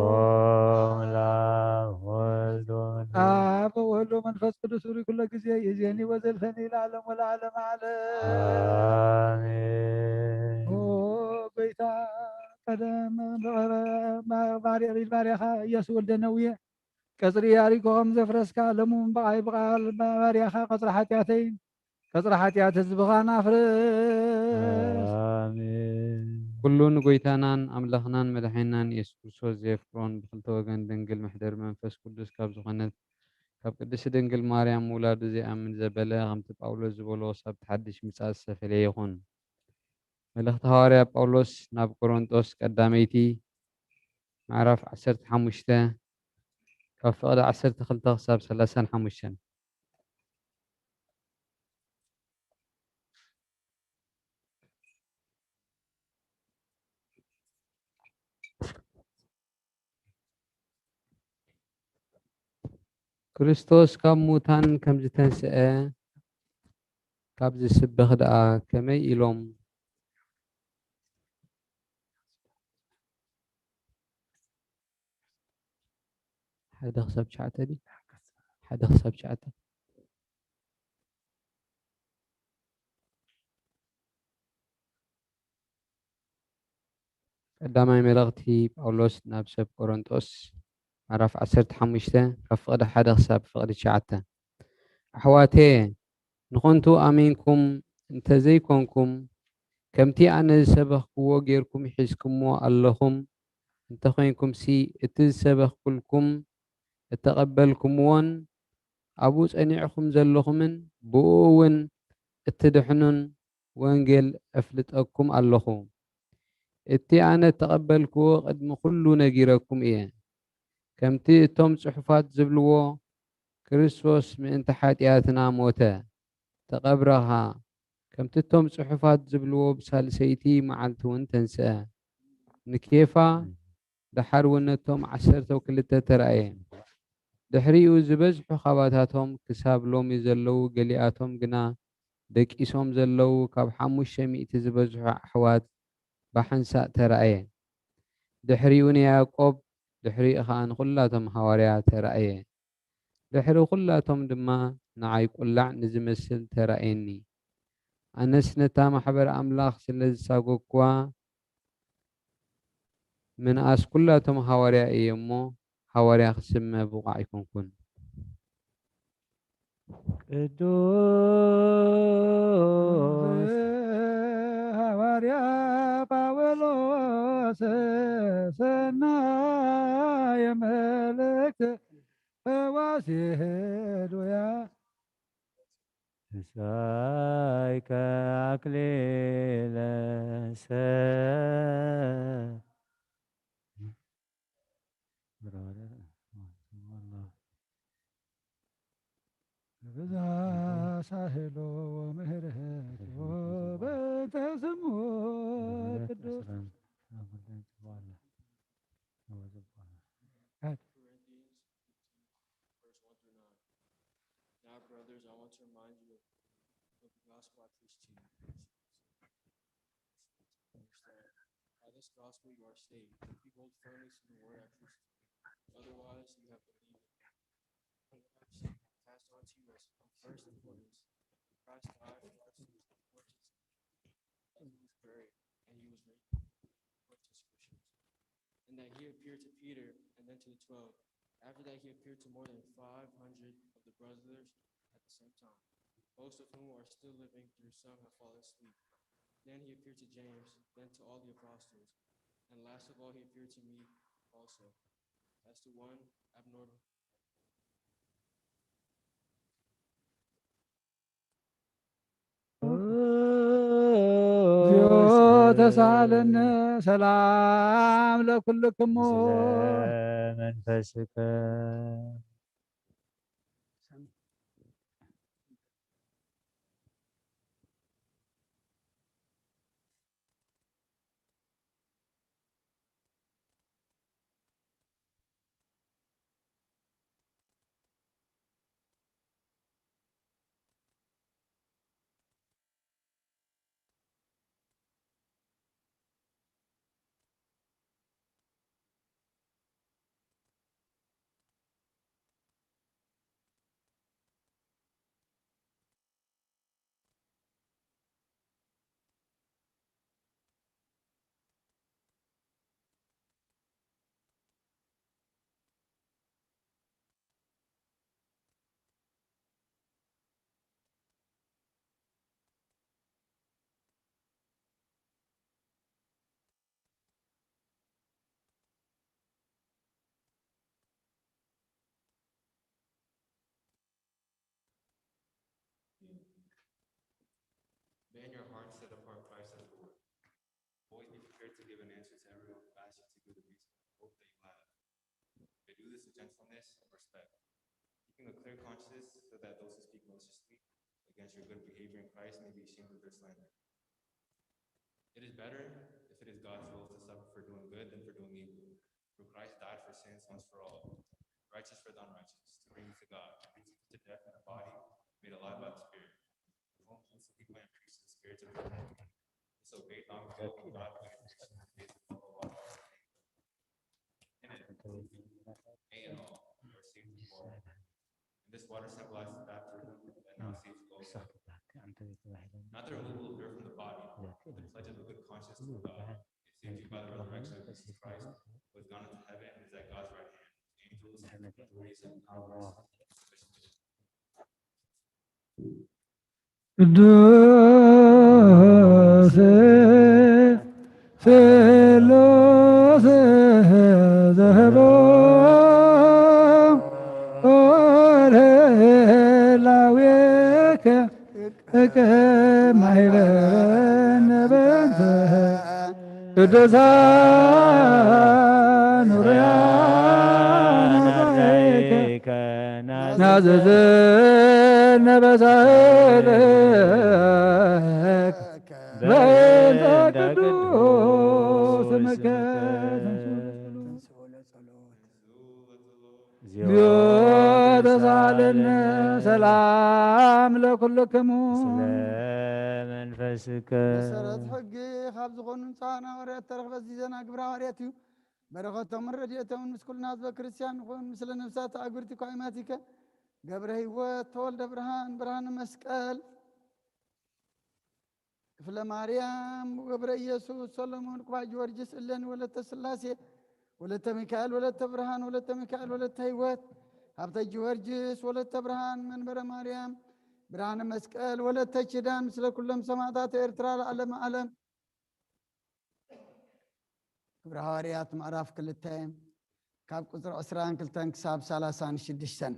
ምላው ወወልድ ወመንፈስ አብ ወወልድ ወመንፈስ ቅዱስ ሪ ኩሎ ጊዜ ይዜኒ ወዘልፈኒ ለዓለም ወለዓለም ዓለም። አሜን። ኦ ጎይታ፣ ቀደም ባሪ-፣ ባሪ-፣ ባሪያኻ ኢያሱ ወልደ ነውየ ቀጽሪ ያሪኮ ከም ዘፍረስካ፣ ሎሚ እውን ብቓይ ብቓል ባርያኻ ቀጽሪ ሓጢኣተይ፣ ቀጽሪ ሓጢኣት ህዝብኻን ኣፍርስ። ኣሜን። ኩሉ ንጎይታናን ኣምላኽናን መድሓኒናን ኢየሱስ ክርስቶስ ዘየፍቅሮን ብኽልተ ወገን ድንግል መሕደር መንፈስ ቅዱስ ካብ ዝኾነት ካብ ቅድስቲ ድንግል ማርያም ምውላዱ ዘይኣምን ዘበለ፣ ከምቲ ጳውሎስ ዝበሎ፣ ክሳብ እቲ ሓድሽ ምጽኣት ዝተፈለየ ይኹን። መልእኽቲ ሃዋርያ ጳውሎስ ናብ ቆሮንጦስ ቀዳመይቲ ምዕራፍ ዓሰርተ ሓሙሽተ ካብ ፍቕዲ ዓሰርተ ክልተ ክሳብ ሰላሳን ሓሙሽተን። ክርስቶስ ካብ ሙታን ከም ዝተንስአ ካብ ዝስበኽ ደኣ ከመይ ኢሎም ሓደ ክሳብ ትሽዓተ ድዩ? ሓደ ክሳብ ትሽዓተ። ቀዳማይ መልእኽቲ ጳውሎስ ናብ ሰብ ቆሮንጦስ፣ ምዕራፍ ዓሰርተ ሓሙሽተ፣ ካብ ፍቕዲ ሓደ ክሳብ ፍቕዲ ትሽዓተ። ኣሕዋተየ፣ ንኸንቱ ኣሚንኩም እንተ ዘይኮንኩም፣ ከምቲ ኣነ ዝሰበኽክዎ ጌርኩም ሒዝኩምዎ ኣለኹም፣ እንተ ኾይንኩምሲ፣ እቲ ዝሰበኽኩልኩም እተቐበልኩምዎን ኣብኡ ጸኒዕኩም ዘለኹምን ብኡ እውን እትድሕኑን ወንጌል እፍልጠኩም ኣለኹ። እቲ ኣነ እተቐበልክዎ ቅድሚ ኩሉ ነጊረኩም እየ። ከምቲ እቶም ጽሑፋት ዝብልዎ፣ ክርስቶስ ምእንቲ ሓጢኣትና ሞተ፣ ተቐብረ ኸኣ። ከምቲ እቶም ጽሑፋት ዝብልዎ፣ ብሳልሰይቲ መዓልቲ እውን ተንስአ። ንኬፋ ደሓር እውን ነቶም ዓሰርተ ክልተ ተራእየ። ድሕሪኡ ዝበዝሑ ካባታቶም ክሳብ ሎሚ ዘለዉ፣ ገሊኣቶም ግና ደቂሶም ዘለዉ፣ ካብ ሓሙሽተ ሚእቲ ዝበዝሑ ኣሕዋት ብሓንሳእ ተራእየ። ድሕሪኡ ንያዕቆብ፣ ድሕሪኡ ኸኣ ንኹላቶም ሃዋርያ ተራእየ። ድሕሪ ኹላቶም ድማ ንዓይ ቁላዕ ንዝመስል ተራእየኒ። ኣነስ ነታ ማሕበር ኣምላኽ ስለ ዝሳጎግኩዋ፣ ምንኣስ ኩላቶም ሃዋርያ እየ እሞ፣ ሃዋርያ ክስመ ብቑዕ ኣይኮንኩን። ቅዱስ ሃዋርያ ጳውሎስ ሰናየ መልእክት ፈዋሲ ህዱያ እሳይከ አክሊለ ሰ-፣ ብዝሃ ሳህሎ ወምህረቱ በእንተ ስሙ ቅዱስ። this gospel you are saved, if you hold firmly to the word I preached to you. Otherwise, you have believed in me. Cast on to you as of first importance. Christ died for our sins, according to the scriptures. He was buried, and he was raised, according to the scriptures. And that he appeared to Peter, and then to the twelve. After that, he appeared to more than five hundred of the brothers at the same time, most of whom are still living, though some have fallen asleep. Then he appeared to James, then to all the apostles, and last of all, he appeared to me also, as to one abnormal. እግዚኦ ተሳለነ ሰላም ለኩልክሙ። መንፈስከ May in your hearts set apart Christ as Lord. Always be prepared to give an answer to everyone who asks you to give the reason for the hope that you have. But do this with gentleness and respect, keeping a clear conscience so that those who speak maliciously against your good behavior in Christ may be ashamed of their slander. It is better, if it is God's will, to suffer for doing good than for doing evil. For Christ died for sins once for all, righteous for the unrighteous, to bring you to God, to death in a body, made alive by the Spirit. Whom also he went preached the Spirit to the world. So faith on God, God, in it, may in all, are saved through water. And this water symbolizes baptism that now saves all. Not the removal of dirt from the body, but the pledge of a good conscience to God. It saves you by the resurrection of Jesus Christ, who has gone into heaven and is at God's right hand. Angels and authorities and powers. ቅዱስ ስሉስ ዘህቦ ላዌከ እቅማይበነ በንተ ቅዱሳን ሩያን ናዘዘነ በሳህለከ በእንተ ቅዱስ ስምከ። እግዚኦ ተሳለነ ሰላም ለኩልክሙ። ስለ መንፈስከ መሰረት ሕጊ ካብ ዝኾኑ ንጹሃን ሃዋርያት ተረኽበ። እዚ ዜና ግብረ ሃዋርያት እዩ። በረኸቶምን ረድኤቶምን ምስ ኩልና ህዝበ ክርስቲያን ይኹን። ምስለ ነፍሳት ኣጉርቲ ኳይማቲከ ገብረ ህይወት፣ ተወልደ ብርሃን፣ ብርሃነ መስቀል፣ ክፍለ ማርያም፣ ገብረ ኢየሱስ፣ ሰሎሞን፣ ቁባ ጊዮርጊስ፣ እሌኒ፣ ወለተ ስላሴ፣ ወለተ ሚካኤል፣ ወለተ ብርሃን፣ ወለተ ሚካኤል፣ ወለተ ህይወት፣ ሃብተ ጊዮርጊስ፣ ወለተ ብርሃን፣ መንበረ ማርያም፣ ብርሃነ መስቀል፣ ወለተ ኪዳን፣ ምስለ ኩሎም ሰማዕታት ኤርትራ ለዓለመ ዓለም። ግብረ ሃዋርያት ምዕራፍ ክልተ ካብ ቁፅሪ ዕስራን ክልተን ክሳብ ሰላሳን ሽዱሽተን።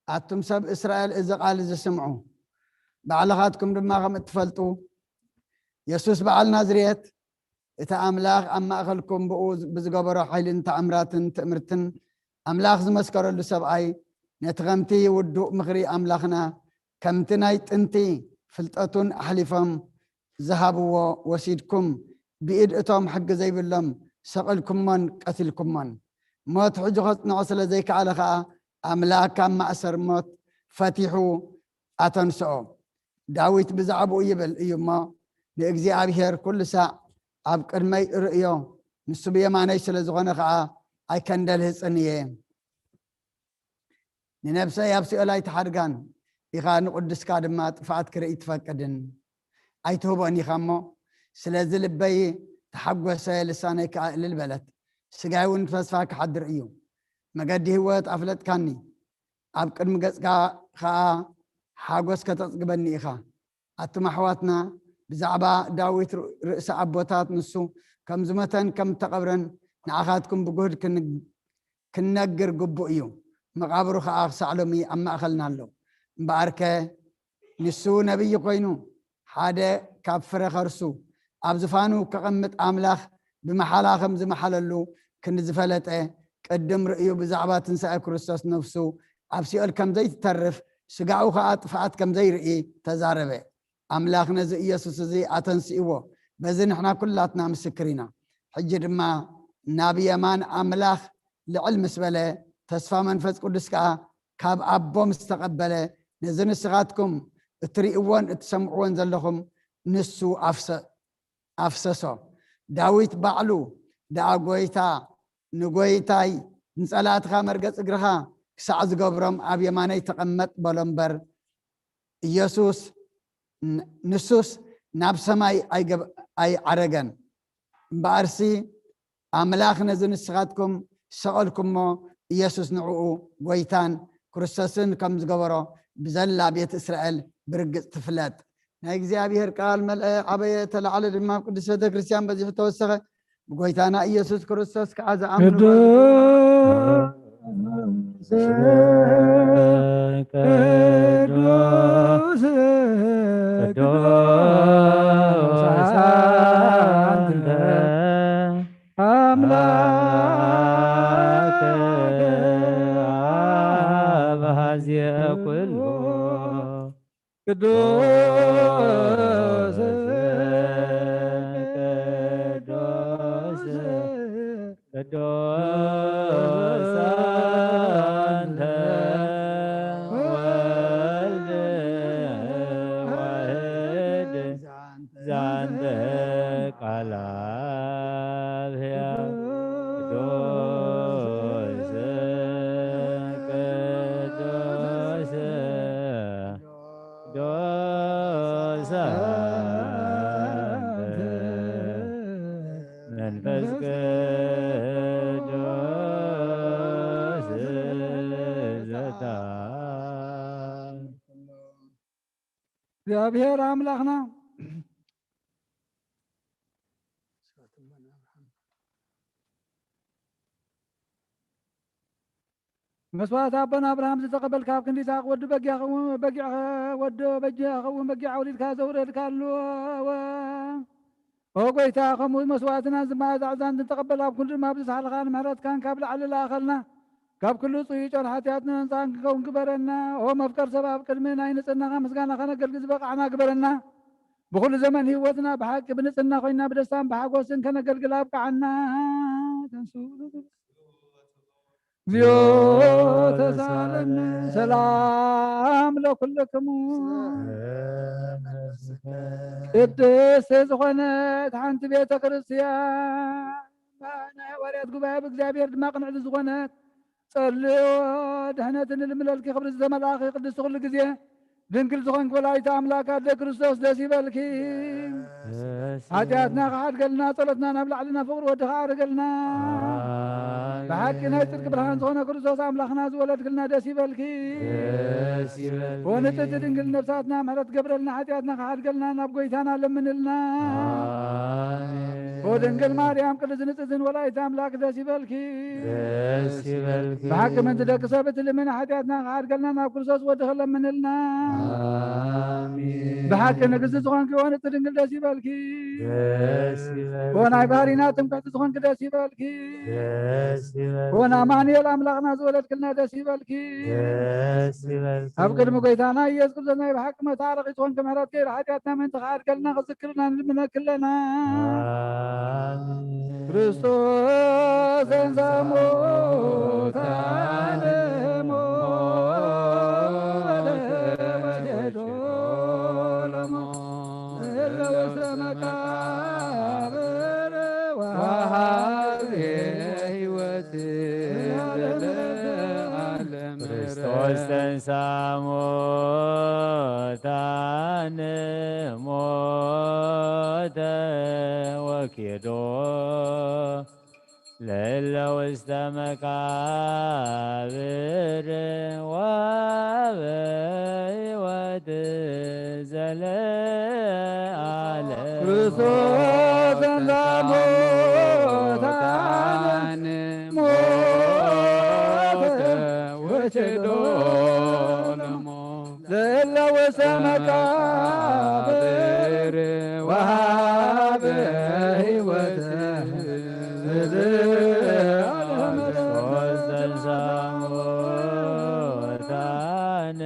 ኣቱም ሰብ እስራኤል፣ እዚ ቃል እዚ ስምዑ፣ ባዕልኻትኩም ድማ ከም እትፈልጡ፣ የሱስ በዓል ናዝሬት፣ እቲ ኣምላኽ ኣብ ማእኸልኩም ብኡ ብዝገበሮ ሓይልን ተኣምራትን ትእምርትን ኣምላኽ ዝመስከረሉ ሰብኣይ፣ ነቲ ከምቲ ውዱእ ምኽሪ ኣምላኽና፣ ከምቲ ናይ ጥንቲ ፍልጠቱን ኣሕሊፎም ዝሃብዎ ወሲድኩም፣ ብኢድ እቶም ሕጊ ዘይብሎም ሰቒልኩሞን ቀቲልኩሞን። ሞት ሕጂ ከጽንዖ ስለ ዘይከኣለ ከኣ፣ ኣምላኽ ካብ ማእሰር ሞት ፈቲሑ ኣተንስኦ። ዳዊት ብዛዕባኡ ይብል እዩ እሞ፣ ንእግዚኣብሔር ኩሉ ሳዕ ኣብ ቅድመይ እርእዮ፣ ንሱ ብየማነይ ስለ ዝኾነ ኸኣ ኣይከንደልህጽን እየ። ንነብሰይ ኣብ ሲኦል ኣይትሓድጋን ኢኻ፣ ንቕዱስካ ድማ ጥፍኣት ክርኢ ትፈቅድን ኣይትህቦን ኢኻ እሞ፣ ስለዚ ልበይ ተሓጎሰ፣ ልሳነይ ከኣ እልል በለት። ስጋይ እውን ተስፋ ክሓድር እዩ። መገዲ ህይወት ኣፍለጥካኒ፣ ኣብ ቅድሚ ገጽካ ኸኣ ሓጎስ ከተጽግበኒ ኢኻ። ኣቱም ኣሕዋትና፣ ብዛዕባ ዳዊት ር-፣ ርእሲ ኣቦታት፣ ንሱ ከም ዝሞተን ከም እተቐብረን ንዓኻትኩም ብጉህድ ክን-፣ ክንነግር ግቡእ እዩ። መቓብሩ ኸኣ ክሳዕ ሎሚ ኣብ ማእከልና ኣሎ። እምበኣርከ ንሱ ነቢይ ኮይኑ፣ ሓደ ካብ ፍረ ኸርሱ ኣብ ዝፋኑ ከቐምጥ ኣምላኽ ብመሓላ ከም ዝመሓለሉ ክንዲ ዝፈለጠ፣ ቅድም ርእዩ ብዛዕባ ትንሳኤ ክርስቶስ ነፍሱ ኣብ ሲኦል ከም ዘይትተርፍ፣ ስጋኡ ኸኣ ጥፍኣት ከም ዘይርኢ ተዛረበ። ኣምላኽ ነዚ ኢየሱስ እዚ ኣተንሲእዎ፣ በዚ ንሕና ኩላትና ምስክር ኢና። ሕጂ ድማ ናብ የማን ኣምላኽ ልዕል ምስ በለ፣ ተስፋ መንፈስ ቅዱስ ከኣ ካብ ኣቦ ምስ ተቐበለ፣ ነዚ ንስኻትኩም እትርእይዎን እትሰምዕዎን ዘለኹም ንሱ ኣፍሰ-፣ ኣፍሰሶ። ዳዊት ባዕሉ ደኣ፣ "ጐይታ፣ ንጐይታይ፣ ንጸላእትኻ መርገጽ እግርኻ ክሳዕ ዝገብሮም ኣብ የማነይ ተቐመጥ" በሎ እምበር፣ ኢየሱስ ን-፣ ንሱስ ናብ ሰማይ ኣይገብ-፣ ኣይዓረገን። እምበኣርሲ ኣምላኽ ነዚ ንስኻትኩም ዝሰቐልኩሞ ኢየሱስ ንዕኡ ጐይታን ክርስቶስን ከም ዝገበሮ ብዘላ ቤት እስራኤል ብርግጽ ትፍለጥ። ናይ እግዚኣብሔር ቃል መልአ፣ ዓበየ፣ ተላዕለ ድማ ኣብ ቅድስት ቤተ ክርስቲያን በዚሑ ተወሰኸ። ብጎይታና ኢየሱስ ክርስቶስ ከዓ ዝኣምኑ ቅዱስ፣ ቅዱስ፣ ቅዱስ አንተ አምላክ አብ ሀዜ ኩሉ ቅዱስ፣ ቅዱስ፣ ቅዱስ አንተ ወልድ ዋሕድ ዛንተ ቃል አብ ሕያው ቅዱስ፣ ቅዱስ፣ ቅዱስ አንተ መንፈስ ቅዱስ ዘታ። እግዚኣብሔር ኣምላኽና መስዋዕት ኣቦና ኣብርሃም ዝተቐበልካ፣ ኣብ ክንዲ ይስሐቅ ወዲ በጊዕ ኸውን፣ በጊዕ ወዲ በጊዕ ኸውን፣ በጊዕ ኣውሊድካ ዘውረድካሉ፣ ኦ ጎይታ፣ ከምኡ መስዋዕትና ዝመኣዛ ዕዛን ዝተቐበል፣ ኣብ ኩሉ ድማ ኣብዚ ሳሕልኻን ምሕረትካን ካብ ላዕሊ ለኣኸልና። ካብ ኩሉ ጽዩይ ጮር ሓጢኣትና ነጻ ክንከውን ግበረና። ኦ መፍቀር ሰብ፣ ኣብ ቅድሚ ናይ ንጽህናኻ ምስጋና ከነገልግል ዝበቃዕና ግበረና። ብኹሉ ዘመን ህይወትና ብሓቂ ብንጽህና ኮይና ብደስታን ብሓጎስን ከነገልግል ኣብቃዓና። ተንሱ። እግዚኦ ተሳለነ። ሰላም ለኩልክሙ። ቅድስት ዝኾነት ሓንቲ ቤተ ክርስቲያን ናይ ሃዋርያት ጉባኤ ብእግዚኣብሔር ድማ ቅንዕቲ ዝኾነት ጸልዮ ድሕነትን ልምለልኪ ክብሪ ዝተመልኣኺ ቅድስቲ ኩሉ ግዜ ድንግል ዝኾንኪ ወላዲተ ኣምላክ ኣደ ክርስቶስ ደስ ይበልኪ። ደስ ሓጢኣትና ይበልኪ። ክሓድገልና፣ ጸሎትና ናብ ላዕልና፣ ፍቕሪ ወድኻ ኣርገልና። ኣሜን። ብሓቂ ናይ ጽድቂ ብርሃን ዝኾነ ክርስቶስ ኣምላኽና ዝወለድክልና ደስ ይበልኪ። ደስ ይበልኪ። ወንጽሕቲ ድንግል ነፍሳትና ምሕረት ገብረልና፣ ሓጢኣትና ክሓድገልና ናብ ጎይታና ለምንልና። ኣሜን። ወድንግል ማርያም ቅድስት ንጽሕትን ወላዲተ ኣምላክ ደስ ይበልኪ። ደስ ይበልኪ። ብሓቂ ምእንቲ ደቂ ሰብ እትልምኒ ሓጢኣትና ክሓድገልና ናብ ክርስቶስ ወድኺ ለምንልና። ኣሜን። ብሓቂ ንግስቲ ዝኾንኪ ወንጽሕቲ ድንግል ደስ ይበልኪ። ደስ ይበልኪ። ወናይ ባህሪና ትምክሕቲ ዝኾንኪ ደስ ይበልኪ። ደስ ይበልኪ። ወናማኑኤል ኣምላኽና ዝወለድክልና ደስ ይበልኪ። ደስ ይበልኪ። ኣብ ቅድሚ ጎይታና ኢየሱስ ክርስቶስ ናይ ብሓቂ መታረቒ ዝኾንኪ ምሕረት ገይሩ ሓጢኣትና ምእንቲ ክሓድገልና ክዝክርና ንልምነኪ ኣለና። ኣሜን። ክርስቶስ ተንሥአ እሙታን እሞ በለ ወሴዶ ለሞ እለ ውስተ መቃብር ተንሳ ሙታን ሞተ ወኪዶ ለለ ውስተ መቃብር ወበ ሕይወት ዘለዓለም። ክርስቶስ ተንሳ ሙታን ሞተ ወኪዶ ለለ ውስተ መቃብር ወሀበ ሕይወት ዘለዓለም። ክርስቶስ ተንሳ ሙታን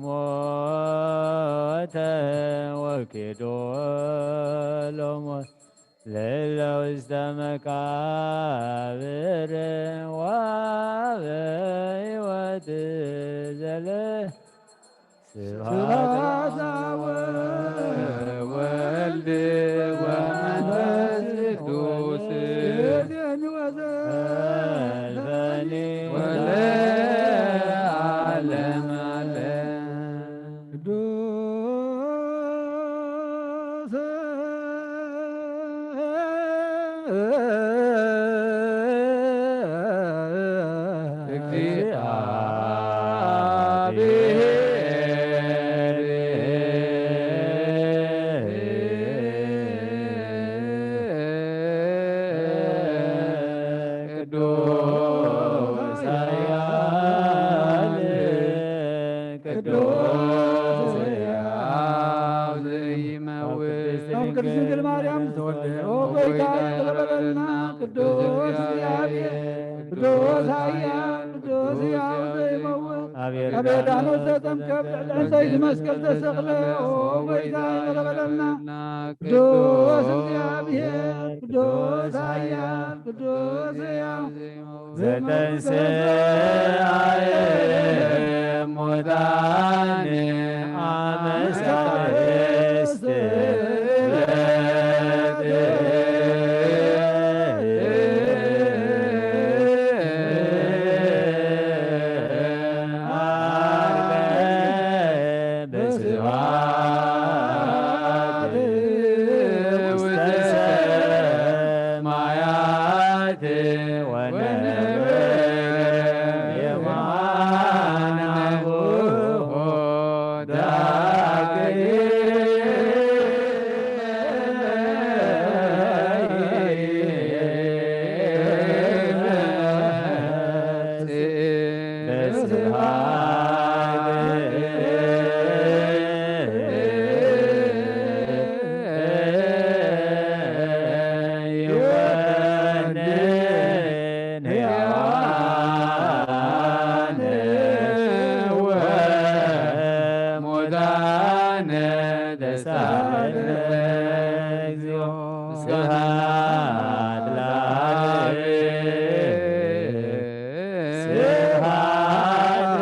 ሞተ ወኪዶ ለሞት ለለ ውስተ መቃብር ወሀበ ሕይወት ዘለ ስብሐት ለወልድ ወመንፈስ ቅዱስ ወዘልፈኒ ወለዓለመ ዓለም። ቅዱስ እግዚአብሔር ቅዱስ ኃያል ቅዱስ ሕያው ዘይመውት። ቅድስት ድንግል ማርያም ተወልደ። ኦ ጌታ፣ ይቅር በለልና። ቅዱስ እግዚአብሔር፣ ቅዱስ ኃያል፣ ቅዱስ ሕያው ዘይመውት። አቤት። አቤት። ዳኖስ ተጠምቀ፣ ብዕልዕል ዘይት መስቀል ተሰቅለ። ኦ ጌታ፣ ይቅር በለልና። ቅዱስ እግዚአብሔር፣ ቅዱስ ኃያል፣ ቅዱስ ሕያው ዘተንሥአ እሙታን አመ ሠለስት ዕለት ዐርገ በስብሐት ውስተ ሰማያት ወነበረ የማነ አቡሁ ዳግም። ስብሐት ለአብ። ስብሐት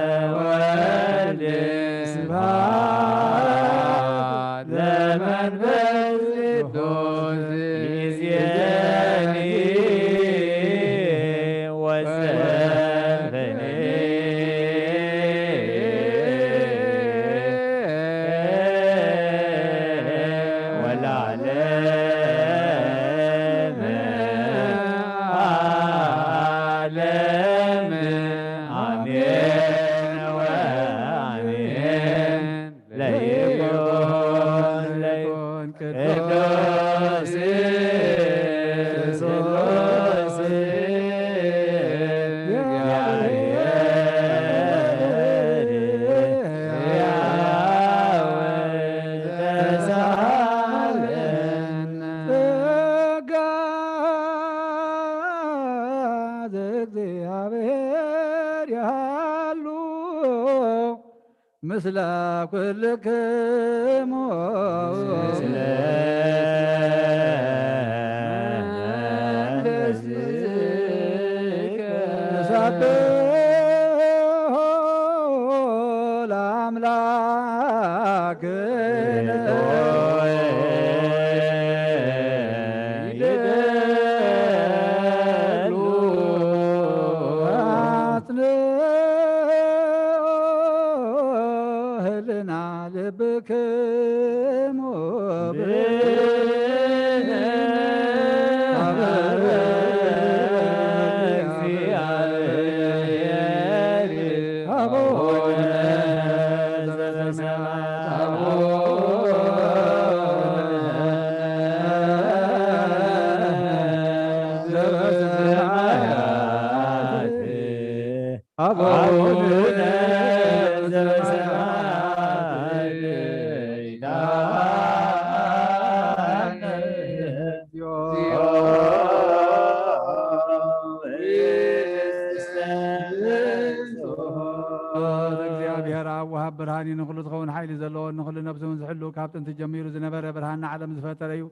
ለወልድ። ስብሐት ለመንፈስ ቅዱስ። ይእዜኒ ወዘልፈኒ ወለዓለመ ዓለም አሜን ወአሜን። ለይኩን ለይኩን ቅዱስ ስሉስ እግዚአብሔር ሕያው ተሳለነ። ጸጋ ዘእግዚአብሔር ያሉ ምስለ ኩልክሙ። ምስለ መንፈስከ። ንሰብሖ ለአምላክነ። ይደሉ አጽንዕ አቡነ ዘበሰማያት እግዚኦ። እግዚአብሔር አብ ወሃብ ብርሃን እዩ፣ ንኹሉ ዝኸውን ሓይሊ ዘለዎ፣ ንኹሉ ነብሲ እውን ዝሕሉ፣ ካብ ጥንቲ ጀሚሩ ዝነበረ፣ ብርሃን ንዓለም ዝፈጠረ እዩ።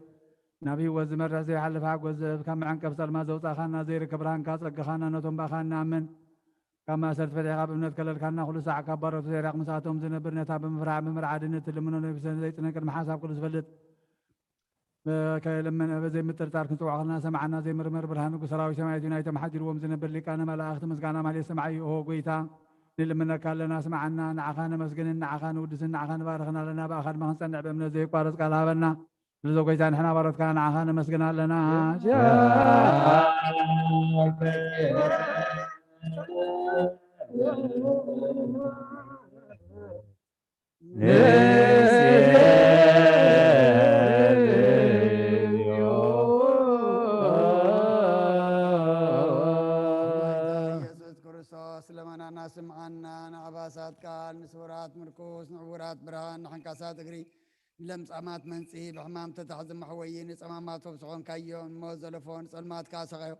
ናብ ህይወት ዝመርሕ ዘይሓልፍ ሓጎስ ዘህብ፣ ካብ መዐንቀፍ ጸልማት ዘውጻእኻና፣ ዘይርከብ ብርሃንካ ጸግኻና፣ ነቶም ብኣኻ እንኣምን ካብ ማእሰርቲ ፈቲሕኻ ብእምነት ከለልካና፣ ኩሉ ሳዕ ካብ ባሮቱ ዘይራቕ ምሳቶም ዝነብር፣ ነታ ብምፍራዕ ብምርዓድን እትልምኖ ነቢሰን ዘይጽነን ቅድሚ ሓሳብ ኩሉ ዝፈልጥ፣ ከየለመነ ዘይምጥርጣር ክንጽውዖ ከለና ሰምዓና፣ ዘይምርመር ብርሃን ንጉስ ሰራዊት ሰማያት እዩ። ናይቶም ሓዲርዎም ዝነብር ሊቃነ መላእኽቲ ምስጋና ማህሌት ሰማዒ። ኦ ጎይታ፣ ንልምነካ ኣለና፣ ስምዓና፣ ንዓኻ ነመስግንን ንዓኻ ንውድስን ንዓኻ ንባርኽን ኣለና። ብኣኻ ድማ ክንጸንዕ ብእምነት ዘይቋረጽ ቃል ሃበና። ስለዚ ጎይታ ንሕና ባሮትካ ንዓኻ ነመስግን ኣለና። ኢየሱስ ክርስቶስ ለመናና ስምዓና፣ ንዓባሳት ቃል፣ ንስውራት ምርኩስ፣ ንዕውራት ብርሃን፣ ንሕንካሳት እግሪ፣ ንለምጻማት መንጽሂ፣ ብሕማም ተታሕዚ መሕወዪ፣ ንጸማማት ፈውሲ ኾንካዮም፣ ንሞት ዘለፎ ንጸልማት ከኣ ሰቐዮ።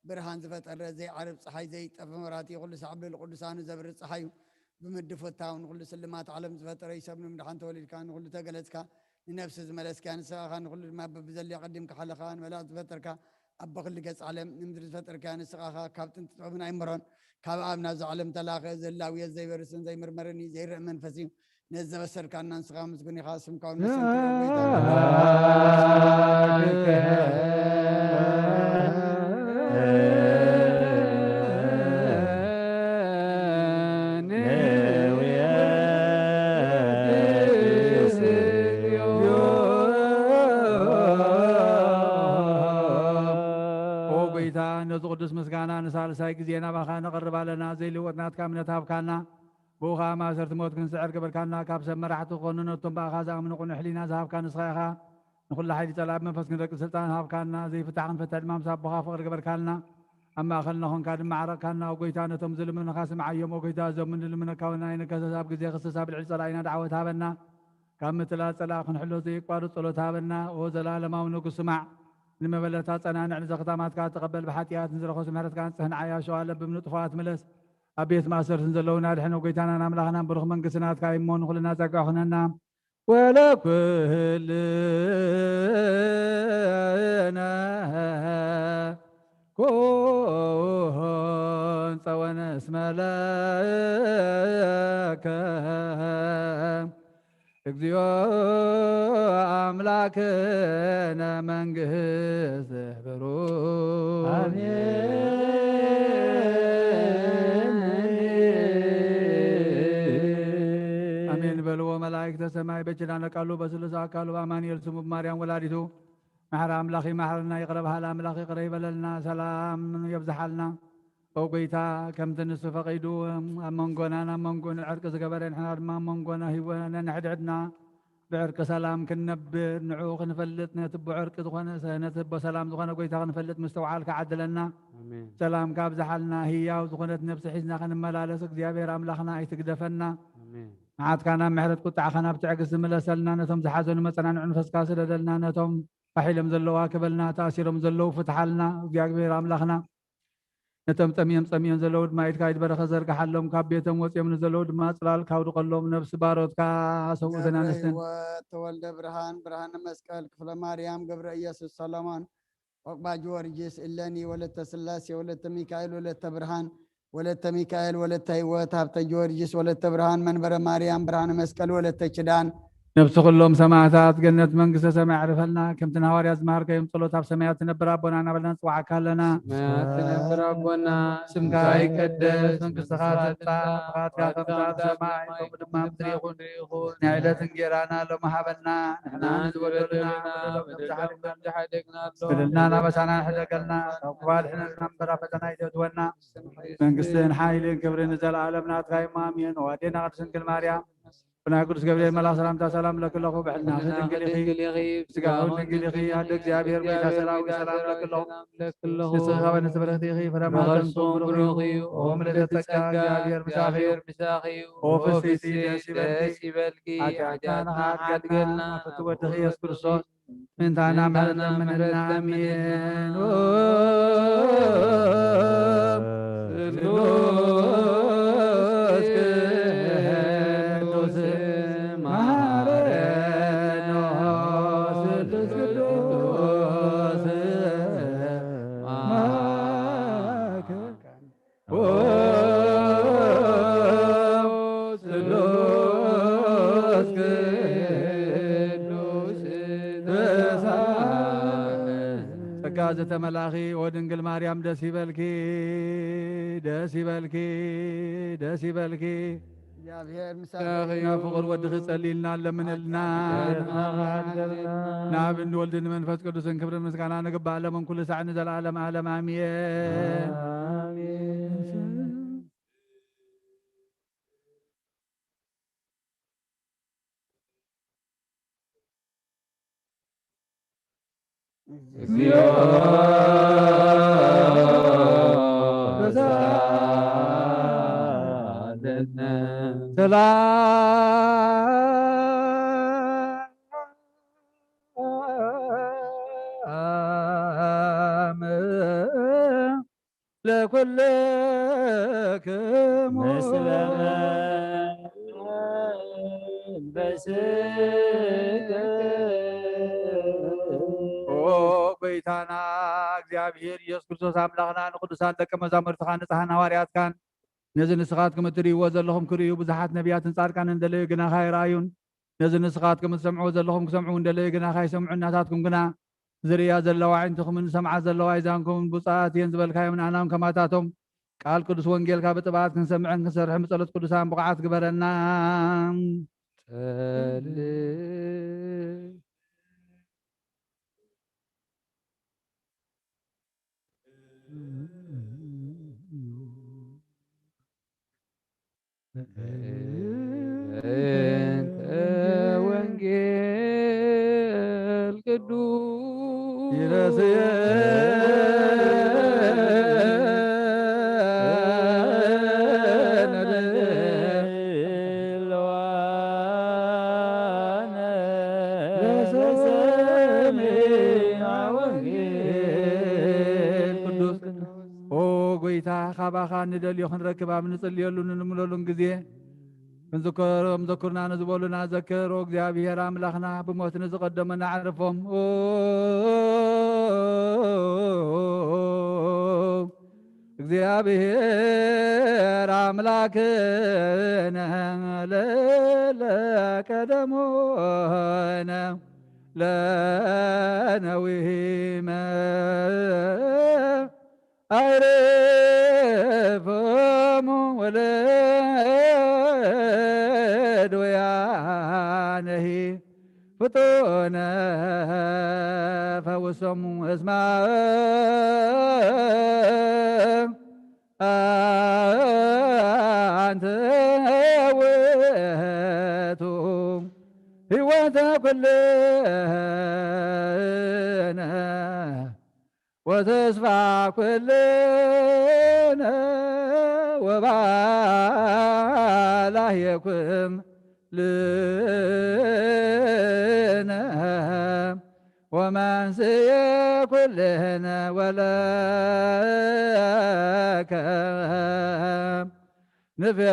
ብርሃን ዝፈጠረ ዘይዓርብ ጸሓይ ዘይጠፍ መብራህቲ፣ ኩሉ ሳዕ ብልዕሊ ቅዱሳኑ ዘብርህ ጸሓዩ፣ ብምድፍታው ንኹሉ ስልማት ዓለም ዝፈጠረ እዩ። ሰብ ንምድሓን ተወሊድካ፣ ንኹሉ ተገለጽካ፣ ንነፍሲ ዝመለስካ ንስኻ ኢኻ፣ ንኹሉ ድማ በብዘድልዮ ኣቐዲምካ ሓለኻ፣ ንመላእክት ዝፈጠርካ፣ ኣቦ ኩሉ ገጽ ዓለም ንምድሪ ዝፈጠርካ ንስኻ ኢኻ። ካብ ጥንቲ ጥበብን ኣይምሮን ካብ ኣብ ናብዚ ዓለም ተላኸ፣ ዘላውየት ዘይበርስን ዘይምርመርን እዩ፣ ዘይረእ መንፈስ እዩ። ነዚ ዘበሰርካና ንስኻ ምስጉን ኢኻ፣ ስምካ እውን መሰንክር እዩ፣ ጎይታ። ኦ ጎይታ፣ ነዚ ቅዱስ ምስጋና ንሳልሳይ ግዜ ናባኻ ነቕርብ ኣለና። ዘይልወጥ ናትካ እምነት ሃብካና። ብኡ ኸኣ ማእሰርቲ ሞት ክንስዕር ገበርካና። ካብ ሰብ መራሕቲ ክኾኑ ነቶም ብኣኻ ዝኣምኑ ቅኑዕ ሕሊና ዝሃብካ ንስኻ ኢኻ። ንኹሉ ሓይሊ ጸላኢ ብመንፈስ ክንረግጽ ስልጣን ሃብካና። ዘይፍታሕ ክንፈትሕ ድማ ምስ ኣቦኻ ፍቕሪ ገበርካልና። ኣብ ማእኸልና ኾንካ ድማ ዓረቕካና። ኦ ጎይታ፣ ነቶም ዝልምኑኻ ስምዓዮም። ኦ ጎይታ፣ እዞም ንልምነካ እውን ኣይንከሰስ። ኣብ ግዜ ክስስ ኣብ ልዕሊ ጸላኢና ደዓወት ሃበና። ካብ ምትላል ጸላኢ ክንሕሎ ዘይቋርጽ ጸሎት ሃበና። ኦ ዘላለማዊ ንጉስ፣ ስማዕ። ንመበለት ኣጸናንዕ፣ ንዘኽታማትካ ተቐበል። ብሓጢኣት ንዝረኸሱ ምሕረትካ ኣንጽህ። ንዓያሾ ኣለብም ንጥፉኣት ምለስ። ኣብ ቤት ማእሰርትን ዘለዉና ኣድሕን። ኦ ጎይታናን ኣምላኽናን፣ ብሩኽ መንግስቲ ናትካ እዩ እሞ፣ ንኹልና ጸጋ ኩነና። ወለኩልነ ኩን ጸወነ እስመ ለከ እግዚኦ ኣምላክነ መንግስት ብሩክ። ኣሜን። ኣሜን በልዎ መላእክተ ሰማይ፣ በኪዳነ ቃሉ በስሉስ ኣካሉ በአማኑኤል ስሙ ብማርያም ወላዲቱ መሐረ ኣምላኽ ይመሐረና፣ ይቕረ በሃል ኣምላኽ ይቕረ ይበለልና፣ ሰላም የብዝሓልና። ኦ ጎይታ፣ ከምቲ ንሱ ፈቒዱ ኣብ መንጎናን ኣብ መንጎኡን ዕርቂ ዝገበረ፣ ንሕና ድማ ኣብ መንጎና ህይወ ነንሕድሕድና ብዕርቂ ሰላም ክንነብር፣ ንዕኡ ክንፈልጥ፣ ነቲ ኣቦ ዕርቂ ዝኾነ፣ ነቲ ኣቦ ሰላም ዝኾነ ጎይታ ክንፈልጥ ምስትውዓል ክዓድለና። ኣሜን። ሰላምካ ኣብዝሓልና፣ ህያው ዝኾነት ነብሲ ሒዝና ክንመላለስ እግዚኣብሔር ኣምላኽና ኣይትግደፈና። ኣሜን። መዓትካ ናብ ምሕረት፣ ቁጣዕኻ ናብ ትዕግስቲ ምለሰልና። ነቶም ዝሓዘኑ መጸናንዒ መንፈስካ ስደደልና። ነቶም ፋሕ ኢሎም ዘለዉ ኣክበልና። ተኣሲሮም ዘለዉ ፍትሓልና እግዚኣብሔር ኣምላኽና። ነቶም ጠምዮም ጸሚኦም ዘለዉ ድማ ኢድካ ኢድ በረኸት ዘርግሓሎም። ካብ ቤቶም ወጺኦም ንዘለዉ ድማ ጽላልካ ኣውድቐሎም። ነብሲ ባሮትካ ሰብኡትን ኣንስትን። ህይወት ተወልደ ብርሃን፣ ብርሃነ መስቀል፣ ክፍለ ማርያም፣ ገብረ ኢየሱስ፣ ሰሎሞን፣ ዑቕባ ጊዮርጊስ፣ እሌኒ፣ ወለተ ስላሴ፣ ወለተ ሚካኤል፣ ወለተ ብርሃን፣ ወለተ ሚካኤል፣ ወለተ ህይወት፣ ሃብተ ጊዮርጊስ፣ ወለተ ብርሃን፣ መንበረ ማርያም፣ ብርሃነ መስቀል፣ ወለተ ኪዳን። ነብሲ ኩሎም ሰማዕታት ገነት መንግስተ ሰማይ ኣዕርፈልና። ከምቲ ንሃዋርያት ዝመሃርከዮም ጸሎት ኣብ ሰማያት ትነብር ኣቦና እናበልና ንጽውዓካ ኣለና። ሰማያት ትነብር ኣቦና፣ ስምካ ይቀደስ፣ መንግስትኻ ትምጻእ፣ ፍቓድካ ከምቲ ኣብ ሰማይ ከምኡ ድማ ኣብ ምድሪ ይኹን። ናይ ዕለት እንጌራና ሎሚ ሃበና። ንሕና ንዝበደሉና ንበደሎም፣ ከምቲ ሓደግና ንበደሎም። በደልናን ኣበሳናን ሕደገልና፣ ካብ ክፉእ ኣድሕነና እምበር ኣብ ፈተና ኣይተእትወና። መንግስትን ሓይልን ክብርን ንዘለኣለም ናትካ እዩ፣ ኣሜን። ኦ ኣዴና ቅድስት ድንግል ማርያም፣ ብናይ ቅዱስ ገብርኤል መልኣኽ ሰላምታ ሰላም እብለኪ ኣለኹ። ብሕልናኺ ድንግል ኢኺ፣ ብስጋኺ እውን ድንግል ኢኺ። ኣደ እግዚኣብሔር፣ መይታ ሰራዊት፣ ሰላም እብለኪ ኣለኹ። ንስኺ ካብ ኣንስቲ ብርኽቲ ኢኺ፣ ፍረ ማህፀንኪ እውን ብሩኽ እዩ። ኦ ምልዕተ ጸጋ፣ እግዚኣብሔር ምሳኺ እዩ። ኦ ፍስሕቲ፣ ደስ ይበልኪ፣ ሓጢኣትና ንኽሓድገልና፣ ፍትው ወድኺ ኢየሱስ ክርስቶስ ምእንታና ምሕረት ለምንልና። ኣሜን። ስሉስ ቅዱስ መሐረነ። ስሉስ ቅዱስ መሐረነ። ኦ ስሉስ ቅዱስ ተሳነ። ጸጋ ዘተመላኺ ኦ ድንግል ማርያም ደስ ይበልኪ፣ ደስ ይበልኪ፣ ደስ ይበልኪ። እግዚኣብሔር ምሳኺ ይኹን። ናብ ፍቑር ወድኺ ጸልይልና፣ ለምንልና። ሓጢኣትና ይቕር በለልና። ናብ እንዲ ወልድን መንፈስ ቅዱስን ክብርን ምስጋና ንግባእ፣ ለምን ኩሉ ሳዕ ንዘለዓለም ዓለም ኣሜን። ኣሜን። እግዚኦ ተሳለነ። ሰላም ለኩልክሙ። ምስለ መንፈስከ። ኦ ጎይታና እግዚኣብሔር ኢየሱስ ክርስቶስ ኣምላኽና፣ ንቅዱሳን ደቀ መዛሙርትኻ ንጽሓን ሃዋርያትካን፣ ነዚ ንስኻትኩም እትርእይዎ ዘለኹም ክርእዩ ብዙሓት ነቢያትን ጻድቃንን እንደለዩ፣ ግና ካይረኣዩን፣ ነዚ ንስኻትኩም እትሰምዕዎ ዘለኹም ክሰምዑ እንደለዩ፣ ግና ካይሰምዑን፣ ናታትኩም ግና ዝርእያ ዘለዋ ኣዒንትኹምን ዝሰምዓ ዘለዋ ኣእዛንኩምን ብፁዓት እየን ዝበልካዮም ንኣናም ከማታቶም ቃል ቅዱስ ወንጌልካ ብጥብዓት ክንሰምዕን ክንሰርሕን ብጸሎት ቅዱሳን ብቑዓት ግበረና። ጸልእ። በእንተ ወንጌል ቅዱስ ይረስየነ ድልዋነ ለሰሚዐ ወንጌል ቅዱስ። ኦ ጎይታ፣ ካባኻ ንደልዮ ክንረክብ ኣብ ንጽልየሉን ንልምነሉን ግዜ፣ ክንዝከሮም ዘኩርና ንዝበሉና ዘክር። ኦ እግዚኣብሔር ኣምላኽና፣ ብሞት ንዝቐደሙና ኣዕርፎም። ኦ እግዚኣብሔር ኣምላክነ ለለቀደሙነ ለነዊመ ኣዕርፎሙ ወለድውያነሂ ፍጡነ ፈውሶሙ እስማ ኣንተ ውእቱ ህይወተ ኩልነ ወተስፋ ኩልነ ወባላህየኩም ልነ ወመንስኤ ኩልነ ወለከ ንፌኑ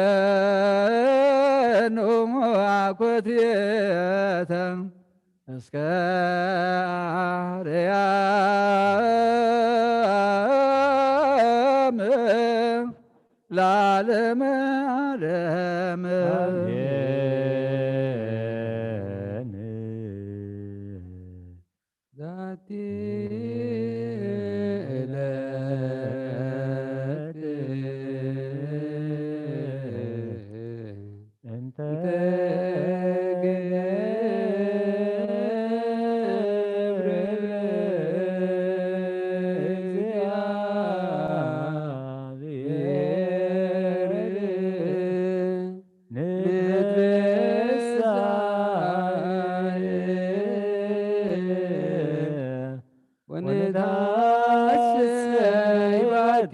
አኮቴተ እስከ አርያም ለዓለመ ዓለም። አሜን። ዛቲ ዕለት እንተ ገብረ እግዚአብሔር ንትቤሰ ወንታሰይ ባቲ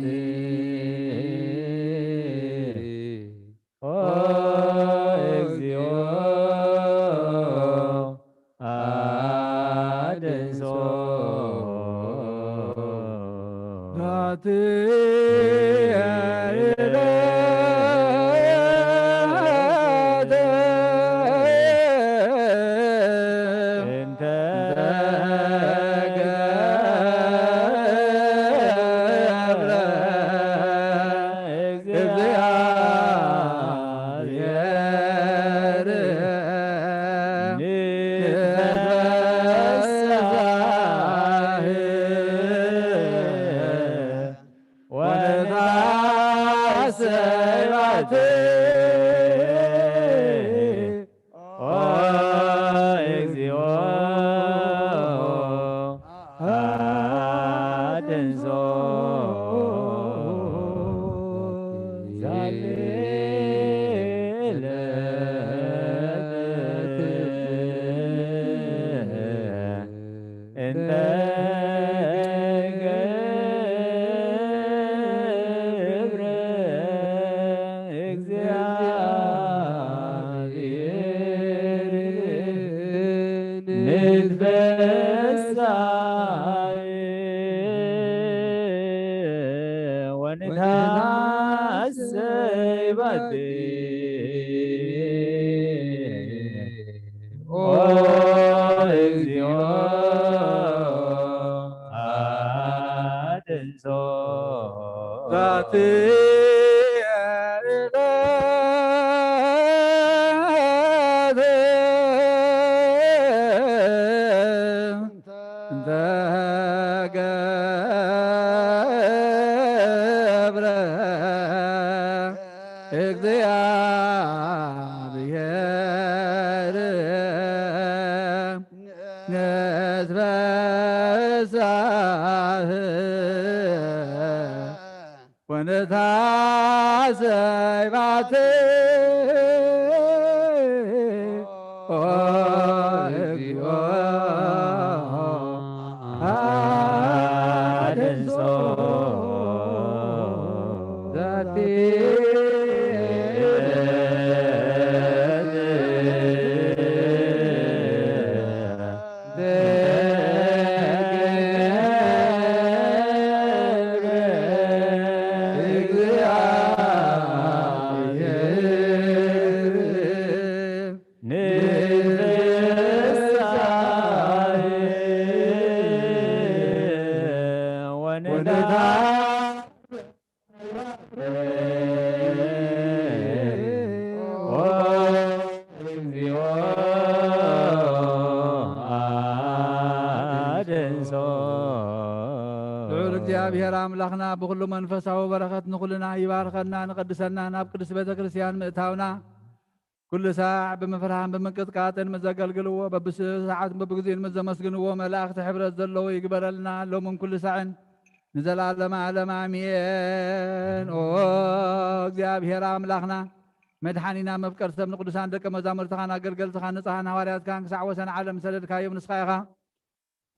ኦ እግዚኦ አድንሶ ዛቲ ዕለት እንተ ገብረ እግዚአብሔር ንትፈሳህ ወንትሐሰይ ባቲ ኦ እግዚኦ አድንሶ ዛቲ ዕለት እንተ ገብረ እግዚአብሔር ንትፈሳህ ወንትሐሰይ ባቲ ኦ እግዚኦ አድንሶ ዛቲ ዕለት እንተ ገብረ እግዚአብሔር ንትፈሳህ ወንትሐሰይ ባቲ ኦ እግዚኦ አድንሶ ዛቲ ልዑል እግዚኣብሔር ኣምላኽና ብኹሉ መንፈሳዊ በረኸት ንኹልና ይባርከና፣ ንቐድሰና፣ ናብ ቅድስቲ ቤተ ክርስቲያን ምእታውና፣ ኩሉ ሳዕ ብምፍርሃን ብምንቅጥቃጥን ምስ ዘገልግልዎ፣ በብሰዓትን በብግዜን ምስ ዘመስግንዎ መላእኽቲ ሕብረት ዘለዎ ይግበረልና፣ ሎምን ኩሉ ሳዕን ንዘላለመ ዓለም ኣሜን። ኦ እግዚኣብሔር ኣምላኽና፣ መድሓኒና፣ መፍቀር ሰብ፣ ንቅዱሳን ደቀ መዛሙርትኻን ኣገልገልትኻን ንጹሃን ሃዋርያትካን ክሳዕ ወሰን ዓለም ዝሰደድካዮም ንስኻ ኢኻ።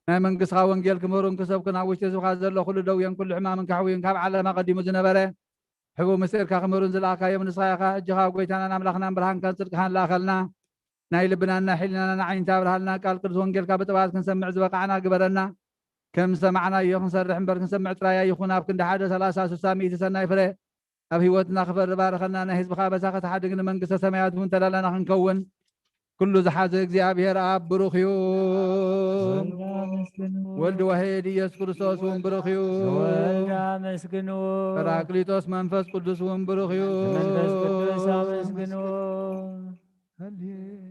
ናይ መንግስትኻ ወንጌል ክምህሩን ክሰብኩን ኣብ ውሽጢ ህዝብኻ ዘሎ ኩሉ ደውየን ኩሉ ሕማምን ከሕውዩን ካብ ዓለም ኣቐዲሙ ዝነበረ ሕቡእ ምስጢርካ ክምህሩን ዝለኣኻዮም ንስኻ ኢኻ። ሕጂ ኸኣ ጎይታናን ኣምላኽናን ብርሃንካን ጽድቅኻን ለኣኸልና። ናይ ልብናን ናይ ሕሊናናን ዓይኒ ኣብርሃልና። ቃል ቅዱስ ወንጌልካ ብጥባት ክንሰምዕ ዝበቃዕና ግበረና። ከም ዝሰማዕናዮ ክንሰርሕ እምበር ክንሰምዕ ጥራይ ኣይኹን። ኣብ ክንዲ ሓደ ሰላሳ ስሳ ሚእቲ ሰናይ ፍረ ኣብ ህይወትና ክፈሪ ባርኸና። ናይ ህዝብኻ ኣበሳ ከተሓድግ ንመንግስተ ሰማያት እውን ተዳላና ክንከውን ኩሉ ዝሓዘ እግዚኣብሔር ኣብ ብሩኽ እዩ። ወልድ ዋሕድ ኢየሱስ ክርስቶስ እውን ብሩኽ እዩ። ወልድ ኣመስግኑ። ጳራቅሊጦስ መንፈስ ቅዱስ እውን ብሩኽ እዩ። መንፈስ ቅዱስ ኣመስግኑ። ሃሌሉያ።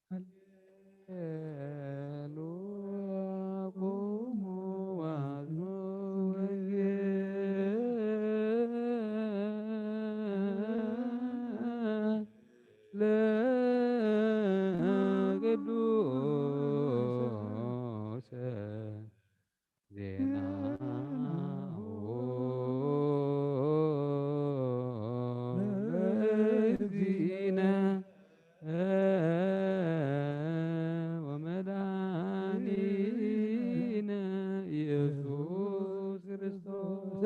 ሃሌሉያ። ቁሙ ዋዝኑ ለቅዱስ ዜናሁ ለእግዚእ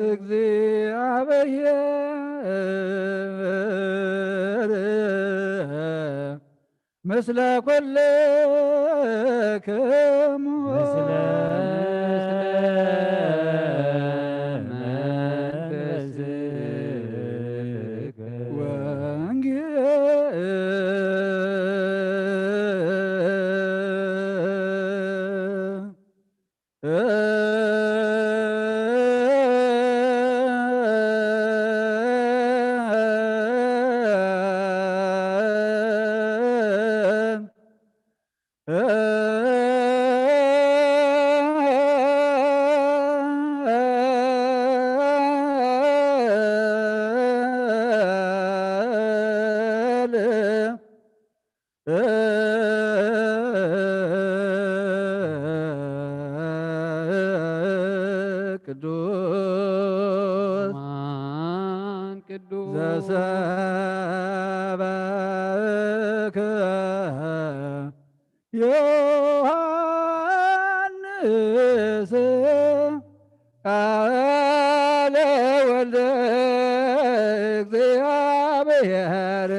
እግዚኣብሔር ምስለ ኩልክሙ ምስለ መንፈስከ ወንጌል ቅዱስ አማን ቅዱስ ዘሰበከ ዮሐንስ ቃለ ወልደ እግዚአብሔር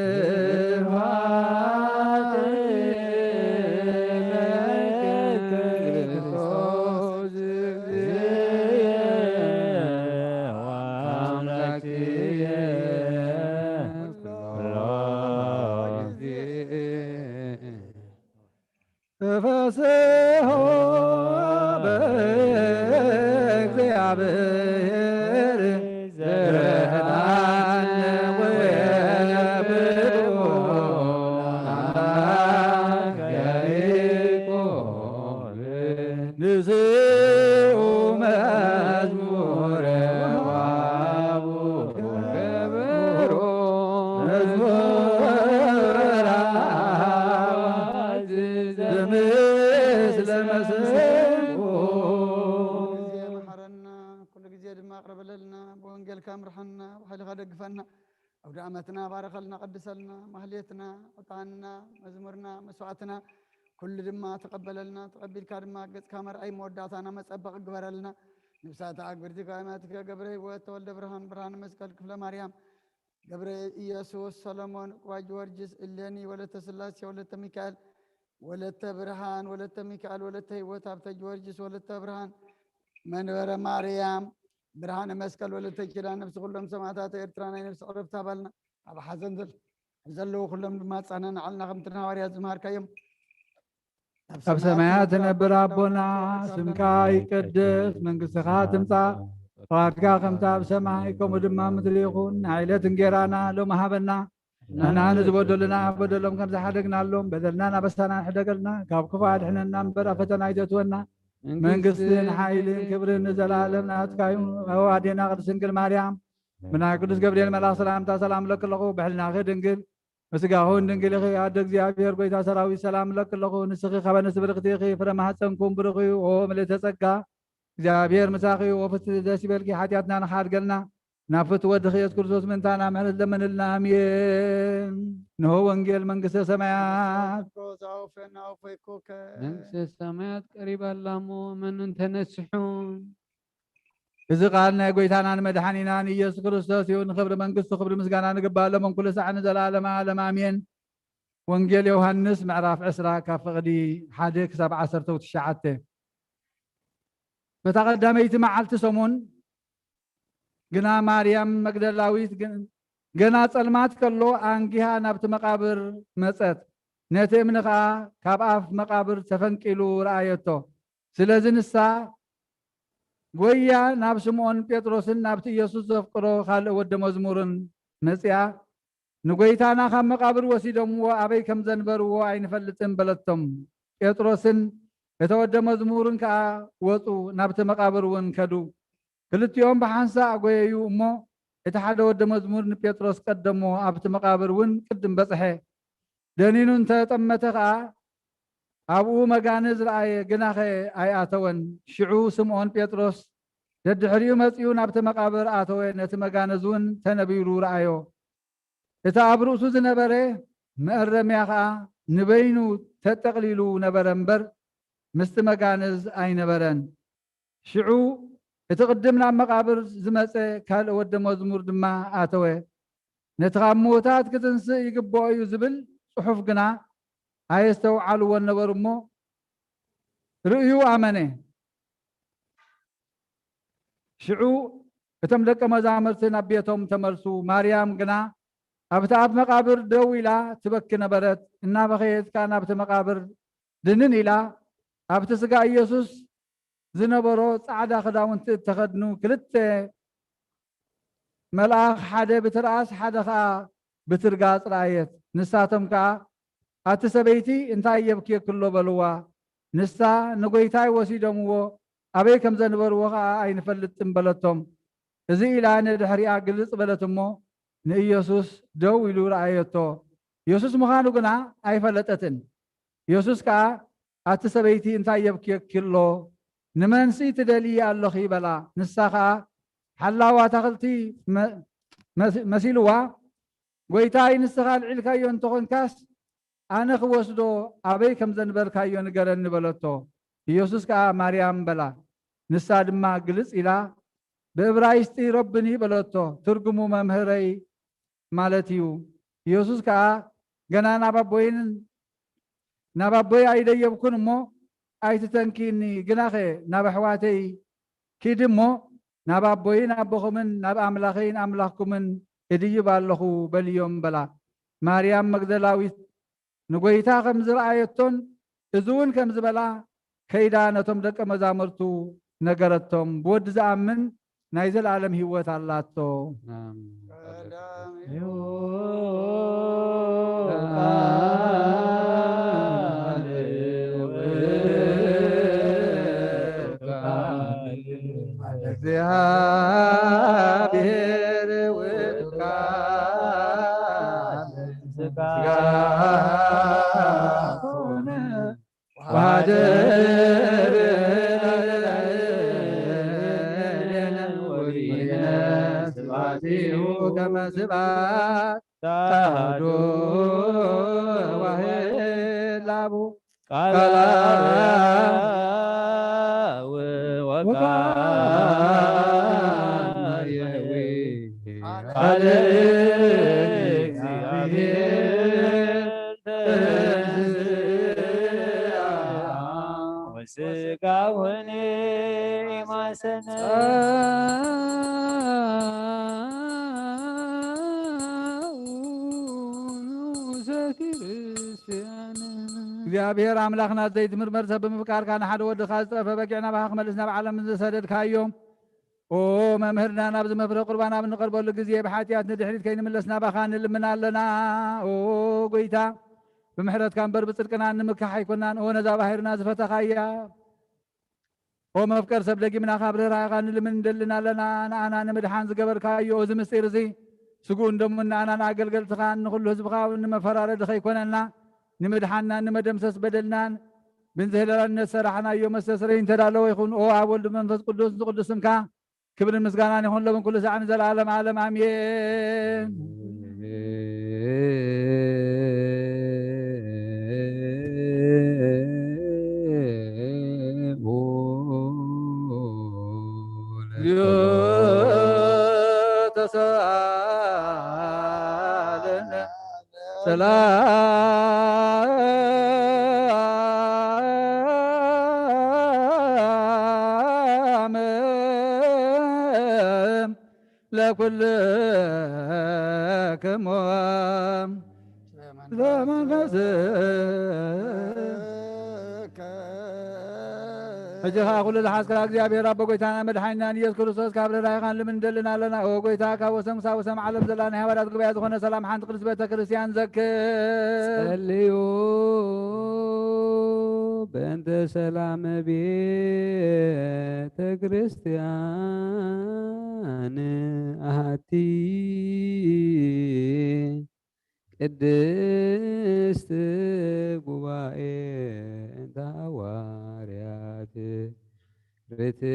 ተፈስሖ በእግዚአብሔር ዘላለም ወብኩ አምላክ ያዕቆብ። ንስኡ መዝሙረ ወሃቡ ክብሮ መዝሙር ምስለ መሰንቆ። ኩሉ ግዜ መሓረና፣ ኩሉ ግዜ ድማ ኣቕርበለልና፣ ብወንጌልካ ምርሓና፣ ብሓይልኻ ደግፈና። ኣውደ ዓመትና ባረኸልና፣ ቀድሰልና፣ ማህሌትና፣ ዕጣንና፣ መዝሙርና፣ መስዋዕትና ኩሉ ድማ ተቐበለልና። ተቐቢልካ ድማ ገጽካ መርኣይ መወዳእታና መጸበቒ ግበረልና። ንብሳታ ኣግብርቲ ካህናትከ ገብረ ህይወት፣ ተወልደ ብርሃን፣ ብርሃነ መስቀል፣ ክፍለ ማርያም፣ ገብረ ኢየሱስ፣ ሰሎሞን፣ ዕቁባ ጊዮርጊስ፣ እሌኒ፣ ወለተ ስላሴ፣ ወለተ ሚካኤል፣ ወለተ ብርሃን፣ ወለተ ሚካኤል፣ ወለተ ህይወት፣ ሃብተ ጊዮርጊስ፣ ወለተ ብርሃን፣ መንበረ ማርያም፣ ብርሃነ መስቀል፣ ወለተ ኪዳነ፣ ምስ ኩሎም ሰማዕታት ኤርትራ ናይ ነፍሲ ዕረፍቲ ሃበልና። ኣብ ሓዘን ዘል-፣ ዘለዉ ኩሎም ድማ ኣጽናንዓልና፣ ከምቲ ንሃዋርያት ዝመሃርካዮም። ኣብ ሰማያት ትነብር ኣቦና፣ ስምካ ይቀደስ፣ መንግስትኻ ትምጻእ፣ ፍቓድካ ከምቲ ኣብ ሰማይ ከምኡ ድማ ምድሪ ይኹን። ናይ ዕለት እንጌራና ሎሚ ሃበና። ንሕና ንዝበደሉና በደሎም ከም ዝሓደግናሎም በደልና ናበሳና ሕደገልና፣ ካብ ክፉ ኣድሕነና እምበር ኣብ ፈተና ኣይተእትወና። መንግስትን ሓይልን ክብርን ንዘለኣለም ናትካ እዩ። ኣዋዴና ቅድስት ድንግል ማርያም፣ ብናይ ቅዱስ ገብርኤል መልኣኽ ሰላምታ ሰላም እለኪ ኣለኹ። ብሕልናኺ ድንግል፣ ብስጋኹን ድንግል ኢኺ። ኣደ እግዚኣብሔር፣ ጎይታ ሰራዊት፣ ሰላም እለኪ ኣለኹ። ንስኺ ካብ ኣንስቲ ብርኽቲ ኢኺ፣ ፍረ ማህፀንኩም ብሩኽ እዩ። ኦ ምልእተ ጸጋ፣ እግዚኣብሔር ምሳኺ እዩ። ኦ ፍስሕቲ ደስ ይበልኪ፣ ሓጢኣትና ንኽሓድገልና ናብ ፍትው ወድኺ ኢየሱስ ክርስቶስ ምእንታና ምሕረት ለምንልና። ኣሜን። እንሆ ወንጌል መንግስተ ሰማያት። ሮዛ ወፈና ወፈይኮከ መንግስተ ሰማያት ቀሪባ ኣላ እሞ፣ መኑ እንተነስሑ። እዚ ቃል ናይ ጎይታናን መድሓኒናን ኢየሱስ ክርስቶስ እዩ። ንኽብሪ መንግስቱ ክብሪ ምስጋና ንግባእ፣ ሎምን ኩሉ ሳዕ ንዘለዓለመ ዓለም ኣሜን። ወንጌል ዮሃንስ ምዕራፍ ዕስራ ካብ ፍቕዲ ሓደ ክሳብ ዓሰርተ ትሽዓተ። በታ ቀዳመይቲ መዓልቲ ሰሙን ግና ማርያም መግደላዊት ግን-፣ ገና ጸልማት ከሎ ኣንጊሃ ናብቲ መቓብር መጸት። ነቲ እምኒ ኸኣ ካብ ኣፍ መቓብር ተፈንቂሉ ረኣየቶ። ስለዚ ንሳ ጎያ ናብ ስምዖን ጴጥሮስን ናብቲ ኢየሱስ ዘፍቅሮ ካልእ ወዲ መዝሙርን መጺኣ፣ "ንጐይታና ካብ መቓብር ወሲዶምዎ ኣበይ ከም ዘንበርዎ ኣይንፈልጥን" በለቶም። ጴጥሮስን እተ ወደ መዝሙርን ከኣ ወጹ፣ ናብቲ መቓብር እውን ከዱ። ክልቲኦም ብሓንሳእ ጐየዩ እሞ፣ እቲ ሓደ ወደ መዝሙር ንጴጥሮስ ቀደሞ፣ ኣብቲ መቓብር እውን ቅድም በጽሐ። ደኒኑ እንተ ጠመተ ኸኣ፣ ኣብኡ መጋንዝ ረኣየ፣ ግናኸ ኣይኣተወን። ሽዑ ስምዖን ጴጥሮስ ደድሕሪኡ መጺኡ ናብቲ መቓብር ኣተወ፣ ነቲ መጋንዝ እውን ተነቢሩ ረኣዮ። እቲ ኣብ ርእሱ ዝነበረ መእረምያ ኸኣ ንበይኑ ተጠቕሊሉ ነበረ እምበር፣ ምስቲ መጋንዝ ኣይነበረን። ሽዑ እቲ ቅድም ናብ መቓብር ዝመጸ ካልእ ወደ መዝሙር ድማ ኣተወ። ነቲ ካብ ምዉታት ክትንስእ ይግብኦ እዩ ዝብል ጽሑፍ ግና ኣየስተውዓልዎን ነበሩ እሞ፣ ርእዩ ኣመነ። ሽዑ እቶም ደቀ መዛሙርቲ ናብ ቤቶም ተመልሱ። ማርያም ግና ኣብቲ ኣፍ መቓብር ደው ኢላ ትበኪ ነበረት። እናበኸየት ከኣ ናብቲ መቓብር ድንን ኢላ፣ ኣብቲ ስጋ ኢየሱስ ዝነበሮ ጻዕዳ ክዳውንቲ እተኸድኑ ክልተ መልኣኽ፣ ሓደ ብትርኣስ ሓደ ኸኣ ብትርጋጽ ረኣየት። ንሳቶም ከኣ፣ "ኣቲ ሰበይቲ፣ እንታይ የብክየኪ ኣሎ?" በልዋ። ንሳ፣ "ንጐይታይ ወሲዶምዎ፣ ኣበይ ከም ዘንበርዎ ኸኣ ኣይንፈልጥን" በለቶም። እዚ ኢላ ንድሕሪኣ ግልጽ በለት እሞ፣ ንኢየሱስ ደው ኢሉ ረኣየቶ። ኢየሱስ ምዃኑ ግና ኣይፈለጠትን። ኢየሱስ ከኣ፣ "ኣቲ ሰበይቲ፣ እንታይ የብክየኪ ኣሎ? ንመንሲ ትደልዪ ኣለኺ?" በላ። ንሳ ኸኣ ሓላው ኣታኽልቲ መ-፣ መስ-፣ መሲልዋ፣ "ጐይታይ፣ ንስኻ ኣልዒልካዮ እንተኾንካስ፣ ኣነ ክወስዶ፣ ኣበይ ከም ዘንበርካዮ ንገረኒ" በለቶ። ኢየሱስ ከኣ፣ "ማርያም" በላ። ንሳ ድማ ግልጽ ኢላ ብእብራይስጢ "ረቡኒ" በለቶ። ትርጉሙ "መምህረይ" ማለት እዩ። ኢየሱስ ከኣ፣ "ገና ናብ ኣቦይን ናብ ኣቦይ ኣይደየብኩን እሞ ኣይትተንክይኒ፣ ግናኸ ናብ ኣሕዋተይ ኪዲ እሞ ናብ ኣቦይን ኣቦኹምን ናብ ኣምላኸይን ኣምላኽኩምን እድይብ ኣለኹ" በልዮም በላ። ማርያም መግደላዊት ንጐይታ ከም ዝረኣየቶን እዚ እውን ከም ዝበላ ከይዳ ነቶም ደቀ መዛሙርቱ ነገረቶም። ብወዲ ዝኣምን ናይ ዘለኣለም ህይወት ኣላቶ። ኣሜን። እግዚኣብሔር ውእቱ ቃል ሥጋ ኮነ ወሐደረ ላዕሌነ ወርኢነ ስብሐቲሁ ከመ ስብሐት አሐዱ ዋሕድ ላቡ ቃል አብ ወቃል ማርያዊ ቃል እግዚአብሔር ተንሥአ ወሥጋ ሆነ ማሰነ ንዑሰ ክርስቲያን። እግዚኣብሔር ኣምላኽና ዘይትምርመር ሰብ ብምፍቃርካ ንሓደ ወድኻ ዝጠፈ በጊዕ ናባኻ ክመልስ ናብ ዓለም ዝሰደድካዮ ኦ መምህርና፣ ናብዚ መፍረ ቁርባን ኣብ እንቐርበሉ ግዜ ብሓጢኣት ንድሕሪት ከይንምለስ ናባኻ ንልምን ኣለና። ኦ ጎይታ፣ ብምሕረትካ እምበር ብጽድቅና ንምካሕ ኣይኮናን። ኦ ነዛ ባሕርና ዝፈተኻያ፣ ኦ መፍቀር ሰብ፣ ደጊምና ካብ ርህራሄኻ ንልምን እንደልን ኣለና። ንኣና ንምድሓን ዝገበርካዮ እዚ ምስጢር እዚ ስግኡን ደሙን ንኣናን ኣገልገልትኻን ንኹሉ ህዝብኻ እውን ንመፈራረዲ ከይኮነና፣ ንምድሓንናን ንመደምሰስ በደልናን ብንዝህለላን ነሰራሕናዮ መስተስረይ እንተዳለወ ይኹን። ኦ ኣብ ወልድ መንፈስ ቅዱስ ንቅዱስ ስምካ ክብርን ምስጋናን ይኹን ሎምን ኩሉ ሳዕ ንዘለዓለም ዓለም ኣሜን። ሰላም ለኩልክሙ ዘመንፈስከ። ሕጂ ኸዓ ኩሉ ዝሓዝካ እግዚኣብሔር ኣቦ ጎይታና መድሓኒናን ኢየሱስ ክርስቶስ ካብ ርህራሄኻን ልምን እንደልን ኣለና። ኦ ጎይታ፣ ካብ ወሰን ክሳብ ወሰን ዓለም ዘላ ናይ ሃዋርያት ጉባኤ ዝኾነ ሰላም ሓንቲ ቅድስት ቤተ ክርስቲያን ዘክር። ጸልዩ በእንተ ሰላም ቤተ ክርስቲያን ኣሃቲ ቅድስት ጉባኤ እንተ ሃዋርያት ርትዕት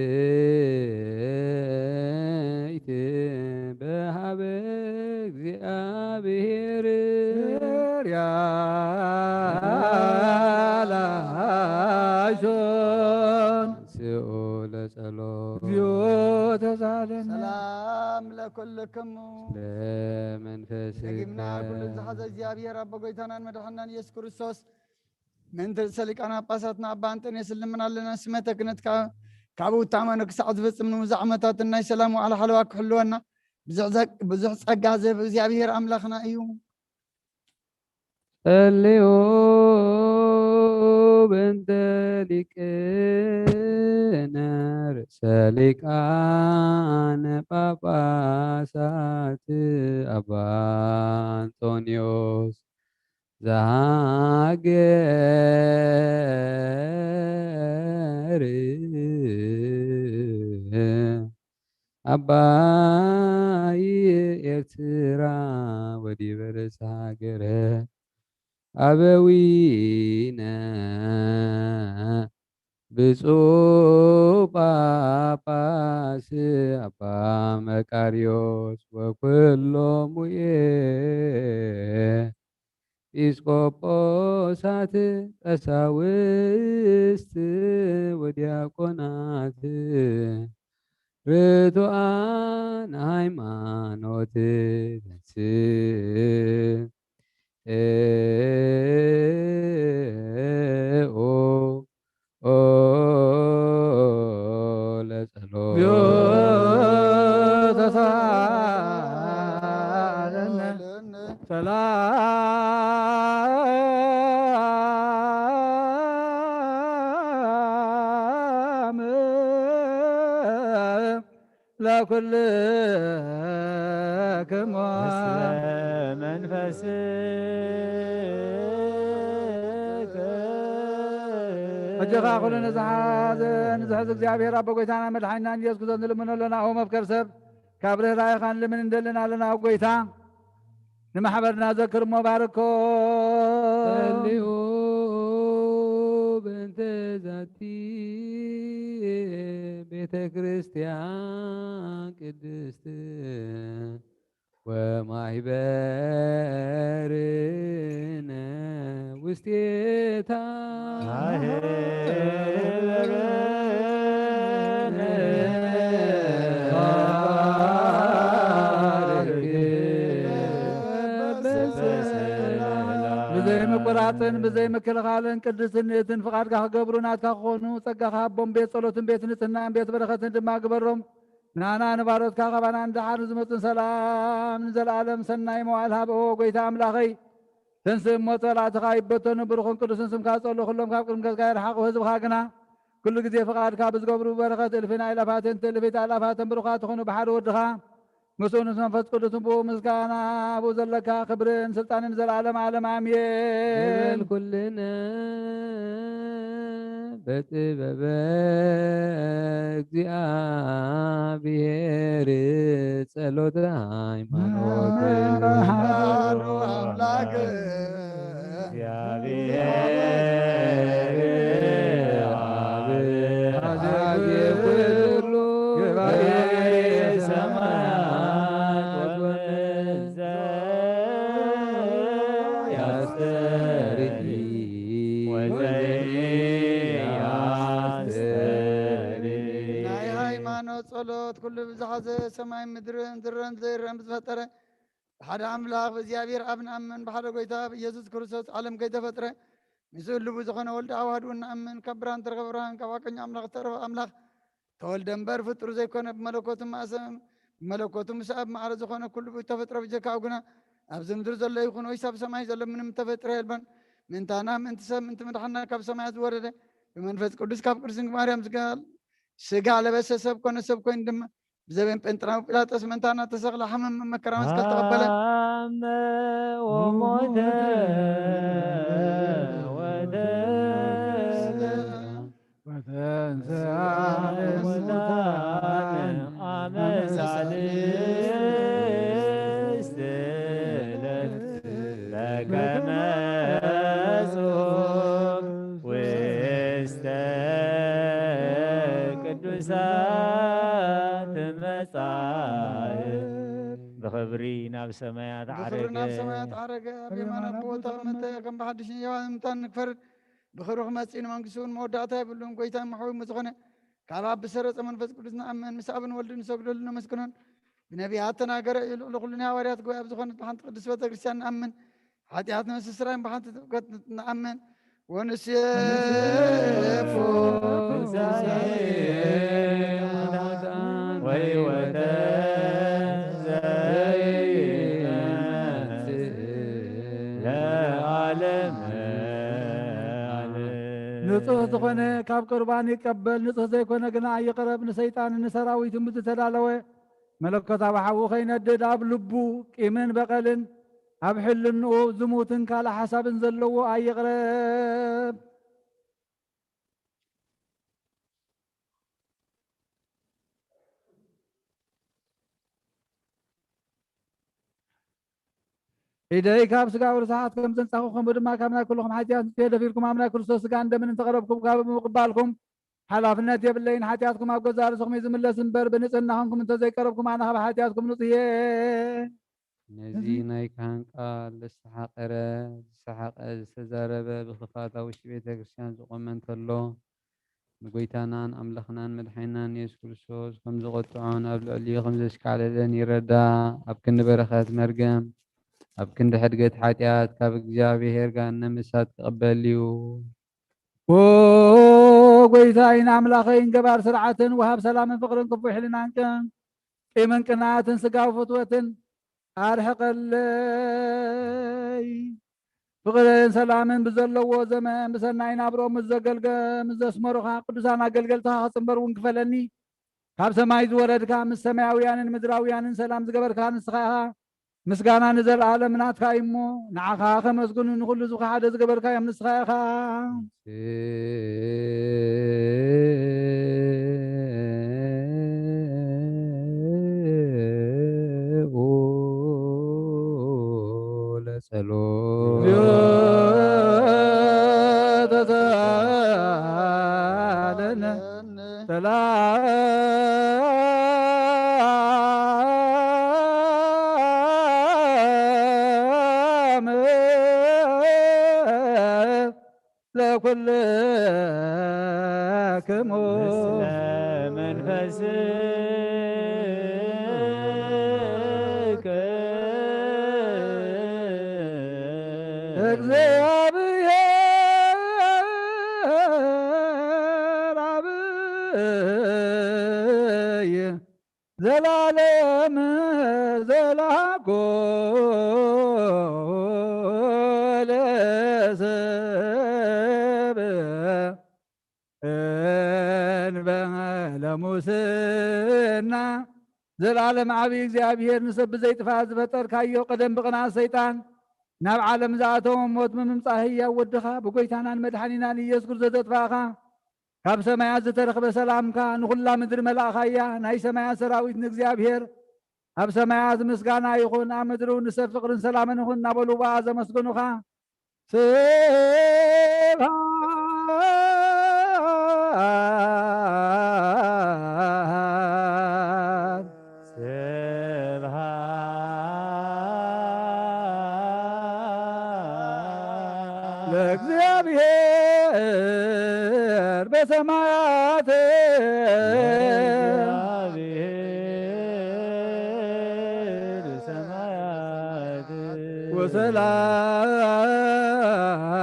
በሃበ እግዚኣብሔር ያላሾን ተንስኡ ለጸሎት። እግዚኦ ተሳለነ። ሰላም ለኩልክሙ። ለመንፈስከ ደጊምና ኩሉ ዝሓዘ እግዚኣብሔር ኣቦ ጎይታናን መድሓናን ኢየሱስ ክርስቶስ ምእንቲ ርእሰ ሊቃነ ጳጳሳትና ኣባ ኣንጠንዮስ ንልምን ኣለና። ስመተ ክህነት ካብ ውታመኖ ክሳዕ ዝፍጽም ንምብዛ ዓመታትን ናይ ሰላም ዋዕላ ሓለዋ ክሕልወና ብዙሕ ዘ- ብዙሕ ጸጋ ዝህብ እግዚኣብሔር ኣምላኽና እዩ። ጸልዩ ብእንተ ሊቅነ ርእሰ ሊቃነ ጳጳሳት ኣባ ኣንጦንዮስ ዘሃገር ኣባይ ኤርትራ ወዲበ ርእሰ ሃገረ ኣበዊነ ብፁዕ ጳጳስ ኣባ መቃርዮስ ወኩሎሙ ኤጲስቆጶሳት ቀሳውስት ወዲያቆናት ርቱዓን ሃይማኖት ተንስኡ ለጸሎት። ተሳለነ። ሰላም ለኩልክሙ። መንፈስ ሕጂ ኸዓ ኩሉ ንዝሓዘ ንዝሕዝ እግዚኣብሔር ኣቦ ጎይታና መድሓኒናን ኢየሱስ ክርስቶስ ንልምኖ ኣለና። ኦ መፍቀር ሰብ ካብ ርህራሄኻ ንልምን እንደልን ኣለና። ኣብ ጎይታ ንማሕበርና ዘክር እሞ ባርኮ። ጸልዩ ብእንተ ዛቲ ቤተ ክርስቲያን ቅድስት ወማሕበርነ ውስቴታ ብዘይ ምቁራፅን ብዘይ ምክልኻልን ቅድስትን ንእትን ፍቓድካ ክገብሩ ናትካ ክኾኑ ጸጋኻ ሃቦም። ቤት ጸሎትን ቤት ንጽህናን ቤት በረኸትን ድማ ግበሮም። ናና ንባሮትካ ካባና ንደሓር ዝመፁን ሰላም ንዘለኣለም ሰናይ መዋዕል ሃብኦ። ጎይታ ኣምላኸይ ተንስእ እሞ ጸላእትኻ ይበተኑ። ብሩኽን ቅዱስን ስምካ ዝጸልኡ ኩሎም ካብ ቅድሚ ገጽካ ይርሓቑ። ህዝብኻ ግና ኩሉ ግዜ ፍቓድካ ብዝገብሩ በረኸት እልፍን ኣእላፋትን ትእልፊት ኣእላፋትን ብሩኻት ይኹኑ። ብሓደ ወድኻ ምስኡ ምስ መንፈስ ቅዱስን ብኡ ምስጋና ኣብኡ ዘለካ ክብርን ስልጣንን ዘለዓለም ዓለም ኣሜን። ንበል ኩልነ በጥበበ እግዚኣብሔር ጸሎተ ሃይማኖት መሃሩ ኣምላክ እግዚኣብሔር ኣብ አዜ ኩሉ ሰማያት ወምድር ዘያስተርኢ ወዘያስተርኢ። ናይ ሃይማኖት ጸሎት ኩሉ ብዝሓዘ ሰማይ ምድርን ዝረን ዘይረን ብዝፈጠረ ብሓደ ኣምላኽ ብእግዚኣብሔር ኣብ ንኣምን፣ ብሓደ ጎይታ ብኢየሱስ ክርስቶስ ዓለም ከይተፈጥረ ምስኡ ህልው ዝኾነ ወልድ ኣዋህዱ እንኣምን። ካብ ብርሃን ዝተረኸበ ብርሃን፣ ካብ ሓቀኛ ኣምላኽ ዝተረኸበ ኣምላኽ ተወልደ እምበር ፍጡር ዘይኮነ፣ ብመለኮቱ ማእሰ ብመለኮቱ ምስ ኣብ ማዕረ ዝኾነ ኩሉ ተፈጥረ። ብጀካኡ ግና ኣብዚ ምድሪ ዘሎ ይኹን ወይስ ኣብ ሰማይ ዘሎ ምንም ተፈጥረ የልቦን። ምእንታና፣ ምእንቲ ሰብ፣ ምእንቲ ምድሓና ካብ ሰማያት ዝወረደ ብመንፈስ ቅዱስ ካብ ቅድስት ድንግል ማርያም ዝጋል ስጋ ለበሰ፣ ሰብ ኮነ፣ ሰብ ኮይኑ ድማ ብዘበን ጴንጥራዊ ጲላጦስ ምእንታና ተሰቕለ፣ ሓመመ፣ መከራ መስቀል ተቐበለ። ሃመ ወሞተ ወተንሥአ ወተንሥአ እሙታን አመ ሳልስት ዕለት በከመ ጽሑፍ ውስተ ቅዱሳት መጻሕፍት። ብኽብሪ ናብ ሰማያት ብኽብሪ ናብ ዓረገ። ሰማያት ዓረገ፣ ኣብ የማን ኣቦኡ ተቐመጠ። ከም ብሓድሽ ንሕያዋን ሙታን ንክፈርድ ብኽብሪ ክመጽእ ንመንግስቱ እውን መወዳእታ የብሉን። ጎይታ መሕዊ ዝኾነ ካብ ኣብ ብሰረጸ መንፈስ ቅዱስ ንኣምን፣ ምስ ኣብን ወልድን ንሰግደሉ ነመስግኖን፣ ብነቢያት ተናገረ እዩ። ልዕሊ ኩሉ ናይ ሃዋርያት ጉባኤ ኣብ ዝኾነት ብሓንቲ ቅድስት ቤተ ክርስቲያን ንኣምን፣ ሓጢኣት ነመስስራይን ብሓንቲ ጥምቀት ንኣምን፣ ወንሴፎ ትንሳኤ ሙታን ወሕይወተ ዘይመጽእ ለዓለመ ዓለም። ንጹሕ ዝኾነ ካብ ቁርባን ይቀበል፣ ንጹሕ ዘይኮነ ግና ኣይቕረብ። ንሰይጣንን ንሰራዊቱን ብዝተዳለወ መለኮታዊ ሓዊ ከይነድድ፣ ኣብ ልቡ ቂምን በቐልን ኣብ ሕልንኡ ዝሙትን ካልእ ሓሳብን ዘለዎ ኣይቕረብ። ኢደይ ካብ ስጋኡ ርስሓት ከም ዘንጻኹ፣ ከምኡ ድማ ካብ ናይ ኩልኹም ሓጢኣት ንጽሄ ደፊርኩም ኣብ ናይ ክርስቶስ ስጋን ደምን እንተቐረብኩም፣ ካብ ምቕባልኩም ሓላፍነት የብለይን። ሓጢኣትኩም ኣብ ገዛእ ርእስኹም እዩ ዝምለስ እምበር፣ ብንጽህና ኾንኩም እንተዘይቀረብኩም፣ ኣነ ካብ ሓጢኣትኩም ንጹህ እየ። ነዚ ናይ ካህን ቃል ዘሰሓቐረ፣ ዝሰሓቐ፣ ዝተዛረበ፣ ብኽፍኣት ኣብ ውሽጢ ቤተ ክርስቲያን ዝቖመ እንተሎ፣ ንጎይታናን ኣምላኽናን መድሓኒናን የሱስ ክርስቶስ ከም ዝቖጥዖን ኣብ ልዕሊኡ ከም ዘሽካዕለለን ይረዳ። ኣብ ክንዲ በረኸት መርገም፣ ኣብ ክንዲ ሕድገት ሓጢኣት፣ ካብ እግዚኣብሔር ገሃነም እሳት ክቕበል እዩ። ኦ ጎይታይን ኣምላኸይን፣ ገባር ስርዓትን ወሃብ ሰላምን ፍቕርን ክፉእ ሕልናን ቅን ቂምን ቅንኣትን ስጋዊ ፍትወትን ኣርሕቐለይ። ፍቕርን ሰላምን ብዘለዎ ዘመን ብሰናይ ናብርኦም ምስ ዘገልገ-፣ ምስ ዘስመሩኻ ቅዱሳን ኣገልገልትኻ ክጽንበር እውን ክፈለኒ። ካብ ሰማይ ዝወረድካ፣ ምስ ሰማያውያንን ምድራውያንን ሰላም ዝገበርካ ንስኻ ኢኻ። ምስጋና ንዘለኣለም ናትካ እዩ እሞ፣ ንዓኻ ከመስግኑ ንኹሉ ህዝብኻ ሓደ ዝገበርካዮም ንስኻ ኢኻ። ንስኡ ለጸሎት። እግዚኦ ተሳለነ። ሰላም ለኩልክሙ። ምስለ መንፈስከ። እግዚአብሔር አብይ ዘላለም ዘላኮ ለሰብ እንበለ ሙስና። ዘላለም ዓብዪ እግዚኣብሔር፣ ንሰብ ብዘይጥፋእ ዝፈጠርካዮ፣ ቀደም ብቕንኣት ሰይጣን ናብ ዓለም ዝኣተወ፣ ሞት ብምምጻእ ህያው ወድኻ፣ ብጎይታናን መድሓኒናን ኢየሱስ ክርስቶስ ዘጥፋእኻ፣ ካብ ሰማያት ዝተረኽበ ሰላምካ ንኹላ ምድሪ መላእኻያ። ናይ ሰማያት ሰራዊት ንእግዚኣብሔር ኣብ ሰማያት ምስጋና ይኹን፣ ኣብ ምድሪ እውን ንሰብ ፍቕርን ሰላምን ይኹን እናበሉ ብኣ ዘመስገኑኻ። ስብሐት ለእግዚአብሔር በሰማያት። ለእግዚአብሔር በሰማያት።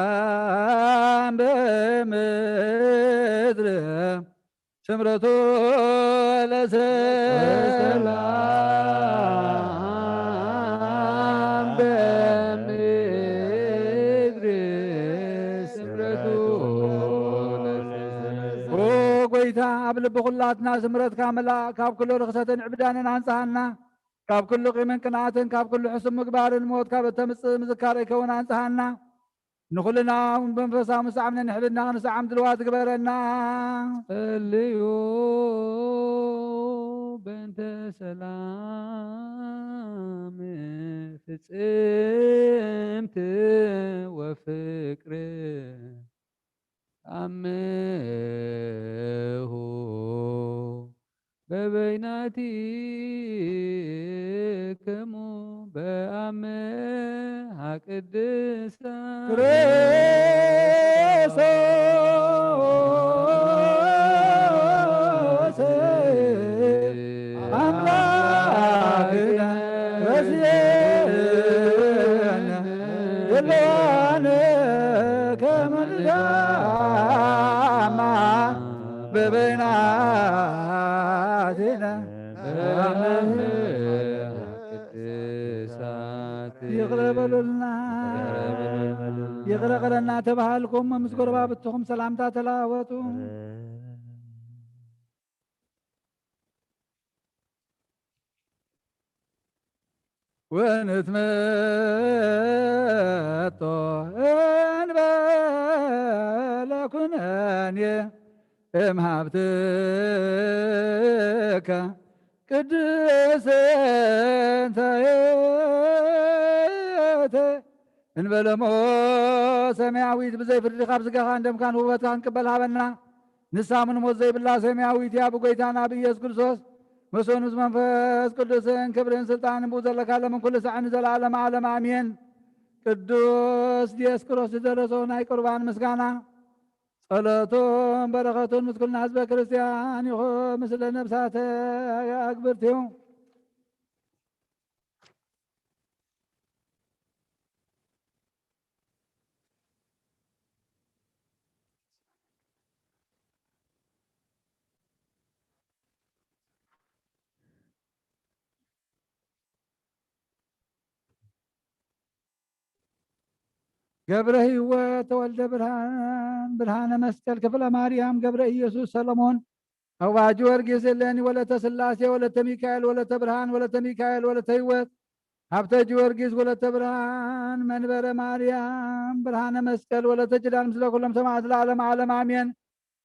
ወሰላም በምድር ስምረቱ ለሰብ። ሰላም በምድር ስምረቱ ለሰብ። ኦ ጎይታ፣ ኣብ ልቢ ኩላትና ስምረትካ ምላእ፣ ካብ ኩሉ ርኽሰትን ዕብዳንን ኣንጽሃና፣ ካብ ኩሉ ቂምን ቅንኣትን፣ ካብ ኩሉ ሕሱም ምግባርን ሞት ካብ እተምጽእ ምዝካር ከይከውን ኣንጽሃና። ንኹልና እውን ብመንፈሳዊ ምስዓም ነንሕድና ክንስዓም ድልዋት ግበረና። ጸልዩ በእንተ ሰላም ፍጽምት ወፍቅር ኣምሁ በበይናቲክሙ በአምሃ ቅድስታ ክርስቶስ። በበይናቲነ ይቕረ በሉልና፣ ይቕረ በለና ተባሃልኩም ምስ ጎረባብትኹም ሰላምታ ተለዋወጡ። ወንትመጦ እንበለ ኩነኔ እምሃብትከ ቅድስተ እንበለ እሞ ሰማያዊት ብዘይ ፍርዲ ካብ ስጋኻን ደምካን ውበትካ ክንቅበል ሃበና። ንሳ ምንሞት ዘይብላ ሰማያዊት እያ። ብጎይታና ብኢየሱስ ክርስቶስ ምስኡን ምስ መንፈስ ቅዱስን ክብርን ስልጣንን ብኡ ዘለካ ለምን ኩሉ ሳዕ ንዘለዓለመ ዓለም ኣሜን። ቅዱስ ዲዮስቆሮስ ዝደረሶ ናይ ቁርባን ምስጋና ጸሎቱን በረኸቱን ምስ ኩልና ህዝበ ክርስቲያን ይኹን፣ ምስለ ነፍሳተ ኣግብርቲሁ። ገብረ ህይወት ተወልደ ብርሃን፣ ብርሃነ መስቀል ክፍለ ማርያም፣ ገብረ ኢየሱስ ሰለሞን፣ ኣዋ ጊዮርጊስ እሌኒ፣ ወለተ ስላሴ፣ ወለተ ሚካኤል፣ ወለተ ብርሃን፣ ወለተ ሚካኤል፣ ወለተ ህይወት፣ ሃብተ ጊዮርጊስ፣ ወለተ ብርሃን፣ መንበረ ማርያም፣ ብርሃነ መስቀል፣ ወለተ ኪዳን፣ ምስለ ኩሎም ሰማዕት ለዓለመ ዓለም ኣሜን።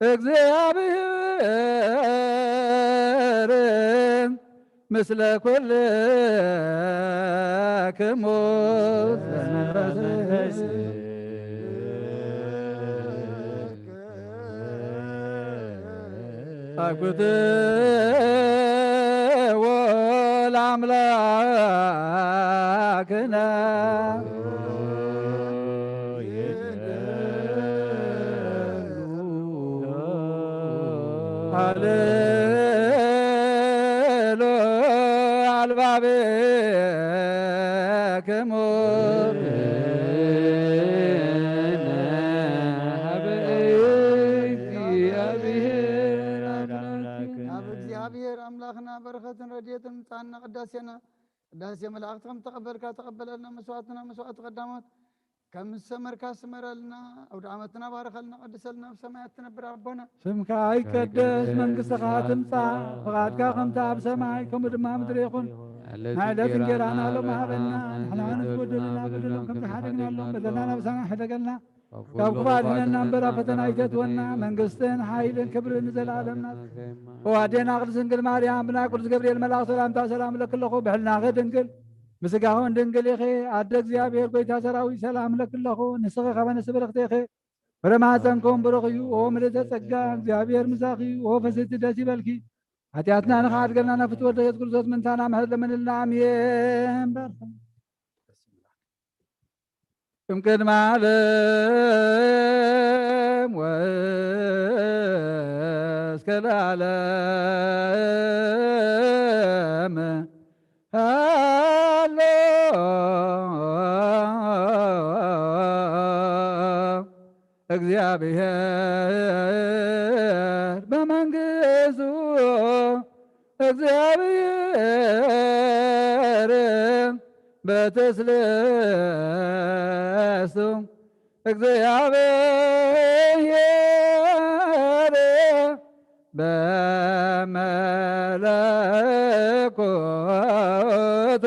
እግዚኣብሔር ምስለ ኩልክሙ። አኩትዎ ለአምላክነ። ሃሌሉ አልባቤክሙ። ሀበ እግዚአብሔር አምላክነ። ካብ እግዚኣብሔር ኣምላኽና በረኸትን ረድኤትን ምጻና ቅዳሴና ቅዳሴ መላእክት ከም ተቐበልካ ተቐበለልና። መስዋዕትና መስዋዕት ቀዳሞት ከም ዝሰመርካ ስመረልና። ኣውደ ዓመትና ባርኸልና፣ ቀድሰልና። ኣብ ሰማያት ትነብር ኣቦና፣ ስምካ ይቀደስ፣ መንግስትኻ ትምጻእ፣ ፍቓድካ ከምቲ ኣብ ሰማይ ከምኡ ድማ ምድሪ ይኹን። ናይ ዕለት እንጀራና ሎሚ ሃበና፣ ንሕና ንዝበደሉና በደሎም ከም ዝሓደግናሎም በደልና ኣበሳና ሕደገልና፣ ካብ ክፉእ ኣድሕነና እምበር ኣብ ፈተና ኣይተእትወና፣ መንግስትን ሓይልን ክብርን ንዘለኣለም ናትካ። ኦ ኣዴና ቅድስት ድንግል ማርያም፣ ብናይ ቅዱስ ገብርኤል መልኣኽ ሰላምታ ሰላም እለኪ ኣለኹ። ብሕልናኺ ድንግል፣ ብስጋኽን ድንግል ኢኺ። ኣደ እግዚኣብሔር፣ ጎይታ ሰራዊት፣ ሰላም እለኪ ኣለኹ። ንስኺ ካብ ኣንስቲ ብርኽቲ ኢኺ፣ ፍረ ማህፀንኩም ብሩኽ እዩ። ኦ ምልእተ ጸጋ፣ እግዚኣብሔር ምሳኺ እዩ። ኦ ፍስሕቲ፣ ደስ ይበልኪ፣ ሓጢኣትና ንኽሓድገልና ናብ ፍትወት ኢየሱስ ክርስቶስ ምንታና ምሕረት ለምንልና። ኣሜን። በል። እምቅድመ ዓለም ወእስከ ለዓለም ሃሎ እግዚአብሔር በመንግስቱ፣ እግዚአብሔር በትስልስቱ፣ እግዚአብሔር በመለኮቱ።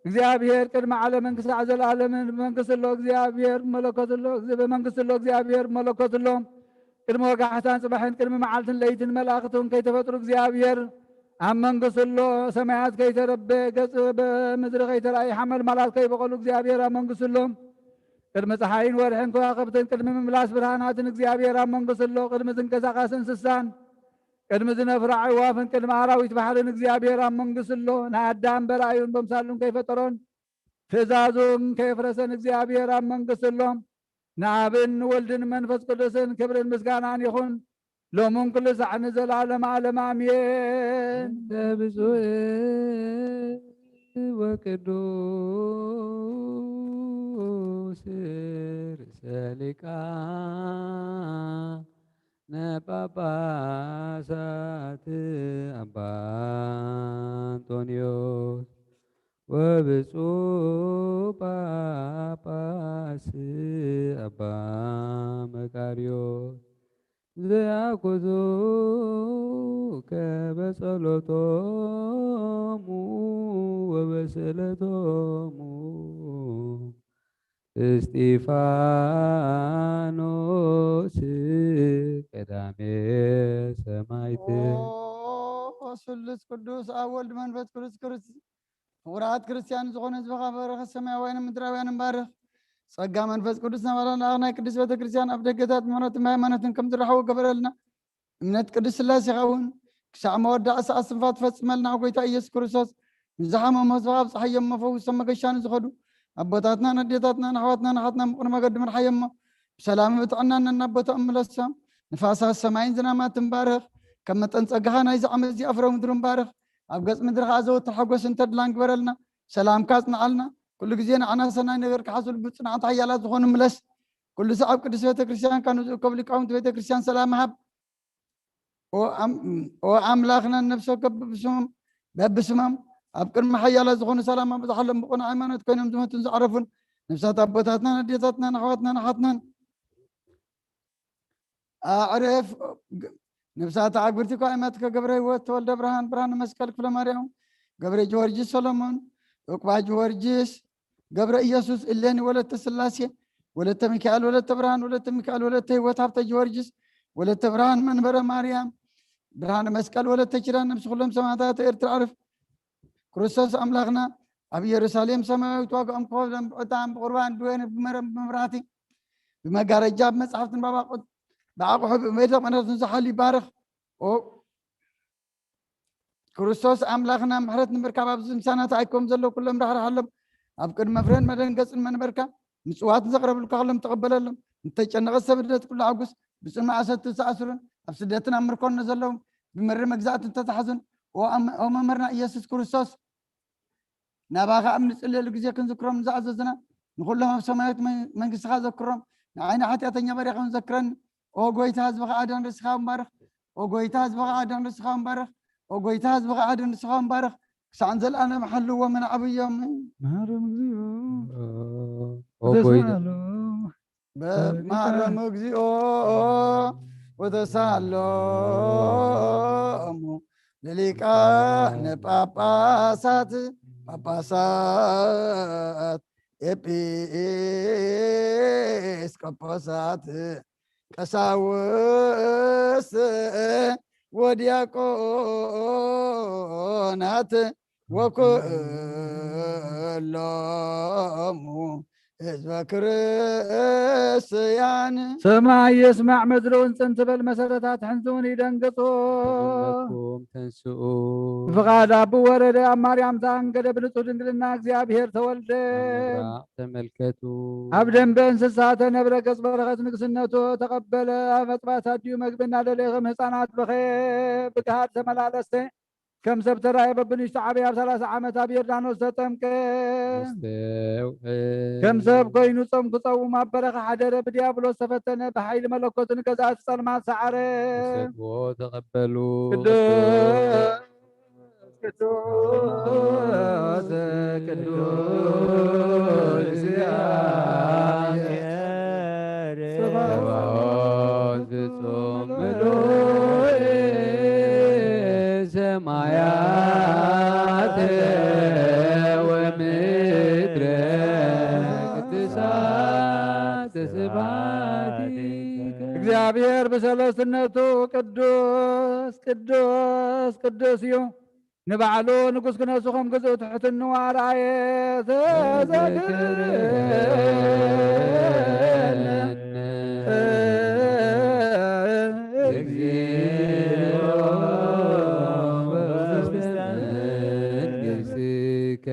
እግዚኣብሔር ቅድሚ ዓለምን ክሳዕ ዘለኣለምን ብመንግስቲ ኣሎ። እግዚኣብሔር ብመለኮት ኣሎ። ብመንግስቲ ኣሎ። እግዚኣብሔር ብመለኮት ኣሎ። ቅድሚ ወጋሕታን ጽባሕን ቅድሚ መዓልትን ለይትን መላእኽትን ከይተፈጥሩ እግዚኣብሔር ኣብ መንግስቲ ኣሎ። ሰማያት ከይተረበ፣ ገጽ ብምድሪ ከይተራእየ፣ ሓመልማላት ከይበቐሉ እግዚኣብሔር ኣብ መንግስቲ ኣሎ። ቅድሚ ጸሓይን ወርሕን ከዋኽብትን ቅድሚ ምምላስ ብርሃናትን እግዚኣብሔር ኣብ መንግስቲ ኣሎ። ቅድሚ ዝንቀሳቐስ እንስሳን ቅድሚ ዝነፍራ ኣዕዋፍን ቅድሚ ኣራዊት ባሕርን እግዚኣብሔር ኣብ መንግስቲ ኣሎ። ንኣዳም በራእዩን በምሳሉን ከይፈጠሮን ትእዛዙን ከየፍረሰን እግዚኣብሔር ኣብ መንግስቲ ኣሎ። ንኣብን ንወልድን መንፈስ ቅዱስን ክብርን ምስጋናን ይኹን፣ ሎምን ኩሉ ሳዕ ንዘለዓለመ ዓለም ኣሜን። እንተ ብፁዕ ወቅዱስ ርእሰ ሊቃን ሊቃነ ጳጳሳት ኣባ ኣንጦንዮስ ወብፁዕ ጳጳስ ኣባ መቃርዮስ ዘያኩዙከ በጸሎቶሙ ወበስእለቶሙ እስጢፋኖስ ቀዳሜ ሰማይት። ኦ ስሉስ ቅዱስ ኣብ ወልድ መንፈስ ቅዱስ ክርስ-፣ ፍቑራት ክርስቲያን ዝኾነ ህዝብኻ በረኸት ሰማያውያንን ምድራውያንን ባርኽ። ጸጋ መንፈስ ቅዱስ ናባና ለኣኽ ናይ ቅድስት ቤተ ክርስቲያን ኣብ ደገታት ምሕረትን ሃይማኖትን ከም ዝረኸቡ ገበረልና። እምነት ቅድስት ሥላሴኻ እውን ክሳዕ መወዳእታ ሰዓት ስንፋ ትፈጽመልና ጎይታ ኢየሱስ ክርስቶስ። ንዝሓመሙ ህዝብኻ ኣብጽሓዮም እሞ ፈውሶም፣ መገሻ ንዝኸዱ ኣቦታትናን ኣዴታትናን ኣሕዋትናን ኣሓትናን ብቕኑዕ መገዲ ምርሓዮም እሞ ብሰላም ብጥዕና ነናቦታኦም ምለሶም። ንፋሳት ሰማይን ዝናማትን ባርኽ። ከም መጠን ጸጋኻ ናይዚ ዓመት እዚ ኣፍረ ምድርን ባርኽ። ኣብ ገጽ ምድሪ ከኣ ዘወትር ሓጎስን ተድላን ግበረልና። ሰላምካ ኣጽንዓልና። ኩሉ ግዜ ንዓና ሰናይ ነገር ክሓስቡ ብጽንዓት ሓያላት ዝኾኑ ምለስ። ኩሉ ሰዓብ ቅድስት ቤተ ክርስቲያን ካብ ንዝእከቡ ሊቃውንቲ ቤተ ክርስቲያን ሰላም ሃብ። ኦ ኣም-፣ ኦ ኣምላኽና ነፍሲ ወከፍ በብስሞም፣ በብስሞም ኣብ ቅድሚ ሓያላት ዝኾኑ ሰላም ኣብዝሓሎም ብቕኑዕ ሃይማኖት ኮይኖም ዝሞቱን ዝዓረፉን ነፍሳት ኣቦታትናን ኣዴታትናን ኣሕዋትናን ኣሓትናን ኣዕርፍ። ነፍሳት ኣዕግብቲ እኳ ኣይማትከ ገብረ ህይወት ተወልደ ብርሃን፣ ብርሃነ መስቀል ክፍለ ማርያም፣ ገብረ ጊዮርጊስ ሰሎሞን፣ ዑቅባ ጊዮርጊስ፣ ገብረ ኢየሱስ እሌኒ ወለተ ስላሴ፣ ወለተ ሚካኤል ወለተ ብርሃን፣ ወለተ ሚካኤል ወለተ ህይወት ሃብተ ጊዮርጊስ፣ ወለተ ብርሃን መንበረ ማርያም፣ ብርሃነ መስቀል ወለተ ኪዳን፣ ነፍሲ ኩሎም ሰማዕታት ኤርትራ ኣዕርፍ። ክርስቶስ ኣምላኽና ኣብ ኢየሩሳሌም ሰማያዊት ዋጋኦም ክኸፍሎም ብዕጣን ብቁርባን ብወይኒ ብመረብ ብመብራህቲ ብመጋረጃ ብመጽሓፍትን ባባቁት ብኣቑሑ ብቤተ መቕደስን ዝሓሉ ይባርኽ። ኦ ክርስቶስ ኣምላኽና ምሕረት ንምርካብ ኣብዚ ምሳና ተኣኪቦም ዘለዉ ኩሎም ራሕርሓሎም። ኣብ ቅድሚ መፍረን መደንገጽን መንበርካ ምጽዋትን ዘቕረብልካ ኩሎም ተቐበለሎም። ንተጨነቐ ሰብ ድለት ኩሉ ሓጉስ ብጽኑዕ ኣሰቱ ዝተኣስሩን ኣብ ስደትን ኣብ ምርኮን ንዘለዉ ብመሪ መግዛእትን ተታሕዙን ኦ ኣም-፣ ኦ መምህርና ኢየሱስ ክርስቶስ ናባኻ ኣብ ንጽልየሉ ግዜ ክንዝክሮም ንዝኣዘዝና ንኹሎም ኣብ ሰማያዊት መን-፣ መንግስትኻ ዘክሮም። ንዓይኒ ሓጢኣተኛ ባርያኻ እውን ዘክረኒ። ኦ ጎይታ ህዝብኻ ኣድን ርእስኻ እውን ባርኽ። ኦ ጎይታ ህዝብኻ ኣድን ርእስኻ እውን ባርኽ። ኦ ጎይታ ህዝብኻ ኣድን ርእስኻ እውን ባርኽ። ክሳዕ ንዘለኣለም ሓልዎም ኣዕብዮም። መሃሮም እግዚኦ ኦ ጎይታ ወተሳሎም። በማረም እግዚኦ ወተሳሎሙ ለሊቃነ ጳጳሳት ጳጳሳት ኤጲስቆጶሳት ቀሳውስት ወዲያቆናት ወኩሎሙ ህዝበ ክርስቲያን። ሰማይ ይስማዕ ምድሪ እውን ጽን ትበል፣ መሰረታት ሕንዚ እውን ይደንግጹ። ተንስኡ። ብፍቓድ ኣቡ ወረደ ኣብ ማርያም ተኣንገደ፣ ብንጹህ ድንግልና እግዚኣብሔር ተወልደ። ኣብ ምብራቕ ተመልከቱ። ኣብ ደንበ እንስሳ ተነብረ፣ ገጽ በረኸት ንግስነቱ ተቐበለ። ኣብ መጥባት ኣዲኡ መግቢ እናደለየ ከም ህፃናት በኸየ። ብግሃድ ተመላለስተ ከም ሰብ ተራእየ፣ በብንእሽቱ ዓብየ ኣብ ሰላሳ ዓመት ኣብ ዮርዳኖስ ተጠምቀ። ኣስተውዕል። ከም ሰብ ኮይኑ ጾም ክጸውም ኣብ በረኻ ሓደረ። ብዲያብሎስ ተፈተነ፣ ብሓይሊ መለኮቱ ንገዛእቲ ጸልማት ሰዓረ። ውሰድዎ ተቐበሉ። ቅዱስ ቅዱስ ቅዱስ እግዚአብሔር ጸባኦት ፍጹም ምሉእ ሰማያት ወምድረ ቅዱሳት ስብሐት። እግዚኣብሔር ብሰለስትነቱ ቅዱስ ቅዱስ ቅዱስ እዩ። ንባዕሉ ንጉስ ክነሱ ከም ግዝኡ ትሕትንኡ ኣርኣየ። ተዘክረነ እግዚኦ ውስተ መንግሥትከ።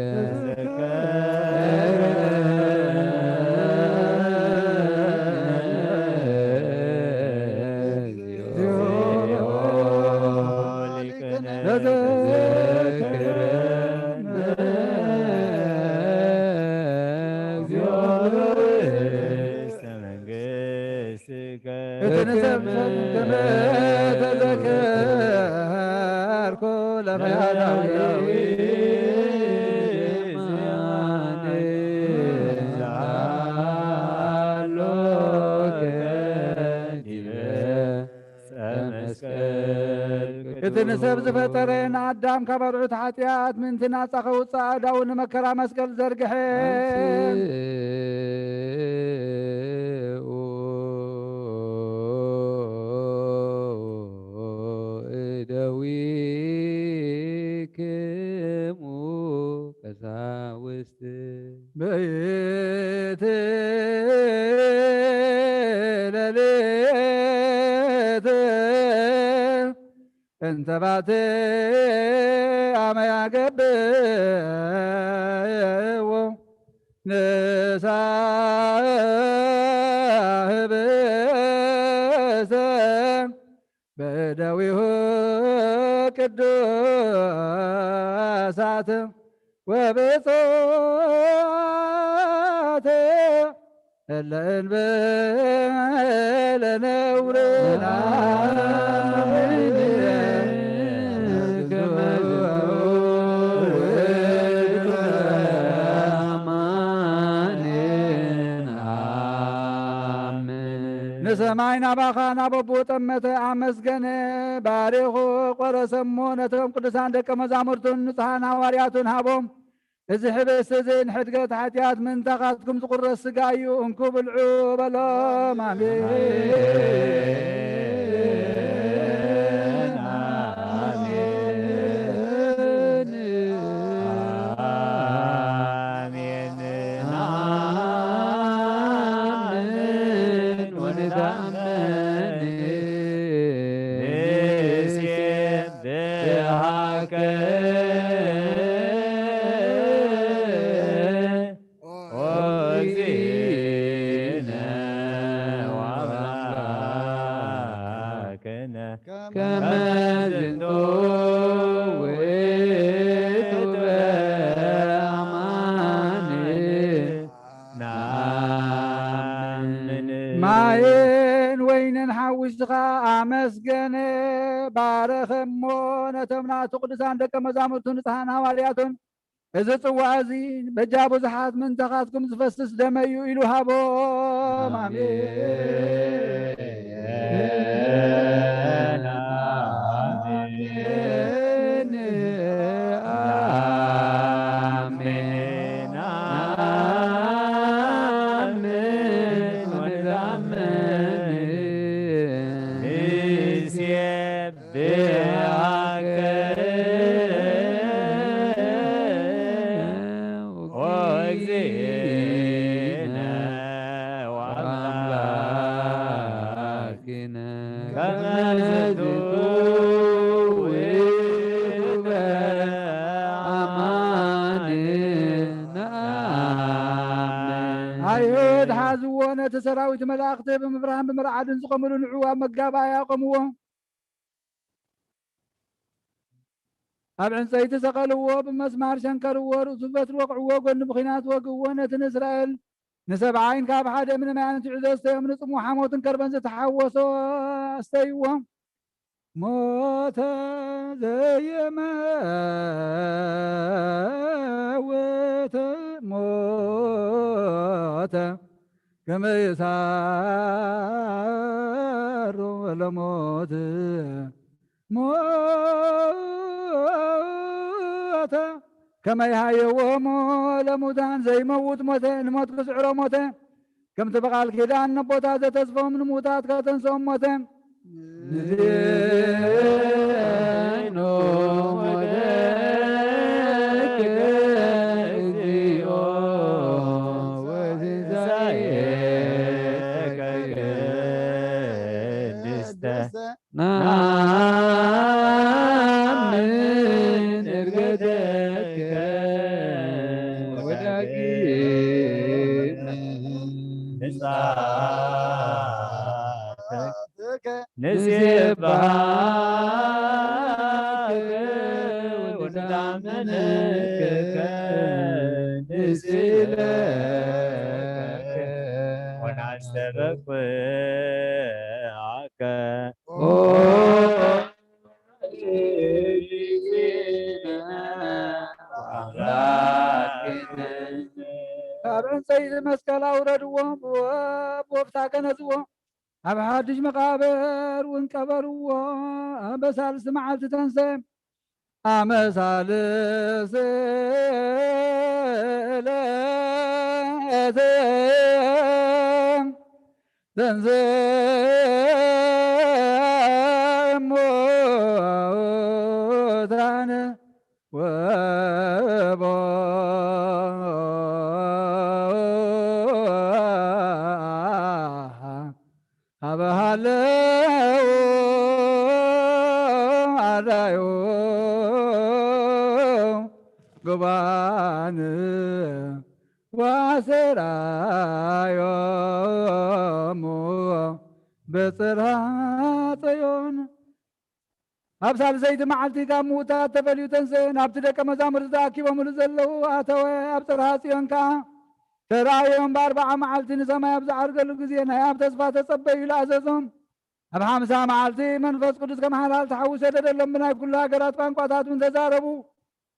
ተዘከርኩ ለፈያታዊ እቲ ንሰብ ዝፈጠረ ንኣዳም ካብ ኣርዑት ሓጢኣት ምእንቲ ናጻ ከውጽእ ኣእዳዉ ንመከራ መስቀል ዘርግሐ። እደዊክሙ ቀሳውስት በይቲ ሌሊት እንተ ባቲ ኣመ ያገብእዎ ንሳህብሰ በእደዊሁ ቅዱሳት ወብፁዓት እለ እንበለ ነውር ንሰማይ ናባኻ ናብ ኣቦ ጠመተ ኣመስገነ ባሪኹ ቆረሰሞ ነቶም ቅዱሳን ደቀ መዛሙርቱን ንጹሓን ሃዋርያቱን ሃቦም። እዚ ሕብስቲ እዚ ንሕድገት ሓጢኣት ምንታኻትኩም ዝቑረስ ስጋ እዩ፣ እንኩ ብልዑ በሎም። ኣሜን። ኣሜን። ኣሜን። ወንታመን ንሴብሐከ ኦ እግዚእነ ወአምላክነ ከመ ዝንቱ ውእቱ በአማን ነአምን። ማይን ወይንን ሓዊስኻ ኣመስገነ፣ ባረኸሞ፣ ነቶም ናቱ ቅዱሳን ደቀ መዛሙርቱ ንጽሓን ሃዋርያቱን፣ እዚ ጽዋ እዚ በጃ ብዙሓት ምእንታኻትኩም ዝፈስስ ደመዩ ኢሉ ሃቦም። ኣሜን። ኣሜን። ኣሜን። ኣሜን። ወንዛምን ንሴብሐከ ኦ እግዚእነ ወአምላክነ ከመ ዝንቱ ውእቱ በአማን ነአምን። ኣይሁድ ሓዝዎ፣ ነቲ ሰራዊት መላእኽቲ ብምፍራህን ብምርዓድን ዝቖምሉ ንዑ ኣብ መጋባእያ ኣቆምዎ። ኣብ ዕንጸይቲ ሰቐልዎ፣ ብመስማር ሸንከርዎ፣ ርእሱ ብበትሪ ወቕዕዎ፣ ጎድኑ ብኲናት ወግእዎ። ነቲ ንእስራኤል ንሰብዓይን ካብ ሓደ እምኒ ማይ ኣንቲዑ ዘስተዮም፣ ንጽምዋ ሓሞትን ከርበን ዝተሓወሶ ኣስተይዎ። ሞተ ዘየመውት ሞተ ከመ ይሳሮ ለሞት ሞተ ከመ ይሃየዎሙ ለሙታን ዘይመውት ሞተ ንሞት ክስዕሮ ሞተ። ከምቲ ብቓል ኪዳን ነቦታት ዘተስፎም ንምዉታት ከተንስኦም ሞተ። ንዜኑ ወደክ እግዚኦ ወትንሳኤከ ቅድስተ። ነአምን እርገተከ ወዳግመ ምጽኣትከ ንሴብሐከ ወንታመንከ ንስእለከ ወናስተበቅዓከ መስቀል ኣውረድዎ፣ ብወፍታ ገነዝዎ፣ ኣብ ሓድሽ መቓብር እውን ቀበርዎ። በሳልስቲ መዓልቲ ተንሰ፣ ኣመሳልስ ዕለት ተንሥእ እሙታን ወቦ ሀበሃለው አዳዩ ግባን ወአስተርአዮሙ በጽርሐ ጽዮን። ኣብ ሳልሰይቲ መዓልቲ ካብ ምዉታት ተፈልዩ ተንስአ፣ ናብቲ ደቀ መዛሙርቲ ተኣኪቦምሉ ዘለዉ ኣተወ። ኣብ ጽርሐ ጽዮን ከኣ ተራእዮም። ብኣርብዓ መዓልቲ ንሰማይ ኣብ ዝዓርገሉ ግዜ ናይ ኣብ ተስፋ ተጸበዩ ኢሉ ኣዘዞም። ኣብ ሓምሳ መዓልቲ መንፈስ ቅዱስ ከም ሓላል ተሓዊ ሰደደሎም። ብናይ ኩሉ ሃገራት ቋንቋታት እውን ተዛረቡ።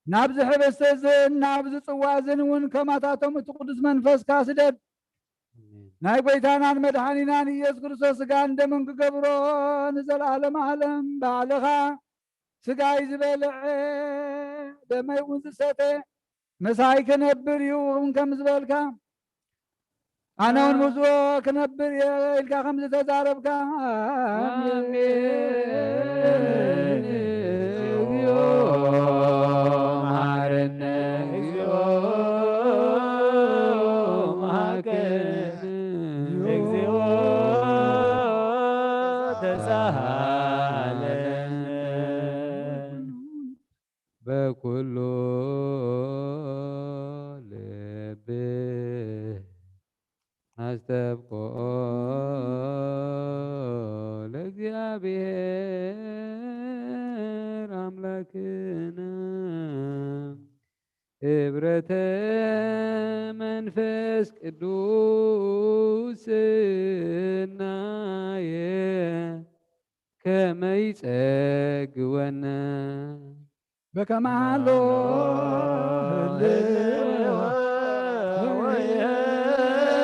ናብዚ ሕብስቲ እዝን ናብዚ ጽዋ እዝን እውን ከማታቶም እቲ ቅዱስ መንፈስካ ስደድ። ናይ ጎይታናን መድሓኒናን ኢየሱስ ክርስቶስ ስጋን ደምን ክገብሮ ንዘለዓለም ዓለም ባዕልኻ ስጋይ ዝበልዐ ደመይ እውን ዝሰተ ምሳይ ክነብር እዩ እውን ከም ዝበልካ፣ ኣነ እውን ምስኡ ክነብር እየ ኢልካ ከም ዝተዛረብካ። ኣሜን። ኣሜን። እግዚኦ መሐረነ፣ እግዚኦ መሐረነ፣ እግዚኦ ተሳሃለነ። በኩሉ ልብ ኣስተብቆ ለእግዚኣብሔር ኣምላክነ። ህብረተ መንፈስ ቅዱስ ስናየ ከመ ይጸግወነ። በከመ ሀሎ ህልወ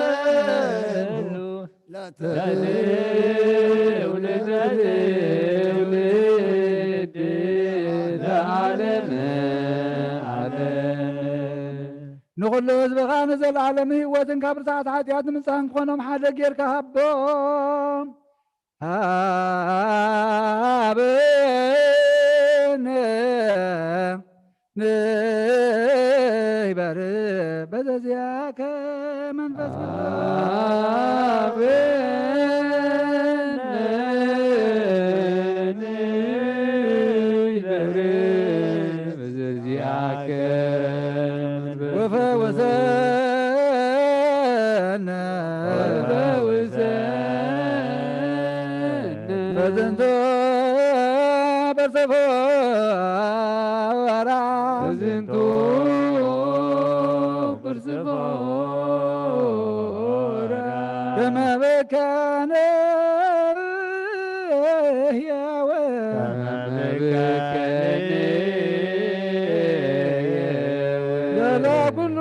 ወይህሉ ለትውልደ ትውልድ ለዓለመ ዓለም። ንኹሉ ህዝብኻ ንዘለዓለም ህይወትን ካብ ርስሓት ሓጢኣት ንምንጻህን ክኾኖም ሓደ ጌርካ ሃቦም። ሃበነ ንግበር በዘዚአከ መንፈስ ቅዱስ። ሃበነ ንግበር በዘዚአከ መንፈስ ቅዱስ። ወፈውሰነ በዝንቱ በርሰፎራ። በዝንቱ በርሰፎራ። ከመ በከነ ህያወ። ከመ በከነ ለለ ኩሉ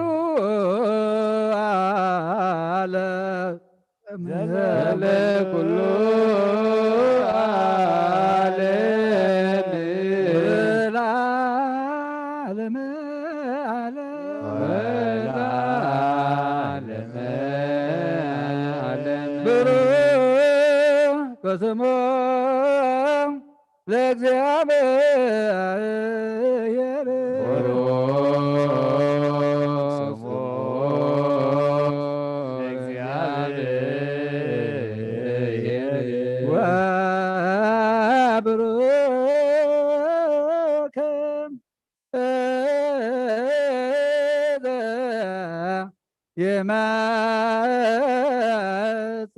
ዓለም። ዘለኩሉ ዓለም። ለዓለመ ዓለም። ለዓለመ ዓለም። ብሩክ በስሙ ለእግዚኣብሔር። ቡሩክ ስሙ ለእግዚኣብሔር። ወቡሩክ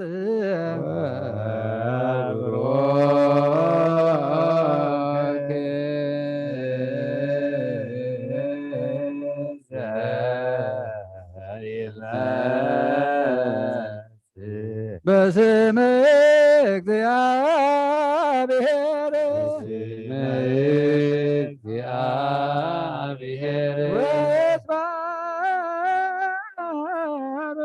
ይመጽእ። በስመ እግዚአብሔር። በስመ እግዚአብሔር። ወስብሐት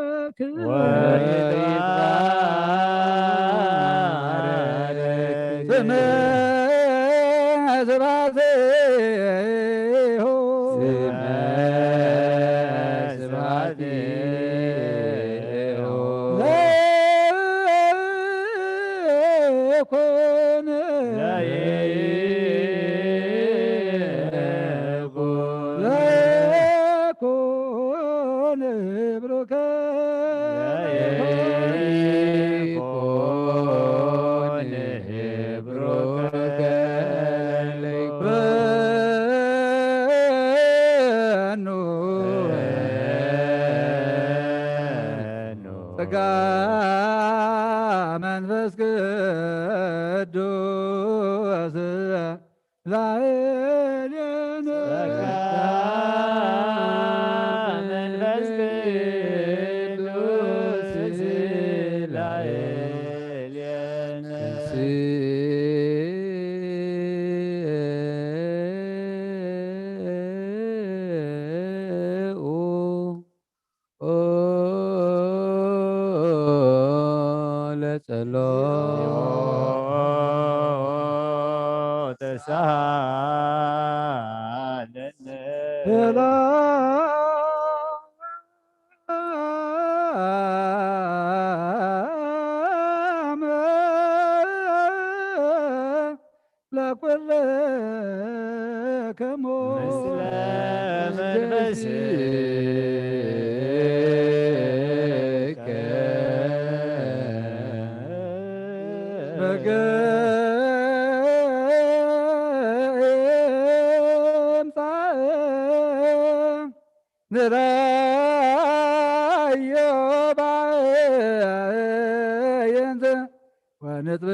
ስብሐቲሁ ስብሐቲሁ ለይኩን ለይኩን ለይኩን ብሩከ ለይኩን ብሩከ ለይኩን ጸጋ መንፈስ ቅዱስ ላዕሌነ ጸጋ መንፈስ ቅዱስ ላዕሌነ ለጸሎት ተሳለነ ለኩልክሙ ምስለ መንፈስከ በገምጻእ ንራዮ ባእየንተ ወንጥብሖ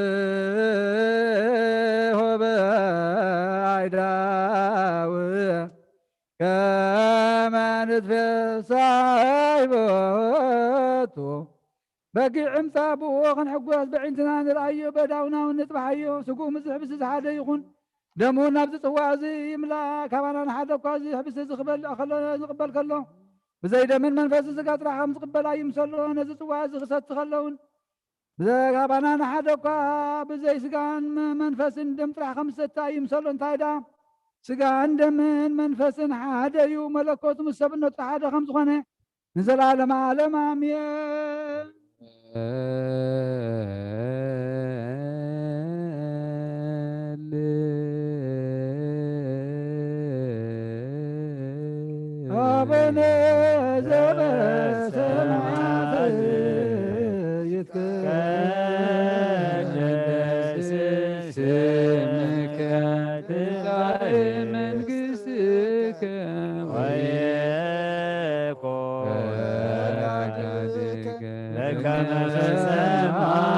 በኣይዳው ከመ ንትፌሳህ ቦቱ። በጊዕ እምጻእ ብእኡ ክንሕጎስ በዒንትና ንርኣዮ በዳውና እውን ንጥብሓዮ። ስግኡ ምስዚ ሕብስቲ እዚ ሓደ ይኹን። ደሙ ናብዚ ጽዋእ እዚ ይምላእ። ካባና ንሓደ እኳ እዚ ሕብስቲ እዚ ክበልዕ ከሎ፣ ዝቕበል ከሎ፣ ብዘይ ደምን መንፈስን ስጋ ጥራሕ ከም ዝቕበል ኣይምሰሎ። ነዚ ጽዋእ እዚ ክሰቲ ከሎ እውን፣ ብዘይ ካባና ንሓደ እኳ ብዘይ ስጋን መ-፣ መንፈስን ደም ጥራሕ ከም ዝሰቲ ኣይምሰሎ። እንታይ ደኣ? ስጋን ደምን መንፈስን ሓደ እዩ። መለኮቱ ምስ ሰብነቱ ሓደ ከም ዝኾነ ንዘለዓለመ ዓለም ኣሜን። አቡነ ዘበሰማያት ይትቀደስ ስምከ ትምጻእ መንግሥትከ ወይኩን ፈቃድከ በከመ በሰማይ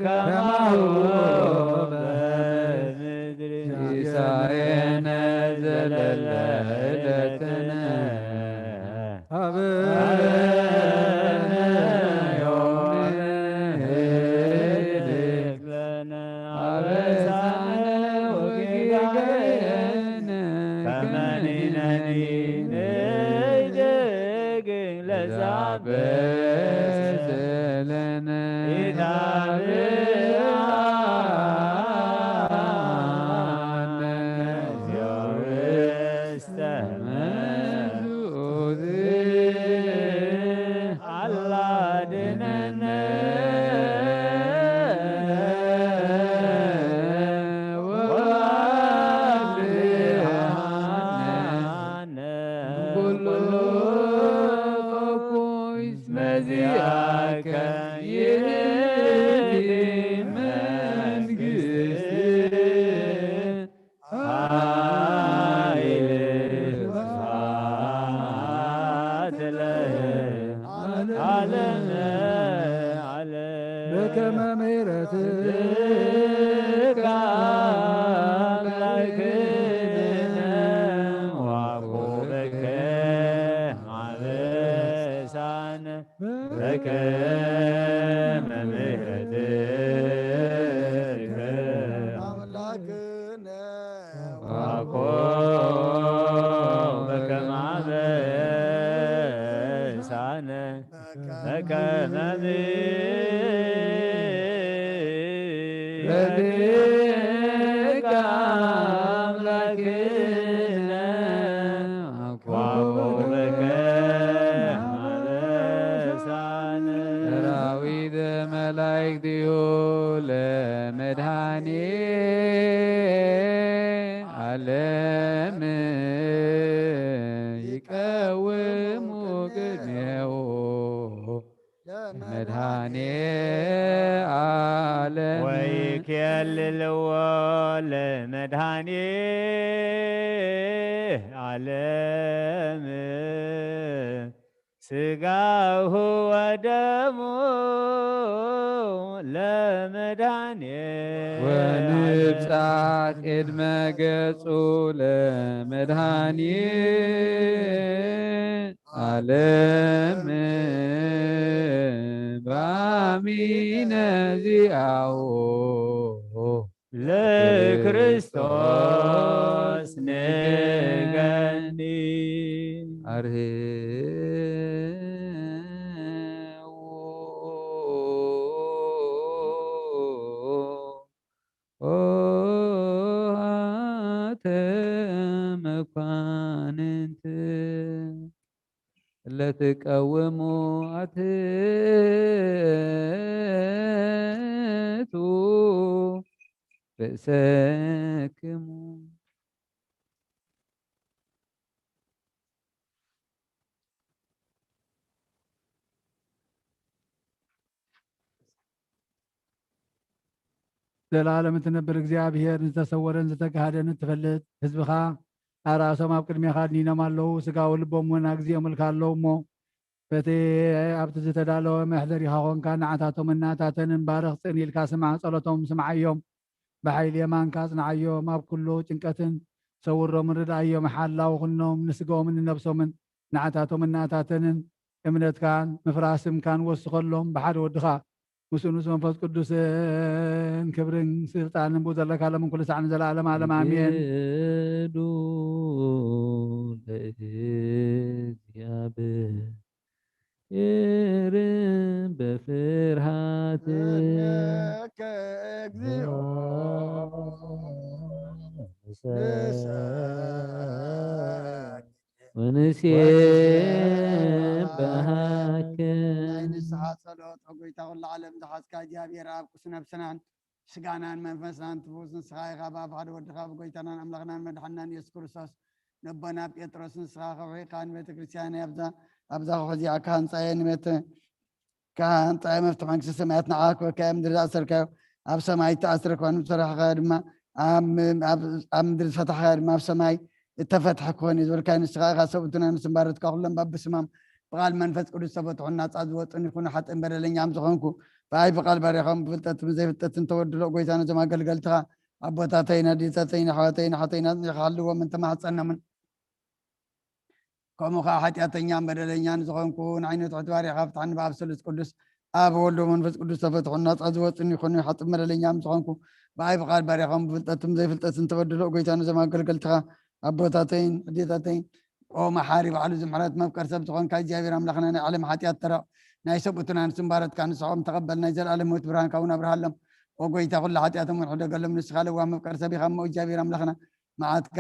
ከማሁ በምድር። ሲሳየነ ዘለለ ዕለትነ ሀበነ ዮም ንህድግ ለነ አበሳነ ወጌጋየነ ከመ ንሕነኒ ንህድግ ለዘአበሰ ለነ ኢታብአነ ለመድኃኔ ዓለም ሥጋሁ ወደሙ ለመድኃኔ ወንብጻሕ ቅድመ ገጹ ለመድኃኔ ዓለም ባሚነ ዚአሁ ለክርስቶስ ንገኒ። አርህዉ ኦሃተ መኳንንት እለ ትቀውሙ አትቱ ርእሰክሙ። ዘላለም እትነብር እግዚኣብሔር፣ ንዝተሰወረን ዝተጋህደን እትፈልጥ፣ ህዝብኻ ኣርኣሶም ኣብ ቅድሜኻ ድኒኖም ኣለዉ፣ ስጋዊ ልቦም እውን ኣግዚኦምልካ ኣለዉ እሞ፣ በቲ ኣብቲ ዝተዳለወ መሕደሪኻ ኾንካ ንዓታቶምን ናታተንን ባርኽ፣ ጽን ኢልካ ስማዕ፣ ጸሎቶም ስምዓዮም። ብሓይሊ የማንካ ኣጽንዓዮም። ኣብ ኩሉ ጭንቀትን ሰውሮምን ርድኣዮም። ሓላው ኩኖም ንስጋኦምን ንነብሶምን፣ ንዓታቶምን ናታተንን እምነትካን ምፍራስምካን ወስኸሎም። ብሓደ ወድኻ ምስ ንስ መንፈስ ቅዱስን ክብርን ስልጣንን ብኡ ዘለካ ሎምን ኩሉ ሳዕ ንዘለኣለም ዓለም ኣሜን። ይእዱ ለእግዚኣብሔር በፍርሃት። እምከ እግዚኦ ንሰግድ ወንሴብሐከ። ናይ ንስሓ ጸሎት። ኦ ጎይታ ኩሉ ዓለም ዝሓዝካ እግዚኣብሔር ኣብ ቅዱስ ነብስናን ስጋናን መንፈስናን ትፉስ ንስኻ ኢኻ። ብኣብ ሓደ ወድኻ ብጎይታናን ኣምላኽናን መድሓንናን ኢየሱስ ክርስቶስ ነቦና ጴጥሮስ ንስኻ ከውሒኻ ንቤተ ክርስቲያን ኣብዛ ኣብዛ ከውሒ እዚኣ ክሃንጻ እየ፣ ንቤተ ክሃንጻ እየ፣ መፍትሕ መንግስቲ ሰማያት ንዓኻ ክበካ እየ፣ ምድሪ ዝኣሰርካዮ ኣብ ሰማይ እተኣስረ ክኾን፣ ዝፈታሕካዮ ድማ ኣብ ኣብ ኣብ ምድሪ ዝፈታሕካዮ ድማ ኣብ ሰማይ እተፈትሐ ክኾን እዩ ዝበልካዮ ንስኻ ኢኻ። ሰብኡትና ንስምባረትካ ኩሎም በብስሞም ብቓል መንፈስ ቅዱስ ዝተፈትሑን ናጻ ዝወጹን ይኹኑ። ሓጥእን በደለኛም ዝኾንኩ ብኣይ ብቓል ባርያኻም ብፍልጠትን ዘይፍልጠትን ተበድሎ። ጎይታ ነዞም ኣገልገልትኻ ኣቦታተይን ኣዴታተይን ኣሕዋተይን ኣሓተይን ኣጽኒዕካ ሓልዎም እንተማሕጸኖምን ከምኡ ኸዓ ሓጢኣተኛን በደለኛን ዝኾንኩ ንዓይነ ትሕቲ ባርያኻ ፍትሓኒ። ብኣብ ስሉስ ቅዱስ ኣብ ወልድ መንፈስ ቅዱስ ተፈትሑን ናጻ ዝወጽን ይኹኑ። ሓጥእን በደለኛም ዝኾንኩ ብኣይ ብቓል ባርያኻም ብፍልጠትን ዘይፍልጠትን ተበድሎ። ጎይታ ነዞም ኣገልገልትኻ ኣቦታተይን ኣዴታተይን ኦ መሓሪ ባዕሉ ዝምሕረት መፍቀር ሰብ ዝኾንካ እግዚኣብሔር ኣምላኽና ናይ ዓለም ሓጢኣት ተረቕ ናይ ሰብኡትና ንስምባረትካ ንስሖም ተቐበል ናይ ዘለኣለም ህይወት ብርሃንካ እውን ኣብርሃሎም። ኦ ጎይታ ኩሉ ሓጢኣቶም እውን ሕደገሎም ንስኻ ለዋ መፍቀር ሰብ ኢኻ እሞ እግዚኣብሔር ኣምላኽና መዓትካ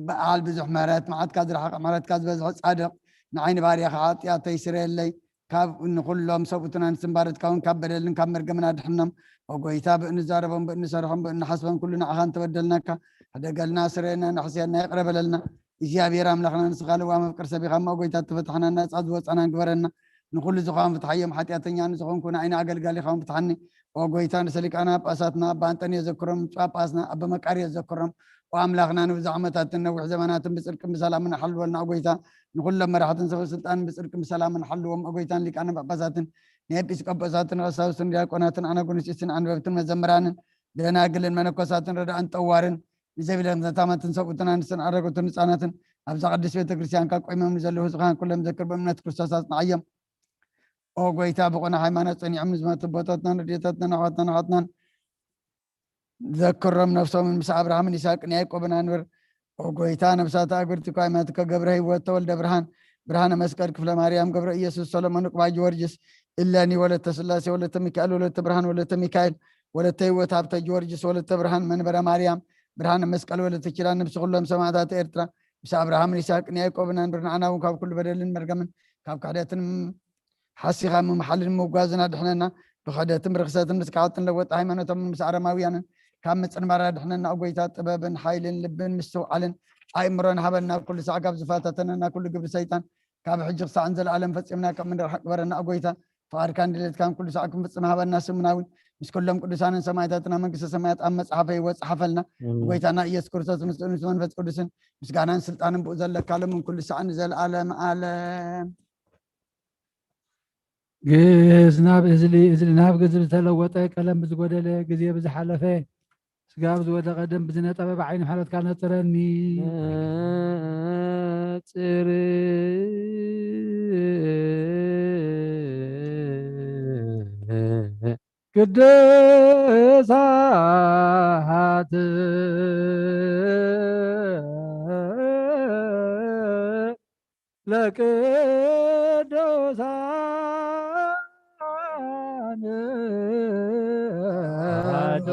በዓል ብዙሕ ምሕረት መዓትካ ዝረሓቐ ምሕረትካ ዝበዝሐ ጻድቕ ንዓይኒ ባርያኻ ሓጢኣተይ ስረየለይ ካብ ንኹሎም ሰብኡትና ንስምባረትካ እውን ካብ በደልን ካብ መርገምን ኣድሕኖም። ኦ ጎይታ ብእንዛረቦም ብእንሰርሖም ብእንሓስቦም ኩሉ ንዓኻ እንተበደልናካ ሕደገልና ስረየና ንሕስየና ይቕረ በለልና። እግዚኣብሔር ኣምላኽና ንስኻ ለዋ መፍቅር ሰብ ኢኻ እሞ ጎይታ ተፈታሕና ናጻ ዝወጻና ግበረና። ንኹሉ ዝኾን ፍትሓዮም ሓጢኣተኛ ንዝኾንኩ ንዓይኒ ኣገልጋሊኻ እውን ፍትሓኒ። ኦ ጎይታ ንሰሊቃና ጳጳሳትና ኣባ ኣንጠንዮ ዘክሮም ጳጳስና ኣባ መቃርዮ ዘክሮም። ኦ ኣምላኽና ንብዙሕ ዓመታትን ነዊሕ ዘመናትን ብጽድቅን ብሰላምን ሓልወልና። ኦ ጎይታ ንኹሎም መራሕትን ሰበ ስልጣንን ብጽድቅን ብሰላምን ሓልዎም። ኦ ጎይታ ንሊቃነ ጳጳሳትን ንኤጲስቆጶሳትን ቀሳውስትን ዲያቆናትን ኣናጉንስጢስን ኣንበብትን መዘምራንን ደናግልን መነኮሳትን ረዳእን ጠዋርን ንዘቢለን ዘታማትን ሰብኡትን ኣንስትን ኣረጉትን ህፃናትን ኣብዛ ቅድስት ቤተ ክርስቲያን ካብ ቆይሞም ንዘለዉ ህዝብኻን ኩሎም ዘክር ብእምነት ክርስቶስ ኣጽንዓዮም። ኦ ጎይታ ብቑና ሃይማኖት ጸኒዖም ንዝመቱ ኣቦታትናን ኣዴታትናን ኣሕዋትናን ኣሓትናን ዘክሮም ነፍሶምን ምስ ኣብርሃምን ይስሐቅን ያዕቆብን ኣንብር። ኦ ጎይታ ነፍሳት ኣእግርቲ ኳይማትከ ገብረ ህይወት ተወልደ ብርሃን ብርሃነ መስቀል ክፍለ ማርያም ገብረ ኢየሱስ ሰሎሞን ዕቁባ ጊዮርጊስ እለኒ ወለተ ስላሴ ወለተ ሚካኤል ወለተ ብርሃን ወለተ ሚካኤል ወለተ ህይወት ሃብተ ጊዮርጊስ ወለተ ብርሃን መንበረ ማርያም ብርሃነ መስቀል ወለተ ኪዳን ነብሲ ኩሎም ሰማዕታት ኤርትራ ምስ ኣብርሃምን ይስሐቅን ያዕቆብን ኣንብር። ንዓና እውን ካብ ኩሉ በደልን መርገምን ካብ ክሕደትን ሓሲኻ ምምሓልን ምውጋዝን ኣድሕነና። ብኽሕደትን ብርኽሰትን ምስ ከሓድትን ለወጢ ሃይማኖቶምን ምስ ኣረማውያንን ካብ ምጽንባር ኣድሕነና። ኦ ጎይታ ጥበብን ሓይልን ልብን ምስትውዓልን ኣእምሮን ሃበና። ኩሉ ሳዕ ካብ ዝፈታተነና ኩሉ ግብሪ ሰይጣን ካብ ሕጂ ክሳዕን ዘለኣለም ፈጺምና ካብ ምንርሕቅ ግበረና። ኦ ጎይታ ፍቓድካን ድሌትካን ኩሉ ሳዕ ክንፍጽም ሃበና። ስምና እውን ምስ ኩሎም ቅዱሳንን ሰማዕታትና መንግስተ ሰማያት ኣብ መጽሓፈ ህይወት ጸሓፈልና። ኣሜን። ብጎይታና ኢየሱስ ክርስቶስ ምስ ምስ መንፈስ ቅዱስን ምስጋናን ስልጣንን ብኡ ዘለካ ሎምን ኩሉ ሳዕን ንዘለዓለም ዓለም። ግእዝ ናብ እዝሊ፣ እዝሊ ናብ ግዝብ ዝተለወጠ፣ ቀለም ብዝጎደለ፣ ግዜ ብዝሓለፈ፣ ስጋ ብዝወደቐ፣ ደም ብዝነጠበ፣ ብዓይኒ ምሕረትካ ነጽረኒ። ነጽር። ቅዱሳት ለቅዱሳን አሐዱ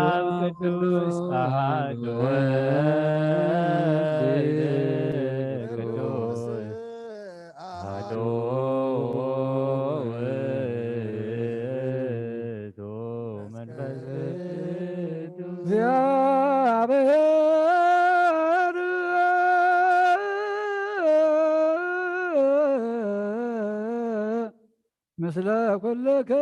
አብ ቅዱስ አሐዱ ወልድ ቅዱስ አሐዱ ውእቱ መንፈስ ቅዱስ። እግዚአብሔር ምስለ ኩልክሙ።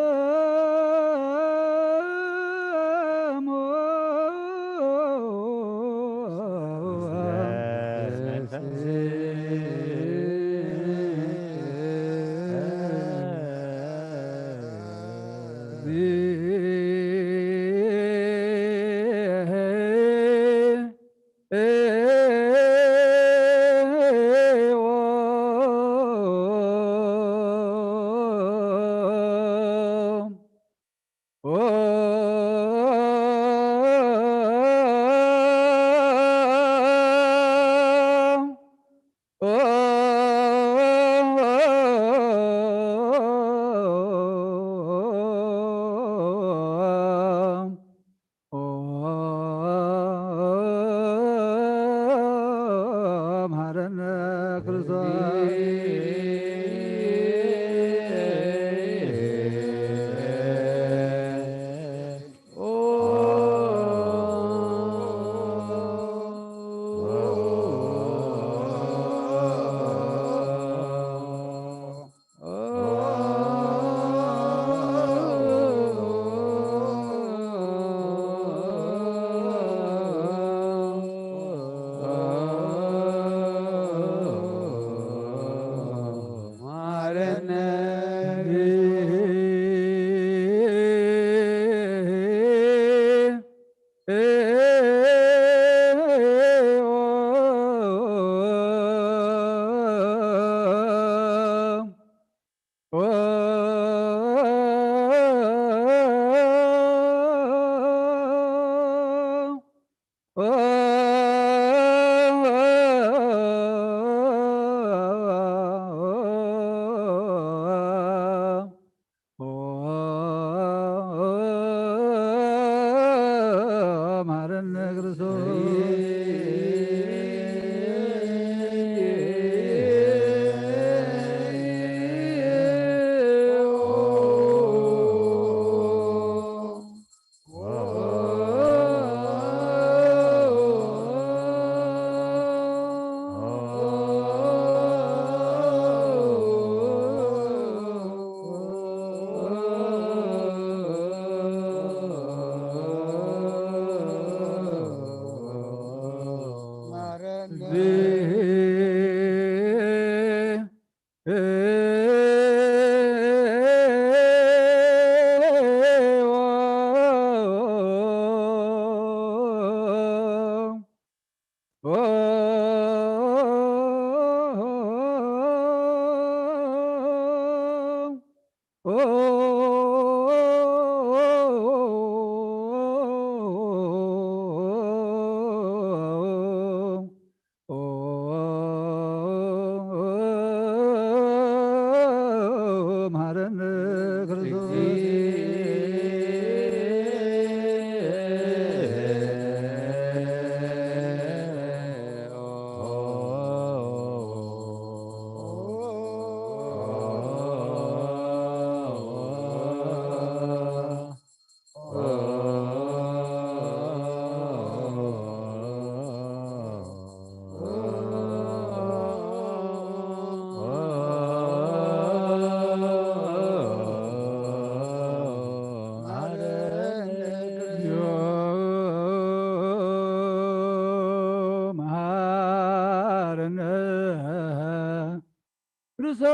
መሐረነ ክርስቶስ። መሐረነ ክርስቶስ። መሐረነ ክርስቶስ። ክርስቶስ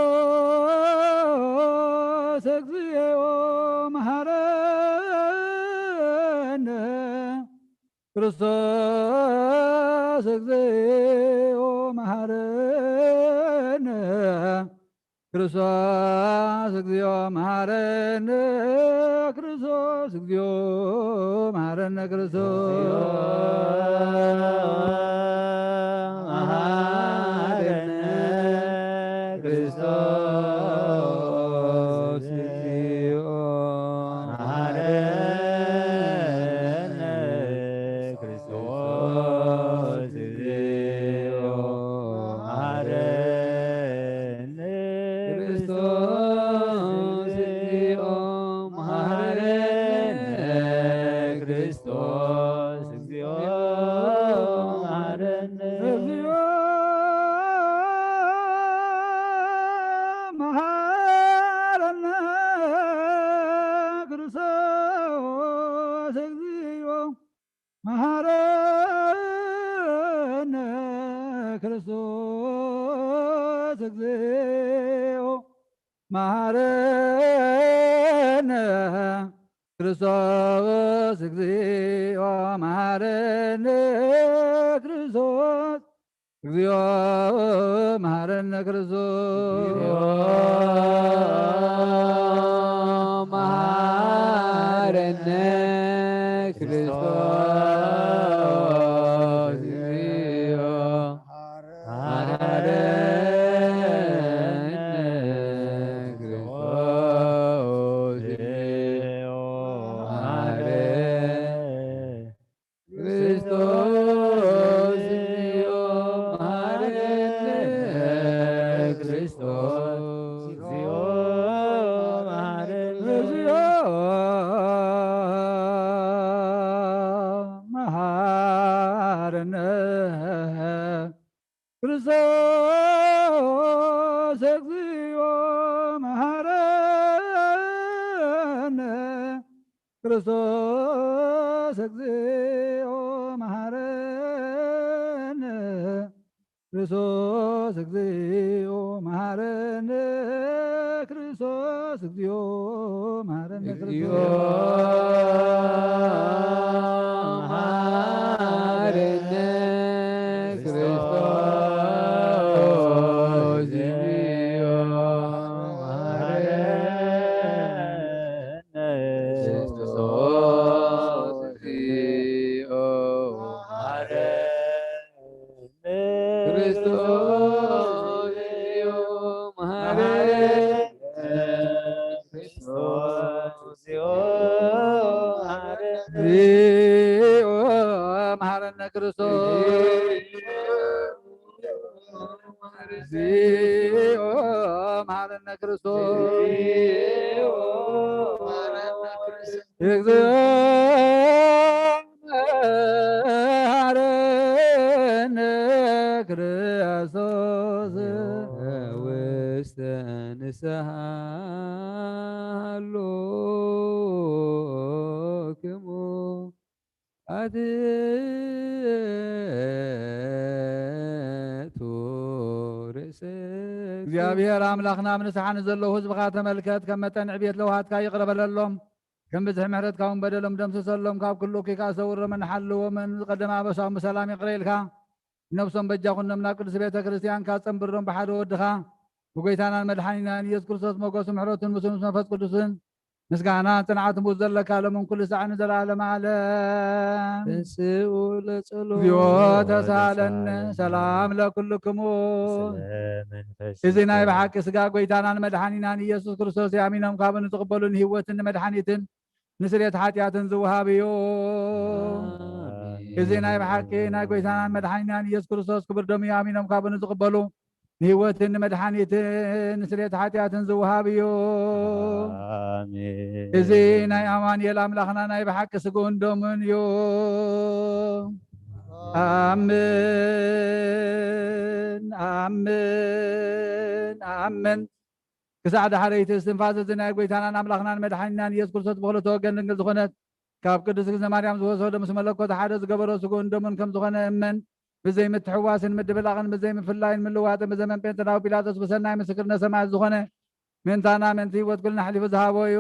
እግዚኦ መሐረነ። ክርስቶስ እግዚኦ መሐረነ። ክርስቶስ እግዚኦ መሐረነ። ክርስቶስ እግዚኦ መሐረነ። ክርስቶስ መሐረነ። ክርስቶስ እግዚኦ መሐረነ። ክርስቶስ እግዚኦ መሐረነ። ክርስቶስ እግዚኦ መሐረነ። ክርስቶስ እግዚኦ መሐረነ። እግዚኦ መሐረነ። ክርስቶስ እግዚኦ መሐረነ። ክርስቶስ እግዚኦ መሐረነ። ክርስቶስ እግዚኦ መሐረነ። ክርስቶስ እግዚኦ መሐረነ። ክርስቶስ እግዚኦ መሐረነ። ክርስቶስ እግዚኦ መሐረነ። ክርስቶስ እግዚኦ መሐረነ። ክርስቶስ እግዚኦ መሐረነ። ክርስቶስ እግዚኦ መሐረነ። እግዚኦ መሐረነ። ክርስቶስ እግዚኦ መሐረነ። ክርስቶስ እግዚኦ መሐረነ። ክርስቶስ እግዚኦ መሐረነ። ክርስቶስ እግዚኦ መሐረነ። እግዚኦ ክርስቶስ መሐረነ። ክርስቶስ እግዚኦ መሐረነ። ክርስቶስ እግዚኦ መሐረነ። ክርስቶስ እግዚኦ መሐረነ። ክርስቶስ እግዚኦ መሐረነ። እግዚኦ መሐረነ። ክርስቶስ እግዚኦ መሐረነ። ክርስቶስ እግዚኦ መሐረነ። ክርስቶስ ውስተ ንስሐ ሃሎክሙ ኣትቱ ርእሰ። እግዚኣብሔር ኣምላኽና፣ ኣብ ንስሓ ንዘለዉ ህዝብኻ ተመልከት፣ ከም መጠን ዕብየት ለውሃትካ ይቕረ በለሎም። ከም ብዝሒ ምሕረትካ እውን በደሎም ደምስሰሎም፣ ካብ ኩሉ እኩይ ከኣ ሰውሮምን ሓልዎምን። ዝቐደመ ኣበሳኦም ብሰላም ይቕረ ኢልካ፣ ነብሶም በጃ ኩኖም፣ ናብ ቅድስቲ ቤተ ክርስቲያንካ ጸንብሮም፣ ብሓደ ወድኻ ብጎይታናን መድሓኒናን ኢየሱስ ክርስቶስ ሞገሱ ምሕረቱን ምስኡ ምስ መንፈስ ቅዱስን ምስጋና ጽንዓት ሙት ዘለካ ሎምን ኩሉ ሳዕ ንዘለዓለመ ዓለም። ተንስኡ ለጸሎት። እግዚኦ ተሳለነ። ሰላም ለኩልክሙ። ስለ መንፈስ እዚ ናይ ብሓቂ ስጋ ጎይታናን መድሓኒናን ኢየሱስ ክርስቶስ ኣሚኖም ካብኡ ንዝቕበሉ ንህይወትን ንመድሓኒትን ንስርየት ሓጢኣትን ዝወሃብ እዩ። ኣሜን። እዚ ናይ ብሓቂ ናይ ጎይታናን መድሓኒናን ኢየሱስ ክርስቶስ ክቡር ደሙ ኣሚኖም ካብኡ ንዝቕበሉ ንህይወትን ንመድሓኒትን ንስርየት ሓጢኣትን ዝወሃብ እዩ። ኣሜን። እዚ ናይ ኣማኑኤል ኣምላኽና ናይ ብሓቂ ስግኡን ደሙን እዩ። ኣሜን፣ ኣሜን፣ ኣሜን። ክሳዕ ዳሕረይቲ እስትንፋስ እዚ ናይ ጎይታናን ኣምላኽናን መድሓኒናን ኢየሱስ ክርስቶስ ብኽልተ ወገን ድንግል ዝኾነት ካብ ቅድስት እግዝእትነ ማርያም ዝወሰዶ ምስ መለኮት ሓደ ዝገበሮ ስግኡን ደሙን ከም ዝኾነ እመን። ብዘይ ምትሕዋስን ምድብላቕን ብዘይ ምፍላይን ምልዋጥን ብዘመን ጴንጠናዊ ጲላጦስ ብሰናይ ምስክርነት ሰማዕት ዝኾነ ምእንታና ምእንቲ ህይወት ኩልና ኣሕሊፉ ዝሃቦ እዩ።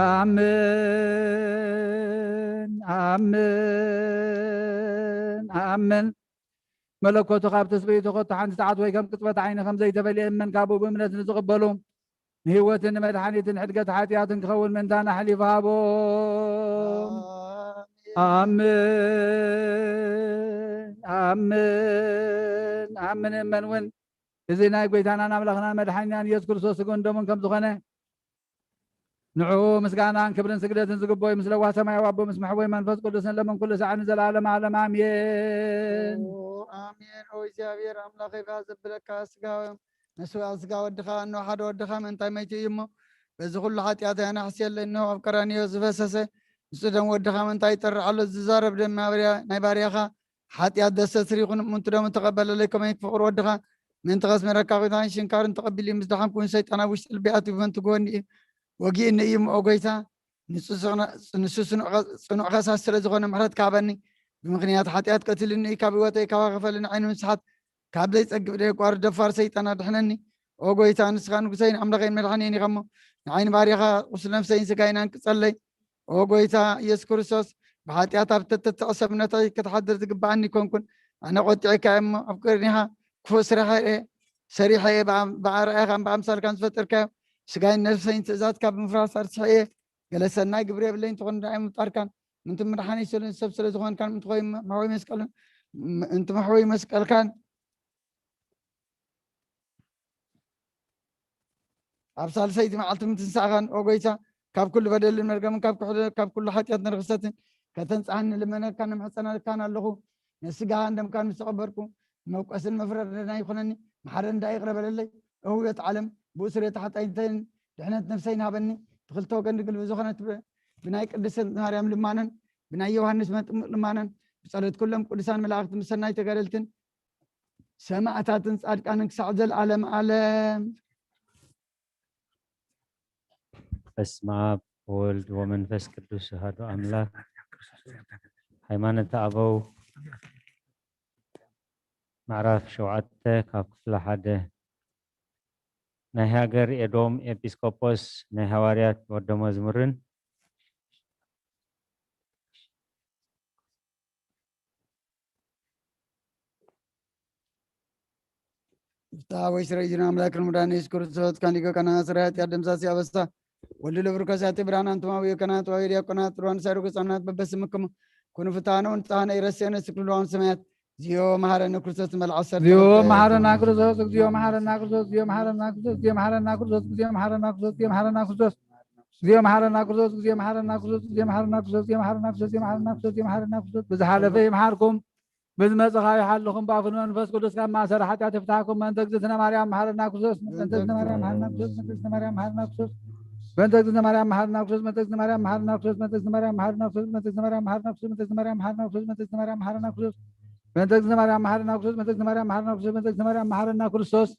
ኣምን ኣምን ኣምን። መለኮቱ ካብ ትስብእቱ ከቶ ሓንቲ ሰዓት ወይ ከም ቅጽበት ዓይኒ ከም ዘይተፈልየ እመን። ካብኡ ብእምነት ንዝቕበሉ ንህይወትን ንመድሓኒትን ሕድገት ሓጢኣትን ክኸውን ምእንታና ኣሕሊፉ ሃቦም። ኣምን ኣምን ኣምን። እመን እውን እዚ ናይ ጎይታናን ኣምላኽናን መድሓኒናን ኢየሱስ ክርስቶስ ስግኡን ደሙን ከም ዝኾነ ንዕኡ ምስጋናን ክብርን ስግደትን ዝግብኦ እዩ። ምስ ለዋህ ሰማያዊ ኣቦ ምስ መሕወይ መንፈስ ቅዱስን ለምን ኩሉ ሳዕ ንዘለዓለም ዓለም ኣሜን። ኦ፣ ኣሜን። ኦ እግዚኣብሔር ኣምላኸይ፣ ብኣ ዘብለካ ስጋ መስዋዕቲ ስጋ ወድኻ፣ እነሆ ሓደ ወድኻ ምእንታይ መይቱ እዩ እሞ፣ በዚ ኩሉ ሓጢኣተይ ኣናሕስየለይ። እነሆ ኣብ ቀራንዮ ዝፈሰሰ ንጹህ ደም ወድኻ ምእንታይ ይጠርዕ ኣሎ። ዝዛረብ ደም ማብርያ-፣ ናይ ባርያኻ ሓጢኣት ዘስተስሪ ይኹን። ምእንቲ ደሙ ተቐበለለይ፣ ከመይ ፍቕሪ ወድኻ ምእንቲ ከስምረካ፣ ቁጣን ሽንካርን ተቐቢሉ እዩ። ምስ ደሓንኩ እውን ሰይጣን ኣብ ውሽጢ ልበይ ኣትዩ፣ ብመን ትግወኒ እዩ፣ ወጊእኒ እዩ እሞ፣ ኦ ጎይታ፣ ንሱ ጽዕነ-፣ ንሱ ጽኑዕ ኸ-፣ ጽኑዕ ከሳስ ስለ ዝኾነ፣ ምሕረት ክሃበኒ። ብምኽንያት ሓጢኣት ቀቲሉኒ እዩ፣ ካብ ህይወተይ ካብ ክፈሊ ንዓይ ንምስሓት ካብ ዘይጸግብ ደየቋርጽ ደፋር ሰይጣን ኣድሕነኒ። ኦ ጎይታ፣ ንስኻ ንጉሰይን ኣምላኸይን መድሓኒየን ኢኻ እሞ፣ ንዓይ ንባርያኻ ቁስሊ ነፍሰይን ስጋይን ኣንቅጸለይ። ኦ ጎይታ ኢየሱስ ክርስቶስ፣ ብሓጢኣት ኣብ ተተተዐ ሰብነተይ ክትሓድር ዝግብኣኒ ኣይኮንኩን። ኣነ ቆጢዐካ እየ እሞ፣ ኣብ ቅድሚኻ ክፉእ ስራሕ እየ ሰሪሐ እየ። ብኣ-፣ ብኣርኣያኻን ብኣምሳልካን ዝፈጠርካዮ ስጋይን ነፍሰይን ትእዛዝካ ብምፍራስ ኣርስሐ እየ። ገለ ሰናይ ግብሪ የብለይን፣ እንተኾነ ደኣ ምፍጣርካን ምእንቲ ምድሓነይ ስለ ሰብ ስለ ዝኾንካን ምእንቲ ኾይ-፣ መሕወይ መስቀልን፣ ምእንቲ መሕወይ መስቀልካን ኣብ ሳልሰይቲ መዓልቲ ምትንሳእኻን፣ ኦ ጎይታ፣ ካብ ኩሉ በደልን መርገምን፣ ካብ ክሕደ-፣ ካብ ኩሉ ሓጢኣትን ርኽሰትን ከተንጽሃኒ ንልመነካን ንምሕጸነካን ኣለኹ። ነስጋኻን ደምካን ምስ ተቐበልኩ፣ መውቀስን መፍረድን ኣይኹነኒ። መሓረኒ ደኣ ይቕረ በለለይ። ኦ ህይወት ዓለም፣ ብኡ ስርየት ሓጢኣተይን ድሕነት ነፍሰይን ሃበኒ። ትኽልተ ወገን ድንግል ብዝኾነት ብ-፣ ብናይ ቅድስት ማርያም ልማነን፣ ብናይ ዮሃንስ መጥምቅ ልማነን፣ ብጸሎት ኩሎም ቅዱሳን መላእኽትን ብሰናይ ተጋደልትን ሰማዕታትን ጻድቃንን ክሳዕ ዘለዓለም ዓለም። በስመ ኣብ ወወልድ ወመንፈስ ቅዱስ ኣሐዱ ኣምላክ። ሃይማኖተ ኣበው ምዕራፍ ሸውዓተ ካብ ክፍሊ ሓደ። ናይ ሃገር ኤዶም ኤጲስቆጶስ ናይ ሃዋርያት ወደ መዝሙርን። ፍትሐ ወይ ስረ እዩና ኣምላክ ንሙዳን ኢየሱስ ክርስቶስ ካን ሊቀ ካህናት ስራያት ያደምሳሲ ኣበሳ ወልድ ለብሩካስ ያቲ ብርሃን አንትማዊ የከናት ወይ ዲያቆናት ሩዋን ሳይሩ ገጻናት በበስምክሙ ኩኑ ፍትሐነ ወንጻነ ይረስየነ ስክሉ ሉዋን ሰማያት። እግዚኦ መሐረነ ክርስቶስ መልዓ ሰርተ እግዚኦ መሐረና ክርስቶስ፣ እግዚኦ መሐረና ክርስቶስ፣ እግዚኦ መሐረና ክርስቶስ፣ እግዚኦ መሐረና ክርስቶስ፣ እግዚኦ መሐረና ክርስቶስ፣ እግዚኦ መሐረና ክርስቶስ፣ እግዚኦ መሐረና ክርስቶስ፣ እግዚኦ መሐረና ክርስቶስ፣ እግዚኦ መሐረና ክርስቶስ፣ እግዚኦ መሐረና ክርስቶስ፣ እግዚኦ መሐረና ክርስቶስ። ብዝሓለፈ ይምሓርኩም፣ ብዝመጽእ ኸኣ ይሓልኹም፣ ብኣፉን መንፈስ ቅዱስ ካብ ማእሰሪ ሓጢኣት ይፍትሓኩም። በእንተ እግዝእትነ ማርያም መሓረና ክርስቶስ፣ በእንተ እግዝእትነ ማርያም መሓረና ክርስቶስ፣ በእንተ እግዝእትነ ማርያም መሓረና ክርስቶስ፣ በእንተ እግዝእትነ ማርያም መሓረና ክርስቶስ፣ በእንተ እግዝእትነ ማርያም መሓረና ክርስቶስ፣ በእንተ እግዝእትነ ማርያም መሓረና ክርስቶስ፣ በእንተ እግዝእትነ ማርያም መሓረና ክርስቶስ፣ በእንተ እግዝእትነ ማርያም መሓረና ክርስቶስ፣ በእንተ እግዝእትነ ማርያም መሓረና ክርስቶስ፣ በእንተ እግዝእትነ ማርያም መሓረና ክርስቶስ፣ በእንተ እግዝእትነ ማርያም መሓረና ክርስቶስ።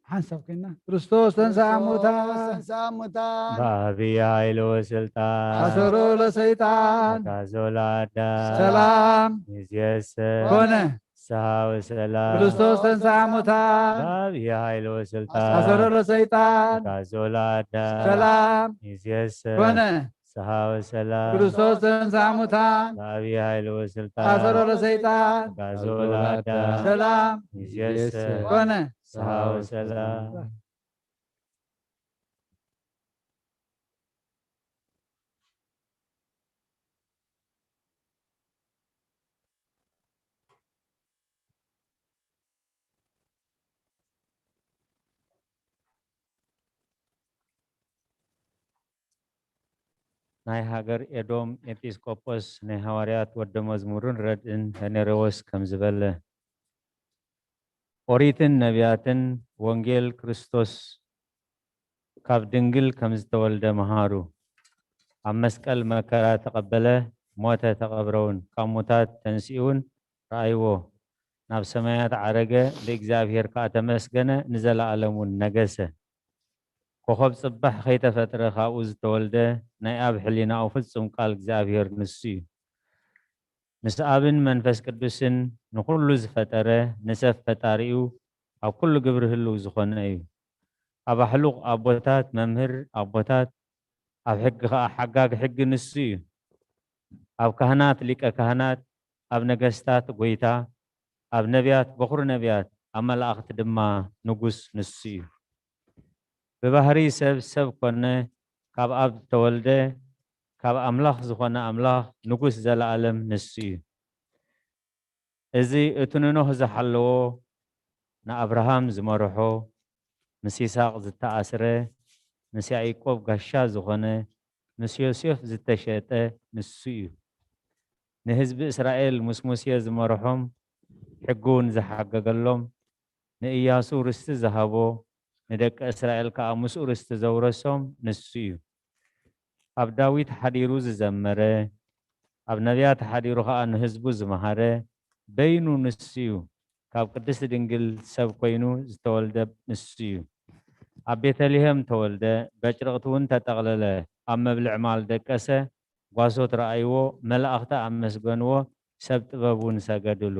ሓንሳብ ኮይና፣ ክርስቶስ ተንሥአ እሙታን። ክርስቶስ ተንሥአ እሙታን። በዐቢይ ኃይል ወስልጣን። አሰሮ ለሰይጣን። አግዓዞ ለአዳም። ሰላም። ይእዜሰ። ኮነ። ፍስሐ ወሰላም። ክርስቶስ ተንሥአ እሙታን። በዐቢይ ኃይል ወስልጣን። አሰሮ ለሰይጣን። አግዓዞ ለአዳም። ሰላም። ይእዜሰ። ኮነ። ፍስሐ ወሰላም። ክርስቶስ ተንሥአ እሙታን። በዐቢይ ኃይል ወስልጣን። አሰሮ ለሰይጣን። አግዓዞ ለአዳም። ሰላም። ይእዜሰ። ኮነ። ፍስሐ ወሰላም። ናይ ሃገር ኤዶም ኤጲስቆጶስ ናይ ሃዋርያት ወደ መዝሙርን ረድእን ሄኔሬዎስ ከምዚ በለ። ኦሪትን ነቢያትን ወንጌል ክርስቶስ ካብ ድንግል ከም ዝተወልደ መሃሩ። ኣብ መስቀል መከራ ተቐበለ፣ ሞተ፣ ተቐብረ እውን፣ ካብ ሙታት ተንሲኡ እውን ረኣይዎ። ናብ ሰማያት ዓረገ፣ ብእግዚኣብሔር ከኣ ተመስገነ፣ ንዘለኣለም እውን ነገሰ። ኮኸብ ጽባሕ ከይተፈጥረ ካብኡ ዝተወልደ ናይ ኣብ ሕሊናኡ ፍጹም ቃል እግዚኣብሔር ንሱ እዩ። ምስ ኣብን መንፈስ ቅዱስን ንኹሉ ዝፈጠረ ንሰብ ፈጣሪኡ ኣብ ኩሉ ግብሪ ህልው ዝኾነ እዩ። ኣብ ኣሕሉቕ ኣቦታት መምህር ኣቦታት፣ ኣብ ሕጊ ኸኣ ሓጋግ ሕጊ ንሱ እዩ። ኣብ ካህናት ሊቀ ካህናት፣ ኣብ ነገስታት ጐይታ፣ ኣብ ነቢያት በኹሪ ነቢያት፣ ኣብ መላእኽቲ ድማ ንጉስ ንሱ እዩ። ብባህሪ ሰብ ሰብ ኮነ፣ ካብ ኣብ ተወልደ፣ ካብ ኣምላኽ ዝኾነ ኣምላኽ ንጉስ ዘለኣለም ንሱ እዩ። እዚ እቲ ንኖህ ዝሓለዎ፣ ንኣብርሃም ዝመርሖ፣ ምስ ይስሐቅ ዝተኣስረ፣ ምስ ያዕቆብ ጋሻ ዝኾነ፣ ምስ ዮሴፍ ዝተሸጠ ንሱ እዩ። ንህዝቢ እስራኤል ምስ ሙሴ ዝመርሖም፣ ሕጊ እውን ዝሓገገሎም፣ ንእያሱ ርስቲ ዝሃቦ፣ ንደቂ እስራኤል ከኣ ምስኡ ርስቲ ዘውረሶም ንሱ እዩ። ኣብ ዳዊት ሓዲሩ ዝዘመረ፣ ኣብ ነቢያት ሓዲሩ ኸኣ ንህዝቡ ዝመሃረ በይኑ ንሱ እዩ። ካብ ቅድስቲ ድንግል ሰብ ኮይኑ ዝተወልደ ንሱ እዩ። ኣብ ቤተልሔም ተወልደ፣ በጭርቕቲ እውን ተጠቕለለ፣ ኣብ መብልዕ ማል ደቀሰ፣ ጓሶት ረኣይዎ፣ መላእኽቲ ኣመስገንዎ፣ ሰብ ጥበብ እውን ሰገድሉ።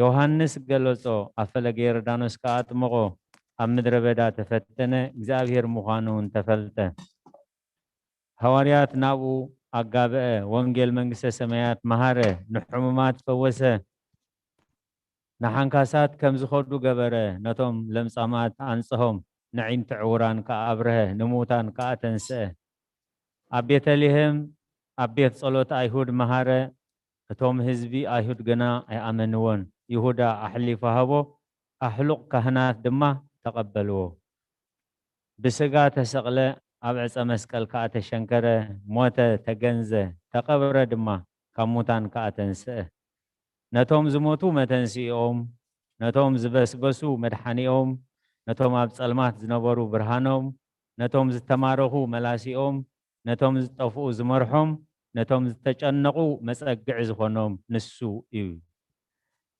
ዮሃንስ ገለጾ፣ ኣብ ፈለገ ዮርዳኖስ ከኣ ኣጥመቖ፣ ኣብ ምድረ በዳ ተፈተነ፣ እግዚኣብሔር ምዃኑ እውን ተፈልጠ። ሃዋርያት ናብኡ ኣጋብአ፣ ወንጌል መንግስተ ሰማያት መሃረ፣ ንሕሙማት ፈወሰ፣ ንሓንካሳት ከም ዝኸዱ ገበረ፣ ነቶም ለምጻማት ኣንጽሆም፣ ነዒንቲ ዕውራን ከኣ ኣብርሀ፣ ንምዉታን ከኣ ተንስአ። ኣብ ቤተልሔም ኣብ ቤት ጸሎት ኣይሁድ መሃረ፣ እቶም ህዝቢ ኣይሁድ ግና ኣይኣመንዎን። ይሁዳ ኣሕሊፉ ሃቦ፣ ኣሕሉቕ ካህናት ድማ ተቐበልዎ። ብስጋ ተሰቕለ፣ ኣብ ዕጸ መስቀል ከኣ ተሸንከረ፣ ሞተ፣ ተገንዘ፣ ተቐብረ ድማ፣ ካብ ሙታን ከኣ ተንስአ። ነቶም ዝሞቱ መተንስኢኦም፣ ነቶም ዝበስበሱ መድሓኒኦም፣ ነቶም ኣብ ጸልማት ዝነበሩ ብርሃኖም፣ ነቶም ዝተማረኹ መላሲኦም፣ ነቶም ዝጠፍኡ ዝመርሖም፣ ነቶም ዝተጨነቑ መጸግዒ ዝኾኖም ንሱ እዩ።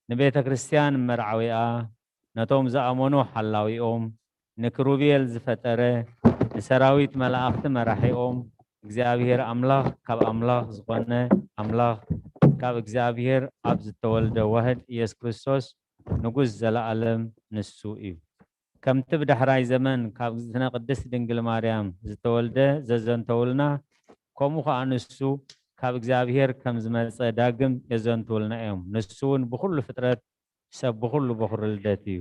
ንቤተ ክርስቲያን መርዓዊኣ፣ ነቶም ዝኣመኑ ሓላዊኦም፣ ንክሩቤል ዝፈጠረ፣ ንሰራዊት መላእኽቲ መራሒኦም፣ እግዚኣብሔር ኣምላኽ ካብ ኣምላኽ ዝኾነ ኣምላኽ፣ ካብ እግዚኣብሔር ኣብ ዝተወልደ ዋህድ ኢየሱስ ክርስቶስ ንጉስ ዘለኣለም ንሱ እዩ። ከምቲ ብዳሕራይ ዘመን ካብ እግዝእትነ ቅድስት ድንግል ማርያም ዝተወልደ ዘዘንተውልና፣ ከምኡ ኸኣ ንሱ ካብ እግዚኣብሔር ከም ዝመጸ ዳግም የዘንትውልና እዮም። ንሱ እውን ብኹሉ ፍጥረት ሰብ ብኹሉ በኹሪ ልደት እዩ።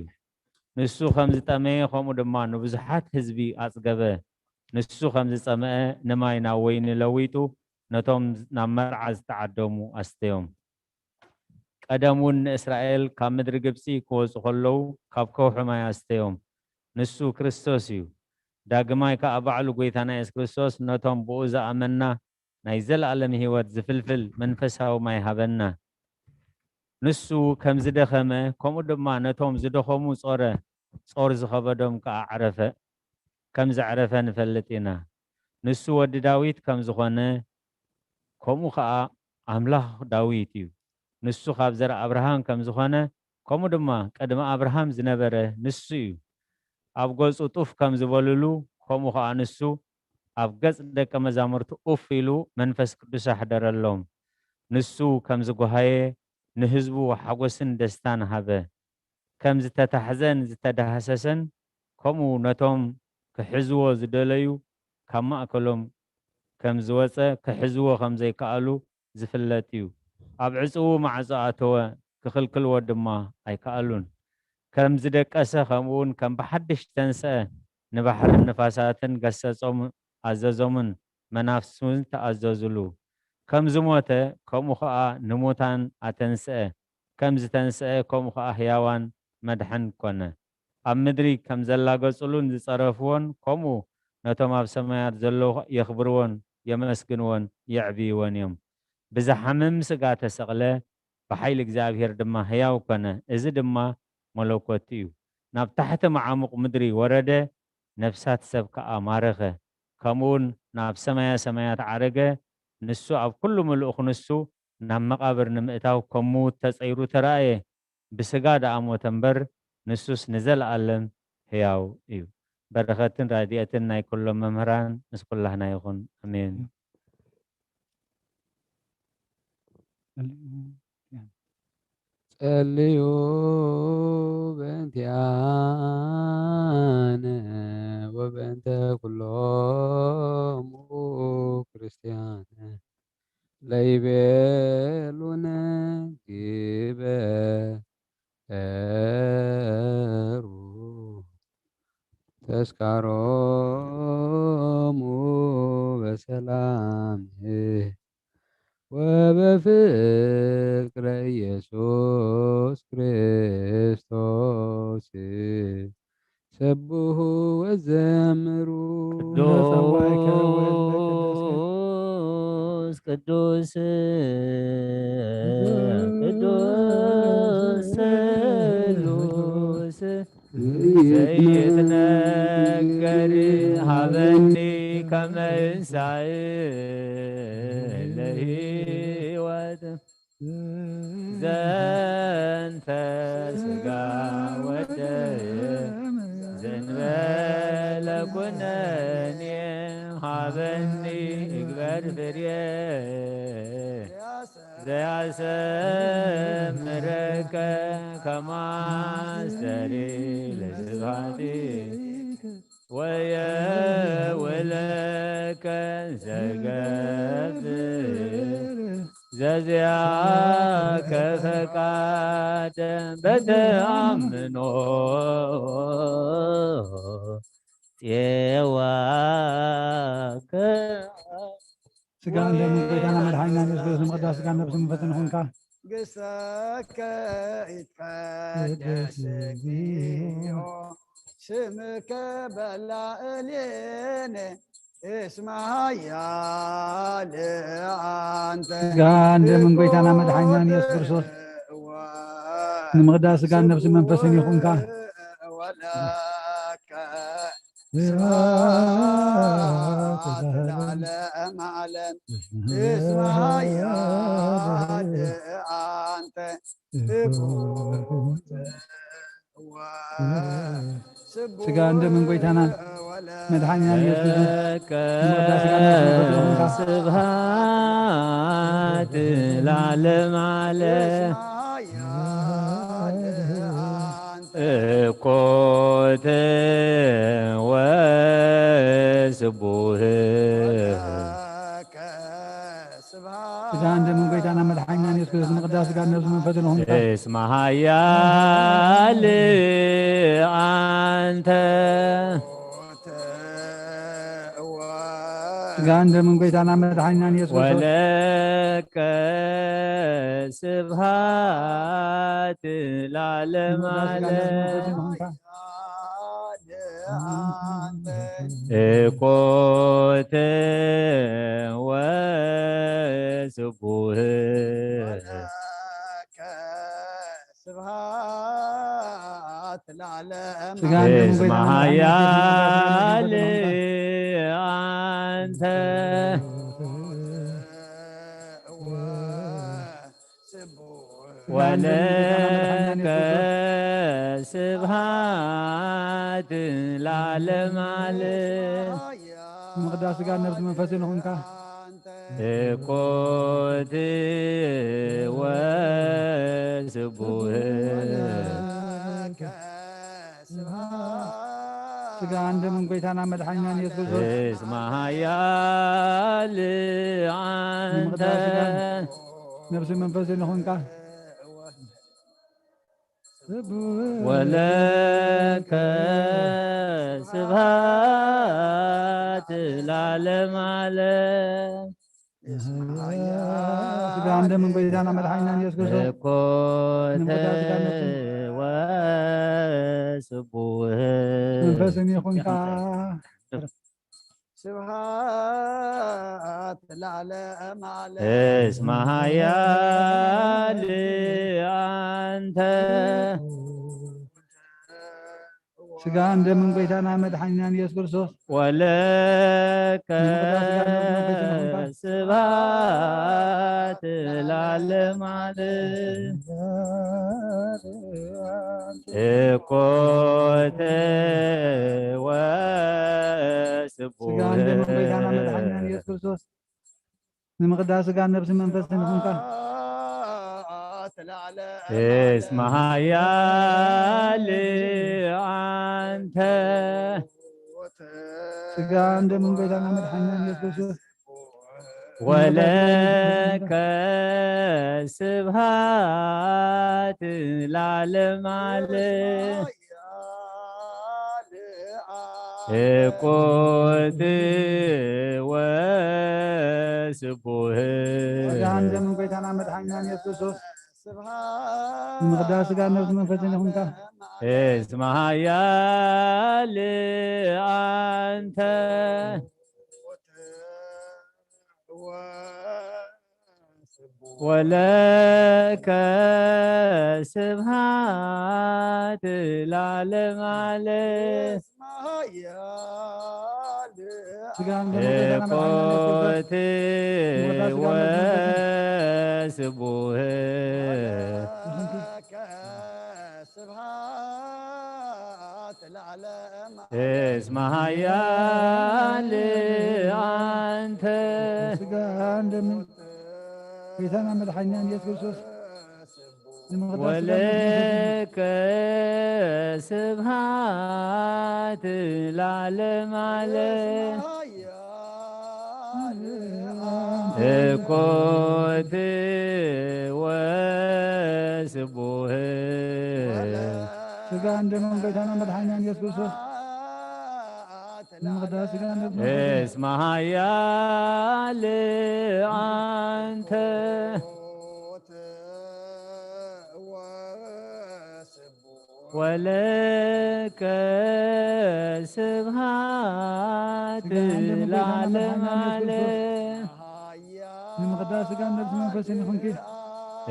ንሱ ከም ዝጠመየ፣ ከምኡ ድማ ንብዙሓት ህዝቢ ኣጽገበ። ንሱ ከም ዝጸምአ ንማይ ናብ ወይኒ ለዊጡ፣ ነቶም ናብ መርዓ ዝተዓደሙ ኣስተዮም። ቀደም እውን ንእስራኤል ካብ ምድሪ ግብጺ ክወጹ ከለዉ ካብ ከውሒ ማይ ኣስተዮም። ንሱ ክርስቶስ እዩ። ዳግማይ ከኣ ባዕሉ ጐይታና የሱስ ክርስቶስ ነቶም ብኡ ዝኣመንና ናይ ዘለኣለም ህይወት ዝፍልፍል መንፈሳዊ ማይ ሃበና። ንሱ ከም ዝደኸመ፣ ከምኡ ድማ ነቶም ዝደኸሙ ጾረ፣ ጾር ዝኸበዶም ከኣ ኣዕረፈ። ከም ዘዕረፈ ንፈልጥ ኢና። ንሱ ወዲ ዳዊት ከም ዝኾነ፣ ከምኡ ኸኣ ኣምላኽ ዳዊት እዩ። ንሱ ካብ ዘር ኣብርሃም ከም ዝኾነ፣ ከምኡ ድማ ቅድሚ ኣብርሃም ዝነበረ ንሱ እዩ። ኣብ ገጹ ጡፍ ከም ዝበልሉ፣ ከምኡ ኸኣ ንሱ ኣብ ገጽ ደቀ መዛሙርቱ ኡፍ ኢሉ መንፈስ ቅዱስ ኣሕደረሎም። ንሱ ከም ዝጓሃየ ንህዝቡ ሓጎስን ደስታን ሃበ። ከም ዝተታሕዘን ዝተዳህሰሰን፣ ከምኡ ነቶም ክሕዝዎ ዝደለዩ ካብ ማእከሎም ከም ዝወጸ፣ ክሕዝዎ ከም ዘይከኣሉ ዝፍለጥ እዩ። ኣብ ዕጽዉ ማዕጾ ኣተወ፣ ክኽልክልዎ ድማ ኣይከኣሉን። ከም ዝደቀሰ፣ ከምኡውን ከም ብሓድሽ ተንስአ፣ ንባሕርን ንፋሳትን ገሰጾም፣ ኣዘዞምን፣ መናፍስት እውን ተኣዘዙሉ። ከም ዝሞተ፣ ከምኡ ኸኣ ንሙታን ኣተንስአ። ከም ዝተንስአ፣ ከምኡ ኸኣ ህያዋን መድሕን ኮነ። ኣብ ምድሪ ከም ዘላገጹሉን ዝጸረፍዎን፣ ከምኡ ነቶም ኣብ ሰማያት ዘለዉ የኽብርዎን የመስግንዎን የዕብይዎን እዮም። ብዝሓምም ስጋ ተሰቕለ፣ ብሓይሊ እግዚኣብሔር ድማ ህያው ኮነ። እዚ ድማ መለኮቱ እዩ። ናብ ታሕቲ መዓሙቕ ምድሪ ወረደ፣ ነፍሳት ሰብ ከኣ ማረኸ። ከምኡውን ናብ ሰማያ ሰማያት ዓረገ። ንሱ ኣብ ኩሉ ምሉእ ክንሱ ናብ መቓብር ንምእታው ከም ምዉት ተጸይሩ ተራእየ። ብስጋ ደኣ ሞተ እምበር፣ ንሱስ ንዘለኣለም ህያው እዩ። በረኸትን ረድኤትን ናይ ኩሎም መምህራን ምስ ኩላህና ይኹን። ኣሜን። ጸልዩ በእንቲኣነ ወበእንተ ኩሎሙ ክርስቲያን ለይቤሉነ ግበሩ ተስካሮሙ በሰላም ወበፍቅረ ኢየሱስ ክርስቶስ ሰብሑ ወዘምሩ። ቅዱስ ቅዱስ ቅዱስ ስሉስ ዘይትነገር ሃበኒ ከመ እንሳእ ለህይወት ዘንተ ስጋ ወደም ዘንበለ ኩነኔ ሃበኒ እግበር ፍሬ ዘያሰምረከ ከማስተሪ ለስብሐቲ ወየውለከ ዘገብር ዘዚያከ ፈቃደ በተአምኖ ፄዋከ ስጋ እንደምን ጌታና መድሓኒና ኢየሱስ ክርስቶስ ንምቕዳስ ስጋ ነብሲ መንፈስን ይኹንካ። ግሰከ ይትቀደስ እግዚኦ ስምከ በላዕሌነ እስመ ኃያል አንተ። ስጋ እንደምን ጌታና መድሓኒና ኢየሱስ ክርስቶስ ንምቕዳስ ስጋ ነብሲ መንፈስን ይኹንካ። ወለከ ስብሐት ለዓለመ ዓለም እስመ ኃያል አንተ። ስጋ እንደምን ጎይታና መድሓኒና ኢየሱስ ክርስቶስ ለከ ስብሐት ለዓለመ ዓለም። እኮት ወስቡህ። ስጋ እንደምን ጎይታና መድሓኒና ኢየሱስ ክርስቶስ ንምቕዳስ ስጋ ነብሲ መንፈስን ይኹንካ። እስመ ኃያል አንተ። ስጋ እንደምን ጎይታና መድሓኒና ኢየሱስ ክርስቶስ ወለከ ስብሐት ለዓለመ ዓለም። እኮት ወስቡህ። ስብሐት ለዓለም። ስጋ እንደምን እስመ ጎይታና ኃያል አንተ። ወለከ ስብሐት ለዓለመ ዓለም። ምቕዳስ ስጋ ነብሲ መንፈስን ይኹንካ። እኮት ወስቡህ። ስጋ እንደምን ጎይታና መድሓኒናን ኢየሱስ ክርስቶስ እስመ ኃያል አንተ። ንምቕዳስ ስጋ ነብሲ መንፈስን ይኹንካ። ወለከ ስብሐት ለዓለመ ዓለም። ስጋ እንደምን ጎይታና መድሓኒናን ኢየሱስ ክርስቶስ እኮተ ንምቕዳስ ስጋ ነብሲ ወስቡህ መንፈስን ይኹንካ። ስብሐት ለዓለመ ዓለም። እስመ ኃያል አንተ። ስጋ እንደምን ጎይታና መድሓኒናን ኢየሱስ ክርስቶስ ወለከ ስብሐት ለዓለመ ዓለም። እኮተ ወስቡህ። ስጋ እንደምን ጎይታና መድሓኒናን ኢየሱስ ክርስቶስ ንምቕዳስ ስጋ ነብሲ መንፈስን ይኹንካ። እስመ ኃያል አንተ። ሥጋን ደምን ጐይታና መድኃኒና ኢየሱስ ክርስቶስ። ወለከ ስብሐት ለዓለመ ዓለም። እኩት ወስቡህ። ሥጋን ደምን ጐይታና መድኃኒና ኢየሱስ ክርስቶስ። ንምቕዳስ ሥጋ ነፍስ መንፈስን ይኹንካ። እስመ ኃያል አንተ። ወለከ ስብሐት ለዓለመ ዓለም። ሥጋን ደምን ጐይታና መድኃኒና ኢየሱስ ክርስቶስ። እኩት ወስቡህ። እስመ ኃያል አንተ። ሥጋን ደምን ጐይታና መድኃኒና ኢየሱስ ክርስቶስ። ወለከ ስብሐት ለዓለመ ዓለም። እኩት ወስቡህ። ሥጋን ደምን ጐይታና መድኃኒና ኢየሱስ ክርስቶስ። ንምቕዳስ ሥጋን ደምን እስመ ኃያል አንተ። ወለከ ስብሐት ለዓለመ ዓለም። ንምቕዳስ ሥጋን ነፍስ መንፈስን ይኹንኪ።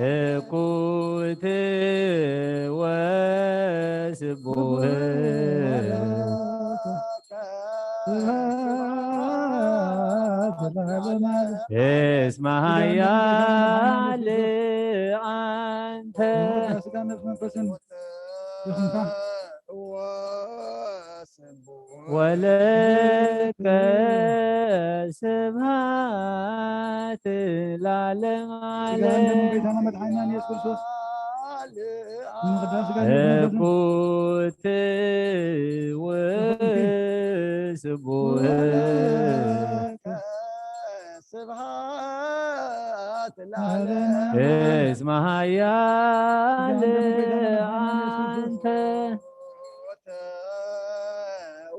እኩት ወስቡህ። እስመ ኃያል አንተ። ሥጋን ነፍስ መንፈስን ይኹንካ። ወለከ ስብሐት ለዓለመ ሥጋን ደምን ዓለም። ጌታና መድኃኒናን ኢየሱስ ክርስቶስ። ንምቕዳስ ሥጋን ደምን መንፈስን እኩት ወስቡህ። ስብሐት ለዓለም። እስመ ኃያል አንተ።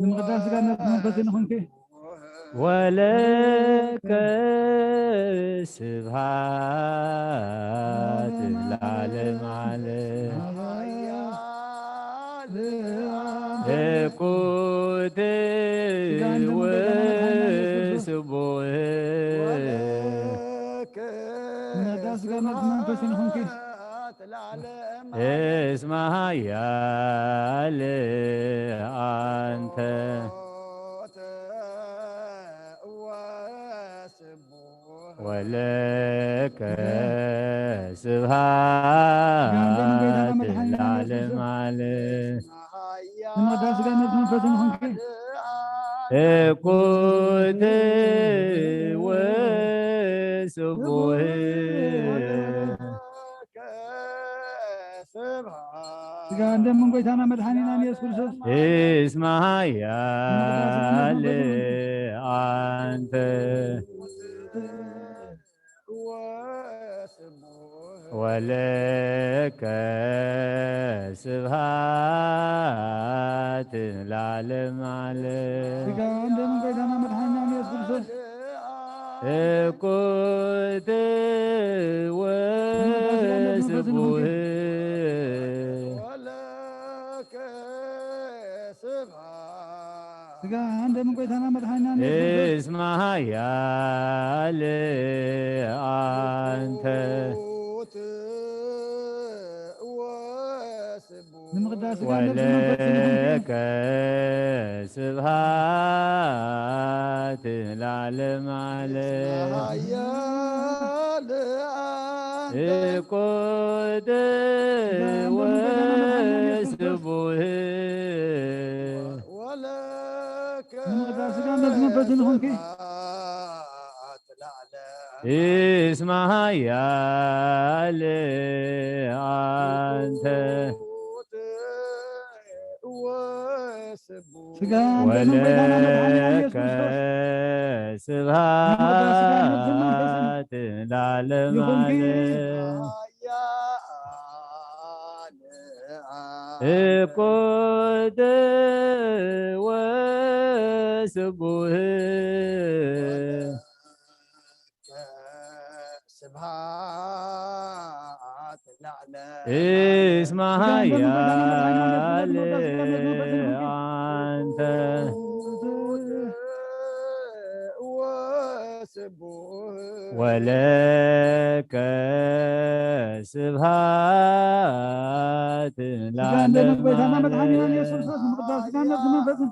ንምቕዳስ ሥጋን ነፍስ መንፈስን ይኹንኪ። ወለከ ስብሐት ለዓለመ ዓለም። እኩት ወስቡህ። ንምቕዳስ ሥጋን ነፍስ መንፈስን ይኹንኪ። እስመ ኃያል አንተ። ወለከ ስብሐት ለዓለመ ዓለም። ንምቕዳስ ሥጋን ነፍስ መንፈስን ይኹንኪ። እኩት ወስቡህ። ሥጋን ደምን ጐይታና መድኃኒናን ኢየሱስ ክርስቶስ። እስመ ኃያል አንተ። ወለከ ስብሐት ለዓለመ ዓለም። ሥጋን ደምን ጐይታና መድኃኒናን ኢየሱስ ክርስቶስ። እኩት ወስቡህ። ሥጋን ደምን ጐይታና መድኃኒናን ኢየሱስ ክርስቶስ። እስመ ኃያል አንተ። ንምቕዳስ ሥጋን ነፍስ መንፈስን ይኹንኪ። ወለከ ስብሐት ለዓለመ ዓለም። ኃያል አንተ። እኩት ሥጋን ደምን ጐይታና መድኃኒናን ኢየሱስ ክርስቶስ። ወስቡህ። ወለከ ንምቕዳስ ሥጋን ነፍስ መንፈስን ይኹንኪ። ስብሐት ለዓለም። እስመ ኃያል አንተ ስጋን ደምን ጎይታና መድኃኒዓለም ኢየሱስ ወለከ ክርስቶስ ስብሐት ለዓለመ ዓለም። እኩት ወስቡህ ስብሐት ለዓለም። እስመ ኃያል አንተ ወስቡህ ወለከ ስብሐት ስጋን ደምን ጎይታና መድኃኒዓለም ኢየሱስ ክርስቶስ ንምቅዳስ ስጋን ነፍስን መንፈስን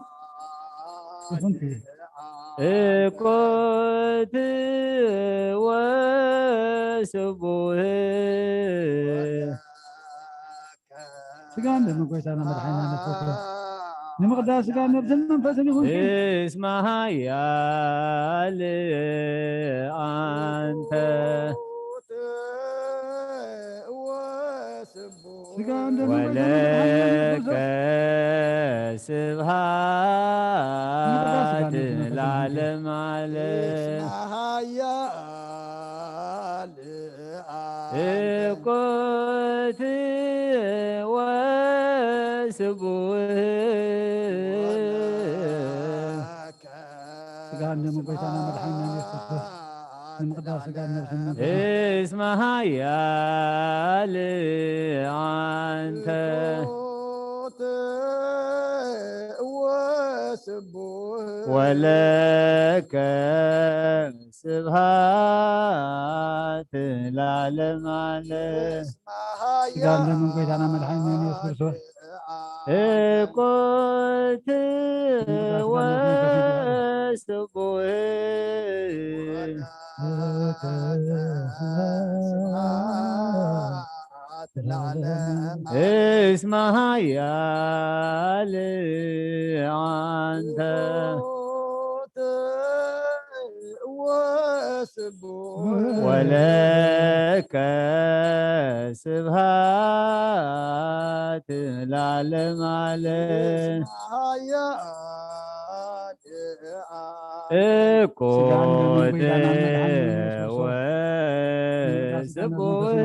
ይኹን። እኩት ወስቡህ ስጋን ደምን ጎይታና መድኃኒዓለም ኢየሱስ ክርስቶስ ንምቅዳስ ስጋን ነፍስን መንፈስን ይኹን። እስመ ኃያል አንተ ስጋን ደምን ጎይታና መድኃኒዓለም ኢየሱስ ወለከ ክርስቶስ ስብሐት ለዓለመ ዓለም። እኩት ወስቡህ ስጋን ደምን ጎይታና መድኃኒና ኢየሱስ ክርስቶስ ንምቅዳስ ስጋን ነፍስን መንፈስን እስመ ኃያል አንተ ወለከ ስብሐት ለዓለመ ዓለም። ስጋን ደምን ጎይታና መድኃኒና ኢየሱስ ክርስቶስ እኩት ወስቡህ እስመ ኃያል አንተ ወለከ ስብሐት ለዓለመ ዓለም። እኩት ወስቡህ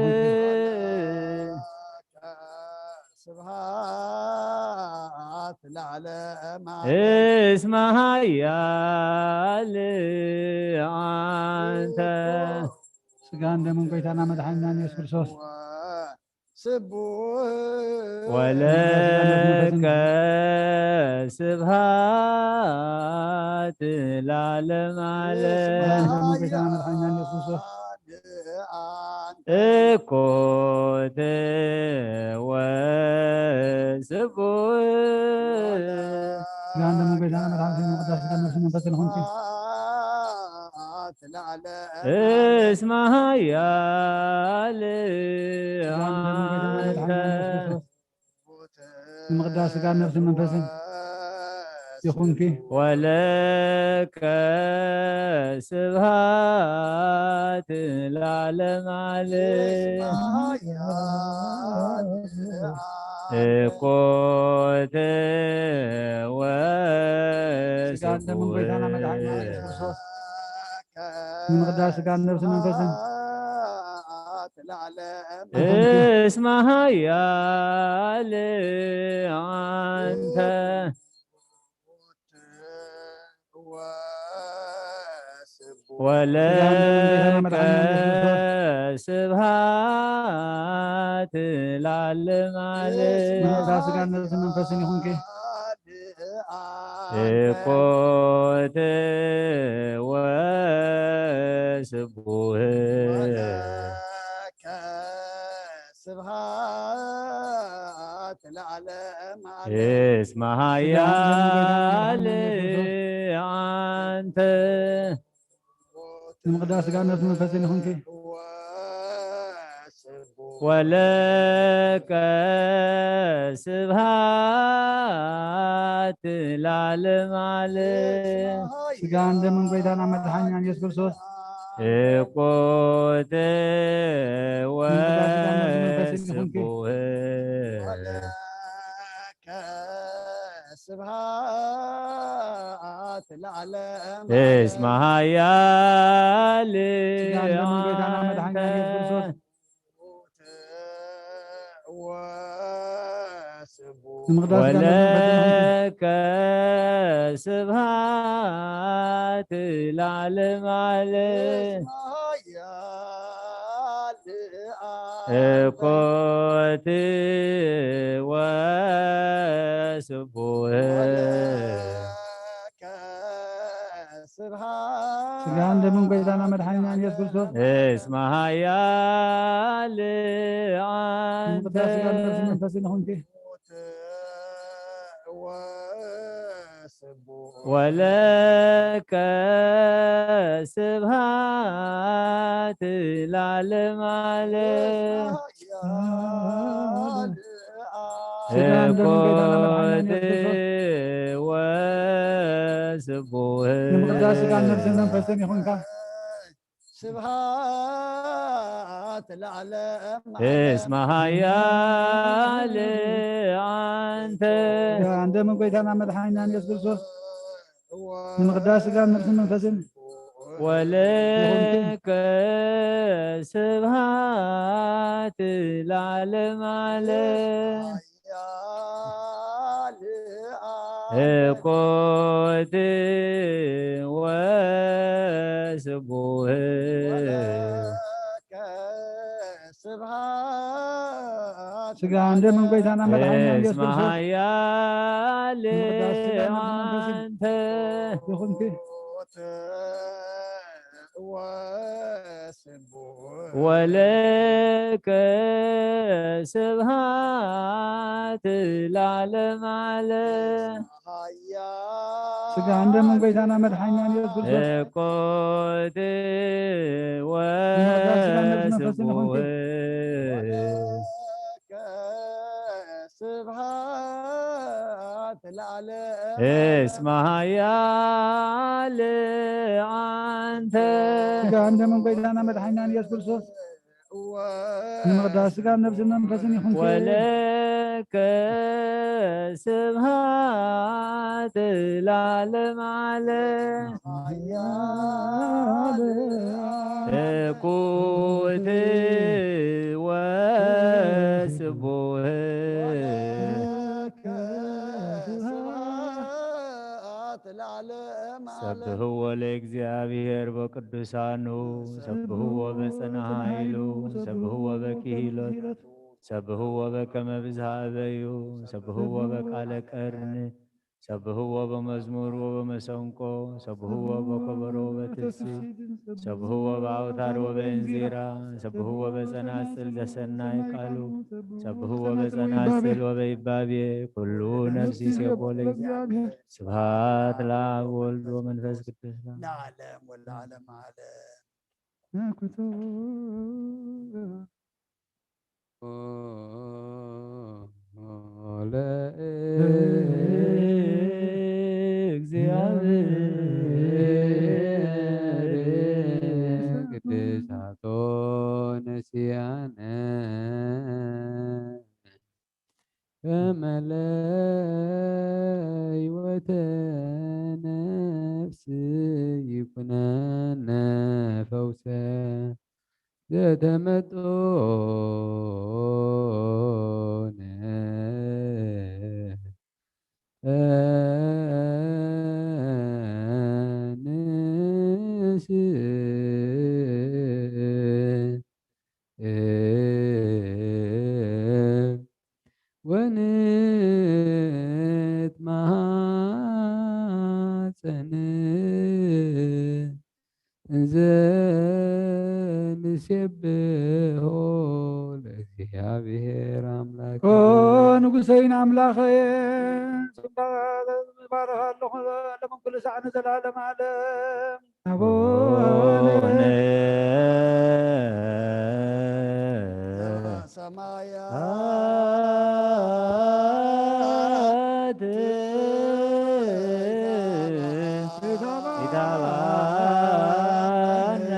ስብሐት ለዓለመ ዓለም። እስመ ኃያል አንተ ስጋን ደምን ጎይታና መድኃኒና ኢየሱስ ክርስቶስ ስቡህ ወለከ ስብሐት ለዓለመ ዓለም። ስጋን ደምን ጎይታና መድኃኒና ኢየሱስ ክርስቶስ እኩት ወስቡህ ስጋን ደምን ጎይታና መድኃኒና ቅዳሴ ስጋን ነፍስን መንፈስን ይኹንኪ። እስመ ኃያል ስጋን ደምን ጎይታና መድኃኒና ኢየሱስ ክርስቶስ ንምቅዳስ ስጋን ነፍስን መንፈስን ይኹንኪ። ወለከ ስብሐት ለዓለመ ዓለም። እኩት ስጋን ደምን ጎይታና መድኃኒና ኢየሱስ ክርስቶስ ንምቅዳስ ስጋን ነፍስን መንፈስን እስመ ኃያል አንተ ወለከ ስብሐት ለዓለመ ዓለም። ስጋን ነፍስን መንፈስን ይኹንኪ። እኩት ወስቡህ ስብሐት ለዓለም ዓለም። እስመ ኃያል አንተ ንምቅዳስ ስጋን ነፍስን መንፈስን ይኹንኪ። ወለከ ስብሐት ለዓለም ዓለም። ስጋን ደምን ጎይታና መድኃኒና ኢየሱስ ክርስቶስ እቁት ምንቅስቃስ ስጋን ነፍስን መንፈስን ይኹንኪ። ወስቡህ ወለከ ስብሐት ለዓለም እስመ ኃያል ስጋን ደምን ጌታና መድኃኒና ኢየሱስ ክርስቶስ አንተ ወስቡህ ንምቅዳስ ስጋን ነፍስን መንፈስን ይኹንኪ። ወለከ ስብሐት ለዓለም ዓለም እስመ ኃያል እቁት ወስቡህ ወለከ ስብሐት ስጋን ደምን ጌታና መድኃኒና ኢየሱስ ክርስቶስ እስመ ኃያል አንተ ንምቅዳስ ስጋን ነፍስን መንፈስን ይኹንኪ። ወስቡህ ወለከ ስብሐት ለዓለም ዓለም ኃያል ስጋን ደምን ጌታና መድኃኒና እቁት ኢየሱስ ክርስቶስ ወስቡህ ንምቅዳስ ስጋን ነፍስን መንፈስን ይኹንካ። ስብሐት ለዓለም እስመ ኃያል አንተ ስጋን ደምን ጌታና መድኃኒና ኢየሱስ ክርስቶስ ንምቅዳስ ስጋን ነፍስን መንፈስን ወለከ ስብሐት ለዓለም ዓለም እቁት ወስቡህ ስጋን ደምን ጌታና መድኃኒና ኢየሱስ እስመ ክርስቶስ ኃያል ንምቅዳስ ስጋን ነፍስን መንፈስን አንተ ይኹንኪ። ወለከ ስብሐት ለዓለም ዓለም ስጋን ደምን ጌታና መድኃኒና ኢየሱስ ክርስቶስ እቁት ስጋን ነፍስን መንፈስን ወስቡህ ይኹንኪ። ስብሐት ለዓለም እስመ ኃያል አንተ ስጋን ደምን ጌታና መድኃኒና ኢየሱስ ክርስቶስ ንምቅዳስ ስጋን ነፍስን መንፈስን ይኹንኪ። ወለከ ስብሐት ለዓለም ዓለም ኃያል እቁት ወስቡህ ስብሐት ለዓለም ዓለም ሰብህዎ ለእግዚአብሔር በቅዱሳኑ ሰብህዎ በጽንዓ ኃይሉ ሰብህዎ በክሂሎት ሰብህዎ በከመ ብዝሃ እበዩ ሰብህዎ በቃለ ቀርን ሰብህዎ በመዝሙር ወበመሰንቆ ሰብህዎ በከበሮ ወበትሲ ሰብህዎ በአውታር ወበእንዚራ ሰብህዎ በጸናጽል ዘሰናይ ቃሉ ሰብህዎ በጸናጽል ወበይባቤ ኩሉ ነፍሲ ሴቦ ለእግዚአብሔር። ስብሐት ለአብ ወልድ ወመንፈስ ቅዱስ። ለዓለም ወለዓለም ዓለም። ለእግዚአብሔር ቅድሳቶ ነሲያነ ከመለ ሕይወተ ነፍስ ይኩነነ ፈውሰ ዘተመጦነ ወንትማጸን እንዘ ንሴብሖ ለእግዚአብሔር አምላክ ኦ ንጉሰይን ኣምላኸየ ስምካ ባረኽ ኣለኹ ለምን ኩሉ ሳዕ ንዘላለም ዓለም ኣቦነ ሆነ ሰማያት ኢታባነ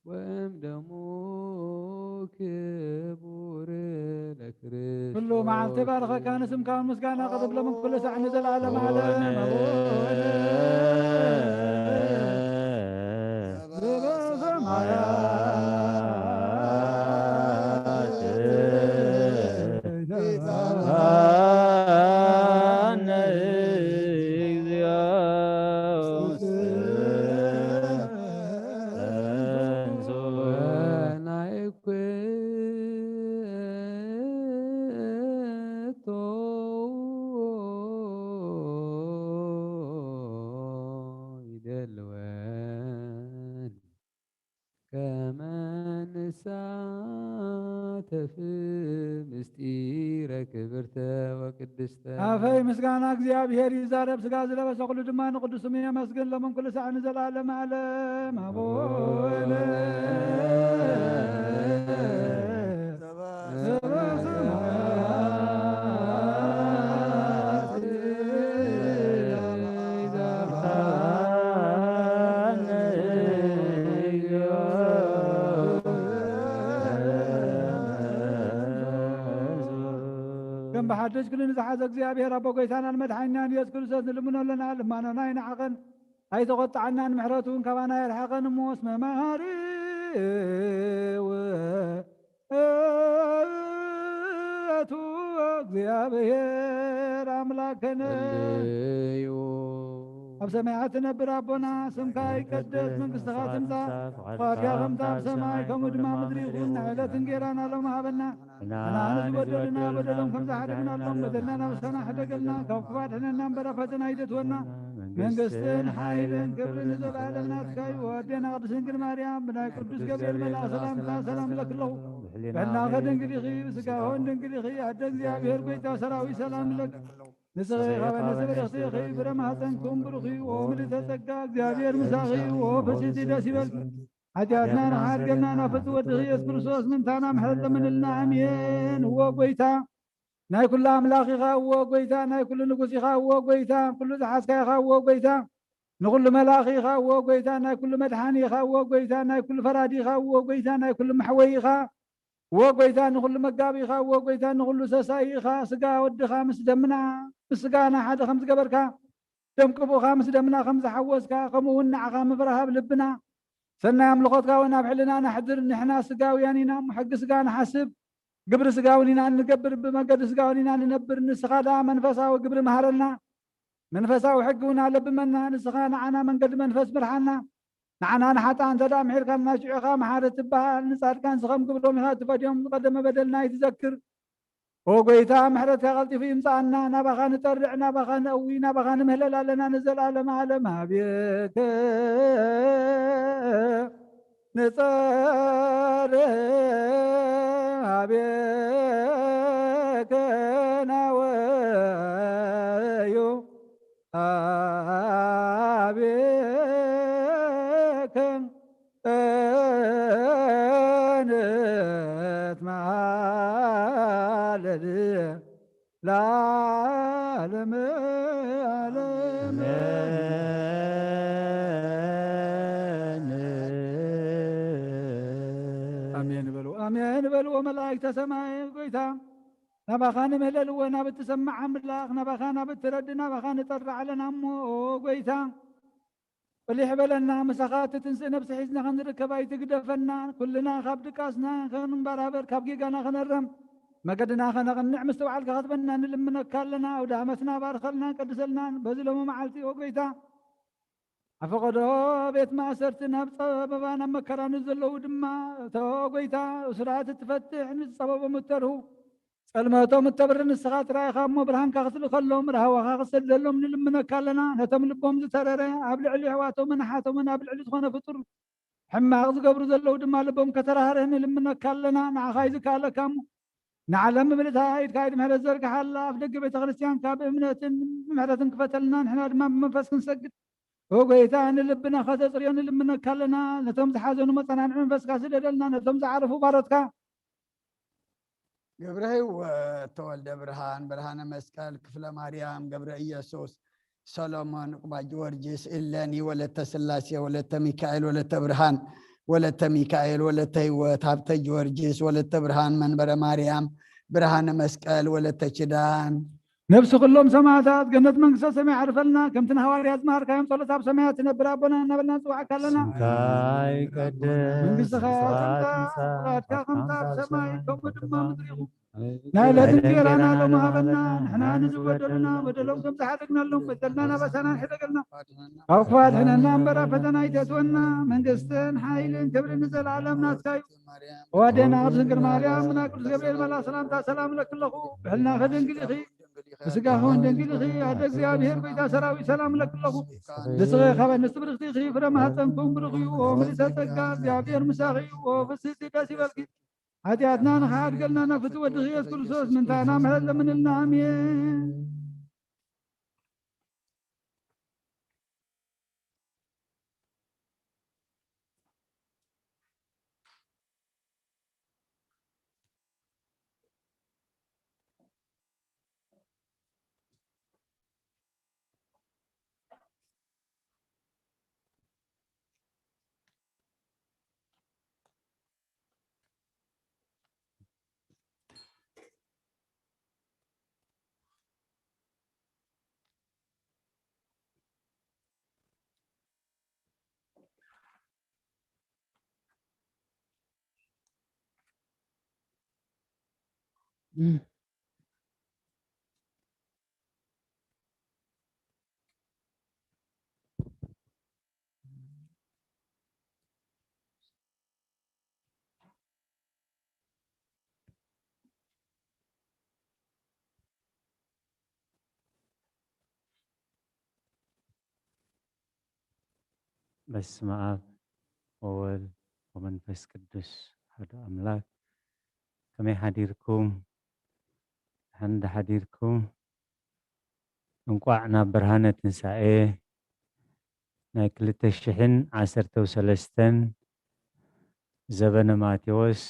ወእም ደሙ ክቡር ለክርስቶስ። ኩሉ መዓልቲ ባርኸካ፣ ንስምካ ምስጋና ቅርብ ሎም ኩሉ ሳዕ ንዘለዓለም ዓለም። ኣቡነ ይደልወን ከመ ንሳተፍ ምስጢረ ክብርተ ወቅድስተ። ኣፈይ ምስጋና እግዚኣብሔር ይዛረብ፣ ስጋ ዝለበሰ ኩሉ ድማ ንቅዱስ ስሙ የመስግን፣ ሎምን ኩሉ ሳዕ ንዘለዓለም ዓለም። ኣቡነ ከም ብሓድሽ ክሉ ንዝሓዘ እግዚኣብሔር ኣቦ ጎይታናን መድሓኒናን ኢየሱስ ክርስቶስ ንልምኖ ኣለና። ልማኖና ይንዓቐን ኣይተቖጥዓናን፣ ምሕረቱ እውን ካባና የርሓቐን። እሞ እስመ መሓሪ ውእቱ እግዚኣብሔር ኣምላክነ። እልዩ ኣብ ሰማያት ትነብር ኣቦና፣ ስምካ ይቀደስ፣ መንግስትኻ ትምጻእ፣ ፍቓድካ ከምታ ኣብ ሰማይ ከምኡ ድማ ምድሪ ይኹን። ንዕለት እንጌራና ሎም ሃበና፣ ንዓና ንዝበደሉና በደሎም ከም ዝሓደግናሎም በደልና ንስኻና ሕደገልና፣ ካብ ክፉእ ኣድሕነና እምበር ኣብ ፈተና ኣይተእትወና። መንግስትን ሓይልን ክብርን ንዘለዓለም ናትካ እዩ። ኣዴና ቅድስት ድንግል ማርያም ብናይ ቅዱስ ገብርኤል መልኣኽ ሰላምታ ሰላም እለኪ ኣለኹ። ብሕልናኸ ድንግል ኢኺ፣ ብስጋኸ እውን ድንግል ኢኺ። ኣደ እግዚኣብሔር ጎይታ ሰራዊት ሰላም እለኪ። ንስኺ ካብ ኣንስቲ ብርኽቲ ኢኺ፣ ፍረ ማህፀንኩም ብሩኽ እዩ። ኦ ምልዕተ ጸጋ እግዚኣብሔር ምሳኺ እዩ። ኦ ፍስሕቲ ደስ ይበልኪ። ሓጢኣትና ንሓድገና ናብ ፍትሒ ወድኺ ኢየሱስ ክርስቶስ ምንታና ምሕረት ለምንልና። ኣሜን። እዎ ጎይታ ናይ ኩሉ ኣምላኽ ኢኻ። እዎ ጎይታ ናይ ኩሉ ንጉስ ኢኻ። እዎ ጎይታ ኩሉ ዝሓዝካ ኢኻ። እዎ ጎይታ ንኹሉ መላኺ ኢኻ። እዎ ጎይታ ናይ ኩሉ መድሓኒ ኢኻ። እዎ ጎይታ ናይ ኩሉ ፈራዲ ኢኻ። እዎ ጎይታ ናይ ኩሉ መሕወይ ኢኻ። እዎ ጎይታ ንኹሉ መጋቢ ኢኻ። እዎ ጎይታ ንኹሉ ሰሳይ ኢኻ። ስጋ ወድኻ ምስ ደምና ምስ ስጋና ሓደ ከም ዝገበርካ፣ ደም ቅቡእኻ ምስ ደምና ከም ዝሓወስካ፣ ከምኡ እውን ንዓኻ ምፍራህ ኣብ ልብና፣ ሰናይ ኣምልኾትካ እውን ኣብ ሕልና ነሕድር። ንሕና ስጋውያን ኢና እሞ፣ ሕጊ ስጋ ንሓስብ፣ ግብሪ ስጋ እውን ኢና እንገብር፣ ብመገዲ ስጋ እውን ኢና ንነብር። ንስኻ ደኣ መንፈሳዊ ግብሪ መሃረልና፣ መንፈሳዊ ሕጊ እውን ኣለብመና። ንስኻ ንዓና መንገዲ መንፈስ ምርሓና። ንዓና ንሓጥኣን እንተ ደኣ ምሒርካና፣ ሽዑ ኢኻ መሓሪ ትበሃል። ንጻድቃንሲ ከም ግብሮም ኢኻ ትፈድዮም፣ ዝቐደመ በደልና ኣይትዘክር። ኦ ጐይታ፣ ምሕረትካ ቀልጢፉ ይምጽኣና። ናባኻ ንጠርዕ፣ ናባኻ ነእዊ፣ ናባኻ ንምህለል ኣለና ንዘለኣለመ ዓለም። ኣቤከ ንጸርህ፣ ኣቤከ ናወዩ፣ ኣቤከ ንትመሃለል ለዓለመ ዓለም። ኣሜን በሉ፣ ኣሜን በሉ። ወመላእክተ ሰማይ ጐይታ ናባኻ ንምህለል እወ፣ ናብ እትሰምዕ ኣምላኽ፣ ናባኻ ናብ እትረዲ፣ ናባኻ ንጠርዕ ኣለና እሞ፣ ኦ ጐይታ፣ ቁሊሕ በለና። ምሳኻ እትትንስእ ነብሲ ሒዝና ክንርከብ ኣይትግደፈና። ኩልና ካብ ድቃስና ክንበራበር፣ ካብ ጌጋና ክነረም፣ መገድና ከነቕንዕ ምስትውዓልካ ክትበና ንልምነካ ኣለና። ኣውደ ዓመትና ባርከልና፣ ቀድሰልና። በዚ ሎሚ መዓልቲ፣ ኦ ጐይታ፣ ኣብ ፈቐዶ ቤት ማእሰርቲ ናብ ጸበባ ናብ መከራ ንዘለዉ ድማ፣ እቶ ጐይታ፣ እሱራት እትፈትሕ፣ ንዝጸበቦም እተርሁ፣ ጸልመቶም እተብርህ ንስኻ ጥራይ ኢኻ እሞ፣ ብርሃንካ ክትልከሎም፣ ራህዋኻ ክትሰደሎም ንልምነካ ኣለና። ነቶም ልቦም ዝተረረ፣ ኣብ ልዕሊ ኣሕዋቶምን ኣሓቶምን ኣብ ልዕሊ ዝኾነ ፍጡር ሕማቕ ዝገብሩ ዘለዉ ድማ ልቦም ከተራህርህ ንልምነካ ኣለና። ንዓኻ እዩ ዝከኣለካ እሞ፣ ንዓለም ብምልእታ ኢድካ ኢድ ምሕረት ዘርግሓላ፣ ኣፍ ደገ ቤተ ክርስቲያንካ ብእምነትን ብምሕረትን ክፈተልና፣ ንሕና ድማ ብመንፈስ ክንሰግድ፣ ኦ ጐይታ፣ ንልብና ከተጽርዮ ንልምነካ ኣለና። ነቶም ዝሓዘኑ መጸናንዒ መንፈስካ ስደደልና፣ ነቶም ዝዓረፉ ባሮትካ ገብረ ህይወት ተወልደ ብርሃን፣ ብርሃነ መስቀል፣ ክፍለ ማርያም፣ ገብረ ኢየሱስ፣ ሰሎሞን፣ ዑቕባ ጊዮርጊስ፣ እሌኒ ወለተ ስላሴ፣ ወለተ ሚካኤል፣ ወለተ ብርሃን፣ ወለተ ሚካኤል፣ ወለተ ህይወት፣ ሃብተ ጊዮርጊስ፣ ወለተ ብርሃን፣ መንበረ ማርያም፣ ብርሃነ መስቀል፣ ወለተ ኪዳን። ነፍሲ ኩሎም ሰማዕታት ገነት መንግስተ ሰማይ ዓርፈልና። ከምቲ ንሃዋርያት ዝመሃርካዮም ጸሎት ኣብ ሰማያት ትነብር ኣቦና እናበልና ንጽውዓካ ኣለና። ስምካ ይቀደስ፣ መንግስትኻ ትምጻእ፣ ፍቓድካ ከምታ ኣብ ሰማይ ከምኡ ድማ ምድሪ ይኹን። ናይ ዕለት እንጀራና ሎሚ ሃበና። ንሕና ንዝበደሉና በደሎም ከም ዝሓደግናሎም በደልና ናባሳና ንሕደገልና። ካብ ክፉእ ኣድሕነና እምበር ኣብ ፈተና ኣይተእትወና። መንግስትን ሓይልን ክብርን ንዘለኣለም ናትካ እዩ። ኣዋዴና ቅድስት ድንግል ማርያም፣ ብናይ ቅዱስ ገብርኤል መልኣክ ሰላምታ ሰላም እለኪ ኣለኹ። ብሕልናኺ ድንግል ኢኺ፣ ብስጋኺ እውን ድንግል ኢኺ። ኣደ እግዚኣብሔር፣ ጎይታ ሰራዊት፣ ሰላም እለኪ ኣለኹ። ንስኺ ካብ ኣንስቲ ብርኽቲ ኢኺ፣ ፍረ ማህፀንኩም ብሩኽ እዩ። ኦ ምልዕተ ጸጋ፣ እግዚኣብሔር ምሳኺ እዩ። ኦ ፍስሕቲ፣ ደስ ይበልኪ። ሓጢኣትና ንኽሓድገልና ናብ ፍትው ወድኺ ኢየሱስ ክርስቶስ ምንታና ምሕረት ለምንልና። ኣሜን። በስመ ኣብ ወወልድ ወመንፈስ ቅዱስ ኣሐዱ ኣምላክ። ከመይ ሓዲርኩም? ደሓን ዶ ሓዲርኩም? እንቋዕ ናብ ብርሃነ ትንሳኤ ናይ ክልተ ሽሕን ዓሰርተው ሰለስተን ዘበነ ማቴዎስ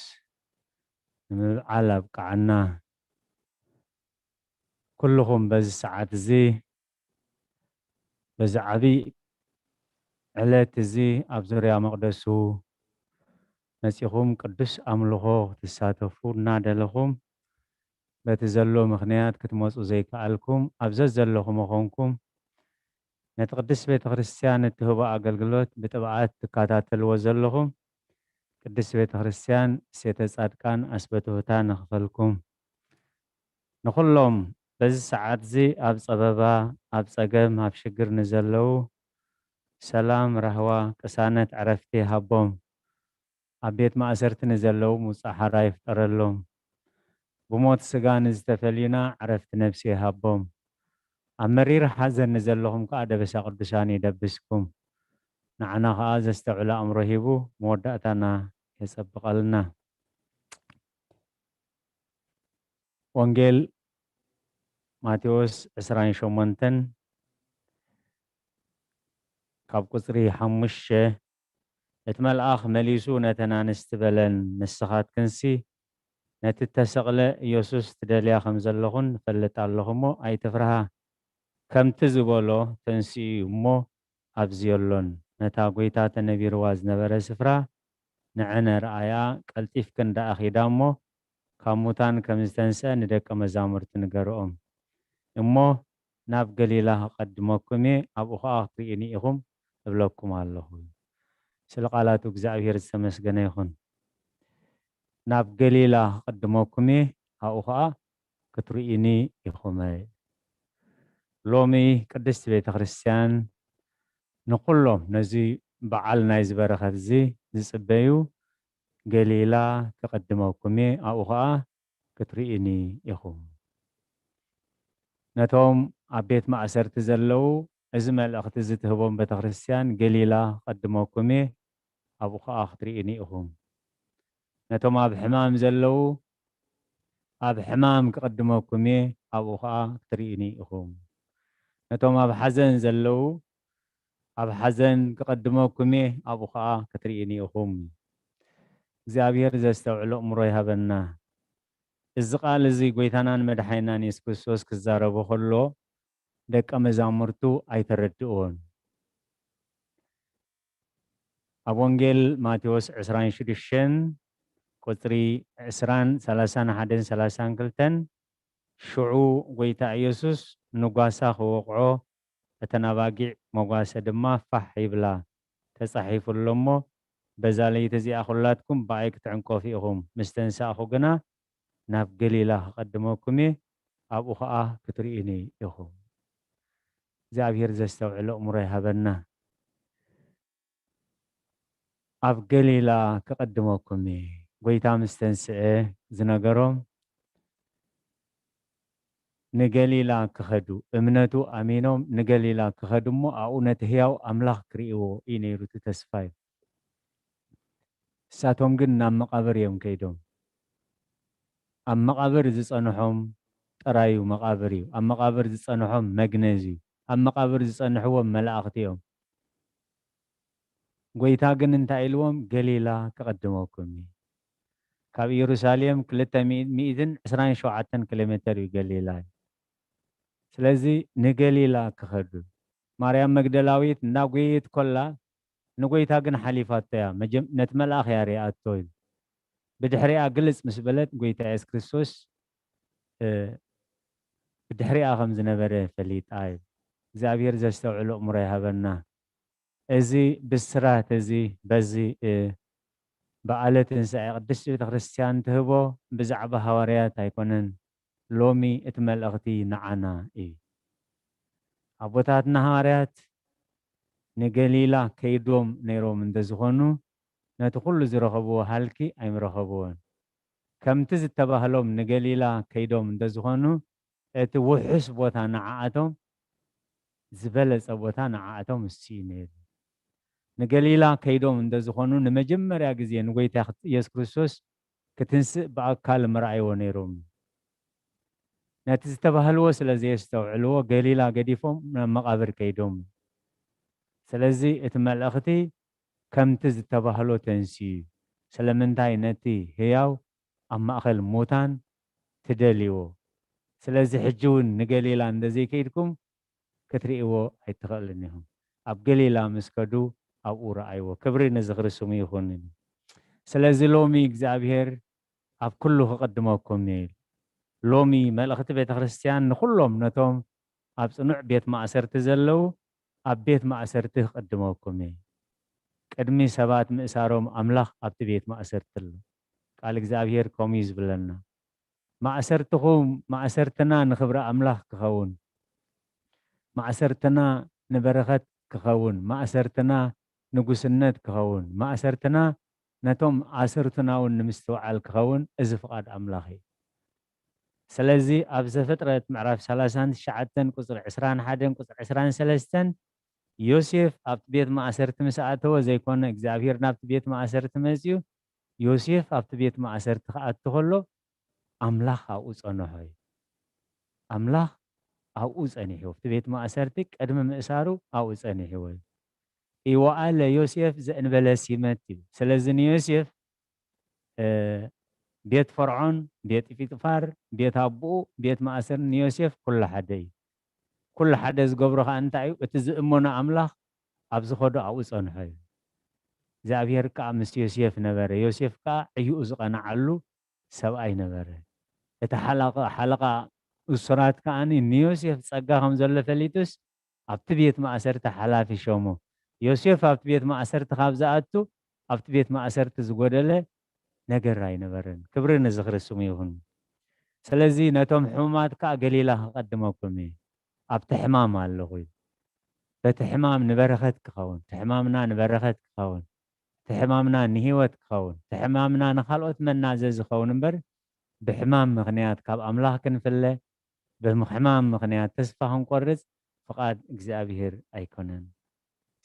ንምብዓል ኣብቅዓና። ኩልኹም በዚ ሰዓት እዚ፣ በዚ ዓብይ ዕለት እዚ ኣብ ዙርያ መቕደሱ መጺኹም ቅዱስ ኣምልኾ ክትሳተፉ እናደለኹም፣ በቲ ዘሎ ምኽንያት ክትመጹ ዘይከኣልኩም፣ ኣብ ዘዘለኹም ምዃንኩም ነቲ ቅድስት ቤተ ክርስቲያን እትህቦ ኣገልግሎት ብጥብዓት ትከታተልዎ ዘለኹም፣ ቅድስት ቤተ ክርስቲያን እሴተ ጻድቃን ኣስበትሁታ ንኽፈልኩም። ንኹሎም በዚ ሰዓት እዚ ኣብ ጸበባ፣ ኣብ ጸገም፣ ኣብ ሽግር ንዘለዉ ሰላም፣ ራህዋ፣ ቅሳነት፣ ዕረፍቲ ይሃቦም። ኣብ ቤት ማእሰርቲ ንዘለዉ ምውጻእ ሓራ ይፍጠረሎም። ብሞት ስጋ ንዝተፈልዩና ዕረፍቲ ነፍሲ ይሃቦም። ኣብ መሪር ሓዘን ንዘለኹም ከኣ ደበሳ ቅዱሳን ይደብስኩም። ንዓና ከኣ ዘስተውዕል ኣእምሮ ሂቡ መወዳእታና የጸብቐልና። ወንጌል ማቴዎስ ዕስራን ሸሞንተን ካብ ቁጽሪ ሓሙሽተ፣ እቲ መልኣኽ መሊሱ ነተን ኣንስቲ በለን፣ ንስኻትክንሲ ነቲ እተሰቕለ ኢየሱስ ትደልያ ከም ዘለኹን እፈልጥ ኣለኹ እሞ ኣይትፍርሃ። ከምቲ ዝበሎ ተንሲኡ እዩ እሞ ኣብዚ የሎን። ነታ ጐይታ ተነቢርዋ ዝነበረ ስፍራ ንዐ ነርኣያ፣ ቀልጢፍክን ደኣ ኺዳ እሞ ካብ ሙታን ከም ዝተንስአ ንደቀ መዛሙርቲ ንገርኦም። እሞ ናብ ገሊላ ክቐድመኩም እየ፣ ኣብኡ ኸኣ ክትርእዩኒ ኢኹም እብለኩም ኣለኹ። ስለ ቃላቱ እግዚኣብሔር ዝተመስገነ ይኹን። ናብ ገሊላ ክቕድመኩም እየ፣ ኣብኡ ኸኣ ክትርእዩኒ ኢኹም። ሎሚ ቅድስቲ ቤተ ክርስቲያን ንኹሎም ነዚ በዓል ናይዚ በረኸት እዚ ዝጽበዩ፣ ገሊላ ክቕድመኩም እየ፣ ኣብኡ ኸኣ ክትርእዩኒ ኢኹም። ነቶም ኣብ ቤት ማእሰርቲ ዘለዉ፣ እዚ መልእኽቲ እዚ ትህቦም ቤተ ክርስቲያን፣ ገሊላ ክቕድመኩም እየ፣ ኣብኡ ኸኣ ክትርእዩኒ ኢኹም። ነቶም ኣብ ሕማም ዘለዉ፣ ኣብ ሕማም ክቕድመኩም እየ፣ ኣብኡ ኸኣ ክትርእዩኒ ኢኹም። ነቶም ኣብ ሓዘን ዘለዉ፣ ኣብ ሓዘን ክቕድመኩም እየ፣ ኣብኡ ኸኣ ክትርእዩኒ ኢኹም። እግዚኣብሔር ዘስተውዕሎ እምሮ ይሃበና። እዚ ቃል እዚ ጐይታናን መድሓኒናን የሱስ ክርስቶስ ክዛረቦ ከሎ፣ ደቀ መዛሙርቱ ኣይተረድእዎን። ኣብ ወንጌል ማቴዎስ ዕስራን ሽዱሽተን ቁጽሪ ዕስራን ሰላሳን ሓደን ሰላሳን ክልተን፣ ሽዑ ጐይታ ኢየሱስ ንጓሳ ክወቕዖ፣ እተን ኣባጊዕ መጓሰ ድማ ፋሕ ይብላ፣ ተጻሒፉ ኣሎ እሞ፣ በዛ ለይቲ እዚኣ ኹላትኩም ብኣይ ክትዕንቀፉ ኢኹም፣ ምስ ተንሳእኹ ግና ናብ ገሊላ ክቐድመኩም እየ፣ ኣብኡ ኸኣ ክትርእዩኒ ኢኹም። እግዚኣብሔር ዘስተውዕል ኣእምሮ ይሃበና። ኣብ ገሊላ ክቐድመኩም እየ። ጐይታ ምስ ተንስኤ ዝነገሮም ንገሊላ ክኸዱ፣ እምነቱ ኣሚኖም ንገሊላ ክኸዱ እሞ ኣብኡ ነቲ ህያው ኣምላኽ ክርእይዎ እዩ ነይሩ እቲ ተስፋ እዩ። ንሳቶም ግን ናብ መቓብር እዮም ከይዶም። ኣብ መቓብር ዝጸንሖም ጥራዩ መቓብር እዩ። ኣብ መቓብር ዝጸንሖም መግነዝ እዩ። ኣብ መቓብር ዝጸንሕዎም መላእኽቲ እዮም። ጐይታ ግን እንታይ ኢልዎም? ገሊላ ክቕድመኩም እዩ። ካብ ኢየሩሳሌም ክልተ ሚእትን ዕስራን ሸውዓተን ኪሎ ሜተር እዩ ገሊላ። ስለዚ ንገሊላ ክኸዱ። ማርያም መግደላዊት እናጎየየት ኮላ ንጎይታ ግን ሓሊፋቶ እያ። መጀም-፣ ነቲ መልኣኽ እያ ሪኣቶ ኢሉ። ብድሕሪኣ ግልጽ ምስ በለት፣ ጎይታ የሱስ ክርስቶስ፣ እ፣ ብድሕሪኣ ከም ዝነበረ ፈሊጣ እዩ። እግዚኣብሔር ዘስተውዕል ኣእምሮ ይሃበና። እዚ ብስራት እዚ በዚ፣ እ፣ በዓለ ትንሳኤ ቅድስት ቤተ ክርስቲያን ትህቦ ብዛዕባ ሃዋርያት ኣይኮነን። ሎሚ እቲ መልእኽቲ ንዓና እዩ። ኣቦታትና ሃዋርያት ንገሊላ ከይዶም ነይሮም እንተዝኾኑ፣ ነቲ ኩሉ ዝረኸብዎ ሃልኪ ኣይምረኸብዎን። ከምቲ ዝተባህሎም ንገሊላ ከይዶም እንተዝኾኑ፣ እቲ ውሑስ ቦታ ንዓኣቶም፣ ዝበለጸ ቦታ ንዓኣቶም እሱ እዩ ነይሩ። ንገሊላ ከይዶም እንተዝኾኑ፣ ንመጀመርያ ግዜ ንጎይታ ኢየሱስ ክርስቶስ ክትንስእ ብኣካል ምረኣይዎ ነይሮም። ነቲ ዝተባህልዎ ስለ ዘየስተውዕልዎ፣ ገሊላ ገዲፎም ናብ መቓብር ከይዶም። ስለዚ እቲ መልእኽቲ ከምቲ ዝተባህሎ ተንስዩ እዩ። ስለምንታይ ነቲ ህያው ኣብ ማእከል ሙታን ትደልይዎ? ስለዚ ሕጂ እውን ንገሊላ እንተዘይከይድኩም ክትርእይዎ ኣይትኽእልን ኢኹም። ኣብ ገሊላ ምስ ከዱ ኣብኡ ረኣይዎ። ክብሪ ንዝኽሪ ስሙ ይኹን። ስለዚ ሎሚ እግዚኣብሔር ኣብ ኩሉ ክቕድመኩም እዩ። ሎሚ መልእኽቲ ቤተ ክርስቲያን ንኹሎም ነቶም ኣብ ጽኑዕ ቤት ማእሰርቲ ዘለዉ ኣብ ቤት ማእሰርቲ ክቕድመኩም እየ። ቅድሚ ሰባት ምእሳሮም ኣምላኽ ኣብቲ ቤት ማእሰርቲ ኣሎ። ቃል እግዚኣብሔር ከምኡ እዩ ዝብለና። ማእሰርትኹም፣ ማእሰርትና ንኽብሪ ኣምላኽ ክኸውን፣ ማእሰርትና ንበረኸት ክኸውን፣ ማእሰርትና ንጉስነት ክኸውን፣ ማእሰርትና ነቶም ኣሰርትና እውን ንምስትውዓል ክኸውን፣ እዚ ፍቓድ ኣምላኽ እዩ። ስለዚ ኣብ ዘፍጥረት ምዕራፍ ሰላሳን ትሽዓተን ቁጽሪ ዕስራን ሓደን ቁጽሪ ዕስራን ሰለስተን፣ ዮሴፍ ኣብቲ ቤት ማእሰርቲ ምስ ኣተወ ዘይኮነ፣ እግዚኣብሔር ናብቲ ቤት ማእሰርቲ መጺኡ፣ ዮሴፍ ኣብቲ ቤት ማእሰርቲ ክኣቱ ከሎ፣ ኣምላኽ ኣብኡ ጸንሖ እዩ። ኣምላኽ ኣብኡ ጸኒሕዎ፣ ኣብቲ ቤት ማእሰርቲ ቅድሚ ምእሳሩ ኣብኡ ጸኒሕዎ እዩ። ኢወኣለ ዮሴፍ ዘእንበለ ሲመት እዩ። ስለዚ ንዮሴፍ፣ እ፣ ቤት ፈርዖን፣ ቤት ጲጥፋር፣ ቤት ኣቦኡ፣ ቤት ማእሰር ንዮሴፍ ኩሉ ሓደ እዩ። ኩሉ ሓደ ዝገብሮ ከኣ እንታይ እዩ? እቲ ዝእመኖ ኣምላኽ ኣብ ዝኸዶ ኣብኡ ጸንሖ እዩ። እግዚኣብሔር ከኣ ምስ ዮሴፍ ነበረ። ዮሴፍ ከኣ ዕዩኡ ዝቐንዓሉ ሰብኣይ ነበረ። እቲ ሓላቓ፣ ሓለቓ እሱራት ከኣ ንዮሴፍ ጸጋ ከም ዘሎ ፈሊጡስ ኣብቲ ቤት ማእሰርቲ ሓላፊ ሸሞ። ዮሴፍ ኣብቲ ቤት ማእሰርቲ ካብ ዝኣቱ፣ ኣብቲ ቤት ማእሰርቲ ዝጎደለ ነገር ኣይነበረን። ክብሪ ንዝኽሪ ስሙ ይኹን። ስለዚ ነቶም ሕሙማት ከኣ ገሊላ ክቐድመኩም እየ። ኣብቲ ሕማም ኣለኹ ኢሉ። በቲ ሕማም ንበረኸት ክኸውን፣ እቲ ሕማምና ንበረኸት ክኸውን፣ እቲ ሕማምና ንህይወት ክኸውን፣ እቲ ሕማምና ንኻልኦት መናዘዚ ክኸውን እምበር፣ ብሕማም ምኽንያት ካብ ኣምላኽ ክንፍለ፣ ብሕማም ምኽንያት ተስፋ ክንቆርጽ ፍቓድ እግዚኣብሔር ኣይኮነን።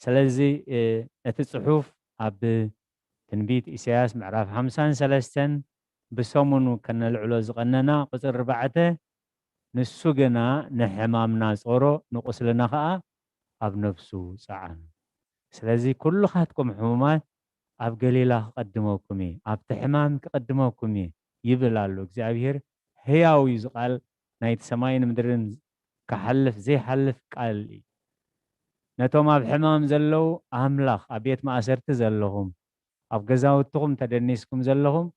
ስለዚ፣ እ፣ እቲ ጽሑፍ ኣብ ትንቢት ኢሳያስ ምዕራፍ ሓምሳን ሰለስተን ብሰሙኑ ከነልዕሎ ዝቐነና ቁጽሪ ኣርባዕተ፣ ንሱ ግና ንሕማምና ጾሮ፣ ንቁስልና ኸኣ ኣብ ነፍሱ ጸዓኑ። ስለዚ ኩልኻትኩም ሕሙማት ኣብ ገሊላ ክቐድመኩም እየ፣ ኣብቲ ሕማም ክቐድመኩም እየ ይብል ኣሎ እግዚኣብሔር። ህያው እዩ እዚ ቃል፣ ናይቲ ሰማይን ምድርን ክሓልፍ ዘይሓልፍ ቃል እዩ። ነቶም ኣብ ሕማም ዘለዉ ኣምላኽ፣ ኣብ ቤት ማእሰርቲ ዘለኹም፣ ኣብ ገዛውትኹም ተደኒስኩም ዘለኹም፣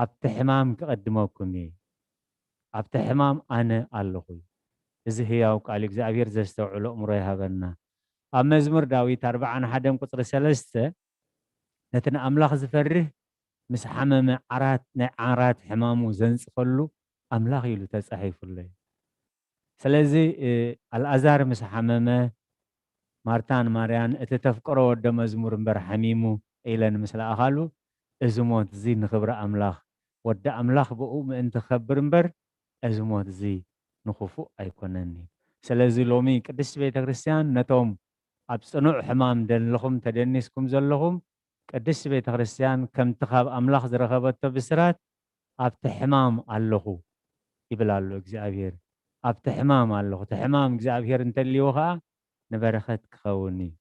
ኣብቲ ሕማም ክቕድመኩም እየ። ኣብቲ ሕማም ኣነ ኣለኹ። እዚ ህያው ቃል እግዚኣብሔር ዘስተውዕሎ እምሮ ይሃበና። ኣብ መዝሙር ዳዊት ኣርብዓን ሓደን ቁጽሪ ሰለስተ፣ ነቲ ንኣምላኽ ዝፈርህ ምስ ሓመመ ዓራት፣ ናይ ዓራት ሕማሙ ዘንጽፈሉ ኣምላኽ ኢሉ ተጻሒፉሉ እዩ። ስለዚ፣ እ፣ ኣልኣዛር ምስ ሓመመ፣ ማርታን ማርያን፣ "እቲ ተፍቅሮ ወደ መዝሙር እምበር ሓሚሙ" ኢለን ምስ ለኣኻሉ፣ እዚ ሞት እዚ ንኽብሪ ኣምላኽ፣ ወዲ ኣምላኽ ብኡ ምእንቲ ክኸብር እምበር፣ እዚ ሞት እዚ ንኽፉእ ኣይኮነን እዩ። ስለዚ ሎሚ ቅድስቲ ቤተ ክርስቲያን ነቶም ኣብ ጽኑዕ ሕማም ደለኹም ተደኒስኩም ዘለኹም፣ ቅድስቲ ቤተ ክርስቲያን ከምቲ ካብ ኣምላኽ ዝረኸበቶ ብስራት፣ "ኣብቲ ሕማም ኣለኹ" ይብል ኣሎ እግዚኣብሔር። "ኣብቲ ሕማም ኣለኹ።" እቲ ሕማም እግዚኣብሔር እንተልይዎ ኸኣ ንበረኸት ክኸውን እዩ።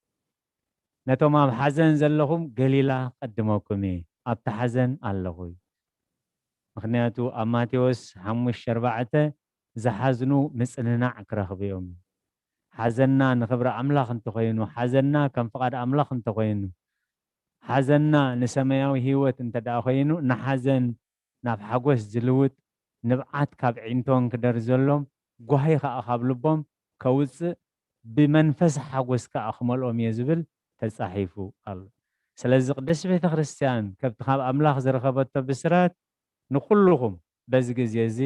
ነቶም ኣብ ሓዘን ዘለኹም፣ ገሊላ ክቕድመኩም እየ። ኣብቲ ሓዘን ኣለኹ እዩ። ምኽንያቱ ኣብ ማቴዎስ ሓሙሽተ ኣርባዕተ፣ "ዝሓዝኑ ምጽንናዕ ክረኽቡ እዮም" እዩ። ሓዘንና ንኽብሪ ኣምላኽ እንተኾይኑ፣ ሓዘንና ከም ፍቓድ ኣምላኽ እንተኾይኑ፣ ሓዘንና ንሰማያዊ ህይወት እንተ ደኣ ኾይኑ፣ ንሓዘን ናብ ሓጎስ ዝልውጥ፣ ንብዓት ካብ ዒንቶም ክደርዘሎም፣ ጓሂ ኸኣ ካብ ልቦም ከውጽእ፣ ብመንፈስ ሓጎስ ከኣ ክመልኦም እየ ዝብል ተጻሒፉ ኣሎ። ስለዚ ቅድስቲ ቤተ ክርስቲያን ከብቲ ካብ ኣምላኽ ዝረኸበቶ ብስራት ንኹልኹም በዚ ግዜ እዚ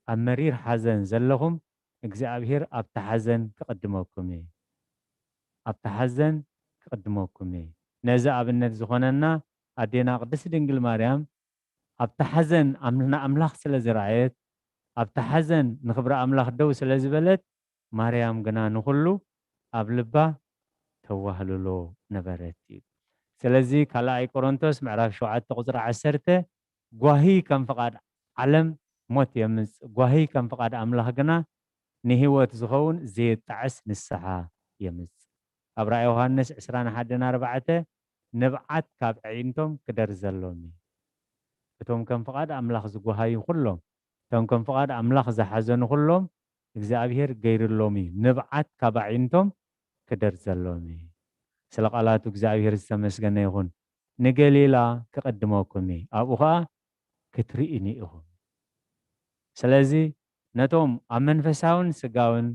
ኣብ መሪር ሓዘን ዘለኹም እግዚኣብሔር ኣብቲ ሓዘን ክቕድመኩም እዩ። ኣብቲ ሓዘን ክቕድመኩም እዩ። ነዚ ኣብነት ዝኾነና ኣዴና ቅድስቲ ድንግል ማርያም ኣብቲ ሓዘን ኣም-፣ ንኣምላኽ ስለ ዝረኣየት፣ ኣብቲ ሓዘን ንኽብሪ ኣምላኽ ደው ስለ ዝበለት፣ ማርያም ግና ንኹሉ ኣብ ልባ ተዋህልሎ ነበረት እዩ። ስለዚ ካልኣይ ቆሮንቶስ ምዕራፍ ሸውዓተ ቁጽሪ ዓሰርተ፣ "ጓሂ ከም ፍቓድ ዓለም ሞት የምጽእ፣ ጓሂ ከም ፍቓድ ኣምላኽ ግና ንህይወት ዝኸውን ዘየጣዕስ ንስሓ የምጽእ።" ኣብ ራእይ ዮሃንስ ዕስራን ሓደን ኣርባዕተ፣ "ንብዓት ካብ ኣዒንቶም ክደርዘሎም እዩ።" እቶም ከም ፍቓድ ኣምላኽ ዝጓሃዩ ኩሎም፣ እቶም ከም ፍቓድ ኣምላኽ ዝሓዘኑ ኩሎም፣ እግዚኣብሔር ገይርሎም እዩ። ንብዓት ካብ ኣዒንቶም ክደርዘሎም እዩ። ስለ ቃላቱ እግዚኣብሔር ዝተመስገነ ይኹን። ንገሊላ ክቕድመኩም እዩ፣ ኣብኡ ኸኣ ክትርእዩኒ ኢኹም። ስለዚ ነቶም ኣብ መንፈሳውን ስጋውን፣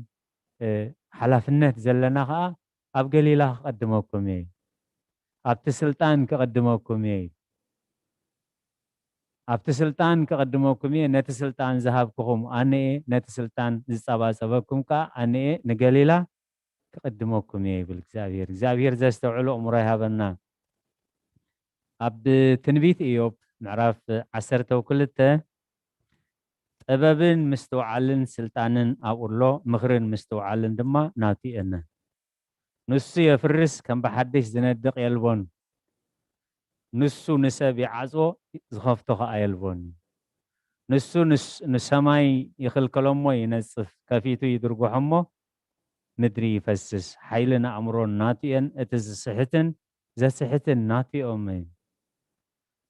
እ፣ ሓላፍነት ዘለና ኸኣ ኣብ ገሊላ ክቐድመኩም እየ፣ ኣብቲ ስልጣን ክቐድመኩም እየ፣ ኣብቲ ስልጣን ክቐድመኩም እየ፣ ነቲ ስልጣን ዝሃብኩኹም ኣነ እየ፣ ነቲ ስልጣን ዝጸባጸበኩም ከኣ ኣነ እየ፣ ንገሊላ ክቕድመኩም እየ ይብል እግዚኣብሔር። እግዚኣብሔር ዘስተውዕሎ እምሮ ይሃበና። ኣብ ትንቢት ኢዮብ ምዕራፍ ዓሰርተ ክልተ፣ "ጥበብን ምስትውዓልን ስልጣንን ኣብኡ ኣሎ፣ ምኽርን ምስትውዓልን ድማ ናቱ እየን። ንሱ የፍርስ፣ ከም ብሓድሽ ዝነድቕ የልቦን። ንሱ ንሰብ ይዓጽዎ፣ ዝኸፍቶ ኸኣ የልቦን። ንሱ ንስ-፣ ንሰማይ ይኽልከሎሞ ይነጽፍ፣ ከፊቱ ይድርግሖሞ፣ ምድሪ ይፈስስ። ሓይልን ኣእምሮን ናቱ እየን፣ እቲ ዝስሕትን ዘስሕትን ናቱ እዮም።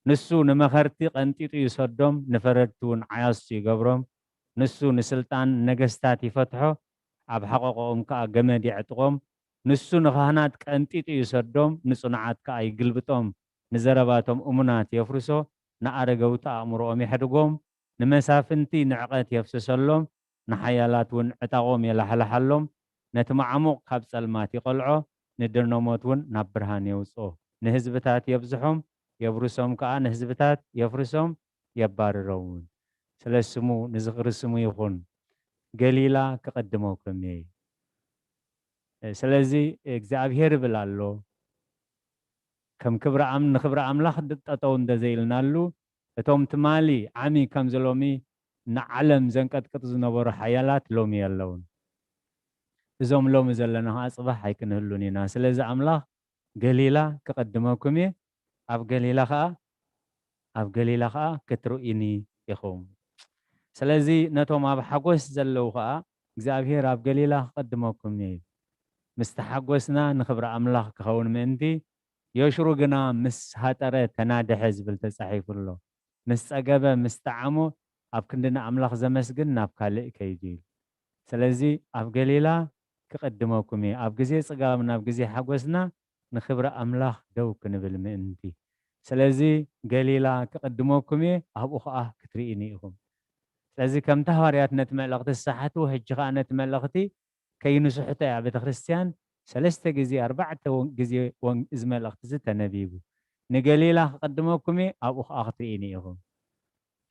ንሱ ንመኸርቲ ቀንጢጡ ይሰዶም፣ ንፈረድቲ እውን ዓያሱ ይገብሮም። ንሱ ንስልጣን ነገስታት ይፈትሖ፣ ኣብ ሓቆቆኦም ከኣ ገመድ የዕጥቖም። ንሱ ንኻህናት ቀንጢጡ ይሰዶም፣ ንጽኑዓት ከኣ ይግልብጦም። ንዘረባቶም እሙናት የፍርሶ፣ ንኣረገውቲ ኣእምሮኦም የሕድጎም። ንመሳፍንቲ ንዕቐት የፍስሰሎም፣ ንሓያላት እውን ዕጣቖም የላሕልሓሎም። ነቲ ማዕሙቕ ካብ ጸልማት ይቐልዖ፣ ንደነሞት እውን ናብ ብርሃን የውጽኦ። ንህዝብታት የብዝሖም፣ የብርሶም ከኣ፣ ንህዝብታት የፍርሶም፣ የባርሮም እውን። ስለ ስሙ፣ ንዝኽሪ ስሙ ይኹን። ገሊላ ክቕድመኩም እየ። ስለዚ እግዚኣብሔር ይብል ኣሎ፣ ከም ክብሪ ኣም-፣ ንክብሪ ኣምላኽ ድ-፣ ጠጠው እንተዘይልናሉ፣ እቶም ትማሊ ዓሚ ከምዚ ሎሚ ንዓለም ዘንቀጥቅጡ ዝነበሩ ሓያላት ሎሚ የለውን። እዞም ሎሚ ዘለና ኸዓ ጽባሕ ኣይክንህሉን ኢና። ስለዚ ኣምላኽ ገሊላ ክቕድመኩም እየ፣ ኣብ ገሊላ ኸዓ፣ ኣብ ገሊላ ኸዓ ክትርእዩኒ ኢኹም። ስለዚ ነቶም ኣብ ሓጎስ ዘለዉ ኸዓ እግዚኣብሔር ኣብ ገሊላ ክቕድመኩም እየ። ምስ ተሓጎስና ንኽብሪ ኣምላኽ ክኸውን ምእንቲ፣ ዮሽሩ ግና ምስ ሃጠረ ተናድሐ ዝብል ተጻሒፉ ኣሎ። ምስ ጸገበ፣ ምስ ጠዓሞ፣ ኣብ ክንዲ ንኣምላኽ ዘመስግን ናብ ካልእ ከይዱ ኢሉ። ስለዚ ኣብ ገሊላ ክቕድመኩም እየ፣ ኣብ ግዜ ጽጋብና፣ ኣብ ግዜ ሓጎስና ንኽብሪ ኣምላኽ ደው ክንብል ምእንቲ። ስለዚ ገሊላ ክቕድመኩም እየ፣ ኣብኡ ኸኣ ክትርእይኒ ኢኹም። ስለዚ ከምቲ ሃዋርያት ነቲ መልእኽቲ ዝሰሓትዎ፣ ሕጂ ኸኣ ነቲ መልእኽቲ ከይንስሕቶ እያ ቤተ ክርስቲያን ሰለስተ ግዜ፣ ኣርባዕተ ወን-፣ ግዜ ወን-፣ እዚ መልእኽቲ እዚ ተነቢቡ። "ንገሊላ ክቕድመኩም እየ፣ ኣብኡ ኸኣ ክትርእይኒ ኢኹም."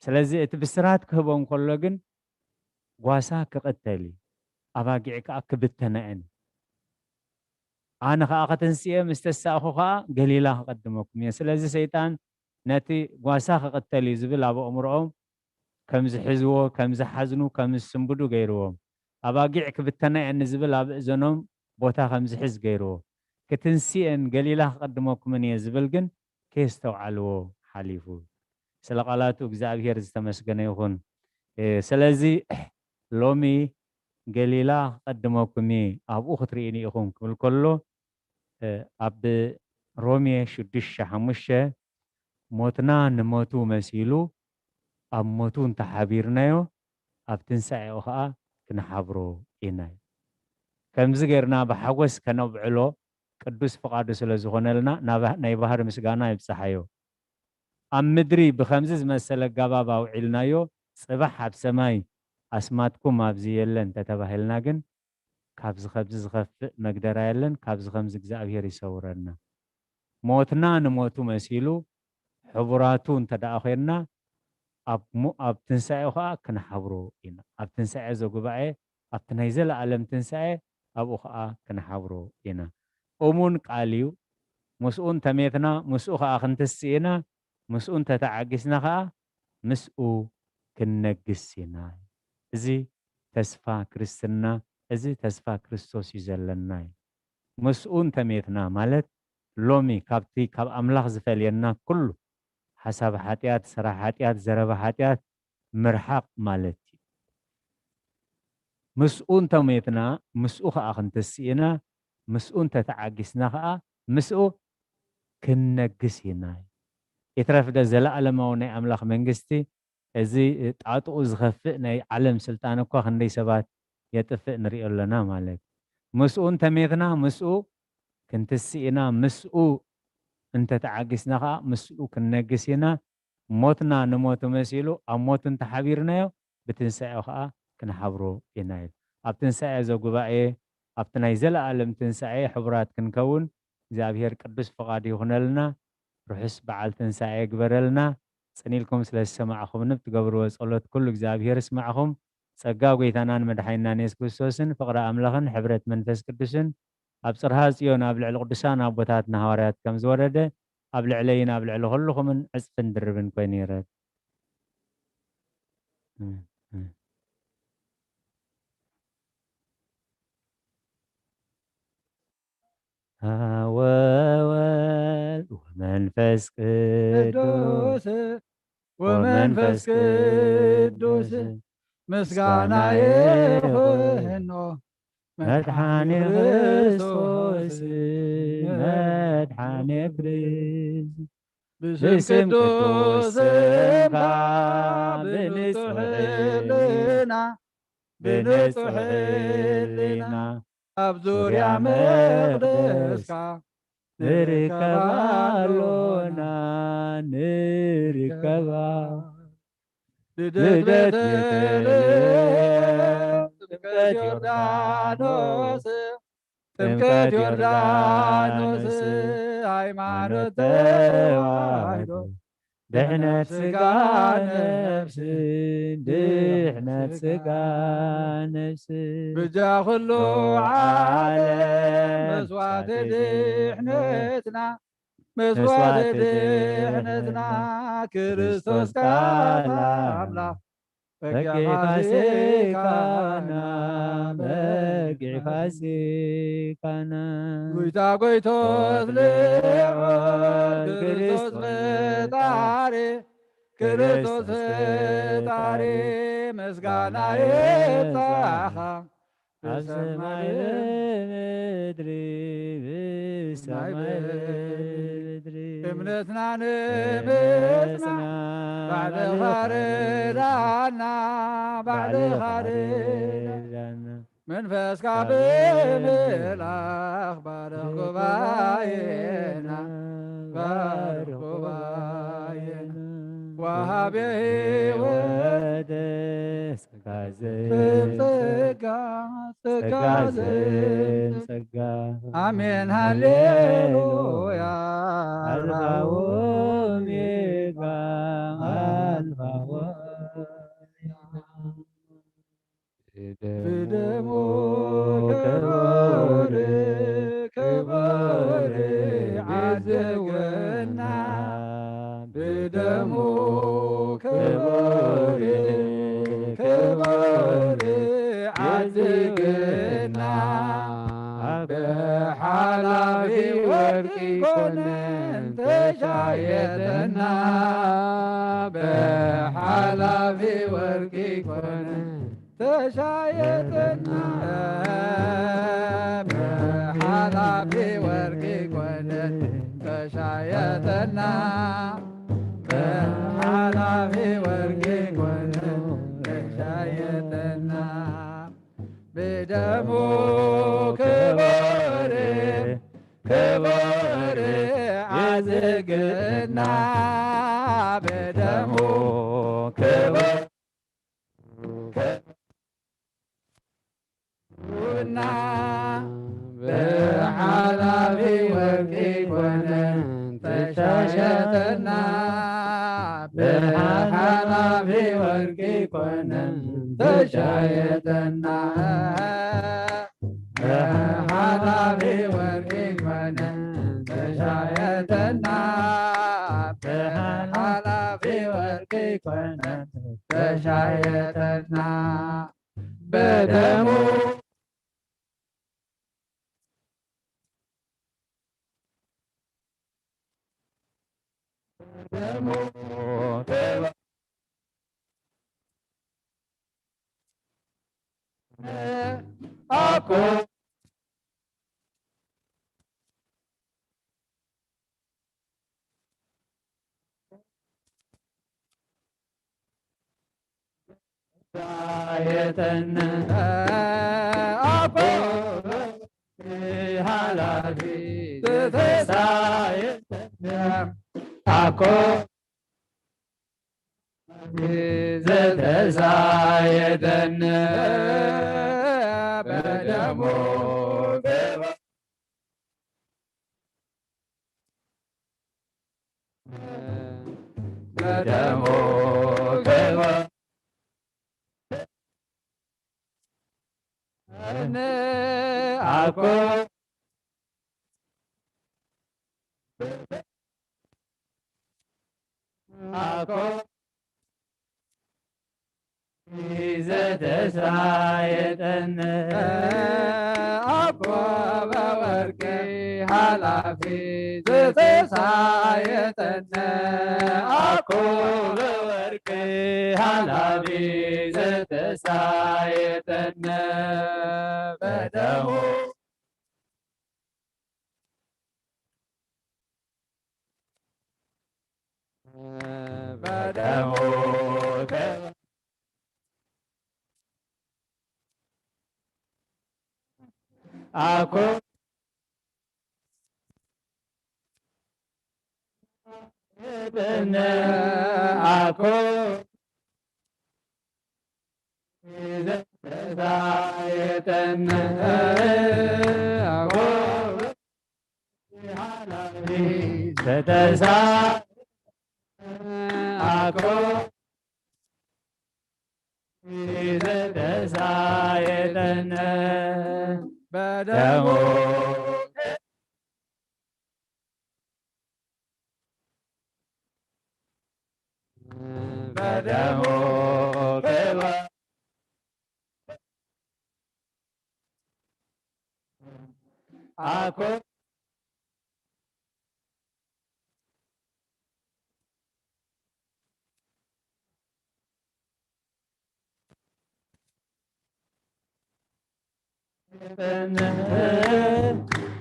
ስለዚ እቲ ብስራት ክህቦም ከሎ ግን ጓሳ ክቕተል እዩ፣ ኣባጊዕ ከኣ ክብተና እየን። ኣነ ኸኣ ክትንስእ እየ፣ ምስ ተሳእኹ ኸኣ ገሊላ ክቐድመኩም እየ። ስለዚ ሰይጣን ነቲ ጓሳ ክቕተል እዩ ዝብል ኣብ ኣእምሮኦም ከም ዝሕዝዎ፣ ከም ዝሓዝኑ፣ ከም ዝስንብዱ ገይርዎም። ኣባጊዕ ክብተና እየን ንዝብል ኣብ እዘኖም ቦታ ከም ዝሕዝ ገይርዎ። ክትንስእን ገሊላ ክቐድመኩምን እየ ዝብል ግን ከየስተውዓልዎ ሓሊፉ። ስለ ቃላቱ እግዚኣብሔር ዝተመስገነ ይኹን። እ፣ ስለዚ ሎሚ ገሊላ ክቐድመኩም እየ፣ ኣብኡ ክትርእይኒ ኢኹም ክብል ከሎ፣ እ፣ ኣብ ሮሜ ሽዱሽተ ሓሙሽተ ሞትና ንሞቱ መሲሉ ኣብ ሞቱ እንተሓቢርናዮ፣ ኣብ ትንሳኤኡ ኸኣ ክንሓብሮ ኢና። ከምዚ ጌርና ብሓጎስ ከነብዕሎ ቅዱስ ፍቓዱ ስለ ዝኾነልና፣ ናባ-፣ ናይ ባህሪ ምስጋና ይብጽሓዮ። ኣብ ምድሪ ብኸምዚ ዝመሰለ ኣገባብ ኣውዒልናዮ፣ ጽባሕ ኣብ ሰማይ ኣስማትኩም ኣብዚ የለን እንተተባሂልና ግን፣ ካብዚ ኸብዚ ዝኸፍእ መግደራ የለን፣ ካብዚ ኸምዚ እግዚኣብሔር ይሰውረና። ሞትና ንሞቱ መሲሉ ሕቡራቱ እንተ ደኣ ኾይንና፣ ኣብ ሞ-፣ ኣብ ትንሳኤኡ ኸኣ ክንሓብሮ ኢና። ኣብ ትንሳኤ ዘጉባኤ፣ ኣብቲ ናይ ዘለኣለም ትንሳኤ፣ ኣብኡ ኸኣ ክንሓብሮ ኢና። እሙን ቃል እዩ። ምስኡ እንተ ሜትና፣ ምስኡ ኸኣ ክንትስእ ኢና። ምስኡ እንተ ተዓጊስና ኸኣ፣ ምስኡ ክንነግስ ኢና። እዚ ተስፋ ክርስትና፣ እዚ ተስፋ ክርስቶስ እዩ ዘለና እዩ። ምስኡ እንተ ሜትና ማለት ሎሚ ካብቲ ካብ ኣምላኽ ዝፈልየና ኩሉ ሓሳብ ሓጢኣት፣ ስራሕ ሓጢኣት፣ ዘረባ ሓጢኣት ምርሓቕ ማለት እዩ። ምስኡ እንተ ሜትና ምስኡ ኸኣ ክንትስእ ኢና፣ ምስኡ እንተ ተዓጊስና ኸኣ ምስኡ ክንነግስ ኢና። ይትረፍ ዶ ዘለኣለማዊ ናይ ኣምላኽ መንግስቲ እዚ ጣጥኡ ዝኸፍእ ናይ ዓለም ስልጣን እኳ ክንደይ ሰባት የጥፍእ ንሪኦ ኣለና ማለት። ምስኡ እንተሜትና ምስኡ ክንትስእ ኢና፣ ምስኡ እንተተዓጊስና ኸዓ ምስኡ ክንነግስ ኢና። ሞትና ንሞቱ መሲሉ ኣብ ሞቱ እንተሓቢርናዮ ብትንሳኤኡ ኸዓ ክንሓብሮ ኢና ኢሉ። ኣብ ትንሳኤ ዘጉባኤ ኣብቲ ናይ ዘለኣለም ትንሳኤ ሕቡራት ክንከውን እግዚኣብሔር ቅዱስ ፍቓዱ ይኹነልና። ርሑስ በዓል ትንሳኤ ይግበረልና። ጽን ኢልኩም ስለ ዝሰማዕኹምኒ ብትገብርዎ ጸሎት ኩሉ እግዚኣብሔር ይስማዕኹም። ጸጋ ጐይታናን መድሓኒናን የሱስ ክርስቶስን ፍቕሪ ኣምላኽን ሕብረት መንፈስ ቅዱስን ኣብ ጽርሃ ጽዮን ኣብ ልዕሊ ቅዱሳን ኣቦታትና ሃዋርያት ከም ዝወረደ ኣብ ልዕለይን ኣብ ልዕሊ ኩልኹምን ዕጽፍን ድርብን ኮይኑ ይረድ። ወወልድ ወመንፈስ ቅዱስ ወመንፈስ ቅዱስ ምስጋና ይኹኖ መድሓኒ ክርስቶስ መድሓኒ ክርስቶስ ብስም ቅዱስ ስምካ ብንጹሕ ሕልና ብንጹሕ ሕልና ኣብ ዙርያ መቕደስካ ንርከብ ኣሎና ንርከብ። ልደት ቤተልሔም ጥምቀት ዮርዳኖስ ጥምቀት ዮርዳኖስ ሃይማኖት ተዋህዶ ድሕነት ስጋ ነፍስን ድሕነት ስጋ ነፍስን ብጃ ኩሉ ዓለም መስዋዕቲ ድሕነትና መስዋዕቲ ድሕነትና ክርስቶስ ቃል ኣምላኽ በጊዕ ፋሲካና በጊዕ ፋሲካና ጎይታ ጎይቶት ልዑል ክርስቶስ ፈጣሪ ክርስቶስ ፈጣሪ ምስጋና ይብጻኻ ኣብ ሰማይ ብምድሪ ብሰማይ ብምድሪ እምነትና ንምጽና ባዕልኻ ርዳና ባዕልኻ ርዳና መንፈስካ ብምልኣኽ ባርኽ ጉባኤና፣ ባርኽ ጉባኤና። ወሃቤ ሕይወት ጸጋ ዘም ጸጋ፣ ጸጋ ዘም ጸጋ። ኣሜን ሃሌሉያ። ኣልፋ ወኦሜጋ፣ ኣልፋ ወኦሜጋ። ብደሙ ክቡር፣ ክቡር ዓድግና፣ ብደሙ ክቡር፣ ክቡር ዓድግና፣ ብሓላፊ ወርቂ ኮነን ተሻየጠና፣ ብሓላፊ ወርቂ ኮነን ተሻየጠና፣ ብሓላፊ ወርቂ ኮነን ተሻየጠና፣ ብሓላፊ ወርቂ ኮነን ተሻየጠና። ብደሙ ክቡር፣ ክቡር ዓዝግና፣ ብደሙ ክቡር ና ብሓላፊ ወርቂ ኮነን ተሻየጠና፣ ብሓላፊ ወርቂ ኮነን ተሻየጠና፣ ብሓላፊ ወርቂ ኮነን ተሻየጠና፣ ብሓላፊ ወርቂ ኮነን ተሻየጠና። በደሙ በደሙ አኮ ሳየጠነ አኮ ሃላፊ ዝተሳየጠነ አኮ ዝተሳየጠነ በደሙ በደሙ ክቡር አኮ አኮ ዘተሳየጠነ አኮ በወርቂ ሃላፊ ዘተሳየጠነ አኮ በወርቂ ሃላፊ ዘተሳየጠነ በደሙ በደሙ አኮ አኮ ዘተሳየጠነ አኮ ዘተሳ አኮ ዘተሳየጠነ በደሙ በደሙ ክቡር አኮ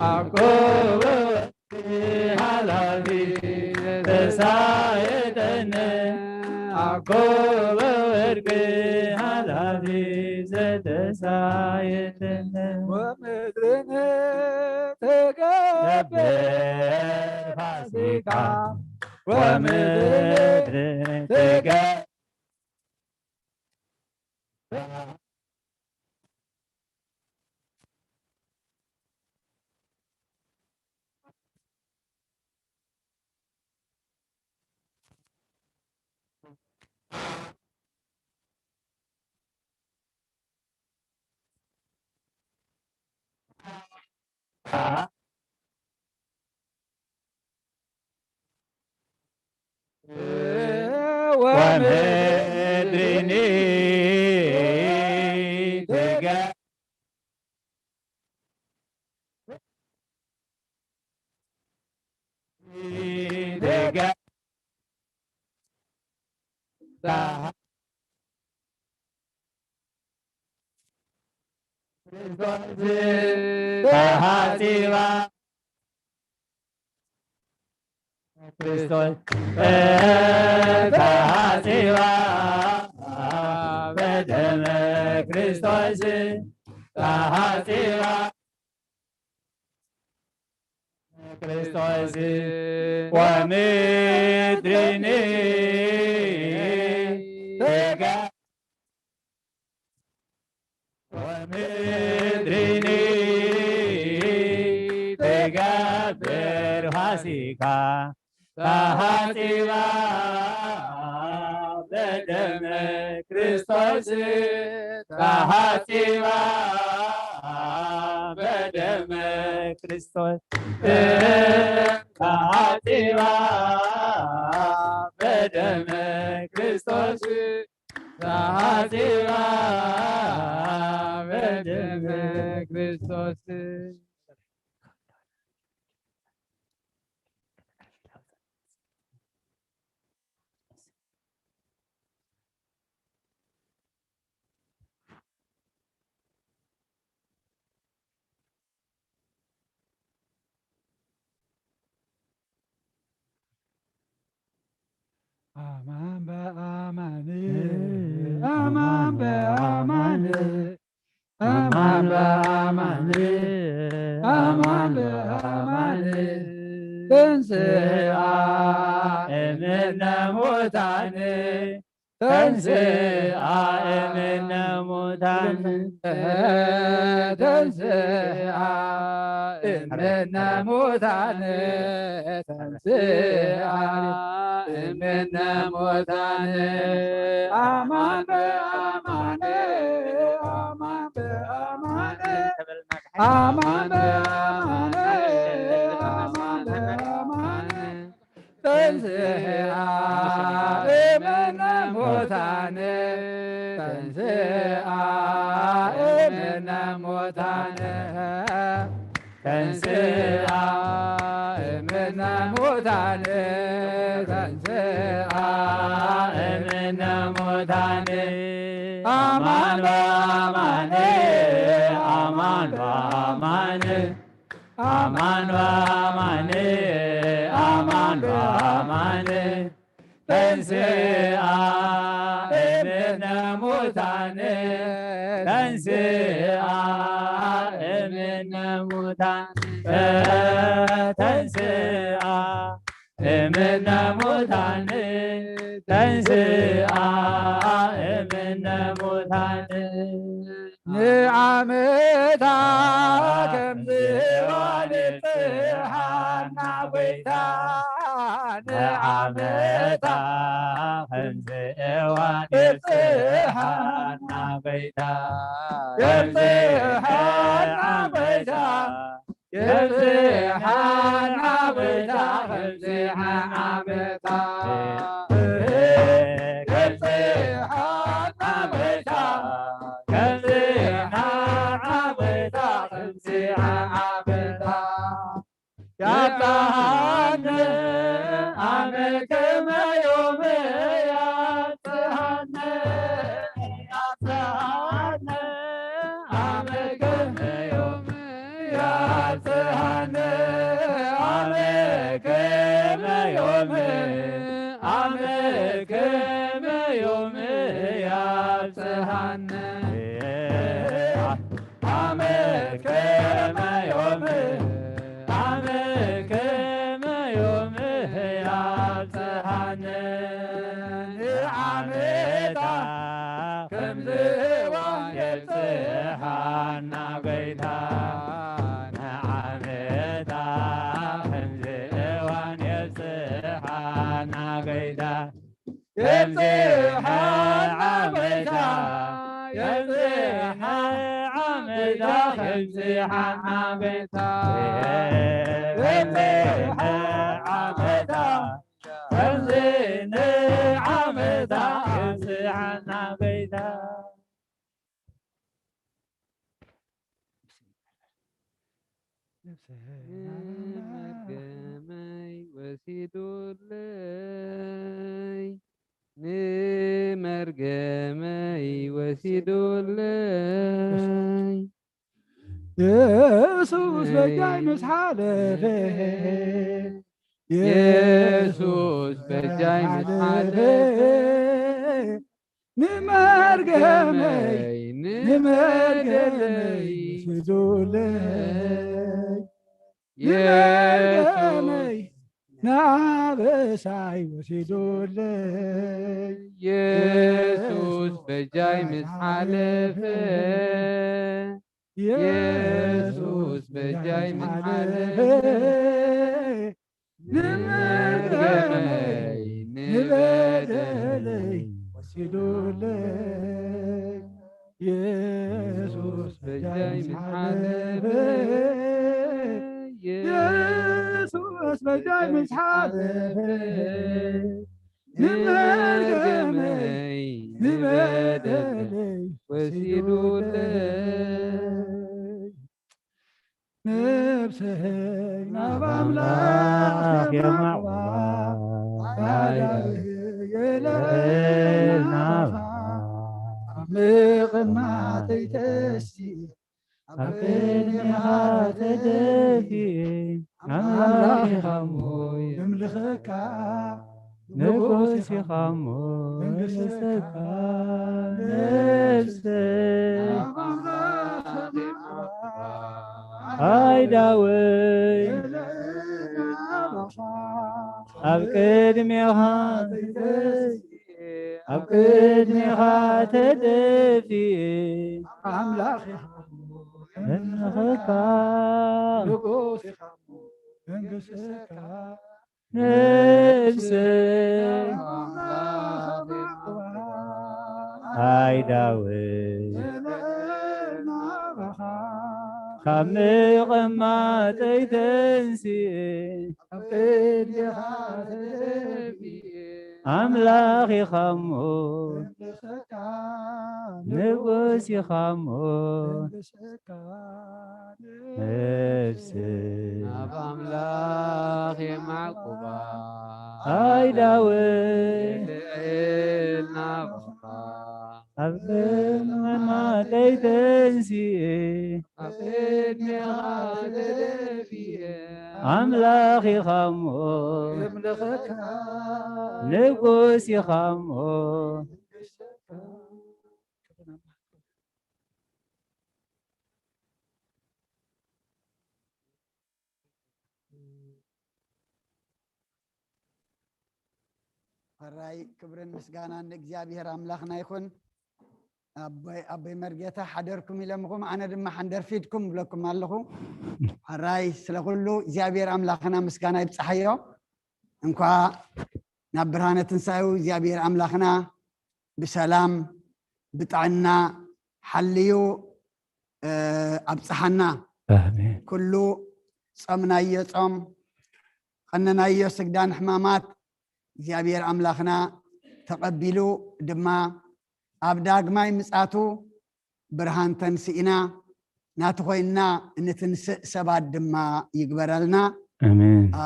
አኮ ሃላፊ ተሳየጠነ ኮበ ወርቂ ሃላፊ ዘተሳየተነ ወምድርን ትገብር ፋሲካ ወምድርን ትገብር ወምድሪኒ ትገ ትገ ክርስቶስ ተሃጺባ ክርስቶስ ተሃጺባ በደመ ክርስቶስ ተሃጺባ ክርስቶስ ወምድሪኒ ትገ ወምድሪኒ ትገብር ፋሲካ ተሃጺባ በደመ ክርስቶስ ተሃጺባ በደመ ክርስቶስ ተሃጺባ በደመ ክርስቶስ ተሃጺባ በደመ ክርስቶስ። ኣማን በኣማን ኣማን በኣማን ኣማን በኣማን ኣማን በኣማን ተንሥአ እምነ ሙታን ተንሥአ እምነ ሙታን ተንሥአ እምነ ሙታን ተንሥአ እምነ ሙታን አማን በአማን አማን በአማን አማን በአማን አማን በአማን ተንሥአ እምነ ሙታን ተንሥአ እምነ ሙታን ተንሥአ እምነ ሙታን ተንሥአ እምነ ሙታን አማን በአማን አማን በአማን አማን በአማን አማን በአማን ተንሥአ እምነ ሙታን ተንሥአ እምነ ሙታን ተንሥአ እምነ ሙታን ተንሥአ እምነ ሙታን ንዓመታ ከምዝዋ ንጽሓና ጐይታ ንዓመታ ከምዝዋ ንጽሓና ጐይታ ንጽሓና ጐይታ ንጽሓና ጐይታ ከምዝሓ ዓመታ ንጽሓና ጐይታ ንጽሓና ጐይታ ከምዝሓ ዓመታ ያብጽሓነ ኣመ ከመ ዮም ያብጽሓነ ያብጽሓነ ኣመ ከመ ዮም ያብጽሓነ ኣመ ከመ ዮም ኣመ የብጽሐ ዓመታ፣ የብጽሐ ዓመታ፣ የብጽሐ ዓመታ፣ የብጽሐ ዓመታ፣ ከምዚ ንዓመታ፣ የብጽሐና ጎይታ። መርገመይ ወሲዱለይ፣ ንመርገመይ ወሲዱለይ። የሱስ በጃይ ምስ ሓለፈ፣ የሱስ በጃይ ምስ ሓለፈ፣ ንመርገመይ፣ ንመርገመይ ወሲዱለይ፣ ንመርገመይ፣ ንኣበሳይ ወሲዱለይ። የሱስ በጃይ ምስ ሓለፈ፣ የሱስ በጃይ ምስ ሓለፈ፣ ንመርገመይ፣ ንበደለይ ወሲዱለይ። የሱስ በጃይ ምስ ሓለፈ፣ የሱስ በጃይ ምስ ሓለፈ፣ ንመርገመይ፣ ንበደለይ ወሲዱለይ። ነፍሰይ ናብ ኣምላኽ የማዕዋ፣ ኣእዳወይ የለዕል ናባኻ፣ ኣብ ምቕማጠይ ተሲእ፣ ኣብ ቅድሜኻ ተደፊኤ፣ ኣምላኽ ኢኻ እሞ የምልኸካ፣ ንጉስ ኢኻ እሞ መንግስተካ። ነፍሰይ፣ ኣይ ዳዊት፣ ኣብ ቅድሜኻ፣ ኣብ ቅድሜኻ ተደፊኤ፣ ኣምላኽ ኢኻ እሞ የምልኸካ፣ ንጉስ ኢኻ እሞ መንግስተካ። ነፍሰይ፣ ኣይ ዳዊት፣ ካብ ምቕማጠይ ተንሲኤ፣ ኣምላኽ ኢኻ እሞ፣ ንጉስ ኢኻ እሞ፣ ነፍሰይ፣ ናብ ኣምላኽ የማዕቁባ፣ ኣይ ዳዊት፣ ልዕል ናባኻ፣ ኣብ ምቕማጠይ ተንሲኤ፣ ኣብ ቅድሜኻ ተደፊኤ፣ ኣምላኽ ኢኻ እሞ፣ የምልኸካ፣ ንጉስ ኢኻ እሞ። ሕራይ ክብርን ምስጋናን ንእግዚኣብሔር ኣምላኽና ይኹን። ኣቦይ፣ ኣቦይ መርጌታ ሓደርኩም ኢለምኹም፣ ኣነ ድማ ሓንደር ፊድኩም ብለኩም ኣለኹ። ሕራይ ስለ ኩሉ እግዚኣብሔር ኣምላኽና ምስጋና ይብጽሓዮ። እንኳ ናብ ብርሃነ ትንሳኤው እግዚኣብሔር ኣምላኽና ብሰላም ብጥዕና ሓልዩ፣ እ፣ ኣብጽሓና። ኣሜን። ኩሉ ጾምናዮ ጾም፣ ቀነናዮ ስግዳን ሕማማት እግዚኣብሔር ኣምላኽና ተቐቢሉ ድማ ኣብ ዳግማይ ምጻቱ ብርሃን ተንስኢና ናቱ ኮይንና እንትንስእ ሰባት ድማ ይግበረልና። ኣሜን። ኣ፣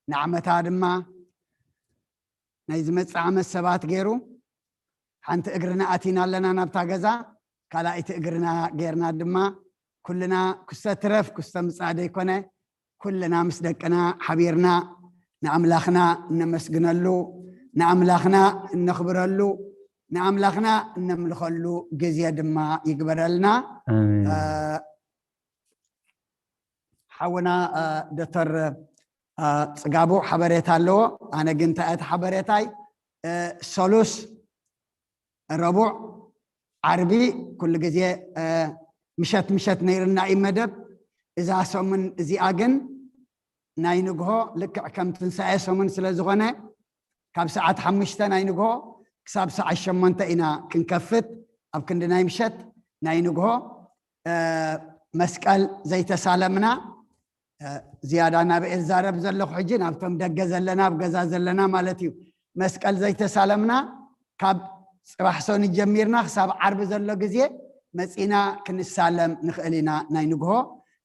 ንዓመታ ድማ ናይ ዝመጽእ ዓመት ሰባት ገይሩ፣ ሓንቲ እግርና ኣቲና ኣለና ናብታ ገዛ፣ ካልኣይቲ እግርና ገይርና ድማ ኩልና፣ ክስተ ትረፍ ክስተ ምጻእ ዘይኮነ፣ ኩልና ምስ ደቅና ሓቢርና ንኣምላኽና እነመስግነሉ፣ ንኣምላኽና እነኽብረሉ፣ ንኣምላኽና እነምልኸሉ ግዜ ድማ ይግበረልና። ኣሜን። እ፣ ሓውና፣ እ፣ ዶክተር፣ እ፣ ጽጋቡ ሓበሬታ ኣለዎ። ኣነ ግን እንታይ እቲ ሓበሬታይ፣ እ፣ ሰሉስ፣ ረቡዕ፣ ዓርቢ ኩሉ ግዜ፣ እ፣ ምሸት ምሸት ነይርና እዩ መደብ። እዛ ሰሙን እዚኣ ግን ናይ ንግሆ ልክዕ ከም ትንሳኤ ሰሙን ስለ ዝኾነ ካብ ሰዓት ሓሙሽተ ናይ ንግሆ ክሳብ ሰዓት ሸሞንተ ኢና ክንከፍት። ኣብ ክንዲ ናይ ምሸት ናይ ንግሆ መስቀል ዘይተሳለምና ዝያዳ ናብ ኤልዛረብ ዘለኹ ሕጂ ናብቶም ደገ ዘለና ኣብ ገዛ ዘለና ማለት እዩ። መስቀል ዘይተሳለምና ካብ ፅባሕ ሰኑ ጀሚርና ክሳብ ዓርቢ ዘሎ ግዜ መፂና ክንሳለም ንኽእል ኢና። ናይ ንግሆ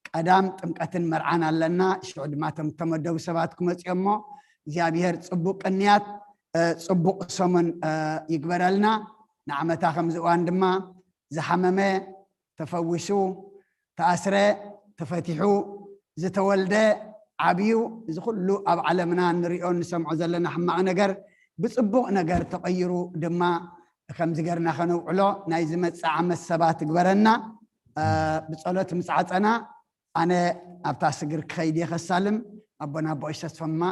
ቀዳም ጥምቀትን መርዓን ኣለና። ሽዑ ድማ እቶም ተመደቡ ሰባት ክመፅኡ እሞ እግዚኣብሔር ፅቡቅ ቅንያት ፅቡቅ ሰሙን ይግበረልና። ንዓመታ ከምዚ እዋን ድማ ዝሓመመ ተፈዊሱ፣ ተኣስረ ተፈቲሑ፣ ዝተወልደ ዓብዩ፣ እዚ ኩሉ ኣብ ዓለምና ንሪኦ ንሰምዖ ዘለና ሕማቕ ነገር ብፅቡቕ ነገር ተቐይሩ ድማ ከምዚ ገርና ከነውዕሎ ናይ ዝመፅእ ዓመት ሰባት ትግበረና። ብፀሎት ምስ ዓፀና ኣነ ኣብታ ስግር ክኸይድ እየ ከሳልም፣ ኣቦና ኣቦ ተስፈማ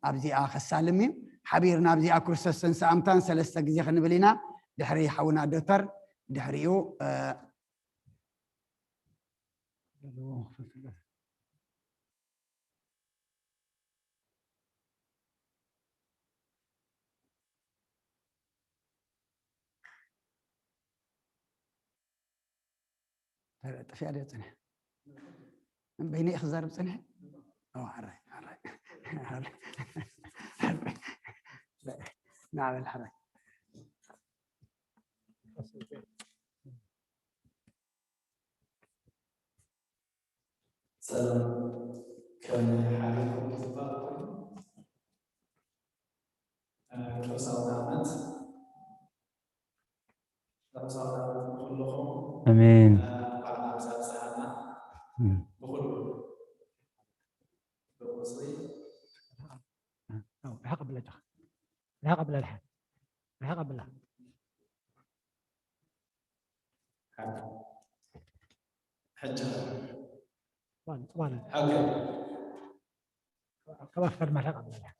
ኣብዚኣ ከሳልም እዩ። ሓቢርና ኣብዚኣ ክርስቶስ ተንስኣምታን ሰለስተ ግዜ ክንብል ኢና። ድሕሪ ሓውና ዶተር ድሕሪኡ ጠፊኣ ድያ ፅንሐ? በይነ ክዛረብ ፅንሐ? ኣዎ፣ ሕራይ፣ ሕራይ፣ ሕራይ፣ ሕራይ። ናበል ሕራይ። ሰላም፣ ከመይ ሓዲርኩም ዝበሃል ኮይኑ፣ ቅዱስ ኣውደ ዓመት፣ ቅዱስ ኣውደ ዓመት ንኹልኹም። ኣሜን። እንኳዕ ኣብዛ ኣብጽሓና። እም። ብኹሉ ብቁጽሪ። ኣዎ፣ ርሕቕ ኣብላ እጃኻ። ርሕቕ ኣብላ ድሓን። ርሕቕ ኣብላ። ሕጂ። እዋን፣ እዋን። ሕጂ። ካብ ኣፍካ ድማ ርሕቕ ኣብላ ድሓን።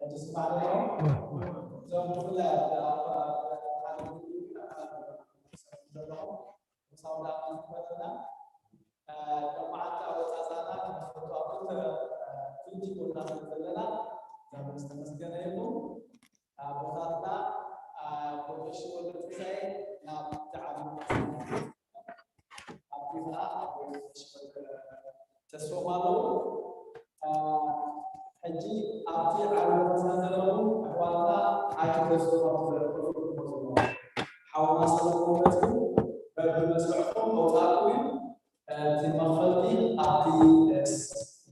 ሕጂ ስማዕ ኣለኹም። እዋ፣ እዋ። እዞም ብፍላይ ኣብ ዘለኹም፣ ምስ ኣውደ ዓመት ክበረና፣ እ፣ ሎማዓንቲ ኣወጻጽኣና ከም ትፈልጡ ኣብ ክልተ፣ እ፣ ክልተ ጎና ስለ ዘለና፣ እግዚኣብሔር ዝተመስገነ ይኹን። ኣቦታትና፣ እ፣ ኣቦ ቀሺ ወልደትንሳኤ ናብ ትዓቢ ኣብቲ ኸዓ ኣቦ ቀሺ ወልደ ተስፎም ኣለዉ። እ፣ ሕጂ ኣብቲ ዓቢ ቦታ ዘለዉ ኣሕዋትና ኣይትገዝኡ፣ ሓውና ሰለሞን መፅኡ በብመስርዕኹም መውፃእኩም እዩ። እቲ መኽፈልቲ ኣብቲ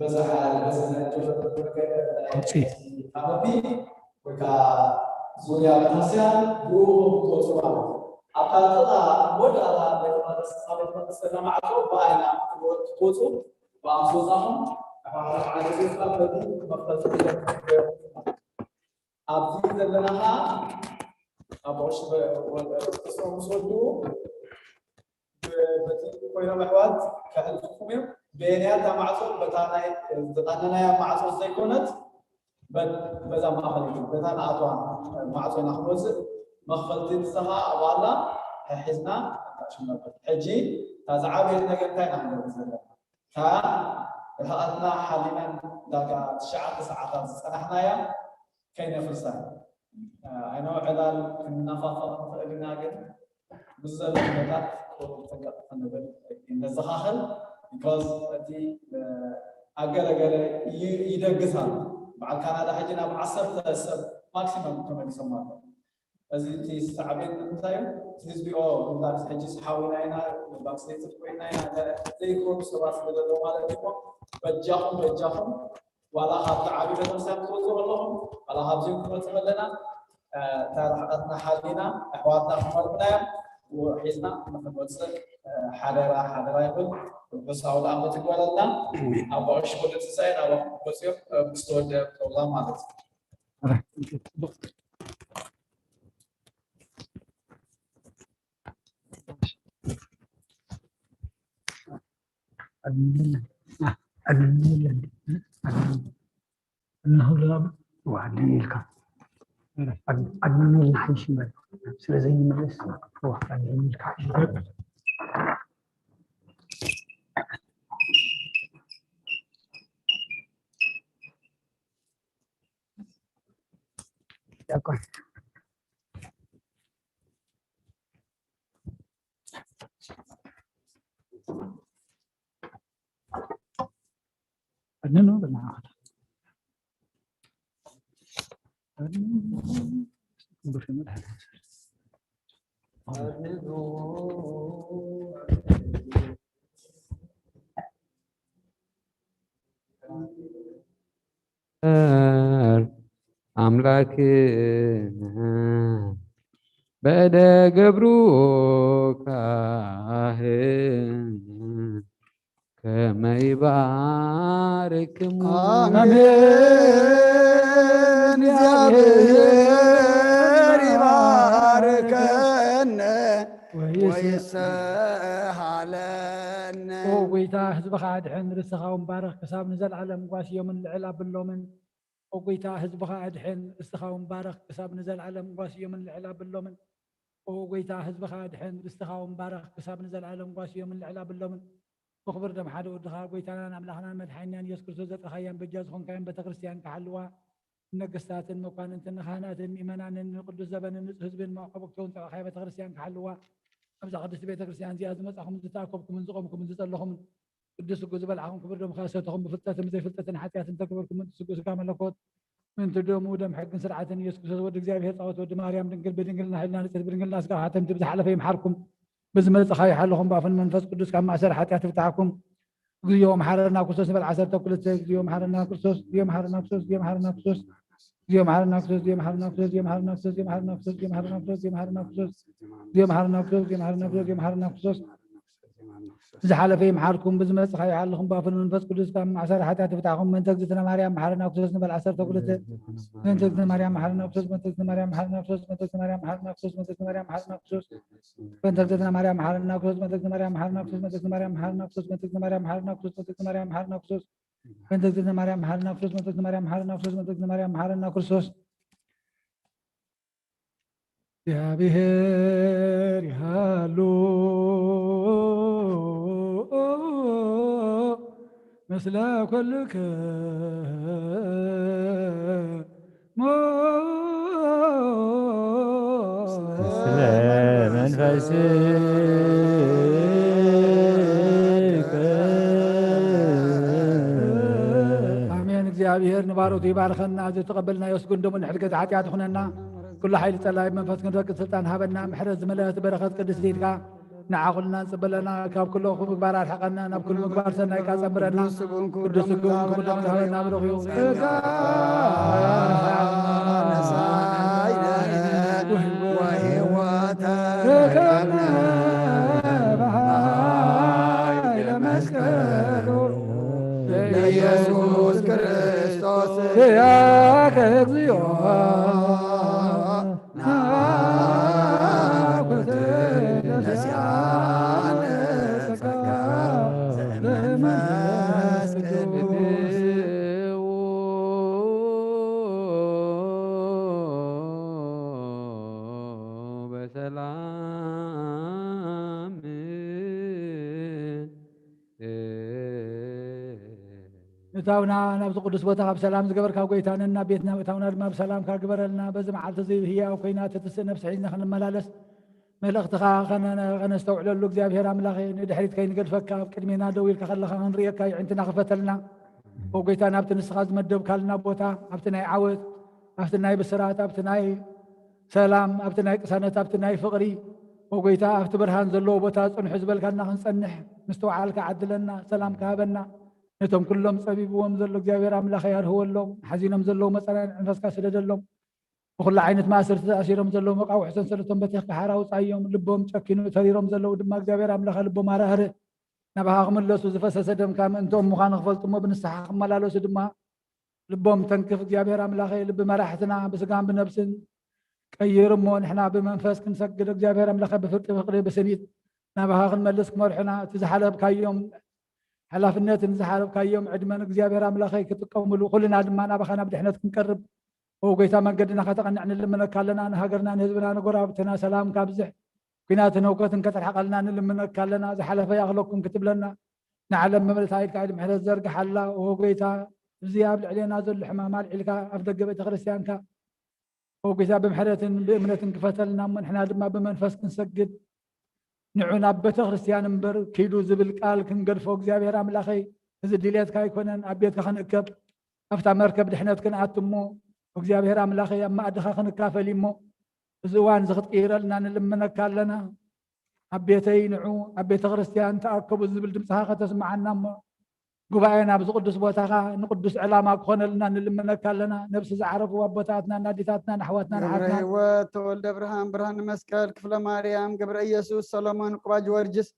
በዛ በዚ ናይ ጆርጅ መርገድ ናይ ውፅኢት። ከባቢ ወይ ከዓ ዙርያ ቤተክርስትያን ብኡ ትወፁ ማለት እዩ። ኣብታ ጥቓ መወዳእታ ቤተ መቅደስ፣ ቤተ መቅደስ ዘላ ማዕፆ ብኣይና ትወፁ፣ ብኣምሶፃኹም ኣሕዋትና ሓደ ቤተሰብ በዚ መኽፈልቲ ሒዞም ትገቡ። ኣብዚ ዘለና ኸዓ ኣቦ ቀሺ ወልደ ክርስቶስ ምስ ወድኡ በቲ ኮይኖም ኣሕዋት ከዕልልኩም እዮም። በየንያታ ማዕጾ፣ በታ ናይ ዝቐነናያ ማዕጾ ዘይኮነት፣ በ-፣ በዛ ማእኸል እዩ። በታ ንኣትዋ ማዕጾ ኢና ክንወፅእ። መኽፈልቲ ንሳ ኸዓ ኣብኡ ኣላ፣ ሒዝና ንተኣሽም ነበር። ሕጂ እታ ዝዓበየት ነገር እንታይ ኢና ክንገብር ዘለና? እታ ርሕቐትና ሓሊና ዳርጋ ትሽዓተ ሰዓታት ዝጸናሕናያ ከይነፍርሳ። ኣይኖ ዕላል ክንናፋፈቕ ንኽእል ኢና፣ ግን ምስ ዘሎ ኩነታት ጥንቅቕ ክንብል ነዘኻኽር። ቢኮዝ እቲ ኣገለገለ ይ-፣ ይደግስ ኣሎ። በዓል ካናዳ ሕጂ ናብ ዓሰርተ ሰብ ማክሲመም ተመሊሶም ኣለዉ። እዚ እቲ ዝተዓብየኒ ንምንታይ እዩ? እቲ ህዝቢኦ ዳርስ ሕጂ ሓዊና ኢና፣ ባክስሌት ኮይና ኢና፣ ዘይኮኑ ሰባት ስለ ዘለዉ ማለት እዩ። በጃኹም፣ በጃኹም፣ ዋላ ካብቲ ዓቢ ቤተክርስትያን ክትወፁ ከለኹም፣ ዋላ ካብዚኦም ክንወፅእ ከለና፣ እ፣ እታ ርሕቐትና ሓሊና፣ ኣሕዋትና ክመርሑና እዮም፣ ሒዝና ንክንወፅእ፣ እ፣ ሓደራ፣ ሓደራ ይብል። ርሑስ ኣውደ ዓመት ይግበረልና። ኣሜን። ኣቦ ቀሺ ወልደ ትንሳኤ ናባኹም ክመፁ እዮም፣ እ፣ ምስ ተወደአ ፕሮግራም ማለት እዩ። ኣድንንልና ሓይሽ በል። ስለ ዘይንመለስ፣ ኣድንንልካ ሓይሽ በል። ዲያቆን። ኣምላክነ በእደ ገብሩ ካህን ከመ ይባርክሙ። ኣሜን። እግዚኣብሔር ይባርከነ ወይስሃለነ። ኦ ጎይታ፣ ህዝብኻ ኣድሕን፣ ርስትኻ እውን ባርኽ፣ ክሳብ ንዘለዓለም ጓስዮምን ልዕል ኣብሎምን። ኦ ጎይታ፣ ህዝብኻ ኣድሕን፣ ርስትኻ እውን ባርኽ፣ ክሳብ ንዘለዓለም ጓስዮምን ልዕል ኣብሎምን። ኦ ጎይታ፣ ህዝብኻ ኣድሕን፣ ርስትኻ እውን ባርኽ፣ ክሳብ ንዘለዓለም ጓስዮምን ልዕል ኣብሎምን። ብኽቡር ደም ሓደ ወድኻ፣ ጎይታናን ኣምላኽናን መድሓኒናን የሱስ ክርስቶስ ዘጥረኻያን በጃ ዝኾንካያን ቤተ ክርስቲያን ክሓልዋ፣ ንነገስታትን መኳንንትን ንኻህናትን ምእመናንን ንቅዱስ ዘበንን ንጹህ ህዝብን መዓቦክተውን ጸባኻያ ቤተ ክርስቲያን ክሓልዋ፣ ኣብዛ ቅድስቲ ቤተ ክርስቲያን እዚኣ ዝመጻኹምን ዝተኣከብኩምን ዝቖምኩምን ዝጸለኹምን፣ ቅዱስ ስጉ ዝበልዓኹም ክቡር ደምኻ ዝሰተኹም ብፍልጠትን ብዘይፍልጠትን ሓጢኣትን ተግበርኩምን ትስጉ ስጋ መለኮት ምእንቲ ደሙ ደም ሕግን ስርዓትን ኢየሱስ ክርስቶስ ወዲ እግዚኣብሔር ጻወት ወዲ ማርያም ድንግል ብድንግልና ሕልና ንጽሕት ብድንግልና ስጋ ሓተምቲ ብዝሓለፈ ይምሓርኩም ብዝመጽእ ኸይሓለኹም ብኣፍን መንፈስ ቅዱስ ካብ ማእሰር ሓጢኣት ይፍትሓኩም። እግዚኦ መሓረና ክርስቶስ ንበል ዓሰርተ ክልተ። እግዚኦ መሓረና ክርስቶስ፣ እግዚኦ መሓረና ክርስቶስ፣ እግዚኦ መሓረና ክርስቶስ፣ እግዚኦ መሓረና ክርስቶስ፣ እግዚኦ መሓረና ክርስቶስ፣ እግዚኦ መሓረና ክርስቶስ፣ እግዚኦ መሓረና ክርስቶስ፣ እግዚኦ መሓረና ክርስቶስ፣ ዝሓለፈ ይምሓርኩም፣ ብዝመጽእ ከይሓልኹም፣ ብኣፍን መንፈስ ቅዱስ ካብ ማእሰር ሓጢኣት ይፍታሕኩም። ምእንተ እግዝእትነ ማርያም መሓረና ክርስቶስ ንበል ዓሰርተ ክልተ። ምእንተ እግዝእትነ ማርያም መሓረና ክርስቶስ፣ ምእንተ እግዝእትነ ማርያም መሓረና ክርስቶስ፣ ምእንተ እግዝእትነ ማርያም መሓረና ክርስቶስ፣ ምእንተ እግዝእትነ ማርያም መሓረና ክርስቶስ፣ ምእንተ እግዝእትነ ማርያም መሓረና ክርስቶስ፣ ምእንተ እግዝእትነ ማርያም መሓረና ክርስቶስ፣ ምእንተ እግዝእትነ ማርያም መሓረና ክርስቶስ፣ ምእንተ እግዝእትነ ማርያም መሓረና ክርስቶስ፣ ምእንተ እግዝእትነ ማርያም መሓረና ክርስቶስ፣ ምእንተ እግዝእትነ ማርያም መሓረና ክርስቶስ፣ ምእንተ እግዝእትነ ማርያም መሓረና ክርስቶስ። እግዚኣብሔር ይሃሉ ምስለ ኩልክሙ። ስለ መንፈስከ። ኣሜን። እግዚኣብሔር ንባሮቱ ይባርኸና። እዚ ተቐበልናዮ ስግንዶምን ሕድገት ሓጢኣት ይኹነና። ኩሉ ሓይሊ ጸላኢ መንፈስ ክንረግጥ ስልጣን ሃበና። ምሕረት ዝመልአት በረኸት ቅድስቲ ኢድካ ንዓ ኩልና ንጽበለና። ካብ ኩሉ ክፉእ ምግባር ኣርሕቐና፣ ናብ ኩሉ ምግባር ሰናይ ቃጸምረና። ቅዱስ ስግኡን ክቡር ደሙን ሃበና ብሩኽ እዩ። ነሳይነ ወሕይወተ ረከብነ በኃይለ መስቀሉ ለኢየሱስ ክርስቶስ ያከ እግዚኦ ናኩት ነስያነ ጸጋ ዘመንፈስ ቅዱስ። በሰላም ምእታውና ናብዚ ቅዱስ ቦታ ካብ ሰላም ዝገበርካ ጎይታንና ቤትና ምእታውና ድማ ብሰላምካ ግበረልና። በዚ መዓልቲ እዚ ህያው ኮይና ትትስእ ነብሲ ሒዝና ክንመላለስ መልእኽትኻ ከነስተውዕለሉ እግዚኣብሔር ኣምላኸ ንድሕሪት ከይንገድፈካ ኣብ ቅድሜና ደው ኢልካ ከለኻ ክንርእየካ ይዕንትና ክፈተልና። ኦ ጎይታ ናብቲ ንስኻ ዝመደብካልና ቦታ ኣብቲ ናይ ዓወት ኣብቲ ናይ ብስራት ኣብቲ ናይ ሰላም ኣብቲ ናይ ቅሳነት ኣብቲ ናይ ፍቕሪ ኦ ጎይታ ኣብቲ ብርሃን ዘለዎ ቦታ ጽንሑ ዝበልካና ክንጸንሕ ምስትውዓልካ ዓድለና ሰላም ክሃበና ነቶም ኩሎም ጸቢብዎም ዘሎ እግዚኣብሔር ኣምላኸ ያርህወሎም ሓዚኖም ዘለዉ መጸናንዒ መንፈስካ ስደደሎም ብኹሉ ዓይነት ማእሰርቲ ተኣሲሮም ዘለዉ መቃውሒ ሰንሰለቶም በቲኽካ ሓራ ውጻዮም ልቦም ጨኪኑ ተሪሮም ዘለዉ ድማ እግዚኣብሔር ኣምላኸ ልቦም ኣራህርህ ናባኻ ክምለሱ ዝፈሰሰ ደምካ ምእንትኦም ምዃኑ ክፈልጡ እሞ ብንስሓ ክመላለሱ ድማ ልቦም ተንክፍ እግዚኣብሔር ኣምላኸ ልቢ መራሕትና ብስጋን ብነብስን ቀይር እሞ ንሕና ብመንፈስ ክንሰግድ እግዚኣብሔር ኣምላኸ ብፍርቂ ፍቅሪ ብስኒት ናባኻ ክንመልስ ክመርሑና እቲ ዝሓለፍካዮም ሓላፍነትን ዝሓለፍካዮም ዕድመን እግዚኣብሔር ኣምላኸ ክጥቀምሉ ኩልና ድማ ናባኻ ናብ ድሕነት ክንቀርብ ኦ ጎይታ መንገድና ከተቐንዕ ንልምነካ ኣለና ንሃገርና ንህዝብና ንጎራብትና ሰላም ካብዝሕ ኩናትን ህውከትን ከተርሕቐልና ንልምነካ ኣለና ዝሓለፈ ያኽለኩም ክትብለና ንዓለም መመልታ ኢልካ ኢድ ምሕረት ዘርግሓላ ኦ ጎይታ እዚ ኣብ ልዕሌና ዘሎ ሕማም ኣልዒልካ ኣብ ደገ ቤተክርስትያንካ ኦ ጌታ፣ ብምሕረትን ብእምነትን ክፈተልና እሞ ንሕና ድማ ብመንፈስ ክንሰግድ፣ ንዑ ናብ ቤተ ክርስቲያን እምበር ኪዱ ዝብል ቃል ክንገድፎ፣ እግዚኣብሔር ኣምላኸይ፣ እዚ ድሌትካ ኣይኮነን። ኣብ ቤትካ ክንእከብ፣ ኣብታ መርከብ ድሕነት ክንኣቱ እሞ፣ እግዚኣብሔር ኣምላኸይ፣ ኣብ ማእድኻ ክንካፈል እሞ፣ እዚ እዋን እዚ ክትቅይረልና ንልምነካ ኣለና። ኣብ ቤተይ ንዑ፣ ኣብ ቤተ ክርስቲያን ተኣከቡ ዝብል ድምፅኻ ከተስምዓና እሞ፣ ጉባኤና ኣብዚ ቅዱስ ቦታኻ ንቅዱስ ዕላማ ክኾነልና ንልምነካ ኣለና። ነብሲ ዝዓረፉ ኣቦታትና፣ ኣዴታትና፣ ኣሕዋትና፣ ግብረ ኣሓትና፣ ህይወት፣ ተወልደ ብርሃን፣ ብርሃን መስቀል፣ ክፍለ ማርያም፣ ገብረ ኢየሱስ፣ ሰሎሞን፣ ቁባ ጊዮርጊስ፣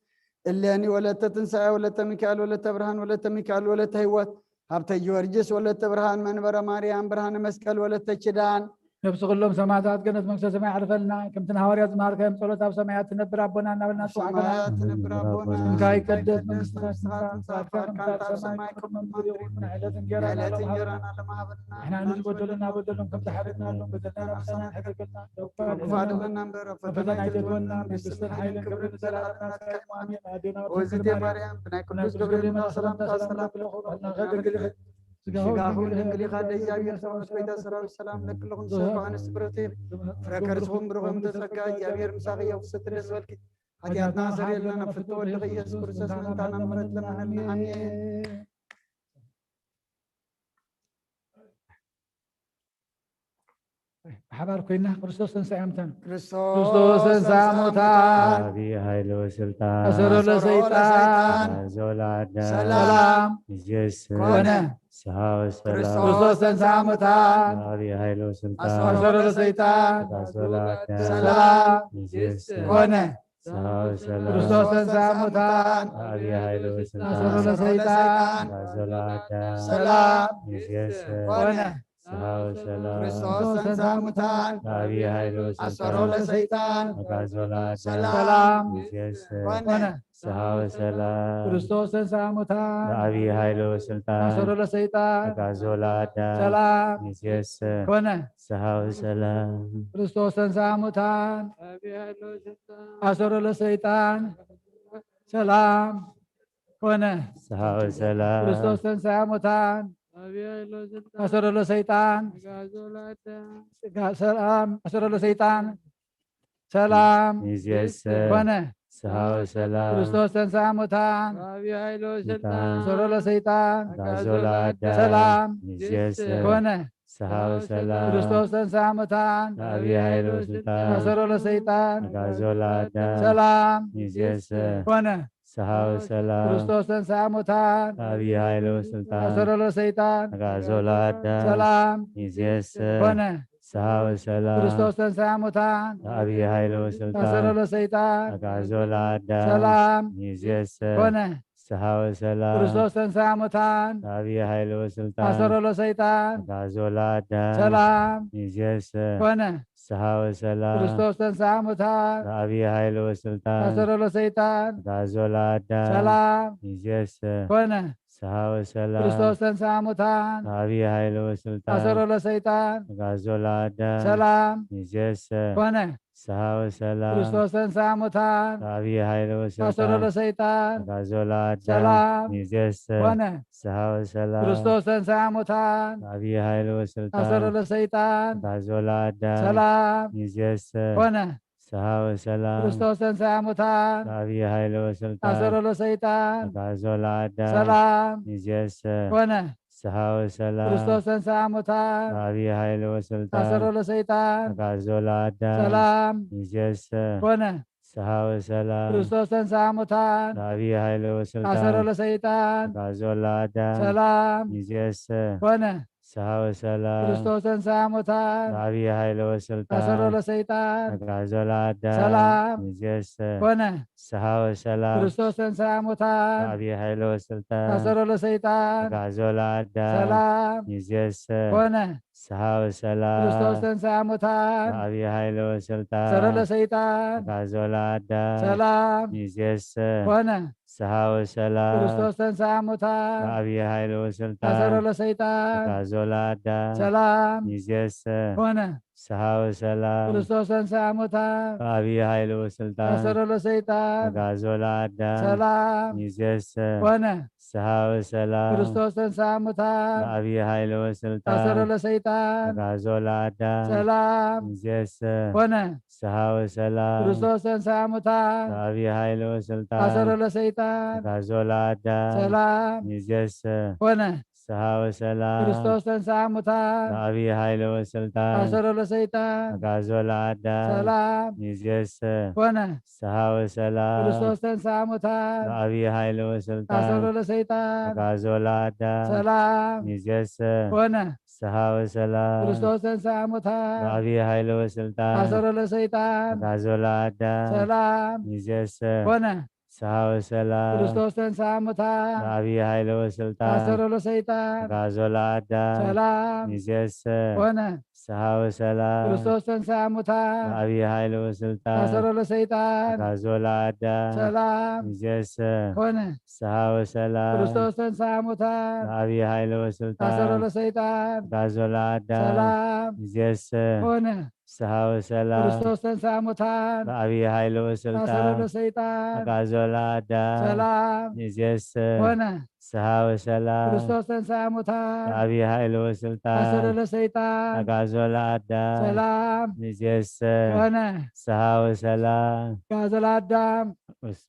እሌኒ፣ ወለተ ትንሳኤ፣ ወለተ ሚካኤል፣ ወለተ ብርሃን፣ ወለተ ሚካኤል፣ ወለተ ህይወት፣ ሃብተ ጊዮርጊስ፣ ወለተ ብርሃን፣ መንበረ ማርያም፣ ብርሃነ መስቀል፣ ወለተ ኪዳን፣ ነብሲ ኩሎም ሰማዕታት ገነት መንግስተ ሰማይ ያዕርፈልና። ከምቲ ንሃዋርያት ዝመሃርካዮም ጸሎት ኣብ ሰማያት ትነብር ኣቦና እናበልና ኣብ ንጽውዓካ። ሰማያት ትነብር ኣቦና፣ ስምካ ይቀደስ፣ መንግስትኻ ትምጻእ፣ ፍቃድካ ከምቲ ኣብ ሰማይ ከምኡ ኣብ ምድሪ ይኹን። ዕለት እንጀራና የዕለት ሎም እንጀራና ሃበና። ሎም ሃበና። ንሕና ንዝበደሉና በደሎም ከም ዝሓረድናሎም በደልና ንሕና ንሓስብ ኣይተግበና። ክፉእ ኣድሕነና እምበር፣ ኣብ ፈተና ኣይተእትወና። መንግስትን ሓይልን ክብርን ንዘለኣለም ናትካ እዩ። ኣሜን። ኣዴና ኦዝቴ ማርያም፣ ብናይ ቅዱስ ገብርኤል መልኣኽ ሰላምታ ሰላም ንብለኹም። ስጋኹም ድንግል ኢኻ፣ ደቂ እግዚኣብሔር ሰብኣዊት፣ ጎይታ ሰራዊት፣ ሰላም ለኪ ኣለኹ፣ ንስኺ እኮ ኣንስቲ ብርኽቲ ኢኺ፣ ፍረ ከርስኹም ብሩኽ እዩ። ተጸጋ እግዚኣብሔር ምሳኺ እዩ። ፍስሕቲ ደስ በልኪ፣ ሓጢኣትና ሰሪየልና፣ ናብ ፍትወ ወልድኺ ኢየሱስ ክርስቶስ ምእንታና ምሕረት ለምነልና። ኣሜን። ብሓባር ኮይና፣ ክርስቶስ ተንሥአ እሙታን። ክርስቶስ ተንሥአ እሙታን። ዓቢ ኃይል ወስልጣን። ኣሰሮ ለሰይጣን። ኣዞ ለአዳም። ሰላም። ይሴስ። ኮነ። ስሃ ወሰላም። ክርስቶስ ተንሥአ እሙታን። ዓቢ ኃይል ወስልጣን። ኣሰሮ ለሰይጣን። ኣዞ ለአዳም። ሰላም። ይሴስ። ኮነ። ስሃ ወሰላም። ክርስቶስ ተንሥአ እሙታን። ዓቢ ኃይል ወስልጣን። ኣሰሮ ለሰይጣን። ኣዞ ለአዳም። ሰላም። ይሴስ። ኮነ። ስሃ ወሰላም። ክርስቶስ ተንሥአ እሙታን። ዓቢ ኃይል ወስልጣን። ኣሰሮ ለሰይጣን። ኣጋዞ ለአዳም። ሰላም። ይሴስ። ኮነ። ስሃ ወሰላም። ክርስቶስ ተንሥአ እሙታን። ዓቢ ኃይል ወስልጣን። ኣሰሮ ለሰይጣን። ኣጋዞ ለአዳም። ሰላም። ይሴስ። ኮነ። ስሃ ወሰላም። ክርስቶስ ተንሥአ እሙታን። ዓቢ ኃይል ወስልጣን። ኣሰሮ ለሰይጣን። ሰላም። ኮነ። ስሃ ወሰላም። ክርስቶስ ተንሥአ እሙታን። ዓቢ ኃይል ወስልጣን። ኣሰሮ ለሰይጣን። ኣጋዞ ለአዳም። ስጋ-፣ ሰላም። ኣሰሮ ለሰይጣን። ሰላም። ይዜሰ። ኮነ። ስሃ ወሰላም። ክርስቶስ ተንሥአ እሙታን። ዓቢ ኃይል ወስልጣን። ኣሰሮ ለሰይጣን። ኣጋዞ ለአዳም። ሰላም። ይዜሰ። ኮነ። ስሃ ወሰላም። ክርስቶስ ተንሥአ እሙታን። ዓቢ ኃይል ወስልጣን። ኣሰሮ ለሰይጣን። ኣጋዞ ለአዳም። ሰላም። ይዜሰ። ኮነ። ስሃ ወሰላም። ክርስቶስ ተንሥአ እሙታን። ዓቢ ኃይል ወስልጣን። ኣሰሮ ለሰይጣን። ኣጋዞ ለአዳም። ሰላም። ይዜሰ። ኮነ። ስሃ ወሰላም። ክርስቶስ ተንሥአ እሙታን። ዓቢ ኃይል ወስልጣን። ኣሰሮ ለሰይጣን። ኣጋዞ ለአዳም። ሰላም። ይዜሰ። ኮነ። ስሃ ወሰላም። ክርስቶስ ተንሥአ እሙታን። ዓቢ ኃይል ወስልጣን። ኣሰሮ ለሰይጣን። ኣጋዞ ለአዳም። ሰላም። ይዜሰ። ኮነ። ስሃ ወሰላም። ክርስቶስ ተንሥአ እሙታን። ዓቢ ኃይል ወስልጣን። ኣሰሮ ለሰይጣን። ኣጋዞ ለአዳም። ሰላም። ይዜሰ። ኮነ። ስሃ ወሰላም። ክርስቶስ ተንሥአ እሙታን። ዓቢ ኃይል ወስልጣን። ኣሰሮ ለሰይጣን። ኣጋዞ ለአዳም። ሰላም። ይዜሰ። ኮነ። ስሃ ወሰላም። ክርስቶስ ተንሥአ እሙታን። ዓቢ ኃይል ወስልጣን። ኣሰሮ ለሰይጣን። ኣጋዞ ለአዳም። ሰላም። ይዜሰ። ኮነ። ስሃ ወሰላም። ክርስቶስ ተንሥአ እሙታን። ዓቢ ኃይል ወስልጣን። ኣሰሮ ለሰይጣን። ኣጋዞ ለአዳም። ሰላም። ይዜሰ። ኮነ። ስሃ ወሰላም። ክርስቶስ ተንሥአ እሙታን። ዓቢ ኃይል ወስልጣን። ኣሰሮ ለሰይጣን። ኣጋዞ ለአዳም። ሰላም። ይዜሰ። ኮነ። ስሃ ወሰላም። ክርስቶስ ተንሥአ እሙታን። ዓቢ ኃይል ወስልጣን። ኣሰሮ ለሰይጣን። ኣጋዞ ለአዳም። ሰላም። ይዜሰ። ኮነ። ስሃ ወሰላም። ክርስቶስ ተንሥአ እሙታን። ዓቢ ኃይል ወስልጣን። ኣሰሮ ለሰይጣን። ኣጋዞ ለአዳም። ሰላም። ይዜሰ። ኮነ። ስሃ ወሰላም። ክርስቶስ ተንሥአ እሙታን። ዓቢ ኃይል ወስልጣን። ኣሰሮ ለሰይጣን። ኣጋዞ ለአዳም። ሰላም። ይዜሰ። ኮነ። ስሃ ወሰላም። ክርስቶስ ተንሥአ እሙታን። ዓቢ ኃይል ወስልጣን። ኣሰሮ ለሰይጣን። ኣጋዞ ለአዳም። ሰላም። ይዜሰ። ኮነ። ስሃ ወሰላም። ክርስቶስ ተንሥአ እሙታን። ዓቢ ኃይል ወስልጣን። ኣሰሮ ለሰይጣን። ኣጋዞ ለአዳም። ሰላም። ይዜሰ። ኮነ። ስሃ ወሰላም። ክርስቶስ ተንሥአ እሙታን። ዓቢ ኃይል ወስልጣን። ኣሰሮ ለሰይጣን። ኣጋዞ ለአዳም። ሰላም። ይዜሰ። ኮነ። ስሃ ወሰላም። ክርስቶስ ተንሥአ እሙታን። ዓቢ ኃይል ወስልጣን። ኣሰሮ ለሰይጣን። ኣጋዞ ለአዳም። ሰላም። ይዜሰ። ኮነ። ፍስሐ ወሰላም። ክርስቶስ ተንሥአ እሙታን በአብይ ኃይል ወስልጣን አሰሮ ለሰይጣን አግዓዞ ለአዳም ሰላም እምይእዜሰ ኮነ። ፍስሐ ወሰላም። ክርስቶስ ተንሥአ እሙታን በአብይ ኃይል ወስልጣን አሰሮ ለሰይጣን አግዓዞ ለአዳም ሰላም እምይእዜሰ ኮነ። ፍስሐ ወሰላም። ክርስቶስ ተንሥአ እሙታን በአብይ ኃይል ወስልጣን አሰሮ ለሰይጣን አግዓዞ ለአዳም ሰላም እምይእዜሰ ኮነ። ፍስሐ ወሰላም። ክርስቶስ ተንሥአ እሙታን በአብይ ኃይል ወስልጣን አሰሮ ለሰይጣን አግዓዞ ለአዳም ሰላም እምይእዜሰ ኮነ። ፍስሐ ወሰላም። ክርስቶስ ተንሥአ እሙታን በአብይ ኃይል ወስልጣን አሰሮ ለሰይጣን አግዓዞ ለአዳም ሰላም እምይእዜሰ ኮነ። ፍስሐ ወሰላም። ክርስቶስ ተንሥአ እሙታን በአብይ ኃይል ወስልጣን አሰሮ ለሰይጣን አግዓዞ ለአዳም ሰላም እምይእዜሰ ኮነ። ፍስሐ ወሰላም። ክርስቶስ ተንሥአ እሙታን በአብይ ኃይል ወስልጣን አሰሮ ለሰይጣን አግዓዞ ለአዳም ሰላም እምይእዜሰ ኮነ። ፍስሐ ወሰላም። ክርስቶስ ተንሥአ እሙታን በአብይ ኃይል ወስልጣን አሰሮ ለሰይጣን አግዓዞ ለአዳም ሰላም እምይእዜሰ ኮነ። ፍስሐ ወሰላም። ክርስቶስ ተንሥአ እሙታን በአብይ ኃይል አሰሮ ወስልጣን ለሰይጣን አግዓዞ ለአዳም ሰላም እምይእዜሰ ኮነ። ፍስሐ ወሰላም። ክርስቶስ ተንሥአ እሙታን በአብይ ኃይል አሰሮ ወስልጣን ለሰይጣን አግዓዞ ለአዳም ሰላም እምይእዜሰ ኮነ። ፍስሐ ወሰላም። አግዓዞ ለአዳም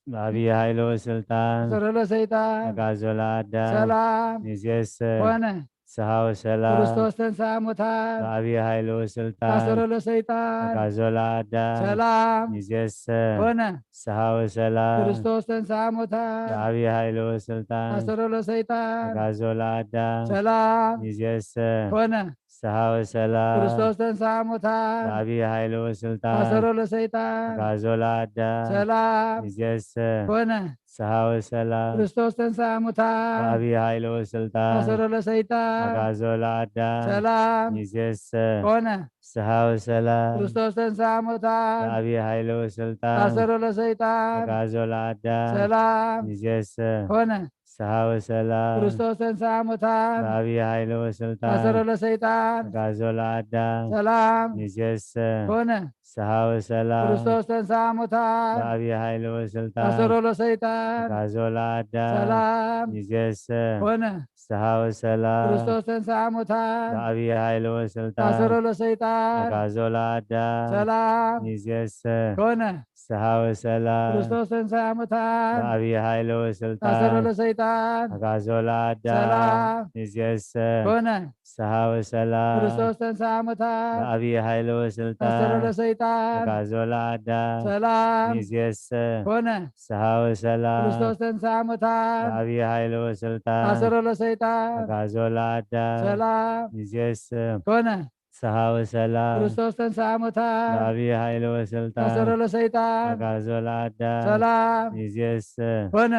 በአብይ ኃይል ወስልጣን አሰሮ ለሰይጣን አግዓዞ ለአዳም ሰላም እምይእዜሰ ኮነ። ፍስሐ ወሰላም። ክርስቶስ ተንሥአ እሙታን በአብይ ኃይል ወስልጣን አሰሮ ለሰይጣን አግዓዞ ለአዳም ሰላም እምይእዜሰ ኮነ። ፍስሐ ወሰላም። ክርስቶስ ተንሥአ እሙታን በአብይ ኃይል ወስልጣን አሰሮ ለሰይጣን አግዓዞ ለአዳም ሰላም እምይእዜሰ ኮነ። ፍስሐ ወሰላም። ክርስቶስ ተንሥአ እሙታን በአብይ ኃይል ወስልጣን አሰሮ ለሰይጣን አግዓዞ ለአዳም ሰላም እምይእዜሰ ኮነ። ፍስሐ ወሰላም። ክርስቶስ ተንሥአ እሙታን በአብይ ኃይል ወስልጣን አሰሮ ለሰይጣን አግዓዞ ለአዳም ሰላም እምይእዜሰ ኮነ። ፍስሐ ወሰላም። ክርስቶስ ተንሥአ እሙታን በአብይ ኃይል ወስልጣን አሰሮ ለሰይጣን አግዓዞ ለአዳም ሰላም እምይእዜሰ ኮነ። ፍስሐ ወሰላም። ክርስቶስ ተንሥአ እሙታን በአብይ ኃይል ወስልጣን አሰሮ ለሰይጣን አግዓዞ ለአዳም ሰላም እምይእዜሰ ኮነ። ፍስሐ ወሰላም። ክርስቶስ ተንሥአ እሙታን በአብይ ኃይል ወስልጣን አሰሮ ለሰይጣን አግዓዞ ለአዳም ሰላም እምይእዜሰ ኮነ። ፍስሐ ወሰላም። ክርስቶስ ተንሥአ እሙታን በአብይ ኃይል ወስልጣን አሰሮ ለሰይጣን አግዓዞ ለአዳም ሰላም እምይእዜሰ ኮነ። ፍስሐ ወሰላም። ክርስቶስ ተንሥአ እሙታን በአብይ ኃይል አሰሮ ወስልጣን ለሰይጣን አግዓዞ ለአዳም ሰላም እምይእዜሰ ኮነ። ፍስሐ ወሰላም። ክርስቶስ ተንሥአ እሙታን በአብይ ኃይል አሰሮ ወስልጣን ለሰይጣን አግዓዞ ለአዳም ሰላም እምይእዜሰ ኮነ። ፍስሐ ወሰላም። ክርስቶስ ተንሥአ እሙታን በአብይ ኃይል ወስልጣን አሰሮ ለሰይጣን አግዓዞ ለአዳም ሰላም እምይእዜሰ ኮነ። ፍስሐ ወሰላም። ክርስቶስ ተንሥአ እሙታን በአብይ ኃይል ወስልጣን አሰሮ ለሰይጣን አግዓዞ ለአዳም ሰላም እምይእዜሰ ኮነ።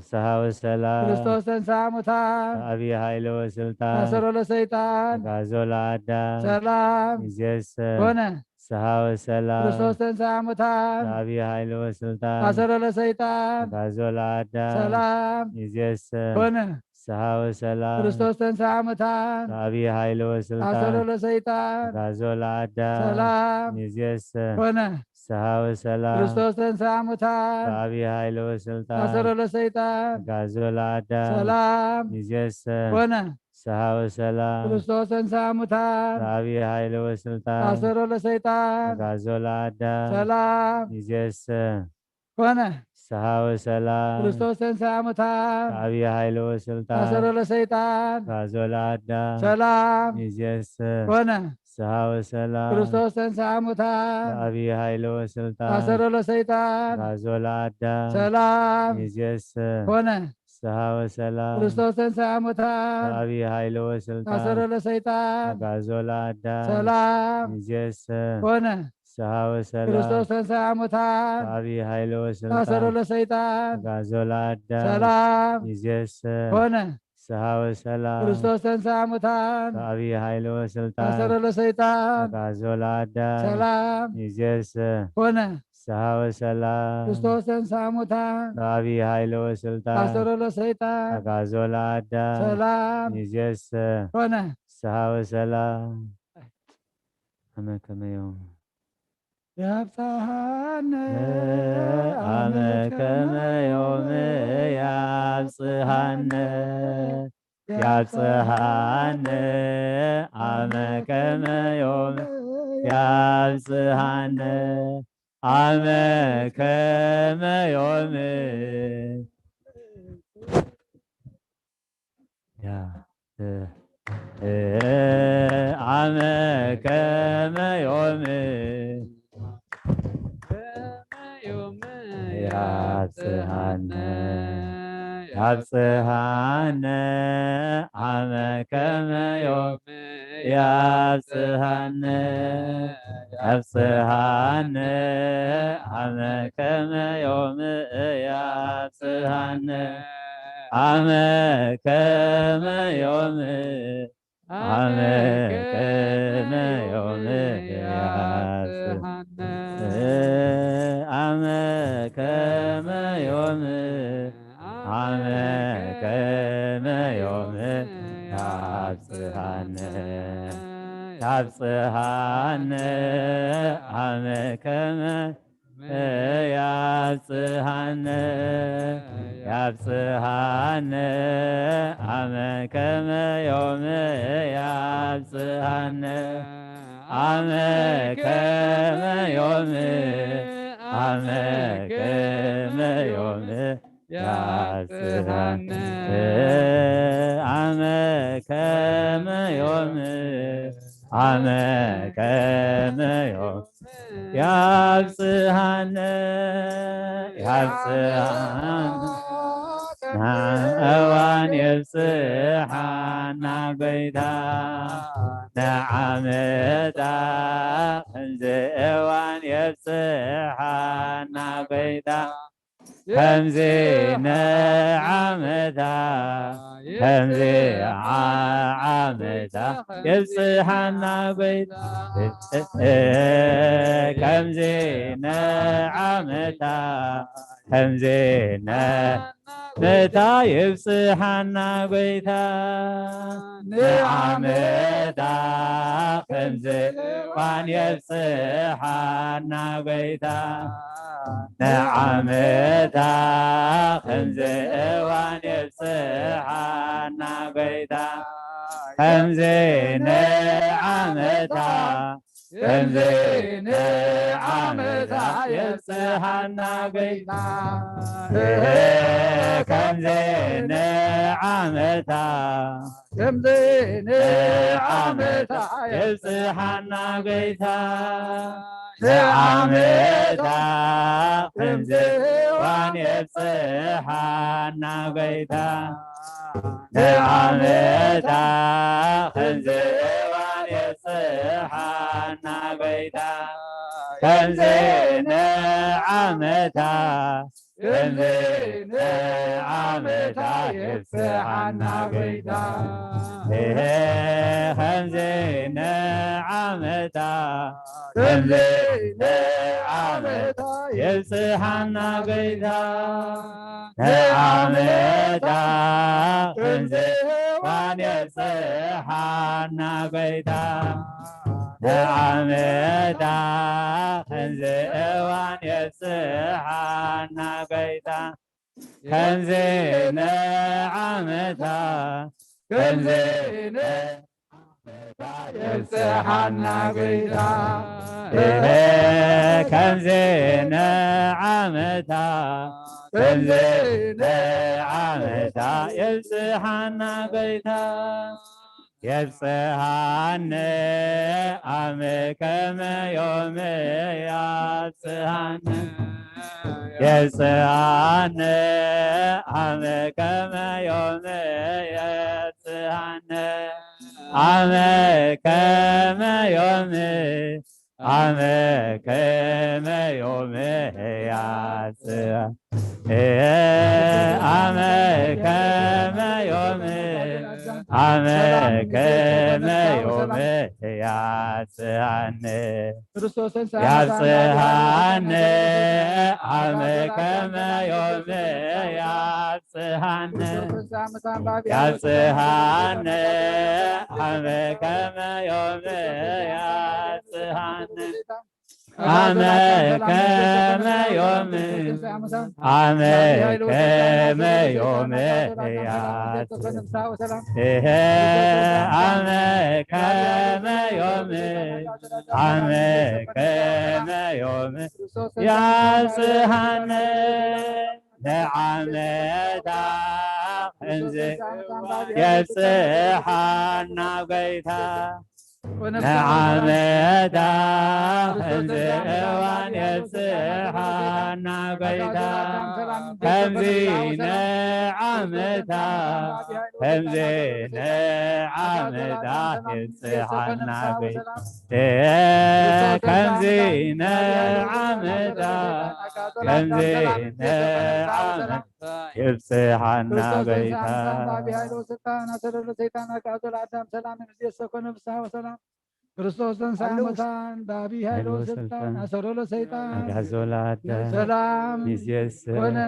ፍስሐ ወሰላም። ክርስቶስ ተንሥአ እሙታን በአብይ ኃይል ወስልጣን አሰሮ ለሰይጣን አግዓዞ ለአዳም ሰላም እምይእዜሰ ኮነ። ፍስሐ ወሰላም። ክርስቶስ ተንሥአ እሙታን በአብይ ኃይል ወስልጣን አሰሮ ለሰይጣን አግዓዞ ለአዳም ሰላም እምይእዜሰ ኮነ። ፍስሐ ወሰላም። ክርስቶስ ተንሥአ እሙታን በአብይ ኃይል አሰሮ ወስልጣን ለሰይጣን አግዓዞ ለአዳም ሰላም እምይእዜሰ ኮነ። ፍስሐ ወሰላም። ክርስቶስ ተንሥአ እሙታን በአብይ ኃይል ወስልጣን አሰሮ ለሰይጣን አግዓዞ ለአዳም ሰላም እምይእዜሰ ኮነ። ፍስሐ ወሰላም። ክርስቶስ ተንሥአ እሙታን በአብይ ኃይል ወስልጣን አሰሮ ለሰይጣን አግዓዞ ለአዳም ሰላም እምይእዜሰ ኮነ። ፍስሐ ወሰላም። ክርስቶስ ተንሥአ እሙታን በአብይ ኃይል ወስልጣን አሰሮ ለሰይጣን አግዓዞ ለአዳም ሰላም እምይእዜሰ ኮነ። ፍስሐ ወሰላም። ክርስቶስ ተንሥአ እሙታን በአብይ ኃይል ወስልጣን አሰሮ ለሰይጣን አግዓዞ ለአዳም ሰላም እምይእዜሰ ኮነ። ፍስሐ ወሰላም። ክርስቶስ ተንሥአ እሙታን በአብይ ኃይል ወስልጣን አሰሮ ለሰይጣን አግዓዞ ለአዳም ሰላም እምይእዜሰ ኮነ። ፍስሐ ወሰላም። ክርስቶስ ተንሥአ እሙታን በአብይ ኃይል አሰሮ ወስልጣን ለሰይጣን አግዓዞ ለአዳም ሰላም እምይእዜሰ ኮነ። ፍስሐ ወሰላም። ክርስቶስ ተንሥአ እሙታን በአብይ ኃይል ወስልጣን አሰሮ ለሰይጣን አግዓዞ ለአዳም ሰላም እምይእዜሰ ኮነ። ፍስሐ ወሰላም። ክርስቶስ ተንሥአ እሙታን በአብይ ኃይል ወስልጣን አሰሮ ለሰይጣን አግዓዞ ለአዳም ሰላም እምይእዜሰ ኮነ። ፍስሐ ወሰላም። አመ ከመ ዮም። ያብጽሓነ ኣመ ከመ ዮም ያብጽሓነ ያብጽሓነ ኣመ ከመ ዮም ያብጽሓነ ኣመ ከመ ዮም ያ- እ- እ- ኣመ ከመ ዮም ያብጽሃነ ያብጽሃነ ኣመ ከመ ዮም ያብጽሃነ ያብጽሃነ ኣመ ከመ ዮም ያብጽሃነ ኣመ ከመ ዮም ኣመ ከመ ዮም ያብጽሃነ ኣመ ከመ ዮም ኣመ ከመ ዮም ያብጽሃነ ያብጽሃነ ኣመ ከመ ያብጽሃነ ያብጽሃነ ኣመ ከመ ዮም ያብጽሃነ ኣመ ከመ ዮም ኣመ ከመ ዮም ያብጽሃነ ኣመ ከመ ዮም ኣመ ከመ ዮም ያብጽሃነ ያብጽሃነ እዋን የብጽሓና ጎይታ ንዓመታ ከምዚ እዋን የብጽሓና ጎይታ ከምዚ ንዓመታ ከምዚ ዓመታ የብጽሓና ጎይታ ከምዚ ንዓመታ ከምዚ ንዓመታ የብጽሓና ጎይታ ንዓመታ ከምዚ እዋን የብጽሓና ጎይታ ንዓመታ ከምዚ እዋን የብጽሓና ጎይታ ከምዚ ንዓመታ ከምዚ ንዓመታ የብጽሓና ጎይታ ከምዚ ንዓመታ ከምዚ ንዓመታ የብጽሓና ጎይታ ንዓመታ ከምዚ እዋን የብጽሓና ጎይታ ንዓመታ ከምዚ እዋን የብጽሓና ጎይታ ከምዚ ንዓመታ ከምዚ ንዓመታ የብጽሓና ጎይታ ከምዚ ንዓመታ ከምዚ ንዓመታ የብጽሓና ጎይታ ንዓመታ ከምዚ እዋን የብጽሓና ጎይታ ንዓመታ ከምዚ እዋን የብጽሓና ጎይታ ከምዚ ንዓመታ ከምዚ ንዓመታ የብጽሓና ጎይታ ከምዚ ንዓመታ ከምዚ ንዓመታ የብጽሓና ጎይታ የብጽሓነ ኣመ ከመ ዮም ያብጽሓነ የብጽሓነ ኣመ ከመ ዮም የብጽሓነ ኣመ ከመ ዮም ኣመ ከመ ዮም ያብጽሓነ ኣመ ከመ ዮም ኣመ ከመ ዮም ያብጽሓነ ክርስቶስን ያብጽሓነ ኣመ ከመ ዮም ያብጽሓነ ያብጽሓነ ኣመ ከመ ዮም ያብጽሓነ ኣመ ከመ ዮም ኣመ ከመ ዮም ያት ኣመ ከመ ዮም ኣመ ከመ ዮም ያጽሃነ ለዓመታ እንዘ የብጽሓና ጐይታ። ንዓመታ እንዚ እዋን የብጽሓና ጐይታ። ከምዚ ንዓመታ ከምዚ ንዓመታ የብጽሓና ጐይታ። ከምዚ ንዓመታ ከምዚ ንዓመታ የብጽሓና ጐይታ። ክርስቶስ ተንሥአ እሙታን በአቢይ ኃይል ወስልጣን አሰሮ ለሰይጣን አግዓዞ ለአዳም ሰላም ይእዜሰ ኮነ።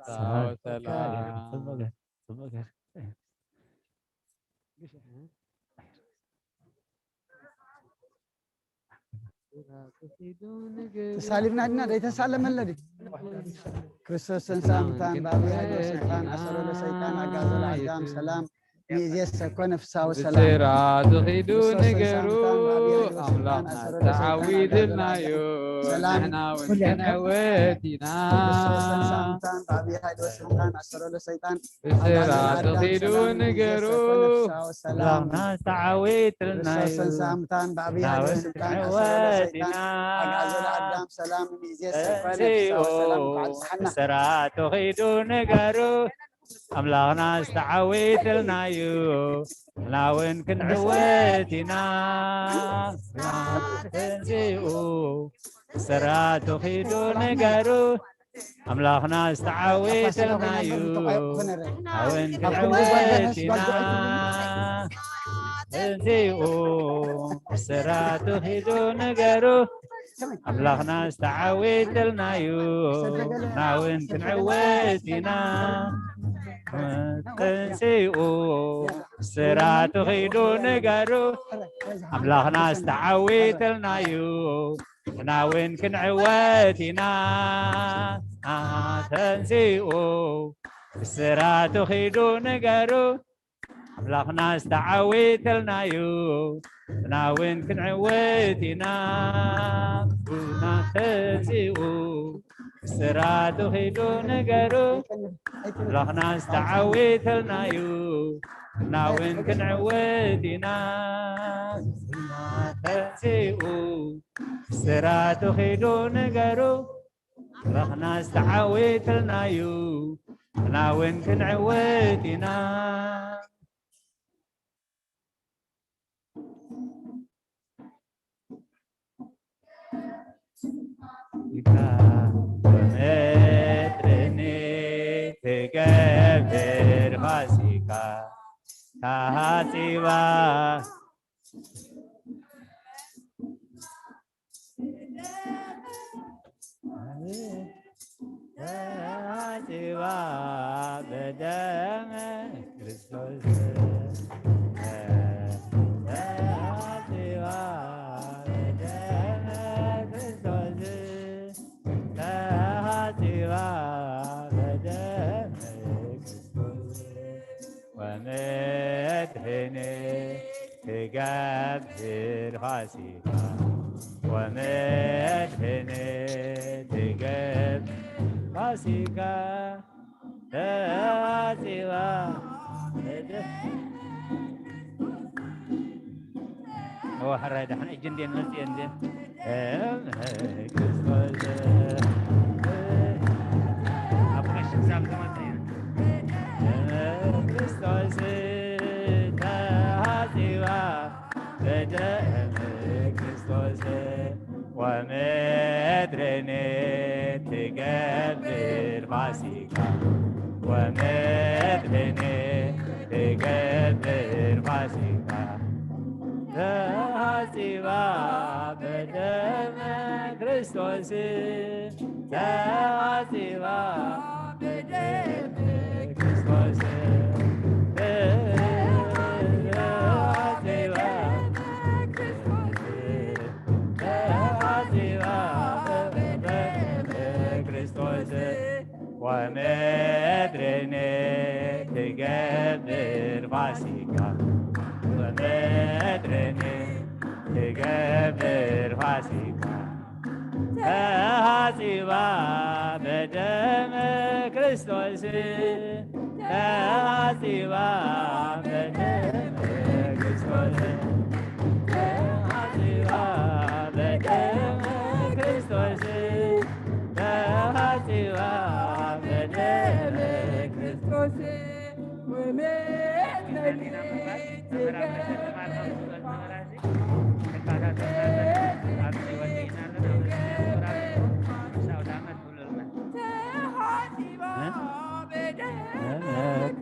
ሰላም። ጽቡቅ ገር፣ ጽቡቅ ገር። ተሳሊምና ድና ደይተሳለመለ ድዩ? ክርስቶስ ተንሥአ እሙታን በአቢይ ኃይል ወስልጣን አሰሮ ለሰይጣን አግዓዞ ለአዳም ሰላም ይእዜሰ ኮነ ፍስሐ ወሰላም። ብስራቱ ኺዱ ንገሩ ኣምላኽና ተዓዊትልናዮ ንሕና እውን ክንዕወት ኢና። ብስራቱ ኺዱ ንገሩ ኣምላኽና ተዓዊትልናዮ ንሕና እውን ክንዕወት ኢና። ብስራቱ ኺዱ ንገሩ ኣምላኽና ዝተዓዊትልናዩ ንሕና እውን ክንዕወት ኢና። ተንሲኡ ብስራቱ ኺዱ ንገሩ ኣምላኽና ዝተዓዊትልናዩ ንሕና እውን ክንዕወት ኢና። ተንሲኡ ብስራቱ ኺዱ ንገሩ ኣምላኽና ዝተዓዊትልናዩ ንሕና እውን ክንዕወት ኢና። ተንሲኡ ብስራቱ ኺዱ ንገሩ ኣምላኽና ዝተዓዊትልናዩ ንሕና እውን ክንዕወት ኢና። ተንሲኡ ብስራቱ ኺዱ ንገሩ ኣምላኽና ዝተዓዊትልናዩ ንሕና እውን ክንዕወት ኢና። ንሕና ተንሲኡ ብስራቱ ኺዱ ንገሩ ኣምላኽና ዝተዓዊትልናዩ ንሕና እውን ክንዕወት ኢና። ንሕና ተንሲኡ ብስራቱ ኺዱ ንገሩ ኣምላኽና ዝተዓዊትልናዩ ንሕና እውን ክንዕወት ኢና። ፋሲካ ወመድኒ ትገብር ፋሲካ ተሃጺባ ተሃጺባ በደመ ክርስቶስ ተሃጺባ በደመ ክርስቶስ ተሃጺባ በደመ ክርስቶስ ወመድህኔ ትገብር ፋሲካ ወመድህኔ ትገብር ፋሲካ ተሃጺባ በደ ኦ፣ ሕራይ ደሓን እጅ እንዴን መጽኤ እንዴን። እም፣ ክርስቶስ፣ ኣብ ቀሺ ክሳብ ዝመጽእ እያ። እም፣ ክርስቶስ ተሃጺባ በደም ክርስቶስ ወምድርኒ ትገብር ፋሲካ ወመድህኔ ትገብር ፋሲካ ተሃጺባ በደመ ክርስቶስ ተሃጺባ በደመ ክርስቶስ ተሃጺባ በደመ ክርስቶስ ተሃጺባ ወምድርኒ ትገብር ፋሲካ ተሃጺባ በደመ ክርስቶስ ተሃጺባ በደመ ክርስቶስ ተሃጺባ በደመ ክርስቶስ ተሃጺባ በደመ ክርስቶስ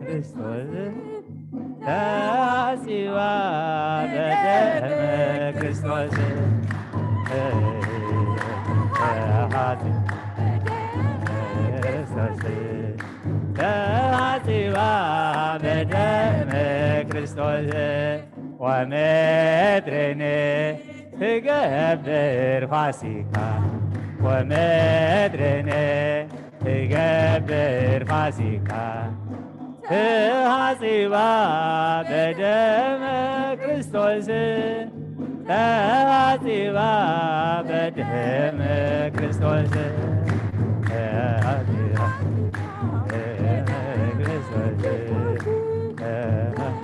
ክርስቶስ ተሐጽባ በደመ ክርስቶስ ተሐጽባ በደመ ክርስቶስ ተሐጽባ በደመ ክርስቶስ ወምድርኒ ትገብር ፋሲካ ወምድርኒ ትገብር ፋሲካ ተሐጽባ በደመ ክርስቶስ ተሐጽባ በደመ ክርስቶስ ተሐጽባ በደመ ክርስቶስ ተሐጽባ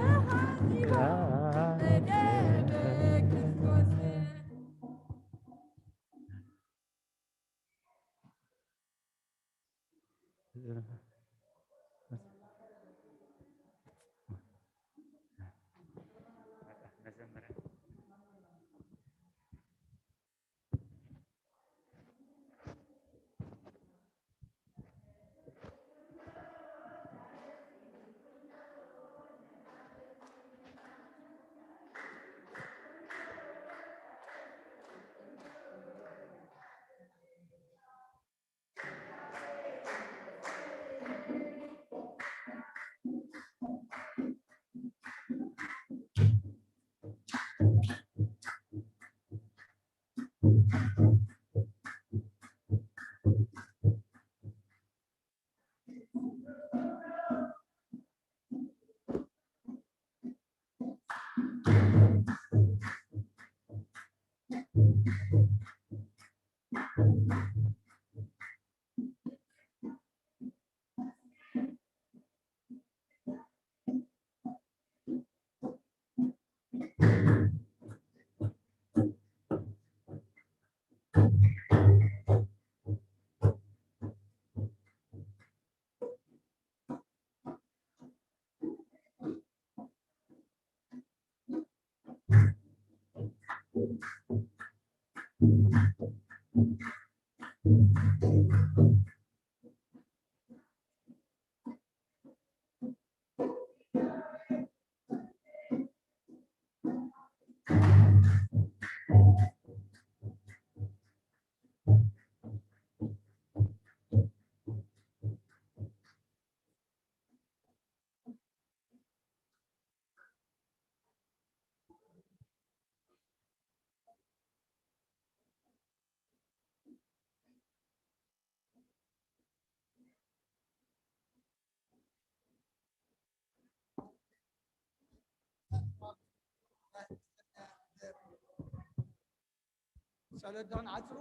ጸሎት ዶ ክንዓጽሩ?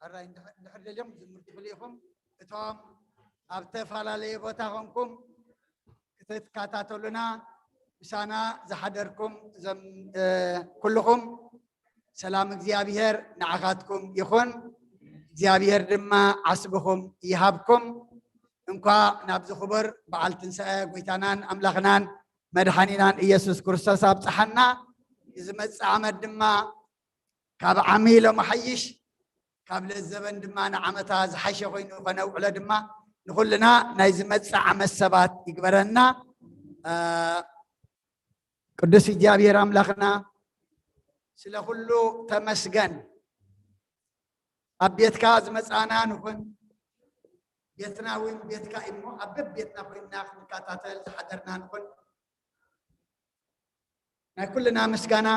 ሕራይ እንድሕር ደልዮም ዝምር ትኽእሉ ኢኹም። እቶም ኣብ ተፈላለየ ቦታ ኾንኩም ክትከታተሉና ምሳና ዝሓደርኩም እዞም ኩልኹም ሰላም እግዚኣብሔር ንዓኻትኩም ይኹን። እግዚኣብሔር ድማ ዓስብኹም ይሃብኩም። እንኳዕ ናብዚ ክቡር በዓል ትንሳኤ ጎይታናን ኣምላኽናን መድሓኒናን ኢየሱስ ክርስቶስ ኣብጽሓና። ንዝመጽእ ዓመት ድማ ካብ ዓሚ ሎመሓይሽ ካብ ለዘበን ድማ ንዓመታ ዝሓሸ ኮይኑ ከነውዕሎ ድማ ንኹልና ናይ ዝመጽእ ዓመት ሰባት ይግበረና። ቅዱስ እግዚኣብሔር ኣምላኽና ስለ ኩሉ ተመስገን። ኣብ ቤትካ ዝመጻና ንኹን፣ ቤትና እውን ቤትካ እሞ ኣብ በቤትና ኮይንና ክንከታተል ዝሓደርና ንኹን። ናይ ኩልና ምስጋና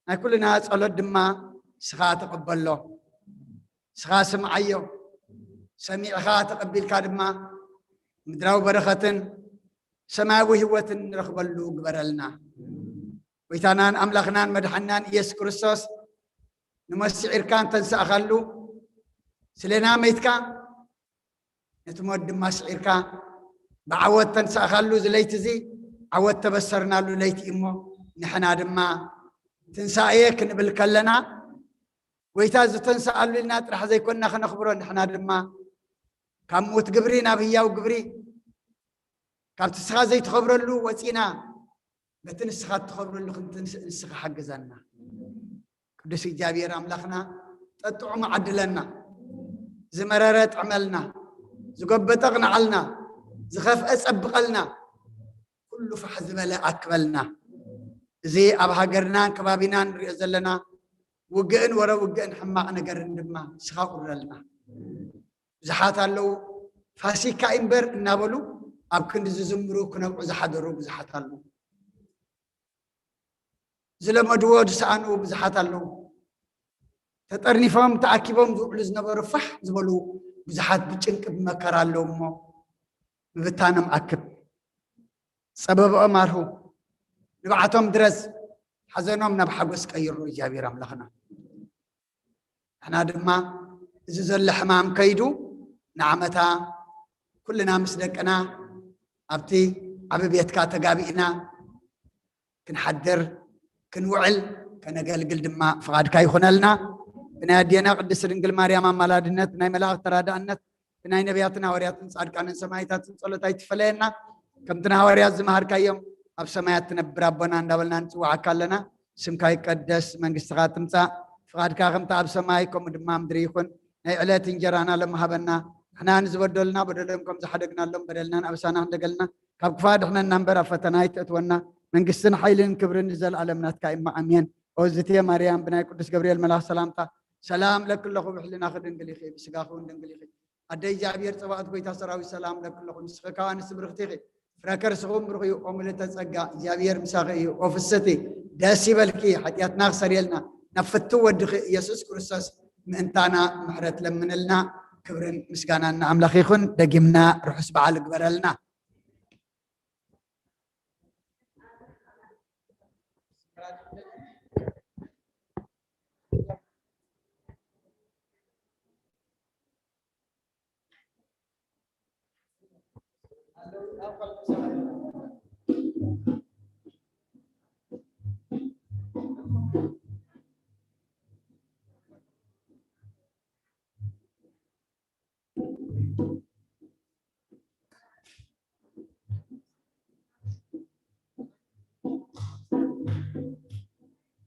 ናይ ኩልና ጸሎት ድማ ንስኻ ተቐበሎ። ንስኻ ስምዓዮ። ሰሚዕኻ ተቐቢልካ ድማ ምድራዊ በረኸትን ሰማያዊ ህይወትን ንረኽበሉ ግበረልና። ጎይታናን ኣምላኽናን መድሓናን ኢየሱስ ክርስቶስ፣ ንሞት ስዒርካ እንተንሳእኻሉ፣ ስሌና መይትካ፣ ነቲ ሞት ድማ ስዒርካ ብዓወት ተንሳእኻሉ፣ እዚ ለይቲ እዚ ዓወት ተበሰርናሉ ለይቲ እዩ። እሞ ንሕና ድማ ትንሳኤ ክንብል ከለና፣ ጎይታ ዝተንሳኣሉ ኢልና ጥራሕ ዘይኮንና ክነኽብሮ፣ ንሕና ድማ ካብ ምዉት ግብሪ ናብ ህያው ግብሪ፣ ካብቲ ንስኻ ዘይትኸብረሉ ወፂና በቲ ንስኻ እትኸብረሉ ክንትንስእ ንስኻ ሓግዘና። ቅዱስ እግዚኣብሔር ኣምላኽና፣ ጠጥዑሙ ዓድለና፣ ዝመረረ ጥዕመልና፣ ዝጎበጠ ቅንዓልና፣ ዝኸፍአ ጸብቐልና፣ ኩሉ ፋሕ ዝበለ ኣክበልና። እዚ ኣብ ሃገርናን ከባቢናን ንሪኦ ዘለና ውግእን ወረ ውግእን ሕማቕ ነገርን ድማ ንስኻ ቁረልና። ብዙሓት ኣለዉ፣ ፋሲካ እምበር እናበሉ ኣብ ክንዲ ዝዝምሩ ክነብዑ ዝሓደሩ ብዙሓት ኣለዉ። ዝለመድዎ ዝሰኣኑ ብዙሓት ኣለዉ። ተጠርኒፎም ተኣኪቦም ዝውዕሉ ዝነበሩ ፋሕ ዝበሉ ብዙሓት ብጭንቂ ብመከራ ኣለዉ እሞ፣ ምብታኖም ኣክብ፣ ጸበብኦም ኣርሁ፣ ንብዓቶም ድረዝ፣ ሓዘኖም ናብ ሓጎስ ቀይሩ እግዚኣብሔር ኣምላኽና። ንሕና ድማ እዚ ዘሎ ሕማም ከይዱ ንዓመታ ኩልና ምስ ደቅና ኣብቲ ዓቢ ቤትካ ተጋቢእና ክንሓድር ክንውዕል ከነገልግል ድማ ፍቓድካ ይኹነልና። ብናይ ኣዴና ቅድስቲ ድንግል ማርያም ኣማላድነት፣ ብናይ መላእኽቲ ተራዳእነት፣ ብናይ ነቢያትን ሃዋርያትን ጻድቃንን ሰማዕታትን ጸሎት ኣይትፈለየና። ከምቲ ንሃዋርያት ዝመሃርካዮም ኣብ ሰማያት ትነብር ኣቦና እንዳበልና ንጽውዓካ ኣለና። ስምካ ይቀደስ፣ መንግስትኻ ትምጻእ፣ ፍቓድካ ከምቲ ኣብ ሰማይ ከምኡ ድማ ኣብ ምድሪ ይኹን። ናይ ዕለት እንጀራና ሎም ሃበና። ንሕና ንዝበደሉና በደሎም ከም ዝሓደግናሎም በደልናን ኣበሳና ክንደገልና፣ ካብ ክፋ ድሕነና እምበር ኣብ ፈተና ኣይትእትወና። መንግስትን ሓይልን ክብርን ንዘለኣለም ናትካ እማ ኣሜን። ኦዝቴ ማርያም ብናይ ቅዱስ ገብርኤል መልኣኽ ሰላምታ ሰላም ለኪ ኣለኹ፣ ብሕልናኺ ድንግል ኢኺ፣ ብስጋኺ እውን ድንግል ኢኺ። ኣደ እግዚኣብሔር ጸባኦት ጎይታ ሰራዊት ሰላም ለኪ ኣለኹ፣ ንስኺ ካብ ኣንስቲ ብርኽቲ ኢኺ፣ ፍረ ከርስኺ እውን ብሩኽ እዩ። ኦ ምልእተ ጸጋ እግዚኣብሔር ምሳኺ እዩ። ኦ ፍስቲ ደስ ይበልኪ፣ ሓጢኣትና ክሰርየልና ናብ ፍትው ወድኺ ኢየሱስ ክርስቶስ ምእንታና ምሕረት ለምንልና። ክብርን ምስጋናን ንኣምላኽ ይኹን። ደጊምና ርሑስ በዓል ግበረልና።